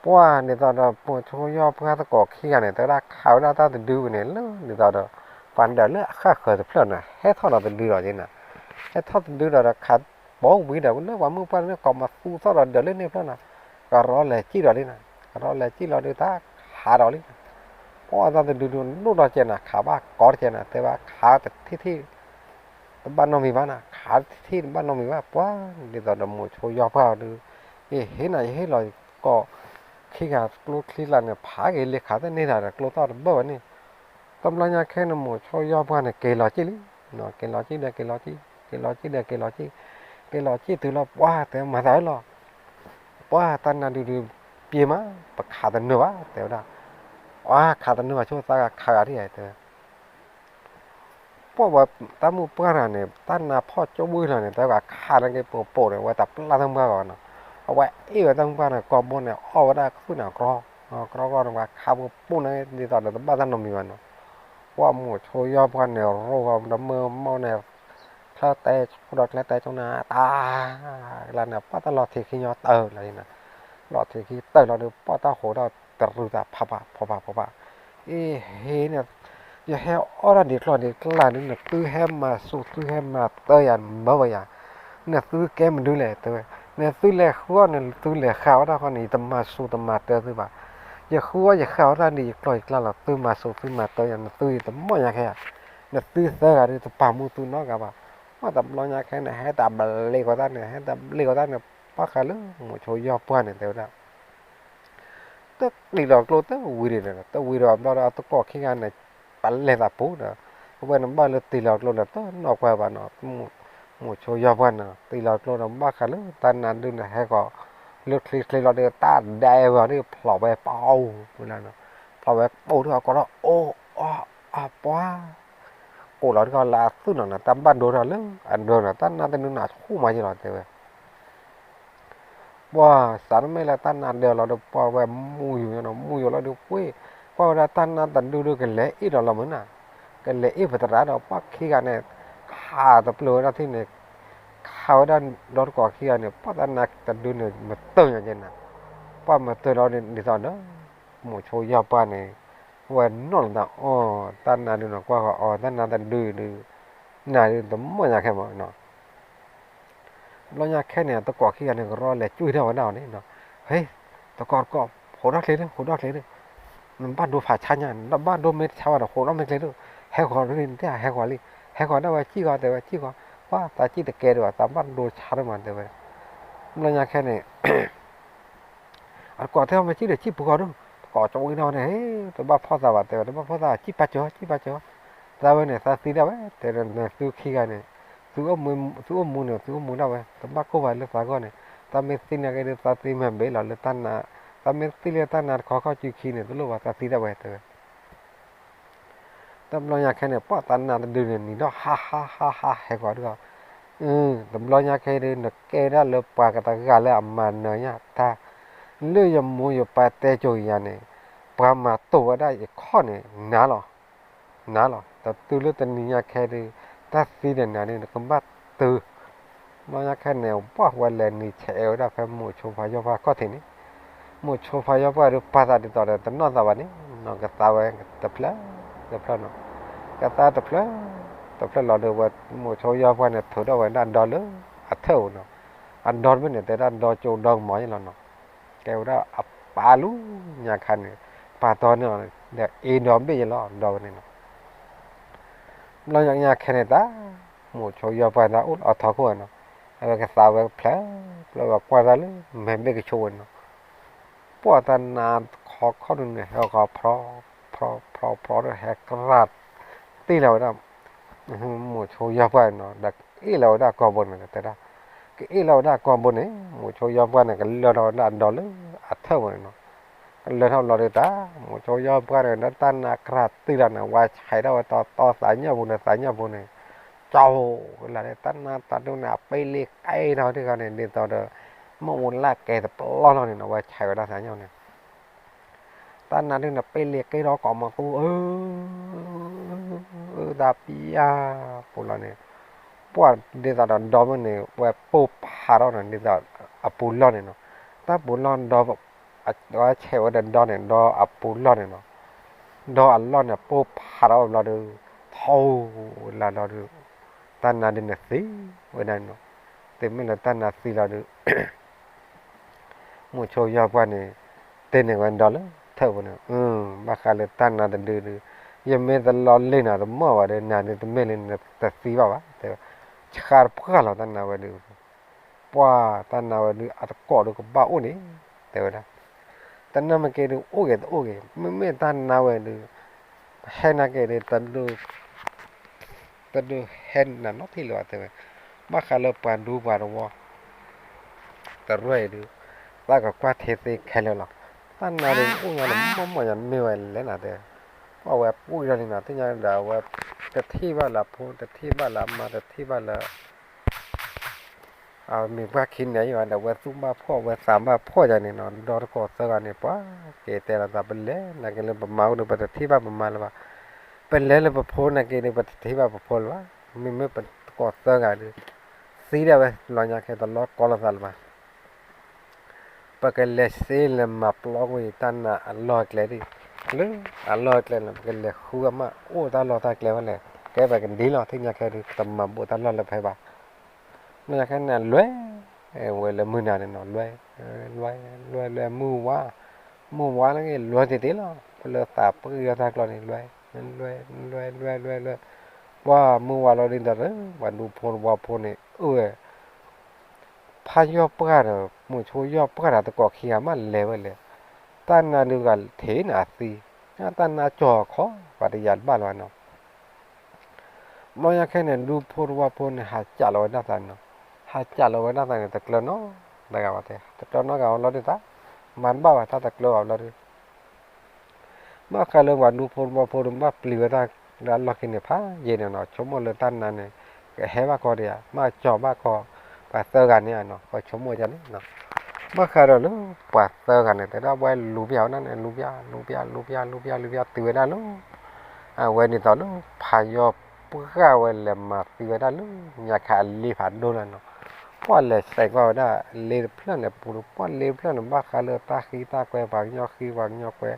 ပှၢ်ဒ်သိးဒီး မိၤဆိယီၢ်ပှၢ်သကိးခံဂၤန့ၣ် တဲဝဲဒၣ်ခးဝဲဒၣ်တၢ်တဒုဝံၤန့ၣ် လၢဒ်သိးဒီး ပှၤဒၢးလၢအဃၣ်ဃၢၤတဖျၢၣ်န့ၣ် ဟဲထီၣ်ဒီးတဒုဒီးက့နၤ, ဟဲထီၣ်တဒုဒီးဒီးခးပိာ်ဝံၤဒီး လၢပှၤမုၢ်ပှၢ်န့ၣ် ကိးမၤသူထီၣ်ဒီးဒၢးလၢန့ၣ်ဖျၢၣ်နၤ, ကရီလဲၤစံၣ်ဒီးလံနၤ, ကရီလဲၤစံၣ်လီၤဒုးတၢ်ခးဒီးလံနၤ, ပှၢ်တၢ်တဒုဒုးဒိၣ်ထီၣ်ကဲနၤ ခးဘၣ်ကီတကဲနၤ တဲဝဲခးတထံၣ်ထံၣ် တဘၣ်နီတမံၤဘၣ်နၤ, ခးတထံၣ်တဘၣ်နီတမံၤဘၣ်, ပှၢ်ဒ်သိးဒီးမိၤဆိယီၢ်ပှၢ်အီၤဒုး, ယဟ့ၣ်နၤ ယဟ့ၣ်လီၤ ကိးခံဂၤကျိချံကျါန့ၣ် ဖးက့ၤလံခးတန့ၢ်တၢ်ဒီးကျိသီၣ်တဘၣ်ဝဲန့ၣ်, တဘျီညါခဲန့ၣ် မိၤဆိယီၢ်ပှၢ်န့ၣ် က့ၤလီၤစံၣ်လံ, က့ၤလီၤစံၣ်ဒီးက့ၤလီၤစံၣ်, က့ၤလီၤစံၣ်ဒီးက့ၤလီၤစံၣ်, က့ၤလီၤစံၣ်တုၤလီၤ ပှၢ်တဲမၤသးဝဲလီၤ, ပှၢ်တၢ်နါဒုဒုး ပျ့ၤမး ပခးတနၢၤဘၣ် တဲဝဲဒၣ်, ပှၢ်ခးတနၢၤဘၣ်ဆိသးဂၤခးဂၤဒ် တဲဝဲ ပှၢ်ဝဲတၢ်မုၢ်ပှၢ်တဂၤန့ၣ် တၢ်နါဖီၣ်ကၠိဘှံးလီၤန့ၣ် တဲဝဲခးလၢက့ၤပိာ်ပိာ်န့ၣ် ဝဲတပျၢ်တၢ်မုၢ်ပှၢ်ဂီၤနီၤ, အဝဲအ့ၣ်ဝဲတၢ်မုၢ်ပှၢ်န့ၣ် ကိာ်ဘိန့ၣ် အီၣ်ဝဲဒၣ်ခုၣ်န့ၣ် ကြီ, ကြီကြီန့ၣ် ပှၤခးပိာ်ပိာ်န့ၣ် ဒ်သိးဒီးတဘၣ်တၢ်နီတမံၤဘၣ်နီၤ, ပှၢ်မိၤဆိယီၢ်ပှၢ်န့ၣ် ရိၣ်ဂီၤဒီးမုၢ်မီၢ်န့ၣ် ချၢတဲဆူဒီးကျဲတဲကၠိန့ၣ် တၢ် ကလါန့ၣ် ပှၢ်တၢ်လီၤထံးခံညီတၢၢ်လီၤန့ၣ်, လီၤထံးခံတၢၢ်လီၤဒီး ပှၢ်တၢ်ဟိးထီၣ်တရုၤသးဖးဖးဖးဖးဖးဖး, အ့ၣ်ဟ့န့ၣ် ယဟဲအီၣ်တၢ်ဒံးကျီၢ်ဒံးကျါဒုး နသုဟဲမၤစူၤသုဟဲမၤတၢ်ယၤ နမၢဝဲယၤ, နသုကဲမနုၤလဲၣ် တဲဝဲ, နသုလဲၤဃုအီၣ်န့ၣ် သုလဲၤဃာ်ဝဲဒၣ်ဃီန့ၣ် ယတမၤစူၤတမၤတၢ်သုဘၣ်, ယဃုအီၣ်ယဃာ်ဝဲဒၣ်ဒံးယကျီၢ်ယကျါလီၤ သုမၤစူၤသုမၤတၢ်ယၤ နသုယတမီၢ်ညါခဲဧါ, နသုသၢဂၤဒုးတပာ်မူသုနီတဂၤဘၣ်, ပှၢ်တဘျီညါခဲန့ၣ် ဟဲတၢ်ဘျ့ကီးတၢ်န့ၣ် ဟဲတၢ်ဘျ့ကီးတၢ်န့ၣ် ပှၢ်ဃးလၢ မိၤဆိယီၢ်ပှၢ်န့ၣ် တဲဝဲဒၣ် တၢ်တ့ၢ်လီၤကျိတၢ်ဝံၤဒံးန့ၣ် တၢ်ဝံၤဒီးဘျီဒီးအသကိးခံဂၤန့ၣ် ပလဲၤသးပူၤဒီး အဝဲန့ၣ်ဘၣ်လၢတ့ၢ်လီၤကျိန့ၣ် တနီၣ်ကွၢ်ဘၣ်နီၤ, မိၤဆိယီၢ်ပှၢ်န့ၣ် တ့ၢ်လီၤကျိဒီးဘၣ်ဃးလၢတၢ်နါဒုန့ၣ် ဟဲဃီၤ လၢချ့ချ့လီၤဒီး တၢ်ဒဲဝဲဒၣ်ဖျိးဝဲပီၤ, ဖျိးဝဲပိာ်ထီၣ်ကီးထီၣ် အိၣ်အီၣ်အပှၢ် ကိးလီၤတခီလၢအသွံၣ်နီၤန့ၣ် တၢ်ဘၣ်ဒိထီၣ်လၢအဒၢးန့ၣ် တၢ်နါတဒုန့ၣ်ဆူၣ်မးယလီၤ တဲဝဲ ပှၢ်စးတမ့ၢ်လၢတၢ်နါဒၢးလီၤဒီး ပှၢ်ဝဲမူယူၤနီၤ မူယူၤလီၤဒီး ပှ့ၤ ပှၢ်ဝဲဒၣ်တၢ်နါတဒုဒုး ကလဲၤအ့ၣ်ဒီးလီၤမုၢ်နၤ, ကလဲၤအ့ၣ်ပသရၣ်ဒီး ပှၢ်ခံဂၤန့ၣ် ခးတပျၢၤဝဲဒၣ်ထံၣ်န့ၣ် ခးဝဲဒၣ်ဒီတကိးခံဂၤန့ၣ် ပှၢ်တၢ်နါတဒုန့ၣ် မတၢၢ်ညါက့နၤ, ပှၢ်မတၢၢ်ဒီးဒ်သိးဒီး မိၤဆိယီၢ်ပှၢ်န့ၣ် ဝဲနီၣ်လီၤသးအီၤ တၢ်နါဒုန့ၣ် ကွၢ်ဃီၤအီၤ တၢ်နါတဒုဒုး နၤဒုးတမီၢ်ညါခဲမးနီၤ ဘျီညါခဲန့ၣ် တကိးခံဂၤန့ၣ် ကရီလဲၤကွံာ်ထီၣ်ဝဲဒၣ်အီၤန့ၣ်, ဟ့, တကိးတကိး, ဟိးထီၣ်ချ့ဒုး ဟိးထီၣ်ချ့ဒုး, နဘၣ်ဒိဖးဆါညါ နဘၣ်ဒိမ့ၢ်တဆါဘၣ်ဒီး ဟိးထီၣ်မ့ၢ်ချ့ဒုး, ဟဲဃီၤဒုး နတဲဟဲဃီၤလံ, ဟဲဃီၤဒၣ်ဝဲစံၣ်ဃီၤတဲဝဲစံၣ်ဃီၤ, ပှၢ်သးစံၣ်တကဲဒုး သးဘၣ်ဒိဆါဒိၣ်မးတဲဝဲ, ဘျီညါခဲန့ၣ် အတကိးထဲမ့ၢ်စံၣ်ဒီးစံၣ်ပူၤဃီဒုး, တကိးကဝံထီၣ်န့ၣ် ဟ့, တဘၣ်ဖီၣ်သးဘၣ်တဲဝဲ တဘၣ်ဖီၣ်သး စံၣ်ပာ်စၢၤ စံၣ်ပာ်စၢၤ, သးဝဲန့ၣ် သးသံဒၣ်ဝဲ တဲန့ၣ် သုခံဂၤန့ၣ်, သုအိၣ်မူန့ၣ် သုအိၣ်မူဒၣ်ဝဲ တဘၣ်ကိၢ်ဘၣ်လၢသးဂီၢ်န့ၣ်, သးမ့ၢ်သံန့ၣ်က့ဒုး သးသံမ့ၢ်ဘ့ၣ်လီၤလၢတၢ်နါ, သးမ့ၢ်သံလၢတၢ်နါတခီခီၣ်စုခံန့ၣ် တလိၣ်ဘၣ်သးသံဒၣ်ဝဲတဲဝဲ တဘျီညါခဲန့ၣ် ပှၢ်တၢ်နါတဒုန့ၣ် နံၤဒီးဟါဟါဟါဟါဟဲဃီၤဒုး, တဘျီညါခဲဒုး နကဲဒၣ်လၢပှၤကတဂၤလၢအမၤနၢၤညါတၢ်, လၢယမိၢ်ယပၢ်တဲကိၤယၤန့ၣ်, ပှၤမၤတိၢ်ဝဲဒၣ်ယခီၣ်န့ၣ် နၤလီၤ, နၤလီၤ, တတုၤလၢတနံၤညါခဲဒုး, တၢ်သံဒီးနၤဒုး နကဘၣ်တုၤ ဘျီညါခဲန့ၣ် ပှၢ်ဝဲလဲၤနံၤဆဲးဝဲဒၣ်ဖဲမိၤဆိဖးယီၢ်ပှၢ်ခီၣ်ထံးန့ၣ်, မိၤဆိဖးယီၢ်ပှၢ်ဒုးပာ်သးဒ်သိးဒီးတနီၣ်သးဘၣ်န့ၣ်, ကသါဝဲတဖျၢၣ်တဖျၢၣ်နီၤ, ကသါတဖျၢၣ်တဖျၢၣ်လီၤဒီးဝဲ မိၤဆိယီၢ်ပှၢ်န့ၣ် ထုးထီၣ်ဝဲဒၣ်ဒီလၢအထၢၣ်ဧိၤနီၤ, အဒီတဘ့ၣ်န့ၣ် တဲဒၣ်ဒီကၠိဒီကမီၤယလီၤနီၤ, ကဲဝဲဒၣ်အပာ်လူၤညါခါန့ၣ်, ပာ်တီန့ၣ်လီၤ, ဒီးအ့ဒီဘ့ၣ်ယလီၤ ဒီဝဲန့ၣ်နီၤ ဘျီညါခဲန့ၣ်တၢ်, မိၤဆိယီၢ်ပှၢ်တၢ်အိၣ်လီၤအထီခိၣ်နီၤ, အဝဲကသါဝဲဖျၢၣ်, ဖျၢၣ်ဝဲကွၢ်တၢ်လၢမဲာ်ဘ့ၣ်ကဆိဝဲနီၤ, ပှၢ်တၢ်နါတခီခီၣ်ဒုးန့ၣ် ဟဲဃီၤဖျီ, ဖျီဖျီဖျီဒီးဟဲကြၢး, တ့ၢ်လီၤဝဲဒၣ်, မိၤဆိယီၢ်ပှၢ်နီၤ ဒီးကအ့ၣ်လီၤဝဲဒၣ်ကိာ်ဘိန့ၣ် တဲဒၣ်, ကအ့ၣ်လီၤဝဲဒၣ်ကိာ်ဘိန့ၣ် မိၤဆိယီၢ်ပှၢ်န့ၣ် ကလၢထီၣ်ဝဲဒၣ်ဒီလၢအထၢၣ်ဝဲန့ၣ်နီၤ ကလၢထီၣ်ဘျီဒီးတၢ်, မိၤဆိယီၢ်ပှၢ်န့ၣ် ဒီးတၢ်နါကြၢးတ့ၢ်လီၤန့ၣ် ဝဲဆဲးထီၣ်ဝဲတီတီသးညၣ်ပူၤန့ၣ် သးညၣ်ပူၤန့ၣ်, ကၠီလၢတၢ်နါတၢ်ဒိၣ်န့ၣ် အပ့လ့ကဲထီၣ်တဂၤန့ၣ် ဒ်သိးဒီး မ့ၣ်အူလၢ်ကဲတပျီလီၤန့ၣ်နီၤ ဝဲဆဲးဝဲဒၣ်သးညၣ်န့ၣ် တၢ်နါဒုးန့ၣ် ပ့လ့ကဲထီၣ်ကိးမီၤသူ, တၢ်ပံယါပူၤလီၤန့ၣ်, ပှၢ်ဒ်သိးဒီးဒီမုၢ်န့ၣ် ဝဲပိၢ်ဖးထီၣ်န့ၣ် ဒ်သိးအပူၤလီၢ်န့ၣ်နီၤ, တၢ်ပူၤလီၢ်ဒီ ဝဲဆဲးဝဲဒီးဒီန့ၣ် ဒီအပူၤလီၢ်န့ၣ်နီၤ, ဒီအလီၢ်န့ၣ် ပိၢ်ဖးထီၣ်ဝဲဘျီဒီး ထီၣ်ဝဲလၢဒီး တၢ်နါဒုးန့ၣ်သံဝဲဒၣ်နီၤ, တမ့ၢ်လၢတၢ်နါသံလီၤဒီး မိၤဆိယီၢ်ပှၢ်န့ၣ် တဲန့ၢ်ဝဲဒီလၢထၢၣ်ပူၤန့ၣ်, ဘၣ်ဃးလၢတၢ်နါတဒုဒီး ယမ့ၢ်တလီလ့ၣ်နၤတမီၢ်ဘၣ်ဒီး နၤဒုးတမ့ၢ်လၢနတသံဘၣ်ဘၣ် တဲဝဲ, ဆှါတပှၢ်လီၤတၢ်နါဝဲဒုး, ပှၢ်တၢ်နါဝဲဒုး အတကိးဒုးကဘၣ်အိၣ်န့ၣ် တဲဝဲဒၣ်, တနၢ်မ့ၢ်က့ဒုး အိၣ်ဂ့ၤတအိၣ်ဂ့ၤ မ့မ့ၢ်တၢ်နါဝဲဒုး ဟဲနာ်က့ဒုး တဒုးဟဲနၤနီတထံၣ်လၢၤဘၣ် တဲဝဲ, ဘၣ်ဃးလၢပှၤဒူပှၤတဝီ တရၢၢ်အံၤဒုး သးကကွၢ်ထဲသ့ခဲလၢာ်လီၤ, တၢ်နါဒုးအိၣ်ညါန့ၣ် မီၢ်မီၢ်ညါမ့ၢ်ဝဲလဲၣ်နၤတဲ, ပှၢ်ဝဲပူၣ်ထီၣ်လံနီၤ သ့ၣ်ညါဒီးအဝဲ တထံၣ်ဘၣ်လၢအဖိ တထံၣ်ဘၣ်လၢအမါ တထံၣ်ဘၣ်လၢ အမံၤပှၢ်ခံန့ၣ်ယၤဒီး အဝဲသူၣ်ဘၣ်ဖှီၣ် အဝဲသးဘၣ်ဖှီၣ်ယၤန့ၣ်နီၤ ဒီတကိးသၢဂၤန့ၣ် ပှၤက့ၤတဲလီၤသး ပလဲၤနာ်က့လၢပမါအိၣ်ဒီး ပတထံၣ်ဘၣ်ပမါလၢၤဘၣ်, ပလဲၤလၢပဖိနာ်က့ဒီး ပတထံၣ်ဘၣ်ပဖိလၢၤဘၣ်, မ့မ့ၢ်ပတကိးသၢဂၤဒီး သံဒၣ်ဝဲ လီၤညါခဲတလီၢ်ကီလိာ်သးလၢၤဘၣ် ပကလဲၤစ့လဲၤမၤပျီကွံာ်တၢ်နါအလီၢ်အကျဲဒၣ်, လၢအလီၢ်အကျဲန့ၣ် ပကလဲၤဃုအမး အိၣ်တၢ်လီၢ်တၢ်ကျဲဝဲလဲၣ်, ကဲပကဒ်လီၤ သ့ၣ်ညါခဲဒုး တမၤဘူးတၢ်လီၢ်လၢပဖဲဘၣ်, လၢညါခဲန့ၣ် လွဲၢ်ဝဲလၢမုၢ်နၤန့ၣ်နီၤ လွဲၢ် လွဲၢ် လွဲၢ် လွဲၢ် မုၢ်ဝါ, မုၢ်ဝါန့ၣ်ဂ့ၤ လွဲၢ်တ့ၢ်တ့ၢ်လီၤ ပလၢသးပှၢ်ဂံၢ်ထီၣ်တၢ်ကျီန့ၣ် လွဲၢ် လွဲၢ် လွဲၢ် လွဲၢ် လွဲၢ် ပှၢ်မုၢ်ဝါလီၤဒ်သိး ပှၤဒူဖိတဝီဖိန့ၣ် အၢၣ်ဝဲ ဖးယီၢ်ပှၢ်ဒီး မိၤဆိယီၢ်ပှၢ်ဒီး တကိးခံဂၤမးလဲၤဝဲလဲၣ်, တၢ်နါဒုးဂၤထံၣ်န့ၣ်အသံ, တၢ်နါကၠီၤခီ ပှၤတယာ်တဘၣ်လၢၤဘၣ်နီၤ, ဘျီညါခဲန့ၣ် ဒူဖိတဝီဖိန့ၣ် ဟးကးလီၤဝဲဒၣ်သးနီၤ, ဟးကးလီၤဝဲဒၣ်သးန့ၣ် တကျၢၤနီတဂၤဘၣ်တဲ, တကျၢၤနီတဂၤဝဲလီၤဒုးသး, မၤတဘၣ်ဘၣ်တၢ်တကျၢၤဘၣ်လီၤဒုး ဘၣ်ဃးလၢပှၤဒူဖိတဝီဖိဒီး ဘၣ်ပျံၤဝဲဒၣ်လၢအလီၢ်ခံန့ၣ် ဖးယံာ်န့ၣ်နီၤ, ဆိကမိၣ်လၢတၢ်နါန့ၣ် ကဟဲဘၣ်ကီဒံးဧါ, မ့ၢ်ကၠီၤဘၣ်ကီ ပှၤသၢဂၤန့ၣ်ဧါနီၤ, ပှၤဆိကမိၣ်ဒ်န့ၣ်နီၤ, ဘၣ်ဃးဒီးလၢပှၤသၢဂၤန့ၣ် တဲဒၣ်ဝဲလူၤပျၢ်ဝဲဒၣ်န့ၣ် လူၤပျၢ် လူၤပျၢ် လူၤပျၢ် လူၤပျၢ် တုၤဝဲဒၣ်လၢ အဝဲဒ်သိးလၢ ဖးယီၢ်ပှၢ်ဝဲလဲၤမၤသံဝဲဒၣ်လၢ ညါခါအလ့ဖးဒိၣ်လၢနီၤ, ပှၢ်လဲၤစဲးကွၢ်ဝဲဒၣ် လ့တဖျၢၣ်န့ၣ်ပူၤဒီး ပှၢ်လ့တဖျၢၣ်န့ၣ် ဘၣ်ဃးလၢတၢ်ဃံတၢ်ကွဲ ပှၤကညီဃံပှၤကညီကွဲ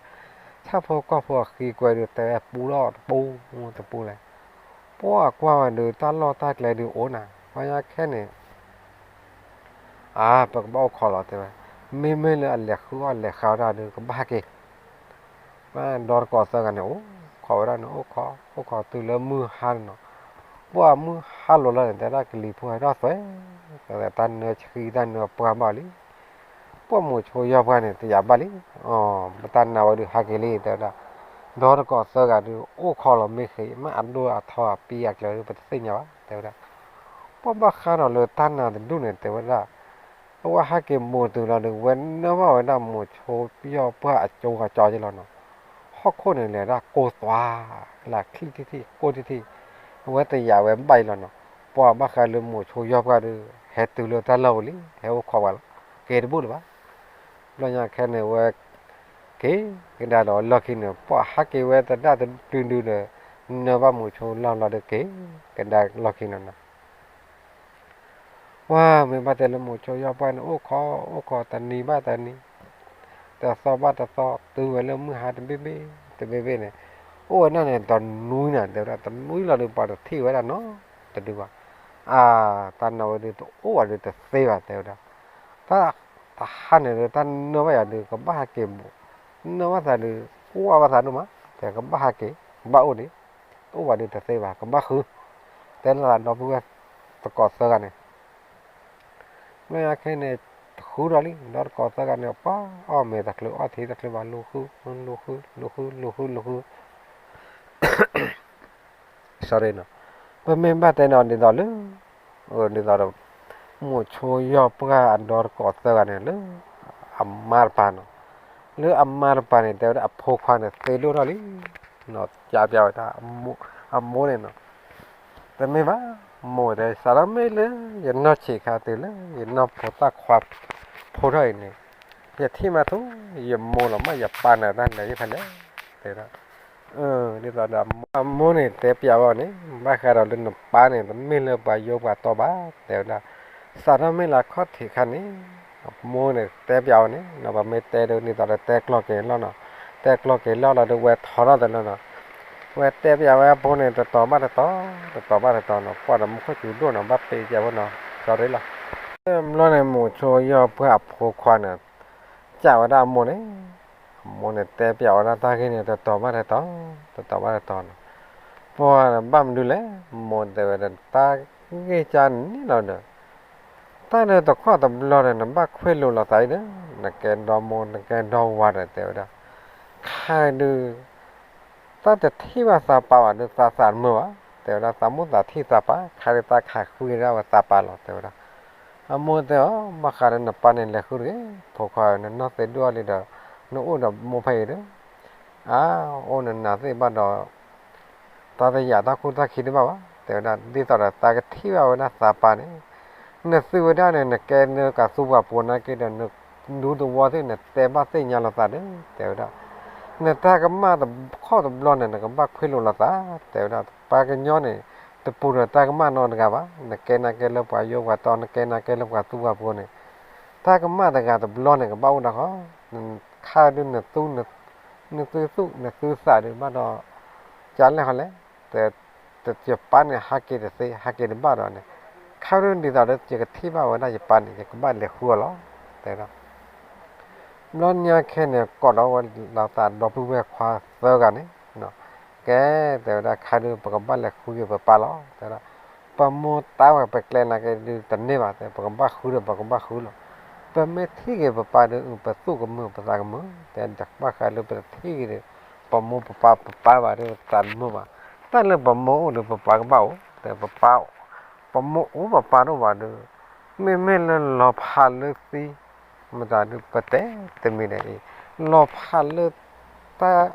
ဆၣ်ဖိကီၢ်ဖိအဃံကွဲဒီး တဲပူထီၣ်တပူတပူလဲၣ်, ပှၢ်ကွၢ်ဝဲဒီး တၢ်လီၢ်တၢ်ကျဲဒုးအိၣ်နၤ ပှၢ်ညါခဲန့ၣ် အါ ပကဘၣ်အိၣ်ခိးလီၤတဲဝဲ, မ့မ့ၢ်လၢအလဲၤဃုအီၣ်လဲၤဃုဝဲဒၣ်ဒီး ကဘၣ်ဟဲက့ၤ, ဒီတကိးသၢဂၤန့ၣ် အိၣ်ခိးဝဲဒၣ်န့ၣ် အိၣ်ခိး အိၣ်ခိးတုၤလၢမုၢ်ဟါန့ၣ်နီၤ, ပှၢ်မုၢ်ဟါလီၤလီၤန့ၣ် တဲဒၣ်ကလံၤဖိဟဲထီၣ်သွဲ, တၢ်နၢဆှံတၢ်နၢပှၢ်ဘၣ်လံ ပှၢ်မိၤဆိယီၢ်ပှၢ်န့ၣ် တယာ်ဘၣ်လံ, အ ပတၢ်နါဝဲဒုးဟဲက့ၤလံ တဲဝဲဒၣ်, ဒီတကိးသၢဂၤဒုး အိၣ်ခိးလီၤမ့ၢ်ဃ့ မ့ၢ်အဒိၣ်အထီအပံအကျၢၤ ပတသ့ၣ်ညါဘၣ် တဲဝဲဒၣ်, ပှၢ်ဘၣ်ဃးဒီးလၢတၢ်နါတဒူၣ်န့ၣ် တဲဝဲဒၣ်, အဝဲဟဲက့ၤမိၤတုၤလီၤဒီး ဝဲနၢဘၣ်ဝဲဒၣ်မိၤဆိယီၢ်ပှၢ်အကၠိအကၠီက့လီၤနီၤ, ဟီၣ်ခိၣ်န့ၣ်လဲၤဒၣ်ကိၢ်သွါ လၢချံၣ်ထံၣ်ထံၣ်ကိၢ်ထံၣ်ထံၣ်, အဝဲတယာ်ဝဲဘၣ်အံၤလီၤနီၤ, ပှၢ်ဘၣ်ဃးလၢမိၤဆိယီၢ်ပှၢ်ဒီး ဟဲတုၤလၢတၢ်လီၢ်ပူၤလံ ဟဲအိၣ်ခိးဝဲလီၤ, က့ၤတဘူၣ်လၢၤဘၣ်, ဘျီညါခဲန့ၣ်ဝဲ က့ၤကဒါဒီးလီၢ်ခံန့ၣ် ပှၢ်ဟးက့ၤဝဲသဒၣ်တဒုဒုဒီး နၢဘၣ်မိၤဆိလီၢ်လီၤဒီးက့ၤကဒါလီၢ်ခံန့ၣ်နီၤ ပှၢ်မ့ၢ်ဘၣ်တဲလၢမိၤဆိယီၢ်ပှၢ်န့ၣ် အိၣ်ခိး အိၣ်ခိးတနံၤဘၣ်တနံၤ, တသီဘၣ်တသီ တုၤဝဲလၢမုၢ်ဟါတဘ့ၣ်ဘ့ၣ် တဘ့ၣ်ဘ့ၣ်န့ၣ်, အိၣ်ဝဲဒၣ်န့ၣ် တနွံန့ၣ် တဲဝဲဒၣ် တနွံလီၤဒီး ပှၤတထံၣ်ဝဲဒၣ်နီတဒုဘၣ်, အါ တၢ်နါဝဲဒုးတအိၣ်ဘၣ်ဒီးတသ့ဘၣ် တဲဝဲဒၣ်, တၢ်တဟါန့ၣ်ဒီး တၢ်နၢဘၣ်ယၤဒီး ကဘၣ်ဟဲက့ၤဘူး, နၢဘၣ်သးဒီး ကွၢ်ဘၣ်သးဒိၣ်မး တဲကဘၣ်ဟဲက့ၤ ကဘၣ်အိၣ်ဒံး တအိၣ်ဘၣ်ဒီးတသ့ဘၣ် ကဘၣ်ဃု, တဲလၢသးဒီပုၢ်ဝဲၢ်သကိးသၢဂၤန့ၣ်, မ့ၢ်အခဲန့ၣ် တဃုထီၣ်လံ ဒီသကိးသၢဂၤန့ၣ် ပှၤအီၣ်မ့ၤတချုး အီထံတချုးဘၣ် လူၤဃု လူၤဃု လူၤဃု လူၤဃု လူၤဃု sorry နီၤ, ပမ့ၢ်ဘၣ်တဲနီၤ ဒ်သိးလၢ ဒ်သိးဒီး မိၤဆိယီၢ်ပှၢ်အဒီသကိးသၢဂၤန့ၣ်လၢ အမါတပၤနီၤ, လၢအမါတပၤန့ၣ် တဲဝဲဒၣ်အဖိခွါန့ၣ် သ့ဒိၣ်ထီၣ်လံနီၤ, ကးပျးဝဲဒၣ် အမိၢ်န့ၣ်နီၤ, တမ့ၢ်ဘၣ် မိၢ်တဲ စးထီၣ်မ့ၢ်လၢ ယနီၢ်ဆံးခါတုၤလၢ ယနီၢ်ဖိသၣ်ခွါဖိထီၣ်အံၤန့ၣ် ယထံၣ်မးထူ ယမိၢ်လီၤမး ယပာ်နၤတၢ်လဲၤဖဲလဲၣ် တဲဝဲဒၣ် ဒ်သိးဒီး အမိၢ်န့ၣ် တဲပျးဝဲအီၤန့ၣ် ဘၣ်ဃးဒီးလၢနပၢ်န့ၣ် တမ့ၢ်လၢပှၤယိပှၤတီဘၣ် တဲဝဲဒၣ်, စးထီၣ်မ့ၢ်လၢအခီၣ်ထံးခါန့ၣ် မိၢ်န့ၣ်တဲပျးဝဲန့ၣ်နီၤ, ပမ့ၢ်တဲဒ်န့ၣ်သိးဒီးတဲကျီၢ်က့ၤလီၤနီၤ, တဲကျီၢ်က့ၤလီၤလီၤဒီးဝဲထီထီၣ်တလၢနီၤ, ဝဲတဲပျးဝဲအဖိန့ၣ် တတီၤဘၣ်တတီၤ, တတီၤဘၣ်တတီၤနီၤ, ပှၢ်ဒီးမူခိၣ်စူၤဒိၣ်နီၤ, ဘၣ်ပ့ၤကဲဖိနီၤ, ကၠီရ့လီၤ. ဘျီန့ၣ် မိၤဆိယီၢ်ပှၢ်အဖိခွါန့ၣ် စံးဝဲဒၣ်အမိၢ်န့ၣ်, အမိၢ်န့ၣ်တဲပျးဝဲဒၣ်တၢ်ဂ့ၢ်န့ၣ် တတီၤဘၣ်တတီၤ, တတီၤဘၣ်တတီၤနီၤ, ပှၢ်ဘၣ်မနုၤလဲၣ်, မိၢ်တဲဝဲဒၣ်တၢ်ဂ့ၢ်ကါန့ၣ်လီၤဒီး တၢ်လၢတခီတဘျီဒီး နဘၣ်ခွဲးလိာ်လိာ်သးအံၤဒီး နကဲဒီမိၢ် နကဲဒီဝၤဒီး တဲဝဲဒၣ်, ခါဒုး တၢ်တထံၣ်ဘၣ်သးပၢ်ဘၣ်ဒီး သးသးတမုာ်ဘၣ်, တဲဝဲဒၣ် သးမိၢ်သးထံၣ်သးပၢ် ခါဒုးတၢ်ခးဃုက့ၤဒၣ်ဝဲသးပၢ်လီၤ တဲဝဲဒၣ်. အမိၢ်တဲအီၤ ဘၣ်ဃးဒီးနပၢ်န့ၣ် လဲၤဃုတဂ့ၤ ဖိခွါဧၢ, နနီၢ်သ့ၣ်ဒိၣ်အါလံဒီး နအိၣ်ဒီးမိၢ်ဖဲအံၤဒီး အါ အိၣ်နနၤသ့ၣ်ဘၣ်ဒီး တၢ်တယာ်တၢ်ခိၣ်တၢ်ခံတဘၣ်ဘၣ်, တဲဝဲဒၣ် ဒ်သိးဒီးသးကထံၣ်ဘၣ်ဝဲဒၣ်သးပၢ်န့ၣ်, နသုဝဲဒၣ်န့ၣ် နကဲနကးသူပှၤပူၤနာ်က့ဒီး နဒူသဝီသ့ၣ် နတဲဘၣ်သ့ၣ်ညါလိာ်သးဒီး တဲဝဲဒၣ်, နတၢ်ကမၣ်တခီတဘျီန့ၣ် နကဘၣ်ခွဲးလိာ်လိာ်သး, တဲဝဲဒၣ် ပှၤကညီန့ၣ် တပူၤဒီးတၢ်ကမၣ်နီတဂၤဘၣ်, နကဲနာ်က့လၢပှၤယိပှၤတီ နကဲနာ်က့လၢပှၤသူပှၤပူၤန့ၣ် တၢ်ကမၣ်တဂၤတဘျီန့ၣ် ကဘၣ်အိၣ်ဒၣ်ဃီ, ခါဒုးနသူ နသုသူၣ် နသုသးဒုးဘၣ်ဒီး ကလဲၣ်ဃီလဲၣ်, တ ယပၢ်န့ၣ် ဟးက့ၤတသ့ ဟးက့ၤတဘၣ်ဒီးန့ၣ်, ခါဒုးဒ်သိးဒီးယကထံၣ်ဘၣ်ဝဲဒၣ်ယပၢ်န့ၣ် ယကဘၣ်လဲၤဃုအီၤလီၤ, တဲဝဲဒၣ်. ဘျီညါခဲန့ၣ် ကိးဒီးဝဲလိာ်သးဒီပုၢ်ဝဲၢ်ခွါသၢဂၤန့ၣ်, ကဲ တဲဝဲဒၣ် ခါဒုးပကဘၣ်လဲၤဃုက့ၤပပၢ်လီၤ တဲဝဲဒၣ်, ပမိၢ်တၢ်ဝဲပကျဲနာ်က့ဒုးတန့ၢ်ဘၣ် တဲ ပကဘၣ်ဃုဒီးပကဘၣ်ဃုလီၤ, ပမ့ၢ်ထံၣ်က့ၤပပၢ်ဒုး ပသူၣ်ကမုာ်ပသးကမုာ် တဲဘၣ်ဃးလၢပတထံၣ်က့ၤဒီး ပမိၢ်ပပၢ် ပပၢ်ဘၣ်ဒီးသးတမုာ်ဘၣ်, တၢ်လၢပမိၢ်အိၣ်ဒီးပပၢ်ကဘၣ်အိၣ် တဲပပၢ် ပမိၢ်အိၣ်ပပၢ်တအိၣ်ဘၣ်ဒီး မ့မ့ၢ်လၢလီၤဖးလၢသံ မတၤဒုးပတဲတမံၤဒ်အံၤ, လီၤဖးလၢ တၢ်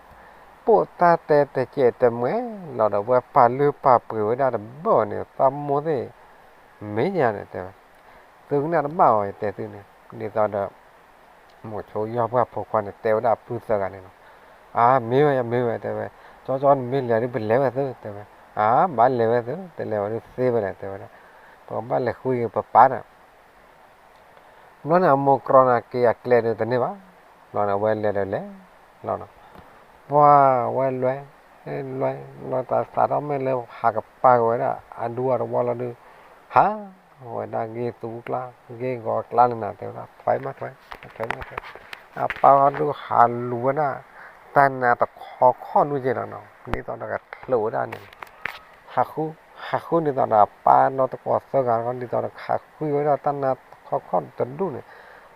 ပိာ်တၢ်တဲတစဲးတမှဲလီၤဒီး ပှၤပာ်လုၢ်ပာ်ပှ့ၤဝဲဒၣ်တဘၣ်န့ၣ် သးမိၢ်သ့ၣ် မ့ၢ်ယၤန့ၣ်တဲဝဲ, သုကနၣ်တဘၣ်အီၤ ယတဲသုန့ၣ် ဒ်သိးဒီး မိၤဆိယီၢ်ပှၢ်ဖိခွါန့ၣ် တဲဝဲဒၣ်အပုၢ်သၢဂၤန့ၣ်လီၤ, အါ မ့ၢ်ဝဲ မ့ၢ်ဝဲ တဲဝဲ, ကၠီကၠီ နမ့ၢ်လဲၤဒုးပလဲၤဝဲသု တဲဝဲ, အါ ဘၣ်လဲၤဝဲသု တလဲၤဝဲဒုးသ့ဝဲဒၣ် တဲဝဲဒၣ်, ပကဘၣ်လဲၤဃုက့ၤပပၢ်ဒီး ဘျီန့ၣ် အမိၢ်ကြီနာ်က့ၤအကျဲဒုးတန့ၢ်ဘၣ်, ဘျီန့ၣ် အဝဲလဲၤဒီးလဲၤလီၤနီၤ, ပှၢ်ဝဲလွဲ လွဲ လွဲ တၢ်သးထီၣ်မ့ၢ်လၢဟးကပၤက့ၤဝဲဒၣ် အဒူအတဝီလီၤဒုး ဟးဝဲဒၣ်ဂ့ၢ်သူကျါ ဂ့ၢ်ဂီၤကျါန့ၣ်နီၤ တဲဝဲဒၣ် ထွဲမးထွဲ ထွဲမးထွဲ, အပၢ်ဒုးဟးလူၤဝဲဒၣ် တၢ်နါတခီခီၣ်ဒူၣ်က့ၤလီၤနီၤ ဒ်သိးဒီးကချုးဝဲဒၣ်န့ၣ် ဟးဃု ဟးဃုဒ်သိးဒီးအပၢ်ဒီးတကိးသၢဂၤ ဒ်သိးဒီးဟးဃုဝဲဒၣ်တၢ်နါတခီခီၣ်တဒူၣ်န့ၣ်,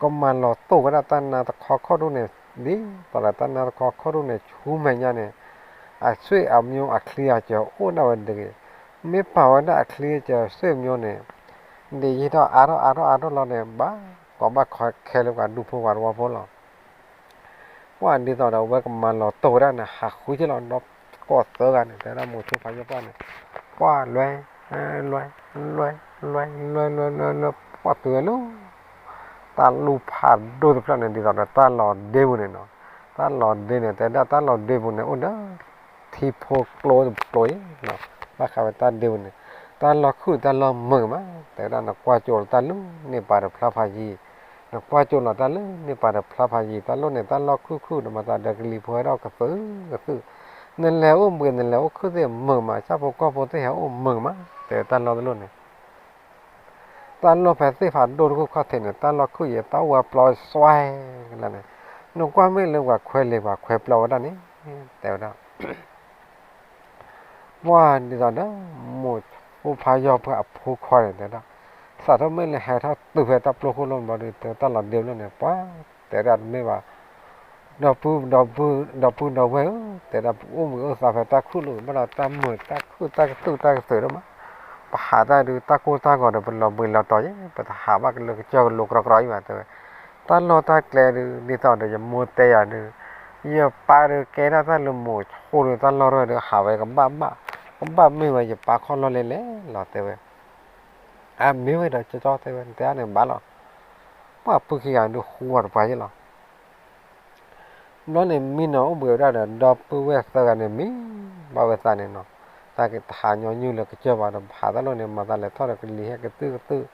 ကမၤလီၤတိၢ်ဝဲဒၣ်တၢ်နါတခီခီၣ်ဒူၣ်န့ၣ်, ဒ်သိးဒီးတၢ်နါတခီခီၣ်ဒူၣ်န့ၣ် ဆူမဲာ်ညါန့ၣ် အဆွေအမျိုးအချံအကၢၤအိၣ်ဒၣ်ဝဲတဂ့ၤ, မ့ၢ်ပာ်ဝဲဒၣ်အချံအကၢၤ ဆွေမျိုးန့ၣ် ဒ်ယံာ်ထီၣ်အါထီၣ်အါထီၣ်အါထီၣ်လီၤန့ၣ် ဘၣ်ကီဘၣ်ခဲလၢပှၤဒူဖိပှၤတဝီဖိလီၤ. ပှၢ်ဒ်သိးဒီးအဝဲကမၤလီၤတိၢ်ဝဲဒၣ်န့ၣ် ဟးဃုက့ၤလီၤဒီးကိးသၢဂၤန့ၣ် တဲဝဲဒၣ်မိၤဆိဖးယီၢ်ပှၢ်န့ၣ်, ပှၢ်လွဲ လွဲ လွဲ လွဲ လွဲ လွဲ လွဲ ပှၢ်တုၤဝဲလၢ တၢ်လူၢ်ဖးဒိၣ်တဖျၢၣ်န့ၣ် ဒ်သိးဒီးတၢ်လီၤဒ့ပူၤန့ၣ်နီၤ, တၢ်လီၤဒ့န့ၣ် တဲဝဲဒၣ်တၢ်လီၤဒ့ပူၤန့ၣ် အိၣ်ဒီး ထံဖိကျိတကျိအံၤနီၤ, ဘၣ်ဃးဝဲတၢ်ဒ့ပူၤန့ၣ်, တၢ်လီၢ်ခုၣ်တၢ်လီၢ်မုာ်မး, တဲဝဲဒၣ်နကွၢ်ကၠိလီၤတၢ်လၢန့ၣ်ပာ်ဒီးဖျါဖးယံၤ, နကွၢ်ကၠိလီၤတၢ်လၢန့ၣ်ပာ်ဒီးဖျါဖးယံၤ, တၢ်လီၢ်န့ၣ် တၢ်လီၢ်ခုၣ်ခုၣ်ဒီး မၤသးဒီးကလံၤဖိဟဲထီၣ်ကသုၣ်ကသုၣ်, နလဲၤအိၣ်ဘှံး နလဲၤအိၣ်ခုၣ်သ့ၣ်မုာ်မး, ဆၣ်ဖိကီၢ်ဖိသ့ၣ်ဟဲအိၣ်မုာ်မး, တဲတၢ်လီၢ်တလီၢ်န့ၣ် တၢ်လီၢ်ဖဲသ့ၣ်ဖးဒိၣ်တခိၣ်ခီၣ်ထံးန့ၣ် တၢ်လီၢ်ခုၣ်ယံၤ တၢ်အိၣ်ဝဲပျီစွဲကလၢာ်န့ၣ်, နကွၢ်မ့ၢ်လၢပှၤခွဲးလံာ်ပှၤခွဲးပျီဝဲဒၣ်န့ၣ်, တဲဝဲဒၣ် ပှၢ်ဒ်သိးဒီး မိၤဆိဖးယီၢ်ပှၢ်အဖိခွါန့ၣ် တဲဝဲဒၣ်, စးထီၣ်မ့ၢ်လၢဟဲထီၣ်တုၤဖဲတၢ်ပျိခိၣ်လိၣ်ဘျီဒီး တဲတၢ်လီၤဒ့ပူၤလီၤန့ၣ် ပှၢ် တဲဝဲဒၣ်တမ့ၢ်ဘၣ် ဒီပုၢ် ဒီပုၢ်ဒီဝဲၢ်ဧၢ, တဲဒၣ်ပအိၣ်ဘှံးအိၣ်သါဖဲတၢ်ခုၣ်လိၤ ဘၣ်ဒီးတၢ်မုာ်တၢ်ခုၣ်တၢ်ကသုၣ်တၢ်ကသုၣ်ဒိၣ်မး, ပဟးတၢ်ဒုးတၢ်ကိၢ်တၢ်ဂီၤဒီး ပလီၤဘှံးလီၤတီၤယဲ, ပတဟးဘၣ်ကလၢကစၢၢ်ကလိၤကြီကြီအံၤဘၣ် တဲဝဲ, တၢ်လီၢ်တၢ်ကျဲဒုး ဒ်သိးဒီးယမိၢ်တဲယၤဒုး, ယပၢ်ဒုးကဲဒၣ်တၢ်လၢမိၤဆိဒုး တၢ်လီၢ်တဝဲဒုး ဟးဝဲကဘၣ်ဘၣ်, ကဘၣ်မ့ၢ်ဝဲယပၢ်ခီၣ်လီၢ်လဲၣ်လဲၣ်လီၤ တဲဝဲ, အမ့ၢ်ဝဲဒီးကၠီကၠီတဲဝဲ နတဲအါန့ၣ်ဘၣ်လီၤ, ပှၢ်ပုၢ်ခံဂၤဒုးဃူအီၤတပှၢ်ယဲလီၤ ဘျီန့ၣ် မံနီၤအိၣ်ဘှံးဝဲဒၣ်ဒီး ဒီပုၢ်ဝဲၢ်သၢဂၤန့ၣ် မံဘၣ်ဝဲသးန့ၣ်နီၤ, တၢ်ကဟးညီနုၢ်လၢကစၢၢ်ဘၣ်ဒီး ဟးတၢ်လီၢ်န့ၣ် မၤသးလဲၤထီၣ်ဒီးကလံၤဟဲကသုၣ်ကသုၣ်,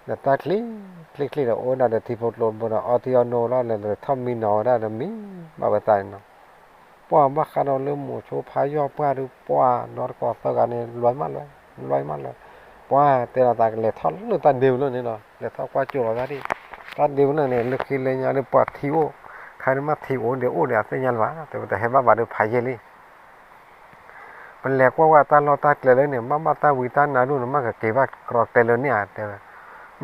ဒီးတၢ်ချံ ချံချံဒီး အိၣ်ဝဲဒၣ်ဒီးထံဖိကျိတဘိဒီး အီထံအီနိလီၤဒီး လဲၤထီၣ်မံနီၤဝဲဒၣ်ဒီး မံဘၣ်ဝဲသးန့ၣ်နီၤ. ပှၢ်ဘၣ်ဃးဒီးလၢမိၤဆိဖါယီၢ်ပှၢ်ဒီး ပှၢ်နီတကိးသၢဂၤန့ၣ် လွဲမးလွဲ, လွဲမးလွဲ, ပှၢ်တဲလီၤသးကလဲၤထီၣ်လၢတၢ်ဒ့ပူၤလၢန့ၣ်နီၤ, လဲၤထီၣ်ကွၢ်ကၠိလီၤသးဒၣ်, တၢ်ဒ့ပူၤလၢန့ၣ် လၢခံလၢညါလၢပှၤထံအိၣ်, ခါန့ၣ်မ့ၢ်ထံအိၣ်ဒံးအိၣ်ဒံးအသ့ၣ်ညါလၢၤဘၣ်, တဲဝဲတဟဲဘၣ်ဘၣ်ဒီးဖးယံာ်လံ ပလဲၤကွၢ်ဝဲတၢ်လီၢ်တၢ်ကျဲလၢန့ၣ် ဘၣ်ဘၣ်တၢ်ဝံတၢ်နါဒိၣ်န့ၣ် မ့ၢ်ကက့ၤဘၣ်ကြီကျဲလၢန့ၣ်ဧါ တဲဝဲ,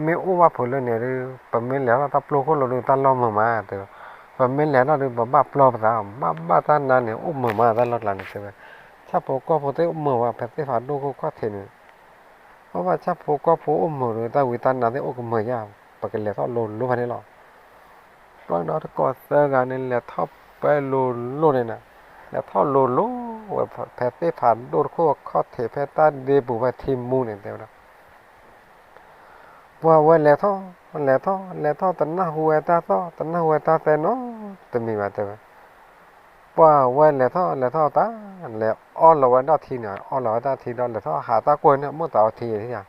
မ့ၢ်အိၣ်ဘၣ်ဖုးလၢန့ၣ်ဒီး ပမ့ၢ်လဲၤထီၣ်တၢ်ပျီခိၣ်လိၤဒီးတၢ်လီၢ်မုာ်မး တဲဝဲ, ပမ့ၢ်လဲၤထီၣ်ဒီးပဘၣ်ပျီပသး ဘၣ်ဘၣ်တၢ်နါန့ၣ် အိၣ်မုာ်မးတၢ်လီၢ်ကျါန့ၣ် တဲဝဲ, ဆၣ်ဖိကီၢ်ဖိသ့ၣ်အိၣ်မုာ်ဝဲ ဖဲသ့ၣ်ဖးဒိၣ်ခိၣ်ခီၣ်ထံးန့ၣ် ဘၣ်ဘၣ်ဆၣ်ဖိကီၢ်ဖိအိၣ်မုာ်ဒီး တၢ်ဝံတၢ်နါသ့ၣ်အိၣ်ကမုာ်ယါ, ပကလဲၤထီၣ်လိၤလိၤဖဲန့ၣ်လီၤ. ဘျီဒီးတကိးသၢဂၤန့ၣ် လဲၤထီၣ်ပၢလိၤလိၤန့ၣ်နီၤ, လဲၤထီၣ်လိၤလိၤဝဲ ဖဲသ့ၣ်ဖးဒိၣ်တခိၣ်ခီၣ်ထံး ဖဲတၢ်ဒ့ပူၤဖဲထံမူန့ၣ် တဲဝဲဒၣ် ပှၢ်ဝဲလဲၤထီၣ် လဲၤထီၣ် လဲၤထီၣ် တနၢ်ဟူဝဲတၢ်သီၣ် တနၢ်ဟူဝဲတၢ်သဲနီတမံၤဘၣ် တဲဝဲ, ပှၢ်ဝဲလဲၤထီၣ် လဲၤထီၣ်တၢ် လဲၤအီလီၤဝဲဒၣ်ထံန့ၣ် အီလီၤဝဲဒၣ်ထံဒီး လဲၤထီၣ်ဟးတၢ်ကွၢ်န့ၣ် အမိၢ်သးအီထံဧါ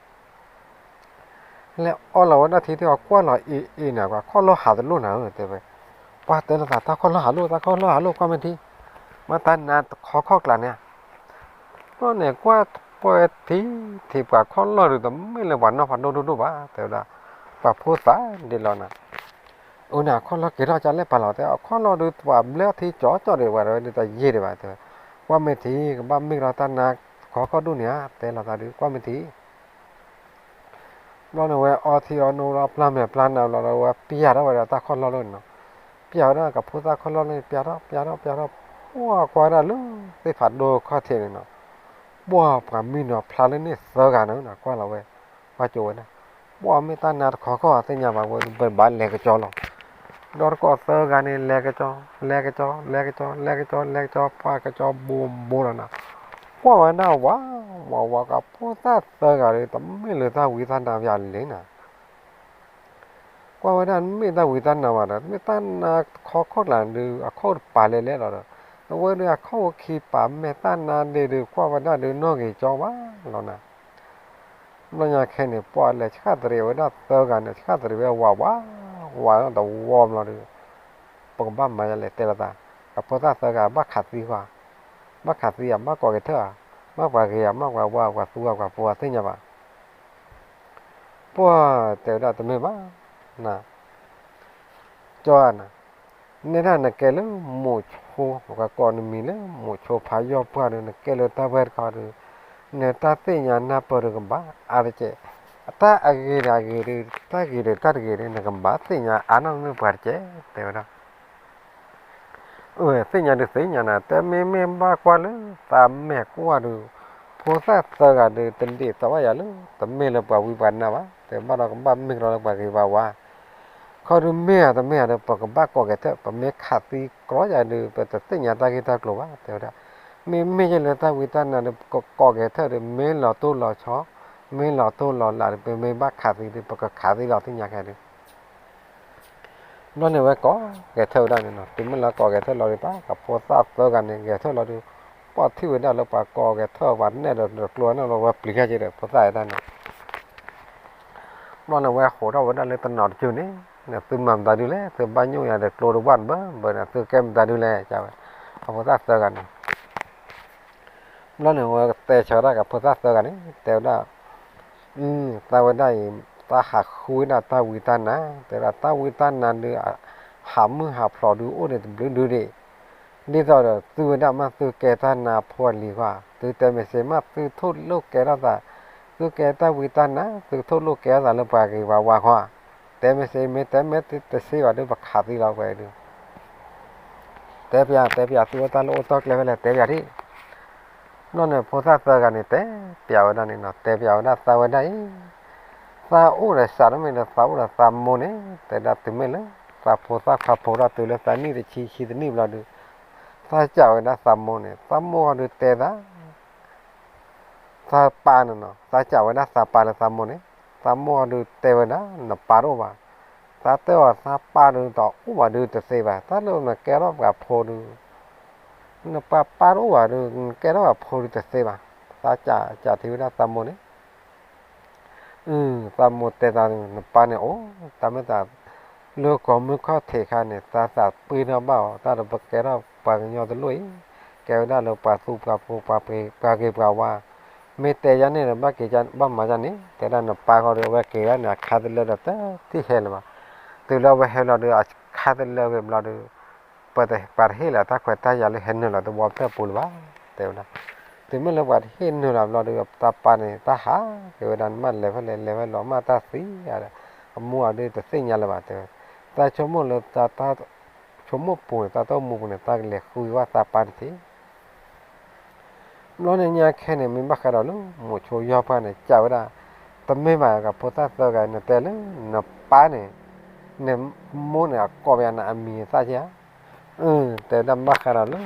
လဲၤအီလီၤဝဲဒၣ်ထံထံအီၤ ကွၢ်လီၤအ့ၣ်အ့ၣ်န့ၣ် ပှၤခီၣ်လီၢ်ဟးတလိၣ်နၤဧၢ တဲဝဲ, ပှၢ်တဲလီၤသး တၢ်ခီၣ်လီၢ်ဟးလိၣ် တၢ်ခီၣ်လီၢ်ဟးလိၣ် ကွၢ်မ့ၢ်ထံ, မ့ၢ်တၢ်နါတခီခီၣ်ကျါန့ၣ်, ဘျီန့ၣ် ကွၢ်ပှဲၤထံ ထံပှၤခီၣ်လီၢ်ဒီး တမ့ၢ်လၢပှၤနီၢ်ဖးဒိၣ်ဒိၣ်ဒိၣ်ဘၣ် တဲဝဲဒၣ်, ပှၤဖိသၣ်ဒ်လီၤနၤ, အန့ၣ် အခီၣ်လီၢ်က့ၤထီၣ်ကလဲၣ်ပာ်လီၤ တဲ အခီၣ်လီၢ်ဒီး ပှၤဘျၢထံကၠီကၠီဒီး ပှၤဒီးတယံာ်ဒံးဘၣ် တဲဝဲ, ကွၢ်မ့ၢ်ထံ ကဘၣ်မ့ၢ်ကဒီးတၢ်နါတခီခီၣ်ဒိၣ်န့ၣ်ဧါ တဲလီၤသးဒီး ကွၢ်မ့ၢ်ထံ ဘျီန့ၣ်ဝဲအီထံအီနိလီၤ ပျၢ်မဲာ်ပျၢ်နါဘျီဒီး ဝဲပျၢ်ထီၣ်ဝဲဒီးတၢ်ခီၣ်လီၢ်လီၤန့ၣ်နီၤ, ပျၢ်ဝဲဒၣ်ကဖိသၣ်ခီၣ်လီၢ်လီၤ ပျၢ်ထီၣ် ပျၢ်ထီၣ် ပျၢ်ထီၣ်, ပှၢ်ကွၢ်ဝဲဒၣ်လၢသ့ၣ်ဖးဒိၣ်ခီၣ်ထံးန့ၣ်နီၤ, ပှၢ်ပှၤမံနီၤဖျါလၢန့ၣ်သၢဂၤန့ၣ်နီၤ ကွၢ်လီၤဝဲ, ကွၢ်ကၠိဝဲဒၣ်, ပှၢ်မ့ၢ်တၢ်နါတခီခီၣ်သ့ၣ်ညါဘၣ်ဝဲ ဘၣ်လဲၤကကၠီလီၤ, ဒီးတကိးသၢဂၤန့ၣ် လဲၤကကၠီ, လဲၤကကၠီ, လဲၤကကၠီ, လဲၤကကၠီ, လဲၤကကၠီ, ပှၢ်ကကၠီဘိဘိလီၤနီၤ, ကွၢ်ဝဲဒၣ်ဝး, ဝးဝးကဖိသၣ်သၢဂၤဒီး တမ့ၢ်လၢတၢ်ဝံတၢ်နါဘၣ်လံနီၤ, ကွၢ်ဝဲဒၣ်မ့ၢ်တၢ်ဝံတၢ်နါဘၣ်ဒီး မ့ၢ်တၢ်နါတခီခီၣ်ကျါဒီး အခီၣ်တပာ်လဲၤလဲၤလီၤဒီး အဝဲဒီးအခီၣ်ဝဲခံပာ်မဲာ်တၢ်နါဒ့ဒီး ကွၢ်ဝဲဒၣ်ဒီးနီၣ်ဂ့ၤကၠီဘၣ်လီၤနီၤ, ဘျီညါခဲန့ၣ် ပှၢ်လဲၤဆှၣ်တရံးဝဲဒၣ်သၢဂၤန့ၣ် ဆှၣ်တရံးဝဲဝးဝး, ဝးလီၤတဝီဘျီဒီး ပကဘၣ်မၤယလဲၣ်တဲလီၤသး, ကဖိသၣ်သၢဂၤဘၣ်ခးသံကွၢ်, ဘၣ်ခးသံဧါ ဘၣ်ကိးဂဲၤထၢၣ်ဧါ, မ့ၢ်ပှၤဂ့ၤဧါ မ့ၢ်ပှၤဝါ ပှၤသူဧါ ပှၤဖိသ့ၣ်ညါဘၣ်, ပှၢ်တဲဝဲဒၣ်တမ့ၢ်ဘၣ်, ကၠီဧၢ, နဲဒၣ်နကဲလၢမိၤဆိ, ပကကိးနမံၤလၢမိၤဆိဖးယီၢ်ပှၢ်ဒီး နကဲလၢတၢ်ဝဲတခီဒီး နတၢ်သ့ၣ်ညါနၢ်ပၢၢ်ဒီးကဘၣ်အါတက့ၢ်, အတၢ်အဂ့ၤဒီးအဂ့ၤဒီး တၢ်ဂ့ၤဒီးတၢ်တဂ့ၤဒီး နကဘၣ်သ့ၣ်ညါအါနီၢ်မ့ၢ်ပှၤတက့ၢ် တဲဝဲဒၣ် သ့ၣ်ညါဒုးသ့ၣ်ညါနၤ တဲမ့မ့ၢ်ဘၣ်ကွၢ်လၢသးမဲာ်ကွၢ်ဒီး ဖိသၣ်သၢဂၤဒီး တဒ်သိးဘၣ်ယၤလၢ တမ့ၢ်လၢပှၤဝံပှၤနါဘၣ်, တဲဘၣ်ဒီးကဘၣ်မ့ၢ်ကဒီးလၢပှၤဂ့ၤပှၤဝါ, ခီဒုးမ့ၢ်ဧါတမ့ၢ်ဧါဒီး ပကဘၣ်ကိးဂဲၤထၢၣ်, ပမ့ၢ်ခးသံကြီယၤဒီး ပတသ့ၣ်ညါတၢ်ဂ့ၢ်တၢ်ကျိၤဘၣ် တဲဝဲဒၣ်, မ့မ့ၢ်ယဲလၢတၢ်ဝံတၢ်နါဒီး ပကကိးဂဲၤထၢၣ်ဒီး မ့ၢ်လီၤတိၢ်လီၤဆီ, မ့ၢ်လီၤတိၢ်လီၤလးဒီး ပမ့ၢ်ဘၣ်ခးသံဒီး ပကခးသံလီၤသ့ၣ်ညါခဲဒုး ဘျီန့ၣ်ဝဲကိးဂဲၤထၢၣ်ဝဲဒၣ်န့ၣ်နီၤ, တုၤမ့ၢ်လၢကိးဂဲၤထၢၣ်လီၤဒီး ပှၢ်ကဖိသၣ်သၢဂၤန့ၣ် ဂဲၤထၢၣ်လီၤဒီး ပှၢ်ထံၣ်ဝဲဒၣ်လၢပှၤကိးဂဲၤထၢၣ်ပှၤနဲၣ်ဒီးကျိန့ၣ်လီၤ ဝဲပျံၤခဲက့ဒီး ဖိသၣ်ဝဲဒၣ်န့ၣ် ဘျီန့ၣ်ဝဲဟးထီၣ်ဝဲဒၣ်လၢတနီၤတကၠိန့ၣ်, သုမၤမတၤဒုလဲၣ်, သုဘၣ်ညိၣ်ယၤဒီးကျိတဝၣ်တဘၢဘၢန့ၣ် သုကဲမတၤဒုလဲၣ် ကဝဲ, အဖိသၣ်သၢဂၤန့ၣ် ဘျီန့ၣ်ဝဲတဲဆၢဝဲဒၣ်ကဖိသၣ်သၢဂၤန့ၣ် တဲဝဲဒၣ်, သးဝဲဒၣ်အံၤ သးဟးဃုဝဲဒၣ်တၢ်ဝံတၢ်နါ, တဲဝဲဒၣ်တၢ်ဝံတၢ်နါဒုး ဟးမုၢ်ဟးဖျိးဒုးအိၣ်န့ၣ်တဘျုးဒုးဒံး, ဒ်သိးဒီးသုဝဲဒၣ်မ့ၢ်သုကဲတၢ်နါဖိအလံၤကွၢ်, သုတဲမ့ၢ်စ့မ့ၢ်သုထိၣ်လိာ်ကဲထီၣ်သး, သုကဲတၢ်ဝံတၢ်နါ သုထိၣ်လိာ်ကဲထီၣ်သးလၢပှၤဂ့ၤပှၤဝါကွၢ်, တဲမ့ၢ်စ့မ့ၢ်တဲမ့ၢ်တစ့ဘၣ်ဒုး ပခးသံလီၤပှဲၤဒုး တဲပျး တဲပျးသုဝဲတၢ်လၢအိၣ်တီၢ်ကျဲဖဲလဲၣ် တဲပျးဒံး, ဘျီန့ၣ်ဖိသၣ်သၢဂၤန့ၣ် တဲပျးဝဲဒၣ်န့ၣ်နီၤ, တဲပျးဝဲဒၣ်သးဝဲဒၣ်အံၤ, သးအိၣ်ဒီးစးတမ့ၢ်ဒီး သးအိၣ်ဒီးသးမိၢ်န့ၣ် တဲဒၣ်တုၤမ့ၢ်လၢ သးဖိသၣ်ခွါဖိထီၣ်တုၤလၢသးနံၣ်တဆံဆံတနံၣ်ဘျီဒုး, သးစံးဝဲဒၣ်သးမိၢ်န့ၣ် သးမိၢ်ဟီဒုးတဲသး သးပၢ်န့ၣ်နီၤ, သးစံးဝဲဒၣ်သးပၢ်လၢသးမိၢ်န့ၣ်, သးမိၢ်ဟီဒုးတဲဝဲဒၣ် နပၢ်တအိၣ်ဘၣ်, သးတဲအီၤသးပၢ်ဒုးတအိၣ်ဘၣ်ဒုးတသ့ဘၣ်, တၢ်လၢနကဲထီၣ်ပှၤဖိဒုး နပၢ်ပၢ်တအိၣ်ဘၣ်ဒီး နကဲထီၣ်ပှၤဖိဒုးတသ့ဘၣ်, သးစံးစံးထံဝဲဒၣ်သးမိၢ်န့ၣ်, အသးမိၢ်တဲသးန့ၣ် နပၢ်န့ၣ်အိၣ် တၢ်မ့ၢ်သး လၢကီၢ်မုၢ်ခီၣ်ထံးအခါန့ၣ် သးသးပှ့ၤထီၣ်ဘၣ်အီၤ တၢ်ဒီးပကဲထီၣ်ပှၤကညီတလိၣ်အံၤ ကဲဝဲဒၣ်လၢပှၤသူပှၤဖိ ပှၤဂ့ၤပှၤဝါ မ့ၢ်တဲယၤန့ၣ်ဒီး ဘၣ်က့ၤဘၣ်မၤယၤန့ၣ် တဲဒၣ်နပၢ်ဃီဒီး အဝဲက့ၤဒၣ်န့ၣ် အခါတလၢဒီးတထံၣ်ဟဲလၢၤဘၣ်. တုၤလၢအဝဲဟဲလီၤဒီး အခါတလၢဝဲဘျီဒီး ပှၤတဟ့ၣ်လီၤတၢ်ခွဲးတၢ်ယာ်လၢဟဲနုာ်လီၤတဝီဖျၢၣ်ပူၤလၢၤဘၣ် တဲဝဲဒၣ်. တုၤမ့ၢ်လၢပှၤတဟ့ၣ်နုာ်လီၤဘျီဒီး တၢ်ပၢ်န့ၣ် တၢ်ဟးက့ၤဝဲဒၣ် နမ့ၢ်လဲၤဖဲလဲၣ်လဲၤဖဲလဲၣ် မ့ၢ်တၢ်သံဧါ အမိၢ်အဒုးတသ့ၣ်ညါလၢၤဘၣ် တဲဝဲ. တၢ်ဆိကမိၣ်လၢ တၢ်ဆိကမိၣ်ပူၤန့ၣ် တၢ်တအိၣ်မူပူၤန့ၣ် တၢ်ကလဲၤဃုက့ၤဘၣ်သးပၢ်တထံၣ် ဘျီန့ၣ်ညါခဲန့ၣ် မ့ၢ်ဘၣ်ဃးဒီးလၢ မိၤဆိယီၢ်ပှၢ်န့ၣ် ကးဝဲဒၣ် တမ့ၢ်ဘၣ် ဖိသၣ်သၢဂၤ နတဲလၢ နပၢ်န့ၣ် နမိၢ်န့ၣ် အကိးပယၤနၤအမံၤအသၣ်ကဧါ. တဲဝဲဒၣ်ဘၣ်ဃးဒီးလၢ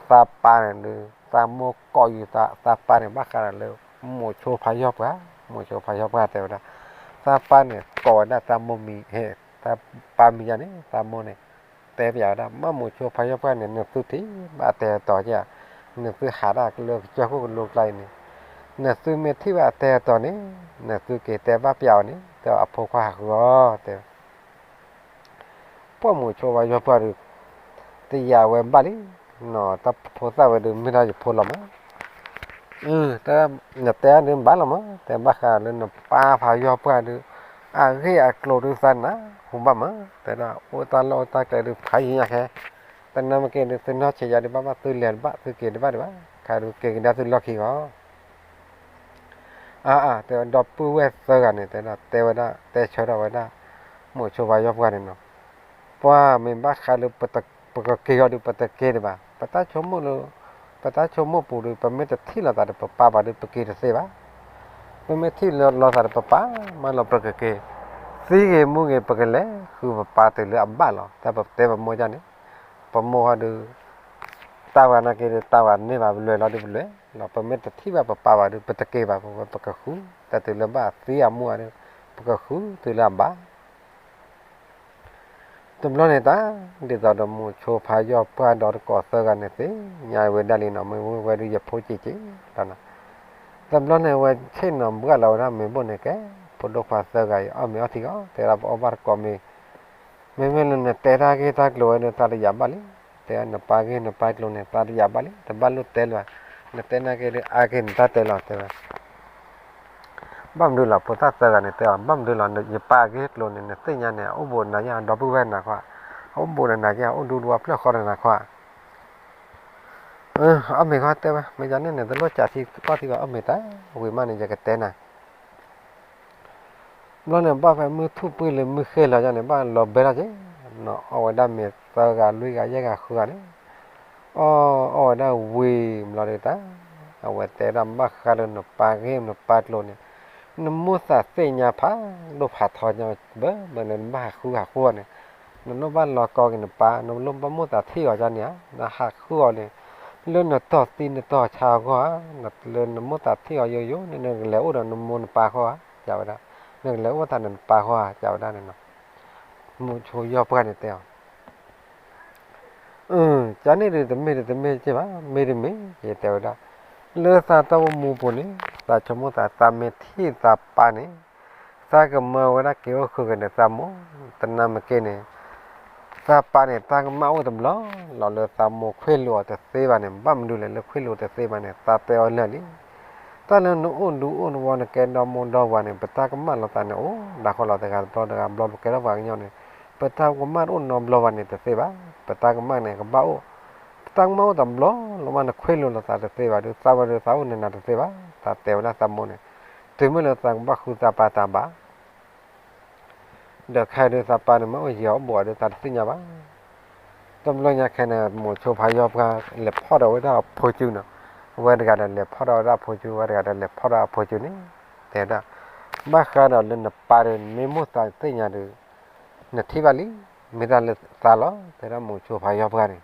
သးပၢ်န့ၣ်ဒီး သးမိၢ်ကိးယုာ်သး သးပၢ်န့ၣ် ဘၣ်ဃးဒီးလၢ မိၤဆိဖးယီၢ်ပှၢ် မိၤဆိဖးယီၢ်ပှၢ်တဲဝဲဒၣ် သးပၢ်န့ၣ် ကိးဝဲဒၣ်သးမိၢ်မံၤ သးပၢ်မံၤယါန့ၣ် သးမိၢ်န့ၣ် တဲပယၤဝဲဒၣ် မ့ၢ်မိၤဆိဖးယီၢ်ပှၢ်န့ၣ် နသုထံၣ်ဘၣ်အတဲအတီၤကဧါ, နသုဟးဒၣ်လၢကစၢၢ်ခိၣ်ကလိကျါအံၤန့ၣ်, နသုမ့ၢ်ထံၣ်ဘၣ်အတဲအတီၤန့ၣ် နသုက့ၤတဲဘၣ်ပယၤအီၤန့ၣ် တဲအဖိခွါဟးဃုအီၤ တဲ ပှၢ်မိၤဆိဖးယီၢ်ပှၢ်ဒီး တယာ်ဝဲဘၣ်လံ, တၢ်ဖိသၣ်ဝဲဒီး မ့ၢ်ဒၣ်ယဖိလီၤမး, တၢ်နတဲဒုးဘၣ်လီၤမး, တဲဘၣ်ဃးလၢနပၢ်ဖးယီၢ်ပှၢ်ဒီး အဂ့ၢ်အကျိၤဒုးသးနၢ်ဟူဘၣ်မး, တဲဒၣ်အိၣ်တၢ်လီၢ်အိၣ်တၢ်ကျဲဒုးဖးယံၤညါခဲ, တနၢ်မ့ၢ်က့ၤဒုး သုနီၢ်ဆံးယၤဒုး ဘၣ်ဘၣ်သုလဲၤတဘၣ်ဒံးဘၣ်, ခဲဒုးက့ၤကဒါသုလီၢ်ခံဂီၢ် အါအါ တဲဝဲဒီပုၢ်ဝဲၢ်သၢဂၤန့ၣ် တဲဒၣ်တဲဝဲဒၣ် တဲဆၢထၢၣ်ဝဲဒၣ် မိၤဆိဖးယီၢ်ပှၢ်န့ၣ်နီၤ, ပှၢ်မ့ၢ်ဘၣ်ဃးလၢ ပကက့ၤအီၤဒီး ပတက့ၤဒံးဘၣ်, ပတၢ်ဆိကမိၣ်လၢ ပတၢ်ဆိကမိၣ်ပူၤဒီး ပမ့ၢ်တထံၣ်လိာ်သးဒီးပပၢ်ဘၣ်ဒီး ပက့ၤတသ့ဘၣ်, ပမ့ၢ်ထံၣ်လိာ်သးဒီးပပၢ်မးလီၤ ပကက့ၤ, သံဂ့ၤမူဂ့ၤ ပကလဲၤဃုပပၢ်တုၤလၢအဘၣ်လီၤ, တၢ်ပတဲပမိၢ်ဒ်န့ၣ်, ပမိၢ်ဟီဒီး တၢ်ဝဲနာ်က့ဒီး တၢ်ဝဲန့ၢ်ဘၣ်ပလဲၤလီၤဒီးပလဲၤလီၤ, ပမ့ၢ်တထံၣ်ဘၣ်ပပၢ်ဘၣ်ဒီး ပတက့ၤဘၣ်, ပကဃု တၢ်တုၤလၢဘၣ်သံအမူအဒီး ပကဃုတုၤလၢအဘၣ် တဘျီန့ၣ်တၢ် ဒ်သိးဒီးမိၤဆိဖးယီၢ်ပှၢ်ဒီးတကိးသၢဂၤန့ၣ်သ့ၣ်ညါဝဲဒၣ်လံနီၤ, မ့ၢ်ဝဲဒုးယဖိက့ၤက့ၤလီၤနီၤ, တဘျီန့ၣ် ဝဲဆ့ၣ်နီၤဘှၣ်လီၤဝဲဒၣ်မ့ၤဘိၣ်န့ၣ်ကဲ, ဖိဒိၣ်ခွါသၢဂၤအံၤ အီၣ်မ့ၤအီထံဂီၢ် တဲဒၣ်ပအီၣ်ဘၣ်တကိးမ့ၤ, မ့မ့ၢ်လၢနတဲတၢ်ဂ့ၢ်တၢ်ကျိၤဝဲန့ၣ် သးတယာ်ဘၣ်လံ, တဲနပၢ်ဂ့ၢ်နပၢ်ကျိၤန့ၣ် သးတယာ်ဘၣ်လံ, တဘၣ်လိၣ်တဲလၢၤဘၣ်, နတဲနာ်က့ဒီး အါက့ၤနတၢ်တဲလီၤ တဲဝဲ ဘၣ်မနုၤလီၤ ဖိသၣ်သၢဂၤန့ၣ်တဲအီၤ ဘၣ်မနုၤလီၤ ယပၢ်အဂ့ၢ်အကျိၤန့ၣ် နသ့ၣ်ညါန့ၣ် အအိၣ်ဘူးနၤယါ ဒီပုၢ်ဝဲၢ်နၤခွါ, အအိၣ်ဘူးနၤက့ အအိၣ်ဒူဒူအဖျၢၣ်ဃီဒီးနၤခွါ, အီၣ်မ့ၤခီတဲဝဲ မ့ၢ်ယါန့ၣ်န့ၣ် တလိၣ်စးထံကီၢ်ထံဘၣ် အီၣ်မ့ၤတၢ်ဝံၤမးန့ၣ် ယကတဲနၤ ဘျီန့ၣ် ဘၣ်ဖဲမုၢ်ထူၣ်ပှံၢ်လၢမုၢ်ဃ့ၢ်လီၤယါန့ၣ် ဘၣ်လီၤဘဲထီၣ်က့ၤ, နအီၣ်ဝဲဒၣ်မ့ၤသၢဂၤလွံၢ်ဂၤယဲၢ်ဂၤဃုဂၤန့ၣ်, အီၣ် အီၣ်ဝဲဒၣ်ဝံၤဘျီဒီးတၢ်, အဝဲတဲဒၣ်ဘၣ်ဃးလၢနပၢ်ဂ့ၢ်နပၢ်ကျိၤန့ၣ်, နမိၢ်သးသ့ၣ်ညါဖးဒိၣ်ဖးထီညါ ဘၣ်မနုၤနဘၣ်ဟးဃုဟးဃုအီၤန့ၣ်, နလိၣ်ဘၣ်လီၤကီက့ၤနပၢ် နလိၣ်ဘၣ်မိၢ်သးထံၣ်အီၤယါန့ၣ်ဧါ, နဟးဃုအီၤန့ၣ် လၢနတီၢ်သံနတီၢ်ဆါအဂီၢ်ဧါ, လၢနမိၢ်သးထံၣ်အီၤယိယိန့ၣ် နကလဲၤအိၣ်ဒီးနမိၢ်နပၢ်ဃီဧါ, ကဝဲဒၣ်, နကလဲၤအိၣ်သးဒီးနပၢ်ဃီဧါ ကဝဲဒၣ်န့ၣ်နီၤ, မိၤဆိယီၢ်ပှၢ်န့ၣ်တဲအီၤ ကန့ၣ်ဒုးတမ့ၢ်ဒုးတမ့ၢ်က့ၢ်ဘၣ်, မ့ၢ်တမ့ၢ် ယတဲဝဲဒၣ်, လၢသးတၢ်အိၣ်မူပူၤန့ၣ် သးဆိကမိၣ်သး သးမ့ၢ်ထံၣ်သးပၢ်န့ၣ်, သးကမၢဝဲဒၣ်က့ၤအိၣ်ဃုာ်က့ၤဒီးသးမိၢ်, တနၢ်မ့ၢ်က့ၢ်န့ၣ်, သးပၢ်န့ၣ် တၢ်ကမၣ်အိၣ်တဘျီလီၤလၢသးမိၢ်ခွ့ၣ်လိာ်အီၤတသ့ဘၣ်န့ၣ်, ဘၣ်မနုၤလဲၣ်လၢခွ့ၣ်လိာ်တသ့ဘၣ်န့ၣ် သးတဲအီၤလၢာ်လံ တၢ်လၢနအိၣ်ဒူအိၣ်သဝီ နကဲဒီမိၢ်ဒီဝၤန့ၣ် ပတၢ်ကမၣ်လိာ်သးန့ၣ် အိၣ်ဒၣ်ဃီလီၤ တဂၤတဘျီတဂၤဘျီ ပကဲထီၣ်ပှၤကညီန့ၣ် ပတၢ်ကမၣ်တအိၣ်နီတဘျီဘၣ်န့ၣ် တသ့ဘၣ်. ပတၢ်ကမၣ်န့ၣ် ကဘၣ်အိၣ်, ပတၢ်ကမၣ်အိၣ်တဘျီလီၤမး နခွ့ၣ်လိာ်လိာ်သးတသ့ဘၣ်ဒီး သးဝဲဒီးသးအိၣ်နနၤတသ့ဘၣ်. သးတဲဝဲဒၣ်သးမိၢ်န့ၣ် တုၤမ့ၢ်လၢသးကဘၣ်ဃုသးပၢ်တၢ်ဘၣ် ဒီးခဲအံၤဒုး သးပၢ်န့ၣ် မ့ၢ်အိၣ်ယံၤအိၣ်ဘူးအီၤဒီး သးတသ့ၣ်ညါဘၣ်. တဘျီညါခဲန့ၣ် မိၤဆိဖးယီၤပှၢ် လဲၤဖီၣ်ဒီးဝဲဒၣ်အဖိစုနီၤ. အဝဲတဂၤဒီးလဲၤဖီၣ်ဒီးဝဲဒၣ်အဖိစု, အဝဲတဂၤဒီးလဲၤဖီၣ်ဒီးအဖိစုန့ၣ် တဲဒၣ်, ဘၣ်ဃးဒီးလၢနပၢ်ဒီး မ့ၢ်မိၣ်သးသ့ၣ်ညါဒီး နထံၣ်ဘၣ်လံ, မ့ၢ်တၢ်လၢသးလီၤ တဲဒၣ်မိၤဆိဖးယီၤပှၢ်န့ၣ်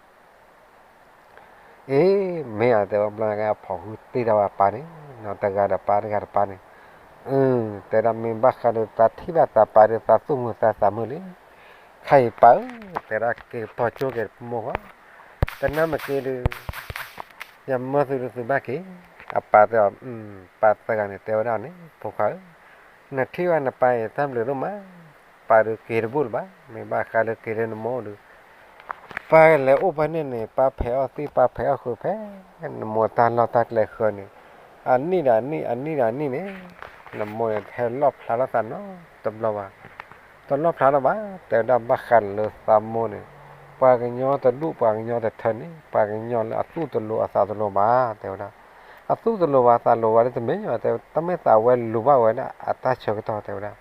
အ့ မ့ၢ်ဧါ တဲဝဲဘျီညါက့ အဖီၣ်ဃုတ့ၢ်တၢ်ဝဲအပၢ်န့ၣ်, တဂၤဒီးပၢ် တဂၤဒီးပၢ်န့ၣ်, အၢ တဲဒၣ်မ့ၢ်ဘၣ်ဃးဒီးသးထံၣ်ဘၣ်သးပၢ်ဒီး သးသူၣ်မုာ်သးသးမုာ်လံ. ခဲအံၤပၢ်ဧၢ, တဲဒၣ်က့ၤပီၢ်ကၠိက့ၤတမိၢ်ဃီ, တနၢ်မ့ၢ်က့ၤဒီး ယမၢသုဒီးသုဘၣ်က့ၤ. အပၢ်တဲအီၤ, ပၢ်သၢဂၤန့ၣ် တဲဝဲဒၣ်န့ၣ်, ဖိခွါဧၢ နထံၣ်ဘၣ်နပၢ်အံၤ တၢ်ဘျုးဒိၣ်မး, ပၢ်ဒုးက့ၤတဘူၣ်လၢၤဘၣ်, မ့ၢ်ဘၣ်ဃးလၢက့ၤလၢနမိၢ်ဒုး, ပၢ်လဲၤအိၣ်ဖဲန့ၣ်န့ၣ် ပၢ်ဖဲးအီၣ်သံၣ် ပၢ်ဖဲးအီၣ်ဃုာ်ဖဲ နမိၢ်တၢ်လီၢ်တၢ်ကျဲဃၢၤန့ၣ်, အနံၣ်ဒီးအနံၣ် အနံၣ်ဒီးအနံၣ်န့ၣ်, နမိၢ်န့ၣ် တဟဲလီၣ်ဖျါထီၣ်သးနီတဘျီဘၣ်, တလီၣ်ဖျါထီၣ်ဘၣ်, တဲဝဲဒၣ်ဘၣ်ဃးလၢသးမိၢ်န့ၣ်, ပှၤကညီတဒူၣ် ပှၤကညီတထၢန့ၣ် ပှၤကညီလၢအသူၣ်တလိၤအသးတလိၤဘၣ်, တဲဝဲဒၣ် အသူၣ်တလိၤဘၣ်သးလိၤဘၣ်ဒီးတမ့ၢ်ယၤ, တဲဝဲ တၢ်မ့ၢ်သးဝဲလိၤဘၣ်ဝဲဒၣ်အတၢ်ဆၢကတီၢ် တဲဝဲဒၣ်,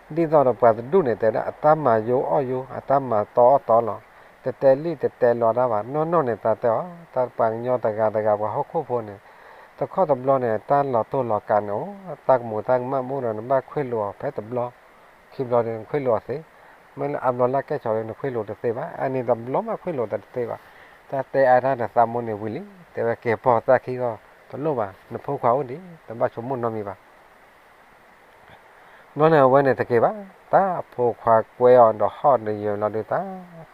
ဒ်သိးဒီးပှၤတဒူၣ်န့ၣ် တဲဝဲဒၣ် အတၢ်မၤယိအီၣ်ယိ အတၢ်မၤတီအီၣ်တီလီၤ, တတဲလံၣ်တတဲလီတၢ်ဘၣ်, နီၢ်နီၢ်န့ၣ် သးတဲအီၤ တၢ်ပှၤကညီတဂၤတဂၤ ပှၤဟီၣ်ခိၣ်ဖိန့ၣ်, တခီတဘျီန့ၣ် တၢ်လီၤတိၢ်လီၤကးန့ၣ်အိၣ်, တၢ်ကမူးတၢ်ကမၣ်မ့ၢ်အိၣ်ဒီး နဘၣ်ခွ့ၣ်လိာ်အီၤဖဲတဘျီ, ခံဘျီဒီး နခွ့ၣ်လိာ်အီၤသ့, မ့ၢ်လၢအဘျီလၢ်ကဲၣ်ဆိးဒီး နခွ့ၣ်လိာ်တသ့ဘၣ်, အန့ၣ်တဘျီမးခွ့ၣ်လိာ်တသ့ဘၣ်, တၢ်တဲအါတၢ်ဒီးသးမိၢ်န့ၣ်ဝံၤလံ, တဲဝဲက့ၤပိာ်သၣ်ခံဂီၢ်တလိၣ်ဘၣ်, နဖိခွါအိၣ်ဒံး တဘၣ်ဆိကမိၣ်နီတမံၤဘၣ် ဘျီန့ၣ် အဝဲန့ၣ်တက့ၤဘၣ်, တၢ်အဖိခွါကွဲအီၤဒီးဟီၣ်ဒီးယၢၤလီၤဒုးတၢ်,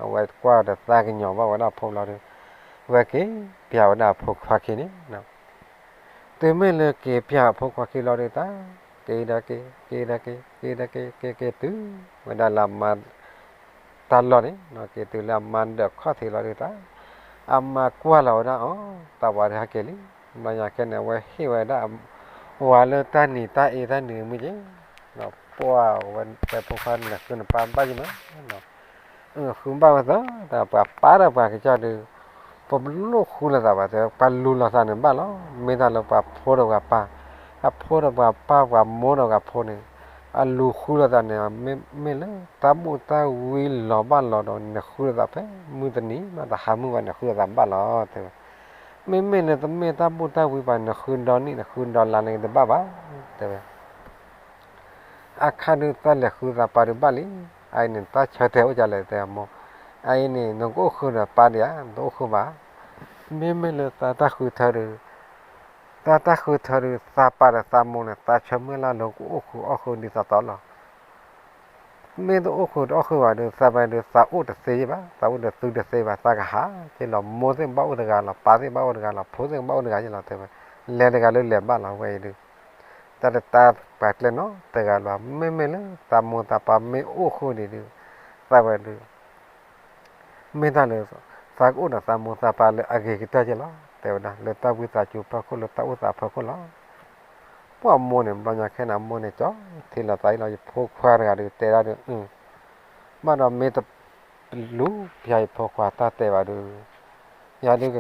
အဝဲကွၢ်ဒီးသးကညီၤဘၣ်ဝဲဒၣ်အဖိဘျီဒုး, အဝဲက့ၤပျၢ်ဝဲဒၣ်အဖိခွါခံန့ၣ်, တုၤမ့ၢ်လၢက့ၤပျၢ်အဖိခွါခံလီၤဒုးတၢ်, က့ၤဒီးက့ၤ က့ၤဒီးက့ၤ က့ၤဒီးက့ၤ က့ၤက့ၤတုၤဝဲဒၣ်လၢအမါ တၢ်လီၢ်န့ၣ်, က့ၤတုၤလၢအမါဒၢးခီၣ်ထံးလီၤဒုးတၢ်, အမါကွၢ်လီၤဝဲဒၣ်အီၤ, တၢ်ဝၤဒုးဟဲက့ၤလံ, ဘျီညါခဲန့ၣ် အဝဲဟ့ၣ်ဝဲဒၣ် ဝၤလၢတၢ်နံၤတၢ်အ့တၢ်နံၤမုၢ်က့ၤ, ပှၤဝဲတဲဖိခွါန့ၣ် ဃုနပၢ်ဘၣ်ယမး, ဃုဘၣ်ဝဲသၢ, တၢ်ပှၤပၢ်ဒီးပှၤကစၢ်ဒုး, ပလိၣ်ဃုလိာ်သးဘၣ်, တဲပှၤလူၤလိာ်သးန့ၣ်ဘၣ်လီၤ, မ့ၢ်တၢ်လၢပှၤဖိဒီးပှၤပၢ်, အဖိဒီးပှၤပၢ် ပှၤမိၢ်ဒီးပှၤဖိန့ၣ်, အလူၤဃုလိာ်သးန့ၣ် မ့မ့ၢ်လၢတၢ်ဘူၣ်တၢ်ဝံလီၤဘၣ်လီၤဒီး နဃုလိာ်သးဖဲမုၢ်တနံၤမး တဟါမုၢ်ဘၣ် နဃုလိာ်သးဘၣ်လီၤ တဲဝဲ, မ့မ့ၢ်လၢတမ့ၢ်တၢ်ဘူၣ်တၢ်ဝံဘၣ် နဃုဒီနံၣ် နဃုဒီလါန့ၣ် တဘၣ်ဘၣ်, တဲဝဲ အခါဒုးတၢ်လဲၤဃုသးပၢ်ဒုးဘၣ်လံ, အအံၤန့ၣ် တၢ်ဆၢတဲာ်အိၣ်ဒ်လဲၣ် တဲအမိၢ်, အအံၤန့ၣ် နကအိၣ်ဃုဒီးပၢ်ဒံးဧါ, တအိၣ်ဃုဘၣ်, မ့မ့ၢ်လၢတၢ်တၢ်ဃုထၢဒုး, တၢ်တၢ်ဃုထၢဒုး သးပၢ်ဒီးသးမိၢ်န့ၣ် သးဆၢမုၢ်လၢ်လၢကအိၣ်ဃုအီၣ်ဃုဒ်သိးသိးလီၤ. မ့ၢ်တအိၣ်ဃုတအိၣ်ဃုဘၣ်ဒုး သးပၢ်ဒုး သးအိၣ်တသ့ဘၣ်, သးအိၣ်တသူတသ့ဘၣ်, သးကဟးက့ၤလီၤ, မိၢ်သ့ၣ်ဘၣ်အိၣ်တဂၤလီၤ, ပၢ်သ့ၣ်ဘၣ်အိၣ်တဂၤလီၤ, ဖိသ့ၣ်ဘၣ်အိၣ်တဂၤက့ၤလီၤ တဲဝဲ, လဲၤတဂၤလၢလဲၤဘၣ်လီၤ ဝဲအံၤဒုး, တၢ်တတၢ်ပှၤကျဲနီတဂၤလီၤ, မ့မ့ၢ်လၢသးမိၢ်သးပၢ်မ့ၢ်အိၣ်ဃုဒံးဒုး, သးဝဲဒုး မ့ၢ်တၢ်လၢ သးကအိၣ်ဒီးသးမိၢ်သးပၢ်လၢအဂ့ၤကတၢၢ်က့ၤလီၤ, တဲဝဲဒၣ် လၢတၢ်ဝံသးစူၤဖီခိၣ် လၢတၢ်အိၣ်သးဖီခိၣ်လီၤ. ပှၤမိၢ်န့ၣ် ဘျီညါခဲန့ၣ် အမိၢ်န့ၣ် ကၠီထံလီၤသးအံၤလီၤ, ယဖိခွါတဂၤဒုး တဲဒၣ်ဒုး အု ဘၣ်ဒီးမ့ၢ်တလူၤပျၢ်ယဖိခွါတၢ်တဲဘၣ်ဒုး, ယၤဒုးက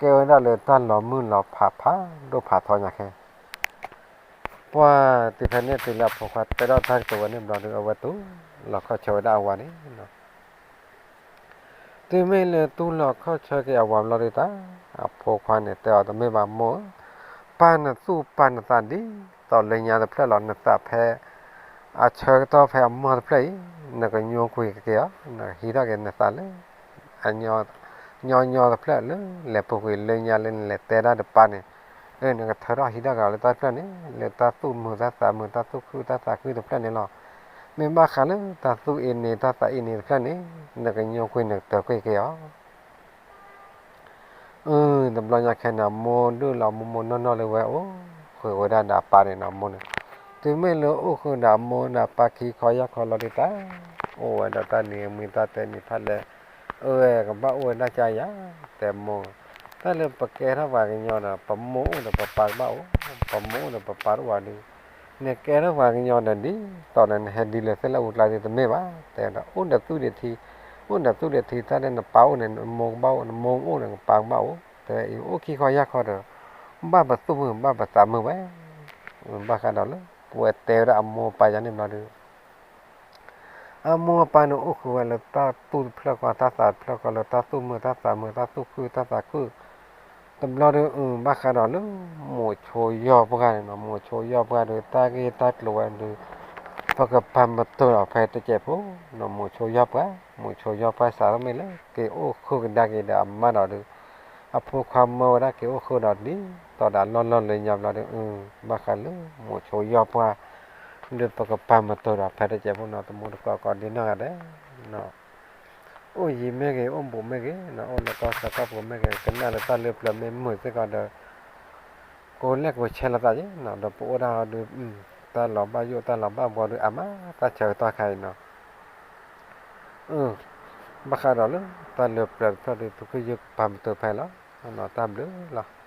ကဲဝဲဒၣ်လၢတၢ်လီၤမုၢ်လီၤဖးဖးဒိၣ်ဖးထီညါခဲ ပှၤတုၤဖဲန့ၣ်တုၤလၢအဖိခွါတဲထီၣ်တၢ်ကတိၤဝဲန့ၣ်ဘျီဒုး အဝဲတူၢ်လီၤခီၣ်ဆၢဝဲဒၣ်အဝၤန့ၣ်လီၤ. တုၤမ့ၢ်လၢတူၢ်လီၤခီၣ်ဆၢက့ၤအဝၤဘျီဒုးတၢ်, အဖိခွါန့ၣ်တဲအီၤတမ့ၢ်ဘၣ်မိၢ်ဧၢ, ပၢ်နသူၣ်ပၢ်နသးဒ်သိးလၢညါတဖျၢၣ်လီၤ, နသးဖဲ အဆၢကတီၢ်ဖဲအမီၢ်တဖျၢၣ်အံၤ, နကညိကွံာ်က့ၤအီၤ, နကဟံးထီၣ်က့ၤနသးလၢ အ ညီညီတဖျၢၣ်လၢလဲၤပူၤကွံာ်လၢညါလၢနလဲၤတဲဒၣ်ဒီးပၢ်န့ၣ်, အၢ နကထၢထီၣ်ဟံးထီၣ်က့ၤအီၤလၢတၢ်တဖျၢၣ်န့ၣ် လၢတၢ်သူၣ်မုာ်တၢ်သးမုာ် တၢ်သူၣ်ခုၣ်တၢ်သးခုတဖျၢၣ်န့ၣ်လီၤ. မ့ၢ်ဘၣ်ဃးလၢတၢ်သူၣ်အ့န့ တၢ်သးအ့န့တဖျၢၣ်န့ၣ် နကညိကွံာ်နကတၢၢ်ကွံာ်က့ၤအီၤ အၢ တဘျီညါခဲန့ၣ် အမိၢ်ဒုၣ်လီၤ မိၢ်မိၢ်နီၢ်နီၢ်လၢဝဲအိၣ်ဃုာ်ဝဲဒၣ်ဒီးအပၢ်န့ၣ်နီၤ မိၢ်န့ၣ်, တုၤမ့ၢ်လၢအိၣ်ဃုာ်ဒီးအမိၢ်ဒီးအပၢ်ခံခီယၢ်ခီလီၤဒုးတၢ်, အိၣ်ဝဲဒီးတၢ်နံၤအမံၤတၢ်တဲနံၤဖးလဲၢ်, အၢ ကဘၣ်အိၣ်ဝဲဒၣ်ကါယၤ, တဲမိၢ်, တၢ်လၢပကဲထီၣ်ပှၤကညီဒီး ပမိၢ်အိၣ်ဒီးပပၢ်ကဘၣ်အိၣ်, ပမိၢ်အိၣ်ဒီးပပၢ်တအိၣ်ဘၣ်ဒုး နကဲထီၣ်ပှၤကညီဒီးဒ်သိးဒီး နဟဲဒ်လဲၣ်သ့ၣ်လၢအူကျါဒုးတမ့ၢ်ဘၣ်, တဲဒီး အိၣ်ဒီးသူၣ်ဒီးထံ, အိၣ်ဒီးသူၣ်ဒီးထံ တၢ်လၢနပၢ်အိၣ်န့ၣ် နမိၢ်ကဘၣ်အိၣ်, နမိၢ်အိၣ်န့ၣ် နပၢ်ကဘၣ်အိၣ်, တဲအံၤ အိၣ်ခံခီယၢ်ခီဒီး ဘၣ်ပသူၣ်မုာ်ဘၣ်ပသးမုာ်ဝဲ, ဘၣ်ဃးဒီးလၢ ပဝဲတဲဝဲဒၣ်အမိၢ်အပၢ်ယၤန့ၣ်ဘျီဒုး အမိၢ်အပၢ်န့ၣ်အိၣ်ဃုာ်ဝဲလၢတၢ်သူၣ်တဖျၢၣ်ဃီ တၢ်သးတဖျၢၣ်ဃီ လၢတၢ်သူၣ်မုာ်တၢ်သးမုာ် တၢ်သူၣ်ခုၣ်တၢ်သးခုၣ်, တဘျီဒုး အု ဘၣ်ဃးဒီးလၢ မိၤဆိယီၢ်ပှၢ်န့ၣ်နီၤ, မိၤဆိယီၢ်ပှၢ်ဒုး တၢ်ဂ့ၢ်တၢ်ကျိၤဝဲဒုး ပကပာ်မတူာ်ဒီးဖဲတစဲးဖိနီၤ, မိၤဆိယီၢ်ပှၢ်, မိၤဆိယီၢ်ပှၢ်စးထီၣ်မ့ၢ်လၢ က့ၤအိၣ်ဃုာ်ကဒါက့ၤဒီးအမါဒီးဒုး အဖိခွါမၢဝဲဒၣ်က့ၤအိၣ်ဃုာ်ဒီးဒ်သိးဒီးလီၢ်လီၢ်လၢညါဘျီဒုး အု ဘၣ်ဃးလၢ မိၤဆိယီၢ်ပှၢ် ဒုးပကပာ်မတူာ်ဒီးဖဲတစဲးဖိနီၤ, တမူတကိးကိးဒ်နီၢ်ဂၤဒဲး, အိၣ်ယံၤမ့ၢ်ဂ့ၤ အိၣ်ဘူးမ့ၢ်ဂ့ၤနီၤ, အိၣ်လၢကီၢ်ဆၢကီၢ်ပူၤမ့ၢ်ဂ့ၤ, ကနၣ်လၢတၢ်လၢပျၢၤမ့ၢ်မုာ်စ့ၢ်ကီးဒီး ကိးလဲၣ်ကိးဆဲးလိာ်သးယဲနီၤ, ဒီးပအိၣ်ဒၣ်အီၤဒုး အု တၢ်လီၤဘၣ်ယိၣ်တၢ်လီၤဘၣ်ဘှီဒီး အမၤတၢ်ဆၢကတီၢ်ခါအံၤနီၤ, ဘၣ်ဃးဒီးလၢတၢ်လၢပျၢၤတဖျၢၣ်ဒီး သုးခိၣ်ယုၢ်ပာ်မတူာ်ဖဲလီၤ. တၢ်ဘျုးလီၤ.